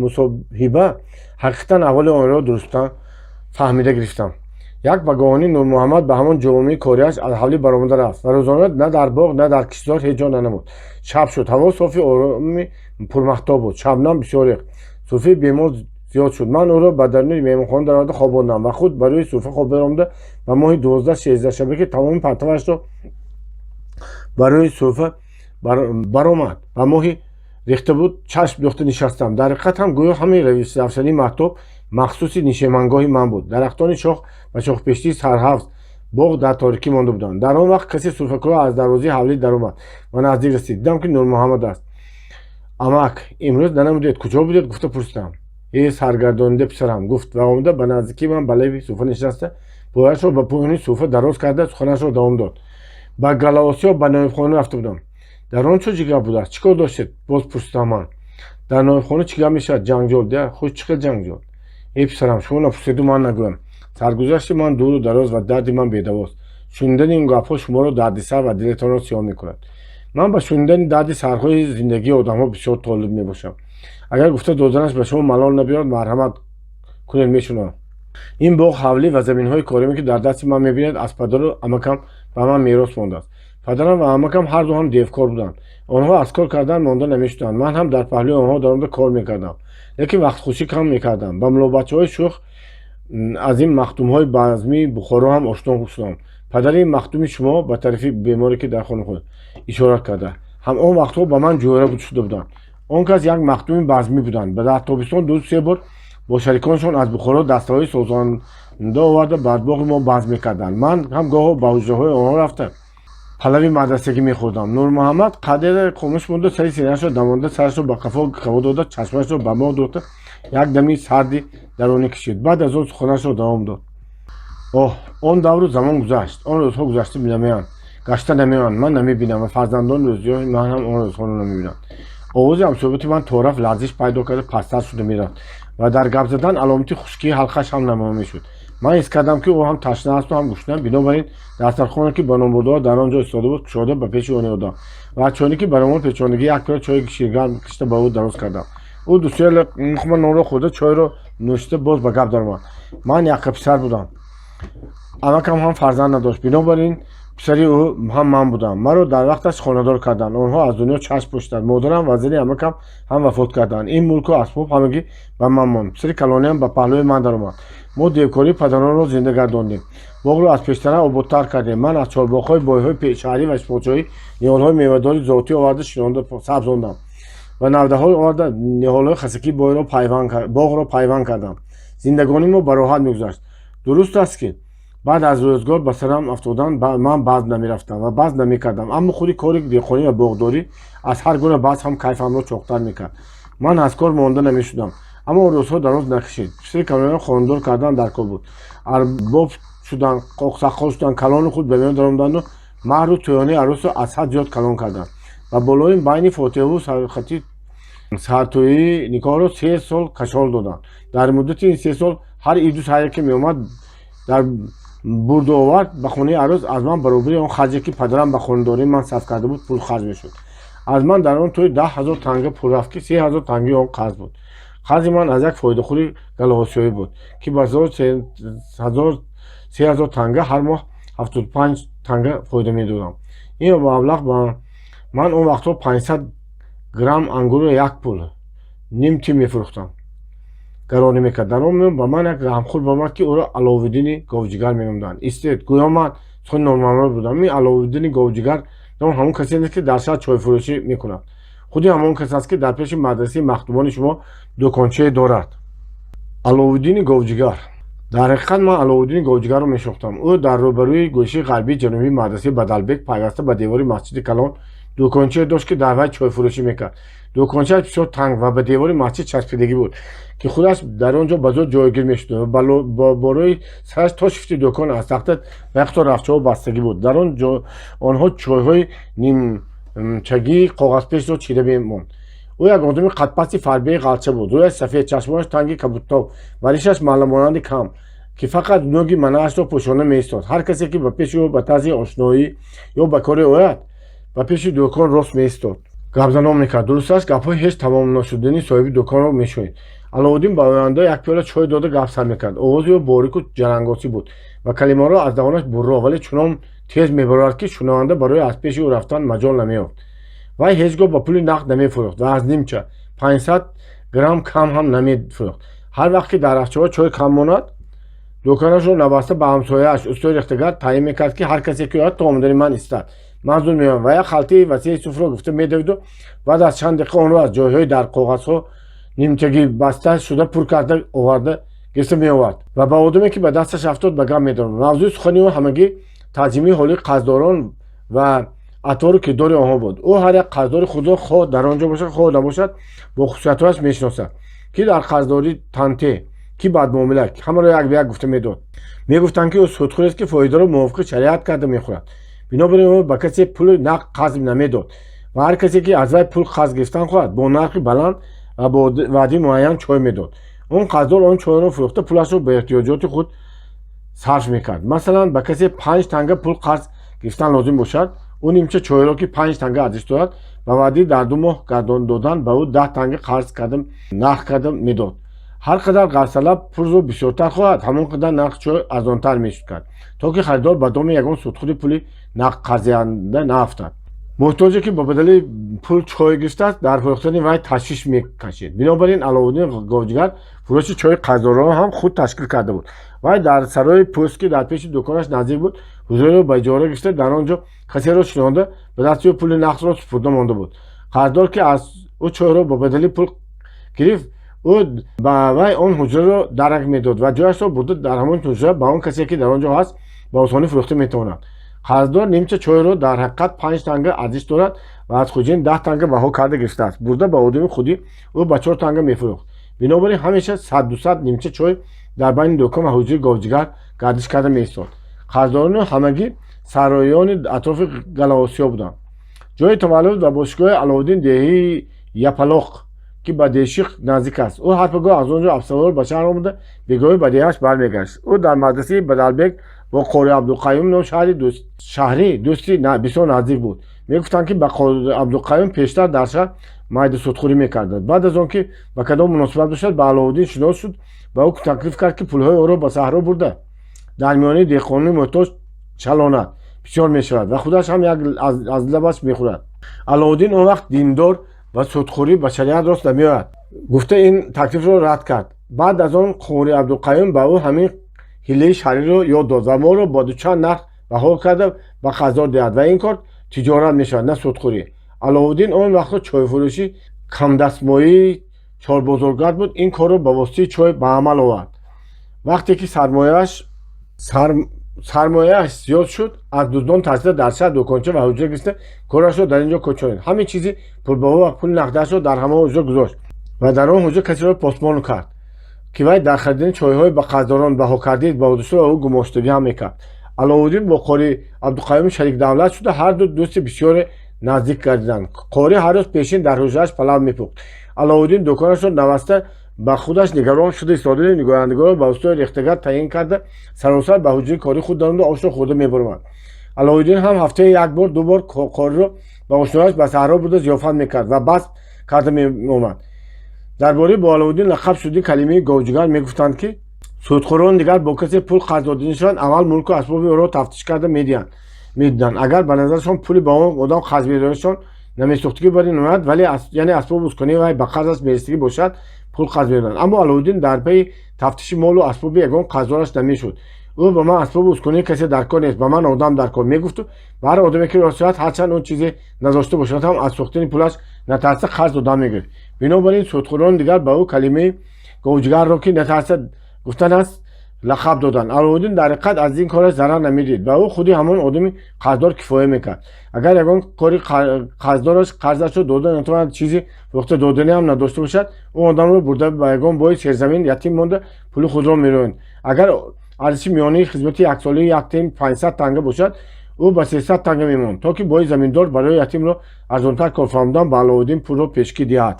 мусоҳиба ҳақиқатан аҳволи онро дурусттар фаҳмида гирифтам. Як пагоҳонӣ Нурмуҳаммад ба ҳамон ҷомаи кориаш аз ҳавлӣ баромада рафт ва рӯзона на дар боғ, на дар киштзор ҳеҷ ҷо нанамуд. Шаб шуд. Ҳаво софи ороми пурмаҳтоб буд. Шабнам бисёр рехт. Суфии бемор зиёд шуд. Ман ӯро ба даруни меҳмонхона дароварда хобондам ва худ ба рӯи суфа хоб баромада, ба моҳи 12-13 шаба, ки тамоми партавашро Ба рӯи суфа баромад ва моҳи рехта буд, чашм дӯхта нишастам. Дар ҳақиқат ҳам гӯё ҳамаи равшании маҳтоб махсуси нишемангоҳи ман буд. Дарахтони шох ва шохпештии сарҳавз боғ дар торикӣ монда буданд. Дар он вақт касе сурфакӯҳ аз дарвозаи ҳавлӣ даромад ва наздик расид. Дидам, ки Нурмуҳаммад аст. «Амак, имрӯз нанамудед, куҷо будед?» — гуфта пурсидам. «Э, саргардонида, писарам», — гуфт ва омада ба наздикии ман ба лаби суфа нишаста, пояшро ба пӯҳни суфа дароз карда, суханашро давом дод: «Ба Галаосиёб, ба ноибхона рафта будам». «Дар он чо чӣ гап будааст? Чӣ кор доштед?» — боз пурсидам ман. «Дар ноибхона чӣ гап мешавад? Ҷанҷол дия». «Хуш, чӣ хел ҷанҷол?» «Э, писарам, шумо напурседу ман нагӯям. Саргузашти ман дуру дароз ва дарди ман бедавост. Шунидани ин гапҳо шуморо дардисар ва дилатонро сиёҳ мекунад. Ман ба шунидани дарди сарҳои зиндагии одамҳо бисёр толиб мебошам. Агар гуфта доданаш ба шумо малол набиёрад, марҳамат кунед, мешунавам. Ин боғ, ҳавлӣ ва заминҳои кориме, ки дар дасти ман мебинед, аз падару амакам ба ман мерос мондааст. Падарам ва амакам ҳарду ҳам девкор буданд. Онҳо аз кор кардан монда намешуданд. Ман ҳам дар паҳлӯи онҳо даромада кор мекардам, лекин вақтхушӣ кам мекардам. Ба муллобачаҳои шӯх аз ин махдумҳои базмии Бухоро ҳам ошно шудам. Падари махдуми шумо, ба тарафи беморе, ки дар хона худ ишора карда, ҳам он вақтҳо ба ман ҷӯра шуда буданд. Он кас як махдуми базмӣ буданд. Дар тобистон ду се бор бо шариконашон аз Бухоро дастаҳои созанда оварда, бар боғи мо базм мекарданд. Ман ҳам гоҳо ба ҳуҷраҳои онҳо рафта, палави мадрасагӣ мехӯрдам». Нурмуҳаммад қадре хомӯш монда, сари синаашро дамонда, сарашро ба қафо қаво дода, чашмашро ба моҳ дӯхта, як дами сарди дарунӣ кашид. Баъд аз он суханашро давом дод: «Оҳ, он давру замон гузашт. Он рӯзҳо гузашта намеоянд, гашта намеоянд. Ман намебинам ва фарзандони рӯзиёи ман ҳам он рӯзҳоро намебинанд». Овози ҳамсӯҳбати ман торафт ларзиш пайдо карда, пасттар шуда мерафт ва дар гап задан аломати хушкии ҳалқаш ҳам намоён мешуд. Ман ҳис кардам, ки ӯ ҳам ташна асту ҳам гушна. Бинобар ин дастархоне, ки ба номбурдаҳо дар он ҷо истода буд, кушода, ба пеши ӯ ниҳодам ва аз чойнике барои мо печондагӣ як пиёла чои ширгарм кишта, ба ӯ дароз кардам. Ӯ ду-се луқма нонро хӯрда, чойро нӯшида, боз ба гап даромад: «Ман якка писар будам. Амакам ҳам фарзанд надошт, бинобар ин писари ӯ ҳам ман будам. Маро дар вақташ хонадор карданд. Онҳо аз дунё чашм пӯшиданд. Модарам ва зани амакам ҳам вафот карданд. Ин мулку асбоб ҳамагӣ ба ман монд». Писари калониам ба паҳлӯи ман даромад. «Мо девкории падаронро зинда гардондем, боғро аз пештара ободтар кардем. Ман аз чорбоғҳои бойҳои шаҳрӣ ва подшоҳӣ ниҳолҳои мевадори зотӣ оварда, шинонда, сабзондам ва навдаҳо оварда, ниҳолҳои хасакии боғро пайванд кардам. Зиндагонии мо бароҳат мегузашт. Дуруст аст, ки баъд аз рӯзгор ба сарам афтодан ман базм намерафтам ва базм намекардам, аммо худи кори деҳқонӣ ва боғдорӣ аз ҳар гуна базм ҳам кайфамро чоқтар мекард. Ман аз кор монда намешудам. Аммо он рӯзҳо дароз накашид. Писари калониро хонадор кардан дар кор буд. Арбоб шуданд, оқсаққол шуданд, калони худ ба миён даромаданду маҳру тӯёнаи арӯсро аз ҳад зиёд калон карданд ва болои байни фотиҳаву сархати сартӯии никоҳро 3 сол кашол доданд. Дар муддати ин 3 сол ҳар иду сайре ки меомад, дар бурду овард ба хонаи арӯс аз ман баробари он харҷе, ки падарам ба хонадории ман сарф карда буд, пул харҷ мешуд. Аз ман дар он тӯй 10 000 танга пул рафт, ки 3000 тангаи он қарз буд. Қарзи ман аз як фоидахӯри галоосиёӣ буд, ки ба 3000 танга ҳар моҳ 75 танга фоида медодам. Ин маблағ ба ман он вақтҳо 500 грамм ангурро як пул ним тин мефурӯхтам, гаронӣ мекард. Дар он миён ба ман як раҳмхӯр баромад, ки ӯро Аловиддини Говҷигар меномданд». Истед, гӯё ман сухани Нурмуҳаммад будам. «Ин Аловиддини Говҷигар ҳамон касе нест, ки дар шаҳр чойфурӯшӣ мекунад? Худи ҳамон кас аст, ки дар пеши мадрасаи махдумони шумо дукончае дорад». Аловиддини Говҷигар. Дар ҳақиқат ман Аловиддини Говҷигарро мешинохтам. Ӯ дар рӯбарӯи гӯшаи ғарбии ҷанубии мадрасаи Бадалбек, пайваста ба девори масҷиди калон, дукончае дошт, ки дар вай чойфурӯшӣ мекард. Дукончааш бисёр танг ва ба девори масҷид часпидагӣ буд, ки худаш дар он ҷо ба зуд ҷойгир мешуд ва болои сараш то шифти дукон аз тахта вақту рафчаҳо бастагӣ буд. Дар он ҷо онҳо чойҳои нимчагии коғазпешро чида мемонд. Ӯ як одами қадпасти фарбеи ғалча буд. Рӯяш сафед, чашмонаш танги кабудтоб ва ришаш малламонанди кам, ки фақат нӯги манаашро пӯшонда меистод. Ҳар касе, ки ба пеши ӯ ба тарзи ошноӣ ё ба коре ояд, ба пеши дукон рост меистод, гапзанон мекард. Дурусташ, гапҳои ҳеҷ тамомнашудани соҳиби дуконро мешунид. Аловуддин ба оянда як пиёла чой дода, гап сар мекард. Овози ӯ борику ҷарангосӣ буд ва калимаҳоро аз даҳонаш бурро, вале чунон тез мебарорад, ки шунаванда барои аз пеши ӯ рафтан маҷол намеёфт. Вай ҳеҷ гоҳ ба пули нақд намефурӯхт ва аз нимча 500 грамм кам ҳам намефурӯхт. Ҳар вақт ки дар рафчаҳо чой кам монад, дуконашро набаста ба ҳамсояаш, устои рехтагар, таъйин мекард, ки ҳар касе ки ояд, то омадани ман истад. Ман зуд меоям. Ва як халтаи васеи суфро гуфта медавиду баъд аз чанд дақиқа онро аз ҷойҳои дар коғазҳо нимчагӣ баста шуда пур карда оварда гирифта меовард ва ба одаме, ки ба дасташ афтод, ба гап медорад. Мавзӯи сухани ӯ ҳамагӣ таъзимии ҳоли қарздорон ва атвору кирдори онҳо буд. Ӯ ҳар як қарздори худро, хоҳ дар он ҷо бошад, хоҳ набошад, бо хусусиятҳояш мешиносад, ки дар қарздорӣ танте, ки бадмуомила, ҳамаро як ба як гуфта медод. Мегуфтанд, ки ӯ судхӯрест, ки фоидаро мувофиқи шариат карда мехӯрад. Бинобар ин ӯ ба касе пули нақд қарз намедод ва ҳар касе, ки аз вай пул қарз гирифтан хоҳад, бо нархи баланд ва бо ваъдаи муайян чой медод. Он қарздор он чойро фурӯхта, пулашро ба эҳтиёҷоти худ сарф мекард. Масалан, ба касе 5 танга пул қарз гирифтан лозим бошад, ӯ нимча чойро, ки 5 танга арзиш дорад, ба ваъдаи дар 2 моҳ гардон додан ба ӯ 10 танга қарз карда, нарх карда медод. Ҳар қадар қарзталаб пулро бисёртар хоҳад, ҳамон қадар нархи чой арзонтар мешуд кард, то ки харидор ба доми ягон судхӯри пули нақд қарздиҳанда наафтад. Муҳтоҷе, ки ба бадали пул чой гирифтааст, дар фурӯхтани вай ташвиш мекашид. Бинобар ин Аловуддин Говҷигар фурӯши чойи қарздоронро ҳам худ ташкил карда буд. Вай дар сарои пӯст, ки дар пеши дуконаш наздик буд, ҳуҷраеро ба иҷора гирифта, дар он ҷо касеро шинонда, ба дасти ӯ пули нақдро супурда монда буд. Қарздор, ки аз ӯ чойро ба бадали пул гирифт, ӯ ба вай он ҳуҷраро дарак медод ва ҷояшро бурда, дар ҳамон ҳуҷра ба он касе, ки дар он ҷо ҳаст, ба осонӣ фурӯхта метавонад. Қарздор нимча чойро дар ҳақиқат 5 танга арзиш дорад ва аз хуҷин 10 танга баҳо карда гирифтааст, бурда ба одами худи ӯ ба 4 танга мефурӯхт. Бинобар ин ҳамеша 100-200 нимча чой дар байни дукон ва ҳуҷраи Говҷигар гардиш карда меистод. Қарздорони ҳамагӣ сароиёни атрофи Галаосиё буданд. Ҷои таваллуд ва бошгоҳи Аловуддин деҳаи Япалоқ, ки ба Дешиқ наздик аст. Ӯ ҳар пагоҳ аз он ҷо аспсавор ба шаҳр омада, бегоҳӣ ба деҳааш бармегашт. Ӯ дар мадрасаи Бадалбек бо Қори Абдуқаюм ном шаҳрӣ дӯсти бисёр наздик буд. Мегуфтанд, ки ба Қори Абдуқаюм пештар дар шаҳр майда судхӯрӣ мекарданд. Баъд аз он ки ба кадом муносибат бошад, ба Аловуддин шинос шуд, ба ӯ таклиф кард, ки пулҳои ӯро ба саҳро бурда, дар миёнаи деҳқонони муҳтоҷ чалонад, бисёр мешавад ва худаш ҳам як аз лабаш мехӯрад. Аловуддин он вақт диндор ва судхӯрӣ ба шариат рост намеояд гуфта, ин таклифро рад кард. Баъд аз он Қори Абдуқаюм ба ӯ ҳамин ҳилаи шаҳриро ёд дод ва молро бо дучанд нарх баҳо карда, ба қарздор диҳад ва ин кор тиҷорат мешавад, на судхӯрӣ. Аловуддин он вақтҳо чойфурӯшӣ камдастмоии чорбозоргард буд. Ин корро ба воситаи чой ба амал овард. Вақте ки сармояаш зиёд шуд, аз дуздон тарсида, дар шаҳр дуконча ва ҳуҷра гирифта, корашро дар ин ҷо кӯчонид. Ҳамин чизи пулбаҳо ва пули нақдаашро дар ҳамон ҳуҷра гузошт ва дар он ҳуҷра касеро посбон кард, ки вай дар харидани чойҳои ба қарздорон баҳокардид ба дошта ва ӯ гумоштагӣ ҳам мекард. Аловуддин бо Қори Абдуқаюм шарикдавлат шуда, ҳарду дӯсти бисёре наздик гардиданд. Қорӣ ҳар рӯз пешин дар ҳуҷрааш палав мепухт. Аловуддин дуконашро наваста, ба худаш нигарон шуда истодани нигоҳандагонро ба устои рехтагар таъин карда, саросар ба ҳуҷраи кори худ даромада, ошро хӯрда мебаромад. Аловуддин ҳам ҳафтаи як бор, ду бор қориро ба ошнояш ба саҳро бурда, зиёфат мекард ва баст карда меомад. Дар бораи бо Аловуддин лақаб шуди калимаи Говҷигар мегуфтанд, ки судхӯрон дигар бо касе пул қарз дода нашаванд, аввал мулку асбоби ӯро тафтиш карда медиданд. Агар ба назарашон пули ба он одам қарз медодашон намесӯхтагӣ бар ин ояд, вале яъне асбобу ускунаи вай ба қарзаш мерасидагӣ бошад, пул қарз медоданд. Аммо Аловуддин дар пайи тафтиши молу асбоби ягон қарздораш намешуд. Ӯ «Ба ман асбобу ускунаи касе дар кор нест, ба ман одам дар кор» мегуфту ба ҳар одаме ки рост шавад, ҳарчанд он чизе надошта бошад ҳам, аз сӯхтани пулаш натарса, қарз дода мегирифт. Бинобар ин судхӯрон дигар ба ӯ калимаи Говҷигарро, ки натарса гуфтан аст, лақаб доданд. Аловуддин дар ҳақиқат аз ин кораш зарар намедид. Ба ӯ худи ҳамон одами қарздор кифоя мекард. Агар ягон кори қарздораш қарзашро дода натавонад, чизи фурӯхта доданӣ ҳам надошта бошад, ӯ одамро бурда, ба ягон бои серзамин ятим монда, пули худро мероянд. Агар арзиши миёнаи хизмати яксолаи як ятим 500 танга бошад, ӯ ба 300 танга мемонд, то ки бои заминдор барои ятимро арзонтар кор фармудан ба Аловуддин пулро пешкӣ диҳад.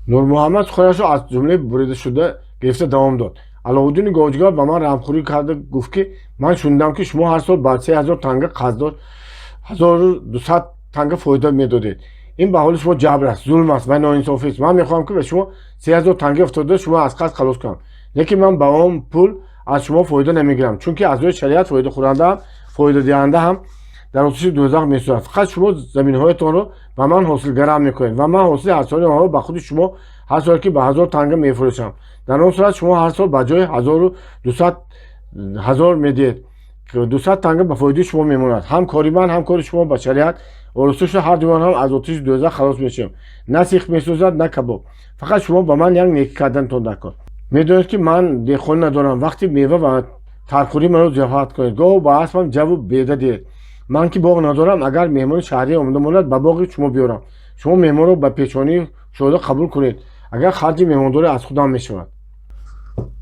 Нурмуҳаммад суханашро аз ҷумлаи буридашуда гирифта давом дод: «Аловуддини Говҷигар ба ман рамхӯрӣ карда гуфт, ки ман шунидам, ки шумо ҳар сол ба 3000 танга қарздор 1200 танга фоида медодед. Ин ба ҳоли шумо ҷабр аст, зулм аст ва ноинсофист. Ман мехоҳам, ки ба шумо 3000 танга афтода, шумо аз қарз халос кунам, лекин ман ба он пул аз шумо фоида намегирам, чунки аз рӯи шариат фоидахӯрандаам, фоидадиҳанда ҳам дар оташи дӯзах месӯзад. Фақат шумо заминҳоятонро ба ман ҳосилгарам мекунед ва ман ҳосили ҳарсолаи онҳоро ба худи шумо ҳар сол ки ба 1000 танга мефурӯшам. Дар он сурат шумо ҳар сол ба ҷои 1200 1000 медиҳед, 200 танга ба фоидаи шумо мемонад. Ҳам кори ман, ҳам кори шумо ба шариат ороста шуда, ҳар дуён ҳам аз оташи дӯзах халос мешавем. На сих месӯзад, на кабоб. Фақат шумо ба ман як некӣ карданатон дар кор. Медонед, ки ман деҳқонӣ надорам. Вақти мева ва тархӯрӣ маро зиёфат кунед, гоҳ ба аспам ҷаву беда диҳед. Ман ки боғ надорам, агар меҳмони шаҳрӣ омада монад, ба боғи шумо биёрам. Шумо меҳмонро ба пешонии кушода қабул кунед, агар харҷи меҳмондорӣ аз худам мешавад.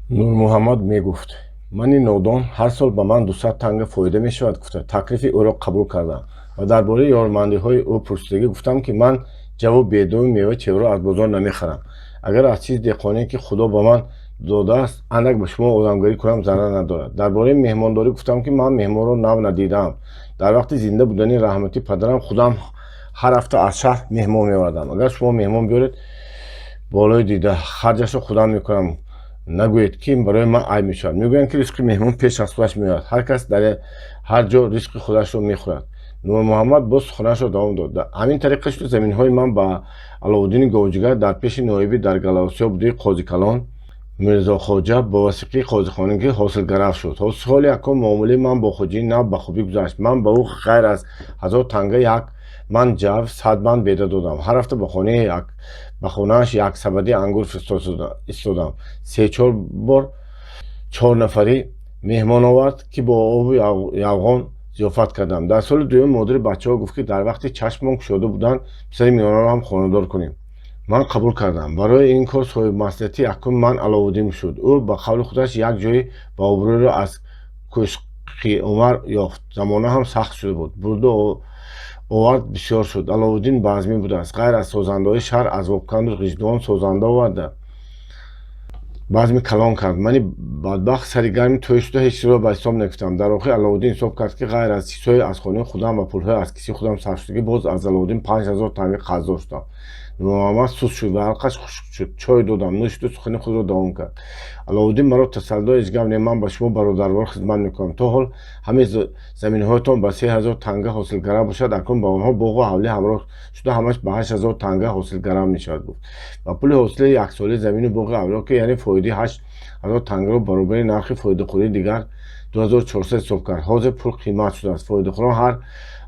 Нурмуҳаммад мегуфт: «Мани нодон ҳар сол ба ман 200 танга фоида мешавад» гуфта, таклифи ӯро қабул кардам ва дар бораи ёрмандиҳои ӯ пурсидагӣ гуфтам, ки ман ҷаву бедову мева чеваро аз бозор намехарам. Агар аз чизи деҳқоние, ки Худо ба ман додааст, андак ба шумо одамгарӣ кунам, зарар надорад. Дар бораи меҳмондорӣ гуфтам, ки ман меҳмонро нав надидаам. Дар вақти зинда будани раҳматӣ падарам худам ҳар ҳафта аз шаҳр меҳмон меовардам. Агар шумо меҳмон биёред, болои дида, харҷашро худам мекунам, нагӯед, ки барои ман айб мешавад. Мегӯянд, ки ризқи меҳмон пеш аз худаш меояд. Ҳар кас дар ҳар ҷо ризқи худашро мехӯрад. Нурмуҳаммад боз суханашро давом дод: «Ҳамин тариқа шуд, заминҳои ман ба Аловуддини Говҷигар дар пеши ноиби дар Галавосиё будаи Қозикалон Мирзохоҷа бо васиқаи қозихонагӣ ҳосилгарав шуд. Соли якум муомилаи ман бо хоҷаи нав ба хубӣ гузашт. Ман ба ӯ ғайр аз 1000 танга як ман ҷав, 100 ман беда додам. Ҳар ҳафта ба хонааш як сабади ангур истодам. Се-чор бор чор нафарӣ меҳмон овард, ки бо обу явғон зиёфат кардам. Дар соли дуюм модари бачаҳо гуфт, ки дар вақти чашмон кушода буданд, писари миёнаро ҳам хонадор кунем. Ман қабул кардам. Барои ин кор соҳибмаслиҳати якум ман Аловуддин шуд. Ӯ ба қавли худаш як ҷои баобрӯйро аз Кӯшқи Умар ёфт. Замона ҳам сахт шуда буд, бурду овард бисёр шуд. Аловуддин базмӣ будааст. Ғайр аз созандаҳои шаҳр, аз Вобканду Ғиждувон созанда оварда, базми калон кард. Мани бадбахт сари гарми тӯй шуда, ҳеҷ чизро ба ҳисоб нагирифтам. Дар охир Аловуддин ҳисоб кард, ки ғайр аз чизҳое аз хонаи худам ва пулҳои аз кисаи худам сарфшудагӣ, боз аз Аловуддин 5000 танга қарздор шудам.» Нурмуҳаммад суст шуд ва ҳалқаш хушк шуд. Чой додам, нӯшиду сухани худро давом кард: «Аловуддин маро тасалли дод: ҳеҷ гап не, ман ба шумо бародарвор хизмат мекунам. То ҳол ҳамаи заминҳоятон ба 3000 танга ҳосилгарав бошад, акнун ба онҳо боғу ҳавлӣ ҳамроҳ шуда, ҳамаш ба 8000 танга ҳосилгарав мешавад», гуфт. Ва пули ҳосили яксолаи замину боғи ҳавлиҳо, ки яъне фоидаи 8000 тангаро баробари нархи фоидахӯрии дигар 2400 ҳисоб кард. Ҳозир пул қимат шудааст. Фоидахӯрон ҳар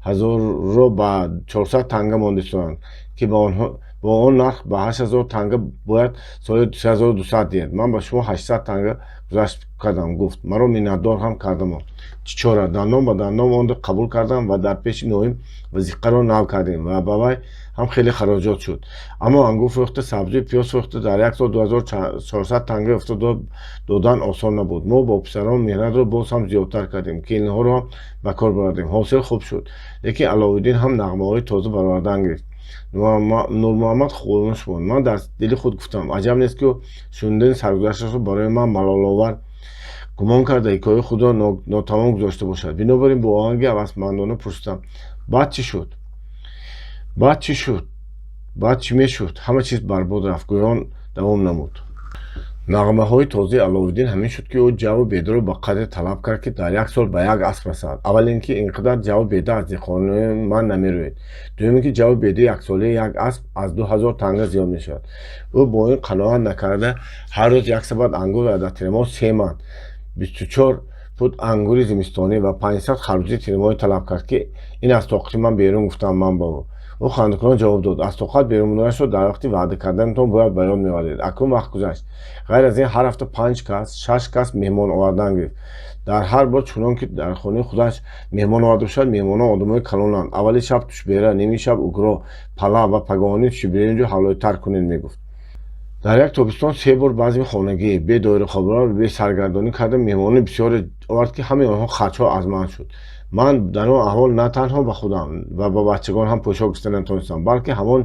ҳазорро ба 400 танга монда истоданд, ки бо он нарх ба 8000 танга бояд соли 3200 диҳед. Ман ба шумо 800 танга гузашт кардам, гуфт. Маро миннатдор ҳам кардамон. Чӣ чора, дандон ба дандон монда қабул кардам ва дар пеши ноиб вазиқаро нав кардем ва ба вай ҳам хеле хароҷот шуд. Аммо ангур фурӯхта, сабзию пиёз фурӯхта, дар як сол 2400 танга ёфта додан осон набуд. Мо бо писарон меҳнатро боз ҳам зиёдтар кардем, келинҳоро ҳам ба кор баровардем. Ҳосил хуб шуд. Лекин Аловуддин ҳам нағмаҳои тоза баровардан гирифт.» Нурмуҳаммад хомӯш монд. Ман дар дили худ гуфтам: аҷаб нест, ки шунидани саргузашташро барои ман малоловар гумон карда, ҳикояи худро нотамом гузошта бошад. Бинобар ин бо оҳанги ҳавасмандона пурсидам: «Баъд чӣ шуд?» «Баъд чӣ шуд? Баъд чӣ мешуд? Ҳама чиз барбод рафт», гӯён давом намуд. «Нағмаҳои тозаи Аловуддин ҳамин шуд, ки ӯ ҷаву бедаро ба қадре талаб кард, ки дар як сол ба як асп расад. Аввал ин ки ин қадар ҷаву беда аз деҳқонони ман намерӯяд. Дуюм ин ки ҷаву бедаи яксолаи як асп аз 2000 танга зиёд мешавад. Ӯ бо ин қаноат накарда, ҳар рӯз як сабад ангур ва дар тирамоҳ се ман, 24 пуд ангури зимистонӣ ва 500 харбузаи тирамоҳӣ талаб кард, ки ин аз тоқати ман берун, гуфтам ман ба ӯ. Ӯ хандакунон ҷавоб дод: аз тоқат берун буданашро дар вақти ваъда карданатон бояд ба ёд меовардед. Акнун вақт гузашт. Ғайр аз ин, ҳар ҳафта панҷ кас, шаш кас меҳмон овардан гирифт. Дар ҳар бор чунон ки дар хонаи худаш меҳмон оварда бошад. Меҳмонон одамои калонанд. Аввали шаб тушбера, ними шаб угро, палав ва пагоҳонӣ тушберинҷу ҳавлоитар кунед, мегуфт. Дар як тобистон се бор базми хонагӣ бе доирахобира ва бе саргардонӣ карда, меҳмонони бисёре овард, ки ҳамаи онҳо харҷҳо аз ман шуд. Ман дар он аҳвол на танҳо ба худам ва ба бачагон ҳам пӯшок гирифта натавонистам, балки ҳамон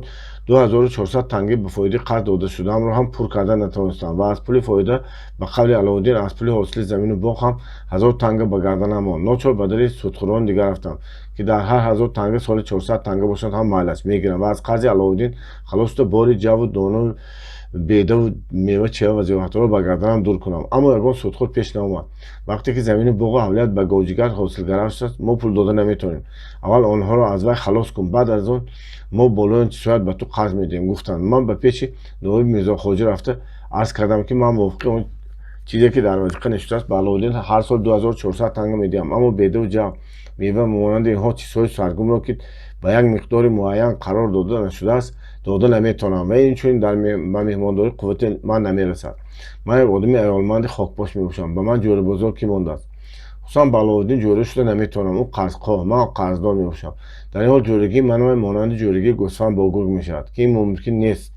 2400 тангаи ба фоидаи қарз дода шудаамро ҳам пур карда натавонистам ва аз пули фоида, ба қавли Аловуддин, аз пули ҳосили замину боғ ҳам 1000 танга ба гарданам монд. Ночор ба дари судхӯрони дигар рафтам, ки дар ҳар 1000 танга соли 400 танга бошад ҳам майлаш, мегирам ва аз қарзи Аловуддин халос шуда, бори ҷаву дону бедаву мева чева ва зиёфатҳоро ба гарданам дур кунам. Аммо ягон судхӯр пеш наомад. Вақте ки замину боғу ҳавлият ба говҷигар ҳосилгарав шудааст, мо пул дода наметавонем. Аввал онҳоро аз вай халос кун, баъд аз он мо болои он чизҳоят ба ту қарз медиҳем, гуфтанд. Ман ба пеши ноиби Мирзохоҷа рафта арз кардам, ки ман мувофиқи он Чизе ки дар васиқа нишастааст, ба Аловуддин ҳар сол 2400 танга медиҳам, аммо бедаву ҷав, мева, монанди инҳо чизҳои саргумро, ки ба як миқдори муайян қарор дода нашудааст, дода наметавонам ва инчунин ба меҳмондорӣ қуввати ман намерасад. Ман як одами аёлманди хокпош мебошам. Ба ман ҷӯрабозор кӣ мондааст? Хусусан ба Аловуддин ҷӯра шуда наметавонам. Ӯ қарзхоҳ, ман қарздор мебошам. Дар ин ҳол ҷӯрагии ман монанди ҷӯрагии гӯсфанд бо гург мешавад, ки ин мумкин нест.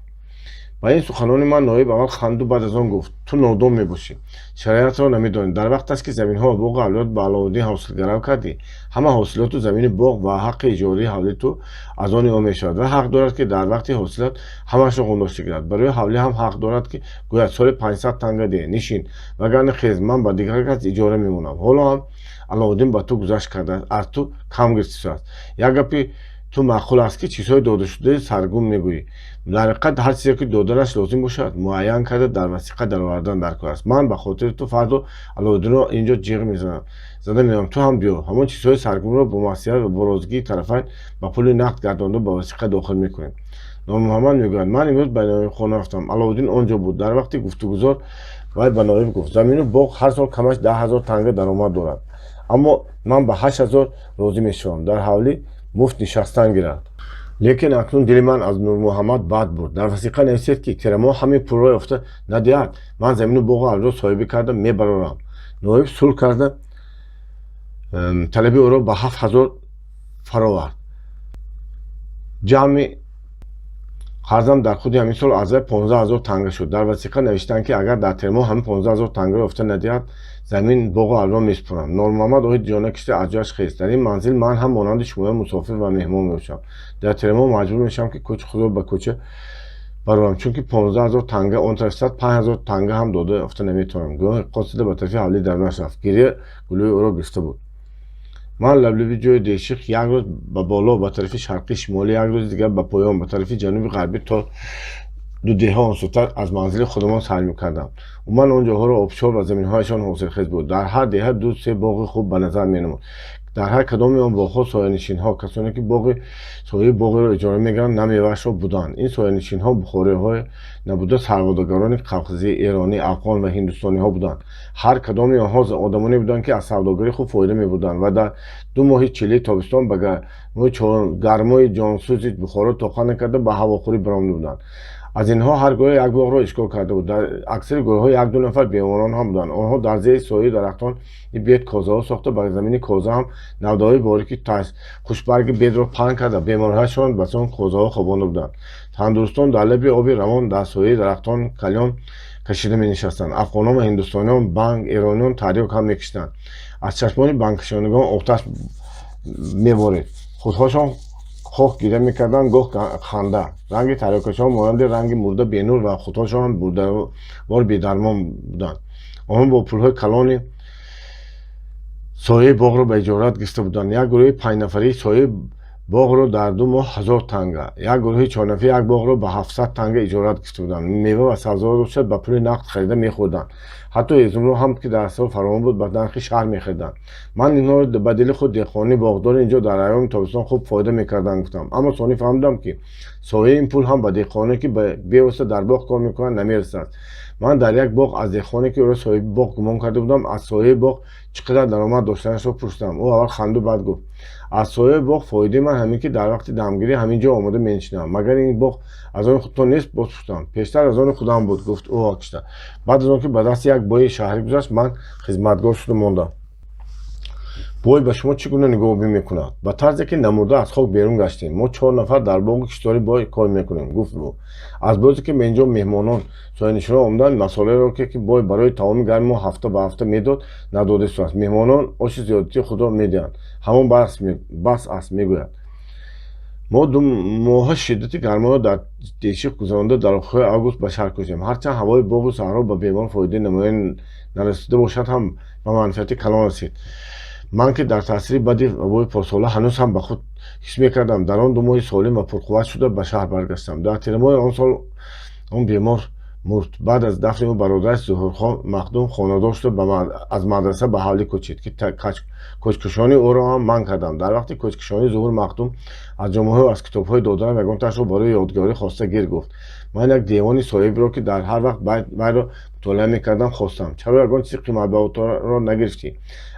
Ба ин суханони ман ноиб аввал ханду, баъд аз он гуфт: «Ту нодон мебошӣ, шариатро намедонӣ. Дар вақт аст, ки заминҳо ва боғу ҳавлиёт ба Аловуддин ҳосилгарав кардӣ, ҳама ҳосилоту замини боғ ва ҳаққи иҷораи ҳавли ту аз они ӯ мешавад ва ҳақ дорад, ки дар вақти ҳосилот ҳамаашро ғундошта гирад. Барои ҳавлӣ ҳам ҳақ дорад, ки гӯяд: соли 500 танга деҳ, нишин, вагарна хез, ман ба дигар кас иҷора мемонам. Ҳоло ҳам Аловуддин ба ту гузашт кардааст, аз ту кам гирифтааст. Як гапи ту маъқул аст, ки чизҳои додашудаи саргум мегӯӣ. Дар ҳақиқат, ҳар чизе ки доданаш лозим бошад, муайян карда, дар васиқа даровардан дар кор аст. Ман ба хотири ту фардо Аловуддинро инҷо ҷиғ мезанам, зада меоям, ту ҳам биё. Ҳамон чизҳои саргумро бо маслиҳат ва бо розигии тарафайн ба пули нақд гардонда, ба васиқа дохил мекунем». Нормуҳаммад мегӯяд: «Ман имрӯз ба ноибхона рафтам. Аловуддин он ҷо буд. Дар вақти гуфтугузор вай ба ноиб гуфт: «Замину боғ ҳар сол камаш 10 000 танга даромад дорад, аммо ман ба 8000 розӣ мешавам, дар ҳавлӣ муфт нишастан гирад». Лекин акнун дили ман аз Нурмуҳаммад бад буд. Дар васиқа нависед, ки тирамоҳ ҳамин пулро ёфта надиҳад, ман замину боғу ҳавлиро соҳибӣ карда мебарорам». Ноиб сулҳ карда, талаби ӯро ба 7000 фаровард. Ҷамъи қарзам дар худи ҳамин сол аз вай 15 000 танга шуд. Дар васиқа навиштанд, ки агар дар тирмоҳ ҳамин 15 000 тангаро ёфта надиҳад, замин, боғу ҳавлиро месупорам. Нормуҳаммад оҳи ҷона кашида, аз ҷояш хест: «Дар ин манзил ман ҳам монанди шумоён мусофир ва меҳмон мебошам. Дар тирмоҳ маҷбур мешавам, ки кӯчи худро ба кӯча барорам, чунки 15 000 танга он тараф 5000 танга ҳам дода ёфта наметавонам». Гӯё ҳиққот зада, ба тарафи ҳавлии дарунаш рафт. Гиря гулӯи ӯро гирифта буд. Ман лаблаби ҷои Деших як рӯз ба боло, ба тарафи шарқии шимолӣ, як рӯзи дигар ба поён, ба тарафи ҷануби ғарбӣ, то ду деҳа онсӯтар аз манзили худамон сайр мекардам. Умуман, он ҷоҳоро обшор ва заминҳояшон ҳосилхез буд. Дар ҳар деҳа ду се боғи хуб ба назар менамуд. Дар ҳар кадоми он боғҳо соянишинҳо, касоне ки боғи соҳиби боғеро иҷора мегиранд, на меваашро буданд. Ин соянишинҳо бухориҳое набуда, савдогарони қавқизӣ, эронӣ, афғон ва ҳиндустониҳо буданд. Ҳар кадоми онҳо одамоне буданд, ки аз савдогарӣ хуб фоида мебурданд ва дар 2 моҳи чилии тобистон ба гармои ҷонсӯзи Бухоро тоқат накарда, ба ҳавохӯрӣ баромада буданд. Аз инҳо ҳар гурӯҳ як боғро ишғол карда буд. Дар аксари гурӯҳҳо як ду нафар беморон ҳам буданд. Онҳо дар зери сояи дарахтони бед козаҳо сохта, ба замини коза ҳам навдаҳои борики хушбарги бедро паҳн карда, беморҳояшон ба он козаҳо хобонда буданд. Тандурустон дар лаби оби равон, дар сояи дарахтон калён кашида менишастанд. Афғонон ва ҳиндустониён банг, эрониён тарёк ҳам мекашиданд. Аз чашмони бангкашонагон оташ меборид. Худҳошон хоҳ гиря мекарданд, гоҳ ханда. Ранги тарёккашон монанди ранги мурда бенур ва худҳошон мурдавор бедармон буданд. Онҳо бо пулҳои калони сояи боғро ба иҷорат гирифта буданд. Як гурӯҳи панҷнафарии сояи боғро дар 2 моҳ 1000 танга, як гурӯҳи чорнафарӣ як боғро ба 700 танга иҷорат гирифта буданд. Мева ва сабзавот бошад, ба пули нақд харида мехӯрданд. Ҳатто ҳезумро ҳам, ки дар сол фаровон буд, ба нархи шаҳр мехариданд. Ман инҳоро ба дили худ деҳқони боғдори инҷо дар айёми тобистон хуб фоида мекарданд гуфтам. Аммо сонӣ фаҳмидам, ки сояи ин пул ҳам ба деҳқоне, ки бевосита дар боғ кор мекунанд, намерасад. Ман дар як боғ аз деҳқоне, ки ӯро соҳиби боғ гумон карда будам, аз сояи боғ чӣ қадар даромад доштанашро пурсидам. Ӯ аввал ханду, баъд гуфт: «Аз сояи боғ фоидаи ман ҳамин, ки дар вақти дамгирӣ ҳамин ҷо омода менишинам». «Магар ин боғ аз они худтон нест?» боз пурсидам. «Пештар аз они худам буд», гуфт ӯ окишта. «Баъд аз он ки ба дасти як бои шаҳрӣ гузашт, ман хизматгор шуда мондам». «Бой ба шумо чӣ гуна нигоҳубин мекунад?» «Ба тарзе, ки намурда аз хок берун гаштем. Мо чор нафар дар боғу киштори бой кор мекунем», гуфт ӯ. «Аз бозе ки ба инҷо меҳмонон, соянишинон омаданд, масолеҳро, ки бой барои таоми гарми мо ҳафта ба ҳафта медод, надода истодааст. Меҳмонон оши зиёдатии худро медиҳанд, ҳамон бас аст», мегӯяд. Мо 2 моҳа шиддати гарморо дар Дешиқ гузаронда, дар охирҳои август ба шаҳр кӯчидем. Ҳарчанд ҳавои боғу саҳро ба бемор фоидаи намоён нарасида бошад ҳам, ба манфиати калон расид. Ман, ки дар таъсири бади вабои порсола ҳанӯз ҳам ба худ ҳис мекардам, дар он 2 моҳи солим ва пурқувват шуда, ба шаҳр баргаштам. Дар тирамоҳи он сол он бемор Мурд. Баъд аз дафни ӯ бародараш Зуҳурхон Махдум хонадор шуда, аз мадраса ба ҳавлӣ кӯчид, ки кӯчкушонии ӯро ҳам ман кардам. Дар вақти кӯчкушонӣ Зуҳур Махдум аз ҷомаҳою аз китобҳои додарам ягонтаашро барои ёдгорӣ хоста гир гуфт. Ман як девони соҳибро, ки дар ҳар вақт вайро мутолиа мекардам, хостам. Чаро ягон чизи қиматбаҳоро нагирифтӣ?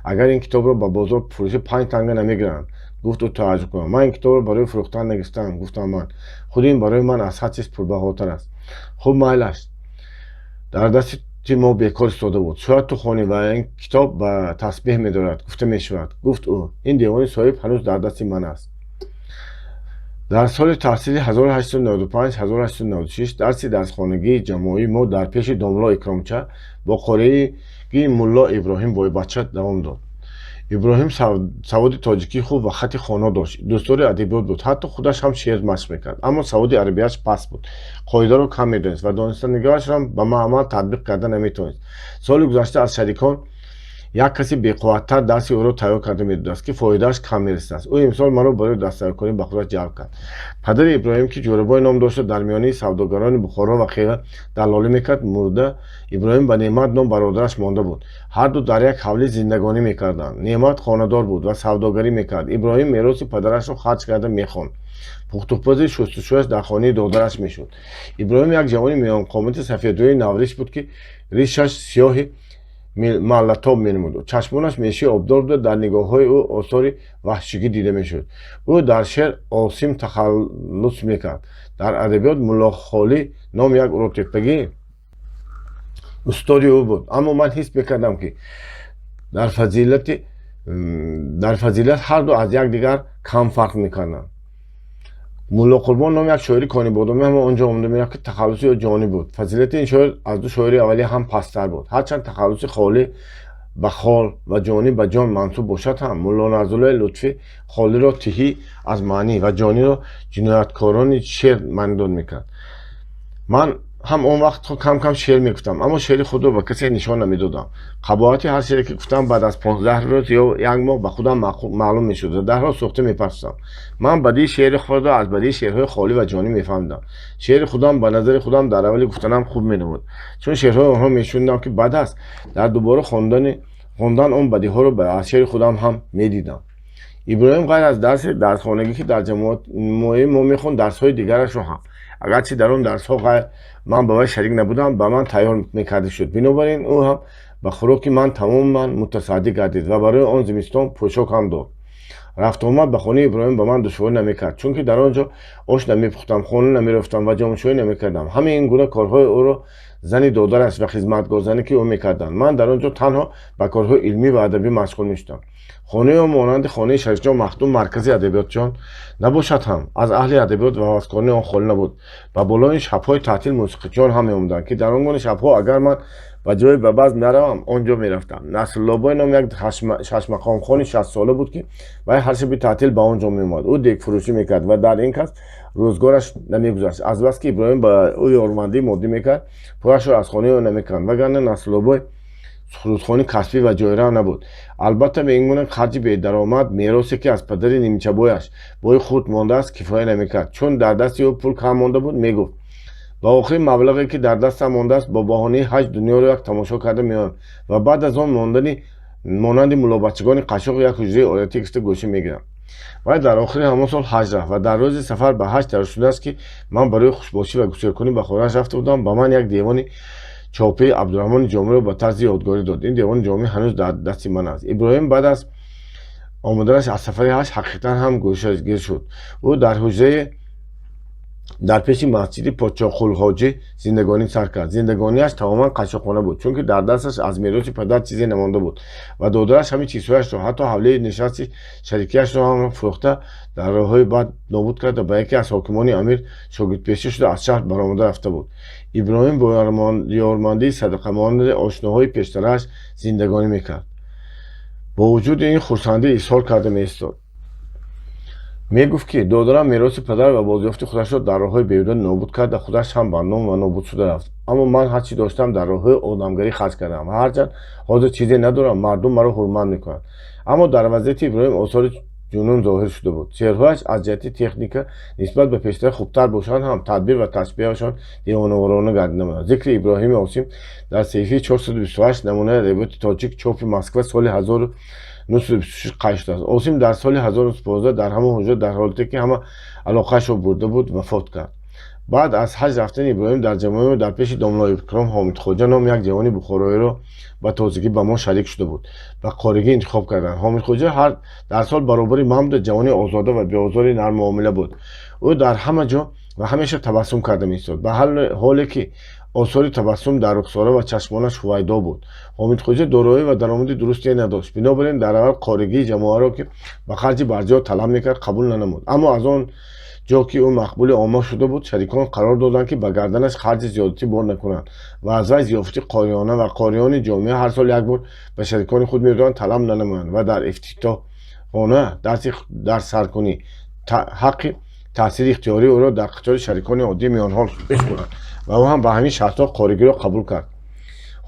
Агар ин китобро ба бозор фурӯшӣ, 5 танга намегиранд, гуфт ӯ тааҷҷуб кунон. Ман ин китобро барои фурӯхтан нагирифтам, гуфтам ман. Худи ин барои ман аз ҳар чиз пулбаҳотар аст. Хуб, майлаш, дар дасти мо бекор истода буд. Шояд ту хонӣ ва ин китоб ба тасбеҳ медорад, гуфта мешавад, гуфт ӯ. Ин девони соҳиб ҳанӯз дар дасти ман аст. Дар соли таҳсили 1895-1896 дарси дарсхонагии ҷамоии мо дар пеши домло Икромча бо қориигии мулло Иброҳим Бойбача давом дод. Иброҳим саводи тоҷикии хуб ва хати хоно дошт, дӯстдори адабиёт буд, ҳатто худаш ҳам шеър машқ мекард, аммо саводи арабияш паст буд, қоидаро кам медонист ва донистанигиашро ба амал татбиқ карда наметавонист. Соли гузашта аз шарикон як каси беқувваттар дарси ӯро тайёр карда медодааст, ки фоидааш кам мерасидааст. Ӯ имсол маро барои дарстайёркунӣ ба худаш ҷалб кард. Падари Иброҳим, ки Ҷӯрабой ном дошта, дар миёнаи савдогарони Бухоро ва Хева даллолӣ мекард, мурда, Иброҳим ба Неъмат ном бародараш монда буд. Ҳарду дар як ҳавлӣ зиндагонӣ мекарданд. Неъмат хонадор буд ва савдогарӣ мекард. Иброҳим мероси падарашро харҷ карда мехонд. Пухтупази шустушӯяш дар хонаи додараш мешуд. Иброҳим як ҷавони миёнқомати сафедрӯи навриш буд, ки ришаш сиёҳи маллатоб менамуд, чашмонаш мешии обдор буда, дар нигоҳҳои ӯ осори ваҳшигӣ дида мешуд. Ӯ дар шеър Осим тахаллус мекард. Дар адабиёт Муллохолӣ ном як уротеппагӣ устоди ӯ буд. Аммо ман ҳис мекардам, ки дар фазилат ҳарду аз якдигар кам фарқ мекарданд. Мулло Қурбон ном як шоири Конибодомӣ ҳам он ҷо омада мерафт, ки тахаллуси ӯ Ҷонӣ буд. Фазилати ин шоир аз ду шоири аввалӣ ҳам пасттар буд. Ҳарчанд тахаллуси Холӣ ба хол ва Ҷонӣ ба ҷон мансуб бошад ҳам, Мулло Насруллои Лутфӣ Холиро тиҳӣ аз маънӣ ва Ҷониро ҷинояткорони шеър маънидод мекард. Ман ҳам он вақт кам кам шеър мегуфтам, аммо шеъри худро ба касе нишон намедодам. Қабоҳати ҳар шеъре, ки гуфтам, баъд аз 15 рӯз ё як моҳ ба худам маълум мешуд ва дарҳол сӯхта мепартофтам. Ман бадии шеъри худро аз бадии шеърҳои Холӣ ва Ҷонӣ мефаҳмидам. Шеъри худам ба назари худам дар аввали гуфтанам хуб менамуд, чун шеърҳои онҳо мешунидам, ки бад аст, дар дубора хондан он бадиҳоро аз шеъри худам ҳам медидам. Иброҳим ғайр аз дарси дарсхонагӣ, ки дар ҷамоаи мо мехонд, дарсҳои дигарашро ҳам, агарчи дар он дарсҳо ғайр ман ба вай шарик набудам, ба ман тайёр мекарда шуд. Бинобар ин ӯ ҳам ба хӯроки ман тамоман мутасаддӣ гардид ва барои он зимистон пӯшок ҳам дод. Рафтуомад ба хонаи Иброҳим ба ман душворӣ намекард, чунки дар он ҷо ош намепухтам, хона намерафтам ва ҷомашӯӣ намекардам. Ҳамаи ин гуна корҳои ӯро зани додараш ва хизматгорзане ки ӯ мекарданд. Ман дар он ҷо танҳо ба корҳои илмӣ ва адабӣ машғул мешудам. Хонаи ӯ монанди хонаи Шарифҷон Махдум маркази адабиётчиён набошад ҳам, аз аҳли адабиёт ва ҳаваскорони он холӣ набуд. Ба болои ин шабҳои таътил мусиқичиён ҳам меомаданд, ки дар он гуна шабҳо агар ман ба ҷои ба базм наравам, он ҷо мерафтам. Насруллобой ном як шашмақомхони 60-сола буд, ки вай ҳар шаби таътил ба он ҷо меомад. Ӯ дегфурӯшӣ мекард ва дар ин касб рӯзгораш намегузашт. Азбаски Иброҳим ба ӯ ёрмандии моддӣ мекард, пулашро аз хонаи ӯ намеканд, вагарна Насруллобой сурудхони касбӣ ва ҷойрав набуд. Албатта, ба ин гуна харҷи бедаромад меросе, ки аз падари нимчабояш бои худ мондааст, кифоя намекард. Чун дар дасти ӯ пул кам монда буд, мегуфт: «Ба охири маблағе, ки дар дастам мондааст, бо баҳонаи ҳаҷ дунёро як тамошо карда меоям ва баъд аз он монанди муллобачагони қашшоқ як ҳуҷраи одатӣ гирифта гӯша мегирам». Вай дар охири ҳамон сол ҳаҷ рафт ва дар рӯзи сафар ба ҳаҷ тайёр шудааст, ки ман барои хушбошӣ ва гуселкунӣ ба хонааш рафта будам, ба ман як девони чопии Абдурраҳмони Ҷомиро ба тарзи ёдгорӣ дод. Ин девони Ҷомӣ ҳанӯз дар дасти ман аст. Иброҳим баъд аз омаданаш аз сафари ҳаҷ ҳақиқатан ҳам гӯшагир шуд. Ӯ дар ҳуҷрае дар пеши масҷиди Подшоҳқулҳоҷӣ зиндагонӣ сар кард. Зиндагониаш тамоман қашшоқона буд, чунки дар дасташ аз мероси падар чизе намонда буд ва додараш ҳамин чизҳояшро, ҳатто ҳавлии нишасти шарикияшро ҳам фурӯхта, дар роҳҳои бад нобуд карда, ба яке аз ҳокимони амир шогирдпешӣ шуда, аз шаҳр баромада рафта буд. Иброҳим бо ёрмандии садақамонанди ошноҳои пештарааш зиндагонӣ мекард. Бо вуҷуди ин хурсандӣ изҳор карда меистод. Мегуфт, ки додарам мероси падар ва бозёфти худашро дар роҳҳои беҳуда нобуд карда, худаш ҳам бадном ва нобуд шуда рафт, аммо ман ҳарчи доштам, дар роҳҳои одамгарӣ харҷ кардам ва ҳарчанд ҳозир чизе надорам, мардум маро ҳурмат мекунанд. Аммо дар вазъияти Иброҳим осори ҷунун зоҳир шуда буд. Шеърҳояш аз ҷиҳати техника нисбат ба пештара хубтар бошанд ҳам, тадбир ва ташбеҳашон девонаворона гардида буданд. Зикри Иброҳими Осим дар саҳифаи 428 намунаи адабиёти тоҷик, чопи Москва, соли 1926 қайд шудааст. Осим дар соли 1915 дар ҳамон ҳуҷра, дар ҳолате ки ҳама алоқаашро бурда буд, вафот кард. Баъд аз ҳаҷ рафтани Иброҳим дар ҷамоаи ӯ дар пеши домлои Икром Ҳомидхоҷа ном як ҷавони бухороиро ба тозагӣ ба мо шарик шуда буд, ба қоригӣ интихоб карданд. Ҳомидхоҷа ҳар дар сол баробари ман буда, ҷавони озода ва беозори нарммуомила буд. Ӯ дар ҳама ҷо ва ҳамеша табассум карда меистод, ба ҳоле ки осори табассум дар рухсора ва чашмонаш ҳувайдо буд. Ҳомидхоҷа дороӣ ва даромади дурусте надошт. Бинобар ин дар аввал қоригии ҷамоаро, ки ба харҷи барҷо талаб мекард, қабул нанамуд. Аммо аз он ҷо ки ӯ мақбули омма шуда буд, шарикон қарор доданд, ки ба гарданаш харҷи зиёдатӣ бор накунанд ва аз вай зиёфати қориёна ва қориёни ҷомеа ҳар сол як бор ба шарикони худ медоданд талаб нанамоянд ва дар ифтитоҳхона дарси дарссаркунӣ ҳаққи таъсири ихтиёрии ӯро дар қатори шарикони оддии миёнҳол бишморанд ва ӯ ҳам ба ҳамин шартҳо қоригиро қабул кард.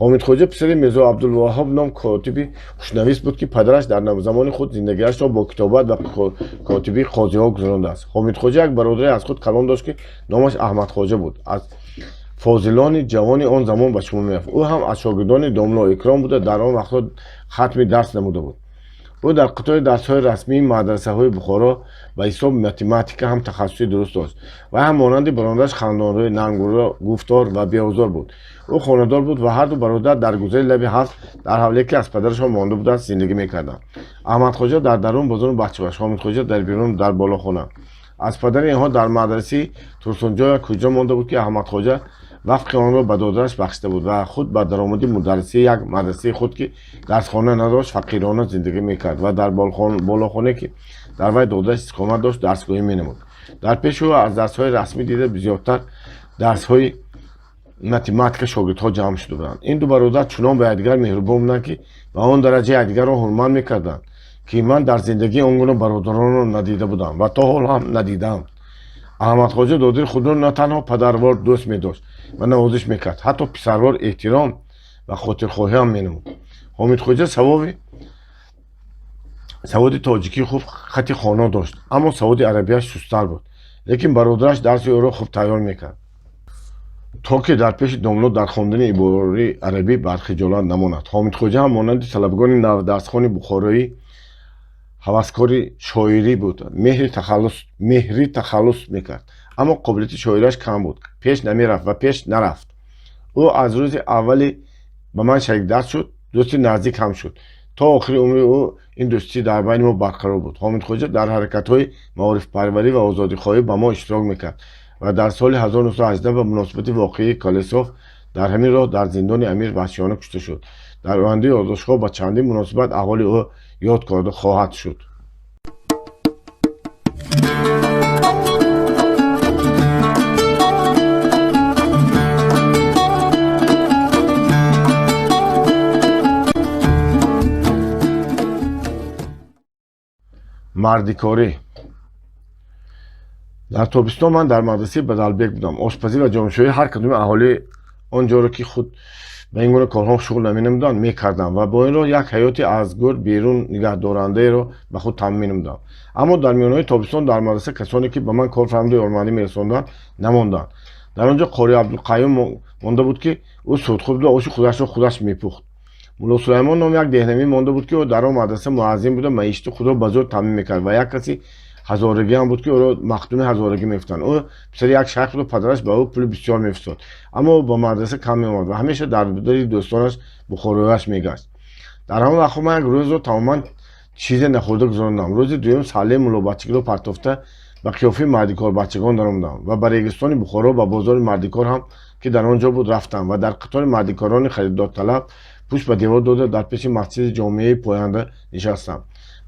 Ҳомидхоҷа писари Мирзо Абдулваҳҳоб ном котиби хушнавис буд, ки падараш дар замони худ зиндагиашро бо китобат ва котибии қозиҳо гузарондааст. Ҳомидхоҷа як бародаре аз худ калон дошт, ки номаш Аҳмадхоҷа буд, аз фозилони ҷавони он замон ба шумор мерафт. Ӯ ҳам аз шогирдони домло Икром буда, дар он вақтҳо хатми дарс намуда буд. Ӯ дар қатори дарсҳои расмии мадрасаҳои Бухоро ба ҳисоби математика ҳам тахассуси дуруст дошт ва ҳам монанди бародараш хандонрӯй, нармгуфтор ва беозор буд. Ӯ хонадор буд ва ҳарду бародар дар гузари лаби ҳавз, дар ҳавлие ки аз падарашон монда буданд, зиндагӣ мекарданд. Аҳмадхоҷа дар дарун бозору бахчибаш, Ҳомидхоҷа дар берун, дар болохона. Аз падари инҳо дар мадрасаи Турсунҷо як ҳуҷра монда буд, ки Аҳмадхоҷа вафқи онро ба додараш бахшида буд ва худ ба даромади мударрисии як мадрасаи худ, ки дарсхона надошт, фақирона зиндагӣ мекард ва дар болохонае, ки дар вай додараш истиқомат дошт, дарсгӯӣ менамуд. Дар пеши ӯ аз дарсҳои расмӣ дида бисёртар дарсҳои математика шогирдҳо ҷамъ шуда буданд. Ин ду бародар чунон ба якдигар меҳрубон буданд, ки ба он дараҷа якдигарро ҳурмат мекарданд, ки ман дар зиндагӣ он гуна бародаронро надида будам ва то ҳол ҳам надидаам. Аҳмадхоҷа додари худро на танҳо падарвор дӯст медошт ва навозиш мекард, ҳатто писарвор эҳтиром ва хотирхоҳӣ ҳам менамуд. Ҳомидхоҷа саводи тоҷикии хуб, хати хоно дошт, аммо саводи арабияш сусттар буд. Лекин бародараш дарси ӯро хуб тайёр мекард, то ки дар пеши домло дар хондани ибораи арабӣ бар хиҷолат намонад. Ҳомидхоҷа ҳам монанди талабагони навдарсхони бухороӣ ҳаваскори шоирӣ буд, меҳри тахаллус мекард, аммо қобилияти шоираш кам буд, пеш намерафт ва пеш нарафт. Ӯ аз рӯзи аввали ба ман шарикдарс шуд, дӯсти наздик ҳам шуд. То охири умри ӯ ин дӯстӣ дар байни мо барқарор буд. Ҳомидхоҷа дар ҳаракатҳои маорифпарварӣ ва озодихоҳӣ ба мо иштирок мекард ва дар соли 1918 ба муносибати воқеаи Колесов дар ҳамин роҳ дар зиндони амир ваҳшиёна кушта шуд. Дар ояндаи ёддоштҳо ба чандин муносибат аҳволи ӯ ёд карда хоҳад шуд. Мардикорӣ. Дар тобистон ман дар мадрасаи Бадалбек будам. Ошпазӣ ва ҷомшӯӣ ҳар кадоми аҳолии он ҷоро, ки худ ба ин гуна корҳо шуғл наменамуданд, мекардам ва бо ин роҳ як ҳаёти аз гӯр берун нигаҳдорандаеро ба худ таъмин менамудам. Аммо дар миёнаҳои тобистон дар мадраса касоне, ки ба ман кор фаҳмиду ёрмандӣ мерасонданд, намонданд. Дар он ҷо Қори Абдулқаюм монда буд, ки ӯ судхӯр буда, оши худашро худаш мепухт. Мулло Сулаймон ном як деҳнавӣ монда буд, ки ӯ дар он мадраса муаззин буда, маишати худро ба зӯр таъмин мекард ва як каси ҳазорагӣ ҳам буд, ки ӯро махдуми ҳазорагӣ мегуфтанд. Ӯ писари як шайх буду падараш ба ӯ пули бисёр мефиристод, аммо ӯ ба мадраса кам меомад ва ҳамеша дар дари дӯстонаш бухорояш мегашт. Дар ҳамон вақтҳо ман як рӯзро тамоман чизе нахӯрда гузарондам. Рӯзи дуюм саллаи муллобачагиро партофта, ба қиёфаи мардикорбачагон даромадам ва ба регистони Бухоро, ба бозори мардикор ҳам, ки дар он ҷо буд, рафтам ва дар қатори мардикорони харидорталаб пушт ба девор дода, дар пеши масҷиди ҷомеаи поянда нишастам.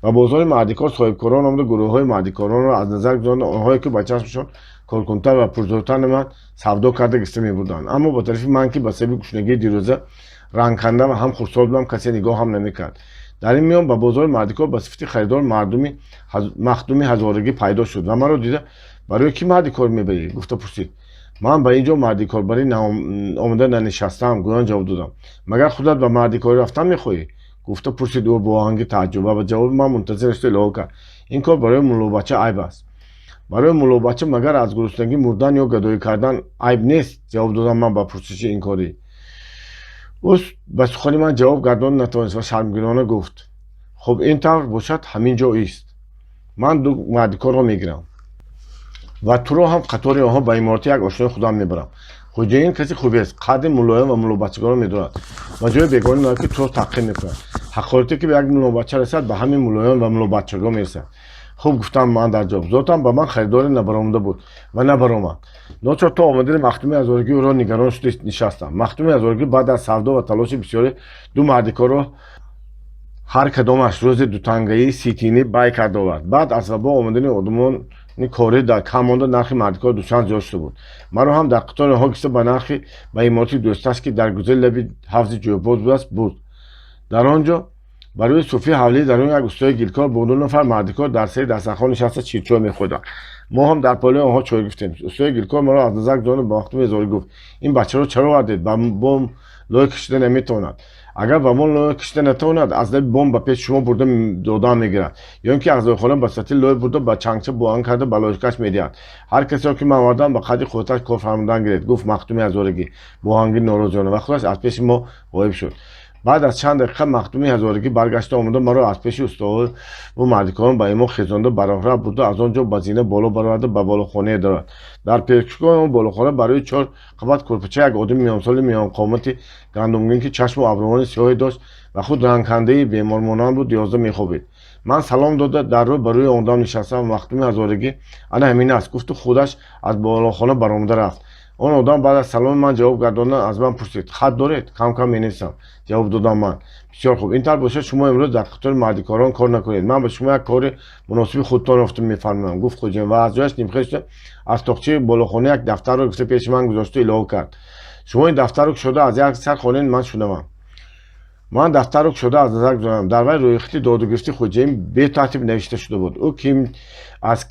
Ба бозори мардикор соҳибкорон омада, гурӯҳҳои мардикоронро аз назар гузаронда, онҳое ки ба чашмашон коркунтар ва пурзӯртар намоянд, савдо карда гирифта мебурданд. Аммо ба тарафи ман, ки ба сабаби гушнагии дирӯза рангканда ва ҳам хурдсол будам, касе нигоҳ ҳам намекард. Дар ин миён ба бозори мардикор ба сифати харидор махдуми ҳазорагӣ пайдо шуд ва маро дида: «Барои кӣ мардикор мебарӣ?» гуфта пурсид. «Ман ба ин ҷо мардикорбарӣ омода нанишастаам», гӯён ҷавоб додам. «Магар худат ба мардикорӣ рафтан мехоҳӣ?» гуфта пурсид ӯ бо оҳанги тааҷҷуб ва ба ҷавоби ман мунтазир шуда илова кард: Ин кор барои муллобача айб аст. Барои муллобача магар аз гуруснагӣ мурдан ё гадоӣ кардан айб нест? Ҷавоб додам ман ба пурсиши инкорӣ. Ӯ ба сухани ман ҷавоб гардонда натавонист ва шармгинона гуфт: «Хуб, ин тавр бошад, ҳамин ҷо ист. Ман ду мардикорро мегирам ва туро ҳам қатори онҳо ба иморати як ошнои худам мебарам. Хоҷаин каси хубест, қадри муллоён ва муллобачагонро медонад ва ҷои бегона надорад, ки туро таҳқир мекунад. Ҳақорате, ки ба як муллобача расад, ба ҳамин муллоён ва муллобачагон мерасад». «Хуб», гуфтам ман дар ҷавоб. Зотан ба ман харидоре набаромада буд ва набаромад. Ночор то омадани Махдуми Ҳазорагӣ ӯро нигарон шуда нишастам. Махдуми Ҳазорагӣ баъд аз савдо ва талоши бисёре ду мардикорро ҳар кадомаш рӯзи дутангаи 30 тинӣ бай карда овард. Баъд аз вабо омадани одамони корӣ дар кам монда, нархи мардикор дучанд зиёд шуда буд. Маро ҳам дар қатори онҳо гирифта, ба нархи ба иморати дӯсташ, ки дар гузари лаби ҳавзи ҷӯйбоз будааст, бурд. Дар он ҷо ба рӯи суфии ҳавлии дарун як устои гилкор бо ду нафар мардикор дар сари дастархон нишаста ширчой мехӯрданд. Мо ҳам дар паҳлӯи онҳо чой гирифтем. Устои гилкор маро аз назар гузаронда, ба Махдуми Ҳазорӣ гуфт: «Ин бачаро чаро овардед? Ба бом лой кашида наметавонад. Агар ба мо лой кашида натавонад, аз лаби бом ба пеши шумо бурда додаам мегирад ё ин ки аз лойхона ба сатил лой бурда, ба чангча буанг карда, ба лойкаш медиҳад. Ҳар касеро, ки ман овардам, ба қадри қувваташ кор фармудан гиред», гуфт Махдуми Ҳазорагӣ бо оҳанги норозиёна ва худаш аз пеши мо ғоиб шуд. Баъд аз чанд дақиқа Махдуми Ҳазорагӣ баргашта омада, маро аз пеши устоҳову мардикорон ба имо хезонда, ба роҳрав бурда, аз он ҷо ба зина боло бароварда, ба болохонае даровард. Дар пешгоҳи он болохона барои чор қабат курпача як одами миёнсоли миёнқомати гандумгин, ки чашму абрувони сиёҳе дошт ва худ рангкандаи бемормонанд буд, ёзда мехобид. Ман салом дода, дар рӯ ба рӯи он одам нишастам ва Махдуми Ҳазорагӣ: «Ана ҳамин аст», гуфту худаш аз болохона баромада рафт. Он одам баъд аз саломи ман ҷавоб гардондан аз ман пурсид: «Хат доред?» «Кам кам менависам», ҷавоб додам ман. «Бисёр хуб, ин тавр бошад, шумо имрӯз дар қатори мардикорон кор накунед. Ман ба шумо як кори муносиби худтон ёфта мефармоям», гуфт хоҷаин ва аз ҷояш нимхез шуда, аз тоқчаи болохона як дафтарро гирифта, пеши ман гузошту илова кард: «Шумо ин дафтарро кушода, аз як сар хонед, ман шунавам». Ман дафтарро кушода, аз назар гузаронам. Дар вай рӯйхати додугирифти хоҷаин бетартиб навишта шуда буд. Ӯ ким аз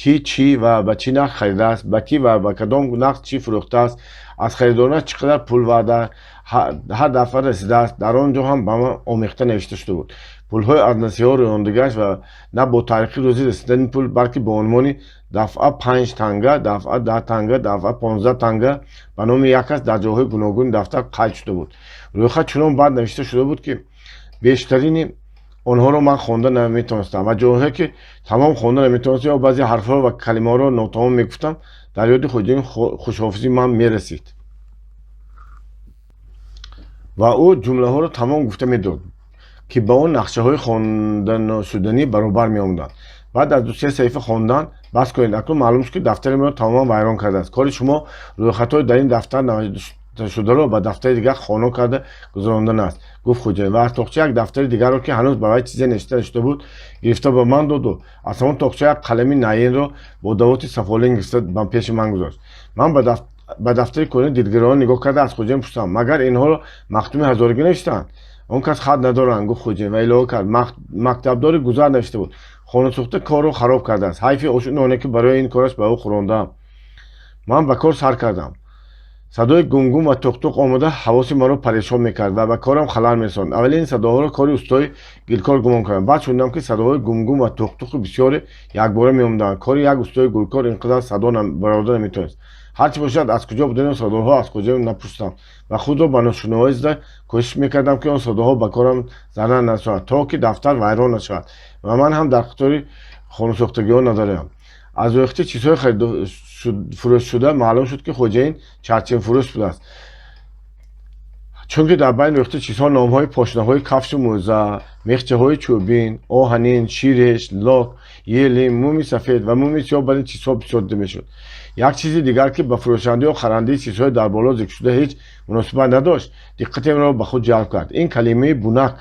кӣ чӣ ва ба чӣ нарх харидааст, ба кӣ ва ба кадом нарх чӣ фурӯхтааст, аз харидоронаш чӣ қадар пул ваъда ҳар дафъа расидааст, дар он ҷо ҳам ба ман омехта навишта шуда буд. Пулҳои аз насиҳо рӯёндагиаш ва на бо таърихи рӯзи расидани пул, балки бо унвони дафъа 5 танга, дафъа 10 танга, дафъа 15 танга ба номи як кас дар ҷойҳои гуногуни дафтар қайд шуда буд. Рӯйхат чунон бад навишта шуда буд, ки бештарини онҳоро ман хонда наметавонистам ва ҷойҳое, ки тамом хонда наметавонистам ё баъзе ҳарфҳо ва калимаҳоро нотамом мегуфтам, дар ёди хоҷаин хушҳофизии ман мерасид ва ӯ ҷумлаҳоро тамом гуфта медод, ки ба он нақшаҳои хонданашуданӣ баробар меомаданд. Баъд аз дусе саҳифа хондан: «Бас кунед, акнун маълум шуд, ки дафтари маро тамоман вайрон кардааст. Кори шумо рӯйхатҳои дар ин дафтар навишташударо ба дафтари дигар хона карда гузарондан аст», гуфт хоҷаин ва аз тоқча як дафтари дигарро, ки ҳанӯз ба вай чизе навишта нашуда буд, гирифта ба ман доду аз ҳамон тоқча як қалами найинро бо давоти сафолин гирифта ба пеши ман гузошт. Ман ба дафтари кӯҳна дилгирона нигоҳ карда, аз хоҷаин пурсидам: «Магар инҳоро Махдуми Ҳазорагӣ навиштаанд?» «Он кас хат надоранд», гуфт хоҷаин ва илова кард: «Мактабдори гузар навишта буд. Хонасӯхта корро хароб кардааст. Ҳайфи ошу ноне, ки барои ин кораш ба ӯ хӯрондаам». Ман ба кор сар кардам. Садои гумгум ва туқтуқ омада, ҳавоси маро парешон мекард ва ба корам халал мерасонд. Аввали ин садоҳоро кори устои гилкор гумон кардам. Баъд шунидам, ки садоҳои гумгум ва туқтуқи бисёре якбора меомаданд. Кори як устои гулкор ин қадар садо бароварда наметавонист. Ҳарчи бошад, аз куҷо будани он садоҳо аз хоҷаин напурсидам ва худро ба ношунавоӣ зада, кӯшиш мекардам, ки он садоҳо ба корам зарар нарасонад, то ки дафтар вайрон нашавад ва ман ҳам дар қатори хонасӯхтагиҳо надароям. Аз рӯйхати чизҳои фурӯшшуда маълум шуд, ки хоҷаин чарчинфурӯш будааст, чунки дар байни рӯйхати чизҳо номҳои пошнаҳои кафшу мӯза, мехчаҳои чӯбин, оҳанин, ширеш, лок, елим, муми сафед ва муми сиёҳ бар ин чизҳо бисёр дида мешуд. Як чизи дигар, ки ба фурӯшандӣ ё харандии чизҳои дар боло зикршуда ҳеҷ муносибат надошт, диққати маро ба худ ҷалб кард. Ин калимаи «бунак»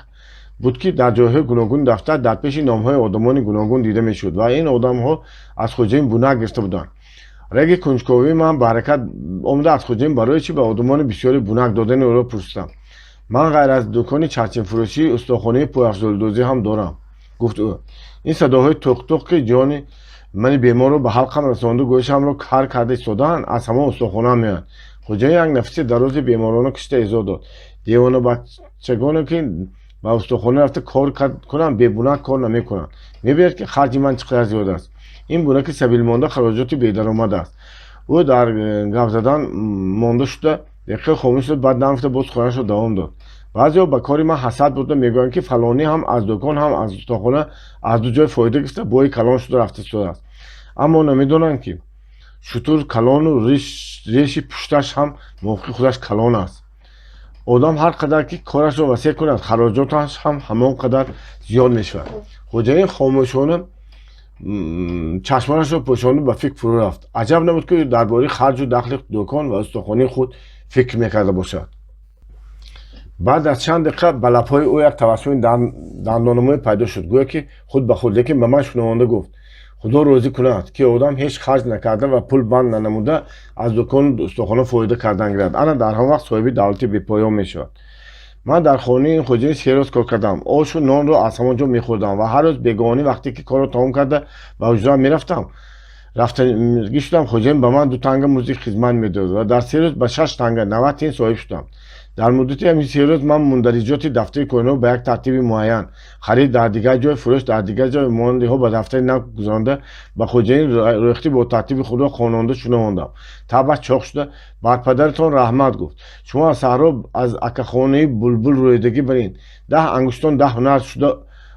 буд, ки дар ҷойҳои гуногуни дафтар дар пеши номҳои одамони гуногун дида мешуд ва ин одамҳо аз хоҷаин бунак гирифта буданд. Раги кунҷковии ман ба ҳаракат омада, аз хоҷаин барои чӣ ба одамони бисёре бунак додани ӯро пурсидам. «Ман ғайр аз дукони чарчинфурӯшӣ устохонаи пойафзолдӯзӣ ҳам дорам», гуфт ӯ. Ин садоҳои туқтуқ, ки ҷони мани беморро ба ҳалқам расонду гӯшамро кар карда истодаанд, аз ҳамон устохона меоянд. Хоҷаин як нафаси дарози беморона кашида изҳор дод: «Девонабачагоне, ки Ба устохона рафта кор кунам, бебунак кор намекунам. Мебинед, ки харҷи ман чӣ қадар зиёд аст. Ин бунаки сабилмонда хароҷоти бедаромад аст. Ӯ дар гап задан монда шуда, дақиқа хомӯш шуд, баъд нагуфта боз суханашро давом дод. Баъзеҳо ба кори ман ҳасад бурда мегӯянд, ки фалонӣ ҳам аз дукон, ҳам аз устохона аз ду ҷой фоида гирифта, бои калон шуда рафта истодааст. Аммо намедонанд, ки шутур калону реши пушташ ҳам мувофиқи худаш калон аст. Одам ҳар қадар ки корашро васеъ кунад, хароҷоташ ҳам ҳамон қадар зиёд мешавад. Хоҷаин хомӯшона чашмонашро пӯшонда ба фикр фурӯ рафт. Аҷаб набуд, ки дар бораи харҷу дахли дукон ва устохонаи худ фикр мекарда бошад. Баъд аз чанд дақиқа ба лабҳои ӯ як табассуми дандоннамоӣ пайдо шуд, гӯё ки худ ба худ, лекин ба ман шунавонда гуфт: «Худо розӣ кунад, ки одам ҳеҷ харҷ накарда ва пул банд нанамуда аз дукону устохона фоида кардан гирад. Ана дар ҳамон вақт соҳиби давлати бепоён мешавад». Ман дар хонаи ин хоҷаин 3 рӯз кор кардам. Ошу нонро аз ҳамон ҷо мехӯрдам ва ҳар рӯз бегоҳонӣ, вақте ки корро тамом карда ба ҳуҷраам мерафтам, рафтагӣ шудам, хоҷаин ба ман 2 танга музди хизмат медод ва дар 3 рӯз ба 6 танга 90 тин соҳиб шудам. Дар муддати ҳамин 3 рӯз ман мундариҷоти дафтари коинот ба як тартиби муайян, харид дар дигар ҷой, фурӯш дар дигар ҷой, монандиҳо ба дафтари нав гузаронда, ба хоҷаин рӯйхати бо тартиби худро хононда шунавондам. Табъаш чоқ шуда, «Бар падаратон раҳмат», гуфт. «Шумо аз саҳро аз акахонаи булбул рӯидагӣ барин 10 ангуштон 10 ҳунар шуда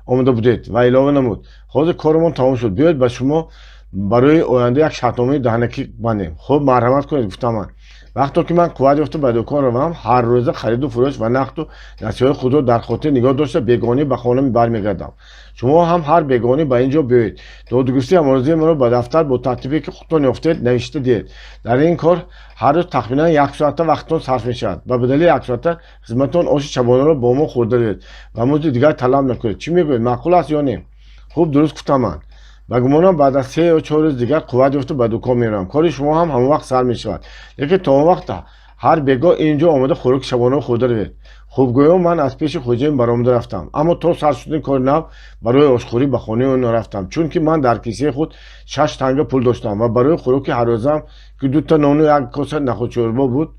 омода будед». Ва илова намуд: «Ҳозир корамон тамом шуд. Биёед, ба шумо барои оянда як шартномаи даҳанакӣ бандем». «Хуб, марҳамат кунед», гуфтам ман. Вақто ки ман қувват ёфта ба дукон равам, ҳар рӯза хариду фурӯш ва нақду насиҳои худро дар хотир нигоҳ дошта, бегоҳонӣ ба хона бармегардам. Шумо ҳам ҳар бегоҳонӣ ба ин ҷо биёед. Додугирифти аморозии маро ба дафтар бо тартибе, ки худтон ёфтед, навишта диҳед. Дар ин кор ҳар рӯз тахминан як соата вақтон сарф мешавад. Ба бадали як соата хизматон оши чабонаро бо мо хӯрда равед ва музди дигар талаб накунед. Чӣ мегӯед, маъқул аст ё не?» «Хуб, дуруст», гуфтам ман. «Ба гумонам, баъд аз 3 ё 4 рӯз дигар қувват ёфта ба дукон меравам. Кори шумо ҳам ҳамон вақт сар мешавад, лекин то он вақт ҳар бегоҳ ин ҷо омада, хӯроки шабонаро хӯрда равед». Хубгӯён ман аз пеши хоҷаин баромада рафтам, аммо то сар шудани кори нав барои ошхӯрӣ ба хонаи ӯ нарафтам, чунки ман дар кисаи худ 6 танга пул доштам ва барои хӯроки ҳаррӯзаам, ки дута нону як коса нахӯдшӯрбо буд,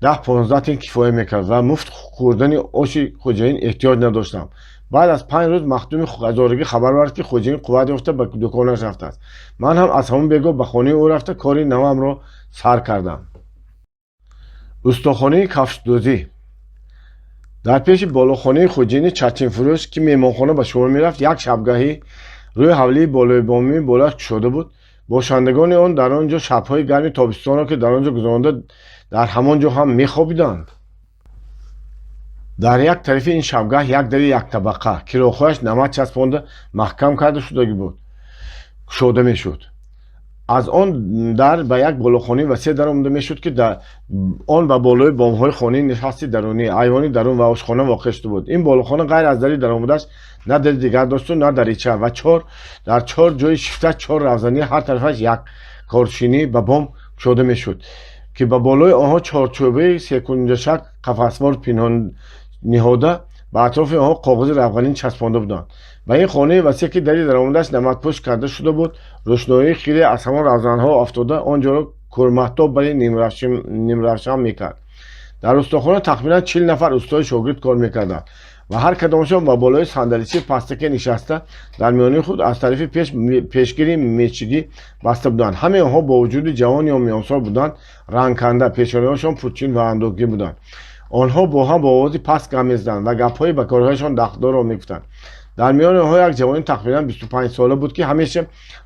10-15 тин кифоя мекард ва муфт хӯрдани оши хоҷаин эҳтиёҷ надоштам. Баъд аз 5 рӯз махдуми ҳазорагӣ хабар овард, ки хоҷаин қувват ёфта ба дуконаш рафтааст. Ман ҳам аз ҳамон бегоҳ ба хонаи ӯ рафта, кори навамро сар кардам. Устохонаи кафшдӯзӣ. Дар пеши болохонаи хоҷаини чачинфурӯш, ки меҳмонхона ба шумор мерафт, як шабгаҳӣ рӯи ҳавлии болоибомӣ болояш кушода буд. Бошандагони он дар он ҷо шабҳои гарми тобистонро, ки дар он ҷо гузаронда, дар ҳамон ҷо ҳам мехобиданд. Дар як тарафи ин шабгаҳ як дари яктабақа, ки роҳҳояш намак часпонда маҳкам карда шудагӣ буд, кушода мешуд. Аз он дар ба як болохонаи васеъ даромада мешуд, ки он ба болои бомҳои хонаи нишасти дарунӣ, айвони дарун ва ошхона воқеъ шуда буд. Ин болохона ғайр аз дари даромадаш на дари дигар дошту на дарича ва дар чор ҷои шифта чор равзанӣ, ҳар тарафаш як коршинӣ ба бом кушода мешуд, ки ба болои онҳо чорчӯбаи секунҷашак қафасвор пинҳон ниҳода, ба атрофи онҳо коғази равғанин часпонда буданд. Ба ин хонаи васеъ, ки дари даромадаш намакпӯш карда шуда буд, рӯшноии хире аз ҳамон равзанҳо афтода, он ҷоро кӯрмаҳтоб бари нимравшан мекард. Дар устохона тахминан 40 нафар устои шогирд кор мекарданд ва ҳар кадомашон ба болои сандаличаи пастаке нишаста, дар миёни худ аз тарафи пеш пешгири мечигӣ баста буданд. Ҳамаи онҳо бо вуҷуди ҷавон ё миёнсол буданд, рангканда, пешонаҳояшон пурчин ва андӯҳгин буданд. Онҳо бо ҳам бо овози паст гап мезаданд ва гапҳои ба корҳояшон дахлдорро мегуфтанд. Дар миёни онҳо як ҷавони тахминан 25сола буд, ки ҳамеша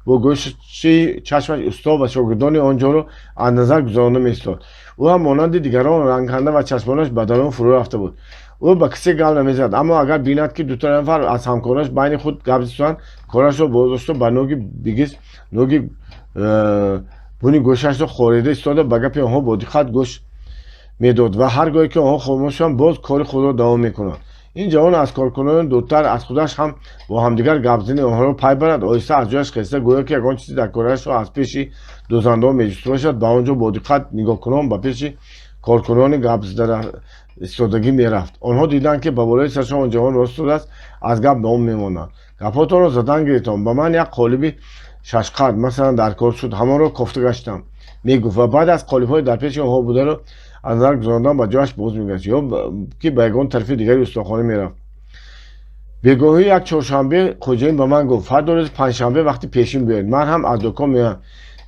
бо гӯшаи чашмаш усто ва шогирдони он ҷоро аз назар гузаронда меистод. Ӯ ҳам монанди дигарон рангканда ва чашмонаш ба дарун фурӯ рафта буд. Ӯ ба касе гап намезад, аммо агар бинад, ки дута нафар аз ҳамкоронаш байни худ гап зистанд, корашро боздошта, ба нӯги бигиз нӯги буни гӯшашро хорида истода, ба гапи онҳо бо диққат гӯш медод ва ҳар гоҳе ки онҳо хомӯш шаванд, боз кори худро давом мекунад. Ин ҷавон аз коркунони дуртар аз худаш ҳам бо ҳамдигар гапзани онҳоро пай барад, оҳиста аз ҷояш хеста, гӯё ки ягон чизе дар корашро аз пеши дӯзандаҳо меҷуста бошад, ба он ҷо бо диққат нигоҳкунон ба пеши коркунони гапзада истодагӣ мерафт. Онҳо диданд, ки ба болои саршон он ҷавон рост истодааст, аз гап ном мемонанд. «Гапҳотонро задан гиритон. Ба ман як қолиби шашқат, масалан, дар кор шуд, ҳамонро кофта гаштам», мегуфт ва баъд аз қолибҳои дар пеши онҳо бударо аз назар гузарондан, ба ҷояш боз мегашт ё ки ба ягон тарафи дигари устохона мерафт. Бегоҳӣ як чоршанбе хоҷаин ба ман гуфт: «Фардо рӯзи панҷшанбе вақти пешин биёед, ман ҳам аз дукон меоям.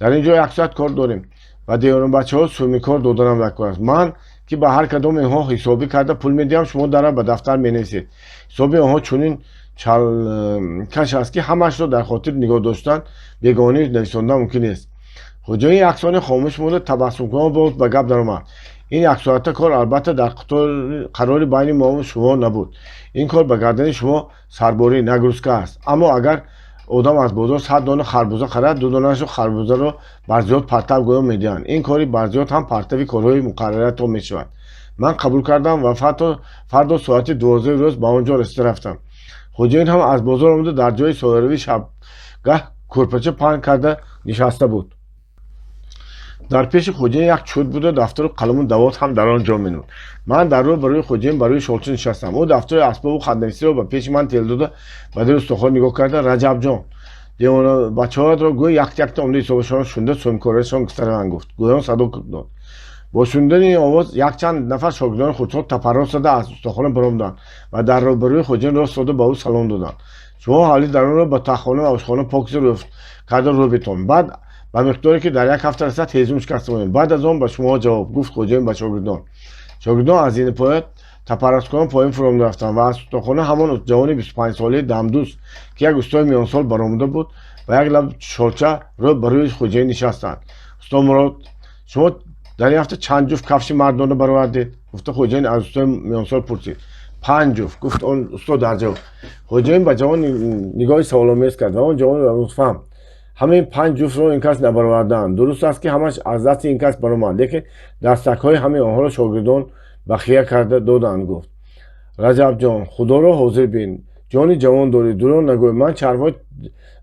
Дар ин ҷо як соат кор дорем ва девонабачаҳо сӯмикор доданам дар кор аст. Ман ки ба ҳар кадоми инҳо ҳисобӣ карда пул медиҳам, шумо дара ба дафтар менависед. Ҳисоби онҳо чунин чалкаш аст, ки ҳамаашро дар хотир нигоҳ доштан, бегонӣ нависондан мумкин нест». Хоҷаин як сония хомӯш монда, табассумкунон боз ба гап даромад: «Ин яксоата кор албатта дар қарори байни мову шумо набуд. Ин кор ба гардани шумо сарборӣ, нагрузка аст. Аммо агар одам аз бозор 100 дона харбуза харад, ду донаашро харбузаро барзиёд партав гӯё медиҳанд. Ин кори барзиёд ҳам партави корҳои муқаррариятон мешавад. Ман қабул кардам ва фардо соати 12-и рӯз ба он ҷо расида рафтам. Хоҷаин ҳам аз бозор омада, дар ҷои соярави шабгаҳ кӯрпача паҳн карда нишаста буд. Дар пеши хоҷаин як чӯт буда, дафтару қаламу давот ҳам дар он ҷо менуд. Ман дар рӯ ба рӯи хоҷаин бар рӯи шолча нишастам. Ӯ дафтари асбобу хатнависиро ба пеши ман тел дода, ба дари устохона нигоҳ карда: «Раҷабҷон, девонабачаҳоятро гӯй якта якта омда ҳисобашонро шунида, сӯмкорашон гуфта раванд», гуфт. Гӯён садо дод. Бо шунидани ин овоз якчанд нафар шогирдони хурдсол тапаррос зада аз устохона баромаданд ва дар рӯбарӯи хоҷаин рост истода ба ӯ салом доданд. «Шумо ҳавли дарунро ба таххона ва ошхона покиза карда рӯбетон. Баъд ба миқдоре, ки дар як ҳафта расад, ҳезум шикаста монед. Баъд аз он ба шумоҳо ҷавоб», гуфт хоҷаин ба шогирдон. Шогирдон аз зинапоя тапарраскунон поён фуромада рафтанд ва аз устохона ҳамон ҷавони 25-солаи дамдӯз, ки як устои миёнсол баромада буд, ба як лаб шолча рӯ ба рӯи хоҷаин нишастанд. «Усто Мурод, шумо дар ин ҳафта чанд ҷуфт кафши мардона баровардед?» гуфта, хоҷаин аз устои миёнсол пурсид. «Панҷ ҷуфт», гуфт он усто дар ҷавоб. Хоҷаин ба ҷавон нигоҳи саволомез кард ва он ҷавон фаҳм: ҳамаи панҷ ҷуфтро ин кас набаровардаанд. Дуруст аст, ки ҳамаш аз дасти ин кас баромад, лекин дастакҳои ҳамаи онҳоро шогирдон бахия карда доданд. Гуфт: «Раҷабҷон, худоро ҳозир бин, ҷони ҷавон дорӣ, дурӯғ нагӯй. Ман чармҳои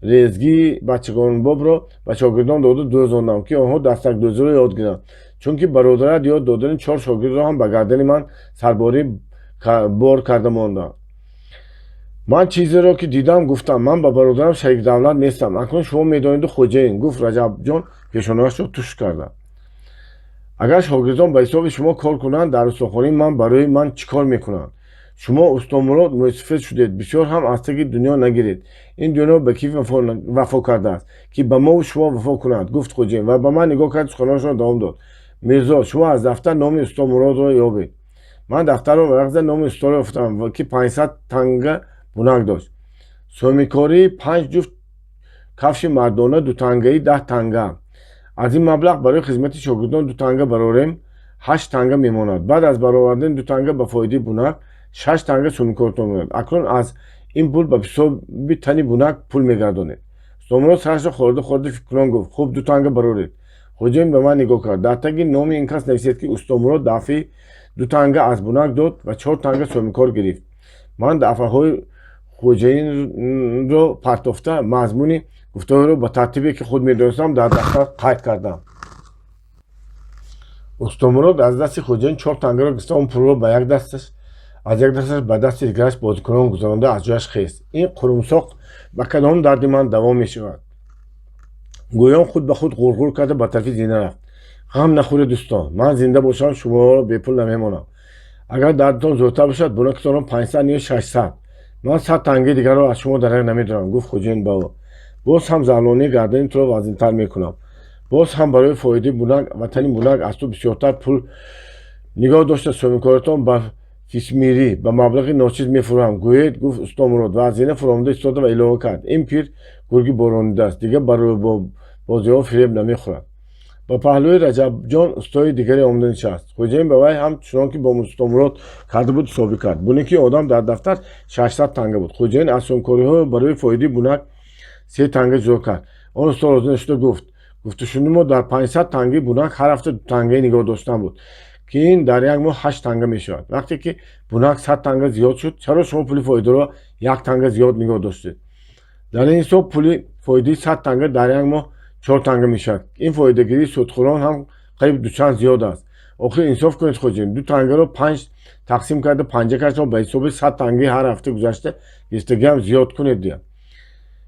резгии бачагонбобро ба шогирдон дода дӯзондам, ки онҳо дастакдӯзиро ёд гиранд, чунки бародарат ёд додани чор шогирдро ҳам ба гардани ман сарборӣ бор карда монданд. Ман чизеро, ки дидам, гуфтам. Ман ба бародарам шарикдавлат нестам. Акнун шумо медониду, хоҷаин», гуфт Раҷабҷон, пешонаашро туш карда. «Агар шогирдон ба ҳисоби шумо кор кунанд, дар устохонаи ман барои ман чӣ кор мекунанд? Шумо, Устомурод, мӯйсафед шудед, бисёр ҳам аз таги дунё нагиред. Ин дунё ба кӣ вафо кардааст, ки ба мову шумо вафо кунад?» гуфт хоҷаин ва ба ман нигоҳ кард, суханонашро давом дод: «Мирзо, шумо аз дафтар номи Устомуродро ёбед». Ман дафтарро варақ зада, номи усторо ёфтам, ки 500 танга бунак дошт. Сӯмикории панҷ ҷуфт кафши мардона дутангаӣ 10 танга. Аз ин маблағ барои хизмати шогирдон ду танга барорем, ҳашт танга мемонад. Баъд аз баровардани ду танга ба фоидаи бунак, шаш танга сӯмикоритон мемонад. Акнун аз ин пул ба ҳисоби тани бунак пул мегардонед. Устомурод сарашро хӯрда хӯрда фикркунон гуфт: «Хуб, ду танга бароред». Хоҷаин ба ман нигоҳ кард: «Дар таги номи ин кас нависед, ки Устомурод дафъи ду танга аз бунак дод ва чор танга сӯмикор гирифт». Ман дафъаҳои хоҷаинро партофта, мазмуни гуфтаҳоро ба тартибе, ки худ медонистам, дар дафтар қайд кардам. Устомурод аз дасти хоҷаин чор тангаро гирифта, он пулро ба як дасташ аз як дасташ ба дасти дигараш бозикунон гузаронда, аз ҷояш хест. «Ин қурумсоқ ба кадом дарди ман даво мешавад?» гӯён худ ба худ ғурғур карда, ба тарафи зина рафт. «Ғам нахӯред, дӯстон, ман зинда бошам, шуморо бепул намемонам. Агар дардатон зудтар бошад, бунакатонро 500 ё 600, ман 100 тангаи дигарро аз шумо дареғ намедорам», гуфт хоҷаин ба ӯ. «Боз ҳам залонии гардани туро вазнинтар мекунам. Боз ҳам барои фоидаи бунак ва тани бунак аз ту бисёртар пул нигоҳ дошта, сӯмикоратон ба фисмирӣ ба маблағи ночиз мефурӯҳам, гӯед», гуфт Устомурод ва аз зина фуромада истода ва илова кард: «Ин пир гурги боронидааст, дигар ба рӯбозиҳо фиреб намехӯрад». Ба паҳлӯи Раҷабҷон устои дигаре омада нишаст. Хоҷаин ба вай ҳам чунон ки бо Устомурод карда буд, ҳисобӣ кард. Бунаки одам дар дафтар 600 танга буд. Хоҷаин аз сӯмкориҳо барои фоидаи бунак се танга ҷудо кард. Он усто розӣ нашуда гуфт: «Гуфтушуниди мо дар 500 тангаи бунак ҳар ҳафта ду тангаи нигоҳ доштан буд, ки ин дар як моҳ ҳашт танга мешавад. Вақте ки бунак 100 танга зиёд шуд, чаро шумо пули фоидаро як танга зиёд нигоҳ доштед? Дар ин ҳисоб пули фоидаи 100 танга дар як моҳ чор танга мешавад. Ин фоидагирии судхӯрон ҳам қариб дучанд зиёд аст. Охир инсоф кунед, хоҷаин, ду тангаро панҷ тақсим карда, панҷакашро ба ҳисоби 100 тангаи ҳар ҳафта гузашта гирифтагиам зиёд кунед дия».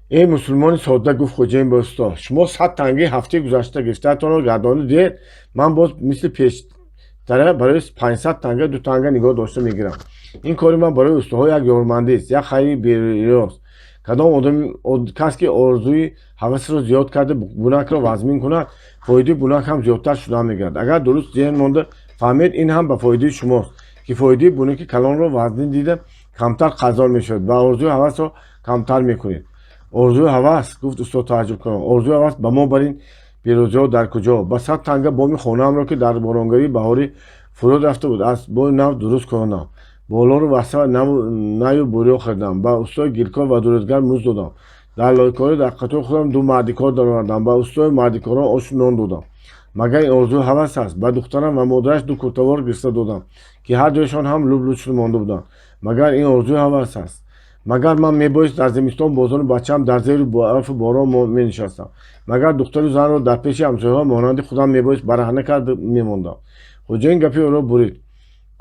«Эй мусулмони содда, гуфт хоҷаин ба усто, шумо 100 тангаи ҳафтаи гузашта гирифтаатонро гардонда диҳед, ман боз мисли пештара барои 500 танга ду танга нигоҳ дошта мегирам». Ин кори ман барои устоҳо як ёрмандист, як хайри бериёст. Кадом одам кас ки орзуи ҳавасро зиёд карда, бунакро вазмин кунад, фоидаи бунак ҳам зиёдтар шуда мегардад. Агар дуруст зеҳн монда фаҳмед, ин ҳам ба фоидаи шумост, ки фоидаи бунаки калонро вазнин дида, камтар қарздор мешавед ва орзуи ҳавасро камтар мекунед. Орзуи ҳавас, гуфт устод тааҷҷуб кунон, орзуи ҳавас ба мо бар ин берозиҳо дар куҷо? Ба 100 танга боми хонаамро, ки дар боронгарии баҳорӣ фуруд рафта буд, аз бои нав дуруст кунонам, болору васфа наю бурё хӯрдам, ба устои гилкор ва дурудгар музд додам, дар лойкорӣ дар қатори худам ду мардикор даровардам, ба устои мардикорон ошу нон додам. Магар ин орзуи ҳавас аст? Ба духтарам ва модараш ду куртавор гирифта додам, ки ҳар дуяшон ҳам луб-луч монда буданд. Магар ин орзуи ҳавас аст? Магар ман мебоист дар зимистон бо зану бачаам дар зери барфу борон менишастам? Магар духтару занро дар пеши ҳамсояҳо монанди худам мебоист бараҳна карда мемондам? Хоҷаин гапи ӯро бурид: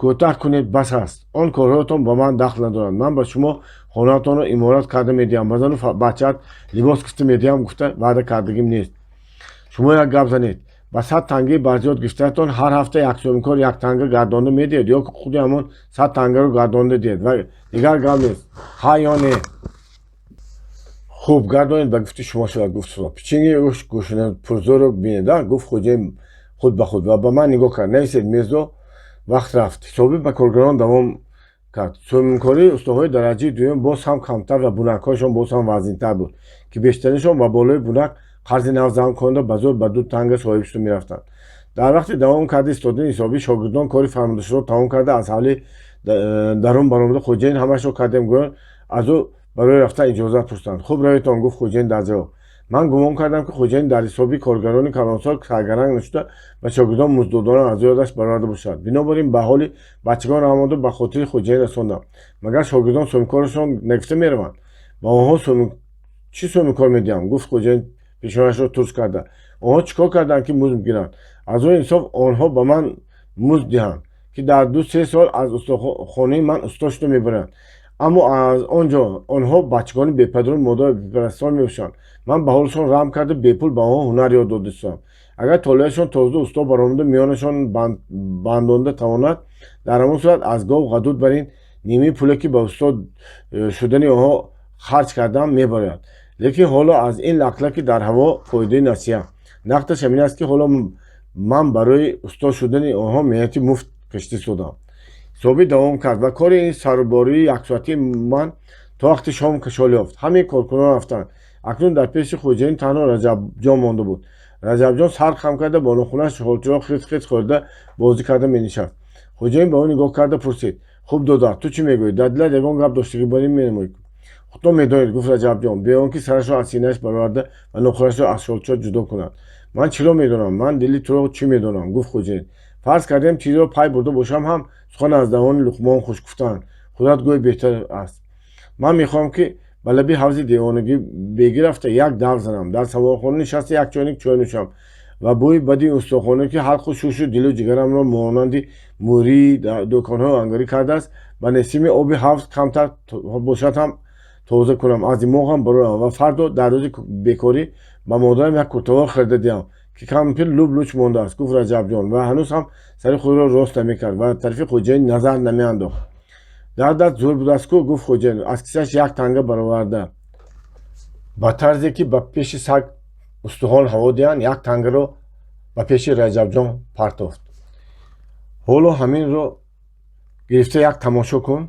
кӯтаҳ кунед, бас аст. Он корҳоятон ба ман дахл надорад. Ман ба шумо хонаатонро иморат карда медиҳам, ба зану бачаат либос гирифта медиҳам гуфта ваъда кардагим нест. Шумо як гап занед: ба 100 тангаи барзиёд гирифтаатон ҳар ҳафта як соҳибкор як танга гардонда медиҳед ё худи ҳамон 100 тангаро гардонда диҳед ва дигар гап нест. Ҳа ё не? Хуб, гардонед, ба гуфти шумо шавад, гуфт устод. Пичинги гӯшна пурзӯрро бинеда, гуфт хоҷаин худ ба худ ва ба ман нигоҳ кард. Нависед, мирзо, вақт рафт. Ҳисобӣ ба коргарон давом кард. Соҳибкории устоҳои дараҷаи дуюм боз ҳам камтар ва бунакҳояшон боз ҳам вазнинтар буд, ки бештариншон ба болои бунак қарзи нав ҷамъ кунанда ба зӯр ба ду танга соҳиб шуда мерафтанд. Дар вақти давом карда истодани ҳисобӣ, шогирдон кори фармудашударо тамом карда, аз ҳавли дарун баромада, хоҷаин, ҳамашро кардем гӯён, аз ӯ барои рафтан иҷозат пурсиданд. Хуб, раведтон, гуфт хоҷаин дар ҷавоб. Ман гумон кардам, ки хоҷаин дар ҳисоби коргарони калонсол саргаранг нашуда, ба шогирдон музд доданро аз ёдаш бароварда бошад. Бинобар ин ба ҳоли бачагон раҳм омада, ба хотири хоҷаин расондам: магар шогирдон соҳибкорашон нагуфта мераванд? Ба онҳо чӣ соҳибкор медиҳам? Гуфт хоҷаин пешонашро турш карда. Онҳо чӣ кор карданд, ки музд гиранд? Аз рӯи инсоф онҳо ба ман музд диҳанд, ки дар 2-3 сол аз устохонаи ман усто шуда мебаранд. Аммо аз он ҷо онҳо бачагони бепадару модару бепарастор мебошанд. Ман ба ҳолашон раҳм карда, бепул ба онҳо ҳунар ёд додистам. Агар толеашон тоза усто баромада, миёнашон бандонда тавонад, дар ҳамон сурат аз гов ғадуд бар ин нимаи пуле, ки ба устод шудани онҳо харҷ кардам, мебарояд. Лекин ҳоло аз ин лаклаки дар ҳаво фоидаи насиҳа нақташ ҳамин аст, ки ҳоло ман барои устод шудани онҳо меҳнати муфт кашида истодам. Ҳисобӣ давом кард ва кори ин сарубории яксоатии ман то вақти шом кашол ёфт. Ҳамаи коркунон рафтанд. Акнун дар пеши хоҷаин танҳо Раҷабҷон монда буд. Раҷабҷон сар хам карда, бо нохунаш шолчаро хис-хис хӯрда, бозӣ карда менишаст. Хоҷаин ба ӯ нигоҳ карда пурсид: хуб, додар, ту чӣ мегӯӣ? Дар дилат ягон гап доштагӣ барӣ менамоӣ? Худтон медонед, гуфт Раҷабҷон, бе он ки сарашро аз синааш бароварда ва нохунашро аз шолча ҷудо кунад. Ман чиро медонам? Ман дили туро чӣ медонам? Гуфт хоҷаин. Фарз кардем, чизеро пай бурда бошам ҳам, сухан аз даҳони Луқмон хуш гуфтан, худат гӯй, беҳтар аст. Ман мехоҳам, ки ба лаби ҳавзи девонагӣ бегӣ рафта, як давр занам, дар самовархона нишаста, як чойник чой нӯшам ва бӯи бади устохона, ки ҳалқу шушу дилу ҷигарамро монанди мӯрии дӯконҳои оҳангарӣ кардааст, ба несими оби ҳавз камтар бошад ҳам тоза кунам, аз димоғам бароям ва фардо дар рӯзи бекорӣ ба модарам як куртавор харида диҳам, ки кампир луб-луч мондааст, гуфт Раҷабҷон ва ҳанӯз ҳам сари худро рост намекард ва тарафи хоҷаин назар намеандохт. Дардат зӯр будааст ку, гуфт хоҷаин, аз кисааш як танга бароварда, ба тарзе ки ба пеши саг устухон ҳаво диҳанд, як тангаро ба пеши Раҷабҷон партофт. Ҳоло ҳаминро гирифта як тамошо кун.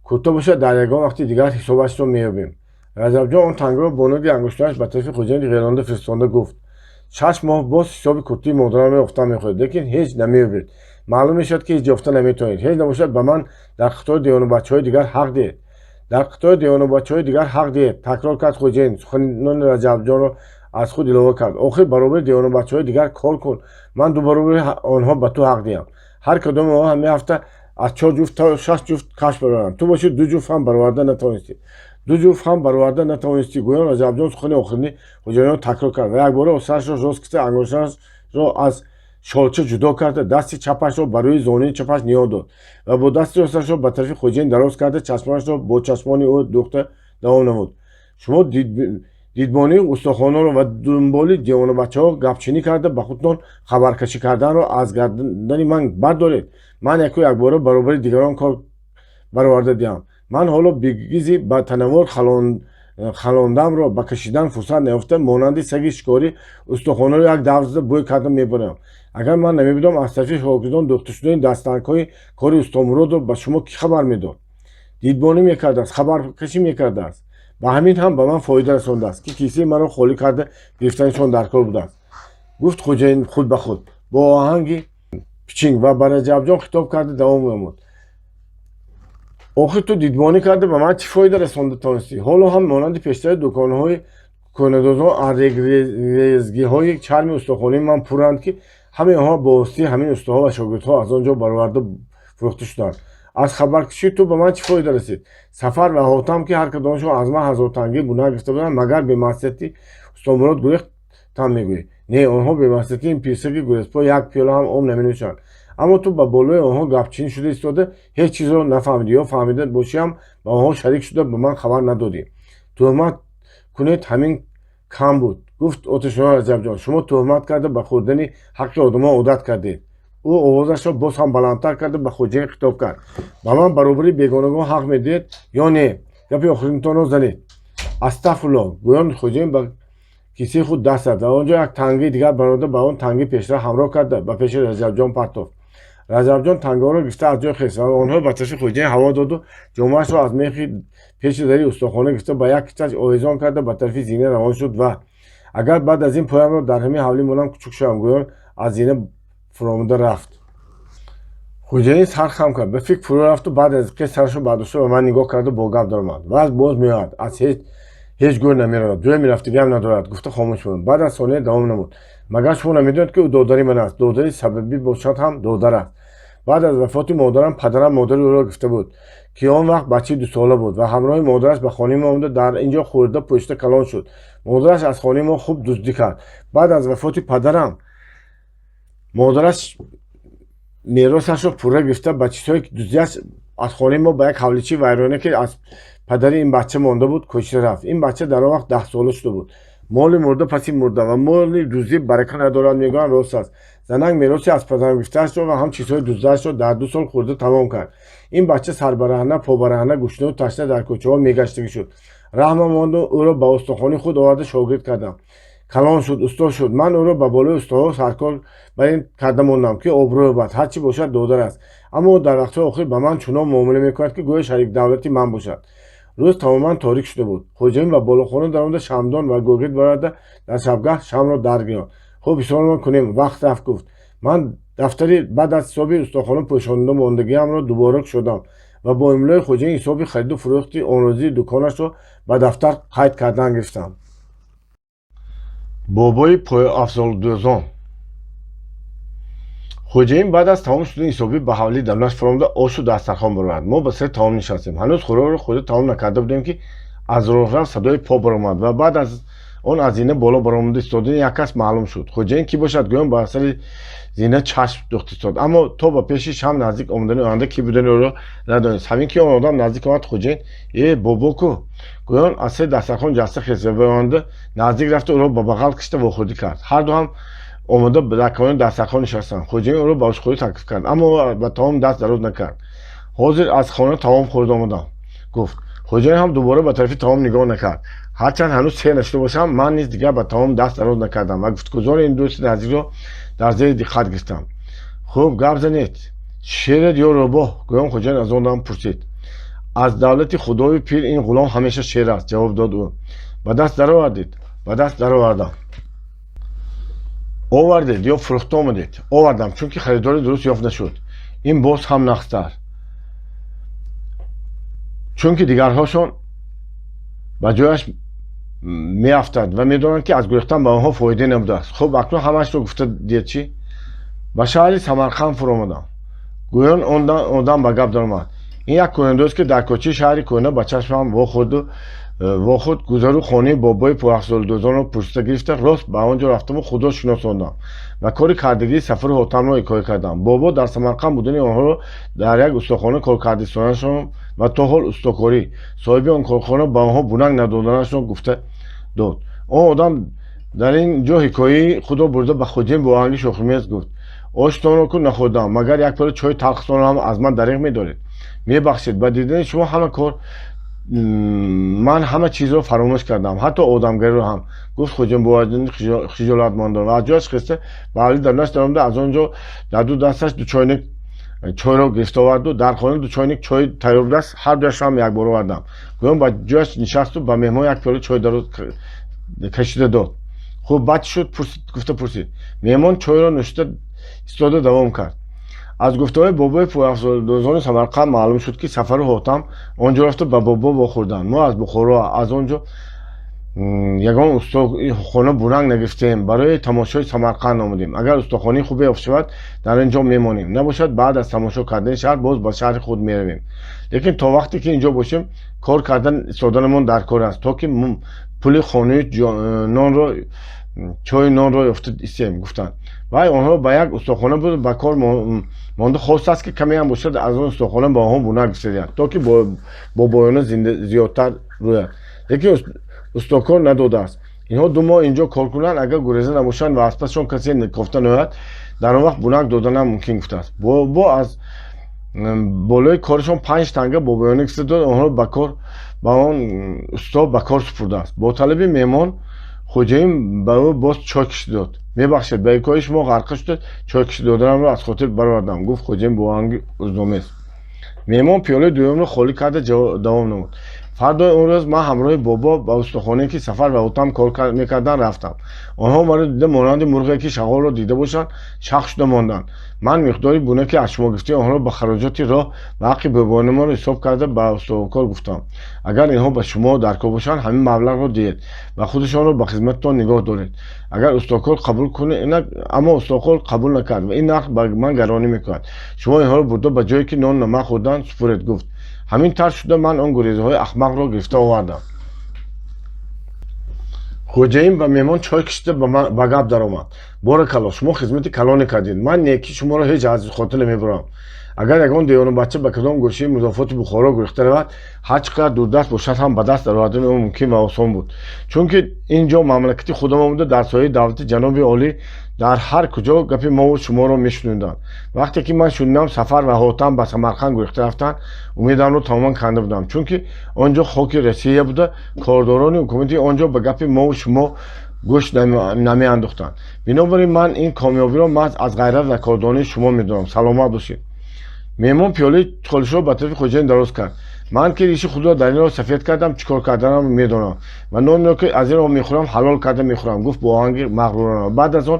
Кӯтоҳ бошад, дар ягон вақти дигар ҳисобашро меёбем. Раҷабҷон он тангаро бо нӯги ангуштонаш ба тарафи хоҷаин ғелонда фиристонда гуфт: 6 моҳ боз ҳисоби куртии модарамро ёфтан мехоҳед, лекин ҳеҷ намеёбед. Маълум мешавад, ки ҳеҷ ёфта наметавонед. Ҳеҷ набошад, ба ман дар қатори девонабачаҳои дигар ҳақ диҳед. Дар қатори девонабачаҳои дигар ҳақ диҳед, такрор кард хоҷаин. Суханони Раҷабҷонро аз худ илова кард: охир баробари девонабачаҳои дигар кор кун, ман ду баробари онҳо ба ту ҳақ диҳам. Ҳар кадоми онҳо ҳамин ҳафта аз чор ҷуфт то шаш ҷуфт кафш бароваранд, ту бошӣ ду ҷуфт ҳам бароварда натавонистӣ. Ду ҷуфт ҳам бароварда натавонистӣ, гӯён Раҷабҷон сухани охирини хоҷаинро такрор кард ва якбора сарашро рост киста, ангуштонашро аз шолча ҷудо карда, дасти чапашро ба рӯи зонуи чапаш ниҳод дод ва бо дасти росташро ба тарафи хоҷаин дароз карда, чашмонашро бо чашмони ӯ дӯхта давом намуд: шумо дидбонии устохонаро ва дунболи девонабачаҳо гапчинӣ карда, ба худтон хабаркашӣ карданро аз гардани ман бардоред. Ман яку якбора баробари дигарон кор Бароварда диҳам. Ман ҳоло бигизи ба танаввур халондамро ба кашидан фурсат наёфта, монанди саги шикорӣ устохонаро як давр зада, бӯй карда мебарам. Агар ман намебудам, аз тарафи шогирдон дӯхта шудани дастангҳои кори Устомуродро ба шумо кӣ хабар медод? Дидбонӣ мекардааст, хабаркашӣ мекардааст. Ба ҳамин ҳам ба ман фоида расондааст, ки кисаи маро холӣ карда гирифтанашон дар кор будааст, гуфт хоҷаин худ ба худ бо оҳанги пичинг ва ба Раҷабҷон хитоб карда давом намуд: «Охир ту дидбонӣ карда, ба ман чӣ фоида расонда тавонистӣ? Ҳоло ҳам монанди пештари дуконҳои кӯҳнадозон аррегрезгиҳои чарми устохонаи ман пурранд, ки ҳамаи онҳо бо воситаи ҳамин устоҳо ва шогирдҳо аз он ҷо бароварда фурӯхта шуданд. Аз хабаркашии ту ба ман чӣ фоида расид? Сафар ва Ҳотам, ки ҳар кадомашон аз ман 1000 тангӣ гунаҳ гирифта буданд, магар бемаслиҳати Устомурод гурехтам мегӯӣ? Не, онҳо бемаслиҳати ин пирсаги гурезпо як пиёла ҳам об наменӯшанд. Аммо ту ба болои онҳо гапчин шуда истода, ҳеҷ чизро нафаҳмидӣ ё фаҳмида бошиам, ба онҳо шарик шуда, ба ман хабар надодӣ. Туҳмат кунед, ҳамин кам буд», гуфт оташино Раҷабҷон. «Шумо туҳмат карда, ба хӯрдани ҳаққи одамон одат кардед». Ӯ овозашро боз ҳам баландтар карда, ба хоҷаин хитоб кард: «Ба ман баробари бегонагон ҳақ медиҳед ё не? Гапи охиринтонро занед». «Астағфирулло», гӯён хоҷаин ба кисаи худ даст зад ва он ҷо як тангаи дигар бароварда, ба он тангаи пештара ҳамроҳ карда, ба пеши Раҷабҷон партофт. Раҷабҷон тангаҳоро гирифта, аз ҷой хест ва онҳоро ба тарафи хоҷаин ҳаво доду, ҷомаашро аз мехи пеши дари устохона гирифта, ба як китфаш овезон карда, ба тарафи зина равон шуд ва «Агар баъд аз ин поямро дар ҳамин ҳавлӣ монам, кучук шавам», гӯён аз зина фуромада рафт. Хоҷаин сар хам кард, ба фикр фурӯ рафту баъд аз дақиқе сарашро бардошта, ба ман нигоҳ карду бо гап даромад: «Вазъ боз меояд, аз ҳеҷ гӯй намеравад, ҷое мерафтагиам надорад», гуфта хомӯш монд. Баъд аз сония давом намуд: «Магар шумо намедонед, ки ӯ додари ман аст? Додари сабабӣ бошад ҳам, додар аст. Баъд аз вафоти модарам падарам модари ӯро гирифта буд, ки он вақт бачаи дусола буд, ва ҳамроҳи модараш ба хонаи мо омада, дар ин ҷо хӯрда пӯшида калон шуд. Модараш аз хонаи мо хуб дуздӣ кард. Баъд аз вафоти падарам модараш меросашро пурра гирифта, ба чизҳои дуздиаш аз хонаи мо ба як ҳавличаи вайрона, ки аз падари ин бача монда буд, кӯчида рафт. Ин бача дар он вақт 10 сола шуда буд. Моли мурда паси мурда ва моли дуздӣ барака надорад, мегӯянд, рост аст. Занак мероси аз падарам гирифтаашро ва ҳам чизҳои дуздиашро дар 2 сол хӯрда тамом кард. Ин бача сарбараҳна, побараҳна, гушнаву ташна дар кӯчаҳо мегаштагӣ шуд. Раҳмам монду ӯро ба устохонаи худ оварда шогирд кардам. Калон шуд, усто шуд. Ман ӯро ба болои устоҳо саркор бар ин карда мондам, ки обрӯ ёбад. Ҳарчи бошад, додар аст. Аммо ӯ дар вақтҳои охир ба ман чунон муомила мекунад, ки гӯё шарикдавлати ман бошад». Рӯз тамоман торик шуда буд. Хоҷаин ба болохона даромада, шамдон ва гӯгирд бароварда, дар шабгаҳ шамро даргирёнд. «Хуб, ҳисобамон кунем, вақт рафт», гуфт. Ман дафтари баъд аз ҳисоби устохона пӯшонида мондагиамро дубора кушодам ва бо имлои хоҷаин ҳисоби хариду фурӯхти онрӯзии дуконашро ба дафтар қайд кардан гирифтам. Бобои пойафзолдӯзон. Хоҷаин баъд аз тамом шудани ҳисобӣ ба ҳавлии дарунаш фуромада, ошу дастархон баровард. Мо ба сари таом нишастем. Ҳанӯз хӯрокро хӯрда тамом накарда будем, ки аз роҳрав садои по баромад ва баъд аз он аз зина боло баромада истодани як кас маълум шуд. Хоҷаин кӣ бошад гӯён ба сари зина чашм духт истод, аммо то ба пеши шам наздик омадани оянда кӣ будани ӯро надонист. Ҳамин ки он одам наздик омад, хоҷаин «Э, бобо ку?» гӯён аз сари дастархон ҷаста хест ва ба оянда наздик рафта, ӯро ба бағал кашида, вохӯрдӣ кард. Ҳарду ҳам омода дар канори дастархон нишастанд. Хоҷаин ӯро ба ошхӯрӣ таклиф кард, аммо ӯ ба таом даст дароз накард. «Ҳозир аз хона таом хӯрда омадам», гуфт. Хоҷаин ҳам дубора ба тарафи таом нигоҳ накард. Ҳарчанд ҳанӯз сер нашуда бошам, ман низ дигар ба таом даст дароз накардам ва гуфтугузори ин дӯсти наздикро дар зери диққат гирифтам. «Хуб, гап занед, шеред ё рӯбоҳ?» гӯён хоҷаин аз он дам пурсид. «Аз давлати худои пир ин ғулом ҳамеша шер аст», ҷавоб дод ӯ. «Ба даст даровардед?» «Ба даст даровардам». «Овардед ё фурӯхта омадед?» «Овардам, чунки харидори дуруст ёфт нашуд». «Ин боз ҳам нағзтар, чунки дигарҳошон ба ҷояш меафтад ва медонанд, ки аз гурехтан ба онҳо фоида набудааст. Хуб, акнун ҳамаашро гуфта диҳед чӣ?» «Ба шаҳри Самарқанд фуромадам», гӯён он одам ба гап даромад. «Ин як кӯҳнадӯст, ки дар кӯчаи шаҳри кӯҳна ба чашмам вохӯрду вохӯрд. Гузару хонаи бобои пойафзолдӯзонро пурсида гирифта, рост ба он ҷо рафтаму худро шиносондам ва кори кардагии Сафару Ҳотамро ҳикоя кардам. Бобо дар Самарқанд будани онҳоро, дар як устохона кор кардистоданашон ва то ҳол устокорӣ соҳиби он корхона ба онҳо бунак надоданашро гуфта дод». Он одам дар ин ҷо ҳикояи худро бурда, ба хоҷаин бо оҳанги шӯхимез гуфт: «Оштонро ку нахӯрдам, магар як пиёла чойи талхтонро ҳам аз ман дареғ медоред? Мебахшед, ба дидани шумо ҳама кор ман ҳама чизро фаромӯш кардам, ҳатто одамгариро ҳам, гуфт хоҷаин бо хиҷолатмандон ва аз ҷояш хеста, ба ҳавлӣ дарунаш даромада, аз он ҷо дар ду дасташ ду чойник чойро гирифта оварду. Дар хона ду чойник чой тайёр будааст, ҳар дуяшро ҳам якбора овардам, гӯён ба ҷояш нишасту ба меҳмон як пиёла чой дароз кашида дод. Хуб, баъд чӣ шуд? Гуфта пурсид. Меҳмон чойро нӯшида истода давом кард: Аз гуфтаҳои бобои пойафзолдӯзони Самарқанд маълум шуд, ки Сафару Ҳотам он ҷо рафта, ба бобо вохӯрданд. Мо аз Бухоро, аз он ҷо ягон устохона буранг нагирифтем, барои тамошои Самарқанд омадем. Агар устохонаи хубе ёфт шавад, дар ин ҷо мемонем, набошад, баъд аз тамошо кардани шаҳр боз ба шаҳри худ меравем. Лекин то вақте ки ин ҷо бошем, кор кардан истоданамон дар кор аст, то ки пули хонаи нонро, чойи нонро ёфта истем, гуфтанд. Вай онҳо ба як устохона буд, ба кор монда хостааст, ки камеам бошад, аз он устохона ба онҳо бунак гирифта, то ки бобоёна зиёдтар рӯяд. Лекин устокор надодааст. Инҳо 2 моҳ инҷо кор кунанд, агар гуреза набошанд ва аз пасшон касе кофта наояд, дар он вақт бунак доданам мумкин, гуфтааст. Бобо аз болои корашон 5 танга бобоёна гирифта дод, онҳоро ба кор ба он усто ба кор супурдааст. Бо талаби меҳмон хоҷаин ба ӯ боз чой кашида дод. Мебахшед, ба ҳикояи шумо ғарқа шуда, чой кашида доданамро аз хотир баровардам, гуфт хоҷаин бо оҳанги узромез. Меҳмон пиёлаи дуюмро холӣ карда давом намуд: Фардои он рӯз ман ҳамроҳи бобо ба устохонае, ки Сафар ва Ҳотам кор мекарданд, рафтам. Онҳо маро дида, монанди мурғе, ки шағолро дида бошанд, шах шуда монданд. Ман миқдори бунаке, аз шумо гирифтаи онҳоро ба хароҷоти роҳ ва ҳаққи бобоёнамонро ҳисоб карда, ба устокор гуфтам: агар инҳо ба шумо даркор бошанд, ҳамин маблағро диҳед ва худашонро ба хизмататон нигоҳ доред. Агар устокор қабул кунед. Аммо устокор қабул накард ва ин нарх ба ман гаронӣ мекунад, шумо инҳоро бурда, ба ҷое, ки нону намак хӯрданд, супуред, гуфт. Ҳамин тавр шуда, ман он гурезаҳои ахмақро гирифта овардам. Хоҷаин ба меҳмон чой кашида, ба гап даромад: Боракалло, шумо хизмати калоне кардед, ман некӣ шуморо ҳеҷ аз хотир намебарам. Агар ягон девонабача ба кадом гӯшаи музофоти Бухоро гурехта равад, ҳар чӣ қадар дурдаст бошад ҳам, ба даст даровардани ӯ мумкин ва осон буд, чунки ин ҷо мамлакати худамон буда, дар сояи давлати ҷаноби олӣ дар ҳар куҷо гапи мову шуморо мешуниданд. Вақте ки ман шунидам, Сафар ва Ҳотам ба Самарқанд гурехта рафтанд, умедамро тамоман канда будам, чунки он ҷо хоки Россия буда, кордорони ҳукумати он ҷо ба гапи мову шумо гӯш намеандохтанд. Бинобар ин ман ин комёбиро маҳз аз ғайрат ва кордонии шумо медонам. Саломат бошед. Меҳмон пиёлаи холишро ба тарафи хоҷаин дароз кард. Ман ки риши худро дар ин роҳ сафед кардам, чӣ кор карданам медонам ва нонеро, ки аз ин роҳ мехӯрам, ҳалол карда мехӯрам, гуфт бо оҳанги мағрурона. Баъд аз он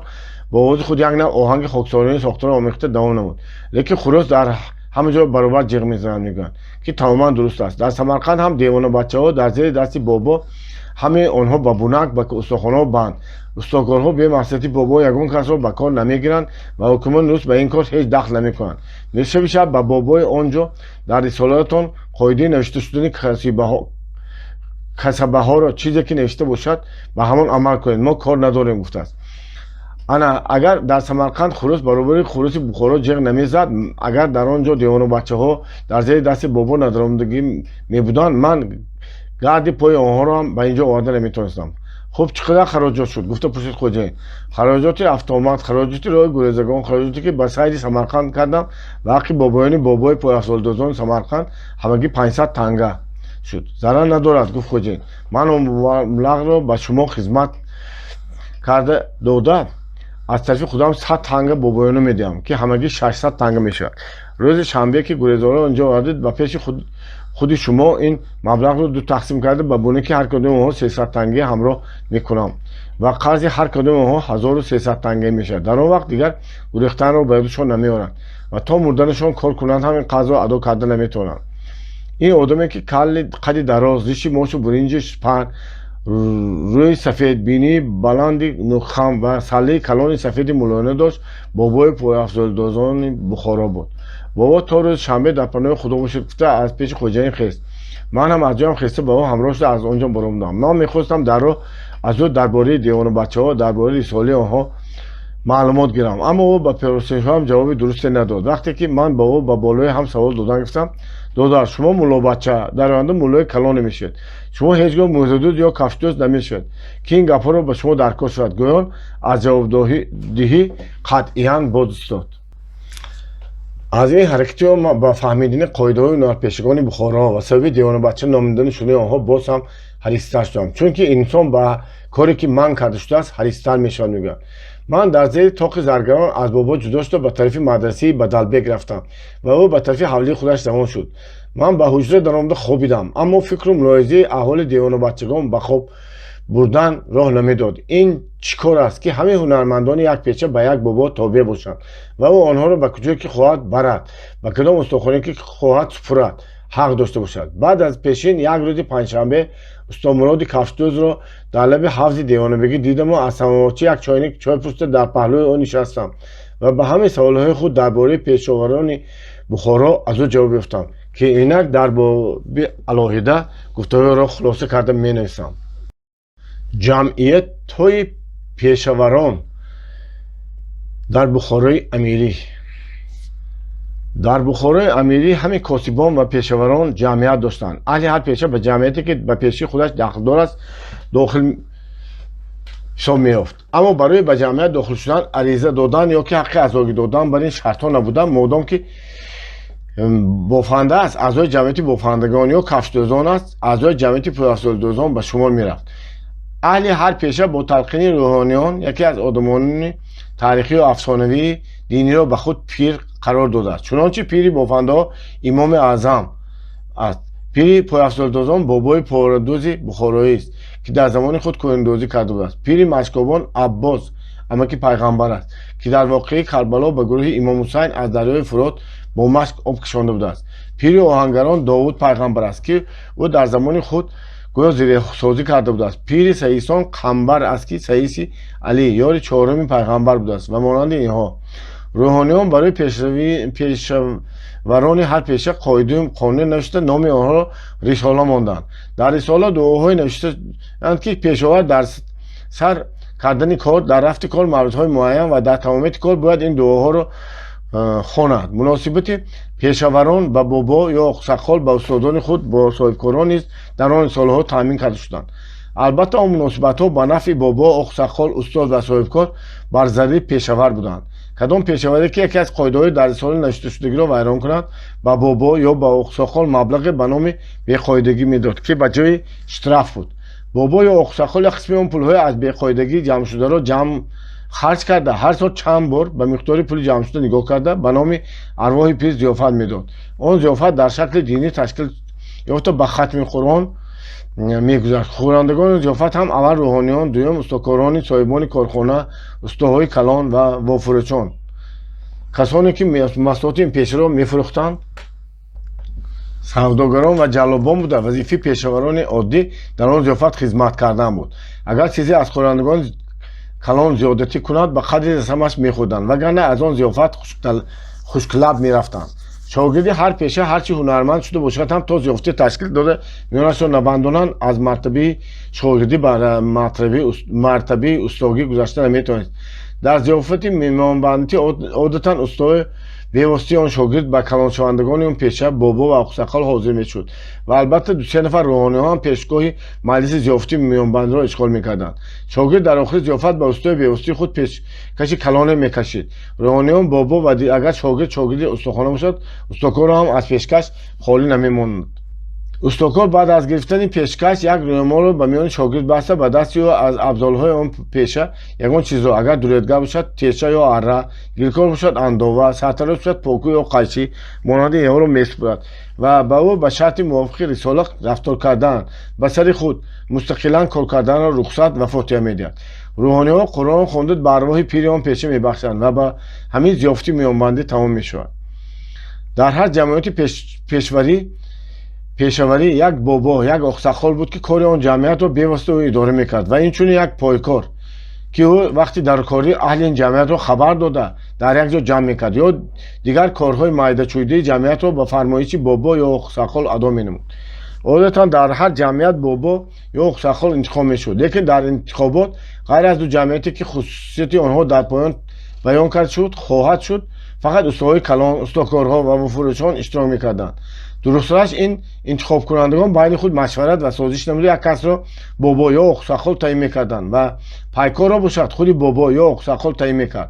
бо овози худ як нав оҳанги хоксорони сохтаро омехта давом намуд: Лекин хурӯс дар ҳама ҷо баробар ҷиғ мезанад, мегӯянд, ки тамоман дуруст аст. Дар Самарқанд ҳам девонабачаҳо дар зери дасти бобо, ҳамаи онҳо ба бунак, ба устохонаҳо банд. Устокорҳо бемаслиҳати бобо ягон касро ба кор намегиранд ва ҳокимони рус ба ин кор ҳеҷ дахл намекунанд. Нисфи шаб ба бобои он ҷо дар рисолаатон қоидаи навишта шудани касабаҳоро чизе ки навишта бошад, ба ҳамон амал кунед, мо кор надорем, гуфтааст. Ана агар дар Самарқанд хурӯс баробари хурӯси Бухоро ҷиғ намезад, агар дар он ҷо девонабачаҳо дар зери дасти бобо надаромадагӣ мебуданд, ман гарди пои онҳоро ҳам ба ин ҷо оварда наметавонистам. Хуб, чӣ қадар хароҷот шуд? Гуфта пурсид хоҷаин. Хароҷоти рафтуомад, хароҷоти роҳи гурезагон, хароҷоте, ки ба сайри Самарқанд кардам, ва ҳаққи бобоёни бобои пойафзолдозони Самарқанд ҳамагӣ 500 танга шуд. Зарар надорад, гуфт хоҷаин. Ман он маблағро ба шумо хизмат карда дода, аз тарафи худам 100 танга бобоёна медиҳам, ки ҳамагӣ 600 танга мешавад. Рӯзи шанбе, ки гурезаро инҷо овардед, ба пеши худи шумо ин маблағро ду тақсим карда, ба бунаки ҳар кадоми онҳо 300 тангӣ ҳамроҳ мекунам ва қарзи ҳар кадоми онҳо 1300 танга мешавад. Дар он вақт дигар гурехтанро ба ёдашон намеоранд ва то мурданашон кор кунанд ҳам, ин қарзро адо карда наметавонанд. Ин одаме, ки қади дароз, риши мошу буринҷи паҳн, рӯи сафед, бинии баланди нӯкхам ва саллаи калони сафеди мулоина дошт, бобои пойафзолдозони Бухоро буд. Бобо то рӯзи шанбе дар паноҳи Худо бошед, гуфта, аз пеши хоҷаин хест. Ман ҳам аз ҷоям хеста, ба ӯ ҳамроҳ шуда, аз он ҷо баромадам. Ман мехостам дар роҳ аз ӯ дар бораи девонабачаҳо, дар бораи рисолаи онҳо маълумот гирам, аммо ӯ ба пурсишҳоям ҷавоби дурусте надод. Вақте ки ман ба ӯ ба болои ҳам савол додан гирифтам: Додар, шумо муллобача, дар оянда муллои калоне мешавед, шумо ҳеҷ гоҳ мӯзадӯз ё кафшдӯз намешавед, ки ин гапҳоро ба шумо даркор шавад, гӯён аз ҷавобдиҳӣ қатъиян боз истод. Аз ин ҳаракати ӯ ман ба фаҳмидани қоидаҳои ҳунарпешагони Бухоро ва сабаби девонабача номидани шудаи онҳо боз ҳам ҳаристар шудам, чунки инсон ба коре, ки манъ карда шудааст, ҳаристар мешавад, мегӯяд. Ман дар зери тоқи Заргарон аз бобо ҷудо шуда, ба тарафи мадрасаи Бадалбек рафтам ва ӯ ба тарафи ҳавлии худаш равон шуд. Ман ба ҳуҷра даромада хобидам, аммо фикру мулоҳизаи аҳволи девонабачагон ба хоб бурдан роҳ намедод. Ин чӣ кор аст, ки ҳамаи ҳунармандони як пеша ба як бобо тобеъ бошанд ва ӯ онҳоро ба куҷое ки хоҳад барад, ба кадом устохонае ки хоҳад супурад, ҳақ дошта бошад? Баъд аз пешин як рӯзи панҷшанбе устомуроди кафшдӯзро дар лаби ҳавзи девонабегӣ дидаму аз самоварча як чойник чой пурсида, дар паҳлӯи ӯ нишастам ва ба ҳамаи саволҳои худ дар бораи пешаварони Бухоро аз ӯ ҷавоб ёфтам, ки инак дар боби алоҳида гуфтаҳоеро хулоса карда менависам. Ҷамъиятҳои пешаварон дар Бухорои Амирӣ. Дар Бухорои Амирӣ ҳамин косибон ва пешаварон ҷамъият доштанд. Аҳли ҳар пеша ба ҷамъияте, ки ба пешаи худаш дахлдор аст, дохил ҳисоб меёфт. Аммо барои ба ҷамъият дохил шудан ариза додан ё ки ҳаққи аъзогӣ додан бар ин шартҳо набуданд. Модом ки бофанда аст, аъзои ҷамъияти бофандагон ё кафшдӯзон аст, аъзои ҷамъияти пойафзолдӯзон ба шумор мерафт. Аҳли ҳар пеша бо талқини рӯҳониён яке аз одамони таърихию афсонавии диниро ба худ пир қарор додааст. Чунончи пири бофандаҳо Имоми Аъзам аст, пири пойафзолдӯзон бобои порадӯзи бухороист, ки дар замони худ кӯҳандозӣ карда будааст. Пири машкобон Аббос амаки пайғамбар аст, ки дар воқеаи Карбало ба гурӯҳи Имом Ҳусайн аз дарёи Фурот бо машк об кашонда будааст. Пири оҳангарон Довуд пайғамбар аст, ки ӯ дар замони худ гӯё зиреҳсозӣ карда будааст. Пири саисон Қамбар аст, ки саиси Алӣ, ёри чоруми пайғамбар будааст ва монанди инҳо. Рӯҳониён барои пешаварони ҳар пеша қоидаю қонуне навишта, номи онҳоро рисола монданд. Дар рисола дуоҳое навиштаанд, ки пешовар дар сар кардани кор, дар рафти кор, мавридҳои муайян ва дар тамомияти кор бояд ин дуоҳоро хонад. Муносибати пешаварон ба бобо ё оқсақол, ба устодони худ, бо соҳибкорон низ дар он рисолаҳо таъмин карда шуданд. Албатта, он муносибатҳо ба нафъи бобо, оқсақол, устод ва соҳибкор, бар зарари пешавар буданд. Кадом пешаваре ки яке аз қоидаҳои дар рисола навишташудагиро вайрон кунад, ба бобо ё ба оқсоқол маблағе ба номи беқоидагӣ медод, ки ба ҷои штраф буд. Бобо ё оқсақол як қисми он пулҳои аз беқоидагӣ ҷамъшударо ҷамъ харҷ карда, ҳар сол чанд бор ба миқдори пули ҷамъшуда нигоҳ карда, ба номи арвоҳи пир зиёфат медод. Он зиёфат дар шакли динӣ ташкил ёфта, ба хатми Қуръон мегузашт. Хӯрандагони зиёфат ҳам аввал рӯҳониён, дуюм устокорони соҳибони корхона, устоҳои калон ва вофурӯшон, касоне ки маҳсулоти ин пешаро мефурӯхтанд, савдогарон ва ҷаллобон буда, вазифаи пешаварони оддӣ дар он зиёфат хизмат кардан буд. Агар чизе аз хӯрандагони калон зиёдатӣ кунад, ба қадри расамаш мехӯрданд, вагарна аз он зиёфат хушклаб мерафтанд. Шогирди ҳар пеша ҳарчи ҳунарманд шуда бошад ҳам, то зиёфатӣ ташкил дода миёнашро набандонанд, аз мартабаи шогирдӣ ба мартабаи устогӣ гузашта наметавонист. Дар зиёфати меҳмонбандӣ одатан устои бевоситаи он шогирд ба калоншавандагони он пеша, бобо ва оқсақол ҳозир мешуд ва албатта дусе нафар рӯҳониҳо ҳам пешгоҳи маҷлиси зиёфати миёнбандиро ишғол мекарданд. Шогирд дар охири зиёфат ба устои бевоситаи худ пешкаши калоне мекашид. Рӯҳониён, бобо ва агар шогирд шогирди устохона бошад, устокорро ҳам аз пешкаш холӣ намемонд. Устокор баъд аз гирифтани пешкаш як рӯмолро ба миёни шогирд баста, ба дасти ӯ аз абзолҳои он пеша ягон чизро, агар дуредгар бошад, теша ё арра, гилкор бошад, андова, сартарош бошад, покӯ ё қайчӣ, монанди инҳоро месупорад ва ба ӯ ба шарти мувофиқи рисола рафтор кардан, ба сари худ мустақилан кор карданро рухсат ва фотиҳа медиҳад. Рӯҳониҳо Қуръон хонда, ба арвоҳи пири он пеша мебахшанд ва ба ҳамин зиёфати миёнбандӣ тамом мешавад. Дар ҳар ҷамъияти пешварӣ пешаварӣ як бобо, як оқсақол буд, ки кори он ҷамъиятро бевосита ӯ идора мекард, ва инчунин як пойкор, ки ӯ вақти даркорӣ аҳли ин ҷамъиятро хабар дода, дар як ҷо ҷамъ мекард ё дигар корҳои майдачӯйдаи ҷамъиятро ба фармоиши бобо ё оқсақол адо менамуд. Одатан дар ҳар ҷамъият бобо ё оқсақол интихоб мешуд, лекин дар интихобот ғайр аз ду ҷамъияте, ки хусусияти онҳо дар поён баён кард шуд хоҳад шуд, фақат устоҳои калон, устокорҳо ва фурӯшон иштирок мекарданд. Дурусттараш, ин интихобкунандагон байни худ машварат ва созиш намуда, як касро бобо ё оқсақол таъин мекарданд ва пайкорро бошад худи бобо ё оқсақол таъин мекард.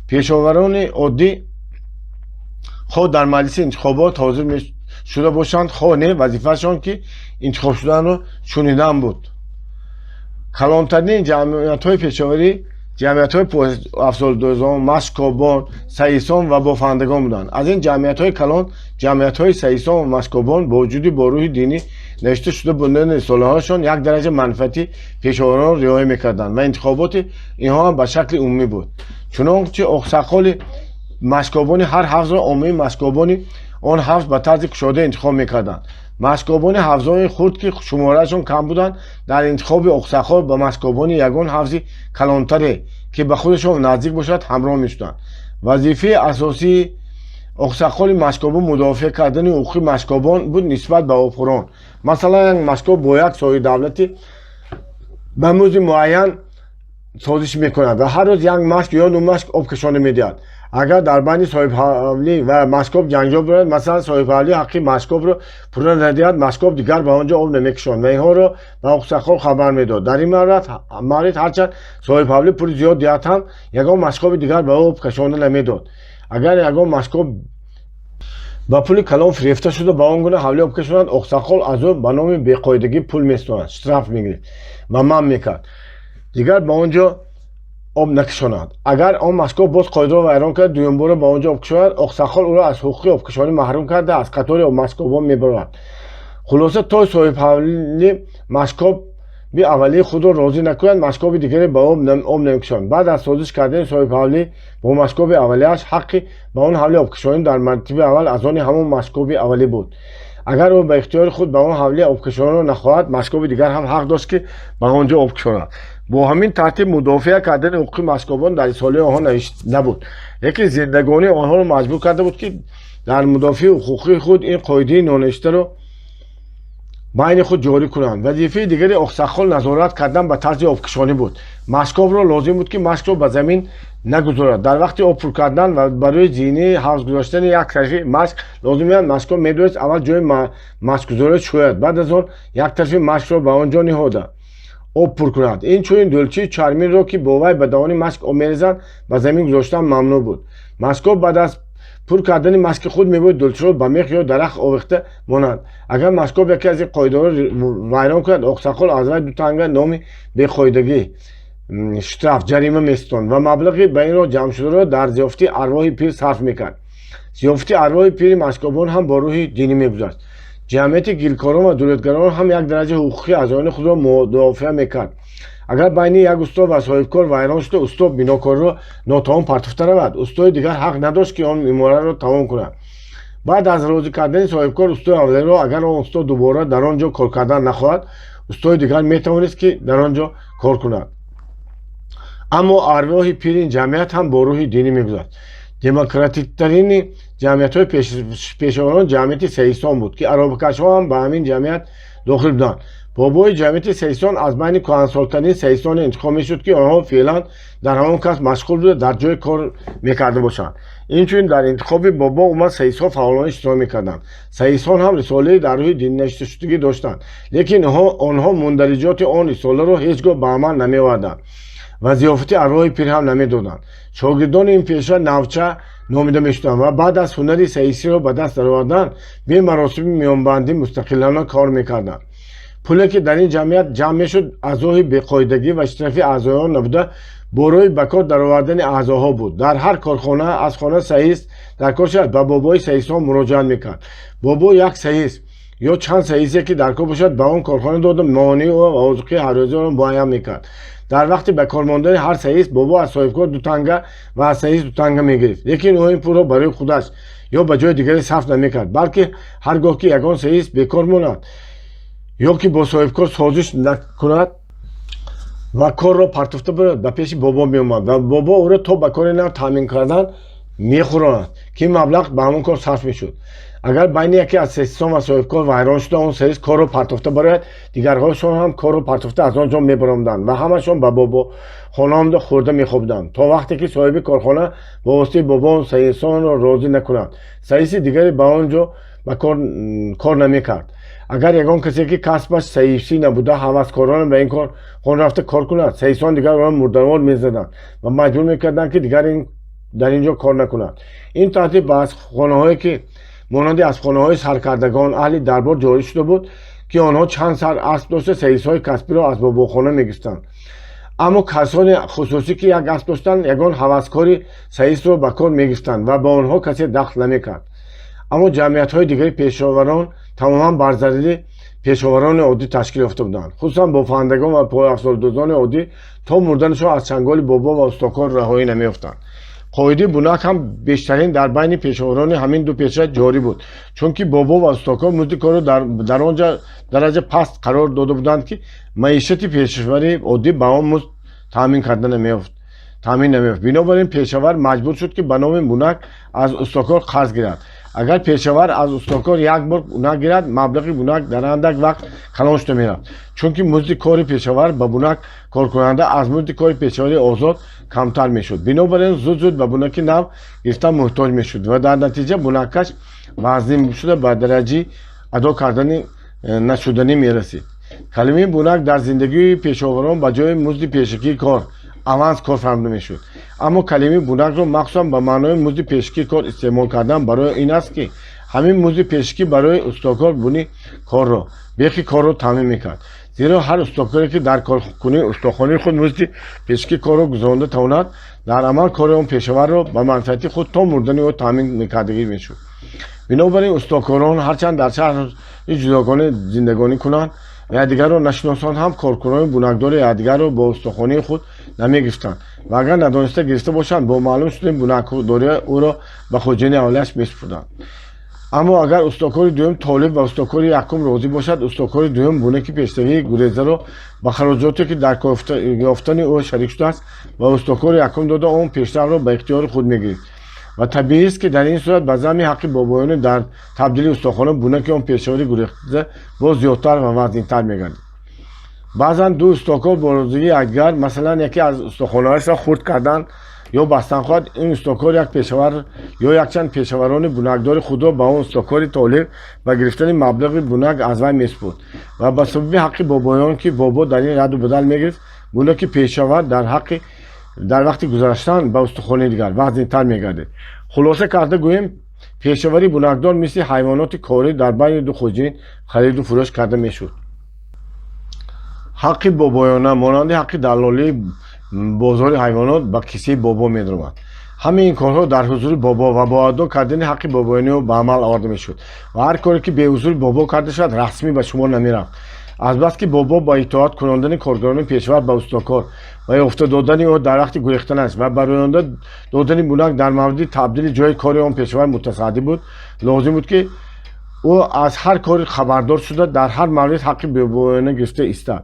Пешоварони оддӣ Хоҳ дар маҷлиси интихобот ҳозир шуда бошанд, хоҳ не, вазифаашон ки интихоб шуданро шунидан буд. Калонтарини ҷамъиятҳои пешоварӣ ҷамъиятҳои афзолдӯзон, машкобон, саисон ва бофандагон буданд. Аз ин ҷамъиятҳои калон ҷамъиятҳои саисон ва машкобон бо вуҷуди бо рӯҳи динӣ навишта шуда будани рисолаҳояшон як дараҷа манфиати пешоваронро риоя мекарданд ва интихоботи инҳо ҳам ба шакли умумӣ буд. Чунончи оқсақоли машкобони ҳар ҳавзро оммаи машкобони он ҳавз ба тарзи кушода интихоб мекарданд. Машкобони ҳавзҳои хурд, ки шумораашон кам буданд, дар интихоби оқсақол ба машкобони ягон ҳавзи калонтаре, ки ба худашон наздик бошад, ҳамроҳ мешуданд. Вазифаи асосии оқсақоли машкобон мудофиа кардани ҳуқуқи машкобон буд нисбат ба обхӯрон. Масалан, як машкоб бо як соҳибдавлатӣ ба музди муайян созиш мекунад ва ҳар рӯз як машк ё ду машк об кашонда медиҳад. Агар дар байни соҳибҳавлӣ ва машкоб ҷанҷол бурад, масалан, соҳибҳавлӣ ҳаққи машкобро пурра надиҳад, машкоб дигар ба он ҷо об намекашонд ва инҳоро ба оқсақол хабар медод. Дар ин маврид ҳарчанд соҳибҳавлӣ пули зиёд диҳад ҳам, ягон машкоби дигар ба ӯ об кашонда намедод. Агар ягон машкоб ба пули калон фирефта шуда, ба он гуна ҳавлӣ об кашонад, оқсақол аз ӯ ба номи беқоидагӣ пул меситонад, штраф мегирифт ва манъ мекард, дигар ба он ҷо об накашонад. Агар он машкоб боз қоидаро вайрон кард, дуюмбора ба он ҷо об кашонад, оқсақол ӯро аз ҳуқуқи обкашонӣ маҳрум карда, аз қатори машкобон мебарорад. Хулоса, то соҳибҳавли машкоби аввалии худро розӣ накунад, машкоби дигаре ба об намекашонад. Баъд аз созиш кардани соҳибҳавлӣ бо машкоби аввалиаш, ҳаққи ба он ҳавли обкашонӣ дар мартибаи аввал аз они ҳамон машкоби аввалӣ буд. Агар ӯ ба ихтиёри худ ба он ҳавли обкашониро нахоҳад, машкоби дигар ҳам ҳақ дошт, ки ба он ҷо об кашонад. Бо ҳамин тартиб мудофиа кардани ҳуқуқи машкобон дар рисолаи онҳо навишт набуд, лекин зиндагонии онҳоро маҷбур карда буд, ки дар мудофиаи ҳуқуқи худ ин қоидаи нонавиштаро байни худ ҷорӣ кунанд. Вазифаи дигари оқсақол назорат кардан ба тарзи обкашонӣ буд. Машкобро лозим буд, ки машкро ба замин нагузорад. Дар вақти об пур кардан ва барои зинаи ҳавз гузоштани як тарафи машк лозим меояд, машкоб медонист аввал ҷои машкгузориро шӯяд, баъд аз он як тарафи машкро ба он ҷо ниҳода, об пур кунад. Инчунин дӯлчаи чарминро, ки бо вай ба давони машк об мерезанд, ба замин гузоштан мамнӯъ буд. Машкоб баъд аз пур кардани машки худ мебояд дӯлчаро ба мех ё дарахт овехта монад. Агар машкоб яке аз ин қоидаҳоро вайрон кунад, оқсақол аз вай ду танга номи беқоидагӣ, штраф, ҷарима меситонд ва маблағи ба ин роҳ ҷамъшударо дар зиёфати арвоҳи пир сарф мекард. Зиёфати арвоҳи пири машкобон ҳам бо рӯҳи динӣ мегузашт. Ҷамъияти гилкорон ва дулетгарон ҳам як дараҷа ҳуқуқи аъзоёни худро мудофиа мекард. Агар байни як усто ва соҳибкор вайрон шуда, усто бинокориро нотавон партофта равад, устои дигар ҳақ надошт, ки он имораро тамом кунад. Баъд аз розӣ кардани соҳибкор устои аввалиро, агар он усто дубора дар он ҷо кор кардан нахоҳад, устои дигар метавонист, ки дар он ҷо кор кунад. Аммо арвоҳи пири ин ҷамъият ҳам бо рӯҳи динӣ мегузашт. Демократиктарини ҷамъиятҳои пешоварон ҷамъияти саисон буд, ки аробакашҳо ҳам ба ҳамин ҷамъият дохил буданд. Бобои ҷамъияти саисон аз байни кӯҳансолтарин саисоне интихоб мешуд, ки онҳо феълан дар ҳамон касб машғул буда, дар ҷои кор мекарда бошанд. Инчунин дар интихоби бобо умуман саисҳо фаъолона иштирок мекарданд. Саисҳон ҳам рисолаи дар рӯҳи диннавишташудагӣ доштанд, лекин онҳо мундариҷоти он рисоларо ҳеҷ гоҳ ба амал намеоварданд ва зиёфати арвоҳи пир ҳам намедоданд. Шогирдони ин пеша навча номида мешуданд ва баъд аз ҳунари саисиро ба даст даровардан, бе маросими миёнбандӣ мустақилона кор мекарданд. Пуле, ки дар ин ҷамъият ҷамъ мешуд, аз роҳи беқоидагӣ ва штрафи аъзоён набуда, бо роҳи ба кор даровардани аъзоҳо буд. Дар ҳар корхона аз хона саис дар кор шавад, ба бобои саисон муроҷиат мекард. Бобо як саис ё чанд саисе, ки дар кор бошад, ба он корхона дода, моҳонаи ӯ ва озуқаи ҳаррӯзаро муайян мекард. Дар вақти ба кор мондани ҳар саис бобо аз соҳибкор ду танга ва аз саис ду танга мегирифт, лекин ӯ ин пулро барои худаш ё ба ҷои дигаре сарф намекард, балки ҳар гоҳ ки ягон саис бекор монад ё ки бо соҳибкор созиш накунад ва корро партофта бурад, ба пеши бобо меомад ва бобо ӯро то ба кори нав таъмин кардан мехӯронад, ки ин маблағ ба ҳамон кор сарф мешуд. Агар байни яке аз саисон ва соҳибкор вайрон шуда, он саис корро партофта барояд, дигарҳошон ҳам корро партофта аз он ҷо мебаромаданд ва ҳамашон ба бобохона омада, хӯрда мехобиданд, то вақте ки соҳиби корхона ба воситаи бобо он саисонро розӣ накунад. Саиси дигаре ба он ҷо ба кор намекард. Агар ягон касе, ки касбаш саисӣ набуда, ҳаваскорона ба ин кор хон рафта кор кунад, саисон дигар ӯро мурдавор мезаданд ва маҷбур мекарданд, ки дигар ин Дар ин ҷо кор накунад. Ин тартиб ба аспхонаҳое, ки монанди аспхонаҳои саркардагон, аҳли дарбор ҷорӣ шуда буд, ки онҳо чанд сар асп дошта, саисҳои касбиро аз бобохона мегирифтанд. Аммо касони хусусӣ, ки як асп доштанд, ягон ҳаваскори саисро ба кор мегирифтанд ва ба онҳо касе дахл намекард. Аммо ҷамъиятҳои дигари пешоварон тамоман бар зарари пешоварони оддӣ ташкил ёфта буданд. Хусусан бофандагон ва пойафзолдӯзони оддӣ то мурданашон аз чанголи бобо ва устокор раҳоӣ намеёфтанд. Қоидаи бунак ҳам бештарин дар байни пешоварони ҳамин ду пеша ҷорӣ буд, чунки бобо ва устокор музди корро дар он дараҷа паст қарор дода буданд, ки маишати пешавари оддӣ ба он музд таъмин карда намеёфт, таъмин намеёфт. Бинобар ин пешавар маҷбур шуд, ки ба номи бунак аз устокор қарз гирад. Агар пешавар аз устокор як бор бунак гирад, маблағи бунак дар андак вақт калон шуда мерафт, чунки музди кори пешавар ба бунак коркунанда аз музди кори пешавари озод камтар мешуд. Бинобар ин зуд зуд ба бунаки нав гирифтан муҳтоҷ мешуд ва дар натиҷа бунакаш вазнин шуда, ба дараҷаи адо кардани нашуданӣ мерасид. Калимаи бунак дар зиндагии пешоварон ба ҷои музди пешакии кор, аванс кор фаҳмида мешуд. Аммо калимаи бунакро махсусан ба маънои музди пешакии кор истеъмол кардан барои ин аст, ки ҳамин музди пешакӣ барои устокор буни корро, бехи корро таъмин мекард. Зеро ҳар устокоре, ки дар коркунии устохонаи худ музди пешакии корро гузаронда тавонад, дар амал кори он пешаварро ба манфиати худ то мурдани ӯ таъмин мекардагӣ мешуд. Бинобар ин устокорон ҳарчанд дар шаҳри ҷудогона зиндагонӣ кунанд ва якдигарро нашиносанд ҳам, коркунони бунакдори якдигарро бо устохонаи худ намегирифтанд ва агар надониста гирифта бошанд, бо маълум шудани бунакдорӣ ӯро ба хоҷаини аввалияш месупурданд. Аммо агар устокори дуюм толиб ва устокори якум розӣ бошад, устокори дуюм бунаки пештарии гурезаро ба хароҷоте, ки дар ёфтани ӯ шарик шудааст, ба устокори якум дода, он пештарро ба ихтиёри худ мегирифт. Ва табиист, ки дар ин сурат ба замми ҳаққи бобоёни дар табдили устохона бунаки он пешавари гурехта боз зиёдтар ва вазнинтар мегардид. Баъзан ду устокор бо розигии якдигар, масалан, яке аз устохонаҳояшро хурд кардан ё бастан хоҳад, ин устокор як пешавар ё якчанд пешаварони бунакдори худро ба он устокори толиб ба гирифтани маблағи бунак аз вай месупурд ва ба сабаби ҳаққи бобоён, ки бобо дар ин радду бадал мегирифт, бунаки пешавар дар ҳаққи дар вақти гузаштан ба устохонаи дигар вазнинтар мегардид. Хулоса карда гӯем, пешавари бунакдор мисли ҳайвоноти корӣ дар байни ду хоҷин хариду фурӯш карда мешуд. Ҳаққи бобоёна монанди ҳаққи даллолии бозори ҳайвонот ба кисаи бобо медаромад. Ҳамаи ин корҳо дар ҳузури бобо ва бо адо кардани ҳаққи бобоёни ӯ ба амал оварда мешуд ва ҳар коре, ки беҳузури бобо карда шавад, расмӣ ба шумор намерафт. Азбаски бобо ба итоат кунондани коргарони пешавар ба устокор ва ёфта додани ӯ дар вақти гурехтанаш ва бароянда додани бунак дар мавриди табдили ҷои кори он пешавар мутасаддӣ буд, лозим буд, ки ӯ аз ҳар кори хабардор шуда, дар ҳар маврид ҳаққи бобоёна гирифта истад.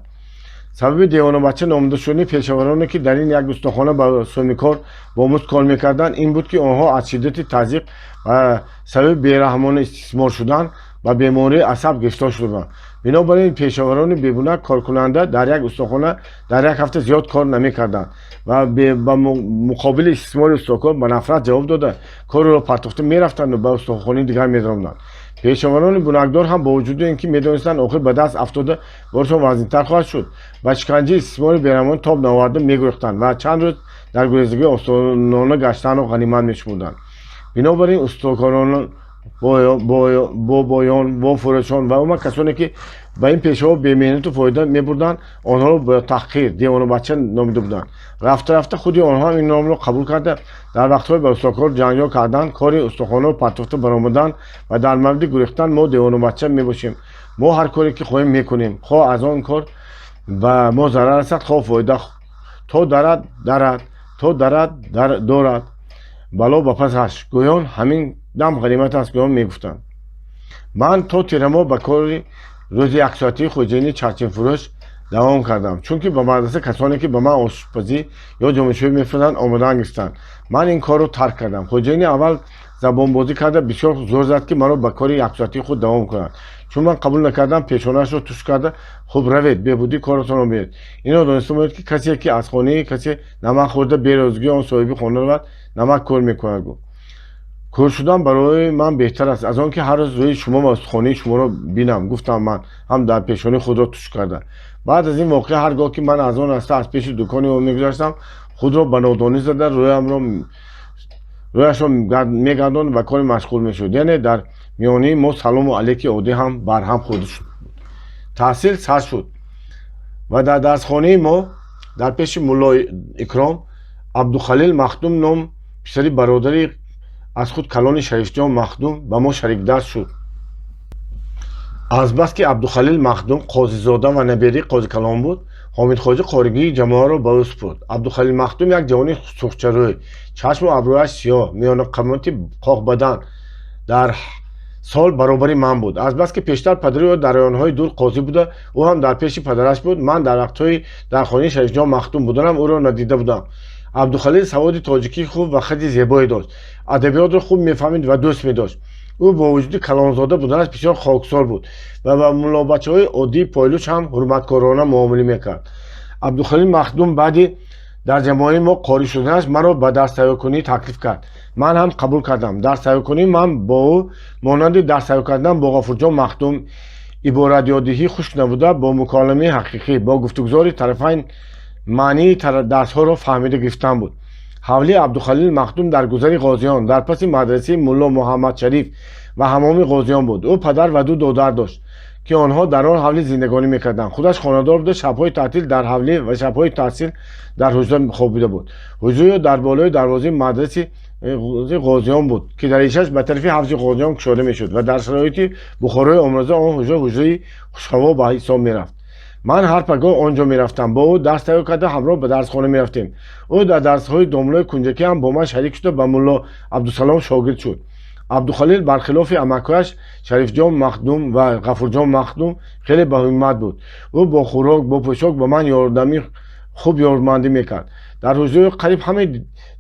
Сабаби девонабача номида шудани пешавароне, ки дар ин як устохона ба сӯмикор бо музд кор мекарданд, ин буд, ки онҳо аз шиддати тазйиқ ва сабаби бераҳмона истисмор шудан ба бемории асаб гирифтор шуда буданд. Бинобар ин пешаварони бебунак коркунанда дар як устохона дар як ҳафта зиёд кор намекарданд ва ба муқобили истисмори устокор ба нафрат ҷавоб дода, корро партофта мерафтанду ба устохонаи дигар медаромаданд. Пешаварони бунакдор ҳам бо вуҷуди ин ки медонистанд, охир ба даст афтода боршон вазнинтар хоҳад шуд, ба шиканҷаи истисмори бераҳмона тоб наоварда мегурехтанд ва чанд рӯз дар гурезагӣ осонона гаштанро ғанимат мешумурданд. Бинобар ин устокорон, бобоён, бофурӯшон ва умуман касоне, ки ба ин пешаҳо бемеҳнату фоида мебурданд, онҳоро ба таҳқир девонабача номида буданд. Рафта рафта худи онҳо ҳам ин номро қабул карда, дар вақтҳои ба устокор ҷанҷол кардан, кори устохонаро партофта баромадан ва дар мавриди гурехтан «Мо девонабача мебошем, мо ҳар коре ки хоҳем мекунем, хоҳ аз он кор ба мо зарар расад, хоҳ фоида, то дарад дарад, то дарад дорад, бало ба пасаш» гӯён, «Ҳамин дам ғанимат аст» гӯён мегуфтанд. Ман то тирамоҳ ба кори рӯзи яксоатии хоҷаини чарчинфурӯш давом кардам, чунки ба мадраса касоне, ки ба ман ошпазӣ ё ҷомашӯӣ мефурӯхтанд, омодан гирифтанд. Ман ин корро тарк кардам. Хоҷаини аввал забонбозӣ карда, бисёр зӯр зад, ки маро ба кори яксоатии худ давом кунад. Чун ман қабул накардам, пешонаашро туш карда: «Хуб, равед, беҳбудии коратонро биёед. Инро дониста монед, ки касе, ки аз хонаи касе намак хӯрда, берозигии он соҳиби хона равад, намак кӯр мекунад», гуфт. «Кӯр шудан барои ман беҳтар аст аз он ки ҳар рӯз рӯи шумо ва хонаи шуморо бинам», гуфтам ман ҳам дар пешонии худро туш карда. Баъд аз ин воқеа ҳар гоҳ ки ман аз он раста аз пеши дукони ӯ мегузаштам, худро ба нодонӣ зада, рӯямро Рӯяшро мегардонд, ба кори машғул мешуд. Яъне дар миёнаи мо салому алейки оддӣ ҳам барҳам хӯрда шуд. Таҳсил сар шуд ва дар дарсхонаи мо дар пеши Мулло Икром Абдухалил Махдум ном писари бародари аз худ калони Шарифҷон Махдум ба мо шарикдарс шуд. Азбаски Абдухалил Махдум қозизода ва набераи қозикалон буд, Ҳомидхоҷа қоригии ҷамоаро ба ӯ супурд. Абдухалил Махдум як ҷавони сурхчарӯй, чашму абрӯяш сиёҳ, миёнақомати қоқбадан, дар сол баробари ман буд. Азбаски пештар падари ӯ дар районҳои дур қозӣ буда, ӯ ҳам дар пеши падараш буд, ман дар вақтҳои дар хонаи Шарифҷон Махдум буданам ӯро надида будам. Абдухалил саводи тоҷикии хуб ва хати зебое дошт, адабиётро хуб мефаҳмид ва дӯст медошт. Ӯ бо вуҷуди калонзода буданаш бисёр хоксор буд ва ба муллобачаҳои оддии пойлуч ҳам ҳурматкорона муомила мекард. Абдухалил Махдум баъди дар ҷамоаи мо қорӣ шуданаш маро ба дарстайёркунӣ таклиф кард. Ман ҳам қабул кардам. Дарстайёркунии ман бо ӯ монанди дарстайёр кардан бо Ғафурҷон Махдум иборатёдиҳӣ хушк набуда, бо муколамаи ҳақиқӣ, бо гуфтугузори тарафайн маънии дарсҳоро фаҳмида гирифтан буд. Ҳавлии Абдухалил Махдум дар гузари Ғозиён, дар паси мадрасаи Мулло Муҳаммадшариф ва ҳамоми Ғозиён буд. Ӯ падар ва ду додар дошт, ки онҳо дар он ҳавлӣ зиндагонӣ мекарданд. Худаш хонадор буда, шабҳои таътил дар ҳавлӣ ва шабҳои таҳсил дар ҳуҷра хобида буд. Ҳуҷраи ӯ дар болои дарвозаи мадрасаи Ғозиён буд, ки даричааш ба тарафи ҳавзи Ғозиён кушода мешуд ва дар шароити Бухорои омрӯза он ҳуҷра ҳуҷраи хушҳаво ба ҳисоб мерафт. Ман ҳар пагоҳ он ҷо мерафтам, бо ӯ дарс тайёр карда, ҳамроҳ ба дарсхона мерафтем. Ӯ дар дарсҳои домлои кунҷакӣ ҳам бо ман шарик шуда, ба Мулло Абдусалом шогирд шуд. Абдухалил бархилофи амакҳояш Шарифҷон Махдум ва Ғафурҷон Махдум хеле баҳиммат буд. Ӯ бо хӯрок, бо пӯшок ба ман ёрдами хуб ёрмандӣ мекард. Дар ҳуҷраи ӯ қариб ҳамаи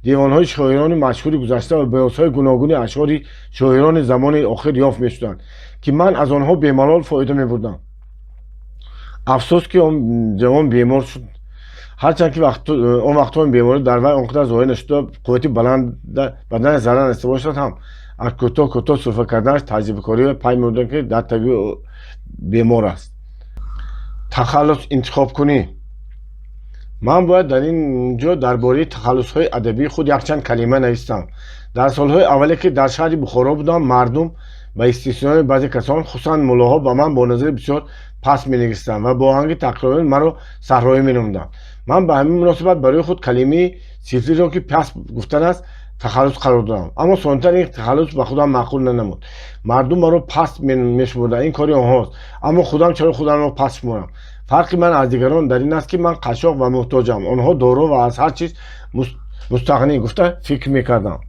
девонҳои шоирони машҳури гузашта ва баёсҳои гуногуни ашъори шоирони замони охир ёфт мешуданд, ки ман аз онҳо бемалол фоида мебурдам. Афсӯс, ки он ҷавон бемор шуд. Ҳарчанд ки он вақтҳои беморӣ дар вай он қадар зоҳир нашуда, қуввати баланд баданаш зарар нариста бошад ҳам, аз кӯтоҳ кӯтоҳ сурфа карданаш, таҷрибакорӣ пай мебурдам, ки дар табиӣ бемор аст. Тахаллус интихобкунӣ. Ман бояд дар ин ҷо дар бораи тахаллусҳои адабии худ якчанд калима навистам. Дар солҳои аввале, ки дар шаҳри Бухоро будам, мардум, ба истиснои баъзе касон, хусусан муллоҳо, ба ман бо назари бисёр паст менигаристанд ва бо оҳанги таҳқиромез маро саҳроӣ меномуданд. Ман ба ҳамин муносибат барои худ калимаи сифлиро, ки паст гуфтан аст, тахаллус қарор додам. Аммо сонитар ин тахаллус ба худам маъқул нанамуд. Мардум маро паст мешумурданд, ин кори онҳост, аммо худам чаро худамро паст шуморам? Фарқи ман аз дигарон дар ин аст, ки ман қашшоқ ва муҳтоҷам, онҳо доро ва аз ҳар чиз мустағнӣ, гуфта фикр мекардам.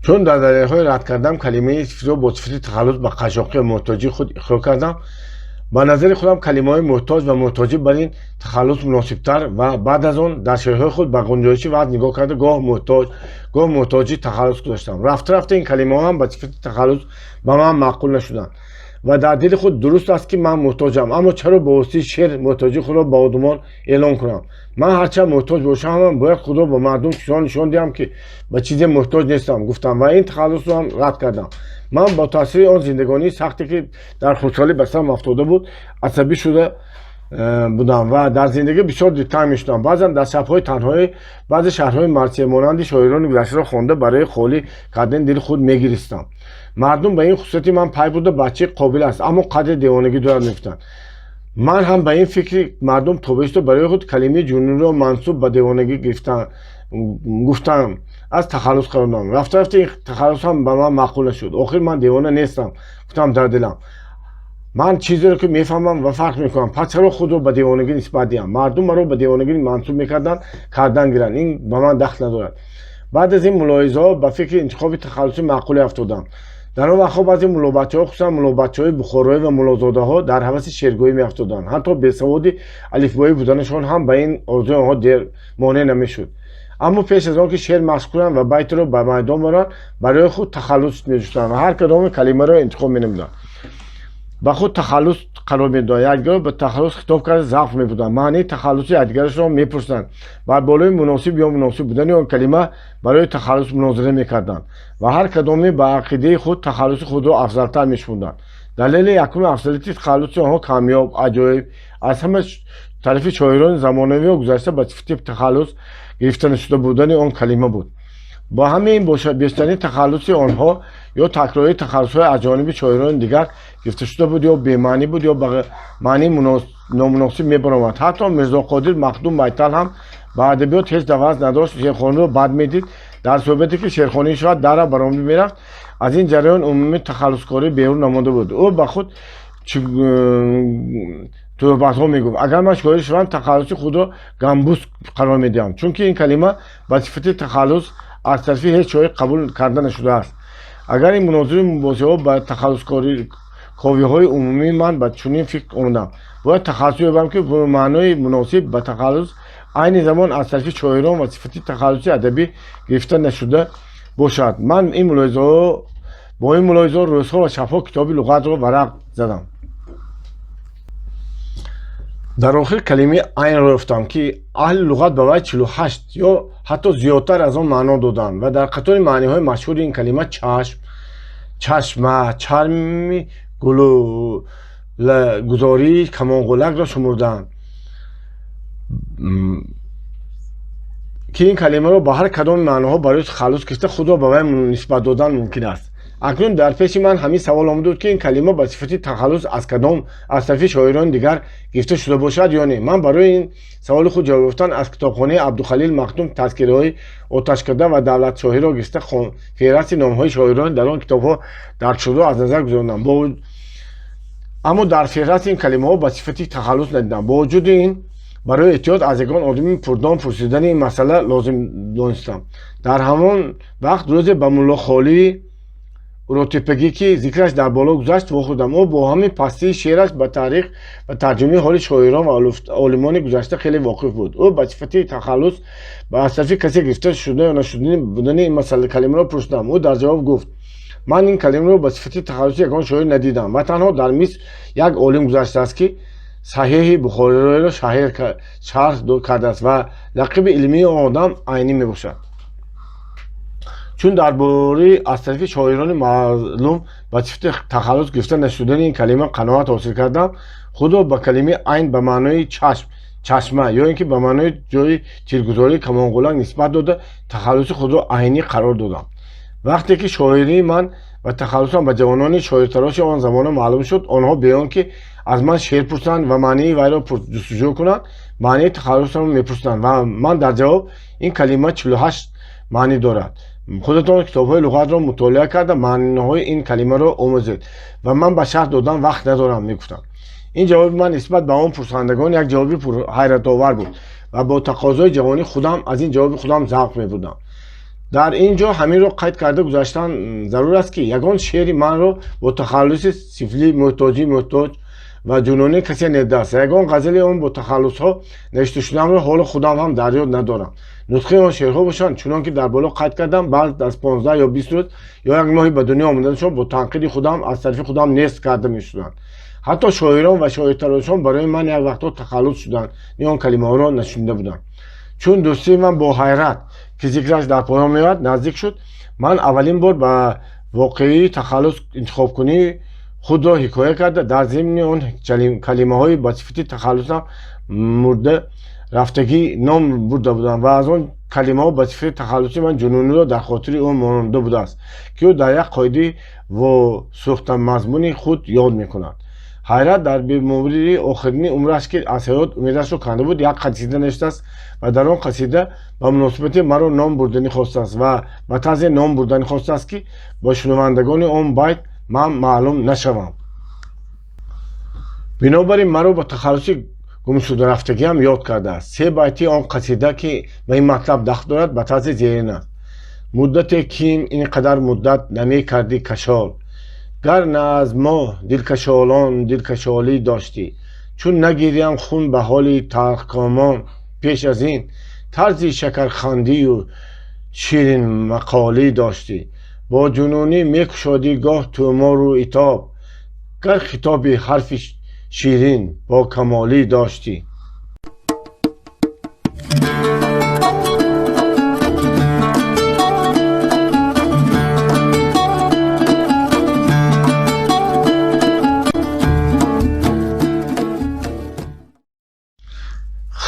Чун дар далелҳои рад кардам калимаи сифлиро бо сифати тахаллус ба қашшоқӣ ва муҳтоҷии худ иқрор кардам. Ба назари худам калимаҳои муҳтоҷ ва муҳтоҷӣ бар ин тахаллус муносибтар ва баъд аз он дар шеърҳои худ ба ғунҷоиши вазн нигоҳ карда, гоҳ муҳтоҷ, гоҳ муҳтоҷӣ тахаллус гузоштам. Рафта рафта ин калимаҳо ҳам ба сифати тахаллус ба ман маъқул нашуданд ва дар дили худ дуруст аст, ки ман муҳтоҷам, аммо чаро бо воситаи шеър муҳтоҷии худро ба одамон эълон кунам? Ман ҳарчанд муҳтоҷ бошам ҳам, бояд худро ба мардум чунон нишон диҳам, ки ба чизе муҳтоҷ нестам, гуфтам ва ин тахаллусро ҳам рад кардам. Ман бо таъсири он зиндагонии сахте, ки дар хурдсолӣ ба сарам афтода буд, асабӣ шуда будам ва дар зиндагӣ бисёр дилтанг мешудам. Баъзан дар шабҳои танҳоӣ баъзе шеърҳои марсиямонанди шоирони гузаштаро хонда, барои холӣ кардани дили худ мегиристам. Мардум ба ин хусусияти ман пай бурда, бачаи қобил аст, аммо қадре девонагӣ дорад, мегуфтанд. Ман ҳам ба ин фикри мардум тобеъ шуда, барои худ калимаи ҷунунро мансуб ба девонагӣ гуфтам, аз тахаллус қарор додам. Рафта рафта ин тахаллус ҳам ба ман маъқул нашуд. Охир ман девона нестам, гуфтам дар дилам. Ман чизеро ки мефаҳмам ва фарқ мекунам, пас чаро худро ба девонагӣ нисбат диҳам? Мардум маро ба девонагӣ мансуб мекарданд, кардан гиранд, ин ба ман дахл надорад. Баъд аз ин мулоҳизаҳо ба фикри интихоби тахаллуси маъқуле афтодам. Дар он вақтҳо баъзе муллобачаҳо, хусусан муллобачаҳои бухороӣ ва муллозодаҳо, дар ҳаваси шеъргӯӣ меафтоданд. Ҳатто бесаводи алифбоӣ буданашон ҳам ба ин орзуи онҳо дер монеъ намешуд. Аммо пеш аз он ки шеър машқ кунанд ва байтро ба майдон баранд, барои худ тахаллус меҷустанд ва ҳар кадоме калимаро интихоб менамуданд, ба худ тахаллус қарор медоданд, якдигарро ба тахаллус хитоб карда завқ мебурданд, маънии тахаллуси якдигарашро мепурсиданд, бар болои муносиб ё муносиб будани он калима барои тахаллус мунозира мекарданд ва ҳар кадоме ба ақидаи худ тахаллуси худро афзалтар мешумурданд. Далели якуми афзалияти тахаллуси онҳо камёб, аҷоиб, аз ҳама тарафи шоирони замонавиё гузашта ба сифати тахаллус гирифта нашуда будани он калима буд. Бо ҳамаи ин бошад, бештарин тахаллуси онҳо ё такрории тахаллусҳои аз ҷониби шоирони дигар гирифта шуда буд, ё бемаънӣ буд, ё ба маънии номуносиб мебаромад. Ҳатто Мирзоқодир Махдум Байтал ҳам ба адабиёт ҳеҷ даваз надошт, шеърхониро бад медид. Дар суҳбате ки шеърхонӣ шавад, дара баромада мерафт. Аз ин ҷараён умумии тахаллускорӣ берун намонда буд. Ӯ ба худ туҳматҳо мегуфт: агар ман шоир шавам, тахаллуси худро Гамбус қарор медиҳам, чунки ин калима ба сифати тахаллус аз тарафи ҳеҷ шоир қабул карда нашудааст. Агар ин мунозиру мубоҳисаҳо ба тахаллусковиҳои умумии ман ба чунин фикр омадам: бояд тахаллус ёбам, ки бо маънои муносиб ба тахаллус айни замон аз тарафи шоирон ва сифати тахаллуси адабӣ гирифта нашуда бошад. Ман ин бо ин мулоҳизаҳо рӯзҳо ва шабҳо китоби луғатро варақ задам. Дар охир калимаи айнро ёфтам, ки аҳли луғат ба вай 48 ё ҳатто зиёдтар аз он маъно доданд ва дар қатори маъниҳои машҳури ин калима чашм, чашма, чарми гулӯлагузории камонғулакро шумурдаанд, ки ин калимаро ба ҳар кадоми маъноҳо барои тахаллус гирифта худро ба вай нисбат додан мумкин аст. Акнун дар пеши ман ҳамин савол омада буд, ки ин калима ба сифати тахаллус аз кадом аз тарафи шоирони дигар гирифта шуда бошад ё не. Ман барои ин саволи худ ҷавоб ёфтан аз китобхонаи Абдухалил Махдум тазкираҳои Оташкада ва Давлатшоҳиро гирифта феҳрасти номҳои шоирон дар он китобҳо дарҷшударо аз назар гузарондам. Аммо дар феҳрасти ин калимаҳо ба сифати тахаллус надидам. Бо вуҷуди ин, барои эҳтиёт аз ягон одами пурдон пурсидани ин масъала лозим донистам. Дар ҳамон вақт рӯзе ба Муллохолии Уротепагӣ, ки зикраш дар боло гузашт, вохӯрдам. Ӯ бо ҳамин пастии шеъраш ба таърих ва тарҷумаи ҳоли шоирон ва олимони гузашта хеле воқиф буд. Ӯ ба сифати тахаллус ба аз тарафи касе гирифта шуда ё нашудани будани ин масъала калимаро пурсидам. Ӯ дар ҷавоб гуфт: ман ин калимаро ба сифати тахаллуси ягон шоир надидам ва танҳо дар Миср як олим гузаштааст, ки Саҳеҳи Бухориро шарҳ кардааст ва лақаби илмии он одам Айнӣ мебошад. Чун дар бораи аз тарафи шоирони маълум ба сифати тахаллус гирифта нашудани ин калима қаноат ҳосил кардам, худро ба калимаи айн ба маънои чашм, чашма ё ин ки ба маънои ҷои тиргузории камонғулак нисбат дода, тахаллуси худро Айнӣ қарор додам. Вақте ки шоирии ман ва тахаллусам ба ҷавонони шоиртароши он замона маълум шуд, онҳо бе он ки аз ман шеър пурсанд ва маънии вайро ҷустуҷӯ кунанд, маънии тахаллусамро мепурсиданд ва ман дар ҷавоб: ин калима 48 маънӣ дорад, худатон китобҳои луғатро мутолиа карда маъниҳои ин калимаро омӯзед ва ман ба шарҳ додан вақт надорам, мегуфтам. Ин ҷавоби ман нисбат ба он пурсандагон як ҷавоби ҳайратовар буд ва бо тақозои ҷавонии худам аз ин ҷавоби худам завқ мебурдам. Дар ин ҷо ҳаминро қайд карда гузаштан зарур аст, ки ягон шеъри манро бо тахаллуси Сифлӣ, Муҳтоҷӣ, Муҳтоҷ ва Ҷунонӣ касе надидааст. Ягон ғазали он бо тахаллусҳо навишта шудаамро ҳоло худам ҳам дар ёд надорам. Нусхаи он шеърҳо бошанд, чунон ки дар боло қайд кардам, баъд аз 15 ё 20 рӯз ё як моҳи ба дунё омаданашон бо танқиди худам аз тарафи худам нест карда мешуданд. Ҳатто шоирон ва шоиртарошон барои ман як вақтҳо тахаллус шуданд, ни он калимаҳоро нашунида будам. Чун дӯстии ман бо Ҳайрат, ки зикраш дар поён меояд, наздик шуд, ман аввалин бор ба воқеии тахаллус интихобкунии худро ҳикоя карда, дар зимни он калимаҳои ба сифати тахаллусам мурда рафтагӣ ном бурда будам ва аз он калимаҳо ба сифати тахаллуси ман Ҷунуниро дар хотири ӯ монда будааст, ки ӯ дар як қоидаи восӯхтамазмуни худ ёд мекунад. Ҳайрат дар бемории охирини умраш, ки аз ҳаёт умедашро канда буд, як қасида навиштааст ва дар он қасида ба муносибати маро ном бурданӣ хостааст ва ба тарзе ном бурданӣ хостааст, ки ба шунавандагони он байт ман маълум нашавам. Бинобар ин маро ба тахаллуси гумшударафтагиам ёд кардааст. Се байти он қасида, ки ба ин матлаб дахл дорад, ба тарзи зерин аст: муддате кин ин қадар муддат намекардӣ кашол, гар на аз мо дилкашолон дилкашолӣ доштӣ, чун нагирям хун ба ҳоли талхкомон, пеш аз ин тарзи шакархандию ширинмақолӣ доштӣ, бо ҷунунӣ мекушодӣ гоҳ тӯмору итоб, гар хитоби ҳарфи ширин бо камолӣ доштӣ.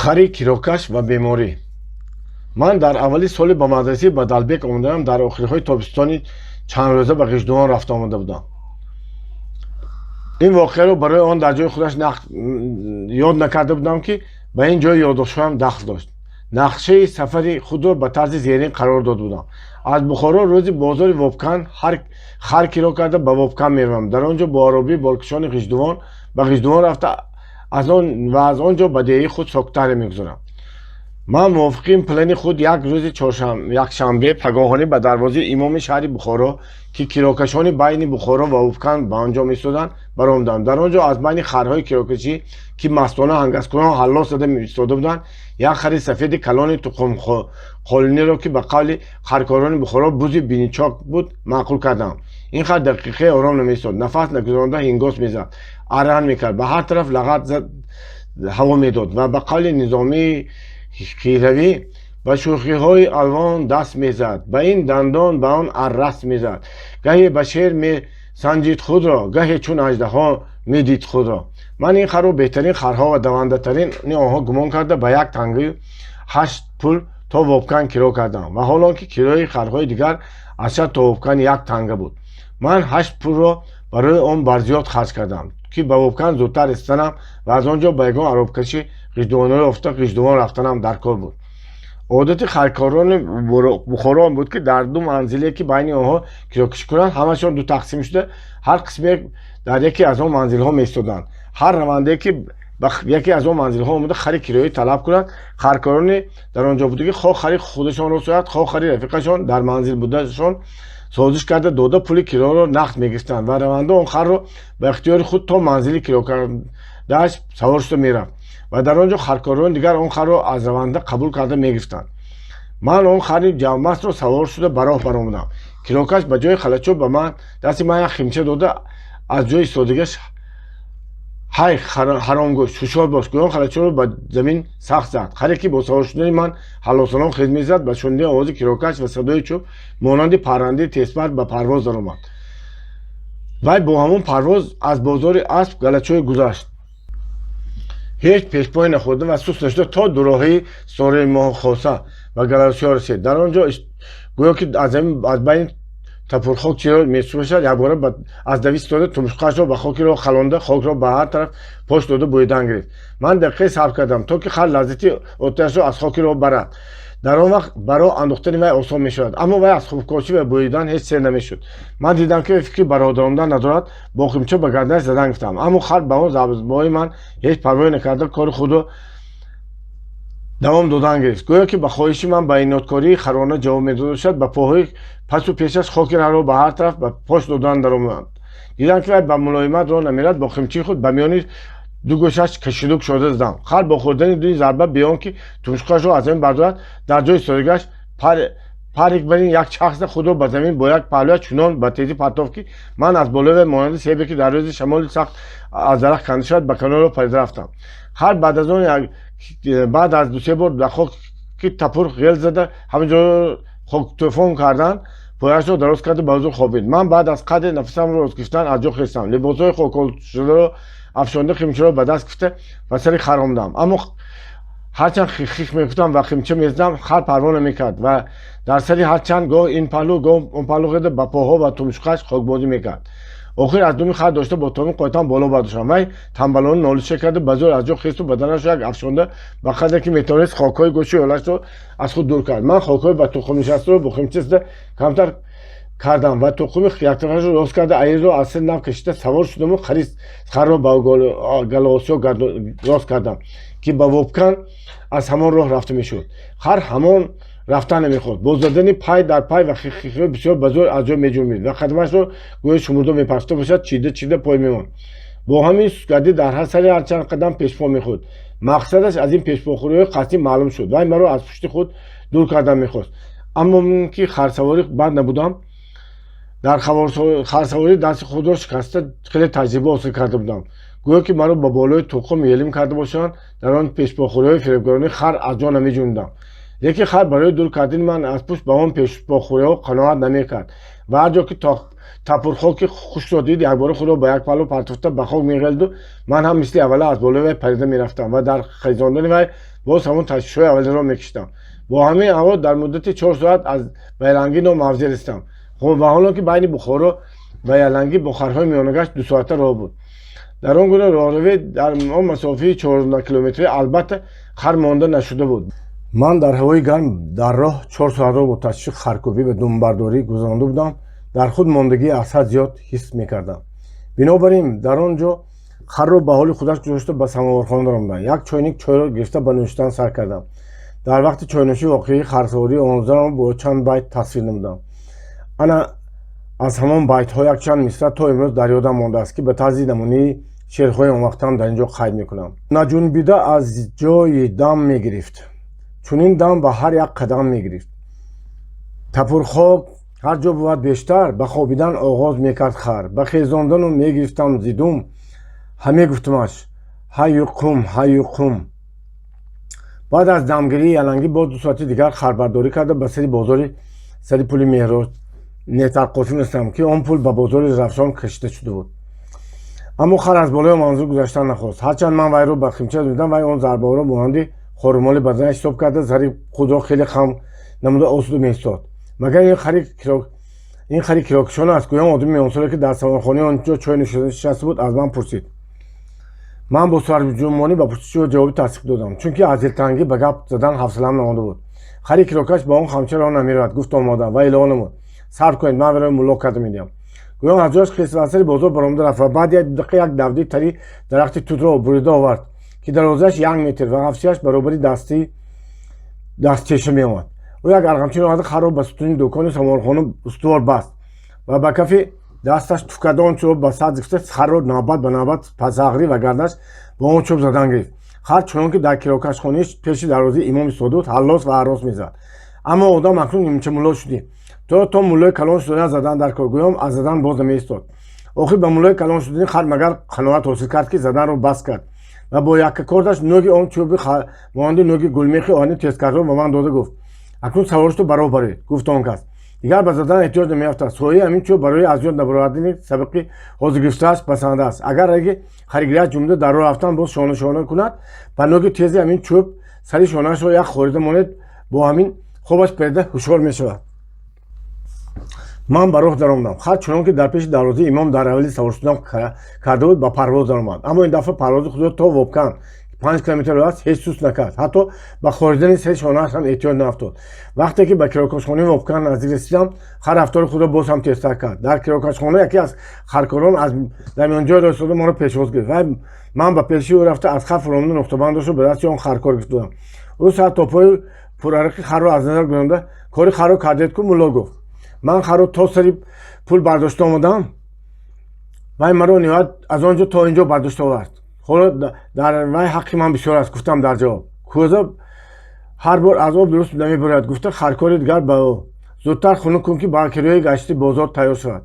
Хари кирокаш ва беморӣ. Ман дар аввали соли ба мадрасаи Бадалбек омадаам, дар охириҳои тобистони чандрӯза ба Ғиждувон рафта омада будам. Ин воқеаро барои он дар ҷои худаш ёд накарда будам, ки ба ин ҷои ёддоштҳоям дахл дошт. Нақшаи сафари худро ба тарзи зерин қарор дода будам. Аз Бухоро рӯзи бозори Вобкан хар киро карда, ба Вобкан меравам. Дар он ҷо бо аробии боркашони Ғиждувон ба Ғиждувон рафта ва аз он ҷо ба деҳаи худ Соктаре мегузарам. Ман мувофиқи ин плани худ як рӯзи якшанбе пагоҳонӣ ба дарвозаи имоми шаҳри Бухоро, ки кирокашони байни Бухоро ва Вобкан ба он ҷо меистоданд, баромадам. Дар он ҷо аз байни харҳои кирокашӣ, ки мастона ҳангасткунон ҳаллос зада истода буданд, як хари сафеди калони тухмқолиниро, ки ба қавли харкорони Бухоро бузи биничок буд, маъқул кардам. Ин хар дақиқае ором намеистод, нафас нагузаронда ҳингос мезад, арран мекард, ба ҳар тараф лагад ҳаво медод ва ба қавли Низомии Хиравӣ ба шӯхиҳои алвон даст мезад, ба ин дандон, ба он арраст мезад. Гаҳе ба шер месанҷид худро, гаҳе чун аждаҳо медид худро. Ман ин харро беҳтарин харҳо ва давандатарини онҳо гумон карда, ба 1 тангаю 8 пул то Вобкан киро кардам. Ва ҳол он ки кирои харҳои дигар аз шаҳр то Вобкан 1 танга буд. Ман 8 пулро барои он барзиёд харҷ кардам, ки ба Вобкан зудтар расиданам ва аз он ҷо ба ягон аробкаши ғиждувониро ёфта, Ғиждувон рафтанам дар кор буд. Одати харкорони Бухоро он буд, ки дар ду манзиле, ки байни онҳо кирокашӣ кунанд, ҳамашон ду тақсим шуда, ҳар қисме дар яке аз он манзилҳо меистоданд. Ҳар равандае, ки ба яке аз он манзилҳо омада, хари кироӣ талаб кунад, харкорони дар он ҷо будагӣ хоҳ хари худашонро сояд, хоҳ хари рафиқашон дар манзил будашон созиш карда дода, пули кироро нақд мегирифтанд ва раванда он харро ба ихтиёри худ то манзили кирокардааш савор шуда мерафт ва дар он ҷо харкорони дигар он харро аз раванда қабул карда мегирифтанд. Ман он хари ҷавмастро савор шуда, ба роҳ баромадам. Кирокаш ба ҷои халачо ба ман дасти ман як химча дода, аз ҷои истодагиаш: «Ҳай, ҳаромгӯшт, ҳушёр бош», гӯён халачоро ба замин сахт зад. Харе, ки бо савор шудани ман ҳаллосонон хез мезад, ба шунидани овози кирокаш ва садои чӯб монанди паррандаи тезпар ба парвоз даромад. Вай бо ҳамон парвоз аз бозори асп Галачой гузашт, ҳеҷ пешпой нахӯрда ва суст нашуда, то дуроҳаи Ситораи Моҳу Хоса ба Галосиё расид. Дар он ҷо гӯё ки аз байни тапурхок чиро месупошад, якбора аз давӣ истода, тумшуқашро ба хоки роҳ халонда, хокро ба ҳар тараф пош дода, буридан гирифт. Ман дақиқае сабр кардам, то ки хар лаззати оташро аз хоки роҳ барад. Дар он вақт ба роҳ андохтани вай осон мешавад. Аммо вай аз хубкошӣ ва буридан ҳеҷ сер намешуд. Ман дидам, ки фикри ба роҳ даромадан надорад, бо химча ба гарданаш задан гирифтам. Аммо хар ба он зарбаҳои ман ҳеҷ парвое накарда, кори худро давом додан гирифт. Гӯё ки ба хоҳиши ман ба иноткории харона ҷавоб медода бошад, ба поҳои пасу пешаш хоки раҳро ба ҳар тараф ба пош додан даромад. Дидам, ки вай ба мулоимат роҳ намерад, бо химчии худ ба миёни ду гӯшаш кашиду кушода задам. Хар бо хӯрдани ду зарба, беон ки тумшуқашро аз замин бардорад, дар ҷои истодагиаш парик барин як чарх зада, худро ба замин бо як паҳлӯяш чунон ба тезӣ партофт, ки ман аз болои вай монанди себе, ки дар рӯзи шамоли сахт аз дарахт канда шавад, ба канори роҳ парида рафтам. Хар баъд аз он баъд аз дусе бор дар хоки тапур ғел зада, ҳаминҷо хоктӯфон кардан, пояшро дароз карда, ба ҳузур хобид. Ман баъд аз қадре нафасамро рост гирифтан аз ҷо хестам, либосҳои хоколшударо афшонда, химчаро ба даст гирифта, ба сари хар омадам. Аммо ҳарчанд хих мегуфтам ва химча мезадам, хар парво намекард ва дар сари ҳарчанд гоҳ ин паҳлӯ, гоҳ он паҳлӯ хеда, ба поҳо ва тумшуқаш хокбозӣ мекард. Охир аз думи хар дошта, бо томи қойтан боло бардоштам. Вай тамбалона нолиша карда, ба зӯр аз ҷо хесту баданашро як афшонда, ба қадре ки метавонист, хокҳои гӯши ёлашро аз худ дур кард. Ман хокҳои ба тухм нишастаро бо химча зада камтар кардам ва тухми яктарафашро рост карда, аилро аз сари нав кашида, савор шудаму харро ба Галоосиё рост кардам, ки ба Вобкан аз ҳамон роҳ рафта мешуд. Хар ҳамон рафтан намехост. Бо задани пай дар пай ва хиххихи бисёр ба зӯр аз ҷой меҷунбид ва қадамашро гӯё шумурда мепартофта бошад, чида чида пой мемонд. Бо ҳамин сустгардӣ дар ҳар сари ҳарчанд қадам пешпо мехӯрд. Мақсадаш аз ин пешпохӯриҳои қасдӣ маълум шуд: вай маро аз пушти худ дур кардан мехост. Аммо ки харсаворӣ бад набудам, дар харсаворӣ дасти худро шикаста, хеле таҷриба ҳосил карда будам. Гӯё ки маро ба болои тухм елим карда бошанд, дар он пешпохӯриҳои фиребгарони хар аз ҷо намеҷунбидам. Лекин хар барои дур кардани ман аз пушт ба он пешпохӯриҳо қаноат намекард ва ҳар ҷо ки тапурхоки хушкро дид, якбора худро ба як паҳлӯ партофта ба хок меғелиду ман ҳам мисли аввала аз болои вай парида мерафтам ва дар хезондани вай боз ҳамон ташвишҳои аввалиро мекашидам. Бо ҳамин аҳвол дар муддати 4 соат аз ба Ялангӣ номавзеъ расидам. Ва ҳолон ки байни Бухоро ва Ялангӣ бо харҳои миёнагашт 2 соата роҳ буд. Дар он гуна роҳравӣ, дар он масофаи 14 километрӣ, албатта, хар монда нашуда буд. Ман дар ҳавои гарм дар роҳ 4 соатро бо ташвиши харкӯбӣ ва думбардорӣ гузаронда будам, дар худ мондагии аз ҳад зиёд ҳис мекардам. Бинобар ин дар он ҷо харро ба ҳоли худаш гузошта, ба самовархона даромадам. Як чойник чойро гирифта, ба нӯшидан сар кардам. Дар вақти чойнӯшӣ воқеаи харсавории онзаро бо чанд байт тасвир намудам. Ана аз ҳамон байтҳо якчанд мисра то имрӯз дар ёдам мондааст, ки ба тарзи намунаи шеърҳои он вақтам дар ин ҷо қайд мекунам. Наҷунбида аз ҷои дам мегирифт, чунин дам ба ҳар як қадам мегирифт. Тапурхок ҳар ҷо бувад бештар, ба хобидан оғоз мекард хар. Ба хезондану мегирифтам зидум, ҳаме гуфтумаш: «Ҳайю қум, ҳайю қум». Баъд аз дамгирии Ялангӣ боз 2 соати дигар харбардорӣ карда, ба сари бозори сари пули Меҳтарқосим расидам, ки он пул ба бозори Равшон кашида шуда буд. Аммо хар аз болои манзил гузаштан нахост. Ҳарчанд ман вайро ба химча дидам, вай он зарбаҳоро монанди хорумоли баданаш ҳисоб карда, сари худро хеле хам намуда, осуда меистод. Магар ин хари кирокишон аст? Гӯям одами миёнсоле, ки дар самовархонаи он ҷо чой нишаста буд, аз ман пурсид. Ман бо сарҷунбонӣ ба пурсиши ӯ ҷавоби тасдиқ додам, чунки аз дилтангӣ ба гап задан ҳавсалаам намонда буд. «Хари кирокаш ба он хамча роҳ намеравад», гуфт омода ва илова намуд: «Сабр кунед, ман вайро мулло карда медиҳам». Гӯён аз ҷояш хест ва аз сари бозор баромада рафт ва баъд як дақиқа як навдаи тари дарахти тутро бурида овард, ки дарозааш 1 метр ва ғафсияш баробари дасти дасттеша меомад. Ӯ як арғамчиро оварда, харро ба сутуни дукони самовархона устувор баст ва ба кафи дасташ туф карда, он чӯб ба сар зифта, харро навбат ба навбат пасағрӣ ва гарданаш ба он чӯб задан гирифт. Хар, чунон ки дар кирокашхонаи пеши дарвозаи имом истода буд, ҳаллос ва ҳаррос мезад. Аммо одам акнун нимча мулло шудӣ, то муллои калон шудан задан дар кор, гӯём аз задан боз намеистод. Охир ба муллои калон шудани хар магар қаноат ҳосил кард, ки заданро бас кард ва бо яккакордаш нӯги он чӯби монанди нӯги гулмехи оҳани тезкарро ба ман дода, гуфт: «Акнун савор шуду ба роҳ бароед». Гуфт он кас: «Дигар ба задан эҳтиёҷ намеёфтад. Сояи ҳамин чӯб барои аз ёд набаровардани сабақи ҳозир гирифтааш басанда аст. Агар раги харигирияш ҷумда дар роҳ рафтан боз шона шона кунад, ба нӯги тези ҳамин чӯб сари шонаашро як хорида монед, бо ҳамин хобаш парида ҳушёр мешавад». Ман ба роҳ даромадам. Хар, чунон ки дар пеши дарвозаи имом дар аввали савор шудан карда буд, ба парвоз даромад. Аммо ин дафъа парвози худро то Вобкан, 5 километр аст, ҳеҷ суст накард, ҳатто ба хоридани сари шонааш ҳам эҳтиёҷ наафтод. Вақте ки ба кирокашхонаи Вобкан наздик расидам, хар рафтори худро боз ҳам тезтар кард. Дар кирокашхона яке аз харкорон аз дар миёнҷой роҳ истода моро пешвоз гирифт. Вай ман ба пеши ӯ рафта, аз хар фуромада, нуқтабандашро ба дасти он харкор гирифта додам. Ӯ сар то пои пурарақи харро аз назар гузаронда: «Кори харро кардед ку, мулло?» — гуфт. «Ман харро то сари пул бардошта омадам, вай маро ниҳоят аз он ҷо то ин ҷо бардошта овард. Ҳоло дар вай ҳаққи ман бисёр аст», — гуфтам дар ҷавоб. «Кӯза ҳар бор аз об дуруст намебурад», — гуфта харкори дигар ба ӯ. «Зудтар хунук кун, ки ба кирояи гашти бозор тайёр шавад».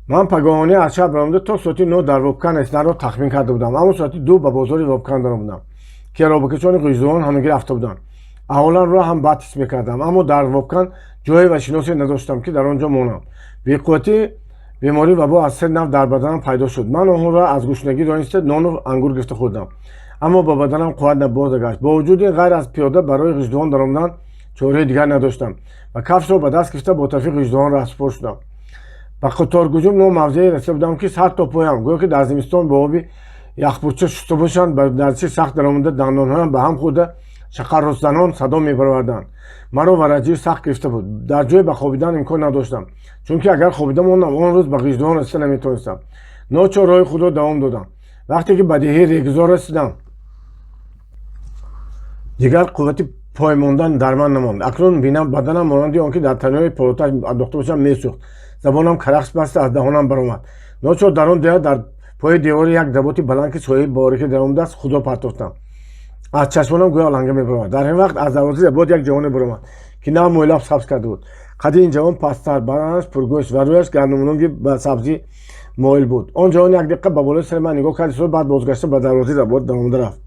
Ман пагоҳонӣ аз шаҳр баромада, то соати 9 дар Вобкан расиданро тахмин карда будам, аммо соати 2 ба бозори Вобкан даромадам, ки аробакашони ғиждувон ҳамагӣ рафта буданд. Аҳволамро ҳам бад ҳис мекардам, аммо дар Вобкан ҷое ва шиносе надоштам, ки дар он ҷо монам. Беқувватӣ, беморӣ, вабо аз се нав дар баданам пайдо шуд. Ман онро аз гушнагӣ дониста, нону ангур гирифта хӯрдам, аммо ба баданам қувват боз нагашт. Бо вуҷуди ин, ғайр аз пиёда барои Ғиждувон даромадан чораи дигар надоштам ва кафшро ба даст гирифта, бо тарафи Ғиждувон раҳсупор шудам. Ба Қаторгуҷум номавзее расида будам, ки сар то поям гӯё ки дар зимистон бо оби яхпурча шуста бошанд, ба дарчи сахт даромада, дандонҳоям ба ҳам хӯрда, шақарросзанон садо мебароварданд. Маро вараҷир сахт гирифта буд. Дар ҷое ба хобидан имкон надоштам, чунки агар хобида мондам, он рӯз ба Ғиждувон расида наметавонистам. Ночор роҳи худро давом додам. Вақте ки ба деҳаи Регзор расидам, дигар қуввати пой мондан дар ман намонд. Акнун бинам, баданам монанди он ки дар танӯри пороташ андохта бошам, месӯхт. Забонам карахс баста аз даҳонам баромад. Ночор дар он деҳа, дар пои девори як даботи баланд, ки сояи борики даромадааст, худро партофтам. Аз чашмонам гӯё аланга мебаромад. Дар ин вақт аз дарвозаи дабот як ҷавоне баромад, ки нав мӯйлаб сабз карда буд. Қади ин ҷавон пасттар, баданаш пургӯшт ва рӯяш гандумрунги ба сабзӣ моил буд. Он ҷавон як дақиқа ба болои сари ман нигоҳ кард, баъд бозгашта ба дарвозаи дабот даромада рафт.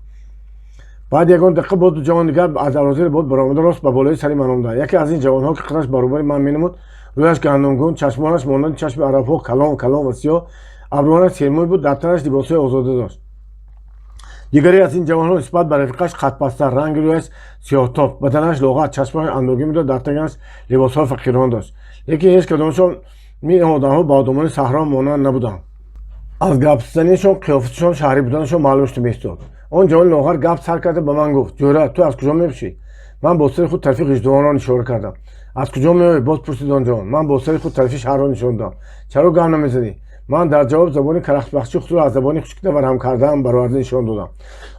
Баъд ягон дақиқа боз ду ҷавон дигар аз дарвозаи работ баромада, рост ба болои сари ман омаданд. Яке аз ин ҷавонҳо, ки қадаш баробари ман менамуд, рӯяш гандумгун, чашмонаш монанди чашми арабҳо калон калон ва сиёҳ, абрӯонаш сермӯй буд, дар танаш либосҳои озода дошт. Дигаре аз ин ҷавонҳо нисбат ба рафиқаш қадпасттар, ранги рӯяш сиёҳтоб, баданаш лоғар, чашмонаш андогин буда, дар танаш либосҳои фақирона дошт. Лекин ҳеҷ кадомашон ин одамҳо ба одамони саҳро монанд набуданд. Аз гапзанишон, қиёфаташон, шаҳрӣ буданашон маълум шуда меистод. Он ҷавони лоғар гап сар карда ба ман гуфт: «Ҷӯра, ту аз куҷо мебошӣ?» Ман бо сари худ тарафи Ғиждувонро ишора кардам. «Аз куҷо меоӣ?» — боз пурсид он ҷавон. Ман бо сари худ тарафи шаҳрро нишон додам. «Чаро гап намезанӣ?» Ман дар ҷавоб забони карахтбахши худро аз забони хушкида варам кардаам бароварда нишон додам.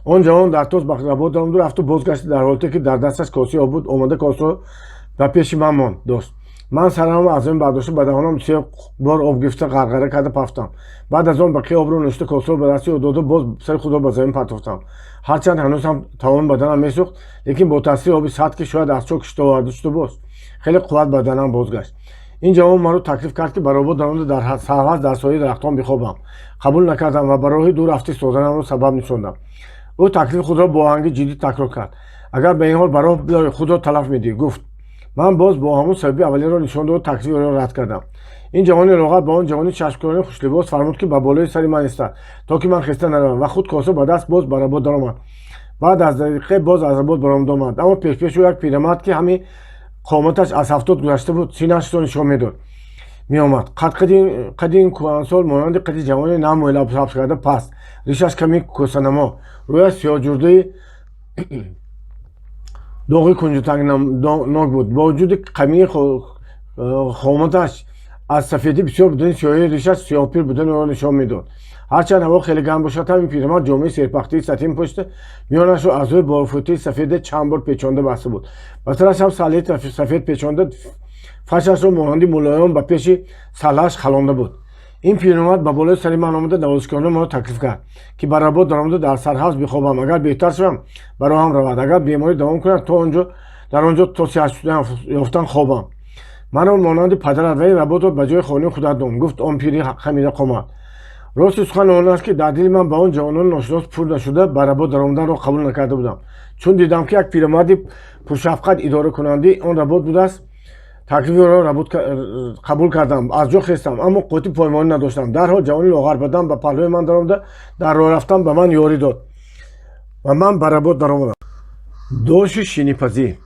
Он ҷавон дар тоз ба работ даромаду рафту бозгашта, дар ҳолате ки дар дасташ косаи об буд, омада, косаро ба пеши ман монд дошт. Ман сарамро аз замин бардошта, ба даҳонам се бор об гирифта, ғарғара карда пафтам. Баъд аз он бақияи обро нӯшида, косаро ба дасти ӯ дода, боз сари худро ба замин партофтам. Ҳарчанд ҳанӯз ҳам тамоми баданам месӯхт, лекин бо таъсири оби сард, ки шояд аз чоҳ кашида оварда шуда боз, хеле қувват ба баданам бозгашт. Ин ҷавон маро таклиф кард, ки ба работ даромада, дар сарҳавз, дар сояи дарахтон бихобам. Қабул накардам ва ба роҳи дур рафта истоданамро сабаб нишондам. Ӯ таклифи худро бо оҳанги ҷиддӣ такрор кард. «Агар ба ин ҳол ба роҳ биёӣ, худро талаф медиҳӣ», — гуфт. Ман боз бо ҳамон сабаби аввалинро нишон доду таклифи ӯро рад кардам. Ин ҷавони лоғар ба он ҷавони чашмкалони хушлибос фармуд, ки ба болои сари ман истад, то ки ман хеста наравам, ва худ коса ба даст боз ба работ даромад. Баъд аз дақиқе боз аз работ баромада омад, аммо пешпеши ӯ як пирамард, ки ҳами қоматаш аз 70 гузашта буд, синашро нишон медод, меомад. Қади ин кӯҳансол монанди қади ҷавони нав мӯйлаб сабз карда паст, ришаш ками кӯсанамо, рӯяш сиёҳҷурдаи доғи кунҷутангнок буд. Бо вуҷуди қамии қоматаш аз сафедӣ бисёр будани сиёҳии ришаш сиёҳпир будани ӯро нишон медод. Ҳарчанд ҳаво хеле гарм бошад ҳам, ин пирамард ҷомаи серпахтии сатин пӯшида, миёнашро аз рӯи бофутаи сафеде чанд бор печонда баста буд. Ба сараш ҳам саллаи сафед печонда, фашашро монанди мулоён ба пеши саллааш халонда буд. Ин пирамард ба болои сари ман омада, навозишкорона маро таклиф кард, ки ба работ даромада, дар сарҳавз бихобам, агар беҳтар шавам, ба роҳам равад, агар беморӣ давом кунад, то онҷо дар он ҷо то сиҳат ёфтан хобам. «Маро монанди падарат ва ин работро ба ҷои хонаи худат дон», — гуфт он пири хамида қомат. Рости сухан он аст, ки дар дили ман ба он ҷавонони ношинос пур нашуда, ба работ даромаданро қабул накарда будам. Чун дидам, ки як пирамарди пуршафқат идоракунандаи он работ будааст, таклифи ӯро қабул кардам. Аз ҷо хестам, аммо қуввати поймонӣ надоштам. Дарҳол ҷавони лоғарбадан ба паҳлӯи ман даромада, дар роҳ рафтан ба ман ёрӣ дод ва ман ба работ даромадам. Доши шинипазӣ.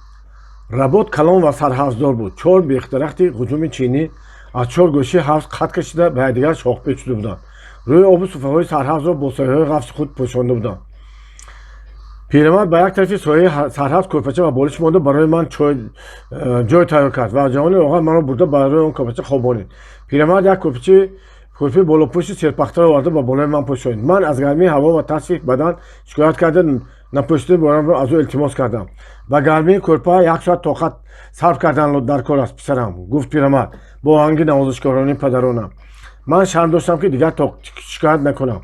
Работ калон ва сарҳавздор буд. Чор бехдарахти ғуҷуми чинӣ аз чор гӯшаи ҳавз қад кашида, ба якдигар шохпеч шуда буданд. Рӯи обу суфраҳои сарҳавзро бо сояҳои ғафси худ пӯшонда буданд. Пирамард ба як тарафи сояи сарҳавз кӯрпача ва болиш монда, барои ман ҷой тайёр кард ва ҷавони лоғар маро бурда, ба рӯи он кӯрпача хобонид. Пирамард як кӯрпачаи кӯрпаи болопӯши серпахтаро оварда, ба болои ман пӯшонид. Ман аз гармии ҳаво ва тафси бадан шикоят карда, напӯшидани боламро аз ӯ илтимос кардам. «Ба гармии кӯрпа як соат тоқат сарф кардан дар кор аст, писарам», — гуфт пирамард бо оҳанги навозишкорони падарона. Ман шарм доштам, ки дигар шикоят накунам,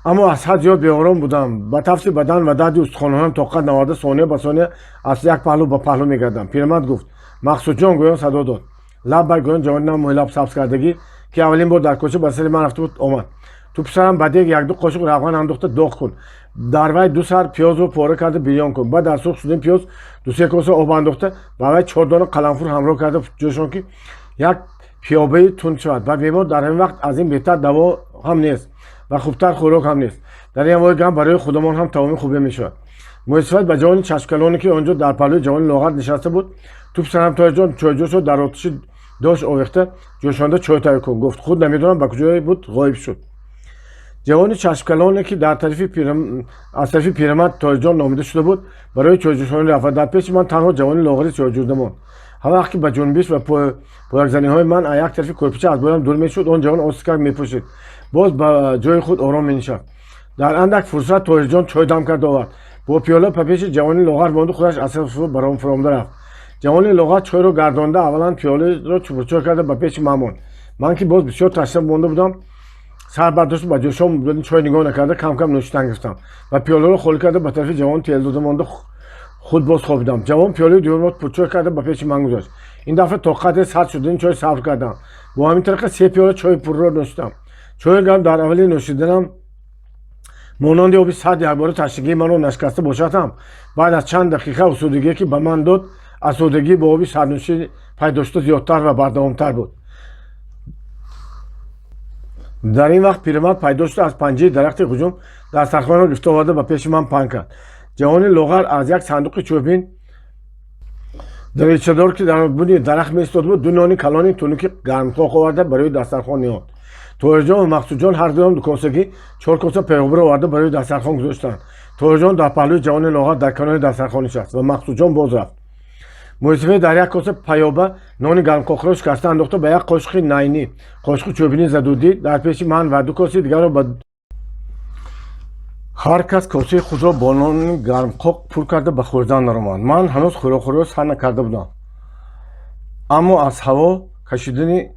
аммо аз ҳад зиёд беором будам. Ба тафси бадан ва дарди устухонҳоям тоқат наоварда, сония ба сония аз як паҳлӯ ба паҳлӯ мегардам. Пирамард гуфт: «Мақсудҷон!» — гӯён садо дод. «Лаббай», — гӯён ҷавони нав мӯйлаб сабз кардагӣ, ки аввалин бор дар кӯча ба сари ман рафта буд, омад. «Ту, писарам, ба дег якду қошуқ равған андохта доғ кун. Дар вай ду сар пиёзро пора карда бирён кун. Баъд дар сурх шудани пиёз ду-се коса об андохта, ба вай чор дона қаламфур ҳамроҳ карда ҷӯшон, ки як пиёбаи тунд шавад. Ба бемор дар ҳамин вақт аз ин беҳтар даво ҳам нест ва хубтар хӯрок ҳам нест. Дар ин ҳавои гарм барои худамон ҳам таоми хубе мешавад». Мӯйсафед ба ҷавони чашмкалоне, ки он ҷо дар паҳлӯи ҷавони лоғар нишаста буд: «Ту, писарам Тоҳирҷон, чойҷӯшро дар оташи дош овехта ҷӯшонда, чой тайёр кун», — гуфт. Худ намедонам ба куҷое буд, ғоиб шуд. Ҷавони чашмкалоне, ки дар тарафи аз тарафи пирамард Тоҳирҷон номида шуда буд, барои чойҷӯшонӣ рафт ва дар пеши ман танҳо ҷавони лоғари сиёҳҷурда монд. Ҳар вақт ки ба ҷунбиш ва поякзаниҳои ман аз як тарафи кӯрпича аз болоям дур мешуд, он ҷавон остикак мепӯшид, боз ба ҷои худ ором менишаст. Дар андак фурсат Тоҳирҷон чой дам карда овард, бо пиёла ба пеши ҷавони лоғар монду, худаш аз баром фуромада рафт. Ҷавони лоғар чойро гардонда, аввалан пиёларо чупурчой карда, ба пеши ман монд. Ман, ки боз бисёр ташна монда будам, сар бардошту ба ҷӯшон будани чой нигоҳ накарда, кам кам нӯшидан гирифтам ва пиёларо холӣ карда, ба тарафи ҷавон тел дода монда, худ боз хобидам. Ҷавон пиёлаи дуюмро пурчой карда, ба пеши ман гузошт. Ин дафъа то қадре сард шудани чой сабр кардам. Бо ҳамин тариқа се пиёла чойи пурро нӯшидам. Чойи гарм дар аввали нӯшиданам Монанди оби сард якбора ташнагии маро нашикаста бошад ҳам, баъд аз чанд дақиқа осудагие, ки ба ман дод, осудагӣ бо оби сарднӯшӣ пайдо шуда зиёдтар ва бардавомтар буд. Дар ин вақт пирамард пайдо шуда, аз панҷаи дарахти ҳуҷум дастархонро гирифта оварда, ба пеши ман паҳн кард. Ҷавони лоғар аз як сандуқи чӯбин даричадор, ки дар буни дарахт меистода буд, ду нони калони тунуки гармқоқ оварда, барои дастархон ниҳод. Тоҳирҷон ва Мақсудҷон ҳар дуям дукосагӣ чор коса пиёбаро оварда, барои дастархон гузоштанд. Тоҳирҷон дар паҳлӯи ҷавони лоғар дар канори дастархон нишаст ва Мақсудҷон боз рафт. Мӯйсафед дар як коса паёба нони гармқоқро шикаста андохта, ба як қошуқи найнӣ, қошуқи чӯбини задудӣ, дар пеши ман ва ду косаи дигарро ба ҳар кас косаи худро бо нони гармқоқ пур карда, ба хӯрдан даромад. Ман ҳанӯз хӯрокхӯриро сар накарда будам, аммо аз ҳаво кашидани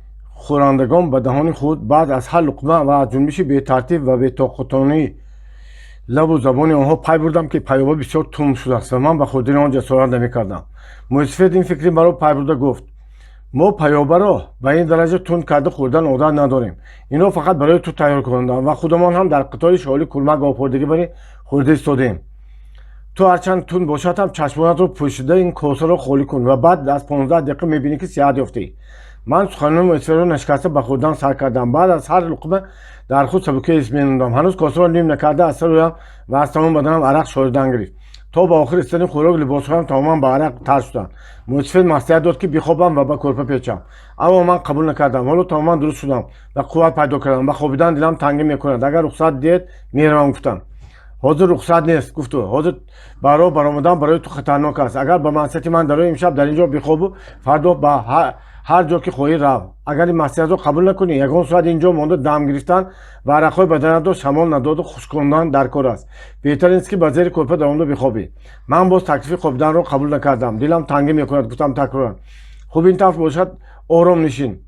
хӯрандагон ба даҳони худ баъд аз ҳар луқма ва аз ҷунбиши бетартиб ва бетоқатонии лабу забони онҳо пай бурдам, ки паёба бисёр тунд шудааст ва ман ба хӯрдани он ҷасорат намекардам. Мӯйсафед ин фикри маро пай бурда, гуфт: «Мо паёбаро ба ин дараҷа тунд карда хӯрдан одат надорем. Инро фақат барои ту тайёр кардам ва худамон ҳам дар қатори шоли кулмак обхӯрдагӣ бари хӯрда истодаем. Ту ҳарчанд тунд бошад ҳам, чашмонатро пӯшида ин косаро холӣ кун ва баъд аз 15 дақиқа мебинӣ, ки сиҳат ёфтӣ». Ман суханони мӯйсафедро нашикаста ба хӯрдан сар кардам. Баъд аз ҳар луқма дар худ сабукӣ ҳис менамудам. Ҳанӯз косаро ним накарда, аз сару рӯям ва аз тамоми баданам арақ шоридан гирифт. То ба охир расидани хӯрок либосҳоям тамоман ба арақ тар шуданд. Мӯйсафед маслиҳат дод, ки бихобам ва ба кӯрпа печам, аммо ман қабул накардам. «Ҳоло тамоман дуруст шудам ва қувват пайдо кардам. Ба хобидан дилам тангӣ мекунад. Агар рухсат диҳед, меравам», гуфтам. «Ҳозир рухсат нест», гуфту. «Ҳозир ба роҳ баромадан барои ту хатарнок аст. Агар ба маслиҳати ман дарои, имшаб дар ин ҷо бихобу фардо ба ҳар ҷо ки хоҳӣ рав. Агар ин маслиҳатро қабул накунӣ, ягон соат ин ҷо монда, дам гирифтан ва арақҳои баданатро шамол надоду хушкондан дар кор аст. Беҳтар ин аст, ки ба зери кӯрпа даромада бихобӣ». Ман боз таклифи хобиданро қабул накардам. «Дилам тангӣ мекунад», гуфтам такроран. «Хуб, ин тавр бошад, ором нишин»,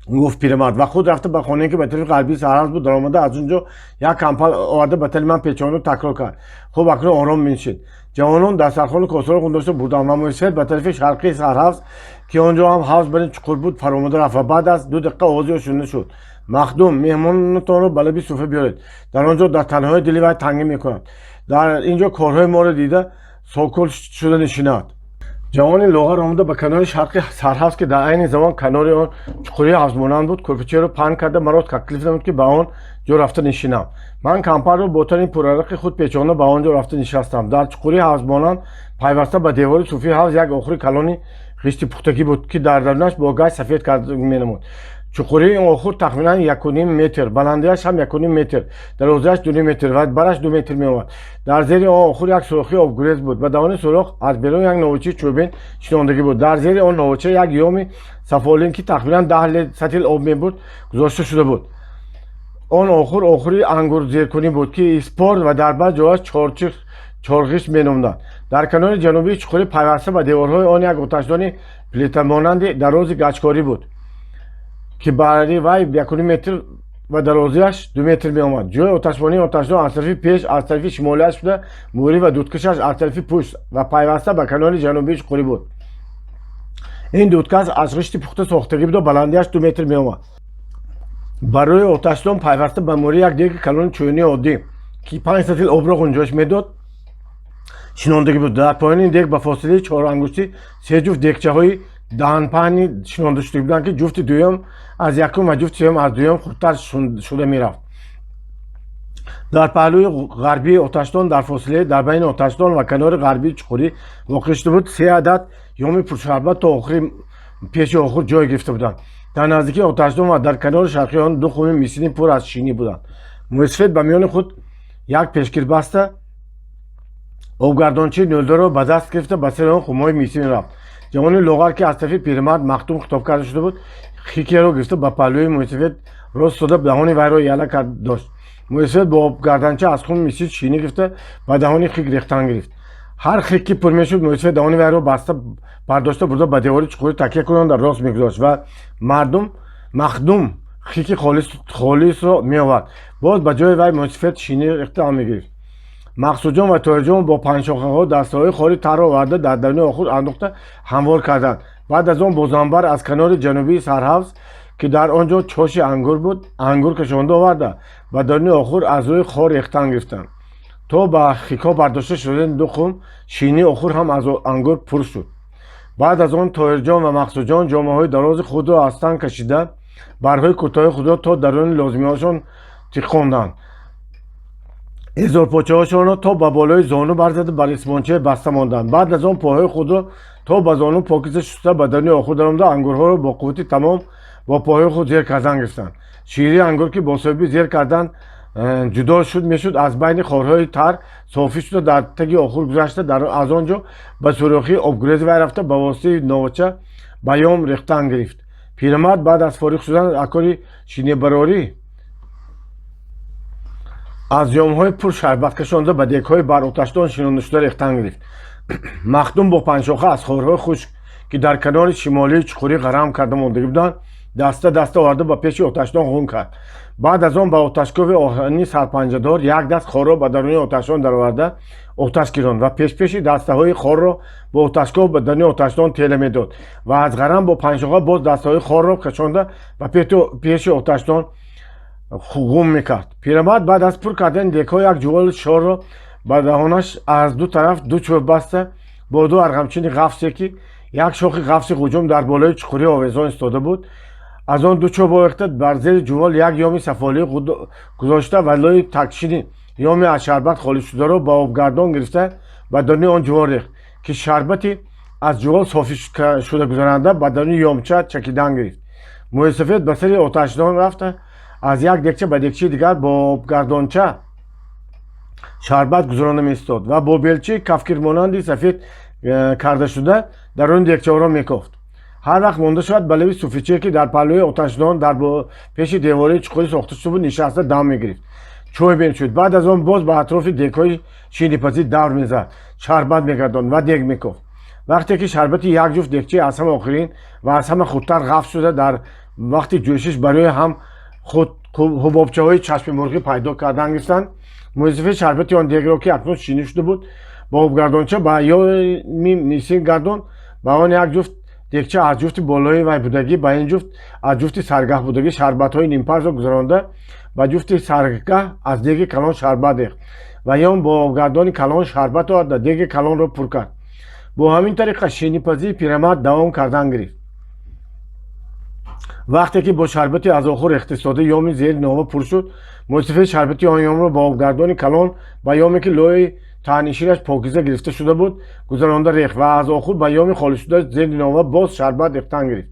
гуфт пирамард ва худ рафта, ба хонае, ки ба тарафи ғарбии сарҳавз буд, даромада, аз он ҷо як кампал оварда, ба тани ман печонду такрор кард: «Хуб, акнун ором менишин». Ҷавонон дастархону косаро гузошта бурданд ва мӯйсафед ба тарафи шарқии сарҳавз, ки он ҷо ҳам ҳавз бар ин чуқур буд, фаромада рафт ва баъд аз 2 дақиқа овози ӯ шунида шуд: «Махдум, меҳмонатонро ба лаби суфра биёред. Дар он ҷо дар танҳоӣ дили вай тангӣ мекунад. Дар ин ҷо корҳои моро дида, сокул шуда нишинад». Ҷавони лоғар омада, ба канори шарқи сарҳавз, ки дар айни замон канори он чуқурии ҳавзмонанд буд, кӯрпачаро паҳн карда, маро таклиф намуд, ки ба он ҷо рафта нишинам. Ман кампалро бо тани пурарақи худ печонда, ба он ҷо рафта нишастам. Дар чуқурии ҳавзмонанд, пайваста ба девори суфии ҳавз, як охури калони ғишти пухтагӣ буд, ки дар дарунаш бо гач сафед карда менамуд. Чуқурии ин охур тахминан 1,5 метр, баландиаш ҳам 1,5 метр, дарозиаш 2,5 метр ва бараш 2 метр меомад. Дар зери он охур як сӯрохи обгурез буд. Ба давони сӯрох аз берун як новочаи чӯбин шинондагӣ буд. Дар зери он новоча як ёми сафолин, ки тахминан 10 сатил об мебурд, гузошта шуда буд. Он охур охури ангурзеркунӣ буд, ки испор ва дар баъз ҷояш чорғишт меномданд. Дар канори ҷанубии чуқурӣ, пайваста ба деворҳои он, як оташдони плитамонанди дарози гачкорӣ буд, ки бари вай 1,5 метр ва дарозиаш 2 метр меомад. Ҷои оташбонии оташдон аз тарафи пеш, аз тарафи шимолиаш буда, мӯрӣ ва дудкашаш аз тарафи пушт ва пайваста ба канори ҷанубии чуқурӣ буд. Ин дудкаш аз ғишти пухта сохтагӣ буда, баландиаш 2 метр меомад. Барои оташдон, пайваста ба мӯрӣ, як деги калони чӯёнии оддӣ, ки 5 сатил обро ғунҷоиш медод, шинондагӣ буд. Дар поёни дег ба фосилаи чорангуштӣ се ҷуфт дегчаҳои даҳанпаҳни шинонда шуда буданд, ки ҷуфти дуюм аз якум ва ҷуфти сеюм аз дуюм хурдтар шуда мерафт. Дар паҳлӯи ғарбии оташдон, дар фосилаи дар байни оташдон ва канори ғарбии чуқурӣ воқеъ шуда буд, се адад ёми пуршарбат то охири пеши охур ҷой гирифта буданд. Дар наздикии оташдон ва дар канори шарқии он ду хуми мисини пур аз шинӣ буданд. Мӯйсафед ба миёни худ як пешгир баста, обгардончии нӯлдаро ба даст гирифта, ба сари он хумҳои мисин рафт. Ҷавони лоғар, ки аз тарафи пирамард Махдум хитоб карда шуда буд, хикеро гирифта, ба паҳлӯи мӯйсафед рост истода, даҳони вайро яла кард дошт. Мӯйсафед бо обгарданча аз хуми мисин шинӣ гирифта, ба даҳони хик рехтан гирифт. Ҳар хик ки пур мешуд, мӯйсафед даҳони вайро баста бардошта бурда, ба девори чуқурӣ такя кунонда рост мегузошт ва мардум Махдум хики холисро меовард. Боз ба ҷои вай мӯйсафед шинӣ рехта мегирифт. Мақсудҷон ва Тоҳирҷон бо панҷшохаҳо дастаҳои холи тарро оварда, дар даруни охур андохта, ҳамвор карданд. Баъд аз он бо занбар аз канори ҷанубии сарҳавз Ки дар он ҷо чоши ангур буд, ангур кашонда оварда, ба даруни охур аз рӯи хор рехтан гирифтанд. То ба хико бардошта шудани ду хум ширинии охур ҳам аз ангур пур шуд. Баъд аз он Тоҳирҷон ва Мақсудҷон ҷомаҳои дарози худро аз тан кашида, баргҳои куртаҳои худро то даруни лозимиҳошон тиқонданд, эзорпочаҳошонро то ба болои зону барзада, ба рисмончае баста монданд. Баъд аз он пойҳои худро то ба зону покиза шуста, ба даруни охур даромада, ангурҳоро бо қуввати тамом бо пойҳои худ зер кардан гирифтанд. Ширии ангур, ки бо сабаби зер кардан ҷудо шуд мешуд, аз байни хорҳои тар софӣ шуда, дар таги охур гузашта, аз он ҷо ба сӯрохии обгурези вай рафта, ба воситаи новача ба ём рехтан гирифт. Пирамард баъд аз фориғ шудан аз кори шинебарорӣ аз ёмҳои пур шарбат кашонда, ба дегҳои бар оташдон шинондашуда рехтан гирифт. Махдум бо панҷшоха аз хорҳои хушк, ки дар канори шимолии чуқурӣ ғарам карда мондагӣ буданд, даста даста оварда, ба пеши оташдон ғун кард. Баъд аз он ба оташгови оҳани сарпанҷадор як даст хорро ба даруни оташдон дароварда, оташ гиронд ва пешпеши дастаҳои хорро бо оташгоҳ ба даруни оташдон тела медод ва аз ғарам бо панҷшоха боз дастаҳои хорро кашонда, ба пеши оташдон ғум мекард. Пирамард баъд аз пур кардани дегҳо як ҷуволи шорро ба даҳонаш аз ду тараф ду чӯб баста, бо ду арғамчини ғафсе, ки як шохи ғафси ғуҷум дар болои чуқурӣ овезон истода буд, аз он ду чӯб овехта, бар зери ҷувол як ёми сафолӣ гузошта ва лои такшини ёми аз шарбат холӣ шударо ба обгардон гирифта, ба даруни он ҷувол рехт, ки шарбати аз ҷувол софӣ шуда гузаранда ба даруни ёмча чакидан гирифт. Мӯйсафед ба сари оташдон рафта, аз як дегча ба дегчаи дигар бо обгардонча шарбат гузаронда меистод ва бо белчаи кафкирмонанди сафед кардашуда даруни дегчаҳоро мекофт. Ҳар вақт монда шавад, ба лаби суфичае, ки дар паҳлӯи оташдон дар пеши девории чуқурӣ сохта шуда буд, нишаста дам мегирифт, чой менӯшид. Баъд аз он боз ба атрофи дегҳои ширинипазӣ давр мезад, шарбат мегардонд ва дег мекофт. Вақте ки шарбати як ҷуфт дегчаи аз ҳама охирин ва аз ҳама хурдтар ғафс шуда, дар вақти ҷӯшиш барои ҳам худ ҳубобчаҳои чашми мурғӣ пайдо кардан гирифтанд, мӯйсафед шарбати он дегро, ки акнун ширинӣ шуда буд, бо обгардонча ба ёми мисин гардонд. Ба он як ҷуфт дегча аз ҷуфти болои вай будагӣ, ба ин ҷуфт аз ҷуфти саргаҳ будагӣ шарбатҳои нимпазро гузаронда, ба ҷуфти саргаҳ аз деги калон шарбат рехт ва ён бо обгардони калон шарбат оварда, деги калонро пур кард. Бо ҳамин тариқа ширинипазии пирамард давом кардан гирифт. Вақте ки бо шарбати аз охур рехтистода ёми зери нова пур шуд, мӯйсафед шарбати он ёмро бо обгардони калон ба ёме, ки лои таҳнишинаш покиза гирифта шуда буд, гузаронда рехт ва аз охур ба ёми холишуда зери нова боз шарбат рехтан гирифт.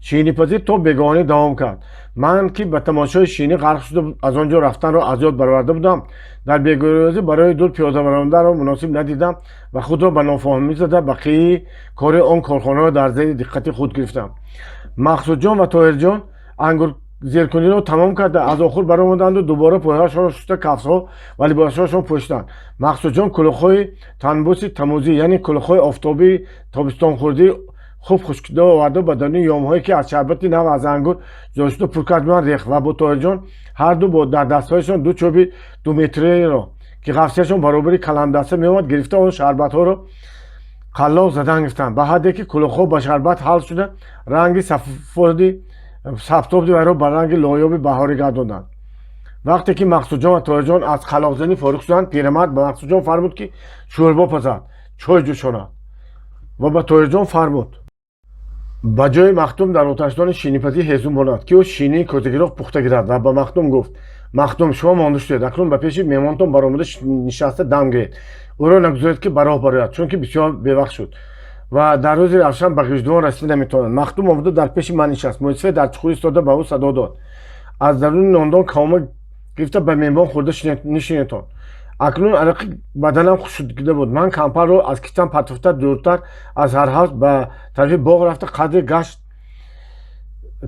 Ширинипазӣ то бегоҳонӣ давом кард. Ман, ки ба тамошои ширинӣ ғарқ шуда, аз он ҷо рафтанро аз ёд бароварда будам, дар бегоҳирӯзӣ барои дур пиёда баромаданро муносиб надидам ва худро ба нофаҳмӣ зада, бақияи кори он корхонаро дар зери диққати худ гирифтам. Мақсудҷон ва Тоҳирҷон ангурзеркуниро тамом карда, аз охур баромаданду дубора пойҳояшонро шуста, кафшҳо ва либосҳояшон пӯшиданд. Мақсудҷон кулухҳои танбуси тамузӣ, яъне кулухҳои офтобии тобистонхӯрдии хуб хушкида оварда, ба даруни ёмҳое, ки аз шарбати нав аз ангур ҷудошуда пур карда буданд, рехт ва бо Тоҳирҷон ҳарду дар дастҳояшон ду чӯби думетриро, ки ғафсияшон баробари каламдаста меомад, гирифта, он шарбатҳоро қаллоқ задан гирифтанд, ба ҳадде ки кулухҳо ба шарбат ҳал шуда, ранги сафоди сабтоби вайро ба ранги лоёби баҳорӣ гардонданд. Вақте ки Мақсудҷон ва Тоҳирҷон аз қаллоқзанӣ фориғ шуданд, пирамард ба Мақсудҷон фармуд, ки шӯрбо пазад, чой ҷӯшонад, ва ба Тоҳирҷон фармуд, ба ҷои Махдум дар оташдони ширинипазӣ ҳезум монад, ки ӯ ширинии козагироқ пухта гирад, ва ба Махдум гуфт: «Махдум, шумо монда шудед, акнун ба пеши меҳмонтон баромада нишаста дам гиред. Ӯро нагузоред, ки ба роҳ барояд, чунки бисёр бевақт шуд ва дар рӯзи равшан ба Ғиждувон расида наметавонад». Махдум омада, дар пеши ман нишаст. Мӯйсафед дар чуқур истода, ба ӯ садо дод: «Аз даруни нондон кома гирифта, ба меҳмон хӯрда нишинетон». Акнун арақи баданам хушкида буд. Ман кампарро аз китфам партофта, дуртар аз ҳарҳавз ба тарафи боғ рафта, қадре гашт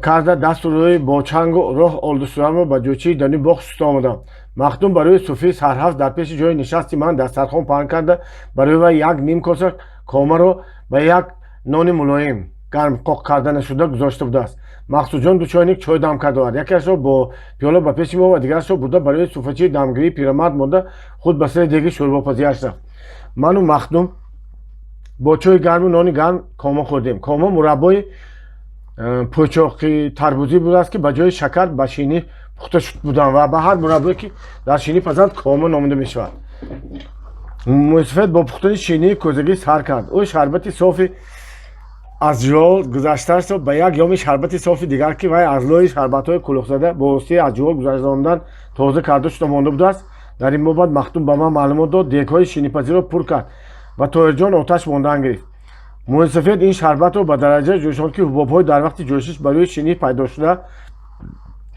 карда, дасту рӯи бо чангу роҳ олдусурамро ба ҷӯчии даруни боғ шуста омадам. Махдум барои суфии сарҳавз дар пеши ҷои нишасти ман дастархон паҳн карда, барои вай як ним коса комаро ба як нони мулоим гарм қоқ карда нашуда гузошта будааст. Мақсудҷон ду чойник чой дам карда овард. Якеашро бо пиёла ба пеши мо ва дигарашро бурда, барои суфачии дамгирии пирамард монда, худ ба сари деги шӯрбопазиаш рафт. Ману Махдум бо чойи гарму нони гарм кома хӯрдем. Кома мураббои Пӯчоқи тарбузӣ будааст, ки ба ҷои шакар ба шинӣ пухта буданд ва ба ҳар мураббое, ки дар шинӣ пазанд, кома номида мешавад. Мӯйсафед бо пухтани шинии кӯзагӣ сар кард. Ӯ шарбати софи аз ҷувол гузаштаашро ба як ёми шарбати софи дигар, ки вай аз лои шарбатҳои кулухзада бо воситаи аз ҷувол гузарондан тоза карда шуда монда будааст, дар ин бобат Махдум ба ман маълумот дод, дегҳои шинипазиро пур кард ва Тоҳирҷон оташ мондан гирифт. Мӯйсафед ин шарбатро ба дараҷае ҷӯшонд, ки ҳубобҳои дар вақти ҷӯшиш ба рӯи шинӣ пайдо шуда,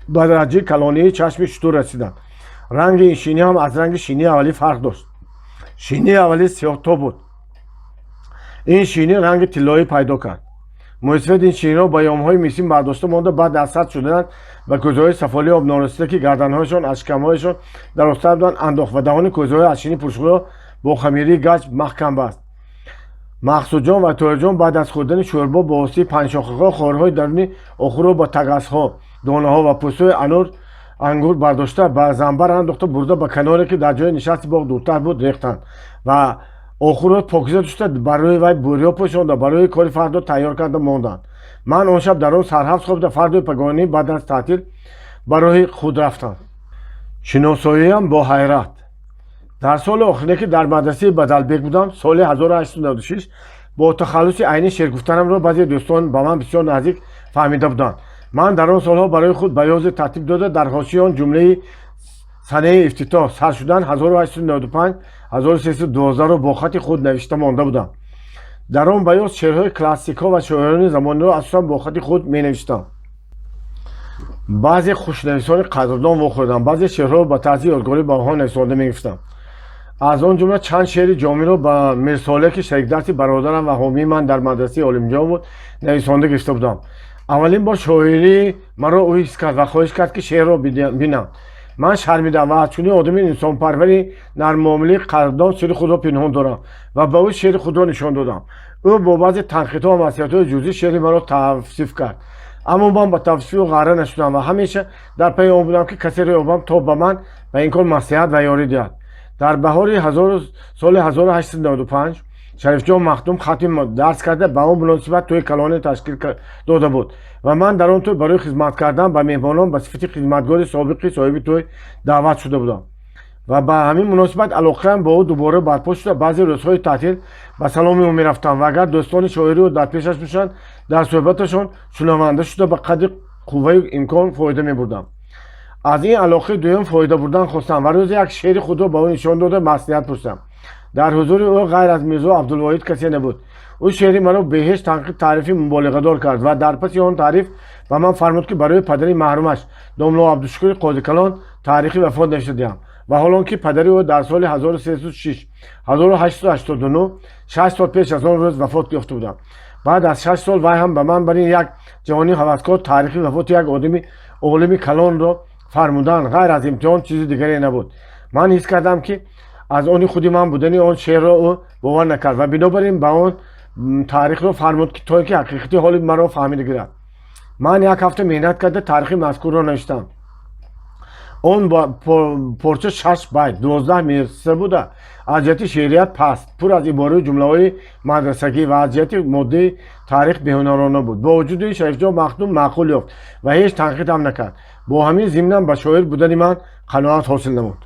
ба дараҷаи калонии чашми шутур расиданд. Ранги ин шинӣ ҳам аз ранги шинии аввалӣ фарқ дошт. Шинии аввалӣ сиёҳтоб буд, ин шинӣ ранги тиллоӣ пайдо кард. Мӯйсафед ин шиниро ба ёмҳои мисин бардошта монда, баъд аз сард шудан ба кӯзаҳои сафолии обнорасида, ки гарданҳояшон аз шикамҳояшон дарозтар буданд, андохт ва даҳони кӯзаҳои аз шинӣ пуршударо бо хамирии гач маҳкам баст. Мақсудҷон ва Тоҳирҷон баъд аз хӯрдани шӯрбо бо воситаи панҷшохаҳо хорҳои даруни охурро бо тагасҳо, донаҳо ва пӯстҳои анор ангур бардошта, ба занбар андохта бурда, ба каноре, ки дар ҷои нишасти боғ дуртар буд, рехтанд ва охурро покиза шуста, бар рӯи вай бӯриё пӯшонда, барои кори фардо тайёр карда монданд. Ман он шаб дар он сарҳавз хобида, фардои пагоҳонӣ баъд аз таътил ба роҳи худ рафтам. Шиносоиам бо Ҳайрат. Дар соли охире, ки дар мадрасаи Бадалбек будам, соли 1896, бо тахаллуси Айнӣ шеър гуфтанамро баъзе дӯстон ба ман бисёр наздик фаҳмида буданд. Ман дар он солҳо барои худ баёзе тартиб дода, дар ҳошияи он ҷумлаи санаи ифтитоҳ сар шудан 1895 1312-ро бо хати худ навишта монда будам. Дар он баёз шеърҳои классикҳо ва шоирони замониро асосан бо хати худ менавиштам. Баъзе хушнависони қадрдон вохӯрдам, баъзе шеърҳоро ба тарзи ёдгорӣ ба онҳо нависонда мегирифтам. Аз он ҷумла чанд шеъри Ҷомиро ба Мирсоле, ки шарикдарси бародарам ва ҳомии ман дар мадрасаи Олимҷон буд, нависонда гирифта будам. Аввалин бор шоирии маро ӯ ҳис кард ва хоҳиш кард, ки шеърро бинам. Ман шармидам ва аз чунин одами инсонпарвари нарммуомилаи қадрдон сири худро пинҳон дорам ва ба ӯ шеъри худро нишон додам. Ӯ бо баъзе танқидҳо ва маслиҳатҳои ҷузъӣ шеъри маро тавсиф кард, аммо ман ба тавсифи ӯ ғарра нашудам ва ҳамеша дар пайи он будам, ки касеро ёбам, то ба ман ба ин кор маслиҳат ва ёрӣ диҳад. Дар баҳори соли 1895 Шарифҷон Махдум хатми дарс карда, ба он муносибат тӯи калоне ташкил дода буд ва ман дар он тӯй барои хизмат кардан ба меҳмонон ба сифати хизматгори собиқи соҳиби тӯй даъват шуда будам ва ба ҳамин муносибат алоқаам бо ӯ дубора барпо шуда, баъзе рӯзҳои таътил ба саломи ӯ мерафтам ва агар дӯстони шоири ӯ дар пешаш бошанд, дар суҳбаташон шунаванда шуда, ба қадри қувваи имкон фоида мебурдам. Аз ин алоқаи дуюм фоида бурдан хостам ва рӯзе як шеъри худро ба ӯ нишон дода, маслиҳат пурсидам. Дар ҳузури ӯ ғайр аз Мирзо Абдулвоҳид касе набуд. Ӯ шеъри маро бе ҳеҷ танқид таърифи муболиғадор кард ва дар паси он таъриф ба ман фармуд, ки барои падари маҳрумаш домло Абдушукури Қозикалон таърихи вафот навишта диҳам. Ва ҳолон ки падари ӯ дар соли 1306 1889, 6 сол пеш аз он рӯз вафот ёфта будам. Баъд аз 6 сол вай ҳам ба ман барин як ҷавони ҳаваскор таърихи вафоти як одами олими калонро фармудан ғайр аз имтиҳон чизи дигаре набуд. Ман ҳис кардам, ки аз они худи ман будани он шеърро ӯ бовар накард ва бинобар ин ба он таърихро фармуд, ки то ин ки ҳақиқати ҳоли маро фаҳмида гирад. Ман як ҳафта меҳнат карда, таърихи мазкурро навиштам. Он порча шаш байт, 12 мисра буда, аз ҷиҳати шеърият паст, пур аз ибораи ҷумлаҳои мадрасагӣ ва аз ҷиҳати моддаи таърих беҳунарона буд. Бо вуҷуди ин, Шарифҷон Махдум маъқул ёфт ва ҳеҷ танқид ҳам накард. Бо ҳамин зимнан ба шоир будани ман қаноат ҳосил намуд.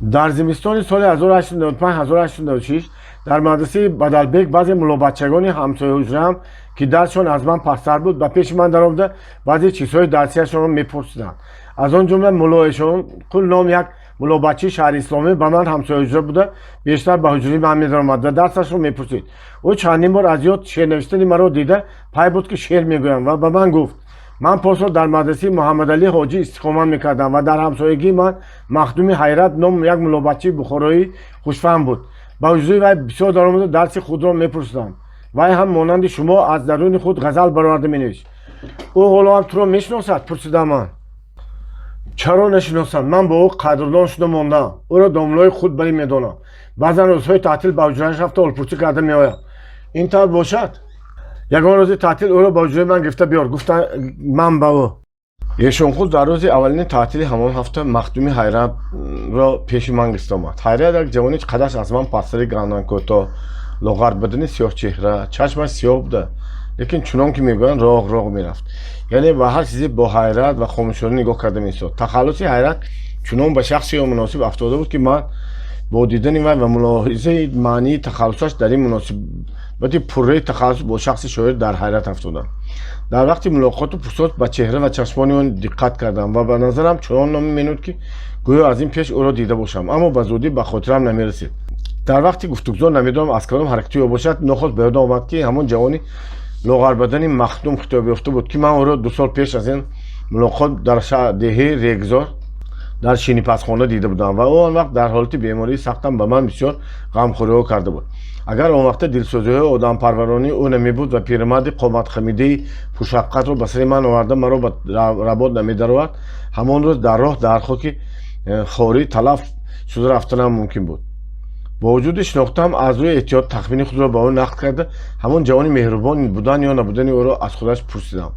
Дар зимистони соли 1895-1896 дар мадрасаи Бадалбек баъзе муллобачагони ҳамсояҳуҷраам, ки дарсшон аз ман пасттар буд, ба пеши ман даромада, баъзе чизҳои дарсияшонро мепурсиданд. Аз он ҷумла мулло Эшонқул ном як муллобачаи шаҳри исломӣ ба ман ҳамсояҳуҷра буда, бештар ба ҳуҷраи ман медаромад ва дарсашро мепурсид. Ӯ чандин бор аз ёд шеър навиштани маро дида, пай бурд, ки шеър мегӯям, ва ба ман гуфт: «Ман порсол дар мадрасаи Муҳаммадалӣ Ҳоҷӣ истиқомат мекардам ва дар ҳамсоягии ман Махдуми Ҳайрат ном як муллобачаи бухороӣ хушфаҳм буд. Ба ҳуҷраи вай бисёр даромада, дарси худро мепурсидам. Вай ҳам монанди шумо аз даруни худ ғазал бароварда менавишт». «Ӯ ҳоло ҳам туро мешиносад?» — пурсидам ман. «Чаро нашиносад? Ман бо ӯ қадрдон шуда мондаам, ӯро домлои худ барӣ медонам. Баъзан рӯзҳои таътил ба ҳуҷрааш рафта, ҳолпурсӣ карда меоям». «Ин тавр бошад, ягон рӯзи таътил ӯро ба ҳуҷраи ман гирифта биёр», — гуфта ман ба ӯ. Эшонқул дар рӯзи аввалини таътили ҳамон ҳафта Махдуми Ҳайратро пеши ман гирифта омад. Ҳайрат як ҷавони қадаш аз ман пасттари, ганданкӯтоҳ, лоғар, бадани сиёҳчеҳра, чашмаш сиёҳ буда, Лекин чунон ки мегӯянд, роғ роғ мерафт, яъне ба ҳар чизе бо ҳайрат ва хомӯшона нигоҳ карда меистод. Тахаллуси Ҳайрат чунон ба шахси ё муносиб афтода буд, ки ман бо дидани вай ва мулоҳизаи маънии тахаллусаш дар ин муносибати пурраи тахаллус бо шахси шоир дар ҳайрат афтодам. Дар вақти мулоқоту пурсос ба чеҳра ва чашмони он диққат кардам ва ба назарам чунон менуд, ки гӯё аз ин пеш ӯро дида бошам, аммо ба зудӣ ба хотирам намерасид. Дар вақти гуфтугузор, намедонам, аз кадом ҳаракати ё бошад, нохост ба ёдам омад, ки ҳамон ҷавони лоғарбадани Махдум хитобёфта буд, ки ман ӯро 2 сол пеш аз ин мулоқот дар деҳаи Регзор дар шинипазхона дида будам ва ӯ он вақт дар ҳолати бемории сахтам ба ман бисёр ғамхориҳо карда буд. Агар он вақта дилсӯзиҳои одампарваронии ӯ намебуд ва пирамарди қоматхамидаи пуршафқатро ба сари ман оварда, маро ба работ намедаровард, ҳамон рӯз дар роҳ дар хоки хорӣ талаф шуда рафтанам мумкин буд. Бо вуҷуди шинохтаам, аз рӯи эҳтиёт тахмини худро ба ӯ нақл карда, ҳамон ҷавони меҳрубон будан ё набудани ӯро аз худаш пурсидам.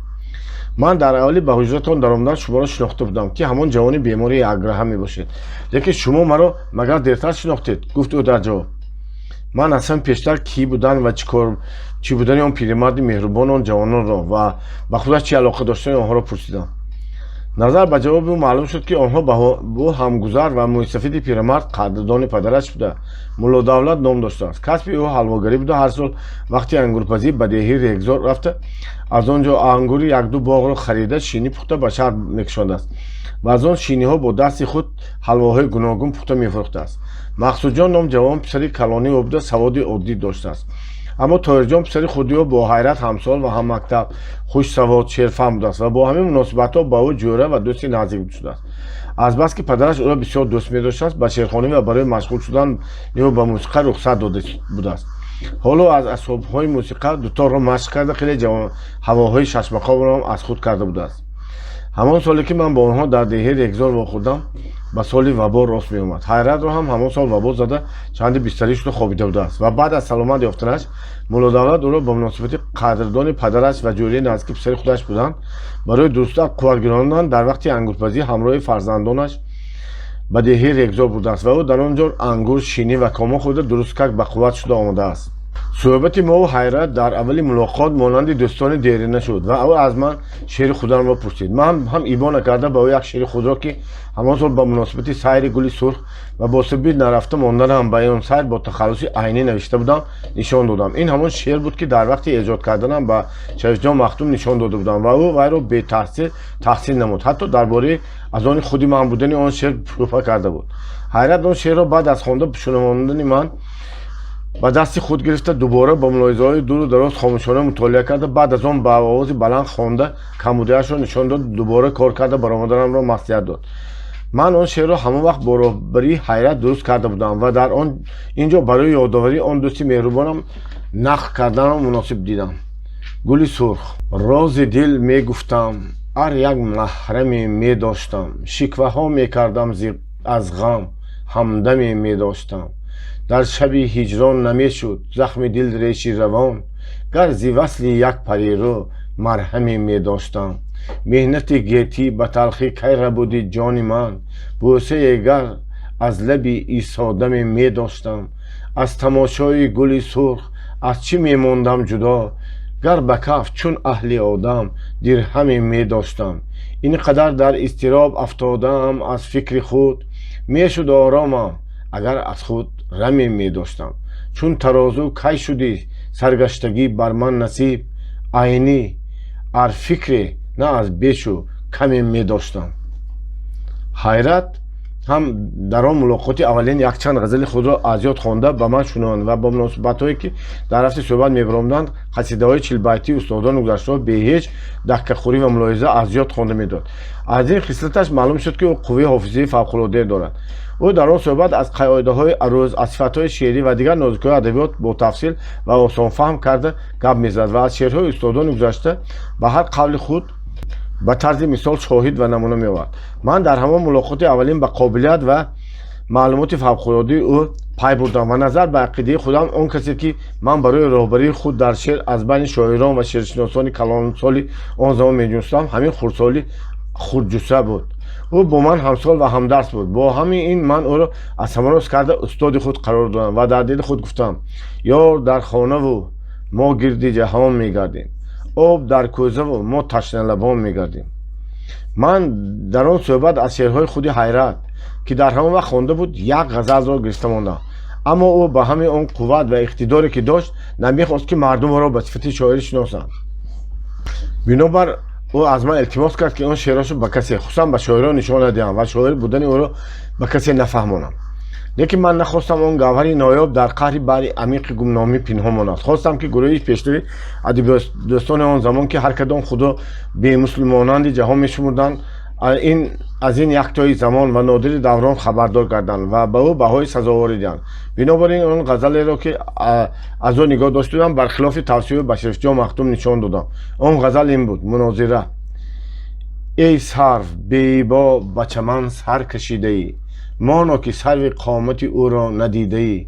Ман дар аввали ба ҳуҷратон даромадан шуморо шинохта будам, ки ҳамон ҷавони бемори якраҳа мебошед, лекин шумо маро магар дертар шинохтед? Гуфт ӯ дар ҷавоб. Ман аслан пештар кӣ будан ва чӣ будани он пиримарди меҳрубон, он ҷавононро ва ба худаш чӣ алоқа доштани онҳоро пурсидам. Назар ба ҷавоби ӯ маълум шуд, ки онҳо ба ӯ ҳамгузар ва мӯйсафиди пирамард қадрдони падараш буда, Муллодавлат ном доштааст. Касби ӯ ҳалвогарӣ буда, ҳар сол вақти ангурпазӣ ба деҳаи Регзор рафта, аз он ҷо ангури якду боғро харида, шинӣ пухта ба шаҳр мекашондааст ва аз он шиниҳо бо дасти худ ҳалвоҳои гуногун пухта мефурӯхтааст. Мақсудҷон ном ҷавон писари калонии ӯ буда, саводи оддӣ доштааст, аммо Тоҳирҷон, писари хурдии ӯ, бо Ҳайрат ҳамсол ва ҳаммактаб, хушсавод, шерфаҳм будааст ва бо ҳамин муносибатҳо ба ӯ ҷӯра ва дӯсти наздик шудааст. Азбаски падараш ӯро бисёр дӯст медоштааст, ба шеърхонӣ ва барои машғул шудан ё ба мусиқа рухсат дода будааст. Ҳоло аз асбобҳои мусиқа дуторро машқ карда, хеле ҳавоҳои шашмақомро аз худ карда будааст. Ҳамон соле, ки ман бо онҳо дар деҳаи Регзор вохӯрдам, ба соли вабо рост меомад. Ҳайратро ҳам ҳамон сол вабо зада, чанде бистарӣ шуда хобида будааст ва баъд аз саломат ёфтанаш Муллодавлат ӯро ба муносибати қадрдони падараш ва ҷӯраи наздики писари худаш будан барои дурусттар қувват гирондан дар вақти ангурпазӣ ҳамроҳи фарзандонаш ба деҳаи Регзор бурдааст ва ӯ дар он ҷо ангур, шинӣ ва комо хӯрда, дурусткак ба қувват шуда омадааст. Суҳбати мову Ҳайрат дар аввали мулоқот монанди дӯстони дерина шуд ва ӯ аз ман шеъри худамро пурсид. Ман ҳам ибо накарда ба ӯ як шеъри худро, ки ҳамон сол ба муносибати сайри Гули Сурх ва бо сабаби нарафта монданам ба он сайр бо тахаллуси Айнӣ навишта будам, нишон додам. Ин ҳамон шеър буд, ки дар вақти эҷод карданам ба Шарифҷон Махдум нишон дода будам ва ӯ вайро бетаҳсил таҳсин намуд, ҳатто дар бораи аз они худи ман будани он шеър шубҳа карда буд. Ҳайрат он шеърро баъд аз хонда шунавондани ман ба дасти худ гирифта, дубора бо мулоҳизаҳои дуру дароз хомӯшона мутолиа карда, баъд аз он ба овози баланд хонда, камбудиашро нишон дод, дубора кор карда баромаданамро маслиҳат дод. Ман он шеърро ҳамон вақт бо роҳбарии Ҳайрат дуруст карда будам ва дар он ин ҷо барои ёдоварии он дӯсти меҳрубонам нақл карданро муносиб дидам. Гули сурх. Рози дил мегуфтам, ар як маҳраме медоштам, шикваҳо мекардам аз ғам, ҳамдаме медоштам. Дар шаби ҳиҷрон намешуд захми дил реши равон, гар зи васли як парирӯ марҳаме медоштам. Меҳнати гетӣ ба талхӣ кай рабуди ҷони ман, бӯсае гар аз лаби исодаме медоштам. Аз тамошои Гули Сурх аз чӣ мемондам ҷудо, гар ба каф чун аҳли одам дирҳаме медоштам. Ин қадар дар изтироб афтодаам аз фикри худ, мешуд оромам, агар аз худ раме медоштам. Чун тарозу кай шудӣ саргаштагӣ бар ман насиб, Айнӣ ар фикре на аз бешу каме медоштам. Ҳайрат ҳам дар он мулоқоти аввалин якчанд ғазали худро аз ёд хонда ба ман шунаванд ва бо муносибатҳое, ки дар рафти суҳбат мебаромданд, қасидаҳои чилбайтии устодони гузаштаро бе ҳеҷ даккахӯрӣ ва мулоҳиза аз ёд хонда медод. Аз ин хислаташ маълум шуд, ки ӯ қувваи ҳофизаи фавқулоддае дорад. Ӯ дар он суҳбат аз қоидаҳои аруз, аз сифатҳои шеърӣ ва дигар нозукиҳои адабиёт бо тафсил ва осонфаҳм карда гап мезад ва аз шеърҳои устодони гузашта ба ҳар қавли худ ба тарзи мисол шоҳид ва намуна меовард. Ман дар ҳамон мулоқоти аввалин ба қобилият ва маълумоти фавқулоддии ӯ пай бурдам ва назар ба ақидаи худам, он касе, ки ман барои роҳбарии худ дар шеър аз байни шоирон ва шеършиносони калонсоли он замон меҷустам, ҳамин хурдсоли хурдҷусса буд. Ӯ бо ман ҳамсол ва ҳамдарс буд. Бо ҳамин ин ман ӯро аз ҳамроз карда устоди худ қарор додам ва дар дили худ гуфтам: ёр дар хонаву мо гирди ҷаҳон мегардем. Об дар кӯзаву мо ташналабон мегардем. Ман дар он суҳбат аз шеърҳои худи Ҳайрат, ки дар ҳамон вақт хонда буд, як ғазалро гирифта мондам. Аммо ӯ ба ҳамаи он қувват ва иқтидоре, ки дошт, намехост, ки мардум ӯро ба сифати шоирӣ шиносанд. Бинобар ӯ аз ман илтимос кард, ки он шеърашро ба касе, хусусан ба шоирон, нишон надиҳам ва шоир будани ӯро ба касе нафаҳмонам. Лекин ман нахостам он гавҳари ноёб дар қаъри баҳри амиқи гумномӣ пинҳон монад. Хостам, ки гурӯҳи пештари адабиётдӯстони он замон, ки ҳар кадом худро бемуслимонанди ҷаҳон мешумурданд, аз ин яктои замон ва нодири даврон хабардор гарданд ва ба ӯ баҳои сазоворӣ диҳанд. Бинобар ин он ғазалеро, ки аз ӯ нигоҳ дошта будам, бархилофи тавсияи ба Шарифҷон Махдум нишон додам. Он ғазал ин буд: «Мунозира». Эй сарв, бебо ба чаман сар кашидаӣ, моно, ки сарви қомати ӯро надидаӣ.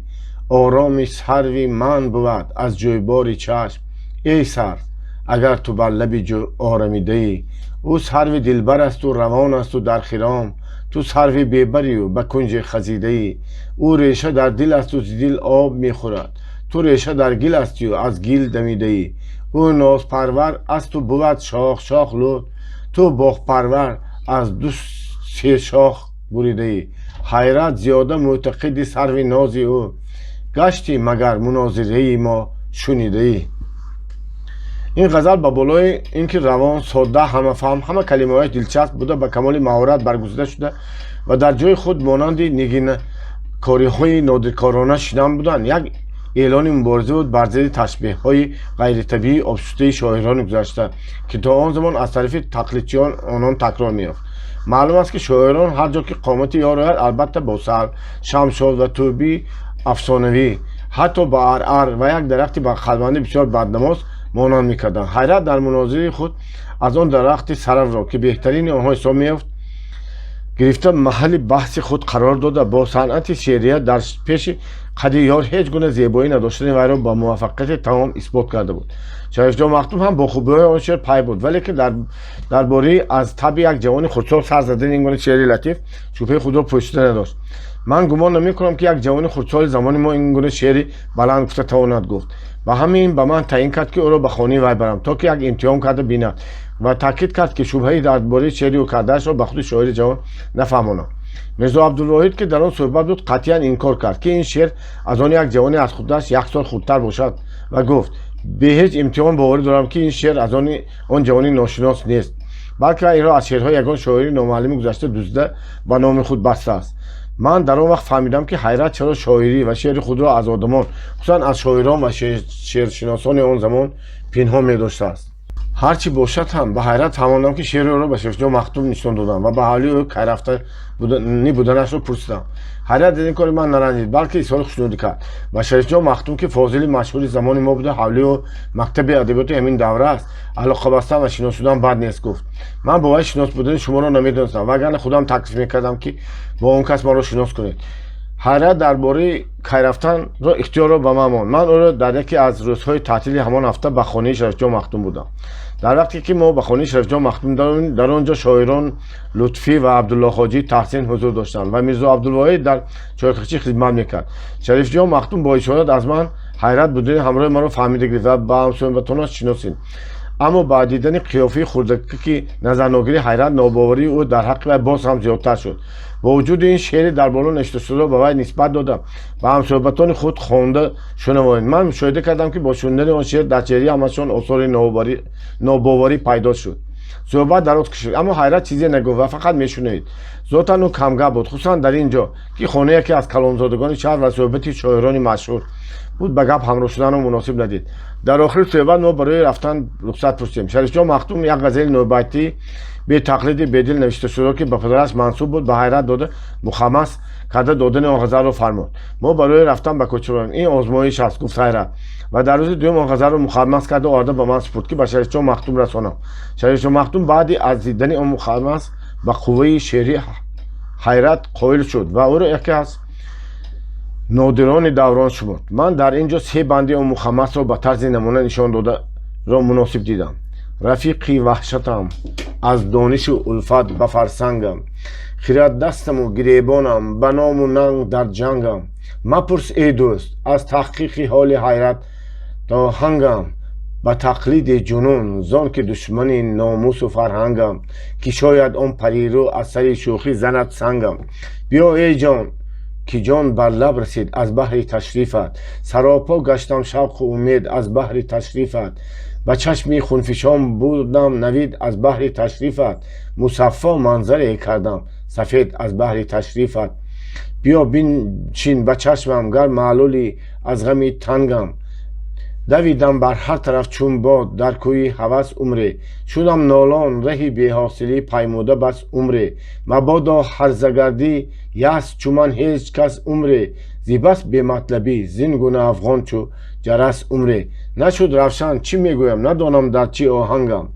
Ороми сарви ман бувад аз ҷӯйбори чашм, эй сарв, агар ту бар лаби ҷӯ орамидаӣ. Ӯ сарви дилбар асту равон асту дар хиром, ту сарви бебарию ба кунҷе хазидаӣ. Ӯ реша дар дил асту зи дил об мехӯрад, ту реша дар гил астию аз гил дамидаӣ. Ӯ нозпарвар асту бувад шох шох лут, ту боғпарвар аз ду се шох буридаӣ. Ҳайрат зиёда мӯътақиди сарви нози ӯ гаштӣ, магар мунозираи мо шунидаӣ. Ин ғазал ба болои ин ки равон, содда, ҳамафаҳм, ҳама калимаҳояш дилчасп буда, ба камоли маҳорат баргузида шуда ва дар ҷои худ монанди нигинакориҳои нодиркорона шинам буданд, як эълони мубориза буд бар зидди ташбеҳҳои ғайритабиии обшудаи шоирони гузашта, ки то он замон аз тарафи тақлидчиён онон такрор меёфт. Маълум аст, ки шоирон ҳар ҷо ки қомати ёр ояд, албатта бо сарв, шамшод ва тӯбии афсонавӣ, ҳатто ба арар ва як дарахти қалбанди бисёр баднамоз монанд мекарданд. Ҳайрат дар мунозираи худ аз он дарахти сарвро, ки беҳтарини онҳо ҳисоб меёфт, гирифта маҳалли баҳси худ қарор дода, бо санъати шеърия дар пеши қади ёр ҳеҷ гуна зебоӣ надоштани вайро ба муваффақияти тамом исбот карда буд. Шарифҷон Махдум ҳам бо хубиҳои он шеър пай буд, валекин дар бораи аз табъи як ҷавони хурдсол сар задани ин гуна шеъри латиф шубҳаи худро пӯшида надошт. «Ман гумон намекунам, ки як ҷавони хурдсоли замони мо ин гуна шеъри баланд гуфта тавонад», гуфт. Ба ҳамин ба ман таъин кард, ки ӯро ба хонаи вай барам, то ки як имтиҳон карда бинад, ва таъкид кард, ки шубҳаи дар бораи шеъри ӯ кардаашро ба худи шоири ҷавон нафаҳмонам. Мирзо Абдулвоҳид, ки дар он суҳбат буд, қатъиян инкор кард, ки ин шеър аз они як ҷавоне аз худаш як сол хурдтар бошад ва гуфт: «Бе ҳеҷ имтиҳон боварӣ дорам, ки ин шеър аз они он ҷавони ношинос нест, балки инро аз шеърҳои ягон шоири номаълуми гузашта дуздида ба номи худ бастааст». Ман дар он вақт фаҳмидам, ки Ҳайрат чаро шоирӣ ва шеъри худро аз одамон, хусусан аз шоирон ва шеършиносони он замон, пинҳон медоштааст. Ҳарчи бошад ҳам, ба Ҳайрат фаҳмондам, ки шеъри ӯро ба Шарифҷон Махдум нишон додам ва ба ҳавлии ӯ кай рафтани буданашро пурсидам. Ҳайрат аз ин кори ман наранҷид, балки изҳори хушнудӣ кард. Ба Шарифҷон Махдум, ки фозили машҳури замони мо буда, ҳавлии ӯ мактаби адабиёти ҳамин давра аст, алоқа бастан ва шинос шудан бад нест, гуфт. «Ман бо вай шинос будани шуморо намедонистам, вагарна худам таклиф мекардам, ки бо он кас маро шинос кунед». Ҳайрат дар бораи кай рафтанро ихтиёрро ба ман монд. Ман ӯро дар яке аз рӯзҳои таътили ҳамон ҳафта ба хонаи Шарифҷон Махдум бурдам. Дар вақте ки мо ба хонаи Шарифҷон Махдум дар он ҷо шоирон Лутфӣ ва Абдуллоҳоҷӣ Таҳсин ҳузур доштанд ва Мирзо Абдулвоҳид дар чойхачӣ хидмат мекард. Шарифҷон Махдум бо ишорат аз ман ҳайрат будани ҳамроҳи маро фаҳмида гирифт ва ба ҳамсӯҳбатонаш шиносид. Аммо ба дидани қиёфаи хурдаки назарногири ҳайрат нобоварии ӯ дар ҳаққи вай боз ҳам зиёдтар шуд. Бо вуҷуди ин, шеъри дар боло навишташударо ба вай нисбат дода, ба ҳамсӯҳбатони худ хонда шунавонид. Ман мушоҳида кардам, ки бо шунидани он шеър дар чеҳраи ҳамашон осори нобоварӣ пайдо шуд. Суҳбат дароз кашид, аммо Ҳайрат чизе нагуфт ва фақат мешунавид. Зотан ӯ камгап буд, хусусан дар ин ҷо, ки хонаи яке аз калонзодагони шаҳр ва суҳбати шоирони машҳур буд, ба гап ҳамроҳ шуданро муносиб надид. Дар охири суҳбат мо барои рафтан рухсат пурсидем. Шарифҷон Махдум як ғазали нобайтӣ бетақлиди бедил навишташударо, ки ба падараш мансуб буд, ба Ҳайрат дода, мухаммас карда додани он ғазалро фармуд. Мо барои рафтан ба кӯча равем. «Ин озмоиш аст», гуфт Ҳайрат, ва дар рӯзи дуюм он ғазалро мухаммас карда оварда ба ман супурд, ки ба Шарифҷон Махдум расонам. Шарифҷон Махдум баъди аз дидани он мухаммас ба қувваи шеърии Ҳайрат қоил шуд ва ӯро яке аз нодирони даврон шумурд. Ман дар ин ҷо се банди он мухаммасро ба тарзи намуна нишон додаро муносиб дидам. Рафиқи ваҳшатам, аз донишу улфат ба фарсангам, хиратдастаму гиребонам, ба ному нанг дар ҷангам. Мапурс, эй дӯст, аз таҳқиқи ҳоли ҳайрат то ҳангам. Ба тақлиди ҷунун, зон ки душмани номусу фарҳангам, ки шояд он парирӯ аз сари шӯхӣ занад сангам. Биё, эй ҷон, ки ҷон бар лаб расид аз баҳри ташрифат, саропо гаштам шавқу умед аз баҳри ташрифат. Ба чашми хунфишон бурдам навид аз баҳри ташрифат, мусаффо манзаре кардам сафед аз баҳри ташрифат. Биё бинчин ба чашмам, гар маълулӣ аз ғами тангам. Давидам бар ҳар тараф чун бод дар кӯи ҳавас умре, шудам нолон, раҳи беҳосилӣ паймуда бас умре. Мабодо ҳарзагардӣ яс чу ман ҳеҷ кас умре, зи бас бематлабӣ зин гуна афғон чу ҷарас умре. Нашуд равшан чӣ мегӯям, надонам дар чӣ оҳангам.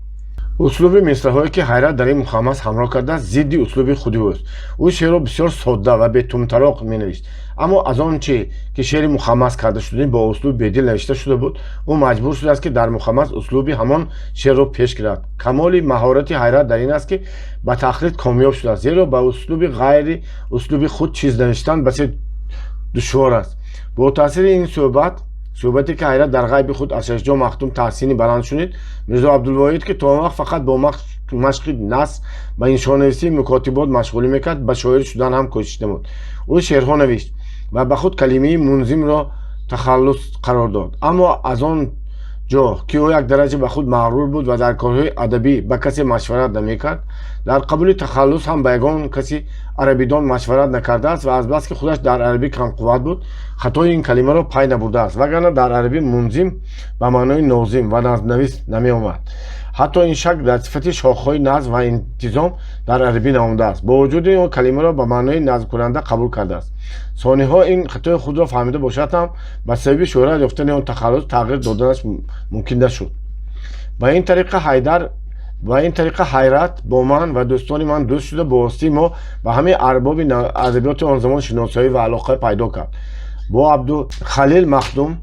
Услуби мисраҳое, ки Ҳайрат дар ин мухаммас ҳамроҳ кардааст, зидди услуби худи ӯст. Ӯ шеърро бисёр содда ва бетумтароқ менавишт, аммо аз он чӣ ки шеъри мухаммас карда шудани бо услуби бедил навишта шуда буд, ӯ маҷбур шудааст, ки дар мухаммас услуби ҳамон шеърро пеш гирад. Камоли маҳорати Ҳайрат дар ин аст, ки ба тақлид комёб шудааст, зеро ба услуби ғайри услуби худ чиз навиштан басе душвор аст. Бо таъсири ин суҳбат, суҳбате ки Ҳайрат дар ғайби худ аз Шарифҷон Махдум таҳсини баланд шунид, Мирзо Абдулвоҳид, ки то он вақт фақат бо машқи наср ба иншонависии мукотибот машғулӣ мекард, ба шоир шудан ҳам кӯшиш намуд. Ӯ шеърҳо навишт ва ба худ калимаи мунзимро тахаллус қарор дод. Аммо аз он ҷо ки ӯ як дараҷа ба худ мағрур буд ва дар корҳои адабӣ ба касе машварат намекард, дар қабули тахаллус ҳам ба ягон каси арабидон машварат накардааст ва азбаски худаш дар арабӣ камқувват буд, хатои ин калимаро пай набурдааст, вагарна дар арабӣ мунзим ба маънои нозим ва назмнавис намеомад. Ҳатто ин шакл дар сифати шохҳои назм ва интизом дар арабӣ наомадааст. Бо вуҷуди ин, калимаро ба маънои назмкунанда қабул кардааст. Сониҳо ин хатои худро фаҳмида бошад ҳам, ба сабаби шӯҳрат ёфтани он тахаллус тағйир доданаш мумкин нашуд. Ба ин тариқа Ҳайрат бо ман ва дӯстони ман дӯст шуда, бо воситаи мо ба ҳамаи арбоби адабиёти он замон шиносоӣ ва алоқа пайдо кард. Бо Абдухалил Махдум,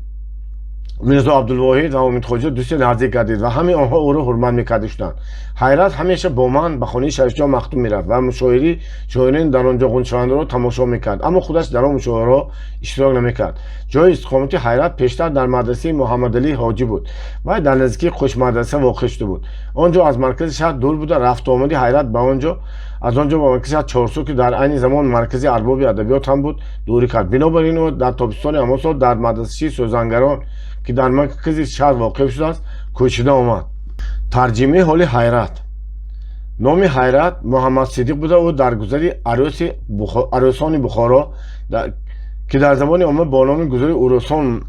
Мирзо Абдулвоҳид ва Умедхоҷа дӯсти наздик гардид ва ҳамаи онҳо ӯро ҳурмат мекарда шуданд. Ҳайрат ҳамеша бо ман ба хонаи Шарифҷон Махдум мерафт ва мушоираи шоирони дар он ҷо ғунчавандаро тамошо мекард, аммо худаш дар он мушоираҳо иштирок намекард. Ҷои истиқомати Ҳайрат пештар дар мадрасаи Муҳаммадалӣ Ҳоҷӣ буд. Вай дар наздикии Қӯшмадраса воқеъ шуда буд. Он ҷо аз маркази шаҳр дур буда, рафтуомади Ҳайрат ба он ҷо, аз он ҷо ба маркази шаҳр Чорсу, ки дар айни замон маркази арбоби адабиёт ҳам буд, дурӣ кард. Бинобар ин ӯ дар тобистони ҳамон сол дар мадрасаи сӯзангарон, ки дар маркази шаҳр воқеъ шудааст, кӯчида омад. Тарҷимаи ҳоли Ҳайрат. Номи Ҳайрат Муҳаммадсидиқ буда, ӯ дар гузари Арӯсони Бухоро, ки дар забони омма бо номи гузари Урусон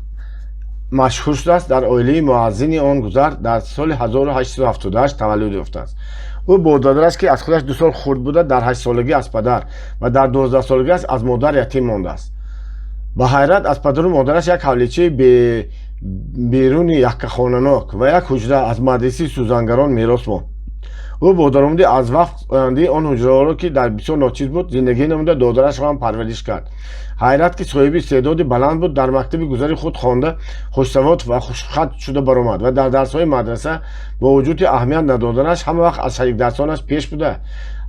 машҳур шудааст, дар оилаи муаззини он гузар дар соли 1878 таваллуд ёфтааст. Ӯ бо додараш, ки аз худаш 2 сол хурд буда, дар 8-солагӣ аз падар ва дар 12-солагиаш аз модар ятим мондааст. Ба Ҳайрат аз падару модараш як ҳавличаи беруни яккахонанок ва як ҳуҷра аз мадрасаи сӯзангарон мерос монд. Ӯ бо даромади аз вақф ояндаи он ҳуҷраҳоро, ки дар бисёр ночиз буд, зиндагӣ намуда, додарашро ҳам парвариш кард. Ҳайрат, ки соҳиби истеъдоди баланд буд, дар мактаби гузари худ хонда, хушсавод ва хушхат шуда баромад ва дар дарсҳои мадраса бо вуҷуди аҳамият надоданаш ҳама вақт аз шарикдарсонаш пеш буда,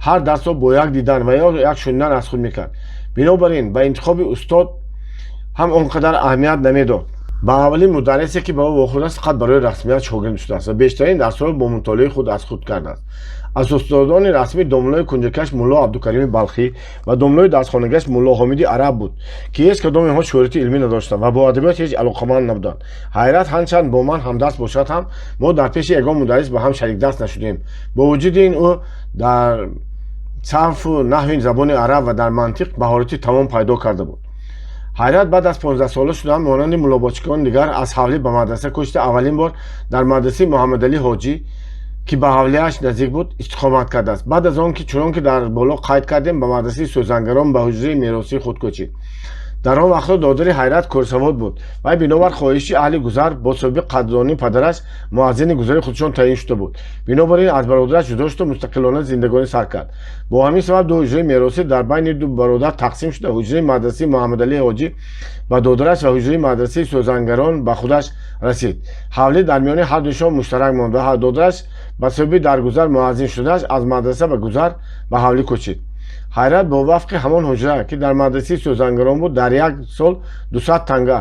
ҳар дарсро бо як дидан ва ё як шунидан аз худ мекард. Бинобар ин ба интихоби устод ҳам он қадар аҳамият намедод. Ба аввалин мударрисе, ки ба ӯ вохӯрдааст, фақат барои расмият шогирд шудааст ва бештарин дарсҳоро бо мутолиаи худ аз худ кардааст. Аз устодони расмӣ домлои кунҷакаш Мулло Абдукарими Балхӣ ва домлои дарсхонагиаш Мулло Ҳомиди Араб буд, ки ҳеҷ кадоми онҳо шӯҳрати илмӣ надоштанд ва бо адабиёт ҳеҷ алоқаманд набуданд. Ҳайрат ҳарчанд бо ман ҳамдарс бошад ҳам, мо дар пеши ягон мударрис ба ҳам шарикдарс нашудем. Бо вуҷуди ин, ӯ дар сарфу наҳви забони араб ва дар мантиқ маҳорати тамом пайдо карда буд. Ҳайрат баъд аз 15-сола шудан, монанди муллобочикони дигар, аз ҳавлӣ ба мадраса кӯчида, аввалин бор дар мадрасаи Муҳаммадалӣ Ҳоҷӣ, ки ба ҳавлиаш наздик буд, истиқомат кардааст. Баъд аз он ки, чунон ки дар боло қайд кардем, ба мадрасаи сӯзангарон, ба ҳуҷраи меросии худ кӯчид. Дар он вақтҳо додари Ҳайрат кӯрсавод буд. Вай бинобар хоҳиши аҳли гузар, бо сабаби қадрдонии падараш, муаззини гузари худшон таъин шуда буд. Бинобар ин аз бародараш ҷудо шуда, мустақилона зиндагонӣ сар кард. Бо ҳамин сабаб ду ҳуҷраи меросӣ дар байни ду бародар тақсим шуда, ҳуҷраи мадрасаи Муҳаммадалӣ Ҳоҷӣ ба додараш ва ҳуҷраи мадрасаи сӯзангарон ба худаш расид. Ҳавлӣ дар миёни ҳардуяшон муштарак монд ва додараш ба сабаби дар гузар муаззин шудааш аз мадраса ба гузар ба ҳавлӣ кӯчид. Ҳайрат бо вафқи ҳамон ҳуҷра, ки дар мадрасаи сӯзангарон буд, дар як сол 200 танга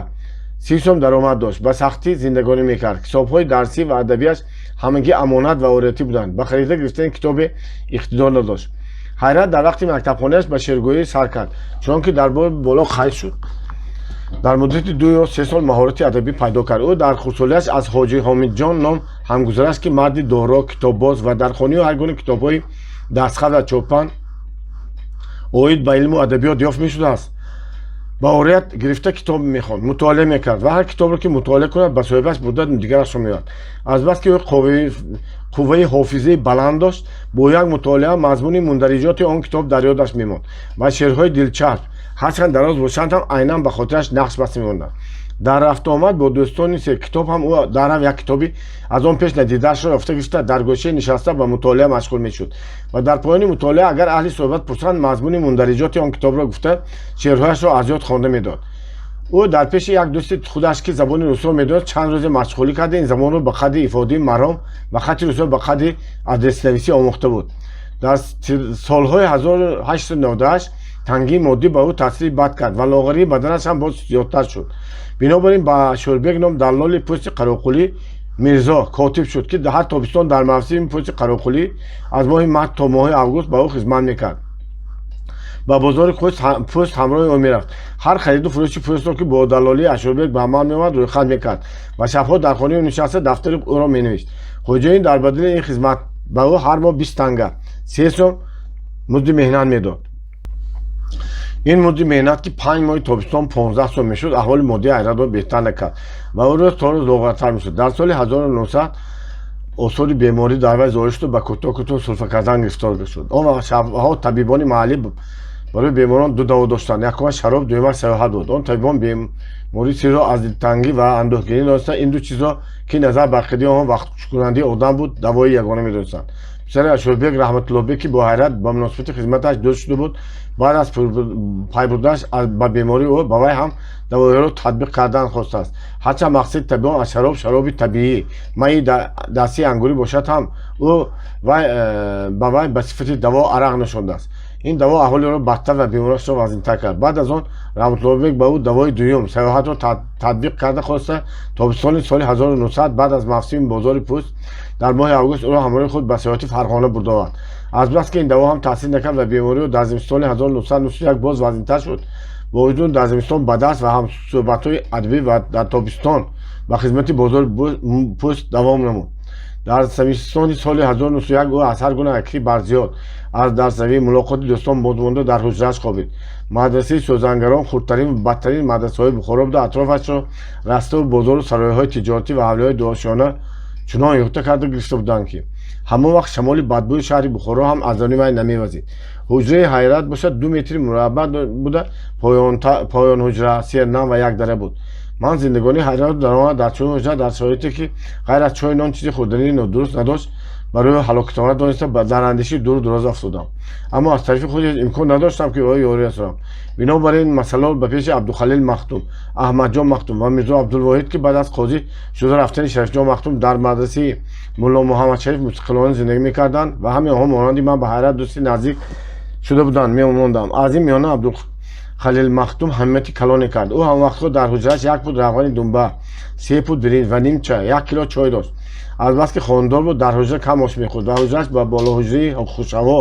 30 сом даромад дошт. Ба сахтӣ зиндагонӣ мекард. Китобҳои дарсӣ ва адабиаш ҳамагӣ амонат ва ориятӣ буданд. Ба харида гирифтани китобе иқтидор надошт. Ҳайрат дар вақти мактабхонааш ба шеъргӯӣ сар кард. Чунон ки дар бори боло қайд шуд, дар муддати 2 ё 3 сол маҳорати адабӣ пайдо кард. Ӯ дар хурдсолиаш аз Ҳоҷи Ҳомидҷон ном ҳамгузараш, ки марди доро, китоббоз ва дар хонаи ҳар гуна китобҳои дастхат ва чопан оид ба илму адабиёт ёфт мешудааст, ба орият гирифта китоб мехонд, мутолиа мекард ва ҳар китобро, ки мутолиа кунад, ба соҳибаш бурда, дигарашро меовард. Азбаски ӯ қувваи ҳофизаи баланд дошт, бо як мутолиа мазмуни мундариҷоти он китоб дар ёдаш мемонд ва шеърҳои дилчасп, ҳарчанд дароз бошанд ҳам, айнан ба хотираш нақш баста мемонданд. Дар рафтуомад бо дӯстони китоб ҳам ӯ дарҳам як китоби аз он пеш надидаашро ёфта гирифта, дар гӯшае нишаста, ба мутолиа машғул мешуд ва дар поёни мутолиа, агар аҳли суҳбат пурсанд, мазмуни мундариҷоти он китобро гуфта, шеърҳояшро аз ёд хонда медод. Ӯ дар пеши як дӯсти худаш, ки забони русиро медонист, чанд рӯзе машғулӣ карда, ин забонро ба қадри ифодаи маром ва хатти русиро ба қадри адреснависӣ омӯхта буд. Дар солҳои 1898 тангии моддӣ ба ӯ таъсири бад кард ва лоғарии баданаш ҳам боз зиёдтар шуд. Бинобар ин ба Шӯрбек ном даллоли пӯсти қароқулӣ Мирзо котиб шуд, ки ҳар тобистон дар мавсими пӯсти қароқулӣ, аз моҳи март то моҳи август, ба ӯ хизмат мекард. Ба бозори пӯст ҳамроҳи ӯ мерафт. Ҳар хариду фурӯши пӯстро, ки бо даллолии Ашурбек ба амал меомад, рӯйхат мекард ва шабҳо дар хонаи ӯ нишаста, дафтари ӯро менавишт. Хоҷаин дар бадали ин хизмат ба ӯ ҳар моҳ 20 танга, 3 сом музди меҳнат медод. Ин музди меҳнат, ки 5 моҳи тобистон 15 сом мешуд, аҳволи моддии Ҳайратро беҳтар накард ва ӯ рӯз то рӯз лоғартар мешуд. Дар соли 1900 осори беморӣ дар вай зоҳир шуду ба кӯтоҳ кӯтоҳ сулфа кардан гирифтор шуд. Он шабҳо табибони маҳаллӣ барои беморон ду даво доштанд: якумаш шароб, дуюмаш саёҳат буд. Он табибон бемории сирро аз дилтангӣ ва андӯҳгирӣ донистанд. Ин ду чизро, ки назар ба ақидаи онҳо вақткушкунандаи одам буд, давои ягона медонистанд. Писари Ашурбек Раҳматуллобек, ки бо Ҳайрат ба муносибати хизматаш дӯст шуда буд, баъд аз пай бурданаш ба бемории ӯ ба вай ҳам давоиҳоро татбиқ кардан хостааст. Ҳарчанд мақсади табибон аз шароб шароби табиӣ, майи дастии ангурӣ бошад ҳам, ӯ ба вай ба сифати даво арақ нӯшондааст. Ин даво аҳволи ӯро бадтар ва бемориашро вазнинтар кард. Баъд аз он Раҳматуллобек ба ӯ давои дуюм, саёҳатро татбиқ карда хоста, тобистони соли 1900, баъд аз мавсими бозори пӯст, дар моҳи август ӯро ҳамроҳи худ ба саёҳати Фарғона бурда овард. Азбаски ин даво ҳам таъсир накард ва бемории ӯ дар зимистони 1991 боз вазнинтар шуд, бо вуҷуди дар зимистон ба дарс ва ҳамсӯҳбатҳои адабӣ ва дар тобистон ба хизмати бозори пӯст давом намуд. Дар зимистони соли 1901 ӯ аз ҳар гуна акри барзиёд, аз дарсравӣ, мулоқоти дӯстон бозмонда, дар ҳуҷрааш хобид. Мадрасаи сӯзангарон хурдтарин, бадтарин мадрасаҳои Бухоро буда, атрофашро раставу бозору сароиҳои тиҷоратӣ ва ҳавлиҳои дуошёна чунон иҳота карда гирифта буданд, ки ҳамон вақт шамоли бадбӯи шаҳри Бухоро ҳам аз они вай намевазид. Ҳуҷраи Ҳайрат бошад, 2 метри мураббаъ буда, поёнҳуҷра, сернам ва як дара буд. Ман зиндагонии Ҳайратро даромад дар чунин ҳуҷра, дар шароите, ки ғайр аз чой, нон чизи хӯрдании нодуруст надошт, барои ҳалокатовар дониста, дар андешаи дуру дароз афтодам. Аммо аз тарафи худ ҳеҷ имкон надоштам, ки ӯ ёрӣ расонам. Бинобар ин масъаларо ба пеши Абдухалил Махдум, Аҳмадҷон Махдум ва Мирзо Абдулвоҳид, ки баъд аз қозӣ шуда рафтани Шарифҷон Махдум дар мадрасаи Мулло Муҳаммадшариф мустақилона зиндагӣ мекарданд ва ҳамаи онҳо монанди ман ба Ҳайрат дӯсти наздик шуда буданд, мемондам. Аз ин миёна Абдулхалил Махдум ҳамияти калоне кард. Ӯ ҳамвақтҳо дар ҳуҷрааш як пуд равғани думба, 3 пуд биринҷ ва нимча як кило чой дошт. Азбаски хонадор буд, дар ҳуҷра кам ош мехӯрд ва ҳуҷрааш ба болоҳуҷраи хушҳаво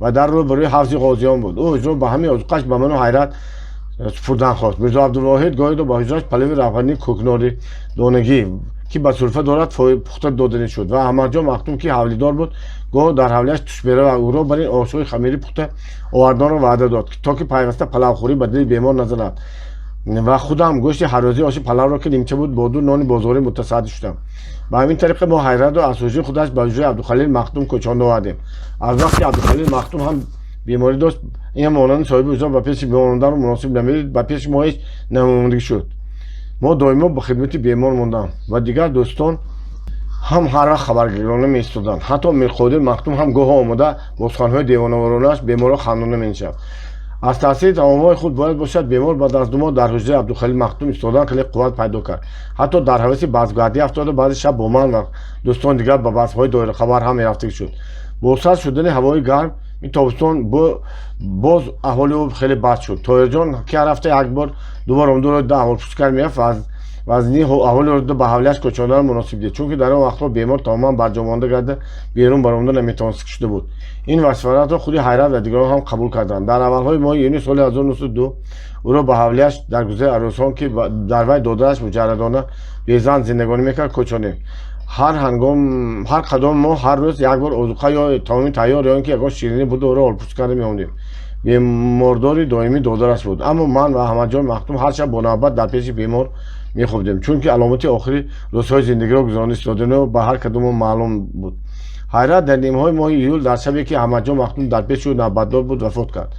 ва дар рӯ барои ҳавзи ғозиён буд. Ӯ ҳуҷраро ба ҳамаи озуқаш ба ману Ҳайрат супурдан хост. Мирзо Абдулвоҳид гоҳидо ба ҳуҷрааш палави равғании кӯкнори донагӣ, ки ба сулфа дорад, пухта доданӣ шуд ва Аҳмадҷон Махдум, ки ҳавлидор буд, гоҳ дар ҳавлиаш тушбера ва ӯро бар ин ошҳои хамирӣ пухта оварданро ваъда дод, то ки пайваста палавхӯрӣ ба дили бемор назанад. Ва худам гӯшти ҳаррӯзии оши палавро, ки нимча буд, бо ду нони бозорӣ мутасаддӣ шудам. Ба ҳамин тариқа мо Ҳайратро аз ҳуҷраи худаш ба ҳуҷраи Абдухалил Махдум кӯчонда овардем. Аз вақти Абдухалил Махдум ҳам беморӣ дошт, ин монанди соҳиби ҳуҷра ба пеши бемонданро муносиб намедид, ба пеши мо ҳеҷ намомадагӣ шуд. Мо доимо ба хидмати бемор мондам ва дигар дӯстон ҳам ҳар вақт хабаргирона меистоданд. Ҳатто Мирқодир Махдум ҳам гоҳо омода, бо суханҳои девонаворонаш беморро хандона менишаст. Аз таъсири таомҳои худ бояд бошад, бемор баъд аз 2 моҳ дар ҳуҷраи Абдухалил Махдум истодан хеле қувват пайдо кард. Ҳатто дар ҳаваси базмгардӣ афтода, баъзе шаб бо ман ва дӯстони дигар ба базмҳои доирахабар ҳам мерафтагӣ шуд. Бо сард шудани ҳавои гарм ин тобистон боз аҳволи ӯ хеле бад шуд. Тоҳирҷон, ки ҳар ҳафта як бор, дубор омдуро да аҳволпурсӣ кард мерафт ва Вазнии аҳволи ба ҳавлияш кӯчонданро муносиб дид, чунки дар он вақтҳо бемор тамоман барҷомонда гарда, берун баромада наметавонист шуда буд. Ин машваратро худи Ҳайрат ва дигарон ҳам қабул карданд. Дар аввалҳои моҳи июни соли 1902 ӯро ба ҳавлияш дар гузари Арӯсон, ки дар вай додараш муҷаррадона безан зиндагонӣ мекард, кӯчонем. Ҳар ҳангом, ҳар қадом мо ҳар рӯз як бор озуқа ё таоми тайёр ё ин ки ягон ширинӣ бурда, ӯро ҳолпурсӣ карда меомадем. Бемордори доимӣ додараш буд, аммо ман ва Аҳмадҷон Махдум ҳар шаб бо навбат дар пеши бемор мехобидем, чунки аломати охири рӯзҳои зиндагиро гузаронда истодану ба ҳар кадомо маълум буд. Ҳайрат дар нимҳои моҳи июл, дар шабе ки Аҳмадҷон Махдум дар пеши ӯ навбатдор буд, вафот кард.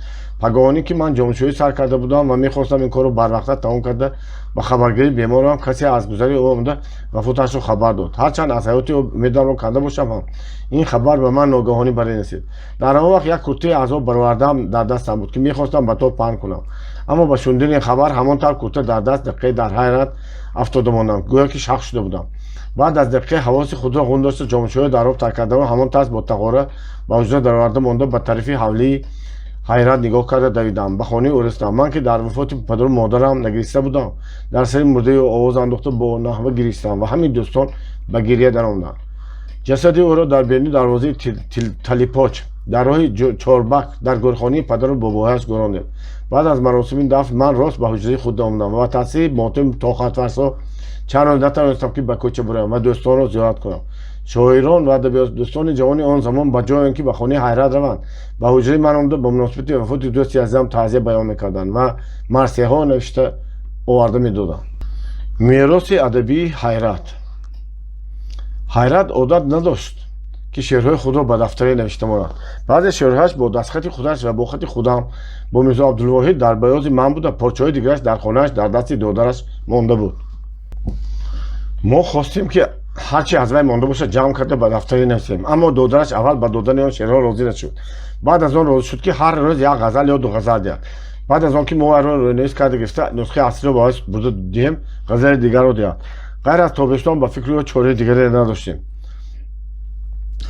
Пагоҳонӣ, ки ман ҷомшӯӣ сар карда будам ва мехостам ин корро барвақта тамом карда ба хабаргирии беморам, касе аз гузари ӯ омада, вафоташро хабар дод. Ҳарчанд аз ҳаёти ӯ умедамро канда бошам ҳам, ин хабар ба ман ногаҳонӣ баринасид. Дар ҳамон вақт як куртаи аз об баровардаам дар дастам буд, ки мехостам ба тоб паҳн кунам, аммо ба шунидани ин хабар ҳамон тавр курта дар даст дақиқае дар ҳайрат афтода мондам, гӯё ки шах шуда будам. Баъд аз дақиқае ҳавоси худро ғун дошта, ҷомшӯиро дар об тар кардаму ҳамон тарз бо тағора ба ҳуҷра дароварда монда, ба тарафи ҳавлии Ҳайрат нигоҳ карда давидам, ба хонаи ӯ расидам. Ман, ки дар вафоти падару модарам нагириста будам, дар сари мурдаи ӯ овоз андохта, бо наҳва гиристам ва ҳамин дӯстон ба гирия даромаданд. Ҷасади ӯро дар беруни дарвозаи Талипоч, дар роҳи Чорбак, дар гӯрхонии падару бобояш гӯрондем. Баъд аз маросими дафн ман рост ба ҳуҷраи худ омадам ва таъсири мотами тоқатфарсо чанд рӯз натавонистам, ки ба кӯча биравам ва дӯстонро зиёрат кунам. Шоирон ва адабиётдӯстони ҷавони он замон, ба ҷои он ки ба хонаи Ҳайрат раванд, ба ҳуҷраи ман омада, ба муносибати вафоти дӯсти азизам таъзия баён мекарданд ва марсияҳо навишта оварда медоданд. Мероси адабии Ҳайрат. Ҳайрат одат надошт, ки шеърҳои худро ба дафтаре навишта монад. Баъзе шеърҳояш бо дастхати худаш ва бо хати худам, бо Мирзо Абдулвоҳид дар баёзи ман буда, порчаҳои дигараш дар хонааш дар дасти додараш монда буд. Мо хостем, ки ҳарчи аз вай монда бошад, ҷамъ карда ба дафтаре нависем, аммо додараш аввал ба додани он шеърҳо розӣ нашуд. Баъд аз он розӣ шуд, ки ҳар рӯз як ғазал ё ду ғазал диҳад. Баъд аз он ки мо вайро рӯйнавис карда гирифта, нусхаи аслиро ба вай бурда диҳем, ғазали дигарро диҳад. Ғайр аз тобистон ба фикри ӯ чораи дигаре надоштем.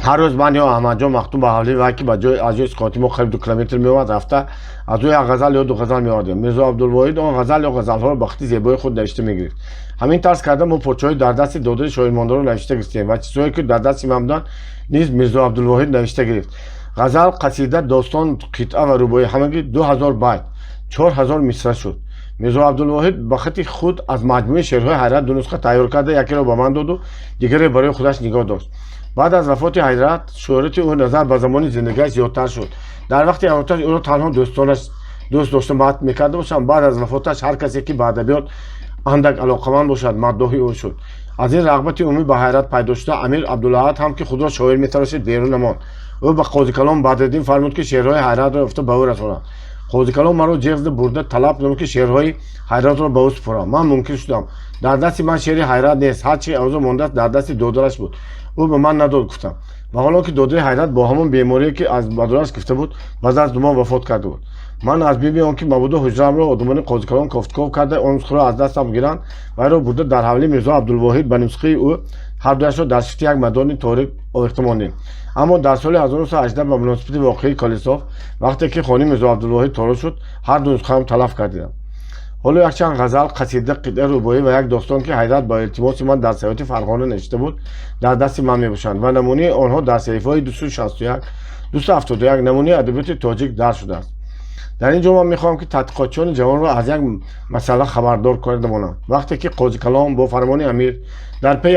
Ҳар рӯз ман ё Аҳмадҷон Махдум ба ҳавлии вай, ки аз ҷои истиқомати мо қариб 2 километр меомад, рафта, аз ӯ як ғазал ё ду ғазал меовардем. Мирзо Абдулвоҳид он ғазал ё ғазалҳоро ба хати зебои худ навишта мегирифт. Ҳамин тарз карда, мо порчаҳои дар дасти додари шоирмондаро навишта гирифтем ва чизҳое, ки дар дасти ман буданд, низ Мирзо Абдулвоҳид навишта гирифт: ғазал, қасида, достон, қитъа ва рубоӣ. Ҳамагӣ 2000 байт, 4000 мисра шуд. Мирзо Абдулвоҳид ба хати худ аз маҷмӯи шеърҳои Ҳайрат ду нусха тайёр карда, якеро ба ман доду дигаре барои худаш нигоҳ дошт. Баъд аз вафоти Ҳайрат шӯҳрати ӯ назар ба замони зиндагиаш зиёдтар шуд. Дар вақти ҳаёташ ӯро танҳо дӯстонаш дӯст дошта мадҳ мекарда бошанд, баъд аз вафоташ ҳар касе, ки ба адабиёт андак алоқаманд бошад, маддоҳи ӯ шуд. Аз ин рағбати умумӣ ба Ҳайрат пайдо шуда, Амир Абдулаҳад ҳам, ки худро шоир метарошид, берун намонд. Ӯ ба Қозикалон Бадриддин фармуд, ки шеърҳои Ҳайратро ёфта ба ӯ расонад. Қозикалон маро ҷеғ зада бурда талаб намуд, ки шеърҳои Ҳайратро ба ӯ супорам. Ман мункир шудам. Дар дасти ман шеъри Ҳайрат нест, ҳарчи аз ӯ мондааст, дар дасти додараш буд, ӯ ба ман надод, гуфтам. Ва ҳоло ки додари Ҳайрат бо ҳамон беморие, ки аз бадараш гирифта буд, баъд аз 2 моҳ вафот карда буд. Ман аз бими он ки мабодо ҳуҷраамро одамони Қозикалон кофтков карда, он нусхаро аз дастам гиранд, вайро бурда дар ҳавлии Мирзо Абдулвоҳид ба нусхаи ӯ ҳардуяшро дар шифти як мадони торик овехта мондем. Аммо дар соли 1918, ба муносибати воқеаи Колесов, вақте ки хонаи Мирзо Абдулвоҳид торор шуд, ҳар ду нусхаам талаф кардидам. Ҳоло якчанд ғазал, қасида, қитъа, рубоӣ ва як достон, ки Ҳайрат ба илтимоси ман дар саёҳати Фарғона навишта буд, дар дасти ман мебошанд ва намунаи онҳо дар саҳифаҳои 261, 271 намунаи адабиёти тоҷик дарҷ шудааст. Дар ин ҷо ман мехоҳам, ки тадқиқотчиёни ҷавонро аз як масъала хабардор карда монам. Вақте ки Қозикалон бо фармони амир дар пайи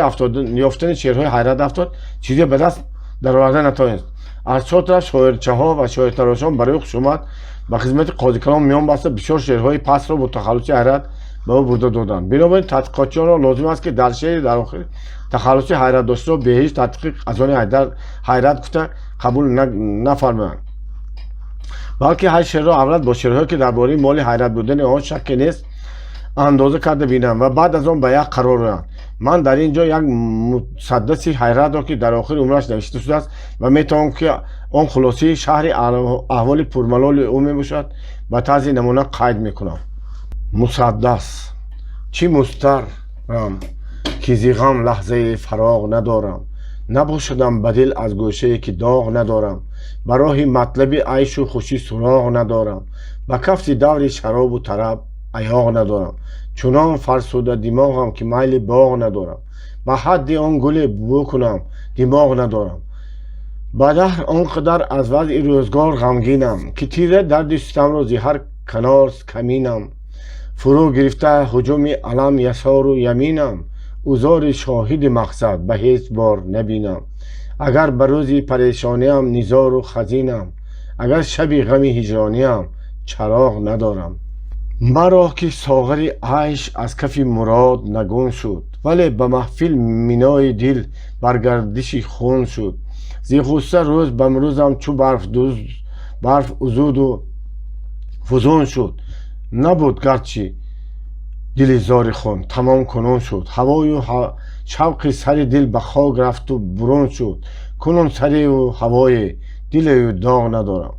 ёфтани шеърҳои Ҳайрат афтод, чизе ба даст дароварда натавонист. Аз чор тараф шоирчаҳо ва шоиртарошон барои хушомад ба хизмати Қозикалон миён баста, бисёр шеърҳои пастро бо тахаллуси Ҳайрат ба ӯ бурда доданд. Бинобар ин тадқиқотчиёнро лозим аст, ки дар шеъри дар охир тахаллуси Ҳайрат доштаро бе ҳеҷ тадқиқ аз они Ҳайрат гуфта қабул нафармоянд, балки ҳар шеърро аввал бо шеърҳое, ки дар бораи моли Ҳайрат будани он шакке нест, андоза карда бинанд ва баъд аз он ба як қарор оянд. Ман дар ин ҷо як мусаддаси Ҳайратро, ки дар охири умраш навишта шудааст ва метавон, ки он хулосаи шарҳи аҳволи пурмалоли ӯ мебошад, ба тарзи намуна қайд мекунам. Мусаддас. Чӣ музтарам, ки зи ғам лаҳзаи фароғ надорам, набошадам ба дил аз гӯшае, ки доғ надорам, ба роҳи матлаби айшу хушӣ суроғ надорам, ба кафти даври шаробу тараб. аёғ надорам. Чунон фарсуда димоғам, ки майли боғ надорам. Ба ҳадди он гуле бӯ кунам, димоғ надорам. Ба даҳр он қадар аз вазъи рӯзгор ғамгинам, ки тира дарди ситамро зи ҳар канор каминам. Фурӯ гирифта ҳуҷуми алам ясору яминам, узори шоҳиди мақсад ба ҳеҷ бор набинам. Агар ба рӯзи парешониам низору хазинам, агар шаби ғами ҳиҷрониам чароғ надорам. Маро ки соғари айш аз кафи мурод нагун шуд, вале ба маҳфил минои дил бар гардиши хун шуд. Зи ғусса рӯз ба рӯзам чу барф узуду фузун шуд. Набуд гарчи дили зори хун, тамом кунун шуд. Ҳавою шавқи сари дил ба хок рафту бурун шуд. Кунун сарею ҳавое, дилею доғ надорам.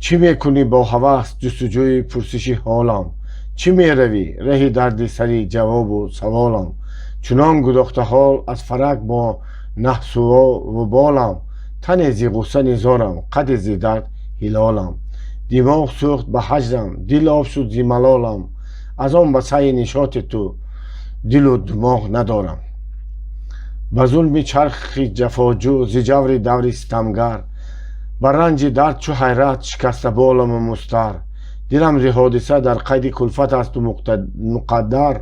Чӣ мекунӣ бо ҳавас ҷустуҷӯи пурсиши ҳолам? Чӣ меравӣ раҳи дарди сари ҷавобу саволам? Чунон гудохта ҳол аз фарак бо наҳсу вуболам, тане зи ғусса низорам, қаде зи дард ҳилолам. Димоғ сӯхт ба ҳаҷрам, дил об шуд зи малолам. Аз он ба сайи нишоти ту дилу димоғ надорам. Ба зулми чархи ҷафоҷӯ, зи ҷаври даври ситамгар, ба ранҷи дард чу ҳайрат шикастаболаму мустар. Дилам зи ҳодиса дар қайди кулфат асту муқаддар,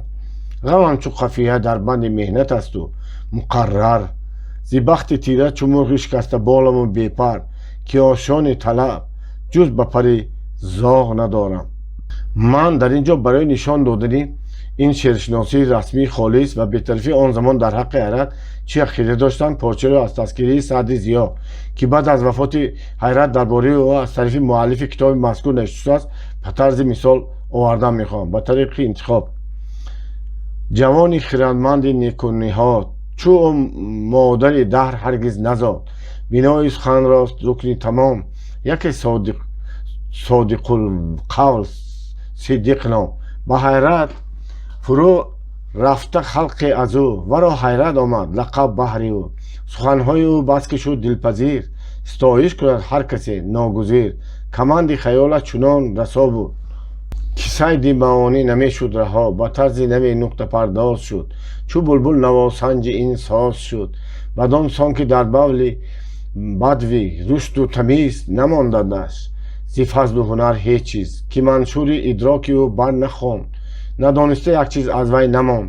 ғамам чу қафия дар банди меҳнат асту муқаррар. Зи бахти тира чу мурғи шикастаболаму бепар, ки ошёни талаб ҷуз ба пари зоғ надорам. Ман дар ин ҷо барои нишон додани ин шеършиносии расмии холис ва бетарафии он замон дар ҳаққи Ҳайрат чӣ ақида доштанд, порчаро аз тазкираи Саъди Зиё, ки баъд аз вафоти Ҳайрат дар бораи ӯ аз тарафи муаллифи китоби мазкур навишта шудааст, ба тарзи мисол овардан мехоҳам. Ба тариқи интихоб: ҷавони хирадманди некуниҳод, чу ӯ модари даҳр ҳаргиз назод. Бинои суханрост рукни тамом, яке содиқулқавл Сиддиқ ном. Ба ҳайрат фурӯ рафта халқе аз ӯ, варо ҳайрат омад лақаб баҳри ӯ. Суханҳои ӯ баски шуд дилпазир, ситоиш кунад ҳар касе ногузир. Каманди хаёлаш чунон расо буд, ки сайди маонӣ намешуд раҳо. Ба тарзи нави нуқтапардоз шуд, чу булбул навосанҷи ин соз шуд. Бадон сон ки дар бавли бадви рушду тамиз намондадаш зи фазлу ҳунар ҳеҷ чиз, ки маншури идроки ӯ бар нахонд, надониста як чиз аз вай намонд.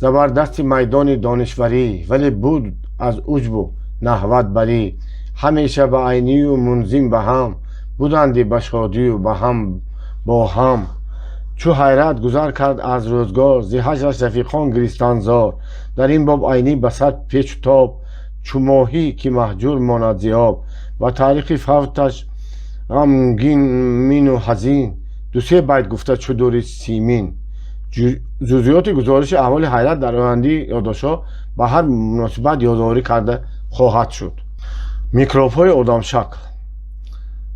Забардасти майдони донишварӣ, вале буд аз уҷбу наҳват барӣ. Ҳамеша ба Айнию Мунзим ба ҳам буданди, ба шодию ба ҳам бо ҳам. Чу Ҳайрат гузар кард аз рӯзгор, зи ҳаҷраш рафиқон гиристанд зор. Дар ин боб Айнӣ ба сад печу тоб, чу моҳӣ ки маҳҷур монад зи об, ба таърихи фавташ ғамгин-мину ҳазин дусе байт гуфта чу дури симин. Ҷузъиёти гузориши аҳволи Ҳайрат дар ояндаи ёддоштҳо ба ҳар муносибат ёдоварӣ карда хоҳад шуд. Микробҳои одамшакл.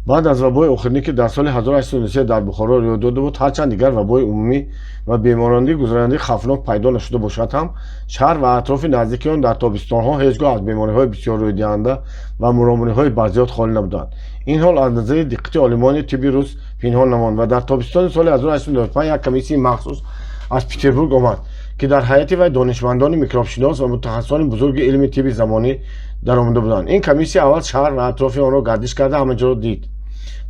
Баъд аз вабои охиринӣ, ки дар соли 1893 дар Бухоро рӯй дода буд, ҳарчанд дигар вабои умумӣ ва беморонди гузарандаи хавфнок пайдо нашуда бошад ҳам, шаҳр ва атрофи наздики он дар тобистонҳо ҳеҷ гоҳ аз бемориҳои бисёр рӯйдиҳанда ва муромуриҳои барзиёд холӣ набуданд. Ин ҳол аз назари диққати олимони тибби рус пинҳон намонд ва дар тобистони соли 1895 як комиссияи махсус аз Петербург омад, ки дар ҳайати вай донишмандони микробшинос ва мутахассисони бузурги илми тибби замонӣ даромада буданд. Ин комиссия аввал шаҳр ва атрофи онро гардиш карда, ҳама ҷоро дид: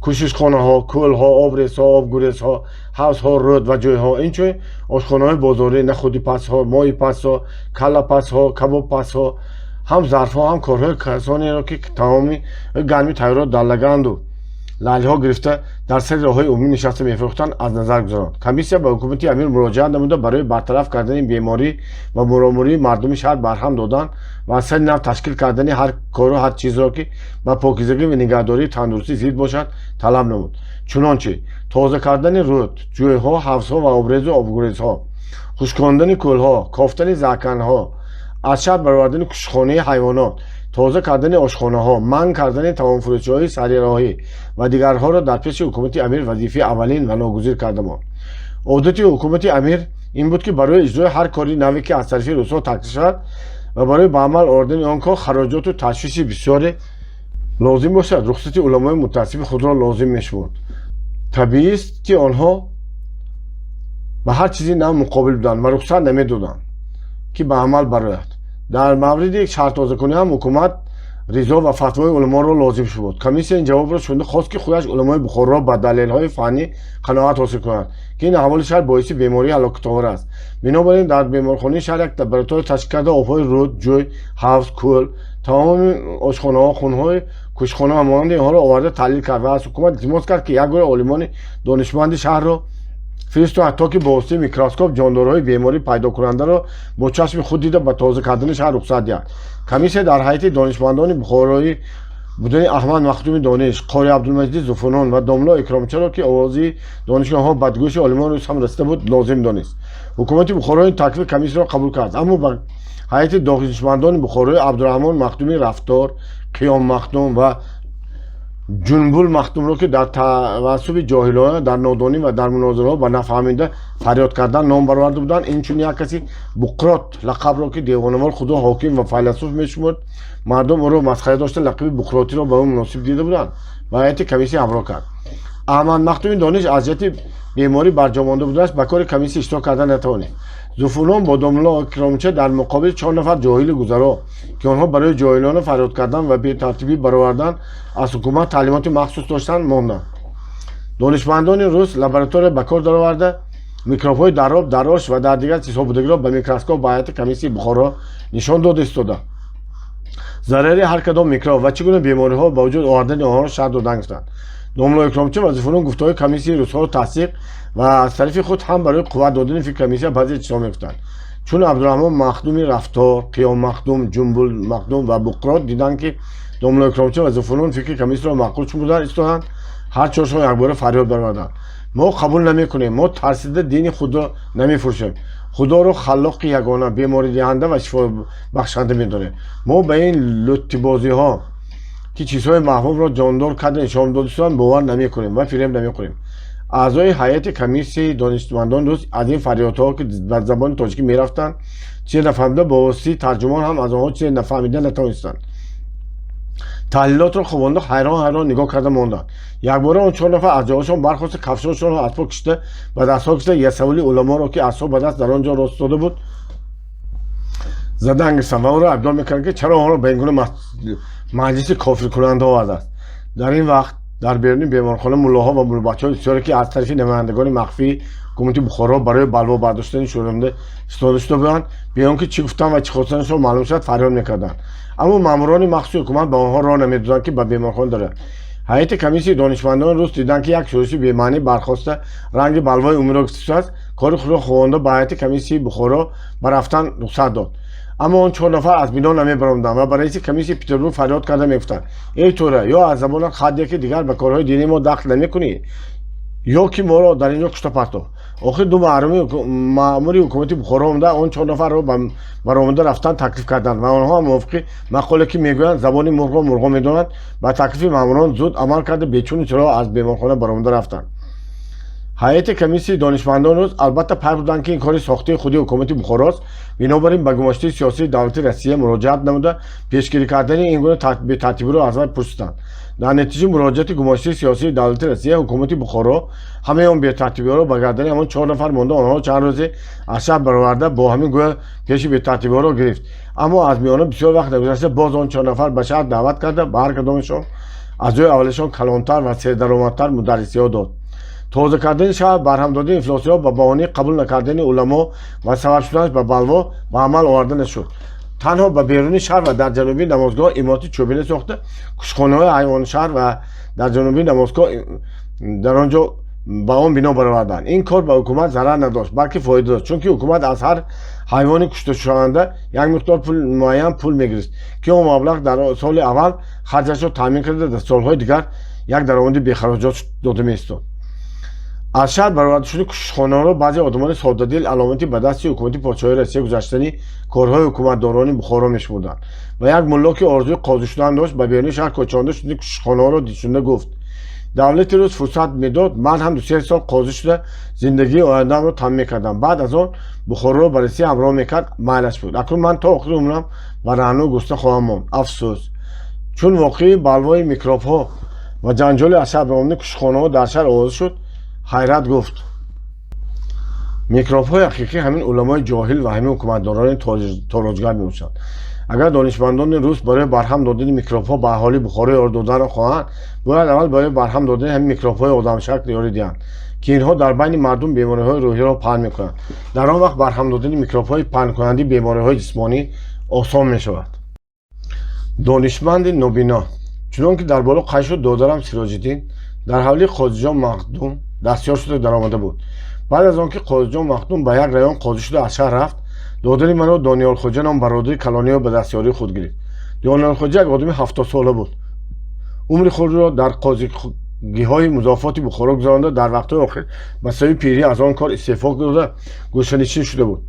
кӯшишхонаҳо, кӯлҳо, обрезҳо, обгурезҳо, ҳавзҳо, рӯд ва ҷӯйҳо, инчунин ошхонаҳои бозорӣ, нахудипазҳо, моҳипазҳо, каллапазҳо, кабобпазҳо, ҳам зарфҳо, ҳам корҳои касонеро, ки таоми гарми тайёрро дар лаганду лаълиҳо гирифта, дар сари роҳҳои умумӣ нишаста мефурӯхтанд, аз назар гузаронд. Комиссия ба ҳукумати амир муроҷиат намуда, барои бартараф кардани беморӣ ва муромурии мардуми шаҳр барҳам додан ва аз сари нав ташкил кардани ҳар кору ҳар чизро, ки ба покизагӣ ва нигаҳдории тандурустӣ зид бошад, талаб намуд. Чунончи тоза кардани рӯд, ҷӯйҳо, ҳавзҳо ва обрезу обгурезҳо, хушкондани кӯлҳо, кофтани заъканҳо, аз шаҳр баровардани куштхонаи ҳайвонот, тоза кардани ошхонаҳо, манъ кардани таомфурӯшиҳои сарироҳӣ ва дигарҳоро дар пеши ҳукумати амир вазифаи аввалин ва ногузир карда монд. Одати ҳукумати амир ин буд, ки барои иҷрои ҳар кори наве, ки аз тарафи русҳо таъсис шавад, ва барои ба амал овардани он кор хароҷоту ташвиши бисёре лозим бошад, рухсати уламои мутаассиби худро лозим мешумурд. Табиист, ки онҳо Ба ҳар чизи нав муқобил буданд ва рухсат намедоданд, ки ба амал барояд. Дар мавриди шаҳртозакунӣ ҳам ҳукумат ризо ва фатвои уламоро лозим шуд. Комиссия ин ҷавобро шунида хост, ки худаш уламои Бухороро ба далелҳои фаннӣ қаноат ҳосил кунад, ки ин аҳволи шаҳр боиси бемории ҳалокатовар аст. Бинобар ин дар беморхонаи шаҳр як лаборатория ташкил карда, обҳои руд, ҷӯй, ҳавз, кӯл, тамоми ошхонаҳо, хунҳои кушхона ва монанди инҳоро оварда таҳлил кард ва аз ҳукумат илтимос кард, ки як гурӯҳ олимони донишманди шаҳрро фиристонад, то ки бо воситаи микроскоп ҷондорҳои беморӣ пайдокунандаро бо чашми худ дида, ба тоза кардани шаҳр рухсат диҳад. Комиссия дар ҳайати донишмандони бухороӣ будани Аҳмад Махдуми Дониш, Қори Абдулмаҷиди Зуфунун ва домло Икромчаро, ки овози дониши онҳо ба гӯши олимони рус ҳам расида буд, лозим донист. Ҳукумати Бухоро ин таклифи комиссияро қабул кард, аммо ба ҳайати донишмандони бухороӣ Абдураҳмон Махдуми Рафтор, Қиём Махдум ва Ҷунбул Махдумро, ки дар тавассуби ҷоҳилона, дар нодонӣ ва дар мунозираҳо ба нафаҳмида фарёд кардан ном бароварда буданд, инчунин як каси Буқрот лақабро, ки девонавор худро ҳоким ва файласуф мешумурд, мардум ӯро масхара дошта, лақаби Буқротиро ба ӯ муносиб дида буданд, ба ҳайати комиссия ҳамроҳ кард. Аҳмад Махдуми Дониш аз ҷиҳати беморӣ барҷо монда буданаш ба кори комиссия иштирок карда натавонист. Зуфунон бо домло Икромча дар муқобили чор нафар ҷоҳили гузаро, ки онҳо барои ҷоҳилона фарёд кардан ва бетартибӣ баровардан аз ҳукумат таълимоти махсус доштанд, монданд. Донишмандони рус лаборатория ба кор дароварда, микробҳои дар об, дар ош ва дар дигар чизҳо будагиро ба микроскоп ба ҳайати комиссияи Бухоро нишон дода истода, зарари ҳар кадом микроб ва чӣ гуна бемориҳо ба вуҷуд овардани онҳоро шарҳ додан гирифтанд. Домло Икромча ва Зуфунун гуфтаҳои комиссияи русҳоро тасдиқ ва аз тарафи худ ҳам барои қувват додани фикри комиссия баъзе чизҳо мегуфтанд. Чун Абдураҳмон Махдуми Рафтор, Қиём Махдум, Ҷумбул Махдум ва Буқрот диданд, ки домло Икромча ва Зуфунун фикри комиссияро маъқул шумурдан истоданд, ҳар чоршон якбора фарёд бароварданд: «Мо қабул намекунем! Мо тарсида дини худро намефурӯшем. Худоро халлоқи ягона, беморидиҳанда ва шифобахшанда медонем. Мо ба ин луттибозиҳо, ки чизҳои маҳбубро ҷондор карда нишон додистанд, бовар намекунем ва фиреб намехӯрем». Аъзои ҳайати комиссияи донишмандони рус аз ин фарёдҳо, ки ба забони тоҷикӣ мерафтанд, чизе нафаҳмида, бо воситаи тарҷумон ҳам аз онҳо чизе нафаҳмида натавонистанд. Таҳлилотро хобонда, ҳайрон ҳайрон нигоҳ карда монданд. Якбора он чор нафар аз ҷоҳошон бархоста, кафшошонро аз по кишида, ба дастҳо кишида, ясавули уламоро, ки асо ба даст дар он ҷо рост истода буд, задан гирифтанд ва ӯро айбдор мекарданд, ки чаро онҳоро ба ин гуна маҷлиси кофиркунанда овардааст. Дар ин вақт дар беруни беморхона муллоҳо ва муллобачаҳои бисёре, ки аз тарафи намояндагони махфии ҳукумати Бухоро барои балво бардоштани шӯронда истода шуда буданд, бе он ки чӣ гуфтан ва чӣ хостанашон маълум шавад, фарёд мекарданд, аммо маъмурони махсуси ҳукумат ба онҳо роҳ намедоданд, ки ба беморхона дароянд. Ҳайати комиссияи донишмандони рус диданд, ки як шӯриши бемаънӣ бархоста, ранги балвои умумиро гирифтааст, кори худро ховонда, ба ҳайати комиссияи Бухоро ба рафтан рухсат дод. Аммо он чор нафар аз бино намебаромаданд ва ба раиси комиссияи Петербург фарёд карда мегуфтанд: «Эй тӯра, ё аз забонат хат диҳ, ки дигар ба корҳои динии мо дахл намекунӣ, ё ки моро дар ин ҷо кушта партоф». Охир ду маъмури ҳукумати Бухоро омада, он чор нафарро баромада рафтан таклиф карданд ва онҳо мувофиқи мақоле, ки мегӯянд, забони мурғро мурғо медонанд, ба таклифи маъмурон зуд амал карда, бечуну чаро аз беморхона баромада рафтанд. Ҳайати комиссияи донишмандони рус албатта пай бурданд, ки ин кори сохтаи худи ҳукумати Бухорост. Бинобар ин ба гумоштаи сиёсии давлати Россия муроҷиат намуда, пешгирӣ кардани ин гуна бетартибиро аз вай пурсиданд. Дар натиҷаи муроҷиати гумоштаи сиёсии давлати Россия ҳукумати Бухоро ҳамаи он бетартибиҳоро ба гардани ҳамон чор нафар монда, онҳоро чанд рӯзе аз шаҳр бароварда, бо ҳамин гӯя пеши бетартибиҳоро гирифт. Аммо аз миёна бисёр вақт нагузашта, боз он чор нафар ба шаҳр даъват карда, ба ҳар кадомашон аз ҷои аввалишон калонтар ва сердаромадтар мударрисиҳо дод. Тоза кардани шаҳр, барҳам додани ифлосиҳо ба баҳонаи қабул накардани уламо ва сабаб шуданаш ба балво ба амал оварда нашуд. Танҳо ба беруни шаҳр ва дар ҷануби намозгоҳ иморати чӯбина сохта, кушхонаҳои ҳайвони шаҳр ва дар ҷануби намозгоҳ дар он ҷо ба он бино бароварданд. Ин кор ба ҳукумат зарар надошт, балки фоида дошт, чунки ҳукумат аз ҳар ҳайвони кушташаванда як миқдор пул муайян пул мегирифт, ки он маблағ дар соли аввал харҷашро таъмин карда, дар солҳои дигар як даромади бехароҷот дода меистод. Аз шаҳр бароварда шудани кушхонаҳоро баъзе одамони соддадил аломати ба дасти ҳукумати подшоҳии Россия гузаштани корҳои ҳукуматдорони Бухоро мешумурданд. Ва як мулло, ки орзуи қозӣ шудан дошт, ба беруни шаҳр кӯчонда шудани кушхонаҳоро шунида гуфт: «Давлати рус фурсат медод, ман ҳам 2-се сол қозӣ шуда, зиндагии ояндаамро таъмин мекардам. Баъд аз он Бухороро ба Россия ҳамроҳ мекард, майлаш буд. Акнун ман то охири умрам бараҳну гурусна хоҳам монд. Афсӯс». Чун воқеаи балвои микробҳо ва ҷанҷоли аз шаҳр баромадани кушхонаҳо дар шаҳр овоза шуд, ҳайрат гуфт: Микробҳои ҳақиқӣ ҳамин уламои ҷоҳил ва ҳамин ҳукуматдорони тороҷгар мебошанд. Агар донишмандони рус барои барҳам додани микробҳо ба аҳолии Бухоро ёрӣ доданро хоҳанд, бояд аввал барои барҳам додани ҳамин микробҳои одамшакл ёрӣ диҳанд, ки инҳо дар байни мардум бемориҳои рӯҳиро паҳн мекунанд. Дар он вақт барҳам додани микробҳои паҳнкунандаи бемориҳои ҷисмонӣ осон мешавад. Донишманди нобино. Чунон ки дар боло қайд шуд, додарам Сироҷиддин дар ҳавлии Қозиҷон Махдум дастёр шуда даромада буд. Баъд аз он ки Қозиҷон Махдум ба як район қозӣ шуда аз шаҳр рафт, додари маро Дониёлхоҷа ном бародари калониро ба дастёрии худ гирифт. Дониёлхоҷа як одами 70-сола буд. Умри худро дар қозигиҳои музофоти Бухоро гузаронда, дар вақтҳои охир ба сабаби пирӣ аз он кор истеъфо дода, гӯшанишин шуда буд.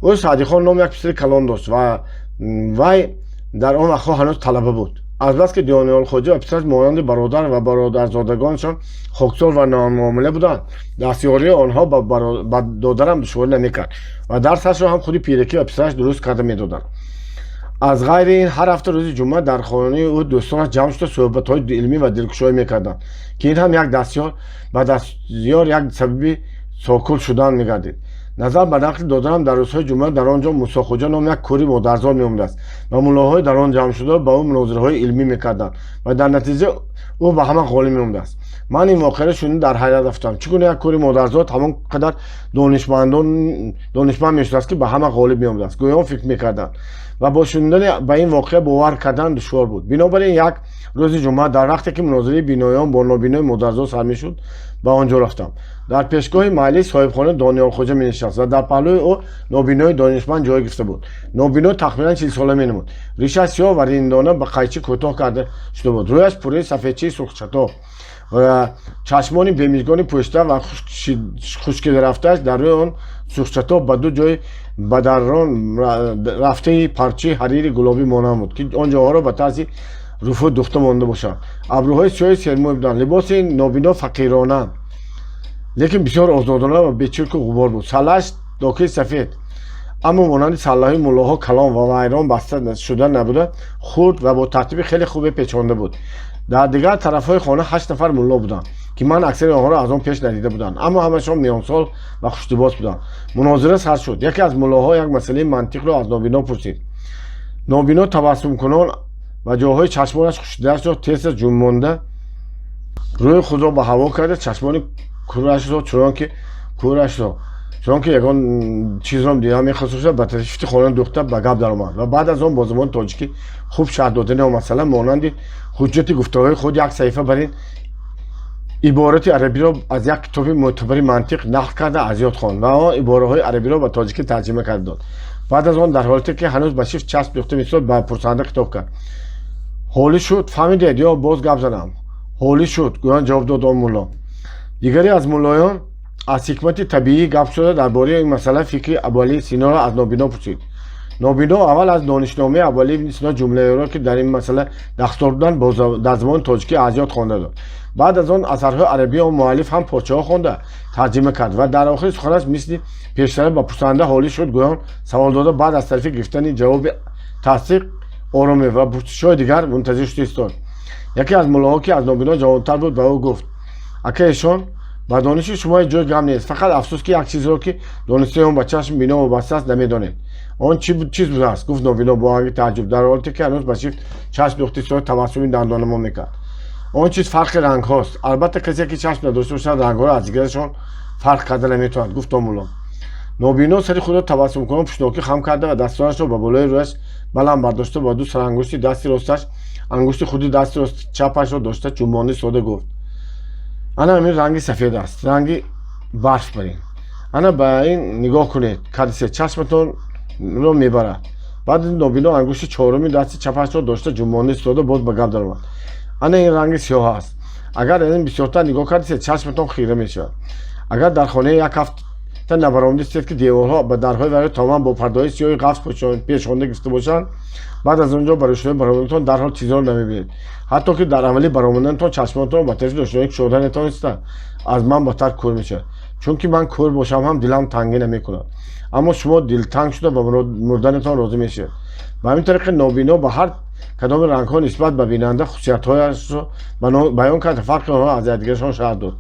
Ӯ Саъдихон ном як писари калон дошт ва вай дар он вақтҳо ҳанӯз талаба буд. Азбаски Дониёлхоҷа ва писараш монанди бародар ва бародарзодагонашон хоксор ва номуомила буданд, дастёрии онҳо ба додарам душворӣ намекард ва дарсашро ҳам худи пиракӣ ва писараш дуруст карда медоданд. Аз ғайри ин, ҳар ҳафта рӯзи ҷумъа дар хонаи ӯ дӯстонаш ҷамъ шуда, суҳбатҳои илмӣ ва дилкушоӣ мекарданд, ки ин ҳам як дастёр ба дастёр як сабаби сокул шудан мегардид. Назар ба нақли додарам, дар рӯзҳои ҷумъа дар он ҷо Мусохоҷа ном як кӯри модарзод меомадааст ва муллоҳои дар он ҷамъ шуда ба ӯ мунозираҳои илмӣ мекарданд ва дар натиҷа ӯ ба ҳама ғолиб меомадааст. Ман ин воқеаро шунида дар ҳайрат рафтам. Чӣ гуна як кӯри модарзод ҳамон қадар донишманд мешудааст, ки ба ҳама ғолиб меомадааст, гӯён фикр мекарданд ва бо шунидани ба ин воқеа бовар кардан душвор буд. Бинобар ин, як рӯзи ҷумъа, дар вақте ки мунозираи биноён бо нобинои модарзод сар мешуд, ба он ҷо рафтам. Дар пешгоҳи маҳаллӣ соҳибхона Дониёлхоҷа менишаст ва дар паҳлӯи ӯ нобинои донишманд ҷой гирифта буд. Нобино тахминан 40-сола менамуд. Ришаш сиёҳ ва риндона ба қайчӣ кӯтоҳ карда шуда буд. Рӯяш пурраи сафедчии сурхчатоқ ва чашмони бемижгони пӯшида ва хушкида рафтааш дар рӯи он сурхчатоқ ба ду ҷои ба даррон рафтаи парчаи ҳарири гулобӣ монанд буд, ки он ҷоҳоро ба тарзи руфу духта монда бошанд. Абрӯҳои сиёҳи сермӯй буданд. Либоси нобино фақирона, лекин бисёр озодона ва бечирку ғубор буд. Саллааш докии сафед, аммо монанди саллаҳои муллоҳо калон ва вайрон баста шуда набуда, хурд ва бо тартиби хеле хубе печонда буд. Дар дигар тарафҳои хона ҳашт нафар мулло буданд, ки ман аксари онҳоро аз он пеш надида будам, аммо ҳамашон миёнсол ва хушлибос буданд. Мунозира сар шуд. Яке аз муллоҳо як масъалаи мантиқро аз нобино пурсид. Нобино табассумкунон ва ҷоҳои чашмонаш хушкидаашро тез ҷунбонда, рӯи худро ба ҳаво карда, чашмони кӯрашро чунон ки ягон чизро дида мехост бошад, ба тарафи хона духта ба гап даромад ва баъд аз он бо забони тоҷикӣ хуб шарҳ додани он масъала, монанди ҳуҷҷати гуфтаҳои худ, як саҳифа бар ин иборати арабиро аз як китоби мӯътабари мантиқ нақл карда, аз ёд хонд ва он ибораҳои арабиро ба тоҷикӣ тарҷима карда дод. Баъд аз он, дар ҳолате ки ҳанӯз ба шифт часп духта меистод, ба пурсанда хитоб кард: «Ҳолӣ шуд, фаҳмидед ё боз гап занам?» «Ҳолӣ шуд», гӯён ҷавоб дод он мулло. Дигаре аз муллоён аз ҳикмати табиӣ гап шуда, дар бораи ин масъала фикри Абуалӣ Синоро аз нобино пурсид. Нобино аввал аз Донишномаи Абуалӣ ибни Сино ҷумлаеро, ки дар ин масъала дахлдор буданд, дар забони тоҷикӣ аз ёд хонда дод. Баъд аз он асарҳои арабии он муаллиф ҳам порчаҳо хонда, тарҷима кард ва дар охири суханаш мисли пештара ба пурсанда ҳолӣ шуд гӯён савол дода, баъд аз тарафи гирифтани ҷавоби тасдиқ оромӣ ва пурсишҳои дигар мунтазир шуда истод. Яке аз муллоҳо, ки аз нобино ҷавонтар буд, ба ӯ гуфт: «Ака, эшон ба дониши шумо ҳеҷ ҷой гап нест, фақат афсӯс, ки як чизро, ки донистаи он ба чашми бино вобаста аст, намедонед». «Он чӣ чиз будааст?» гуфт нобино бо оҳанги тааҷҷуб, дар ҳолате ки ҳанӯз ба шифт чашм духта истода, табассуми дандонамо мекард. «Он чиз фарқи рангҳост. Албатта, касе ки чашм надошта бошад, рангҳоро аз дигарашон фарқ карда наметавонад», гуфт он мулло. Нобино сари худро табассумкунон пуштнокӣ хам карда ва дастонашро ба болои рӯяш баланд бардошта, ба ду сарангушти дасти росташ ангушти худи дасти чапашро дошта, ҷунбонда истода гуфт: «Ана ҳамин ранги сафед аст, ранги барф барин. Ана ба ин нигоҳ кунед, кадисе чашматонро мебарад». Баъд нобино ангушти чоруми дасти чапашро дошта, ҷунбонда истода, боз ба гап даромад: «Ана ин ранги сиёҳ аст. Агар ин бисёртар нигоҳ кардисед, чашматон хира мешавад. Агар дар хонаи як ҳафта набаромадистед, ки деворҳо ба дарҳои вари тамоман бо пардаҳои сиёҳи ғафз пешонда гирифта бошанд, баъд аз он ҷо ба рӯшноӣ баромадантон дарҳол чизҳоро намебинед. Ҳатто ки дар амали баромаданатон чашмонатонро ба тарафи рӯшноӣ кушода натавониста, аз ман бадтар кӯр мешавад. Чунки ман кӯр бошам ҳам, дилам тангӣ намекунад, аммо шумо дилтанг шуда, ба мурданатон розӣ мешавед». Ба ҳамин тариқи нобино ба ҳар кадоми рангҳо нисбат ба бинанда хусусиятҳояшро баён кард, фарқи онҳо аз якдигарашон шарҳ дод.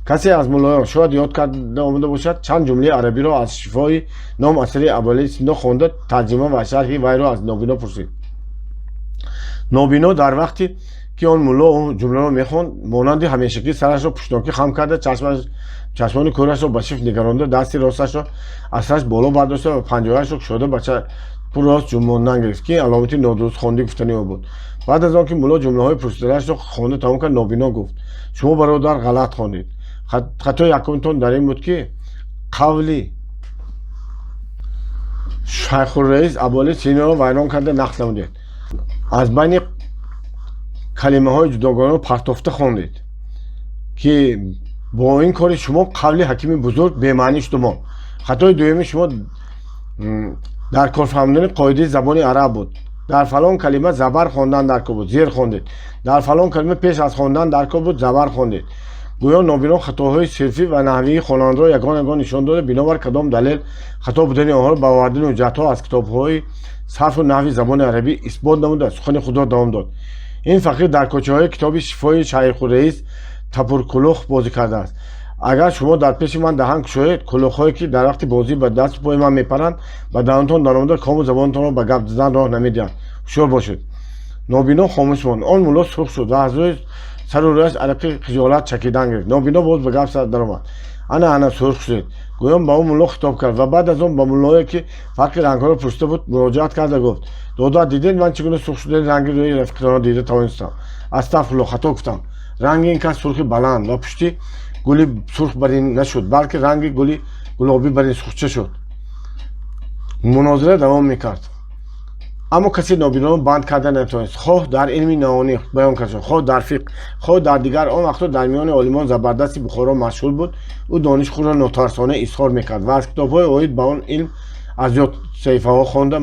Касе аз муллоён шояд ёд карда омада бошад, чанд ҷумлаи арабиро аз Шифои ном асари Абуалӣ Сино хонда, тарҷима ва шарҳи вайро аз нобино пурсид. Нобино дар вақте ки он мулло он ҷумларо мехонд, монанди ҳамешагӣ сарашро пуштнокӣ хам карда, чашмони кӯрашро ба шифт нигаронда, дасти росташро аз сараш боло бардошта ва панҷояшро кушода, ба чапу рост ҷунбондан гирифт, ки аломати нодуруст хондӣ гуфтани ӯ буд. Баъд аз он ки мулло ҷумлаҳои пурсидаашро хонда тамом кард, нобино гуфт: «Шумо, бародар, ғалат хондед. Хатои якумтон дар ин буд, ки қавли Шайхурраис Абуалӣ Синоро вайрон карда нақл намудед, аз байни калимаҳои ҷудогонаро партофта хондед, ки бо ин кори шумо қавли ҳакими бузург бемаънӣ шуду монд. Хатои дуюми шумо дар корфаҳмидани қоидаи забони араб буд. Дар фалон калима забар хондан дар кор буд, зер хондед. Дар фалон калима пеш аз хондан дар кор буд, забар хондед». Гӯё нобино хатоҳои сирфӣ ва наҳвии хонандаро ягон ягон нишон дода, бинобар кадом далел хато будани онҳоро ба овардани ҳуҷҷатҳо аз китобҳои сарфу наҳви забони арабӣ исбот намуда, сухани худро давом дод: «Ин фақир дар кӯчаҳои китоби Шифои Шайхурраис тапуркулух бозӣ кардааст. Агар шумо дар пеши ман даҳан кушоед, кулухҳое, ки дар вақти бозӣ ба дасту пои ман мепаранд, ба даҳонтон даромада, кому забонатонро ба гап задан роҳ намедиҳанд. Ҳушёр бошед». Нобино хомӯш монд. Он мулло сурх шуд ва аз рӯи сару рӯяш арақи хиҷолат чакидан гирифт. Нобино боз ба гап даромад: «Ана, ана, сурх шудед», гӯён ба он мулло хитоб кард ва баъд аз он ба муллое, ки фарқи рангҳоро пурсида буд, муроҷиат карда гуфт: «Додар, дидед, ман чӣ гуна сурх шудани ранги рӯи рафиқонро дида тавонистам? Астағфирулло, хато гуфтам. Ранги ин кас сурхи баланд ва пушти гули сурх барин нашуд, балки ранги гули гулобӣ барин сурхча шуд». Мунозира давом мекард, аммо касе нобиноро банд карда наметавонист, хоҳ дар илми наонӣ баён кард, хоҳ дар фиқҳ, хоҳ дар дигар. Он вақтҳо дар миёни олимон забардасти Бухоро машҳур буд. Ӯ дониши худро нотарсона изҳор мекард ва аз китобҳои оид ба он илм аз зиёд саҳифаҳо хонда,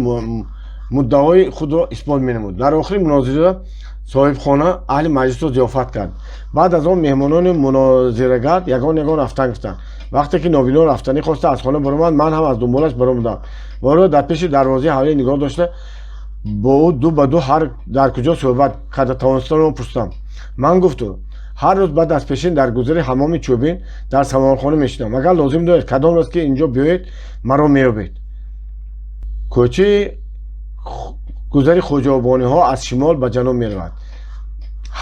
муддаои худро исбот менамуд. Дар охири мунозира соҳибхона аҳли маҷлисро зиёфат кард. Баъд аз он меҳмонони мунозирагард ягон ягон рафтан гуфтанд. Вақте ки нобино рафтанӣ хоста аз хона баромад, ман ҳам аз дунболаш баромадам ва ӯро дар пеши дарвозаи ҳавлӣ нигоҳ дошта, бо ӯ ду ба ду ҳар дар куҷо суҳбат карда тавонистаро пурсидам. «Ман, гуфту, ҳар рӯз баъд аз пешин дар гузари ҳаммоми чӯбин дар самовархона мешинам. Агар лозим доред, кадом рӯз ки инҷо биёед, маро меёбед». Кӯчаи гузари Хоҷобониҳо аз шимол ба ҷануб меравад.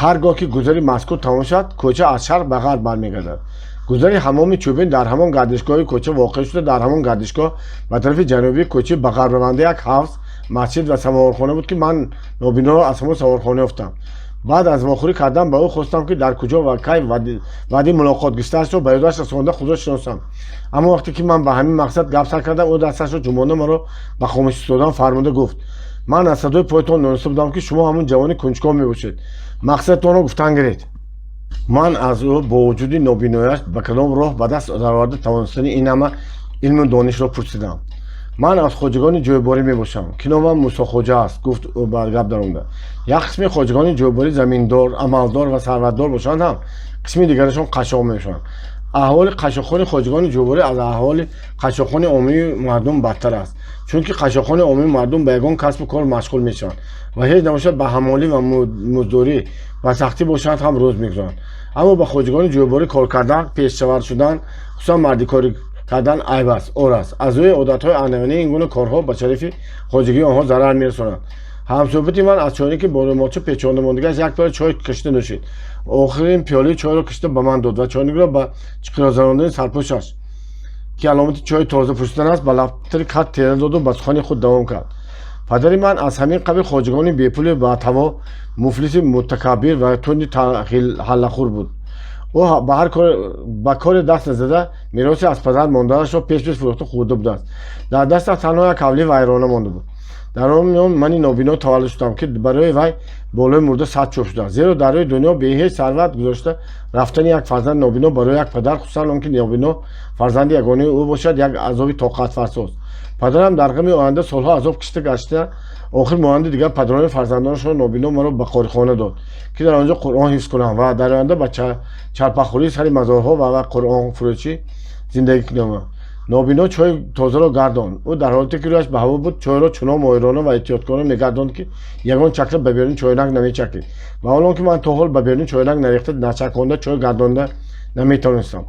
Ҳар гоҳ ки гузари мазкур тамом шавад, кӯча аз шарқ ба ғарб бармегардад. Гузари ҳаммоми чӯбин дар ҳамон гардишгоҳи кӯча воқеъ шуда, дар ҳамон гардишгоҳ ба тарафи ҷанубии кӯчаи ба ғарб раванда як ҳавз, масҷид ва самовархона буд, ки ман нобиноро аз ҳамон самовархона ёфтам. Баъд аз вохӯрӣ кардан ба ӯ хостам, ки дар куҷо ва кай ваъдаи мулоқот гирифтаашро ба ёдаш расонда, худро шиносам. Аммо вақте ки ман ба ҳамин мақсад гап сар кардам, ӯ дасташро ҷунбонда, маро ба хомӯшӣ истодан фармуда гуфт: «Ман аз садои поятон дониста будам, ки шумо ҳамон ҷавони кунҷков мебошед. Мақсадатонро гуфтан гиред». Ман аз ӯ бо вуҷуди нобинояш ба кадом роҳ ба даст дароварда тавонистани ин ҳама илму донишро пурсидам. «Ман аз хоҷагони ҷойборӣ мебошам, ки номам Мусохоҷа аст», гуфт ӯ ба гап даромада. «Як қисми хоҷагони ҷойборӣ заминдор, амалдор ва сарватдор бошанд ҳам, қисми дигарашон қашшоқ мебошанд. Аҳволи қашшоқони хоҷагони ҷойборӣ аз аҳволи қашшоқони оммии мардум бадтар аст, чунки қашшоқони оммии мардум ба ягон касбу кор машғул мешаванд ва ҳеҷ набошад, ба ҳамолӣ ва муздорӣ ба сахтӣ бошанд ҳам рӯз мегузаронанд. Аммо ба хоҷагони ҷойборӣ кор кардан, пешчавар шудан, хусусан мардикорӣ кардан айб аст, ор аст. Аз рӯи одатҳои анъанавӣ ин гуна корҳо ба шарафи хоҷагии онҳо зарар мерасонанд. Ҳамсӯҳбати ман аз чойнике бо рӯмолча печонда мондагиаш як пиёла чой кашида нӯшид. Охирин пиёлаи чойро кашида ба ман дод ва чойникро ба чиқирозарондани сарпӯшаш, ки аломати чойи тоза пӯшидан аст, ба лаптари кат тела доду ба сухани худ давом кард: «Падари ман аз ҳамин қабил хоҷагони бепули баътаво, муфлиси мутакаббир ва тунди ҳаллахӯр буд. Ӯ ба коре даст назада, мероси аз падар мондаашро пеш пеш фурӯхта хӯрда будааст. Дар дасташ танҳо як ҳавлии вайрона монда буд. Дар он миён мани нобино таваллуд шудам, ки барои вай болои мурда сад чӯб шудааст. Зеро дар рӯи дунё бе ҳеҷ сарват гузошта рафтани як фарзанди нобино барои як падар, хусусан он ки нобино фарзанди ягонаи ӯ бошад, як азоби тоқатфарсост. Падарам дар ғами оянда солҳо азоб кашида гашта, охир монанди дигар падарони фарзандонашон нобино маро ба қорихона дод, ки дар он ҷо Қуръон ҳифз кунам ва дар оянда ба чарпахӯрии сари мазорҳо ва қуръонфурӯшӣ зиндагӣ кунам». Нобино чойи тозаро гардонд. Ӯ дар ҳолате ки рӯяш ба ҳаво буд, чойро чунон моҳирона ва эҳтиёткорона мегардонд, ки ягон чакра ба беруни чойнак намечакид. Ва ҳол он ки ман то ҳол ба беруни чойнак нарехта, начаконда чой гардонда. Наметавонистам.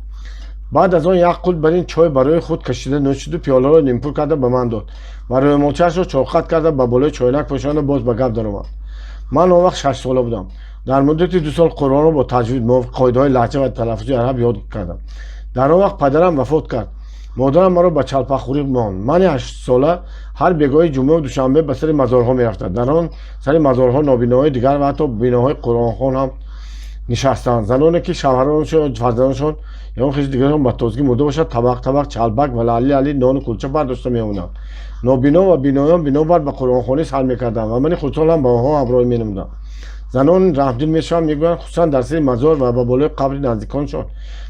Баъд аз он як қулт бар ин чой барои худ кашида нӯшиду пиёларо нимпур карда ба ман дод ва рӯймолчаашро чорқат карда ба болои чойнак пӯшонда, боз ба гап даромад. Ман он вақт 6-сола будам. Дар муддати 2 сол Қуръонро бо таҷвид, мувофиқи қоидаҳои лаҳҷа ва талаффузи араб ёд кардам. Дар он вақт падарам вафот кард. Модарам маро ба чалпахӯрӣ монд. Мани 8-сола ҳар бегоҳи ҷумъаву душанбе ба сари мазорҳо мерафтам. Дар он сари мазорҳо нобиноҳои дигар ва ҳатто биноҳои қуръонхон ҳам нишастанд. Заноне, ки шавҳаронашон, фарзандонашон ё хеши дигарашон ба тозагӣ мурда бошад, табақ табақ чалбак ва лалли лалли нону кулча бардошта меомаданд. Нобино ва биноён бинобар ба қуръонхонӣ сар мекарданд ва мани хурдсолам ба онҳо ҳамроҳӣ менамудам. Занон раҳмдил мешаванд, мегӯянд, хусусан дар сари мазор ва ба болои қабри наздиконшон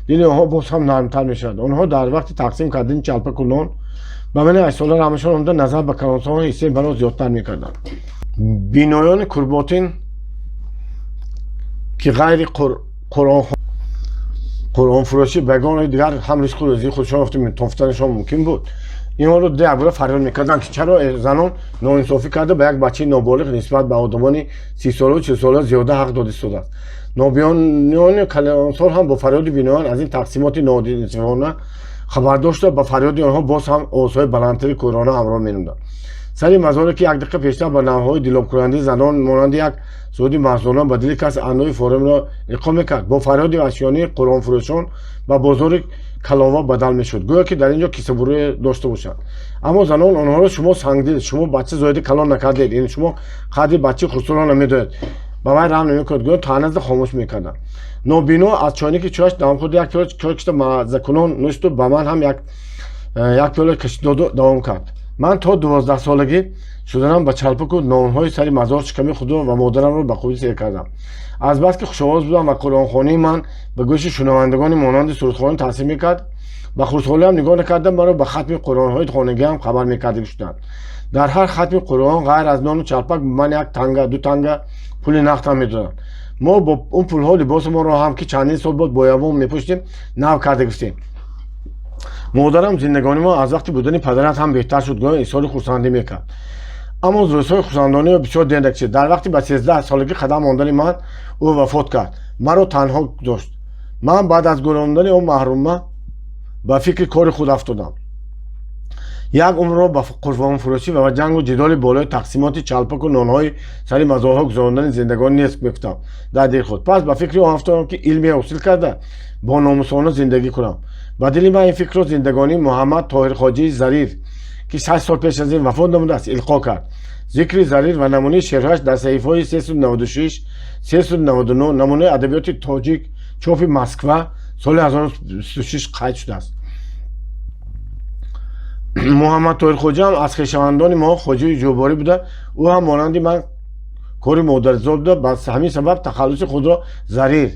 дили онҳо боз ҳам нармтар мешавад. Онҳо дар вақти тақсим кардани чалпаку нон ба мани 8-сола раҳмашон омада, назар ба калонсолон ҳиссаи маро зиёдтар мекарданд. Биноёни курботин, ки ғайри қуръонфурӯшӣ ба ягон дигар ҳам ризқу рӯзии худшон ёфта тофтанашон мумкин буд, инҳоро якбора фарёд мекарданд, ки чаро занон ноинсофӣ карда, ба як бачаи ноболиғ нисбат ба одамони 30-солаву 40-сола зиёда ҳақ дода истодааст. Нобиноёни калонсол ҳам бо фарёди биноён аз ин тақсимоти ноинсофона хабардор шуда, ба фарёди онҳо боз ҳам овозҳои баландтари кӯрона ҳамроҳ менамуданд. Сари мазоре, ки як дақиқа пештар ба навоҳои дилобкунандаи занон монанди як суруди маҳзунона ба дили кас андӯҳи форемро илқо мекард, бо фарёди ваҳшиёнаи қуръонфурӯшон ба бозори калова бадал мешуд, гӯё ки дар ин ҷо кисабурӣ дошта бошанд. Аммо занон онҳоро: «Шумо сангдил, шумо бача зоида калон накардед, ин шумо қадри бачаи хурдсолро намедонед, ба вай раҳм намекунед», гӯё таъна зада хомӯш мекарданд. Нобино аз чойники чояш давом хӯрда, як пиёла чой кашида, маззакунон нӯшиду ба ман ҳам як пиёла кашид доду давом кард: «Ман то 12-солагӣ шуданам ба чалпаку нонҳои сари мазор шиками худро ва модарамро ба хубӣ сер кардам. Азбаски хушовоз будам ва қуръонхонии ман ба гӯши шунавандагони монанди сурудхонӣ таъсир мекард, ба хурдсолиам нигоҳ накарда, маро ба хатми қуръонҳои хонагиам хабар мекардагӣ шуданд. Дар ҳар хатми қуръон ғайр аз нону чалпак ба ман як танга, ду танга пули нақд ҳам медоданд. Мо бо он пулҳо либосамонро ҳам, ки чандин сол боз бо явон мепӯшидем, нав карда гирифтем. Модарам: «Зиндагонии мо аз вақти будани падарат ҳам беҳтар шуд», гӯё изҳори хурсандӣ мекард. Аммо рӯзҳои хурсандониро бисёр дер накашид. Дар вақти ба 13-солагӣ қадам мондани ман ӯ вафот кард, маро танҳо гузошт. Ман баъд аз гӯрондани он маҳрума ба фикри кори худ афтодам. Як умрро ба қурбонфурӯшӣ ва ҷангу ҷидоли болои тақсимоти чалпаку нонҳои сари мазорҳо гузарондани зиндагонӣ нест, мегуфтам дар дили худ. Пас ба фикри он афтодам, ки илме ҳосил карда, бо номусона зиндагӣ кунам. Ба дили ман ин фикрро зиндагонии Муҳаммад Тоҳирхоҷии Зарир, ки 6 сол пеш аз ин вафот намудааст, илқо кард. Зикри Зарир ва намунаи шеърҳояш дар саҳифаҳои 396, 399 намунаи адабиёти тоҷик, чопи Москва, соли 1926 қайд шудааст. Муҳаммад Тоҳирхоҷа ҳам аз хешавандони мо, хоҷаи ҷӯборӣ буда, ӯ ҳам монанди ман кори модарзод буда, ба ҳамин сабаб тахаллуси худро Зарир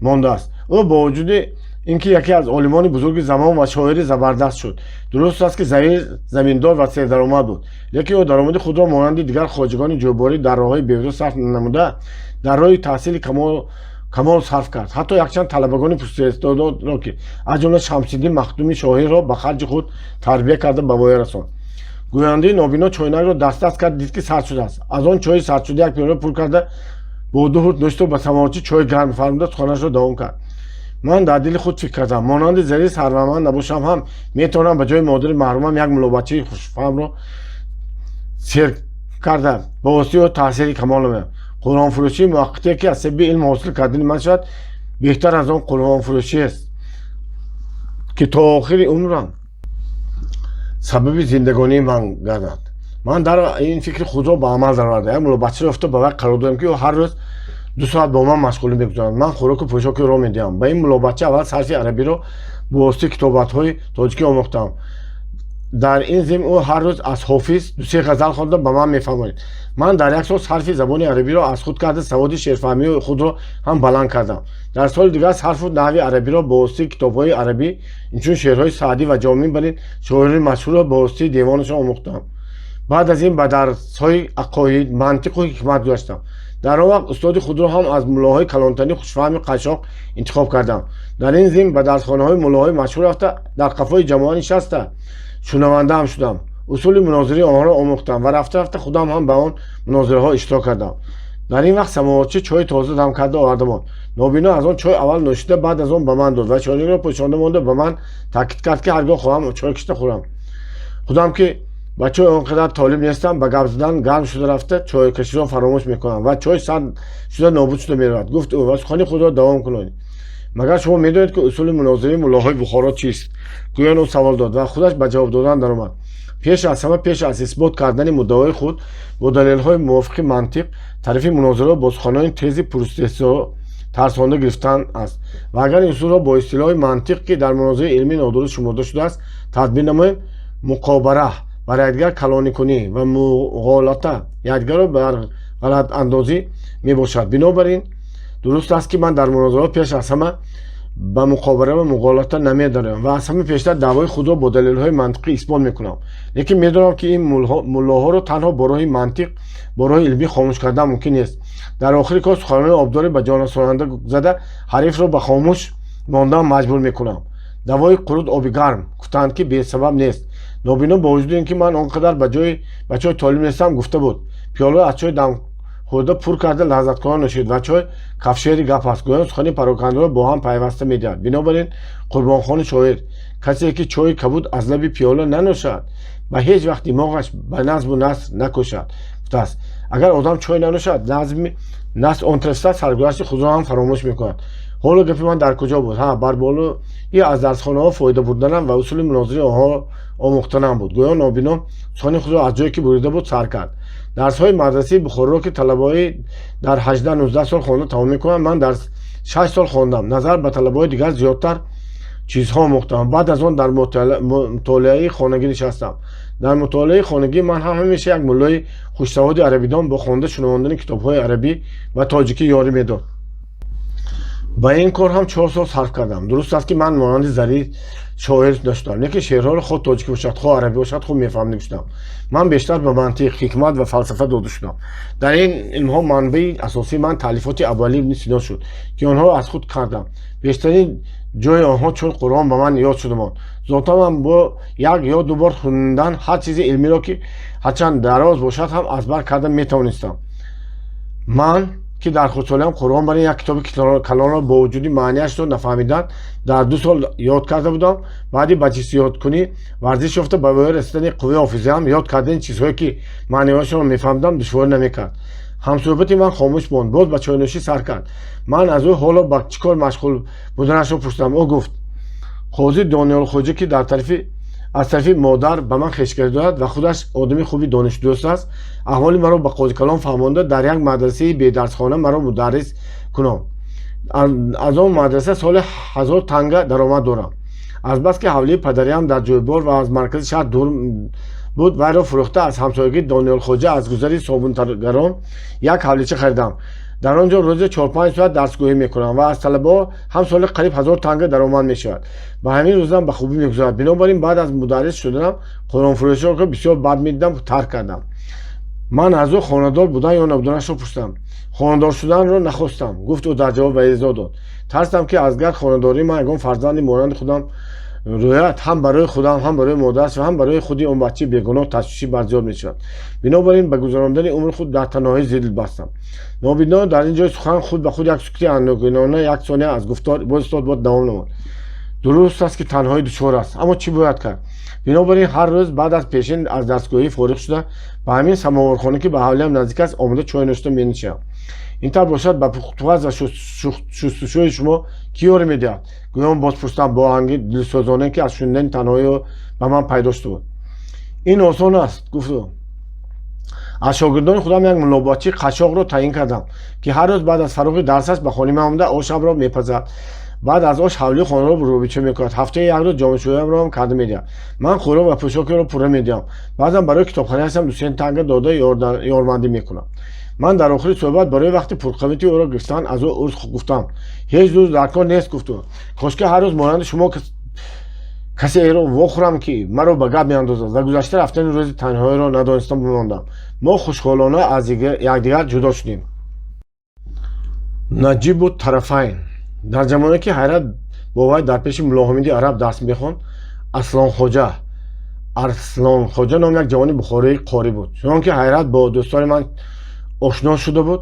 мондааст. Ӯ бо вуҷуди ин ки яке аз олимони бузурги замон ва шоири забардаст шуд. Дуруст аст, ки Зарир заминдор ва сердаромад буд, лекин ӯ даромади худро монанди дигар хоҷагони ҷӯборӣ дар роҳҳои беҳуда сарф намуда, дар роҳи таҳсили камол сарф кард. Ҳатто якчанд талабагони пуристеъдодро, ки аз ҷумла Шамсиддин Махдуми Шоҳинро, ба харҷи худ тарбия карда, ба воя расонд». Гӯяндаи нобино чойнакро дастдаст кард, дид, ки сард шудааст. Аз он чои сардшуда як пиёла пур карда, бо ду ҳурт нӯшиду ба самоварчи чои гарм фармуда, суханашро давом кард: «Ман дар дили худ фикр кардам: монанди Зарир сарватманд набошам ҳам, метавонам ба ҷои модари маҳрумам як муллобачаи хушфаҳмро сер карда, ба воситаи ӯ таҳсили камол намоям. Қуръонфурӯшии муваққатие, ки аз сабаби илм ҳосил кардани ман шавад, беҳтар аз он қуръонфурӯшиест, ки то охири умрам сабаби зиндагонии ман гардад. Ман дар ин фикри худро ба амал даровардам. Як муллобачаро ёфта, ба вай қарор додам, ки ӯ ҳар рӯз 2 соат бо ман машғулӣ мегузорад. Ман хӯроку пӯшоки ӯро медиҳам. Ба ин муллобача аввал сарфи арабиро бо воситаи китобатҳои тоҷикӣ омӯхтам. Дар ин зимн ӯ ҳар рӯз аз Ҳофиз дусе ғазал хонда, ба ман мефаҳмонид. Ман дар як сол сарфи забони арабиро аз худ карда, саводи шеърфаҳмии худро ҳам баланд кардам. Дар соли дигар сарфу наҳви арабиро бо воситаи китобҳои арабӣ, инчунин шеърҳои Саъдӣ ва Ҷомӣ, барин шоирони машҳурро бо воситаи девонашон омӯхтам. Баъд аз ин ба дарсҳои ақоид, мантиқу ҳикмат гузаштам. Дар он вақт устоди худро ҳам аз муллоҳои калонтарини хушфаҳми қашшоқ интихоб кардам. Дар ин зимн ба дарсхонаҳои муллоҳои машҳур рафта, дар қафои ҷамоа нишаста, шунавандаам шудам. Усули мунозираи онҳоро омӯхтам ва рафта рафта худам ҳам ба он мунозираҳо иштирок кардам. Дар ин вақт самоварчӣ чойи тоза дам карда оварда монд. Нобино аз он чой аввал нӯшида, баъд аз он ба ман дод ва чойникро пӯшонда монда, ба ман таъкид кард, ки ҳаргоҳ хоҳам, чой кишта хӯрам. Худам ки ба чой он қадар толиб нестам, ба гап задан гарм шуда рафта, чойкаширо фаромӯш мекунам ва чой сард шуда, нобуд шуда меравад, гуфт ӯ ва сухани худро давом кунонид. Магар шумо медонед, ки усули мунозираи муллоҳои Бухоро чист? Гӯён ӯ савол дод ва худаш ба ҷавоб додан даромад. Пеш аз ҳама, пеш аз исбот кардани муддаои худ бо далелҳои мувофиқи мантиқ, тарафи мунозираро бо суханони тези пуристеҳзо тарсонда гирифтан аст. Ва агар ин усулро бо истилоҳи мантиқ, ки дар мунозираи илмӣ нодуруст шуморда шудааст, тадбир намоем, муқобара, бар якдигар калоникунӣ, ва муғолата, якдигарро бар ғалатандозӣ мебошад. Бинобар ин дуруст аст, ки ман дар мунозираҳо пеш аз ҳама ба муқобара ва муғолата намедарам ва аз ҳама пештар даъвои худро бо далелҳои мантиқӣ исбот мекунам. Лекин медонам, ки ин муллоҳоро танҳо бо роҳи мантиқ, бо роҳи илмӣ хомӯш кардан мумкин нест. Дар охири кор суханони обдоре ба ҷонрасонанда зада, ҳарифро ба хомӯш мондан маҷбур мекунам. Давои қурут оби гарм гуфтаанд, ки бесабаб нест. Нобино, бо вуҷуди ин ки ман он қадар ба ҷои ба чой толиб нестам, гуфта буд, пиёларо аз чой дам хӯрда пур карда, лаззаткорона нӯшид ва чой кафшери гап аст, гӯён сухани парокандаро бо ҳам пайваста медиҳад. Бинобар ин Қурбонхони шоир: «Касе ки чойи кабуд аз лаби пиёла нанӯшад, ба ҳеҷ вақт димоғаш ба назму наср накӯшад», гуфтааст. Агар одам чой нанӯшад, назми наср он тарафта саргузашти худро ҳам фаромӯш мекунад. Ҳоло гапи ман дар куҷо буд? Ҳа, бар болои аз дарсхонаҳо фоида бурданам ва усули мунозираи онҳоро омӯхтанам буд. Гӯё нобино сухани худро аз ҷое ки бурида буд, сар кард. Дарсҳои мадрасаи Бухороро, ки талабаҳои дар 18-19 сол хонда тамом мекунанд, ман дар 6 сол хондам. Назар ба талабаҳои дигар зиёдтар чизҳо омӯхтам. Баъд аз он дар мутолиаи хонагӣ нишастам. Дар мутолиаи хонагӣ ман ҳам ҳамеша як муллои хушсаводи арабидон бо хонда шунавондани китобҳои арабӣ ва тоҷикӣ ёрӣ медод. Ба ин кор ҳам 4 сол сарф кардам. Дуруст аст, ки ман монанди Зарир шоир нашудам, лекин шеърҳоро, хоҳ тоҷикӣ бошад, хоҳ арабӣ бошад, хуб мефаҳмида шудам. Ман бештар ба мантиқ, ҳикмат ва фалсафа дода шудам. Дар ин илмҳо манбаи асосии ман таълифоти Абуалӣ ибни Сино шуд, ки онҳоро аз худ кардам. Бештарин ҷои онҳо чун Қуръон ба ман ёд шуда монд. Зотан ман бо як ё ду бор хундан ҳар чизи илмиро, ки ҳарчанд дароз бошад ҳам, аз бар карда метавонистам. Ман, ки дар хурдсолиам Қуръон барин як китоби калонро бо вуҷуди маънияшро нафаҳмидан дар 2 сол ёд карда будам, баъди ба ҷисмёдкунӣ варзиш ёфта, ба воя расидани қувваи ҳофизаам, ёд кардани чизҳое, ки маъниҳояшонро мефаҳмидам, душворӣ намекард. Ҳамсӯҳбати ман хомӯш монд, боз ба чойнӯшӣ сар кард. Ман аз ӯ ҳоло ба чӣ кор машғул буданашро пурсидам. Ӯ гуфт: «Қози Дониёлхоҷа, ки дар тарафи аз тарафи модар ба ман хешгарӣ дорад ва худаш одами хуби донишдӯст аст, аҳволи маро ба қозикалон фаҳмонда, дар як мадрасаи бедарсхона маро мударрис кунон. Аз он мадраса соли 1000 танга даромад дорам. Азбаски ҳавлии падариам дар Ҷӯйбор ва аз маркази шаҳр дур буд, вайро фурӯхта, аз ҳамсоягии Дониёлхоҷа, аз гузари собунтаргарон як ҳавлича харидам. Дар он ҷо рӯзе 4-5 соат дарсгӯӣ мекунам ва аз талабаҳо ҳам соли қариб 1000 танга даромад мешавад. Ба ҳамин рӯзам ба хубӣ мегузарад. Бинобар ин баъд аз мударрис шуданам қуръонфурӯширо, ки бисёр бад медидам, тарк кардам». Ман аз ӯ хонадор будан ё набуданашро пурсидам. «Хонадор шуданро нахостам», гуфт ӯ дар ҷавоб ва эзо дод: «Тарсам, ки аз гар хонадории ман ягон фарзанди монанди худам рӯяд, ҳам барои худам, ҳам барои модараш ва ҳам барои худи он бачаи бегуноҳ ташвиши барзиёд мешавад. Бинобар ин ба гузарондани умри худ дар танҳоӣ зил бастам». Нобино дар ин ҷои сухан худ ба худ як сукути андӯҳгинона як сония аз гуфтор боз истод, боз давом намуд: «Дуруст аст, ки танҳоӣ душвор аст, аммо чӣ бояд кард? Бинобар ин ҳар рӯз баъд аз пешин аз дарсгӯӣ фориғ шуда, ба ҳамин самоворхона, ки ба ҳавлиам наздик аст, омода чой нӯшта менишинам». «Ин тавр бошад, ба пухтупаз ва шустушӯи шумо кӣ ёрӣ медиҳад?» гӯён боз пурсидам бо оҳанги дилсӯзонае, ки аз шунидани танҳоиё ба ман пайдо шуда буд. «Ин осон аст», гуфт ӯ. «Аз шогирдони худам як муллобачии қашшоқро таъин кардам, ки ҳар рӯз баъд аз фароғи дарсаш ба хонаи ман омада, ошамро мепазад, баъд аз ош ҳавлии хонаро рӯбича мекунад, ҳафтаи як рӯз ҷомашӯиамро ҳам карда медиҳад. Ман хӯрок ва пӯшокиро пурра медиҳам, баъзан барои китобхариашам 2-се танга дода ёрмандӣ мекунам». Ман дар охири суҳбат барои вақти пурқуввати ӯро гирифтан аз ӯ узр гуфтам. «Ҳеҷ узр дар кор нест», гуфт ӯ. «Кошки ҳар рӯз монанди шумо касеро вохӯрам, ки маро ба гап меандозад ва гузашта рафтани рӯзи танҳоиро надониста бимондам». Мо хушҳолона аз якдигар ҷудо шудем. Наҷибу тарафайн. Дар ҷамоне ки Ҳайрат бо вай дар пеши Муллоҳамиди Араб дарс мехонд, Аслонхоҷа, Арслонхоҷа ном як ҷавони бухорои қорӣ буд. Чунон ки Ҳайрат бо дӯстони ман ошно шуда буд.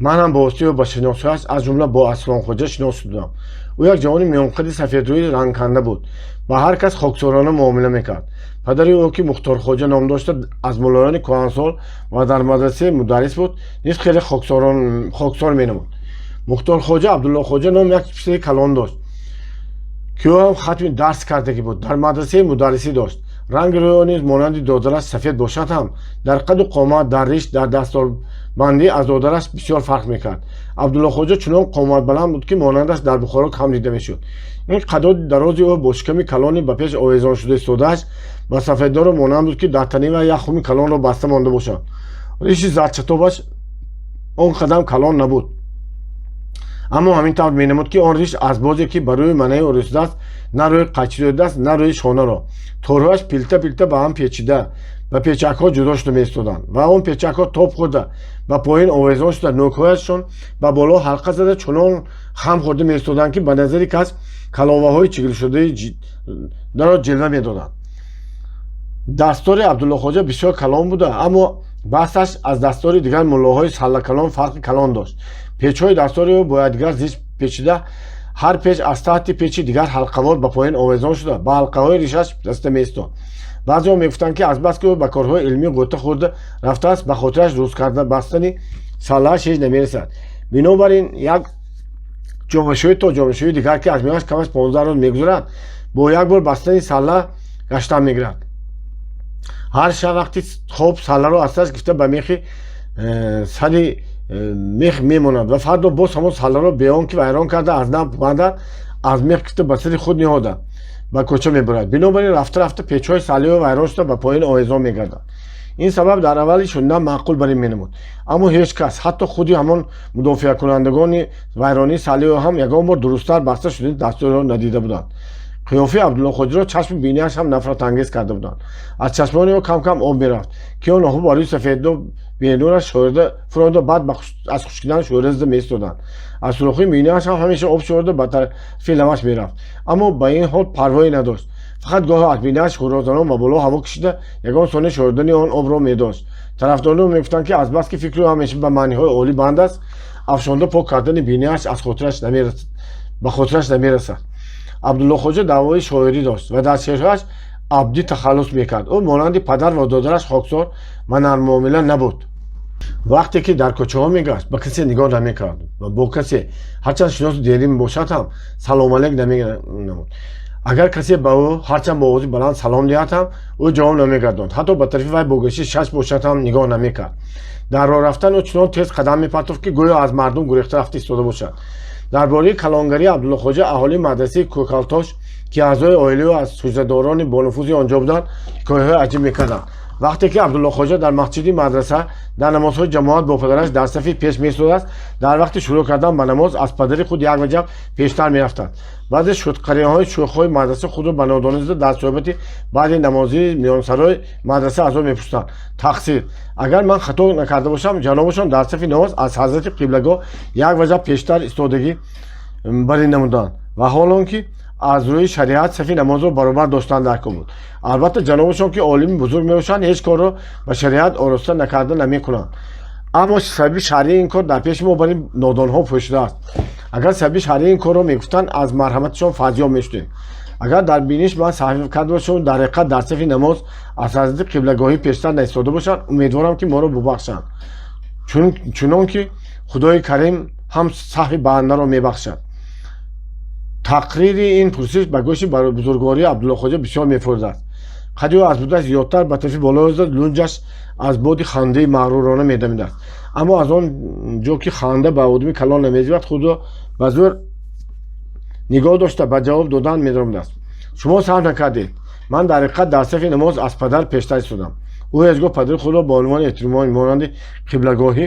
Ман ҳам бо воситаи ӯ ба шиносояш, аз ҷумла бо Аслонхоҷа, шинос шудам. Ӯ як ҷавони миёнқади сафедрӯи рангканда буд, ба ҳар кас хоксорона муомила мекард. Падари ӯ, ки Мухторхоҷа ном дошта, аз муллоёни кӯҳансол ва дар мадрасаи мударрис буд, низ хеле хоксор менамуд. Мухторхоҷа Абдуллохоҷа ном як писари калон дошт, ки ӯ ҳам хатми дарс кардагӣ буд, дар мадрасаи мударрисӣ дошт. Ранги рӯи ӯ низ монанди додараш сафед бошад ҳам, дар қаду қомат, дар риш, дар дасторбандӣ аз додараш бисёр фарқ мекард. Абдуллохоҷа чунон қоматбаланд буд, ки монандаш дар Бухоро кам дида мешуд. Ин қадоди дарози ӯ бо шиками калони ба пеш овезон шуда истодааш ба сафеддоро монанд буд, ки дар тани вай як хуми калонро баста монда бошад. Риши зардчатобаш он қадам калон набуд, аммо ҳамин тавр менамуд, ки он риш аз бозе ки ба рӯи манаи ӯ расидааст, на рӯи қайчи додааст, на рӯи шонаро. Торҳояш пилта пилта ба ҳам печида, ба печакҳо ҷудо шуда меистоданд ва он печакҳо тоб хӯрда, ба поён овезон шуда, нӯкҳояшон ба боло ҳалқа зада, чунон хам хӯрда меистоданд, ки ба назари кас каловаҳои чигилшудаи даро ҷилва медоданд. Дастори Абдуллохоҷа бисёр калон буда, аммо басташ аз дастори дигар муллоҳои саллакалон фарқи калон дошт. Печҳои дастори ӯ бо якдигар зич печида, ҳар печ аз таҳти печи дигар ҳалқавор ба поён овезон шуда, ба ҳалқаҳои ришаш расида меистод. Баъзеҳо мегуфтанд, ки азбаски ӯ ба корҳои илмӣ ғӯта хӯрда рафтааст, ба хотираш дуруст карда бастани саллааш ҳеҷ намерасад. Бинобар ин як ҷомашӯӣ то ҷомашӯии дигар, ки аз миёнаш камаш 15 рӯз мегузарад, бо як бор бастани салла гаштан мегирад. Ҳар шаб вақти хоб салларо аз сараш гирифта, ба мехи сари мех мемонад ва фардо боз ҳамон салларо бе он ки вайрон карда, аз нав бандад, аз мех гирифта, ба сари худ ниҳода, ба кӯча мебурад. Бинобар ин рафта рафта печҳои саллаи ӯ вайрон шуда, ба поён овезон мегардад. Ин сабаб дар аввали шунидан маъқул бар ин менамуд, аммо ҳеҷ кас, ҳатто худи ҳамон мудофиакунандагони вайронии саллаи ӯ ҳам, ягон бор дурусттар баста шудани дастурро надида буданд. Қиёфаи Абдуллохоҷиро чашми бинияш ҳам нафратангез карда буданд. Аз чашмони ӯ кам кам об мерафт, ки он оҳу ба рӯи сафеду бенураш шорида фурода, баъд аз хушкидан шӯра зада меистоданд. Аз сӯрохи бинияш ҳам ҳамеша об шорида, ба тарафи лабаш мерафт, аммо ба ин ҳол парвое надошт. Фақат гоҳо аз бинияш ҳуррозанон ба боло ҳаво кашида, ягон сония шоридани он обро медошт. Тарафдорон мегуфтанд, ки азбаски фикри ӯ ҳамеша ба маъниҳои олӣ банд аст, афшонда пок кардани бинияш аз хотираш ба хотираш намерасад. Абдуллохоҷа даъвои шоирӣ дошт ва дар шеърҳояш Абдӣ тахаллус мекард. Ӯ монанди падар ва додараш хоксор ва нарммуомила набуд. Вақте ки дар кӯчаҳо мегашт, ба касе нигоҳ намекард ва бо касе, ҳарчанд шиноси дерин бошад ҳам, салом алейк наменамуд. Агар касе ба ӯ ҳарчанд бо овози баланд салом диҳад ҳам, ӯ ҷавоб намегардонд. Ҳатто ба тарафи вай бо гӯши шаш бошад ҳам, нигоҳ намекард. Дар роҳ рафтан ӯ чунон тез қадам мепартофт, ки гӯё аз мардум гурехта рафта истода бошад. Дар бораи калонгарии Абдуллохоҷа аҳолии мадрасаи Кӯкалтош, ки аъзои оилаи ӯ аз ҳуҷрадорони бонуфузи он ҷо буданд, ҳикояҳои аҷиб мекарданд. Вақте ки Абдуллохоҷа дар масҷиди мадраса дар намозҳои ҷамоат бо падараш дар сафи пеш меистодааст, дар вақти шурӯъ кардан ба намоз аз падари худ як ваҷаб пештар мерафтанд. Баъзе шудқариҳои шӯхҳои мадраса худро ба нодонӣ зада, дар суҳбати баъди намозии миёнсарои мадраса аз ӯ мепурсиданд: «Тақсир, агар ман хато накарда бошам, ҷанобашон дар сафи намоз аз ҳазрати қиблагоҳ як ваҷаб пештар истодагӣ барин намуданд ва ҳол он ки аз рӯи шариат сафи намозро баробар доштан дар кор буд. Албатта, ҷанобашон, ки олими бузург мебошанд, ҳеҷ корро ба шариат ороста накарда намекунанд, аммо сабаби шаръии ин кор дар пеши мо бари нодонҳо пӯшидааст. Агар сабаби шаръии ин корро мегуфтанд, аз марҳаматашон файзёб мешудем. Агар дар биниш ман саҳв карда бошам, дар ҳақиқат дар сафи намоз аз ҳазрати қиблагоҳӣ пештар наистода бошанд, умедворам, ки моро бубахшанд, чунон ки Худои Карим ҳам саҳви бандаро мебахшад». Тақрири ин пурсиш ба гӯши бузургвории Абдуллохоҷа бисёр мефурдааст. Қади ӯ аз будаш зиёдтар ба тарафи боло зад, лунҷаш аз боди хандаи мағрурона медамидааст, аммо аз он ҷо ки ханда ба одами калон намезебад, худро ба зӯр нигоҳ дошта, ба ҷавоб додан медаромадааст: «Шумо саҳв накардед. Ман дар ҳақиқат дар сафи намоз аз падар пештар истодам». Ӯ ҳеҷ гоҳ падари худро ба унвони эҳтиромӣ монанди қиблагоҳӣ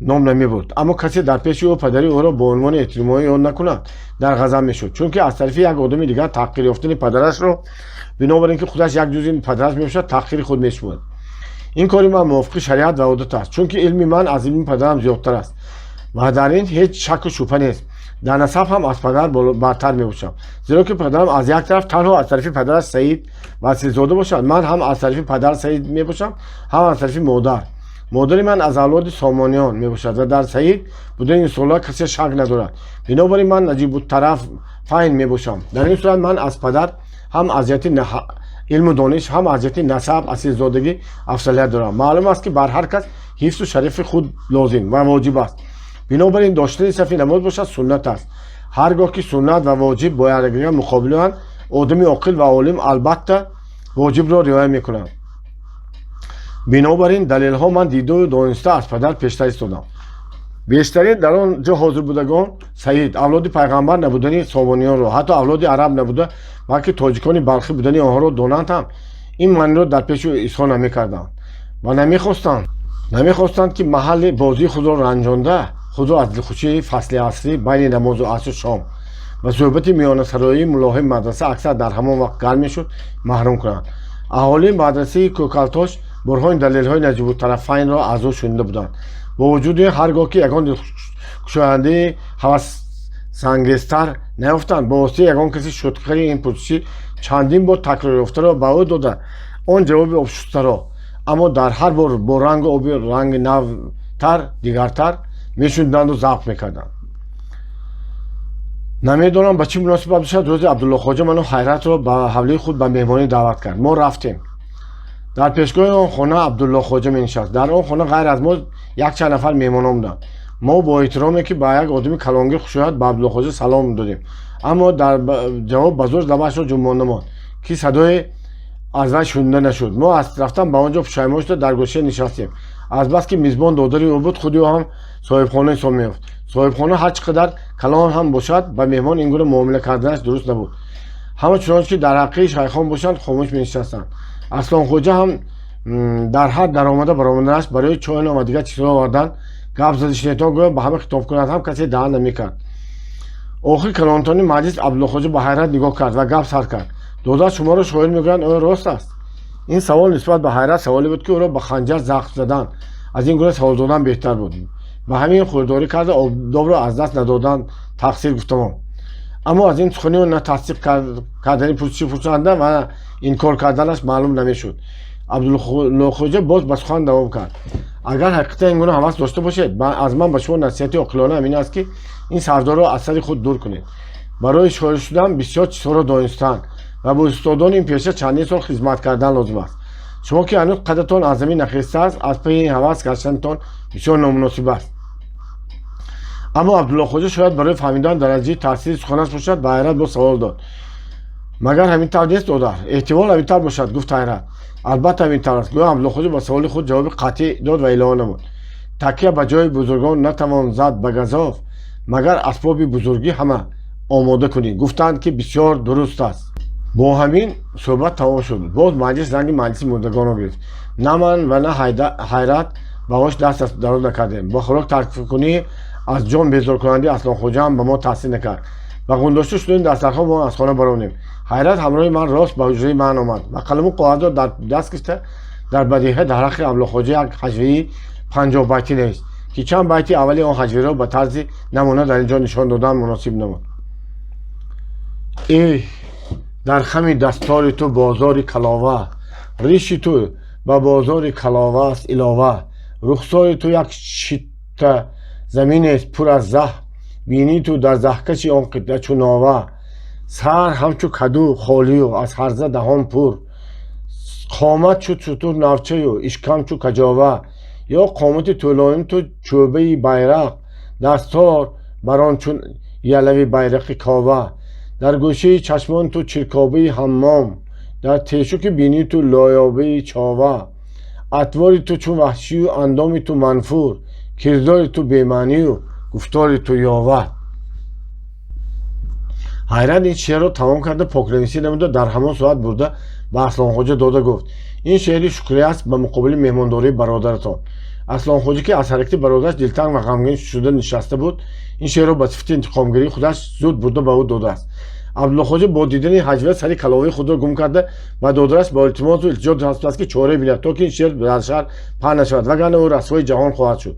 ном намебурд, аммо касе дар пеши ӯ падари ӯро бо унвони эҳтиромӣ ёд накунад, дар ғазаб мешуд, чунки аз тарафи як одами дигар таҳқир ёфтани падарашро, бинобар ин ки худаш як ҷузи падараш мебошад, таҳқири худ мешуморад. «Ин кори ман мувофиқи шариат ва одат аст, чунки илми ман аз илми падарам зиёдтар аст ва дар ин ҳеҷ шакку шубҳа нест. Дар насаб ҳам аз падар бартар мебошам, зеро ки падарам аз як тараф танҳо аз тарафи падараш саид ва асилзода бошад, ман ҳам аз тарафи падар саид мебошам, ҳам аз тарафи модар. Модари ман аз авлоди Сомониён мебошад ва дар саид будани ин сулола касе шак надорад. Бинобар ин ман Наҷибуттарафайн мебошам. Дар ин сурат ман аз падар ҳам аз ҷиҳати илму дониш, ҳам аз ҷиҳати насаб, асилзодагӣ афзалият дорам. Маълум аст, ки бар ҳар кас ҳифзу шарафи худ лозим ва воҷиб аст. Бинобар ин доштани сафи намоз бошад, суннат аст. Ҳар гоҳ ки суннат ва воҷиб бо якдигар муқобиланд, одами оқил ва олим албатта воҷибро риоя мекунанд. Бинобар ин далелҳо ман диду дониста аз падар пештар истодам. Бештарин дар он ҷо ҳозирбудагон саид, авлоди пайғамбар набудани сомониёнро, ҳатто авлоди араб набуда, балки тоҷикони балхӣ будани онҳоро донанд ҳам, ин маъниро дар пеши ӯ изҳор намекарданд ва намехостанд, ки маҳалли бозии худро ранҷонда, худро аз дилхушии фасли асрӣ байни намозу асру шом ва суҳбати миёнасароии муллоҳои мадраса, аксар дар ҳамон вақт гарм мешуд, маҳрум кунанд. Аҳолии мадрасаи Кӯкалтош борҳо ин далелҳои Наҷибутарафайнро аз ӯ шунида буданд. Бо вуҷуди ин, ҳар гоҳ ки ягон дилкушояндаи ҳавасангезтар наёфтанд, ба воситаи ягон каси шӯткари ин пурсиши чандин бор такрорёфтаро ба ӯ дода, он ҷавоби обшустаро, аммо дар ҳар бор бо рангу оби ранги навтар, дигартар мешуниданду завқ мекарданд. Намедонам, ба чӣ муносибат бошад, рӯзи Абдуллоҳхоҷа ману Ҳайратро ба ҳавлии худ ба меҳмонӣ даъват кард. Мо рафтем. Дар пешгоҳи он хона Абдуллоҳхоҷа менишаст. Дар он хона ғайр аз мо якчанд нафар меҳмонон буданд. Мо бо эҳтироме, ки ба як одами калонгир хушояд, ба Абдуллоҳхоҷа салом додем, аммо дар ҷавоб ба зӯр лабашро ҷунбонда монд, ки садое аз вай шунида нашуд. Мо аз рафтан ба он ҷо пушаймон шуда, дар гӯша нишастем. Азбаски мизбон додари ӯ буд, худи ӯ ҳам соҳибхона ҳисоб меёфт. Соҳибхона ҳар чӣ қадар калон ҳам бошад, ба меҳмон ин гуна муомила карданаш дуруст набуд. Ҳама, чунончи ки дар ҳаққи шайхон бошанд, хомӯш менишастанд. Аслонхоҷа ҳам дар ҳар даромада баромаданаш барои чойно ва дигар чизҳо овардан гап зада шинето, гӯё ба ҳама хитоб кунад ҳам, касе даҳан намекард. Охир калонтони маҷлис Абдуллохоҷа ба ҳайрат нигоҳ кард ва гап сар кард: «Додар, шуморо шоир мегӯянд, оё рост аст?» Ин савол нисбат ба Ҳайрат саволе буд, ки ӯро ба ханҷар захм задан аз ин гуна савол додан беҳтар буд. Ба ҳамин хурдорӣ карда, одобро аз даст надодан тақсир гуфтамон. Аммо аз ин сухани ӯ на тасдиқ кардани пурсиши пурсанда ва инкор карданаш маълум намешуд. Абдуллохоҷа боз ба сухан давом кард: «Агар ҳақиқатан ин гуна ҳавас дошта бошед, аз ман ба шумо насиҳати оқилона ҳамин аст, ки ин сардорро аз сари худ дур кунед. Барои шоир шудан бисёр чизҳоро донистан ва бо устодони ин пеша чандин сол хизмат кардан лозим аст. Шумо, ки ҳанӯз қадатон аз замин нахестааст, аз пайи ин ҳавас гаштанатон бисёр номуносиб аст». Аммо Абдуллохоҷа, шояд барои фаҳмидан дараҷаи таъсири суханаш бошад, ба Ҳайрат боз савол дод: «Магар ҳамин тавр нест, додар?» «Эҳтимол, ҳамин тавр бошад», гуфт Ҳайрат. «Албатта, ҳамин тавр аст», гӯё Абдуллохоҷа ба саволи худ ҷавоби қатъӣ дод ва илова намуд: «Такя ба ҷои бузургон натавон зад ба газоф, магар асбоби бузургӣ ҳама омода кунӣ», гуфтанд, ки бисёр дуруст аст. Бо ҳамин суҳбат тамом шуд. Боз маҷлис ранги маҷлиси мурдагонро гирифт. На ман ва на Ҳайрат ба ош даст дароз накардем. Бо хӯрок тарккунӣ аз ҷон безоркунандаи Аслонхоҷаам ба мо таъсир накард ва ғундошта шудани дастархон мо аз хона баромадем. Ҳайрат ҳамроҳи ман рост ба ҳуҷраи ман омад ва қаламу коғазро дар даст гирифта, дар бадиҳа дар ҳаққи Абдуллохоҷа як ҳаҷвии 50 байтӣ навишт, ки чанд байти аввали он ҳаҷвиро ба тарзи намуна дар ин ҷо нишон додан муносиб намуд. Эй дар хами дастори ту бозори калова, риши ту ба бозори калова аст илова. Рухсори ту як шитта заминест пур аз заҳ, бинии ту дар заҳкаши он қитъа чу нова. Сар ҳамчу каду холию аз ҳарза даҳон пур, қомат чу шутур навчаю ишкам чу каҷова. Ё қомати тӯлонӣ ту чӯбаи байрақ, дастор бар он чун ялави байрақи Кова. Дар гӯшаи чашмон ту чиркобаи ҳаммом, дар тешуки бинии ту лоёбаи чова. Атвори ту чун ваҳшию андоми ту манфур, кирдори ту бемаънию гуфтори ту ёва. Ҳайрат ин шеърро тамом карда, покнависӣ намуда, дар ҳамон соат бурда ба Аслонхоҷа дода гуфт: «Ин шеъри шукрия аст ба муқобили меҳмондории бародаратон». Аслонхоҷа, ки аз ҳаракати бародараш дилтанг ва ғамгин шуда нишаста буд, ин шеърро ба сифати интиқомгирии худаш зуд бурда ба ӯ додааст. Абдуллохоҷа бо дидани ҳаҷва сари каловаи худро гум карда, ба додараш бо илтимосу илтиҷо аст, ки чора бинад, то ки ин шеър дар шаҳр паҳн нашавад, вагарна ӯ расвои ҷаҳон хоҳад шуд.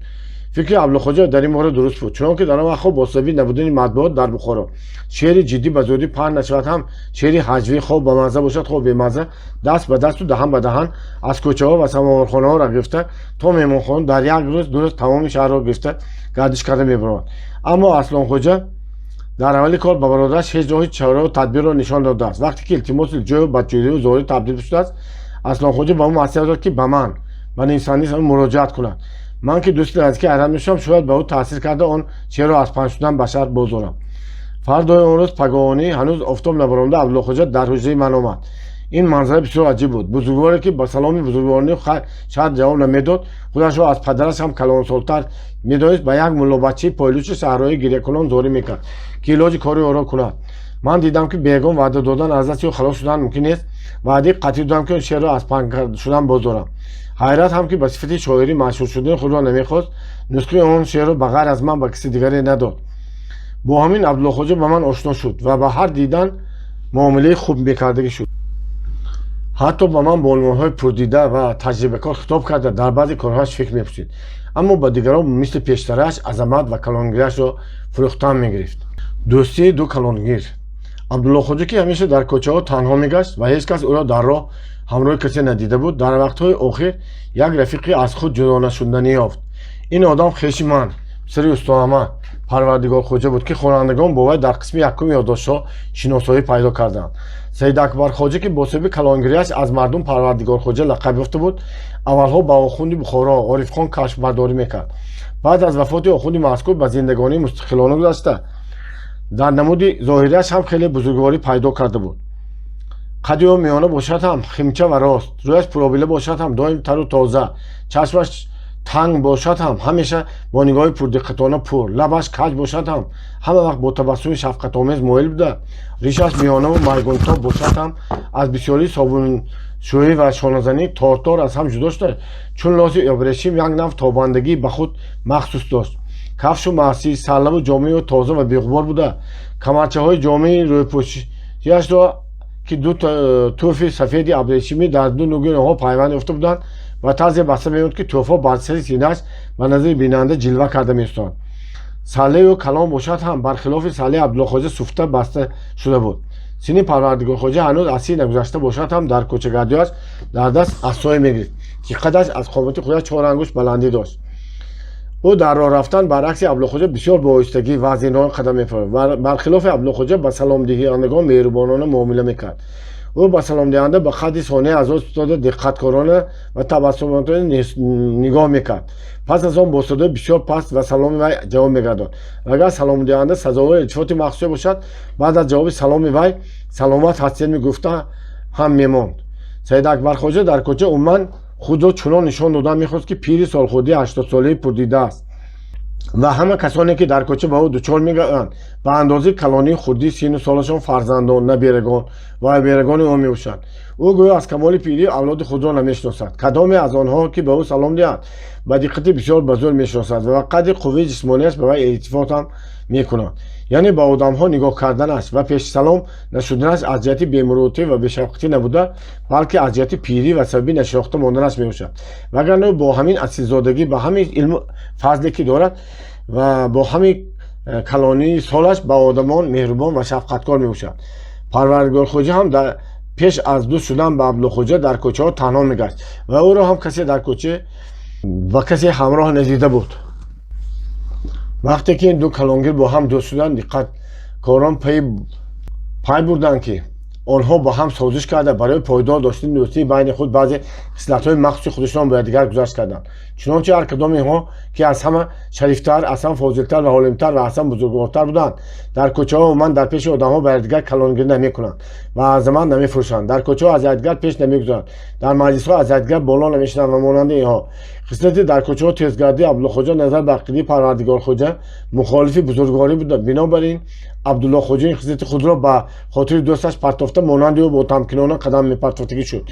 Фикри Абдуллохоҷа дар ин бора дуруст буд, чунон ки дар он вақтҳо бо сабаби набудани матбуот дар Бухоро шеъри ҷиддӣ ба зудӣ паҳн нашавад ҳам, шеъри ҳаҷвӣ хоҳ бамазза бошад, хоҳ бемазза, даст ба дасту даҳан ба даҳан аз кӯчаҳо ва самовархонаҳоро гирифта то меҳмонхона дар як рӯз, 2 рӯз тамоми шаҳрро гирифта гардиш карда мебаромад. Аммо Аслонхоҷа дар аввали кор ба бародараш ҳеҷ роҳи чораю тадбирро нишон додааст. Вақте ки илтимоси ҷою бадҷӯрию зорӣ табдил шудааст, Аслонхоҷа ба ӯ маслиҳат дод, ки ба ман, ба нависандаи муроҷиат кунад. Ман ки дӯсти наздики Айрат мешавам, шояд ба ӯ таъсир карда он шеърро аз паҳн шудан ба шаҳр бозорам. Фардои он рӯз пагоҳонӣ ҳанӯз офтоб набаромада Абдуллохоҷа дар ҳуҷраи ман омад. Ин манзара бисёр аҷиб буд. Бузургворе ки ба саломи бузургворонӣ шояд ҷавоб намедод, худашро аз падараш ҳам калонсолтар медонист, ба як муллобачаи пойлучи саҳроӣ гирякунон зорӣ мекард, ки илоҷи кори ӯро кунад. Ман дидам, ки беягон ваъда додан аз дасти ӯ халос шудан мумкин нест. Ваъдаи қатъӣ додам, ки шеърро аз паҳн шудан боздорам. Ҳайрат ҳам ки ба сифати шоирӣ машҳур шудани худро намехост, нусхаи он шеърро ба ғайр аз ман ба каси дигаре надод. Бо ҳамин Абдуллохоҷа ба ман ошно шуд ва ба ҳар дидан муомилаи хуб мекардагӣ шуд. Ҳатто ба ман бо унвонҳои пурдида ва таҷрибакор хитоб карда дар баъзе корҳояш фикр мепурсид, аммо ба дигарон мисли пештарааш азамат ва калонгирашро фурӯхтан мегирифт. Дӯстии ду калонгир. Абдуллохоҷа, ки ҳамеша дар кӯчаҳо танҳо мегашт ва ҳеҷ кас ӯро дар роҳ ҳамроҳи касе надида буд, дар вақтҳои охир як рафиқи аз худ ҷудонашуданӣ ёфт. Ин одам хеши ман, писари устоама Парвардигорхоҷа буд, ки хонандагон бо вай дар қисми якуми ёддоштҳо шиносоӣ пайдо карданд. Саидакбархоҷа, ки бо сабаби калонгирияш аз мардум Парвардигорхоҷа лақаб ёфта буд, аввалҳо ба охунди Бухоро Орифхон кашфбардорӣ мекард. Баъд аз вафоти охунди мазкур ба зиндагонии мустақилона гузашта, дар намуди зоҳирияш ҳам хеле бузургворӣ пайдо карда буд. Қади ӯ миёна бошад ҳам химча ва рост, рӯяш пуробила бошад ҳам доим тару тоза, чашмаш танг бошад ҳам ҳамеша бо нигоҳи пурдиққатона пур, лабаш каҷ бошад ҳам ҳама вақт бо табассуми шафқатомез моил буда, ришаш миёнаву майгунтоб бошад ҳам аз бисёрии собуншӯӣ ва шоназанӣ тортор аз ҳам ҷудо шуда, чун лоси абрешим як нав тобандагӣ ба худ махсус дошт. Кафшу маъсӣ, саллаву ҷомеи ӯ тоза ва беғубор буда, камарчаҳои ҷомеи рӯйпӯшиашро, ки ду тӯфи сафеди абрешимӣ дар ду нуги онҳо пайванд ёфта буданд, ба тарзе баста меёд, ки тӯфҳо бар сари синааш ба назари бинанда ҷилва карда меистоданд. Саллаи ӯ калон бошад ҳам бархилофи саллаи Абдуллохоҷа суфта баста шуда буд. Синни Парвардигорхоҷа ҳанӯз аз 30 нагузашта бошад ҳам дар кӯчагардиҳояш дар даст асое мегирифт, ки қадаш аз қомати худаш 4 ангушт баландӣ дошт. Ӯ дар роҳ рафтан баръакси Абдуллохоҷа бисёр бо оҳистагӣ вазинрон қадам мепарвард. Бархилофи Абдуллохоҷа ба саломдиҳандагон меҳрубонона муомила мекард. Ӯ ба саломдиҳанда ба қадри сония аз рост истода диққаткорона ва табассумона нигоҳ мекард. Пас аз он бо садои бисёр паст ва саломи вай ҷавоб мегардонд. Ва агар саломдиҳанда сазовори илтифоти махсусе бошад, баъд аз ҷавоби саломи вай «Саломат ҳастед» мегуфта ҳам мемонд. Саид Акбархоҷа дар кӯча умуман худро чунон нишон додан мехост, ки пири солхӯрдии 80-солаи пурдида аст ва ҳама касоне, ки дар кӯча ба ӯ дучор мегарданд, ба андозаи калонии хурдии сину солашон фарзандон, наберагон ва аберагони ӯ мебошанд. Ӯ гӯё аз камоли пирӣ авлоди худро намешиносад. Кадоме аз онҳо ки ба ӯ салом диҳад, ба диққати бисёр ба зӯр мешиносад ва ба қадри қувваи ҷисмонияш ба вай илтифот ҳам мекунад. Яъне ба одамҳо нигоҳ карданаш ва пешсалом нашуданаш аз ҷиҳати бемурӯтӣ ва бешафқатӣ набуда, балки аз ҷиҳати пирӣ ва сабаби нашинохта монданаш мебошад. Вагарна ӯ бо ҳамин асилзодагӣ, ба ҳамин илму фазле ки дорад ва бо ҳамин калонии солаш ба одамон меҳрубон ва шафқаткор мебошад. Парвардигорхоҷа ҳам пеш аз дӯст шудан ба Абдуллохоҷа дар кӯчаҳо танҳо мегашт ва ӯро ҳам касе дар кӯча ба касе ҳамроҳ надида буд. Вақте ки ин ду калонгир бо ҳам дӯст шуданд, диққаткорон пай бурданд, ки онҳо бо ҳам созиш карда, барои пойдор доштани дӯстии байни худ баъзе хислатҳои махсуси худашон ба якдигар гузашт карданд. Чунончи ҳар кадоми инҳо, ки аз ҳама шарифтар, аз ҳама фозилтар ва ҳолимтар ва аз ҳама бузургвортар буданд, дар кӯчаҳо умуман дар пеши одамҳо ба якдигар калонгирӣ намекунанд ва азамат намефурӯшанд, дар кӯчаҳо аз якдигар пеш намегузаранд, дар маҷлисҳо аз якдигар боло намешинанд ва монанди инҳо. Хислати дар кӯчаҳо тезгардии Абдуллохоҷа назар ба ақидаи Парвардигорхоҷа мухолифи бузургворӣ буда. Бинобар ин Абдуллохоҷа ин хислати худро ба хотири дӯсташ партофта, монанди ӯ бо тамкинона қадам мепартофтагӣ шуд.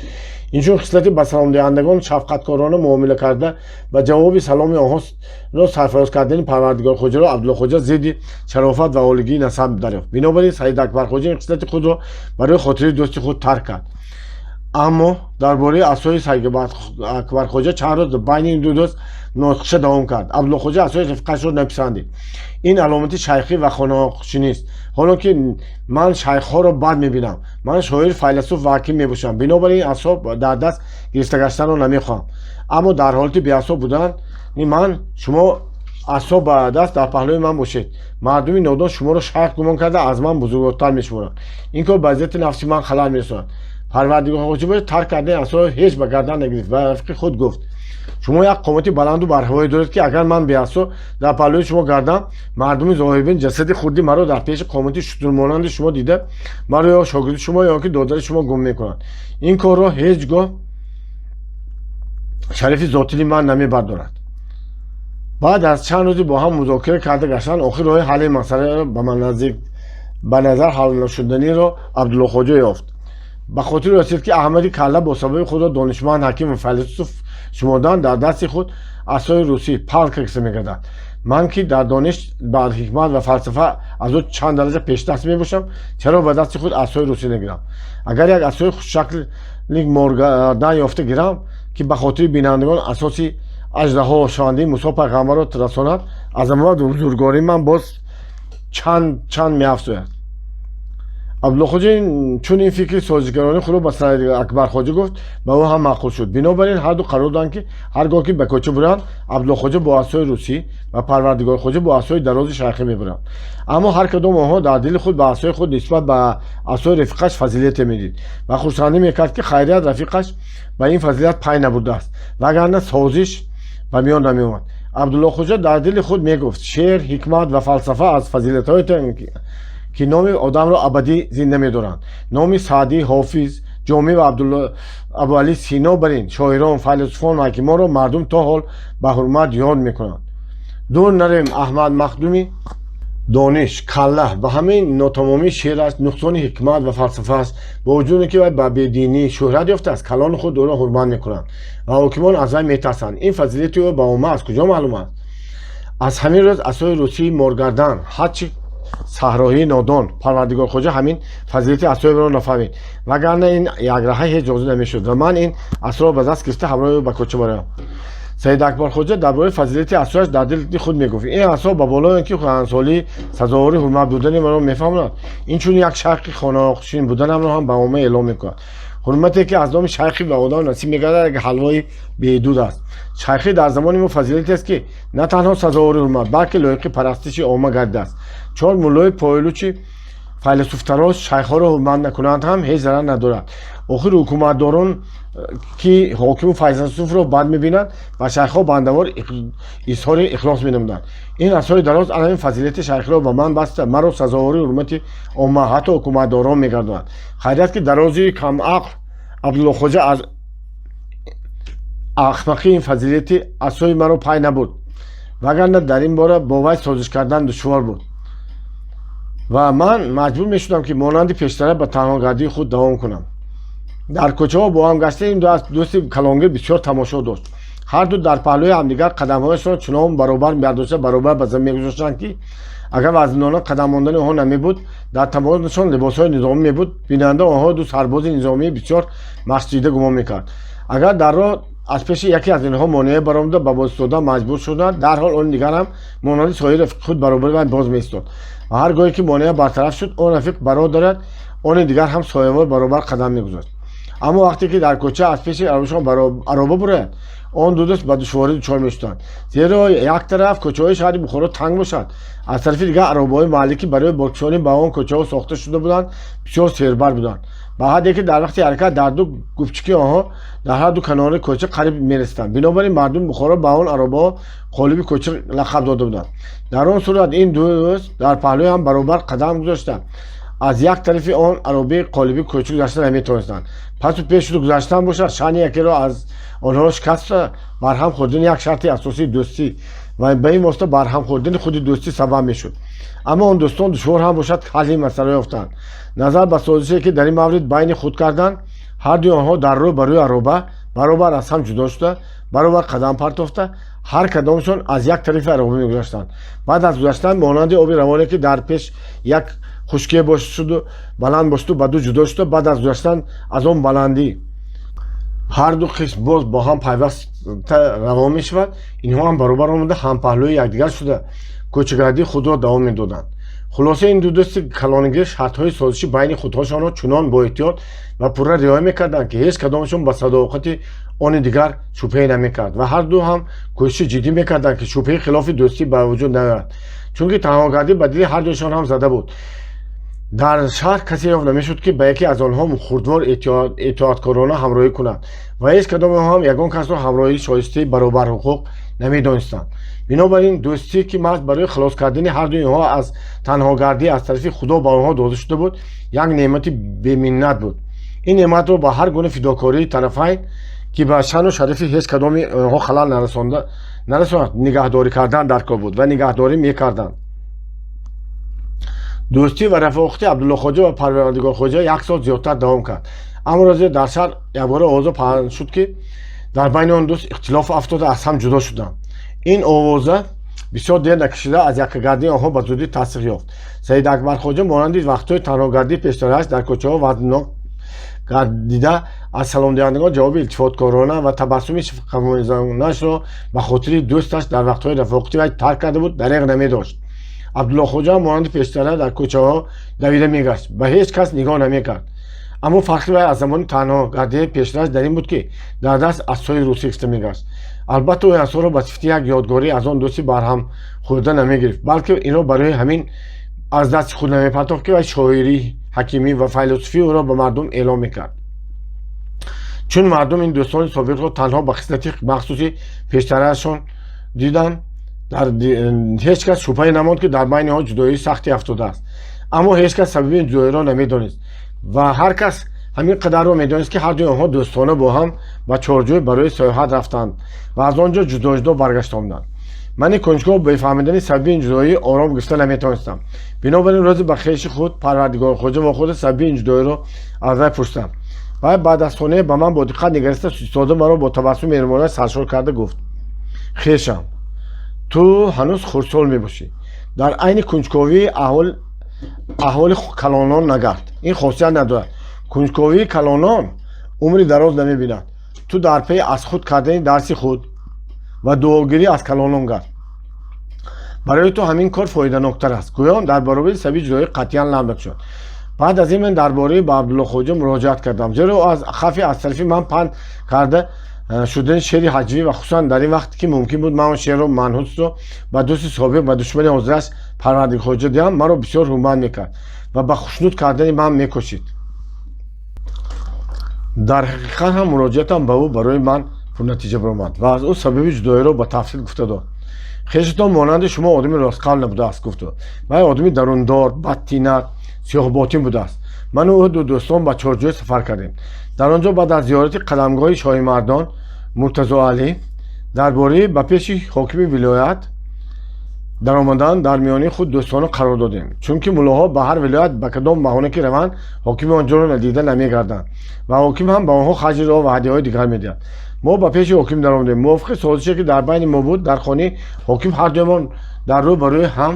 Инчун хислати ба саломдиҳандагон шафқаткорона муомила карда, ба ҷавоби саломи онҳоро сарфароз кардани Парвардигорхоҷаро Абдуллохоҷа зидди шарофат ва олигии насаб дарёфт. Бинобар ин Саид Акбархоҷа ин хислати худро барои хотири дӯсти худ тарк кард. Аммо дар бораи асои Акбархоҷа чанд рӯз байни ин ду дӯст муноқиша давом кард. Абдуллохоҷа асои рафиқашро написандид. Ин аломати шайхӣ ва хонаҳошинист, ҳоло ки ман шайхҳоро бад мебинам. Ман шоир, файласуф ва ҳаким мебошам, бинобар ин асо дар даст гирифта гаштанро намехоҳам. Аммо дар ҳолати беасо будани ман шумо асо ба даст дар паҳлӯи ман бошед, мардуми нодон шуморо шайх гумон карда, аз ман бузургвортар мешуморанд. Ин кор ба иззати нафси ман халал мерасонад. Парвардигорхоҷа тарк кардани асоро ҳеҷ ба гардан нагирифт ва рафиқи худ гуфт: «Шумо як қомати баланду барҳавое доред, ки агар ман беасо дар паҳлӯи шумо гардам, мардуми зоҳирбин ҷасади хурди маро дар пеши қомати шутурмонанди шумо дида, маро ё шогирди шумо ё ки додари шумо гум мекунанд. Ин корро ҳеҷ гоҳ шарафи зотии ман намебардорад». Баъд аз чанд рӯзи бо ҳам музокира карда гаштан, охир роҳи ҳалли масъаларо ба назар ҳалнашуданиро Абдуллохоҷа ёфт. Ба хотир расид, ки Аҳмади Калла бо сабаби худро донишманд, ҳаким ва файласуф шумордан, дар дасти худ асои русӣ, палка киса мегардад. Ман, ки дар дониш, бар ҳикмат ва фалсафа аз ӯ чанд дараҷа пешдаст мебошам, чаро ба дасти худ асои русӣ нагирам? Агар як асои хушшакли моргардан ёфта гирам, ки ба хотири бинандагон асоси аждаҳо шавандаи Мусо пайғамбарро расонад, азамат ва бузургвории ман боз чанд чанд меафзояд. Абдуллохоҷа чун ин фикри созишгарони худро ба Саид Акбархоҷа гуфт, ба ӯ ҳам маъқул шуд. Бинобар ин ҳарду қарор доданд, ки ҳар гоҳ ки ба кӯча буранд, Абдуллохоҷа бо асои русӣ ва Парвардигорхоҷа бо асои дарози шайхӣ мебуранд. Аммо ҳар кадом онҳо дар дили худ ба асои худ нисбат ба асои рафиқаш фазилате медид ва хурсандӣ мекард, ки хайрият рафиқаш ба ин фазилат пай набурдааст, вагарна созиш ба миён намеомад. Абдуллохоҷа дар дили худ мегуфт: «Шеър, ҳикмат ва фалсафа аз фазилатҳое, ки номи одамро абадӣ зинда медоранд. Номи Саъдӣ, Ҳофиз, Ҷомӣ ва Абуалӣ Сино бар ин шоирон, файласуфон ва ҳакимонро мардум то ҳол ба ҳурмат ёд мекунанд. Дур наравем, Аҳмад Махдуми дониш Калла ба ҳамин нотамомии шеъраш, нуқсони ҳикмат ва фалсафааш, бо вуҷуде ки вай ба бединӣ шӯҳрат ёфтааст, калони худ ӯро ҳурмат мекунанд ва ҳокимон аз вай метарсанд. Ин фазилати ӯ ба омма аз куҷо маълум аст?» Аз ҳамин рӯз асои русии моргардан, ҳарчи саҳроии нодон Парвардигорхоҷа ҳамин фазилати асоиро нафаҳмид, вагарна ин якраҳа ҳеҷ розӣ намешуд ва ман ин асоро ба даст гирифта ҳамроҳи ӯ ба кӯча бароям. Саид Акбархоҷа дар бораи фазилати асояш дар дили худ мегуфт: «Ин асо ба болои он ки кӯҳансолӣ сазовори ҳурмат будани маро мефаҳмонад, инчунин як шайхи хонаҳошин буданамро ҳам ба омма эълон мекунад. Ҳурмате, ки аз номи шайхӣ ба одам насиб мегардад, як ҳалвои бедуд аст. Шайхӣ дар замони мо фазилатест, ки на танҳо сазовори ҳурмат, балки лоиқи парастиши омма гардидааст. Чор муллои пойлучи файласуфтарош шайхҳоро ҳурмат накунанд ҳам ҳеҷ зарар надорад. Охир ҳукуматдорон, ки ҳокиму файласуфро бад мебинанд, ба шайхҳо бандавор изҳори ихлос менамуданд. Ин асои дароз ана ин фазилати шайхиро ба ман баста, маро сазовори ҳурмати омма, ҳатто ҳукуматдорон мегардонад. Хайрият, ки дарози камақл Абдуллохоҷа аз ахмақӣ ин фазилати асои маро пай набурд, вагарна дар ин бора бо вай созиш кардан душвор буд ва ман маҷбур мешудам, ки монанди пештара ба танҳогардии худ давом кунам». Дар кӯчаҳо бо ҳам гаштани ин ду дӯсти калонгир бисёр тамошо дошт. Ҳарду дар паҳлӯи ҳамдигар қадамҳояшонро чунон баробар бардошта, баробар ба замин мегузоштанд, ки агар вазнинона қадам мондани онҳо намебуд, дар тамомашон либосҳои низомӣ мебуд, бинанда онҳоро ду сарбози низомии бисёр машқдида гумон мекард. Агар дар роҳ аз пеши яке аз инҳо монеа баромада, ба боз истодан маҷбур шуданд, дарҳол он дигар ҳам монанди соири рафиқи худ баробари вай боз меистод ва ҳар гоҳе ки монеа бартараф шуд, он рафиқ баро дорад, они дигар ҳам соявор баробар қадам мегузошт. Аммо вақте ки дар кӯча аз пеши аробашон ароба бурояд, он ду дӯст ба душворӣ дучор мешуданд, зеро як тараф кӯчаҳои шаҳри Бухоро танг бошад, аз тарафи дигар аробаҳои маҳаллӣ, ки барои боркашонӣ ба он кӯчаҳо сохта шуда буданд, бисёр сербар буданд, ба ҳадде ки дар вақти ҳаракат дар ду губчики онҳо дар ҳар ду канори кӯча қариб мерасиданд. Бинобар ин мардуми Бухоро ба он аробаҳо қолиби кӯча лақаб дода буданд. Дар он сурат ин ду дӯст дар паҳлӯи ҳам баробар қадам гузошта, аз як тарафи он аробаи қолиби кӯча гузашта наметавонистанд. Пасу пеш шуду гузаштан бошад, шаъни якеро аз онҳоро шикаста, барҳам хӯрдани як шарти асосии дӯстӣ ва ба ин восита барҳам хӯрдани худи дӯстӣ сабаб мешуд. Аммо он дӯстон душвор ҳам бошад, ҳалли ин масъала ёфтанд. Назар ба созише, ки дар ин маврид байни худ карданд, ҳардуи онҳо дар рӯ ба рӯи ароба баробар аз ҳам ҷудо шуда, баробар қадам партофта, ҳар кадомшон аз як тарафи ароба мегузаштанд. Баъд аз гузаштан, монанди оби равоне, ки дар пеш як хушкие бошуду баланд бошуду ба ду ҷудо шуда, баъд аз гузаштан аз он баландӣ Ҳар ду қисм боз бо ҳам пайваста равон мешавад. Инҳо ҳам баробар омада, ҳампаҳлӯи якдигар шуда, кӯчагардии худро давом медоданд. Хулоса, ин ду дӯсти калонгир шартҳои созиши байни худҳошонро чунон боэҳтиёт ва пурра риоя мекарданд, ки ҳеҷ кадомашон ба садоқати они дигар шубҳае намекард ва ҳар ду ҳам кӯшиши ҷиддӣ мекарданд, ки шубҳаи хилофи дӯстӣ ба вуҷуд наояд, чунки танҳогардӣ ба дили ҳар дуяшон ҳам зада буд. Дар шаҳр касе ёфт намешуд, ки ба яке аз онҳо хурдвор итоаткорона ҳамроҳӣ кунад ва ҳеҷ кадоми онҳо ҳам ягон касро ҳамроҳии шоистаи баробарҳуқуқ намедонистанд. Бинобар ин, дӯстӣ, ки маҳз барои халос кардани ҳардуи онҳо аз танҳогардӣ аз тарафи Худо ба онҳо дода шуда буд, як неъмати беминнат буд. Ин неъматро ба ҳар гуна фидокории тарафайн, ки ба шаъну шарафи ҳеҷ кадоми онҳо халал нарасонад, нигаҳдорӣ кардан дар кор буд ва нигаҳдорӣ мекарданд. Дӯстӣ ва рафоқати Абдуллохоҷа ва Парвардигорхоҷа як сол зиёдтар давом кард. Аммо рӯзе дар шаҳр якбора овоза паҳн шуд, ки дар байни он дӯст ихтилоф афтода, аз ҳам ҷудо шуданд. Ин овоза бисёр дер накашида, аз яккагардии онҳо ба зудӣ тасдиқ ёфт. Саид Акбархоҷа монанди вақтҳои танҳогардии пештарааш дар кӯчаҳо вазннок гардида, аз саломдиҳандагон ҷавоби илтифоткорона ва табассуми шафқатомезонаашро ба хотири дӯсташ дар вақтҳои рафоқати вай тарк карда буд, дареғ намедошт. Абдуллохоҷа ҳам монанди пештара дар кӯчаҳо давида мегашт, ба ҳеҷ кас нигоҳ намекард. Аммо фарқи вай аз замони танҳогардии пештараш дар ин буд, ки дар даст асои русӣ гирифта мегашт. Албатта, ӯ асоро ба сифати як ёдгорӣ аз он дӯсти барҳам хӯрда намегирифт, балки инро барои ҳамин аз дасти худ намепартохт, ки вай шоирӣ, ҳакимӣ ва файласуфии ӯро ба мардум эълон мекард. Чун мардум ин дӯстони собиқро танҳо ба хислати махсуси пештараашон диданд, дар ҳеҷ кас шубҳае намонд, ки дар байни онҳо ҷудоии сахте афтодааст. Аммо ҳеҷ кас сабаби ин ҷудоиро намедонист ва ҳар кас ҳамин қадарро медонист, ки ҳардуи онҳо дӯстона бо ҳам ба Чорҷӯй барои сайёҳат рафтанд ва аз он ҷо ҷудо ҷудо баргашта омаданд. Мани кунҷков бо фаҳмидани сабаби ин ҷудоӣ ором гирифта наметавонистам. Бинобар ин, рӯзе ба хеши худ Парвардигорхоҷа вохӯрда, сабаби ин ҷудоиро аз вай пурсидам. Вай баъд аз сонияе ба ман бо диққат нигариста истода, маро бо табассуми меҳрубонӣ саршор карда гуфт: «Хешам, ту ҳанӯз хурдсол мебошӣ. Дар айни кунҷковии аҳволи калонон нагард, ин хосият надорад. Кунҷковии калонон умри дароз намебинад. Ту дар паи аз худ кардани дарси худ ва дуогирӣ аз калонон гард. Барои ту ҳамин кор фоиданоктар аст». Гӯён дар баробари сабаби ҷудоӣ қатъиян лаб накушод. Баъд аз ин ман дар бораи ба Абдуллохоҷа муроҷиат кардам, зеро аз хафи аз тарафи ман панд карда шудани шеъри ҳаҷвӣ ва хусусан дар ин вақт, ки мумкин буд ман он шеърро манҳусро ба дӯсти собиқ ва душмани ҳозираш Парвардигорхоҷа диҳам, маро бисёр ҳурмат мекард ва ба хушнуд кардани ман мекӯшид. Дар ҳақиқат ҳам муроҷиатам ба ӯ барои ман пурнатиҷа баромад ва аз ӯ сабаби ҷудоиро ба тафсил гуфта дод. «Хешатон монанди шумо одами ростқавл набудааст, — гуфт ӯ. — Вай одами дарундор, бадтинат, сиёҳботин будааст. Ману ӯ ду дӯстон ба Чорҷӯй сафар кардем. Дар он ҷо баъд аз зиёрати қадамгоҳи Шоҳимардон Муртазоалӣ дар бораи ба пеши ҳокими вилоят даромадан дар миёни худ дӯстона қарор додем, чунки муллоҳо ба ҳар вилоят ба кадом баҳона ки раванд, ҳокими он ҷоро надида намегарданд ва ҳоким ҳам ба онҳо харҷи роҳ ва ҳадияҳои дигар медиҳад. Мо ба пеши ҳоким даромадем. Мувофиқи созише, ки дар байни мо буд, дар хонаи ҳоким ҳар дуямон дар рӯ ба рӯи ҳам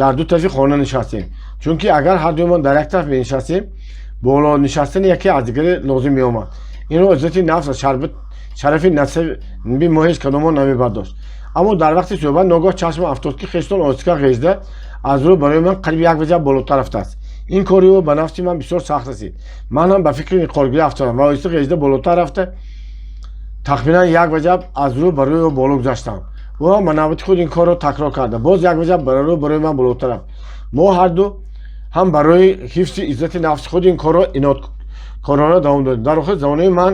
дар ду тарафи хона нишастем, чунки агар ҳар дуямон дар як тараф менишастем, боло нишастани яке аз дигаре лозим меомад. Инро иззати нафс ва шарафи насаби мо ҳеҷ кадомон намебардошт. Аммо дар вақти суҳбат ногоҳ чашмам афтод, ки хештон оҳиста ғежда аз рӯ барои ман қариб як ваҷаб болотар рафтааст. Ин кори ӯ ба нафси ман бисёр сахт расид. Ман ҳам ба фикри инқоргирӣ афтодам ва оҳиста ғежда болотар рафта, тахминан як ваҷаб аз рӯ ба рӯи ӯ боло гузаштам. Ӯ ҳам ба навбати худ ин корро такрор карда, боз як ваҷаб ба рӯ барои ман болотар рафт. Мо ҳарду ҳам барои ҳифзи иззати нафси худ ин корро иноткорона давом додем. Дар охир зонуи ман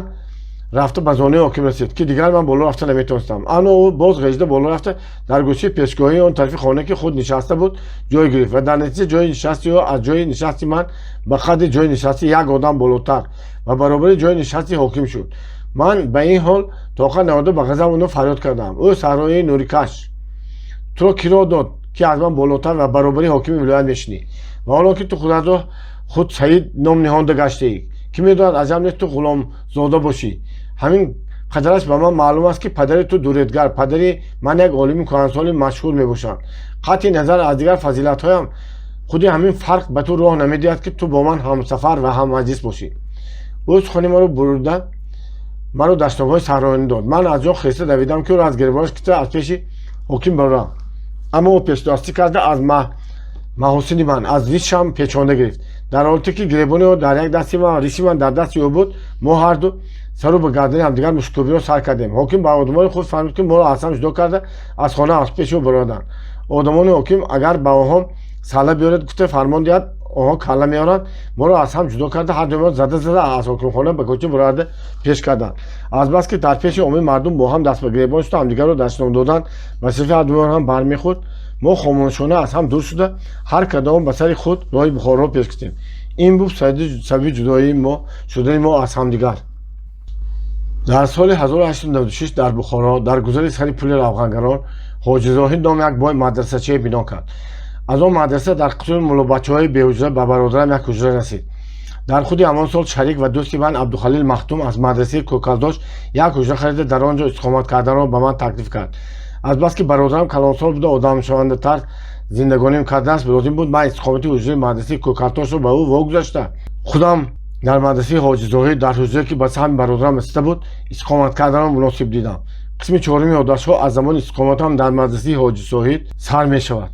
рафта ба зонуи ҳоким расид, ки дигар ман боло рафта наметавонистам. Аммо ӯ боз ғежда боло рафта, дар гӯшаи пешгоҳии он тарафи хона, ки худ нишаста буд, ҷой гирифт ва дар натиҷа ҷои нишасти ӯ аз ҷои нишасти ман ба қадри ҷои нишасти як одам болотар ва баробари ҷои нишасти ҳоким шуд. Ман ба ин ҳол тоқат наоварда, ба ғазаб онро фарёд кардам: «Ӯ саҳроии нурикаш, туро киро дод, ки аз ман болотар ва баробари ҳокими вилоят мешинӣ? Ва ҳоло ки ту худатро худ Саид ном ниҳонда гаштаӣ, кӣ медонад, аҷаб нест ту ғуломзода бошӣ? Ҳамин қадараш ба ман маълум аст, ки падари ту дуредгар, падари ман як олими кӯҳансоли машҳур мебошанд. Қатъи назар аз дигар фазилатҳоям, худи ҳамин фарқ ба ту роҳ намедиҳад, ки ту бо ман ҳамсафар ва ҳаммаҷлис бошӣ». Ӯ сухани маро бурида Маро дашномҳои саҳроёнӣ дод. Ман аз ҷо хеста давидам, ки ӯро аз гиребонаш гирифта, аз пеши ҳоким барорам, аммо ӯ пешдастӣ карда, аз маҳосини ман, аз ришам печонда гирифт. Дар ҳолате ки гиребони ӯ дар як дасти ман, риши ман дар дасти ӯ буд, мо ҳарду сару ба гардани ҳамдигар мушткӯбиро сар кардем. Ҳоким ба одамони худ фармуд, ки моро аз ҳам ҷудо карда, аз хона, аз пеши ӯ бароранд. Одамони ҳоким агар ба онҳо салла биёред гуфта фармон диҳад, онҳо калла меоранд. Моро аз ҳам ҷудо карда, ҳар дуямон зада зада аз ҳокимхона ба кӯча бурарда пеш карданд. Азбаски дар пеши оммаи мардум бо ҳам даст ба гиребон шуда, ҳамдигарро дашном додан вазифаи ҳар дуямон ҳам бармехӯрд, мо хомӯшона аз ҳам дур шуда, ҳар кадом ба сари худ роҳи Бухороро пеш гирифтем. Ин буд сабаби ҷудоии мо шудани мо аз ҳамдигар. Дар соли 1896 дар Бухоро, дар гузари сари пули равғангарон, Ҳоҷи Зоҳид ном як бой мадрасачае бино кард. Аз он мадраса дар қисми муллобачаҳои беҳуҷра ба бародарам як ҳуҷра расид. Дар худи ҳамон сол шарик ва дӯсти ман Абдухалил Махдум аз мадрасаи Кӯкалдош як ҳуҷра харида, дар он ҷо истиқомат карданро ба ман таклиф кард. Азбаски бародарам калонсол буда, одамшавандатар зиндагоним кардааст, лозим буд ман истиқомати ҳуҷраи мадрасаи Кӯкалтошро ба ӯ вогузашта, худам дар мадрасаи Ҳоҷи Зоҳид, дар ҳуҷрае, ки ба саҳми бародарам расида буд, истиқомат карданро муносиб дидам. Қисми чоруми ёддоштҳо аз замони истиқоматам дар мадрасаи Ҳоҷи Зоҳид сар мешавад.